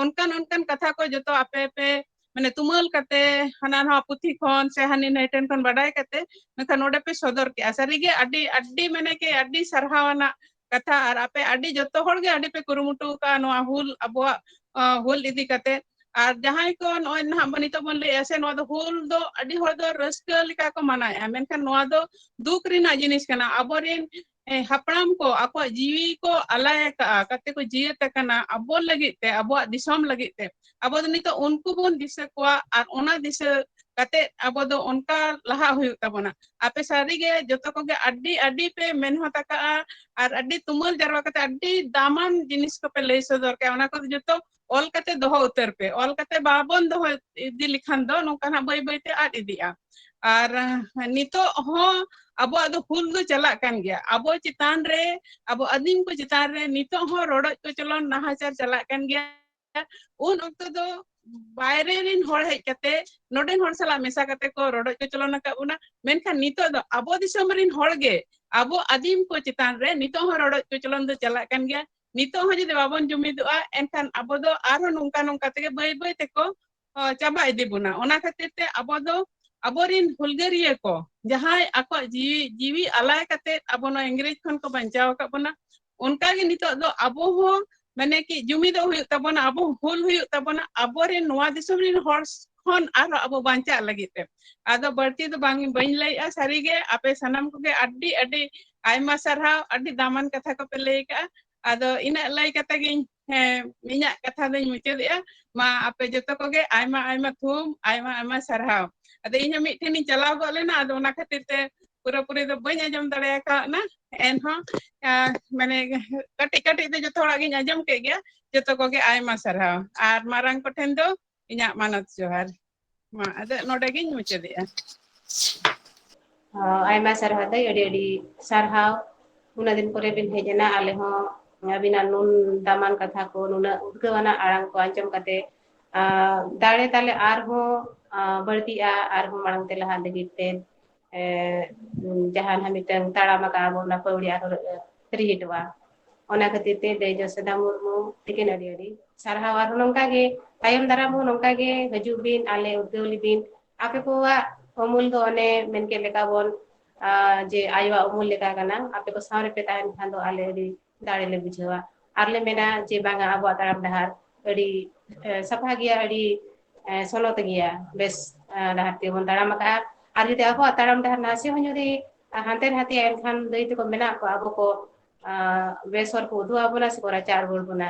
ᱚᱱᱠᱟᱱ ᱚᱱᱠᱟᱱ ᱠᱟᱛᱷᱟ ᱠᱚ ᱡᱚᱛᱚ ᱟᱯᱮ ᱯᱮ, ᱢᱟᱱᱮ, ᱛᱩᱢᱟᱹᱞ ᱠᱟᱛᱮ, ᱦᱟᱱᱟ ᱱᱟᱣᱟ ᱯᱩᱛᱷᱤ ᱠᱷᱚᱱ ᱥᱮ ᱦᱟᱹᱱᱤ ᱱᱟᱹᱭ ᱴᱷᱮᱱ ᱠᱷᱚᱱ ᱵᱟᱰᱟᱭ ᱠᱟᱛᱮ, ᱢᱮᱱᱠᱷᱟᱱ ᱱᱚᱰᱮ ᱯᱮ ᱥᱚᱫᱚᱨ ᱠᱮᱜᱼᱟ᱾ ᱥᱟᱹᱨᱤᱜᱮ ᱟᱹᱰᱤ, ᱟᱹᱰᱤ, ᱢᱟᱱᱮ ᱠᱮ, ᱟᱹᱰᱤ ᱥᱟᱨᱦᱟᱣ ᱟᱱᱟᱜ ᱠᱟᱛᱷᱟ᱾ ᱟᱨ ᱟᱯᱮ ᱟᱹᱰᱤ, ᱡᱚᱛᱚ ᱦᱚᱲ ᱜᱮ ᱟᱹᱰᱤ ᱯᱮ ᱠᱩᱨᱩᱢᱩᱴᱩ ᱟᱠᱟᱫᱼᱟ ᱱᱚᱣᱟ ᱦᱩᱞ, ᱟᱵᱚᱣᱟᱜ, ᱟ, ᱦᱩᱞ ᱤᱫᱤ ᱠᱟᱛᱮ᱾ ᱟᱨ ᱡᱟᱦᱟᱸᱭ ᱠᱚ ᱱᱚᱜᱼᱚᱭ ᱱᱟᱦᱟᱜ ᱵᱚᱱ, ᱱᱤᱛᱚᱜ ᱵᱚᱱ ᱞᱟᱹᱭᱮᱜᱼᱟ ᱥᱮ, ᱱᱚᱣᱟ ᱫᱚ ᱦᱩᱞ ᱫᱚ ᱟᱹᱰᱤ ᱦᱚᱲ ᱫᱚ ᱨᱟᱹᱥᱠᱟᱹ ᱞᱮᱠᱟ ᱠᱚ ᱢᱟᱱᱟᱣᱮᱜᱼᱟ, ᱢᱮᱱᱠᱷᱟᱱ ᱱᱚᱣᱟ ᱫᱚ ᱫᱩᱠ ᱨᱮᱱᱟᱜ ᱡᱤᱱᱤᱥ ᱠᱟᱱᱟ᱾ ᱟᱵᱚᱨᱮᱱ, ᱮ, ᱦᱟᱯᱲᱟᱢ ᱠᱚ ᱟᱠᱚᱣᱟᱜ ᱡᱤᱣᱤ ᱠᱚ ᱟᱞᱟᱭ ᱟᱠᱟᱫᱼᱟ, ᱠᱟᱛᱮ ᱠᱚ ᱡᱤᱭᱟᱹᱛ ᱟᱠᱟᱱᱟ ᱟᱵᱚ ᱞᱟᱹᱜᱤᱫ ᱛᱮ, ᱟᱵᱚᱣᱟᱜ ᱫᱤᱥᱚᱢ ᱞᱟᱹᱜᱤᱫ ᱛᱮ᱾ ᱟᱵᱚ ᱫᱚ ᱱᱤᱛᱚᱜ ᱩᱱᱠᱩ ᱵᱚᱱ ᱫᱤᱥᱟᱹ ᱠᱚᱣᱟ ᱟᱨ ᱚᱱᱟ ᱫᱤᱥᱟᱹ ᱠᱟᱛᱮ ᱟᱵᱚ ᱫᱚ ᱚᱱᱠᱟ ᱞᱟᱦᱟ ᱦᱩᱭᱩᱜ ᱛᱟᱵᱚᱱᱟ᱾ ᱟᱯᱮ ᱥᱟᱹᱨᱤᱜᱮ ᱡᱚᱛᱚ ᱠᱚᱜᱮ ᱟᱹᱰᱤ ᱟᱹᱰᱤ ᱯᱮ ᱢᱮᱦᱱᱚᱛ ᱟᱠᱟᱜᱼᱟ ᱟᱨ ᱟᱹᱰᱤ ᱛᱩᱢᱟᱹᱞ ᱡᱟᱨᱣᱟ ᱠᱟᱛᱮ ᱟᱹᱰᱤ ᱫᱟᱢᱟᱱ ᱡᱤᱱᱤᱥ ᱠᱚᱯᱮ ᱞᱟᱹᱭ ᱥᱚᱫᱚᱨ ᱠᱮᱜᱼᱟ, ᱚᱱᱟ ᱠᱚᱫᱚ ᱡᱚᱛᱚ ᱚᱞ ᱠᱟᱛᱮ ᱫᱚᱦᱚ ᱩᱛᱟᱹᱨ ᱯᱮ᱾ ᱚᱞ ᱠᱟᱛᱮ ᱵᱟᱵᱚᱱ ᱫᱚᱦᱚ ᱤᱫᱤ ᱞᱮᱠᱷᱟᱱ ᱫᱚ ᱱᱚᱝᱠᱟ ᱱᱟᱜ ᱵᱟᱹᱭ ᱵᱟᱹᱭ ᱛᱮ ᱟᱫ ᱤᱫᱤᱜᱼᱟ᱾ ᱟᱨ ᱱᱤᱛᱚᱜ ᱦᱚᱸ ᱟᱵᱚᱣᱟᱜ ᱫᱚ ᱦᱩᱞ ᱫᱚ ᱪᱟᱞᱟᱜ ᱠᱟᱱ ᱜᱮᱭᱟ᱾ ᱟᱵᱚ ᱪᱮᱛᱟᱱ ᱨᱮ, ᱟᱵᱚ ᱟᱹᱫᱤᱢ ᱠᱚ ᱪᱮᱛᱟᱱ ᱨᱮ ᱱᱤᱛᱚᱜ ᱦᱚᱸ ᱨᱚᱰᱚᱡ ᱠᱚᱪᱞᱚᱱ ᱱᱟᱦᱟᱪᱟᱨ ᱪᱟᱞᱟᱜ ᱠᱟᱱ ᱜᱮᱭᱟ᱾ ᱩᱱ ᱚᱠᱛᱚ ᱫᱚ ᱵᱟᱭᱨᱮ ᱨᱤᱱ ᱦᱚᱲ ᱦᱮᱡ ᱠᱟᱛᱮ ᱱᱚᱰᱮᱱ ᱦᱚᱲ ᱥᱟᱞᱟᱜ ᱢᱮᱥᱟ ᱠᱟᱛᱮ ᱠᱚ ᱨᱚᱰᱚᱡ ᱠᱚᱪᱞᱚᱱ ᱟᱠᱟᱫ ᱵᱚᱱᱟ᱾ ᱢᱮᱱᱠᱷᱟᱱ ᱱᱤᱛᱚᱜ ᱫᱚ ᱟᱵᱚ ᱫᱤᱥᱚᱢ ᱨᱤᱱ ᱦᱚᱲ ᱜᱮ ᱟᱵᱚ ᱟᱹᱫᱤᱢ ᱠᱚ ᱪᱮᱛᱟᱱ ᱨᱮ ᱱᱤᱛᱚᱜ ᱦᱚᱸ ᱨᱚᱰᱚᱡ ᱠᱚᱪᱞᱚᱱ ᱫᱚ ᱪᱟᱞᱟᱜ ᱠᱟᱱ ᱜᱮᱭᱟ᱾ ᱱᱤᱛᱚᱜ ᱦᱚᱸ ᱡᱩᱫᱤ ᱵᱟᱵᱚᱱ ᱡᱩᱢᱤᱫᱚᱜᱼᱟ, ᱮᱱᱠᱷᱟᱱ ᱟᱵᱚ ᱫᱚ ᱟᱨᱦᱚᱸ ᱱᱚᱝᱠᱟ ᱱᱚᱝᱠᱟ ᱛᱮᱜᱮ ᱵᱟᱹᱭ ᱵᱟᱹᱭ ᱛᱮᱠᱚ, ᱚ, ᱪᱟᱵᱟ ᱤᱫᱤ ᱵᱚᱱᱟ᱾ ᱚᱱᱟ ᱠᱷᱟᱹᱛᱤᱨ ᱛᱮ ᱟᱵᱚ ᱫᱚ ᱟᱵᱚᱨᱤᱱ ᱦᱩᱞᱜᱟᱹᱨᱤᱭᱟᱹ ᱠᱚ ᱡᱟᱦᱟᱸᱭ ᱟᱠᱚᱣᱟᱜ ᱡᱤᱣᱤ, ᱡᱤᱣᱤ ᱟᱞᱟᱭ ᱠᱟᱛᱮ ᱟᱵᱚ ᱱᱚᱣᱟ ᱤᱝᱨᱮᱡᱽ ᱠᱷᱚᱱ ᱠᱚ ᱵᱟᱧᱪᱟᱣ ᱟᱠᱟᱫ ᱵᱚᱱᱟ, ᱚᱱᱠᱟ ᱜᱮ ᱱᱤᱛᱚᱜ ᱫᱚ ᱟᱵᱚ ᱦᱚᱸ ᱢᱟᱱᱮ ᱠᱤ ᱡᱩᱢᱤᱫᱚᱜ ᱦᱩᱭᱩᱜ ᱛᱟᱵᱚᱱᱟ, ᱟᱵᱚ ᱦᱩᱞ ᱦᱩᱭᱩᱜ ᱛᱟᱵᱚᱱᱟ, ᱟᱵᱚᱨᱮᱱ ᱱᱚᱣᱟ ᱫᱤᱥᱚᱢ ᱨᱮᱱ ᱦᱚᱲ ᱠᱷᱚᱱ ᱟᱨᱦᱚᱸ ᱟᱵᱚ ᱵᱟᱧᱪᱟᱜ ᱞᱟᱹᱜᱤᱫ ᱛᱮ᱾ ᱟᱫᱚ ᱵᱟᱹᱲᱛᱤ ᱫᱚ ᱵᱟᱝ, ᱵᱟᱹᱧ ᱞᱟᱹᱭᱮᱜᱼᱟ, ᱥᱟᱹᱨᱤᱜᱮ ᱟᱯᱮ ᱥᱟᱱᱟᱢ ᱠᱚᱜᱮ ᱟᱹᱰᱤ ᱟᱹᱰᱤ ᱟᱭᱢᱟ ᱥᱟᱨᱦᱟᱣ, ᱟᱹᱰᱤ ᱫᱟᱢᱟᱱ ᱠᱟᱛᱷᱟ ᱠᱚᱯᱮ ᱞᱟᱹᱭ ᱟᱠᱟᱜᱼᱟ᱾ ᱟᱫᱚ ᱤᱱᱟᱹᱜ ᱞᱟᱹᱭ ᱠᱟᱛᱮ ᱜᱤᱧ, ᱦᱮᱸ, ᱤᱧᱟᱹᱜ ᱠᱟᱛᱷᱟ ᱫᱚᱧ ᱢᱩᱪᱟᱹᱫᱮᱜᱼᱟ᱾ ᱢᱟ ᱟᱯᱮ ᱡᱚᱛᱚ ᱠᱚᱜᱮ ᱟᱭᱢᱟ ᱟᱭᱢᱟ ᱛᱷᱩᱢ, ᱟᱭᱢᱟ ᱟᱭᱢᱟ ᱥᱟᱨᱦᱟᱣ᱾ ᱟᱫᱚ ᱤᱧ ᱦᱚᱸ ᱢᱤᱫ ᱴᱷᱮᱱᱤᱧ ᱪᱟᱞᱟᱣ ᱜᱚᱫ ᱞᱮᱱᱟ, ᱟᱫᱚ ᱚᱱᱟ ᱠᱷᱟᱹᱛᱤᱨ ᱛᱮ ᱯᱩᱨᱟᱹᱯᱩᱨᱤ ᱫᱚ ᱵᱟᱹᱧ ᱟᱸᱡᱚᱢ ᱫᱟᱲᱮ ᱟᱠᱟᱣᱱᱟ᱾ ᱮᱱᱦᱚᱸ, ᱟᱸ, ᱢᱟᱱᱮ ᱠᱟᱹᱴᱤᱡ ᱠᱟᱹᱴᱤᱡ ᱫᱚ ᱡᱚᱛᱚ ᱦᱚᱲᱟᱜ ᱜᱤᱧ ᱟᱸᱡᱚᱢ ᱠᱮᱫ ᱜᱮᱭᱟ᱾ ᱡᱚᱛᱚ ᱠᱚᱜᱮ ᱟᱭᱢᱟ ᱥᱟᱨᱦᱟᱣ᱾ ᱟᱨ ᱢᱟᱨᱟᱝ ᱠᱚᱴᱷᱮᱱ ᱫᱚ ᱤᱧᱟᱹᱜ ᱢᱟᱱᱚᱛ ᱡᱚᱦᱟᱨ᱾ ᱢᱟ ᱟᱫᱚ ᱱᱚᱰᱮ ᱜᱤᱧ ᱢᱩᱪᱟᱹᱫᱮᱜᱼᱟ᱾ ᱦᱚᱸ, ᱟᱭᱢᱟ ᱥᱟᱨᱦᱟᱣ ᱫᱟᱹᱭ, ᱟᱹᱰᱤ ᱟᱹᱰᱤ ᱥᱟᱨᱦᱟᱣ᱾ ᱩᱱᱟᱹᱜ ᱫᱤᱱ ᱯᱚᱨᱮ ᱵᱤᱱ ᱦᱮᱡ ᱮᱱᱟ, ᱟᱞᱮ ᱦᱚᱸ ᱟᱹᱵᱤᱱᱟᱜ ᱱᱩᱱ ᱫᱟᱢᱟᱱ ᱠᱟᱛᱷᱟ ᱠᱚ, ᱱᱩᱱᱟᱹᱜ ᱩᱫᱽᱜᱟᱹᱣ ᱟᱱᱟᱜ ᱟᱲᱟᱝ ᱠᱚ ᱟᱸᱡᱚᱢ ᱠᱟᱛᱮ, ᱟᱸ, ᱫᱟᱲᱮ ᱛᱟᱞᱮ ᱟᱨᱦᱚᱸ, ᱟᱸ, ᱵᱟᱹᱲᱛᱤᱜᱼᱟ, ᱟᱨᱦᱚᱸ ᱢᱟᱲᱟᱝ ᱛᱮ ᱞᱟᱦᱟᱜ ᱞᱟᱹᱜᱤᱫ ᱛᱮ, ᱮᱸ, ᱡᱟᱦᱟᱸ ᱱᱟᱦᱟᱜ ᱢᱤᱫᱴᱟᱝ ᱛᱟᱲᱟᱢ ᱟᱠᱟᱫ ᱟᱵᱚ ᱚᱱᱟ ᱯᱟᱹᱣᱲᱤ ᱟᱨᱦᱚᱸ ᱨᱤᱦᱤᱴᱚᱜᱼᱟ᱾ ᱚᱱᱟ ᱠᱷᱟᱹᱛᱤᱨ ᱛᱮ ᱫᱟᱹᱭ ᱡᱚᱥᱳᱫᱟ ᱢᱩᱨᱢᱩ ᱛᱤᱠᱤᱱ ᱟᱹᱰᱤ ᱟᱹᱰᱤ ᱥᱟᱨᱦᱟᱣ᱾ ᱟᱨᱦᱚᱸ ᱱᱚᱝᱠᱟ ᱜᱮ ᱛᱟᱭᱚᱢ ᱫᱟᱨᱟᱢ ᱦᱚᱸ ᱱᱚᱝᱠᱟ ᱜᱮ ᱦᱤᱡᱩᱜ ᱵᱤᱱ, ᱟᱞᱮ ᱩᱫᱽᱜᱟᱹᱣ ᱞᱮᱵᱤᱱ᱾ ᱟᱯᱮ ᱠᱚᱣᱟᱜ ᱩᱢᱩᱞ ᱫᱚ ᱚᱱᱮ ᱢᱮᱱ ᱠᱮᱫ ᱞᱮᱠᱟ ᱵᱚᱱ, ᱟᱸ, ᱡᱮ ᱟᱭᱳᱣᱟᱜ ᱩᱢᱩᱞ ᱞᱮᱠᱟ ᱠᱟᱱᱟ᱾ ᱟᱯᱮ ᱠᱚ ᱥᱟᱶ ᱨᱮᱯᱮ ᱛᱟᱦᱮᱱ ᱠᱷᱟᱱ ᱫᱚ ᱟᱞᱮ ᱟᱹᱰᱤ ᱫᱟᱲᱮ ᱞᱮ ᱵᱩᱡᱷᱟᱹᱣᱟ᱾ ᱟᱨ ᱞᱮ ᱢᱮᱱᱟ ᱡᱮ ᱵᱟᱝᱟ, ᱟᱵᱚᱣᱟᱜ ᱛᱟᱲᱟᱢ ᱰᱟᱦᱟᱨ ᱟᱹᱰᱤ, ᱮ, ᱥᱟᱯᱷᱟ ᱜᱮᱭᱟ, ᱟᱹᱰᱤ, ᱮ, ᱥᱚᱱᱚᱛ ᱜᱮᱭᱟ, ᱵᱮᱥ, ᱮ, ᱰᱟᱦᱟᱨ ᱛᱮᱵᱚᱱ ᱛᱟᱲᱟᱢ ᱟᱠᱟᱫᱼᱟ᱾ ᱟᱨ ᱡᱩᱫᱤ ᱟᱵᱚᱣᱟᱜ ᱛᱟᱲᱟᱢ ᱰᱟᱦᱟᱨ ᱱᱟᱥᱮ ᱦᱚᱸ ᱡᱩᱫᱤ ᱦᱟᱱᱛᱮ ᱱᱟᱛᱮᱭᱟ, ᱮᱱᱠᱷᱟᱱ ᱫᱟᱹᱭ ᱛᱟᱠᱚ ᱢᱮᱱᱟᱜ ᱠᱚᱣᱟ, ᱟᱵᱚ ᱠᱚ, ᱟ, ᱵᱮᱥ ᱦᱚᱨ ᱠᱚ ᱩᱫᱩᱜ ᱟᱵᱚᱱᱟ ᱥᱮᱠᱚ ᱨᱟᱪᱟᱜ ᱨᱩᱣᱟᱹᱲ ᱵᱚᱱᱟ᱾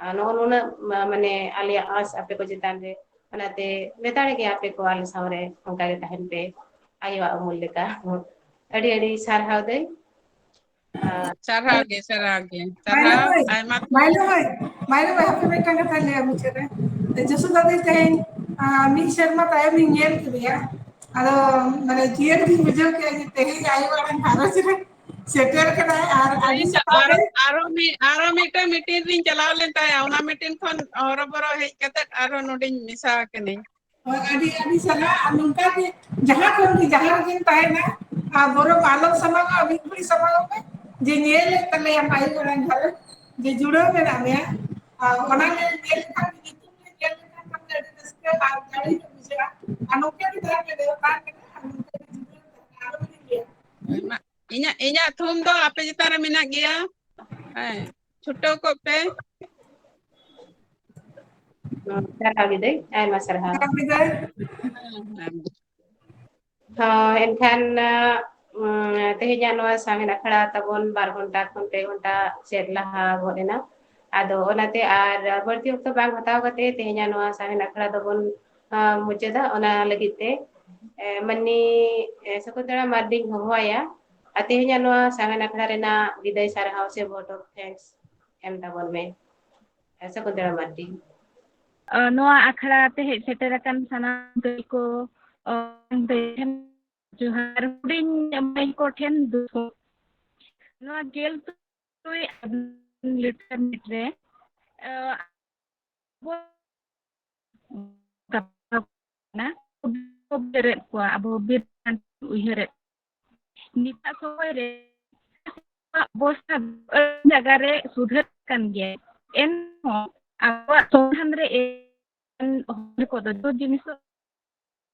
ᱟ, ᱱᱚᱜᱼᱚ ᱱᱩᱱᱟᱹᱜ, ᱢᱟ-, ᱢᱟᱱᱮ ᱟᱞᱮᱭᱟᱜ ᱟᱸᱥ ᱟᱯᱮ ᱠᱚ ᱪᱮᱛᱟᱱ ᱨᱮ᱾ ᱚᱱᱟᱛᱮ ᱞᱮᱛᱟᱲ ᱜᱮ ᱟᱯᱮ ᱠᱚ ᱟᱞᱮ ᱥᱟᱶᱨᱮ ᱚᱱᱠᱟ ᱜᱮ ᱛᱟᱦᱮᱱ ᱯᱮ, ᱟᱭᱳᱣᱟᱜ ᱩᱢᱩᱞ ᱞᱮᱠᱟ᱾ ᱟᱹᱰᱤ ᱟᱹᱰᱤ ᱥᱟᱨᱦᱟᱣ ᱫᱟᱹᱭ᱾ ᱟᱨ ᱥᱟᱨᱦᱟᱣ ᱜᱮ, ᱥᱟᱨᱦᱟᱣ ᱜᱮ, ᱢᱟᱭᱞᱚ ᱥᱟᱨᱦᱟᱣ᱾ ᱵᱷᱟᱹᱭ, ᱟᱭᱢᱟ ᱢᱟᱭᱞᱚ ᱵᱷᱟᱹᱭ, ᱢᱟᱭᱞᱚ ᱵᱷᱟᱹᱭ, ᱦᱟᱯᱮ ᱢᱤᱫᱴᱟᱝ ᱠᱟᱛᱷᱟᱧ ᱞᱟᱹᱭᱟ ᱢᱩᱪᱟᱹᱫ ᱨᱮ᱾ ᱡᱚᱥᱳᱫᱟ ᱫᱤ ᱛᱮᱦᱮᱧ, ᱟᱸ, ᱢᱤᱫ ᱥᱮᱨᱢᱟ ᱛᱟᱭᱚᱢᱤᱧ ᱧᱮᱞ ᱠᱮᱫᱮᱭᱟ᱾ ᱟᱫᱚ ᱢᱟᱱᱮ ᱡᱤᱭᱟᱹᱲ ᱜᱤᱧ ᱵᱩᱡᱷᱟᱹᱣ ᱠᱮᱫᱟ ᱡᱮ ᱛᱮᱦᱮᱧ ᱟᱭᱳ ᱟᱲᱟᱝ ᱜᱷᱟᱨᱚᱸᱡᱽ ᱨᱮ ᱥᱮᱴᱮᱨ ᱠᱟᱱᱟᱭ᱾ ᱟᱨ ᱟᱹᱰᱤ ᱥᱟᱯᱟᱵ ᱟᱨᱚ ᱨᱮ ᱟᱨᱚ ᱢᱤᱫ ᱟᱨᱚ ᱢᱤᱫᱴᱟᱝ ᱢᱤᱴᱤᱝ ᱨᱤᱧ ᱪᱟᱞᱟᱣ ᱞᱮᱱ ᱛᱟᱦᱮᱸᱫ, ᱚᱱᱟ ᱢᱤᱴᱤᱝ ᱠᱷᱚᱱ ᱦᱚᱨᱚᱵᱚᱨᱚ ᱦᱮᱡ ᱠᱟᱛᱮ ᱟᱨᱦᱚᱸ ᱱᱚᱰᱮᱧ ᱢᱮᱥᱟ ᱟᱠᱟᱱᱟᱹᱧ᱾ ᱦᱳᱭ, ᱟᱹᱰᱤ ᱟᱹᱰᱤ ᱥᱟᱨᱦᱟᱣ᱾ ᱟᱨ ᱱᱚᱝᱠᱟ ᱜᱮ ᱡᱟᱦᱟᱸ ᱠᱷᱚᱱ ᱜᱮ ᱡᱟᱦᱟᱸ ᱨᱮᱜᱮᱢ ᱛᱟᱦᱮᱱᱟ, ᱟᱨ ᱵᱚᱨᱚᱝ ᱟᱞᱚᱢ ᱥᱟᱢᱟᱝᱚᱜᱼᱟ, ᱢᱤᱫ ᱜᱷᱟᱹᱲᱤᱡ ᱥᱟᱢᱟᱝᱚᱜ ᱢᱮ ᱡᱮ ᱧᱮᱞᱮᱫ ᱛᱟᱞᱮᱭᱟᱢ ᱟᱭᱳ ᱟᱲᱟᱝ ᱜᱷᱟᱨᱚᱸᱡᱽ ᱡᱮ ᱡᱩᱲᱟᱹᱣ ᱢᱮᱱᱟᱜ ᱢᱮᱭᱟ᱾ ᱟᱨ ᱚᱱᱟ ᱧᱮᱞ ᱧᱮᱞ ᱞᱮᱠᱷᱟᱱ ᱜᱮ, ᱧᱩᱛᱩᱢ ᱨᱮ ᱧᱮᱞ ᱞᱮᱠᱷᱟᱱ ᱜᱮ ᱟᱹᱰᱤ ᱨᱟᱹᱥᱠᱟᱹ ᱟᱨ ᱫᱟᱲᱮ ᱧᱚᱜ ᱵᱩᱡᱷᱟᱹᱜᱼᱟ᱾ ᱟᱨ ᱱᱚᱝᱠᱟ ᱜᱮ ᱛᱟᱦᱮᱱ ᱯᱮ, ᱱᱮᱦᱚᱨ ᱛᱟᱦᱮᱱ ᱠᱟᱱᱟ, ᱟᱨ ᱱᱚᱝᱠᱟ ᱜᱮ ᱡᱩᱲᱟᱹᱣ ᱛᱟᱦᱮᱱ ᱯᱮ᱾ ᱟᱨᱚ ᱞᱤᱧ ᱞᱟᱹᱭᱟ᱾ ᱦᱳᱭ, ᱢᱟ, ᱤᱧᱟᱹᱜ ᱤᱧᱟᱹᱜ ᱛᱷᱩᱢ ᱫᱚ ᱟᱯᱮ ᱪᱮᱛᱟᱱ ᱨᱮ ᱢᱮᱱᱟᱜ ᱜᱮᱭᱟ᱾ ᱦᱮᱸ, ᱪᱷᱩᱴᱟᱹᱣ ᱠᱚᱜ ᱯᱮ᱾ ᱥᱟᱨᱦᱟᱣ ᱜᱮ ᱫᱟᱹᱭ, ᱟᱭᱢᱟ ᱥᱟᱨᱦᱟᱣ᱾ ᱥᱟᱨᱦᱟᱣ ᱜᱮ ᱫᱟᱹᱭ᱾ ᱦᱮᱸ, ᱦᱮᱸ᱾ ᱦᱚᱸ, ᱮᱱᱠᱷᱟᱱ, ᱩᱸ, ᱛᱮᱦᱮᱧᱟᱜ ᱱᱚᱣᱟ ᱥᱟᱶᱦᱮᱫ ᱟᱠᱷᱲᱟ ᱛᱟᱵᱚᱱ ᱵᱟᱨ ᱜᱷᱚᱱᱴᱟ ᱠᱷᱚᱱ ᱯᱮ ᱜᱷᱚᱱᱴᱟ ᱪᱮᱫ ᱞᱟᱦᱟ ᱜᱚᱫ ᱮᱱᱟ᱾ ᱟᱫᱚ ᱚᱱᱟᱛᱮ ᱟᱨ ᱵᱟᱹᱲᱛᱤ ᱚᱠᱛᱚ ᱵᱟᱝ ᱦᱟᱛᱟᱣ ᱠᱟᱛᱮ ᱛᱮᱦᱮᱧᱟᱜ ᱱᱚᱣᱟ ᱥᱟᱶᱦᱮᱫ ᱟᱠᱷᱲᱟ ᱫᱚᱵᱚᱱ, ᱟᱸ, ᱢᱩᱪᱟᱹᱫᱟ᱾ ᱚᱱᱟ ᱞᱟᱹᱜᱤᱫ ᱛᱮ, ᱮ, ᱢᱟᱹᱱᱢᱤ, ᱮ, ᱥᱚᱠᱩᱱᱛᱚᱞᱟ ᱢᱟᱨᱰᱤᱧ ᱦᱚᱦᱚᱣᱟᱭᱟ᱾ ᱟᱨ ᱛᱮᱦᱮᱧᱟᱜ ᱱᱚᱣᱟ ᱥᱟᱶᱦᱮᱫ ᱟᱠᱷᱲᱟ ᱨᱮᱱᱟᱜ ᱵᱤᱫᱟᱹᱭ ᱥᱟᱨᱦᱟᱣ ᱥᱮ vote of thanks ᱮᱢ ᱛᱟᱵᱚᱱ ᱢᱮ, ᱥᱚᱠᱩᱱᱛᱚᱞᱟ ᱢᱟᱨᱰᱤ᱾ ᱱᱚᱣᱟ ᱟᱠᱷᱲᱟ ᱛᱮ ᱦᱮᱡ ᱥᱮᱴᱮᱨ ᱟᱠᱟᱱ ᱥᱟᱱᱟᱢ ᱫᱟᱹᱭ ᱠᱚ, ᱫᱟᱹᱭ ᱴᱷᱮᱱ ᱡᱚᱦᱟᱨ, ᱦᱩᱰᱤᱧ ᱢᱟᱹᱭ ᱠᱚ ᱴᱷᱮᱱ ᱫᱩᱠ᱾ ᱱᱚᱣᱟ ᱜᱮᱞ ᱛᱩᱨᱩᱭ ᱞᱤᱴᱟᱨ ᱢᱤᱱᱤᱴ ᱨᱮ, ᱟᱵᱚ ᱠᱟᱱᱟ, ᱩᱭᱦᱟᱹᱨᱮᱫ ᱠᱚᱣᱟ, ᱟᱵᱚ ᱵᱤᱨ ᱵᱟᱱᱴᱟ ᱩᱭᱦᱟᱹᱨᱮᱫ ᱱᱤᱛᱟᱜ ᱥᱚᱢᱚᱭ ᱨᱮ ᱚᱵᱚᱥᱛᱷᱟ ᱟᱹᱰᱤ ᱡᱟᱭᱜᱟ ᱨᱮ ᱥᱩᱫᱷᱟᱹᱨ ᱠᱟᱱ ᱜᱮᱭᱟ, ᱮᱱᱦᱚᱸ ᱟᱵᱚᱣᱟᱜ ᱥᱚᱝᱵᱤᱫᱷᱟᱱ ᱨᱮ ᱮᱱ ᱦᱚᱲ ᱠᱚᱫᱚ ᱡᱚᱛᱚ ᱡᱤᱱᱤᱥ ᱫᱚ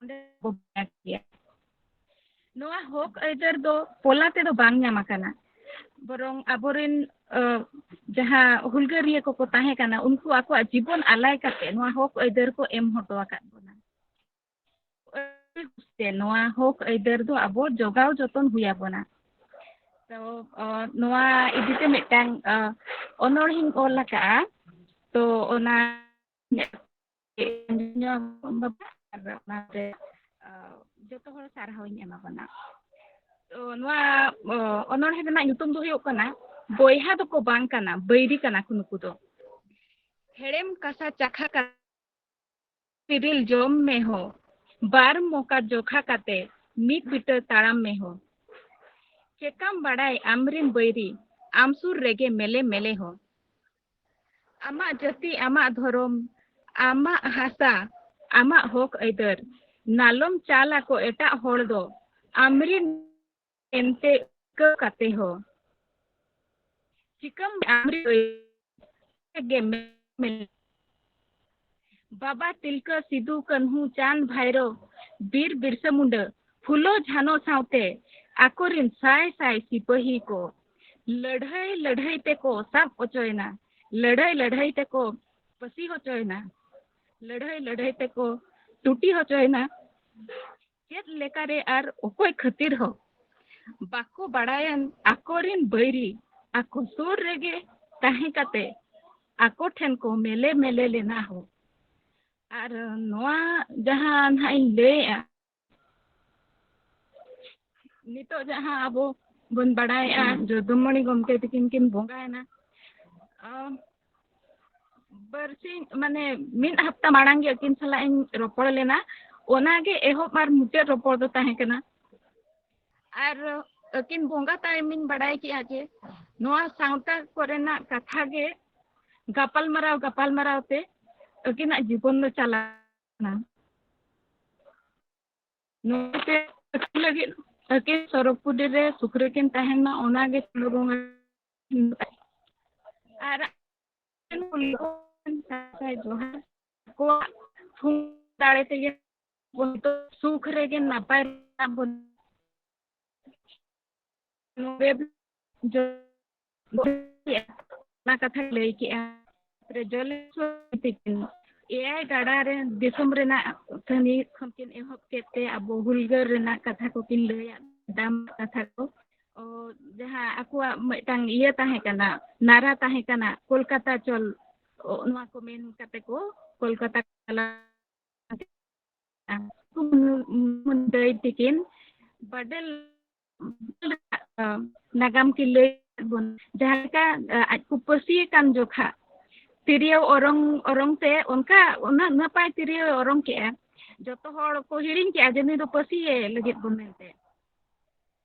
ᱚᱸᱰᱮ ᱵᱚ ᱵᱟᱰᱟᱭ ᱜᱮᱭᱟ᱾ ᱱᱚᱣᱟ ᱦᱚᱠ ᱟᱹᱭᱫᱟᱹᱨ ᱫᱚ ᱯᱚᱞᱟ ᱛᱮᱫᱚ ᱵᱟᱝ ᱧᱟᱢ ᱟᱠᱟᱱᱟ, ᱵᱚᱨᱚᱝ ᱟᱵᱚᱨᱮᱱ, ᱟᱹ, ᱡᱟᱦᱟᱸ ᱦᱩᱞᱜᱟᱹᱨᱤᱭᱟᱹ ᱠᱚᱠᱚ ᱛᱟᱦᱮᱸ ᱠᱟᱱᱟ, ᱩᱱᱠᱩ ᱟᱠᱚᱣᱟᱜ ᱡᱤᱵᱚᱱ ᱟᱞᱟᱭ ᱠᱟᱛᱮ ᱱᱚᱣᱟ ᱦᱚᱠ ᱟᱹᱭᱫᱟᱹᱨ ᱠᱚ ᱮᱢ ᱦᱚᱴᱚ ᱟᱠᱟᱫ ᱵᱚᱱᱟ᱾ ᱟᱹᱰᱤ ᱠᱩᱥᱤᱛᱮ ᱱᱚᱣᱟ ᱦᱚᱠ ᱟᱹᱭᱫᱟᱹᱨ ᱫᱚ ᱟᱵᱚ ᱡᱚᱜᱟᱣ ᱡᱚᱛᱚᱱ ᱦᱩᱭ ᱟᱵᱚᱱᱟ᱾ ᱛᱚ, ᱟᱹ, ᱱᱚᱣᱟ ᱤᱫᱤᱛᱮ ᱢᱤᱫᱴᱟᱝ, ᱟᱹ, ᱚᱱᱚᱬᱦᱮᱧ ᱚᱞ ᱟᱠᱟᱫᱼᱟ᱾ ᱛᱚ, ᱚᱱᱟ ᱵᱟᱵᱟ, ᱟᱨ ᱚᱱᱟᱛᱮ, ᱟ, ᱡᱚᱛᱚ ᱦᱚᱲ ᱥᱟᱨᱦᱟᱣ ᱤᱧ ᱮᱢᱟ ᱵᱚᱱᱟ᱾ ᱛᱚ, ᱱᱚᱣᱟ, ᱚ, ᱚᱱᱚᱬᱦᱮ ᱨᱮᱱᱟᱜ ᱧᱩᱛᱩᱢ ᱫᱚ ᱦᱩᱭᱩᱜ ᱠᱟᱱᱟ, ᱵᱚᱭᱦᱟ ᱫᱚᱠᱚ ᱵᱟᱝ ᱠᱟᱱᱟ, ᱵᱟᱹᱭᱨᱤ ᱠᱟᱱᱟ ᱠᱚ ᱱᱩᱠᱩ ᱫᱚ᱾ ᱦᱮᱲᱮᱢ ᱠᱟᱥᱟ ᱪᱟᱠᱷᱟ ᱠᱟᱛᱮ ᱛᱤᱨᱤᱞ ᱡᱚᱢ ᱢᱮ ᱦᱳ, ᱵᱟᱨ ᱢᱚᱠᱟ ᱡᱚᱠᱷᱟ ᱠᱟᱛᱮ ᱢᱤᱫ ᱵᱤᱴᱟᱹ ᱛᱟᱲᱟᱢ ᱢᱮ ᱦᱳ᱾ ᱪᱮᱠᱟᱢ ᱵᱟᱲᱟᱭ ᱟᱢᱨᱤᱱ ᱵᱟᱹᱭᱨᱤ, ᱟᱢ ᱥᱩᱨ ᱨᱮᱜᱮ ᱢᱮᱞᱮ ᱢᱮᱞᱮ ᱦᱳ᱾ ᱟᱢᱟᱜ ᱡᱟᱹᱛᱤ, ᱟᱢᱟᱜ ᱫᱷᱚᱨᱚᱢ, ᱟᱢᱟᱜ ᱦᱟᱥᱟ, ᱟᱢᱟᱜ ᱦᱚᱠ ᱟᱹᱭᱫᱟᱹᱨ, ᱱᱟᱞᱚᱢ ᱪᱟᱞ ᱟᱠᱚ ᱮᱴᱟᱜ ᱦᱚᱲ ᱫᱚ, ᱟᱢᱨᱤᱱ ᱮᱱᱛᱮ ᱤᱠᱟᱹ ᱠᱟᱛᱮ ᱦᱚᱸ᱾ ᱪᱤᱠᱟᱹᱢ ᱟᱢᱨᱤ ᱜᱮ ᱢᱮ-, ᱢᱮ-, ᱵᱟᱵᱟ ᱛᱤᱞᱠᱟᱹ, ᱥᱤᱫᱩ, ᱠᱟᱹᱱᱦᱩ, ᱪᱟᱸᱫᱽ, ᱵᱷᱟᱭᱨᱳ, ᱵᱤᱨ ᱵᱤᱨᱥᱟᱹ ᱢᱩᱱᱰᱟᱹ, ᱯᱷᱩᱞᱳ, ᱡᱷᱟᱱᱳ ᱥᱟᱶᱛᱮ ᱟᱠᱚᱨᱤᱱ ᱥᱟᱭ ᱥᱟᱭ ᱥᱤᱯᱟᱹᱦᱤ ᱠᱚ ᱞᱟᱹᱲᱦᱟᱹᱭ ᱞᱟᱹᱲᱦᱟᱹᱭ ᱛᱮᱠᱚ ᱥᱟᱵ ᱦᱚᱪᱚᱭᱮᱱᱟ, ᱞᱟᱹᱲᱦᱟᱹᱭ ᱞᱟᱹᱲᱦᱟᱹᱭ ᱛᱮᱠᱚ ᱯᱟᱹᱥᱤ ᱦᱚᱪᱚᱭᱮᱱᱟ, ᱞᱟᱹᱲᱦᱟᱹᱭ ᱞᱟᱹᱲᱦᱟᱹᱭ ᱛᱮᱠᱚ ᱴᱩᱴᱤ ᱦᱚᱪᱚᱭᱮᱱᱟ᱾ ᱪᱮᱫ ᱞᱮᱠᱟᱨᱮ ᱟᱨ ᱚᱠᱚᱭ ᱠᱷᱟᱹᱛᱤᱨ ᱦᱚᱸ ᱵᱟᱠᱚ ᱵᱟᱲᱟᱭᱟᱱ ᱟᱠᱚᱨᱤᱱ ᱵᱟᱹᱭᱨᱤ ᱟᱠᱚ ᱥᱩᱨ ᱨᱮᱜᱮ ᱛᱟᱦᱮᱸ ᱠᱟᱛᱮ ᱟᱠᱚ ᱴᱷᱮᱱ ᱠᱚ ᱢᱮᱞᱮ ᱢᱮᱞᱮ ᱞᱮᱱᱟ ᱦᱚᱸ᱾ ᱟᱨ ᱱᱚᱣᱟ ᱡᱟᱦᱟᱸ ᱱᱟᱦᱟᱜ ᱤᱧ ᱞᱟᱹᱭᱮᱜᱼᱟ, ᱱᱤᱛᱚᱜ ᱡᱟᱦᱟᱸ ᱟᱵᱚ ᱵᱚᱱ ᱵᱟᱲᱟᱭᱮᱜᱼᱟ, ᱡᱚᱫᱩᱢᱚᱬᱤ ᱜᱚᱢᱠᱮ ᱛᱤᱠᱤᱱ ᱠᱤᱱ ᱵᱚᱸᱜᱟᱭᱮᱱᱟ, ᱟᱢ, ᱵᱟᱨᱥᱤᱧ, ᱢᱟᱱᱮ, ᱢᱤᱫ ᱦᱟᱯᱛᱟ ᱢᱟᱲᱟᱝ ᱜᱮ ᱟᱹᱠᱤᱱ ᱥᱟᱞᱟᱜ ᱤᱧ ᱨᱚᱯᱚᱲ ᱞᱮᱱᱟ᱾ ᱚᱱᱟᱜᱮ ᱮᱦᱚᱵ ᱟᱨ ᱢᱩᱪᱟᱹᱫ ᱨᱚᱯᱚᱲ ᱫᱚ ᱛᱟᱦᱮᱸ ᱠᱟᱱᱟ᱾ ᱟᱨ ᱟᱹᱠᱤᱱ ᱵᱚᱸᱜᱟ ᱛᱟᱭᱚᱢ ᱤᱧ ᱵᱟᱲᱟᱭ ᱠᱮᱜᱼᱟ ᱡᱮ ᱱᱚᱣᱟ ᱥᱟᱶᱛᱟ ᱠᱚᱨᱮᱱᱟᱜ ᱠᱟᱛᱷᱟ ᱜᱮ ᱜᱟᱯᱟᱞᱢᱟᱨᱟᱣ, ᱜᱟᱯᱟᱞᱢᱟᱨᱟᱣ ᱛᱮ ᱟᱹᱠᱤᱱᱟᱜ ᱡᱤᱵᱚᱱ ᱫᱚ ᱪᱟᱞᱟᱣ ᱮᱱᱟ᱾ ᱱᱚᱣᱟᱛᱮ ᱟᱹᱠᱤᱱ ᱞᱟᱹᱜᱤᱫ ᱟᱹᱠᱤᱱ ᱥᱚᱨᱚᱜᱽᱯᱩᱨᱤ ᱨᱮ ᱥᱩᱠ ᱨᱮᱠᱤᱱ ᱛᱟᱦᱮᱱ ᱢᱟ, ᱚᱱᱟᱜᱮ ᱪᱟᱸᱫᱳ ᱵᱚᱸᱜᱟ᱾ ᱟᱨ ᱡᱚᱦᱟᱨ, ᱟᱠᱚᱣᱟᱜ ᱛᱷᱩᱢ ᱫᱟᱲᱮ ᱛᱮᱜᱮ ᱟᱵᱚ ᱱᱤᱛᱚᱜ ᱥᱩᱠ ᱨᱮᱜᱮ ᱱᱟᱯᱟᱭ ᱨᱮ ᱢᱮᱱᱟᱜ ᱵᱚᱱᱟ᱾ ᱱᱚᱰᱮ ᱡᱚ-, ᱚᱱᱟ ᱠᱟᱛᱷᱟ ᱞᱟᱹᱭ ᱠᱮᱜᱼᱟ᱾ ᱨᱮ ᱡᱚᱞᱮᱥᱣᱚᱨ ᱛᱤᱠᱤᱱ ᱮᱭᱟᱭ ᱜᱟᱰᱟ ᱨᱮ ᱫᱤᱥᱚᱢ ᱨᱮᱱᱟᱜ ᱛᱷᱟᱹᱱᱤᱛ ᱠᱷᱚᱱ ᱠᱤᱱ ᱮᱦᱚᱵ ᱠᱮᱫ ᱛᱮ ᱟᱵᱚ ᱦᱩᱞᱜᱟᱹᱨ ᱨᱮᱱᱟᱜ ᱠᱟᱛᱷᱟ ᱠᱚᱠᱤᱱ ᱞᱟᱹᱭᱟ, ᱫᱟᱢ ᱠᱟᱛᱷᱟ ᱠᱚ, ᱚ, ᱡᱟᱦᱟᱸ ᱟᱠᱚᱣᱟᱜ ᱢᱤᱫᱴᱟᱝ ᱤᱭᱟᱹ ᱛᱟᱦᱮᱸ ᱠᱟᱱᱟ, ᱱᱟᱨᱟ ᱛᱟᱦᱮᱸ ᱠᱟᱱᱟ, ᱠᱳᱞᱠᱟᱛᱟ ᱪᱚᱞ, ᱚ, ᱱᱚᱣᱟ ᱠᱚ ᱢᱮᱱ ᱠᱟᱛᱮ ᱠᱚ ᱠᱳᱞᱠᱟᱛᱟ ᱪᱟᱞᱟᱣ ᱢᱩᱱ-, ᱢᱩᱱᱰᱟᱹᱭ ᱛᱤᱠᱤᱱ ᱵᱟᱰᱮᱞ ᱱᱟᱜᱟᱢ ᱠᱤᱱ ᱞᱟᱹᱭ ᱟᱫ ᱵᱚᱱᱟ, ᱡᱟᱦᱟᱸ ᱞᱮᱠᱟ ᱟᱡ ᱠᱚ ᱯᱟᱹᱥᱤ ᱟᱠᱟᱱ ᱡᱚᱠᱷᱟ ᱛᱤᱨᱭᱳ ᱚᱨᱚᱝ ᱚᱨᱚᱝ ᱛᱮ ᱚᱱᱠᱟ ᱩᱱᱟᱹᱜ ᱱᱟᱯᱟᱭ ᱛᱤᱨᱭᱳ ᱚᱨᱚᱝ ᱠᱮᱜᱼᱟ, ᱡᱚᱛᱚ ᱦᱚᱲ ᱠᱚ ᱦᱤᱲᱤᱧ ᱠᱮᱜᱼᱟ ᱡᱮ ᱱᱩᱭ ᱫᱚ ᱯᱟᱹᱥᱤᱭᱮ ᱞᱟᱹᱜᱤᱫ ᱵᱚᱱ ᱢᱮᱱᱛᱮ᱾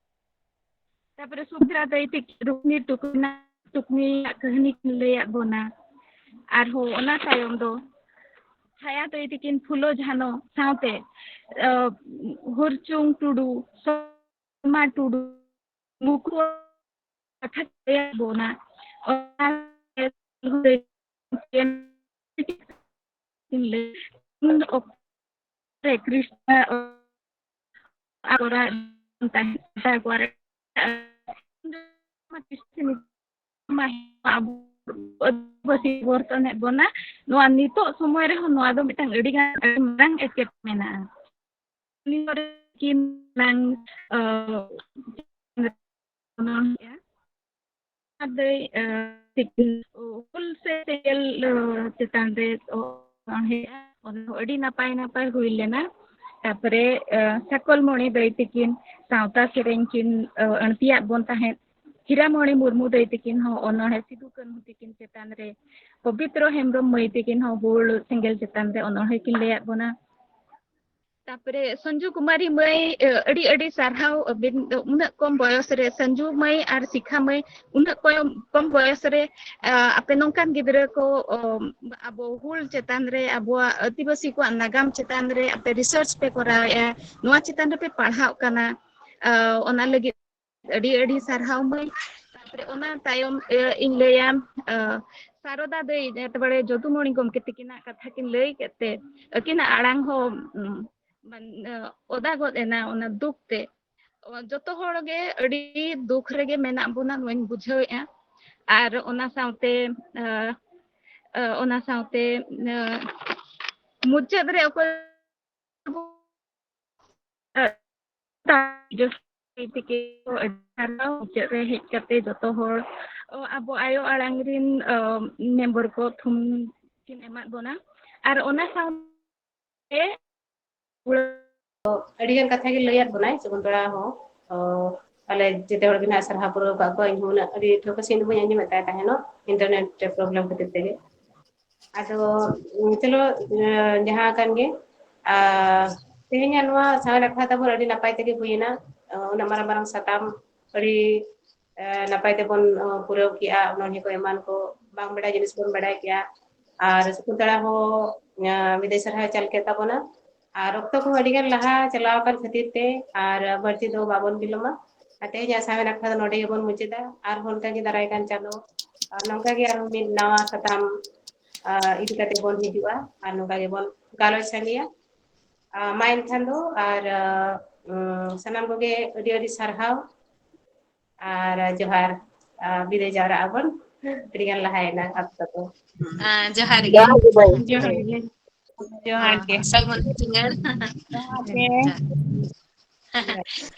ᱛᱟᱯᱚᱨᱮ ᱥᱩᱵᱷᱫᱨᱟ ᱫᱟᱹᱭ ᱛᱤᱠᱤᱱ ᱨᱩᱠᱱᱤ ᱴᱩᱠᱱᱟ ᱴᱩᱠᱱᱤᱭᱟᱜ ᱠᱟᱹᱦᱱᱤ ᱠᱤᱱ ᱞᱟᱹᱭᱟᱫ ᱵᱚᱱᱟ᱾ ᱟᱨᱦᱚᱸ ᱚᱱᱟ ᱛᱟᱭᱚᱢ ᱫᱚ ᱪᱷᱟᱭᱟ ᱫᱟᱹᱭ ᱛᱤᱠᱤᱱ ᱯᱷᱩᱞᱳ ᱡᱷᱟᱱᱚ ᱥᱟᱶᱛᱮ, ᱟᱸ, ᱦᱩᱨᱪᱩᱝ ᱴᱩᱰᱩ, ᱥᱚᱞᱢᱟ ᱴᱩᱰᱩ, ᱢᱩᱠᱩ ᱠᱟᱛᱷᱟ ᱠᱚ ᱞᱟᱹᱭᱟᱫ ᱵᱚᱱᱟ᱾ ᱚᱱᱟ ᱞᱟᱹᱭ ᱩᱱ ᱚᱠᱛᱚ ᱨᱮ ᱠᱨᱤᱥᱱᱟ ᱟᱵᱚᱨᱮᱱ ᱛᱟᱦᱮᱸ ᱡᱟᱜᱩᱣᱟᱨ ᱟᱵᱚ ᱟᱹᱫᱤᱵᱟᱹᱥᱤ ᱵᱚᱨᱛᱚᱱᱮᱫ ᱵᱚᱱᱟ᱾ ᱱᱚᱣᱟ ᱱᱤᱛᱚᱜ ᱥᱚᱢᱚᱭ ᱨᱮᱦᱚᱸ ᱱᱚᱣᱟ ᱫᱚ ᱢᱤᱫᱴᱟᱝ ᱟᱹᱰᱤ ᱜᱟᱱ, ᱟᱹᱰᱤ ᱢᱟᱨᱟᱝ ᱮᱴᱠᱮᱴᱚᱬᱮ ᱢᱮᱱᱟᱜᱼᱟ᱾ ᱩᱱᱤ ᱠᱤᱱ ᱱᱟᱝ, ᱚᱱᱚᱬᱦᱮᱜᱼᱟ᱾ ᱟᱨ ᱫᱟᱹᱭ, ᱟᱸ, ᱛᱤᱠᱤᱱ ᱦᱩᱞ ᱥᱮ ᱥᱮᱸᱜᱮᱞ, ᱟᱸ, ᱪᱮᱛᱟᱱ ᱨᱮ ᱚᱱᱚᱬᱦᱮᱜᱼᱟ᱾ ᱚᱱᱟ ᱦᱚᱸ ᱟᱹᱰᱤ ᱱᱟᱯᱟᱭ ᱱᱟᱯᱟᱭ ᱦᱩᱭ ᱞᱮᱱᱟ᱾ ᱛᱟᱯᱚᱨᱮ, ᱟᱸ, ᱥᱟᱠᱚᱞᱢᱚᱬᱤ ᱫᱟᱹᱭ ᱛᱤᱠᱤᱱ ᱥᱟᱶᱛᱟ ᱥᱮᱨᱮᱧ ᱠᱤᱱ, ᱟᱸ, ᱟᱹᱬᱛᱤᱭᱟᱜ ᱵᱚᱱ ᱛᱟᱦᱮᱸᱫ᱾ ᱦᱤᱨᱟᱢᱚᱬᱤ ᱢᱩᱨᱢᱩ ᱫᱟᱹᱭ ᱛᱤᱠᱤᱱ ᱦᱚᱸ ᱚᱱᱚᱬᱦᱮ ᱥᱤᱫᱩ ᱠᱟᱹᱱᱦᱩ ᱛᱤᱠᱤᱱ ᱪᱮᱛᱟᱱ ᱨᱮ, ᱯᱚᱵᱤᱛᱨᱚ ᱦᱮᱢᱵᱨᱚᱢ ᱢᱟᱹᱭ ᱛᱤᱠᱤᱱ ᱦᱚᱸ ᱦᱩᱞ ᱥᱮᱸᱜᱮᱞ ᱪᱮᱛᱟᱱ ᱨᱮ ᱚᱱᱚᱬᱦᱮ ᱠᱤᱱ ᱞᱟᱹᱭᱟᱫ ᱵᱚᱱᱟ᱾ ᱛᱟᱯᱚᱨᱮ ᱥᱚᱧᱡᱩ ᱠᱩᱢᱟᱨᱤ ᱢᱟᱹᱭ, ᱮ, ᱟᱹᱰᱤ ᱟᱹᱰᱤ ᱥᱟᱨᱦᱟᱣ, ᱟᱹᱵᱤᱱ ᱩᱱᱟᱹᱜ ᱠᱚᱢ ᱵᱚᱭᱚᱥ ᱨᱮ, ᱥᱚᱧᱡᱩ ᱢᱟᱹᱭ ᱟᱨ ᱥᱤᱠᱷᱟ ᱢᱟᱹᱭ, ᱩᱱᱟᱹᱜ ᱠᱚᱢ, ᱠᱚᱢ ᱵᱚᱭᱚᱥ ᱨᱮ, ᱟ, ᱟᱯᱮ ᱱᱚᱝᱠᱟᱱ ᱜᱤᱫᱽᱨᱟᱹ ᱠᱚ, ᱚ, ᱟᱵᱚ ᱦᱩᱞ ᱪᱮᱛᱟᱱ ᱨᱮ, ᱟᱵᱚᱣᱟᱜ ᱟᱹᱫᱤᱵᱟᱹᱥᱤ ᱠᱚᱣᱟᱜ ᱱᱟᱜᱟᱢ ᱪᱮᱛᱟᱱ ᱨᱮ ᱟᱯᱮ research ᱯᱮ ᱠᱚᱨᱟᱣᱮᱫᱼᱟ, ᱱᱚᱣᱟ ᱪᱮᱛᱟᱱ ᱨᱮᱯᱮ ᱯᱟᱲᱦᱟᱜ ᱠᱟᱱᱟ, ᱟ, ᱚᱱᱟ ᱞᱟᱹᱜᱤᱫ ᱟᱹᱰᱤ ᱟᱹᱰᱤ ᱥᱟᱨᱦᱟᱣ ᱢᱟᱹᱭ᱾ ᱛᱟᱯᱚᱨᱮ ᱚᱱᱟ ᱛᱟᱭᱚᱢ, ᱮ, ᱤᱧ ᱞᱟᱹᱭᱟ, ᱮ, ᱥᱟᱨᱚᱫᱟ ᱫᱟᱹᱭ, ᱮ, ᱛᱟᱯᱚᱨᱮ ᱡᱚᱫᱩᱢᱚᱬᱤ ᱜᱚᱢᱠᱮ ᱛᱤᱠᱤᱱᱟᱜ ᱠᱟᱛᱷᱟ ᱠᱤᱱ ᱞᱟᱹᱭ ᱠᱮᱫ ᱛᱮ, ᱟᱹᱠᱤᱱᱟᱜ ᱟᱲᱟᱝ ᱦᱚᱸ, ᱩᱢ, ᱢᱟᱱ-, ᱮ, ᱚᱫᱟ ᱜᱚᱫ ᱮᱱᱟ ᱚᱱᱟ ᱫᱩᱠ ᱛᱮ᱾ ᱚ, ᱡᱚᱛᱚ ᱦᱚᱲ ᱜᱮ ᱟᱹᱰᱤ ᱫᱩᱠ ᱨᱮᱜᱮ ᱢᱮᱱᱟᱜ ᱵᱚᱱᱟ, ᱱᱚᱣᱟᱧ ᱵᱩᱡᱷᱟᱹᱣᱮᱫᱼᱟ᱾ ᱟᱨ ᱚᱱᱟ ᱥᱟᱶᱛᱮ, ᱮ, ᱮ, ᱚᱱᱟ ᱥᱟᱶᱛᱮ, ᱮ, ᱢᱩᱪᱟᱹᱫ ᱨᱮ ᱚᱠᱚᱭ ᱛᱮᱜᱮ ᱟᱹᱰᱤ ᱥᱟᱨᱦᱟᱣ᱾ ᱢᱩᱪᱟᱹᱫ ᱨᱮ ᱦᱮᱡ ᱠᱟᱛᱮ ᱡᱚᱛᱚ ᱦᱚᱲ, ᱚ, ᱟᱵᱚ ᱟᱭᱳ ᱟᱲᱟᱝ ᱨᱤᱱ, ᱚ, ᱢᱮᱢᱵᱚᱨ ᱠᱚ ᱛᱷᱩᱢ ᱠᱤᱱ ᱮᱢᱟᱫ ᱵᱚᱱᱟ᱾ ᱟᱨ ᱚᱱᱟ ᱥᱟᱶᱛᱮ ᱟᱹᱰᱤ ᱜᱟᱱ ᱠᱟᱛᱷᱟ ᱜᱮ ᱞᱟᱹᱭᱟᱫ ᱵᱚᱱᱟᱭ ᱥᱚᱠᱩᱱᱛᱚᱞᱟ ᱦᱚᱸ᱾ ᱛᱚ ᱟᱞᱮ ᱡᱮᱛᱮ ᱦᱚᱲ ᱜᱮ ᱱᱟᱦᱟᱜ ᱥᱟᱨᱦᱟᱣ ᱯᱩᱨᱟᱹᱣ ᱠᱟᱜ ᱠᱚᱣᱟ᱾ ᱤᱧ ᱦᱚᱸ ᱩᱱᱟᱹᱜ ᱟᱹᱰᱤ ᱴᱷᱟᱹᱣᱠᱟᱹ ᱥᱟᱺᱦᱤᱡ ᱫᱚ ᱵᱟᱹᱧ ᱟᱸᱡᱚᱢᱮᱫ ᱛᱟᱭ ᱛᱟᱦᱮᱱᱚᱜ, internet ᱨᱮ problem ᱠᱷᱟᱹᱛᱤᱨ ᱛᱮᱜᱮ᱾ ᱟᱫᱚ ᱩᱸ, ᱪᱚᱞᱚ, ᱮᱸ, ᱡᱟᱦᱟᱸ ᱠᱟᱱ ᱜᱮ, ᱟᱨ ᱛᱮᱦᱮᱧᱟᱜ ᱱᱚᱣᱟ ᱥᱟᱶᱦᱮᱫ ᱟᱠᱷᱲᱟ ᱛᱟᱵᱚᱱ ᱟᱹᱰᱤ ᱱᱟᱯᱟᱭ ᱛᱮᱜᱮ ᱦᱩᱭᱮᱱᱟ᱾ ᱩᱱᱟᱹᱜ ᱢᱟᱨᱟᱝ ᱢᱟᱨᱟᱝ ᱥᱟᱛᱟᱢ ᱟᱹᱰᱤ ᱮ, ᱱᱟᱯᱟᱭ ᱛᱮᱵᱚᱱ, ᱚ, ᱯᱩᱨᱟᱹᱣ ᱠᱮᱜᱼᱟ᱾ ᱚᱱᱚᱬᱦᱮ ᱠᱚ ᱮᱢᱟᱱ ᱠᱚ ᱵᱟᱝ ᱵᱟᱰᱟᱭ ᱡᱤᱱᱤᱥ ᱵᱚᱱ ᱵᱟᱰᱟᱭ ᱠᱮᱜᱼᱟ᱾ ᱟᱨ ᱥᱚᱠᱩᱱᱛᱚᱞᱟ ᱦᱚᱸ, ᱮ, ᱵᱤᱫᱟᱹᱭ ᱥᱟᱨᱦᱟᱣ ᱪᱟᱞ ᱠᱮᱫ ᱛᱟᱵᱚᱱᱟ᱾ ᱟᱨ ᱚᱠᱛᱚ ᱠᱚᱦᱚᱸ ᱟᱹᱰᱤ ᱜᱟᱱ ᱞᱟᱦᱟ ᱪᱟᱞᱟᱣ ᱟᱠᱟᱱ ᱠᱷᱟᱹᱛᱤᱨ ᱛᱮ ᱟᱨ ᱵᱟᱹᱲᱛᱤ ᱫᱚ ᱵᱟᱵᱚᱱ ᱵᱤᱞᱚᱢᱟ᱾ ᱟᱨ ᱛᱮᱦᱮᱧᱟᱜ ᱥᱟᱶᱦᱮᱫ ᱟᱠᱷᱲᱟ ᱫᱚ ᱱᱚᱰᱮ ᱜᱮᱵᱚᱱ ᱢᱩᱪᱟᱹᱫᱟ᱾ ᱟᱨᱦᱚᱸ ᱚᱱᱠᱟ ᱜᱮ ᱫᱟᱨᱟᱭ ᱠᱟᱱ ᱪᱟᱸᱫᱚ ᱟᱨ ᱱᱚᱝᱠᱟ ᱜᱮ ᱟᱨᱦᱚᱸ ᱢᱤᱫ ᱱᱟᱣᱟ ᱥᱟᱛᱟᱢ, ᱟ, ᱤᱫᱤ ᱠᱟᱛᱮ ᱵᱚᱱ ᱦᱤᱡᱩᱜᱼᱟ ᱟᱨ ᱱᱚᱝᱠᱟ ᱜᱮᱵᱚᱱ ᱜᱟᱞᱚᱪ ᱥᱟᱸᱜᱮᱭᱟ᱾ ᱟ, ᱢᱟ ᱮᱱᱠᱷᱟᱱ ᱫᱚ ᱟᱨ, ᱟ, ᱩᱸ, ᱥᱟᱱᱟᱢ ᱠᱚᱜᱮ ᱟᱹᱰᱤ ᱟᱹᱰᱤ ᱥᱟᱨᱦᱟᱣ᱾ ᱟᱨ ᱡᱚᱦᱟᱨ, ᱟ, ᱵᱤᱫᱟᱹᱭ ᱡᱟᱣᱨᱟᱜ ᱟᱵᱚᱱ᱾ ᱟᱹᱰᱤ ᱜᱟᱱ ᱞᱟᱦᱟᱭᱮᱱᱟ ᱚᱠᱛᱚ ᱠᱚ᱾ ᱟ, ᱡᱚᱦᱟᱨ ᱜᱮ᱾ ᱡᱚᱦᱟᱨ ᱜᱮ ᱵᱟᱹᱭ᱾ ᱡᱚᱦᱟᱨ ᱜᱮ᱾ ᱡᱚᱦᱟᱨ ᱜᱮ᱾ ᱥᱟᱹᱜᱩᱱ ᱥᱤᱸᱜᱟᱹᱲ᱾ ᱡᱚᱦᱟᱨ ᱜᱮ᱾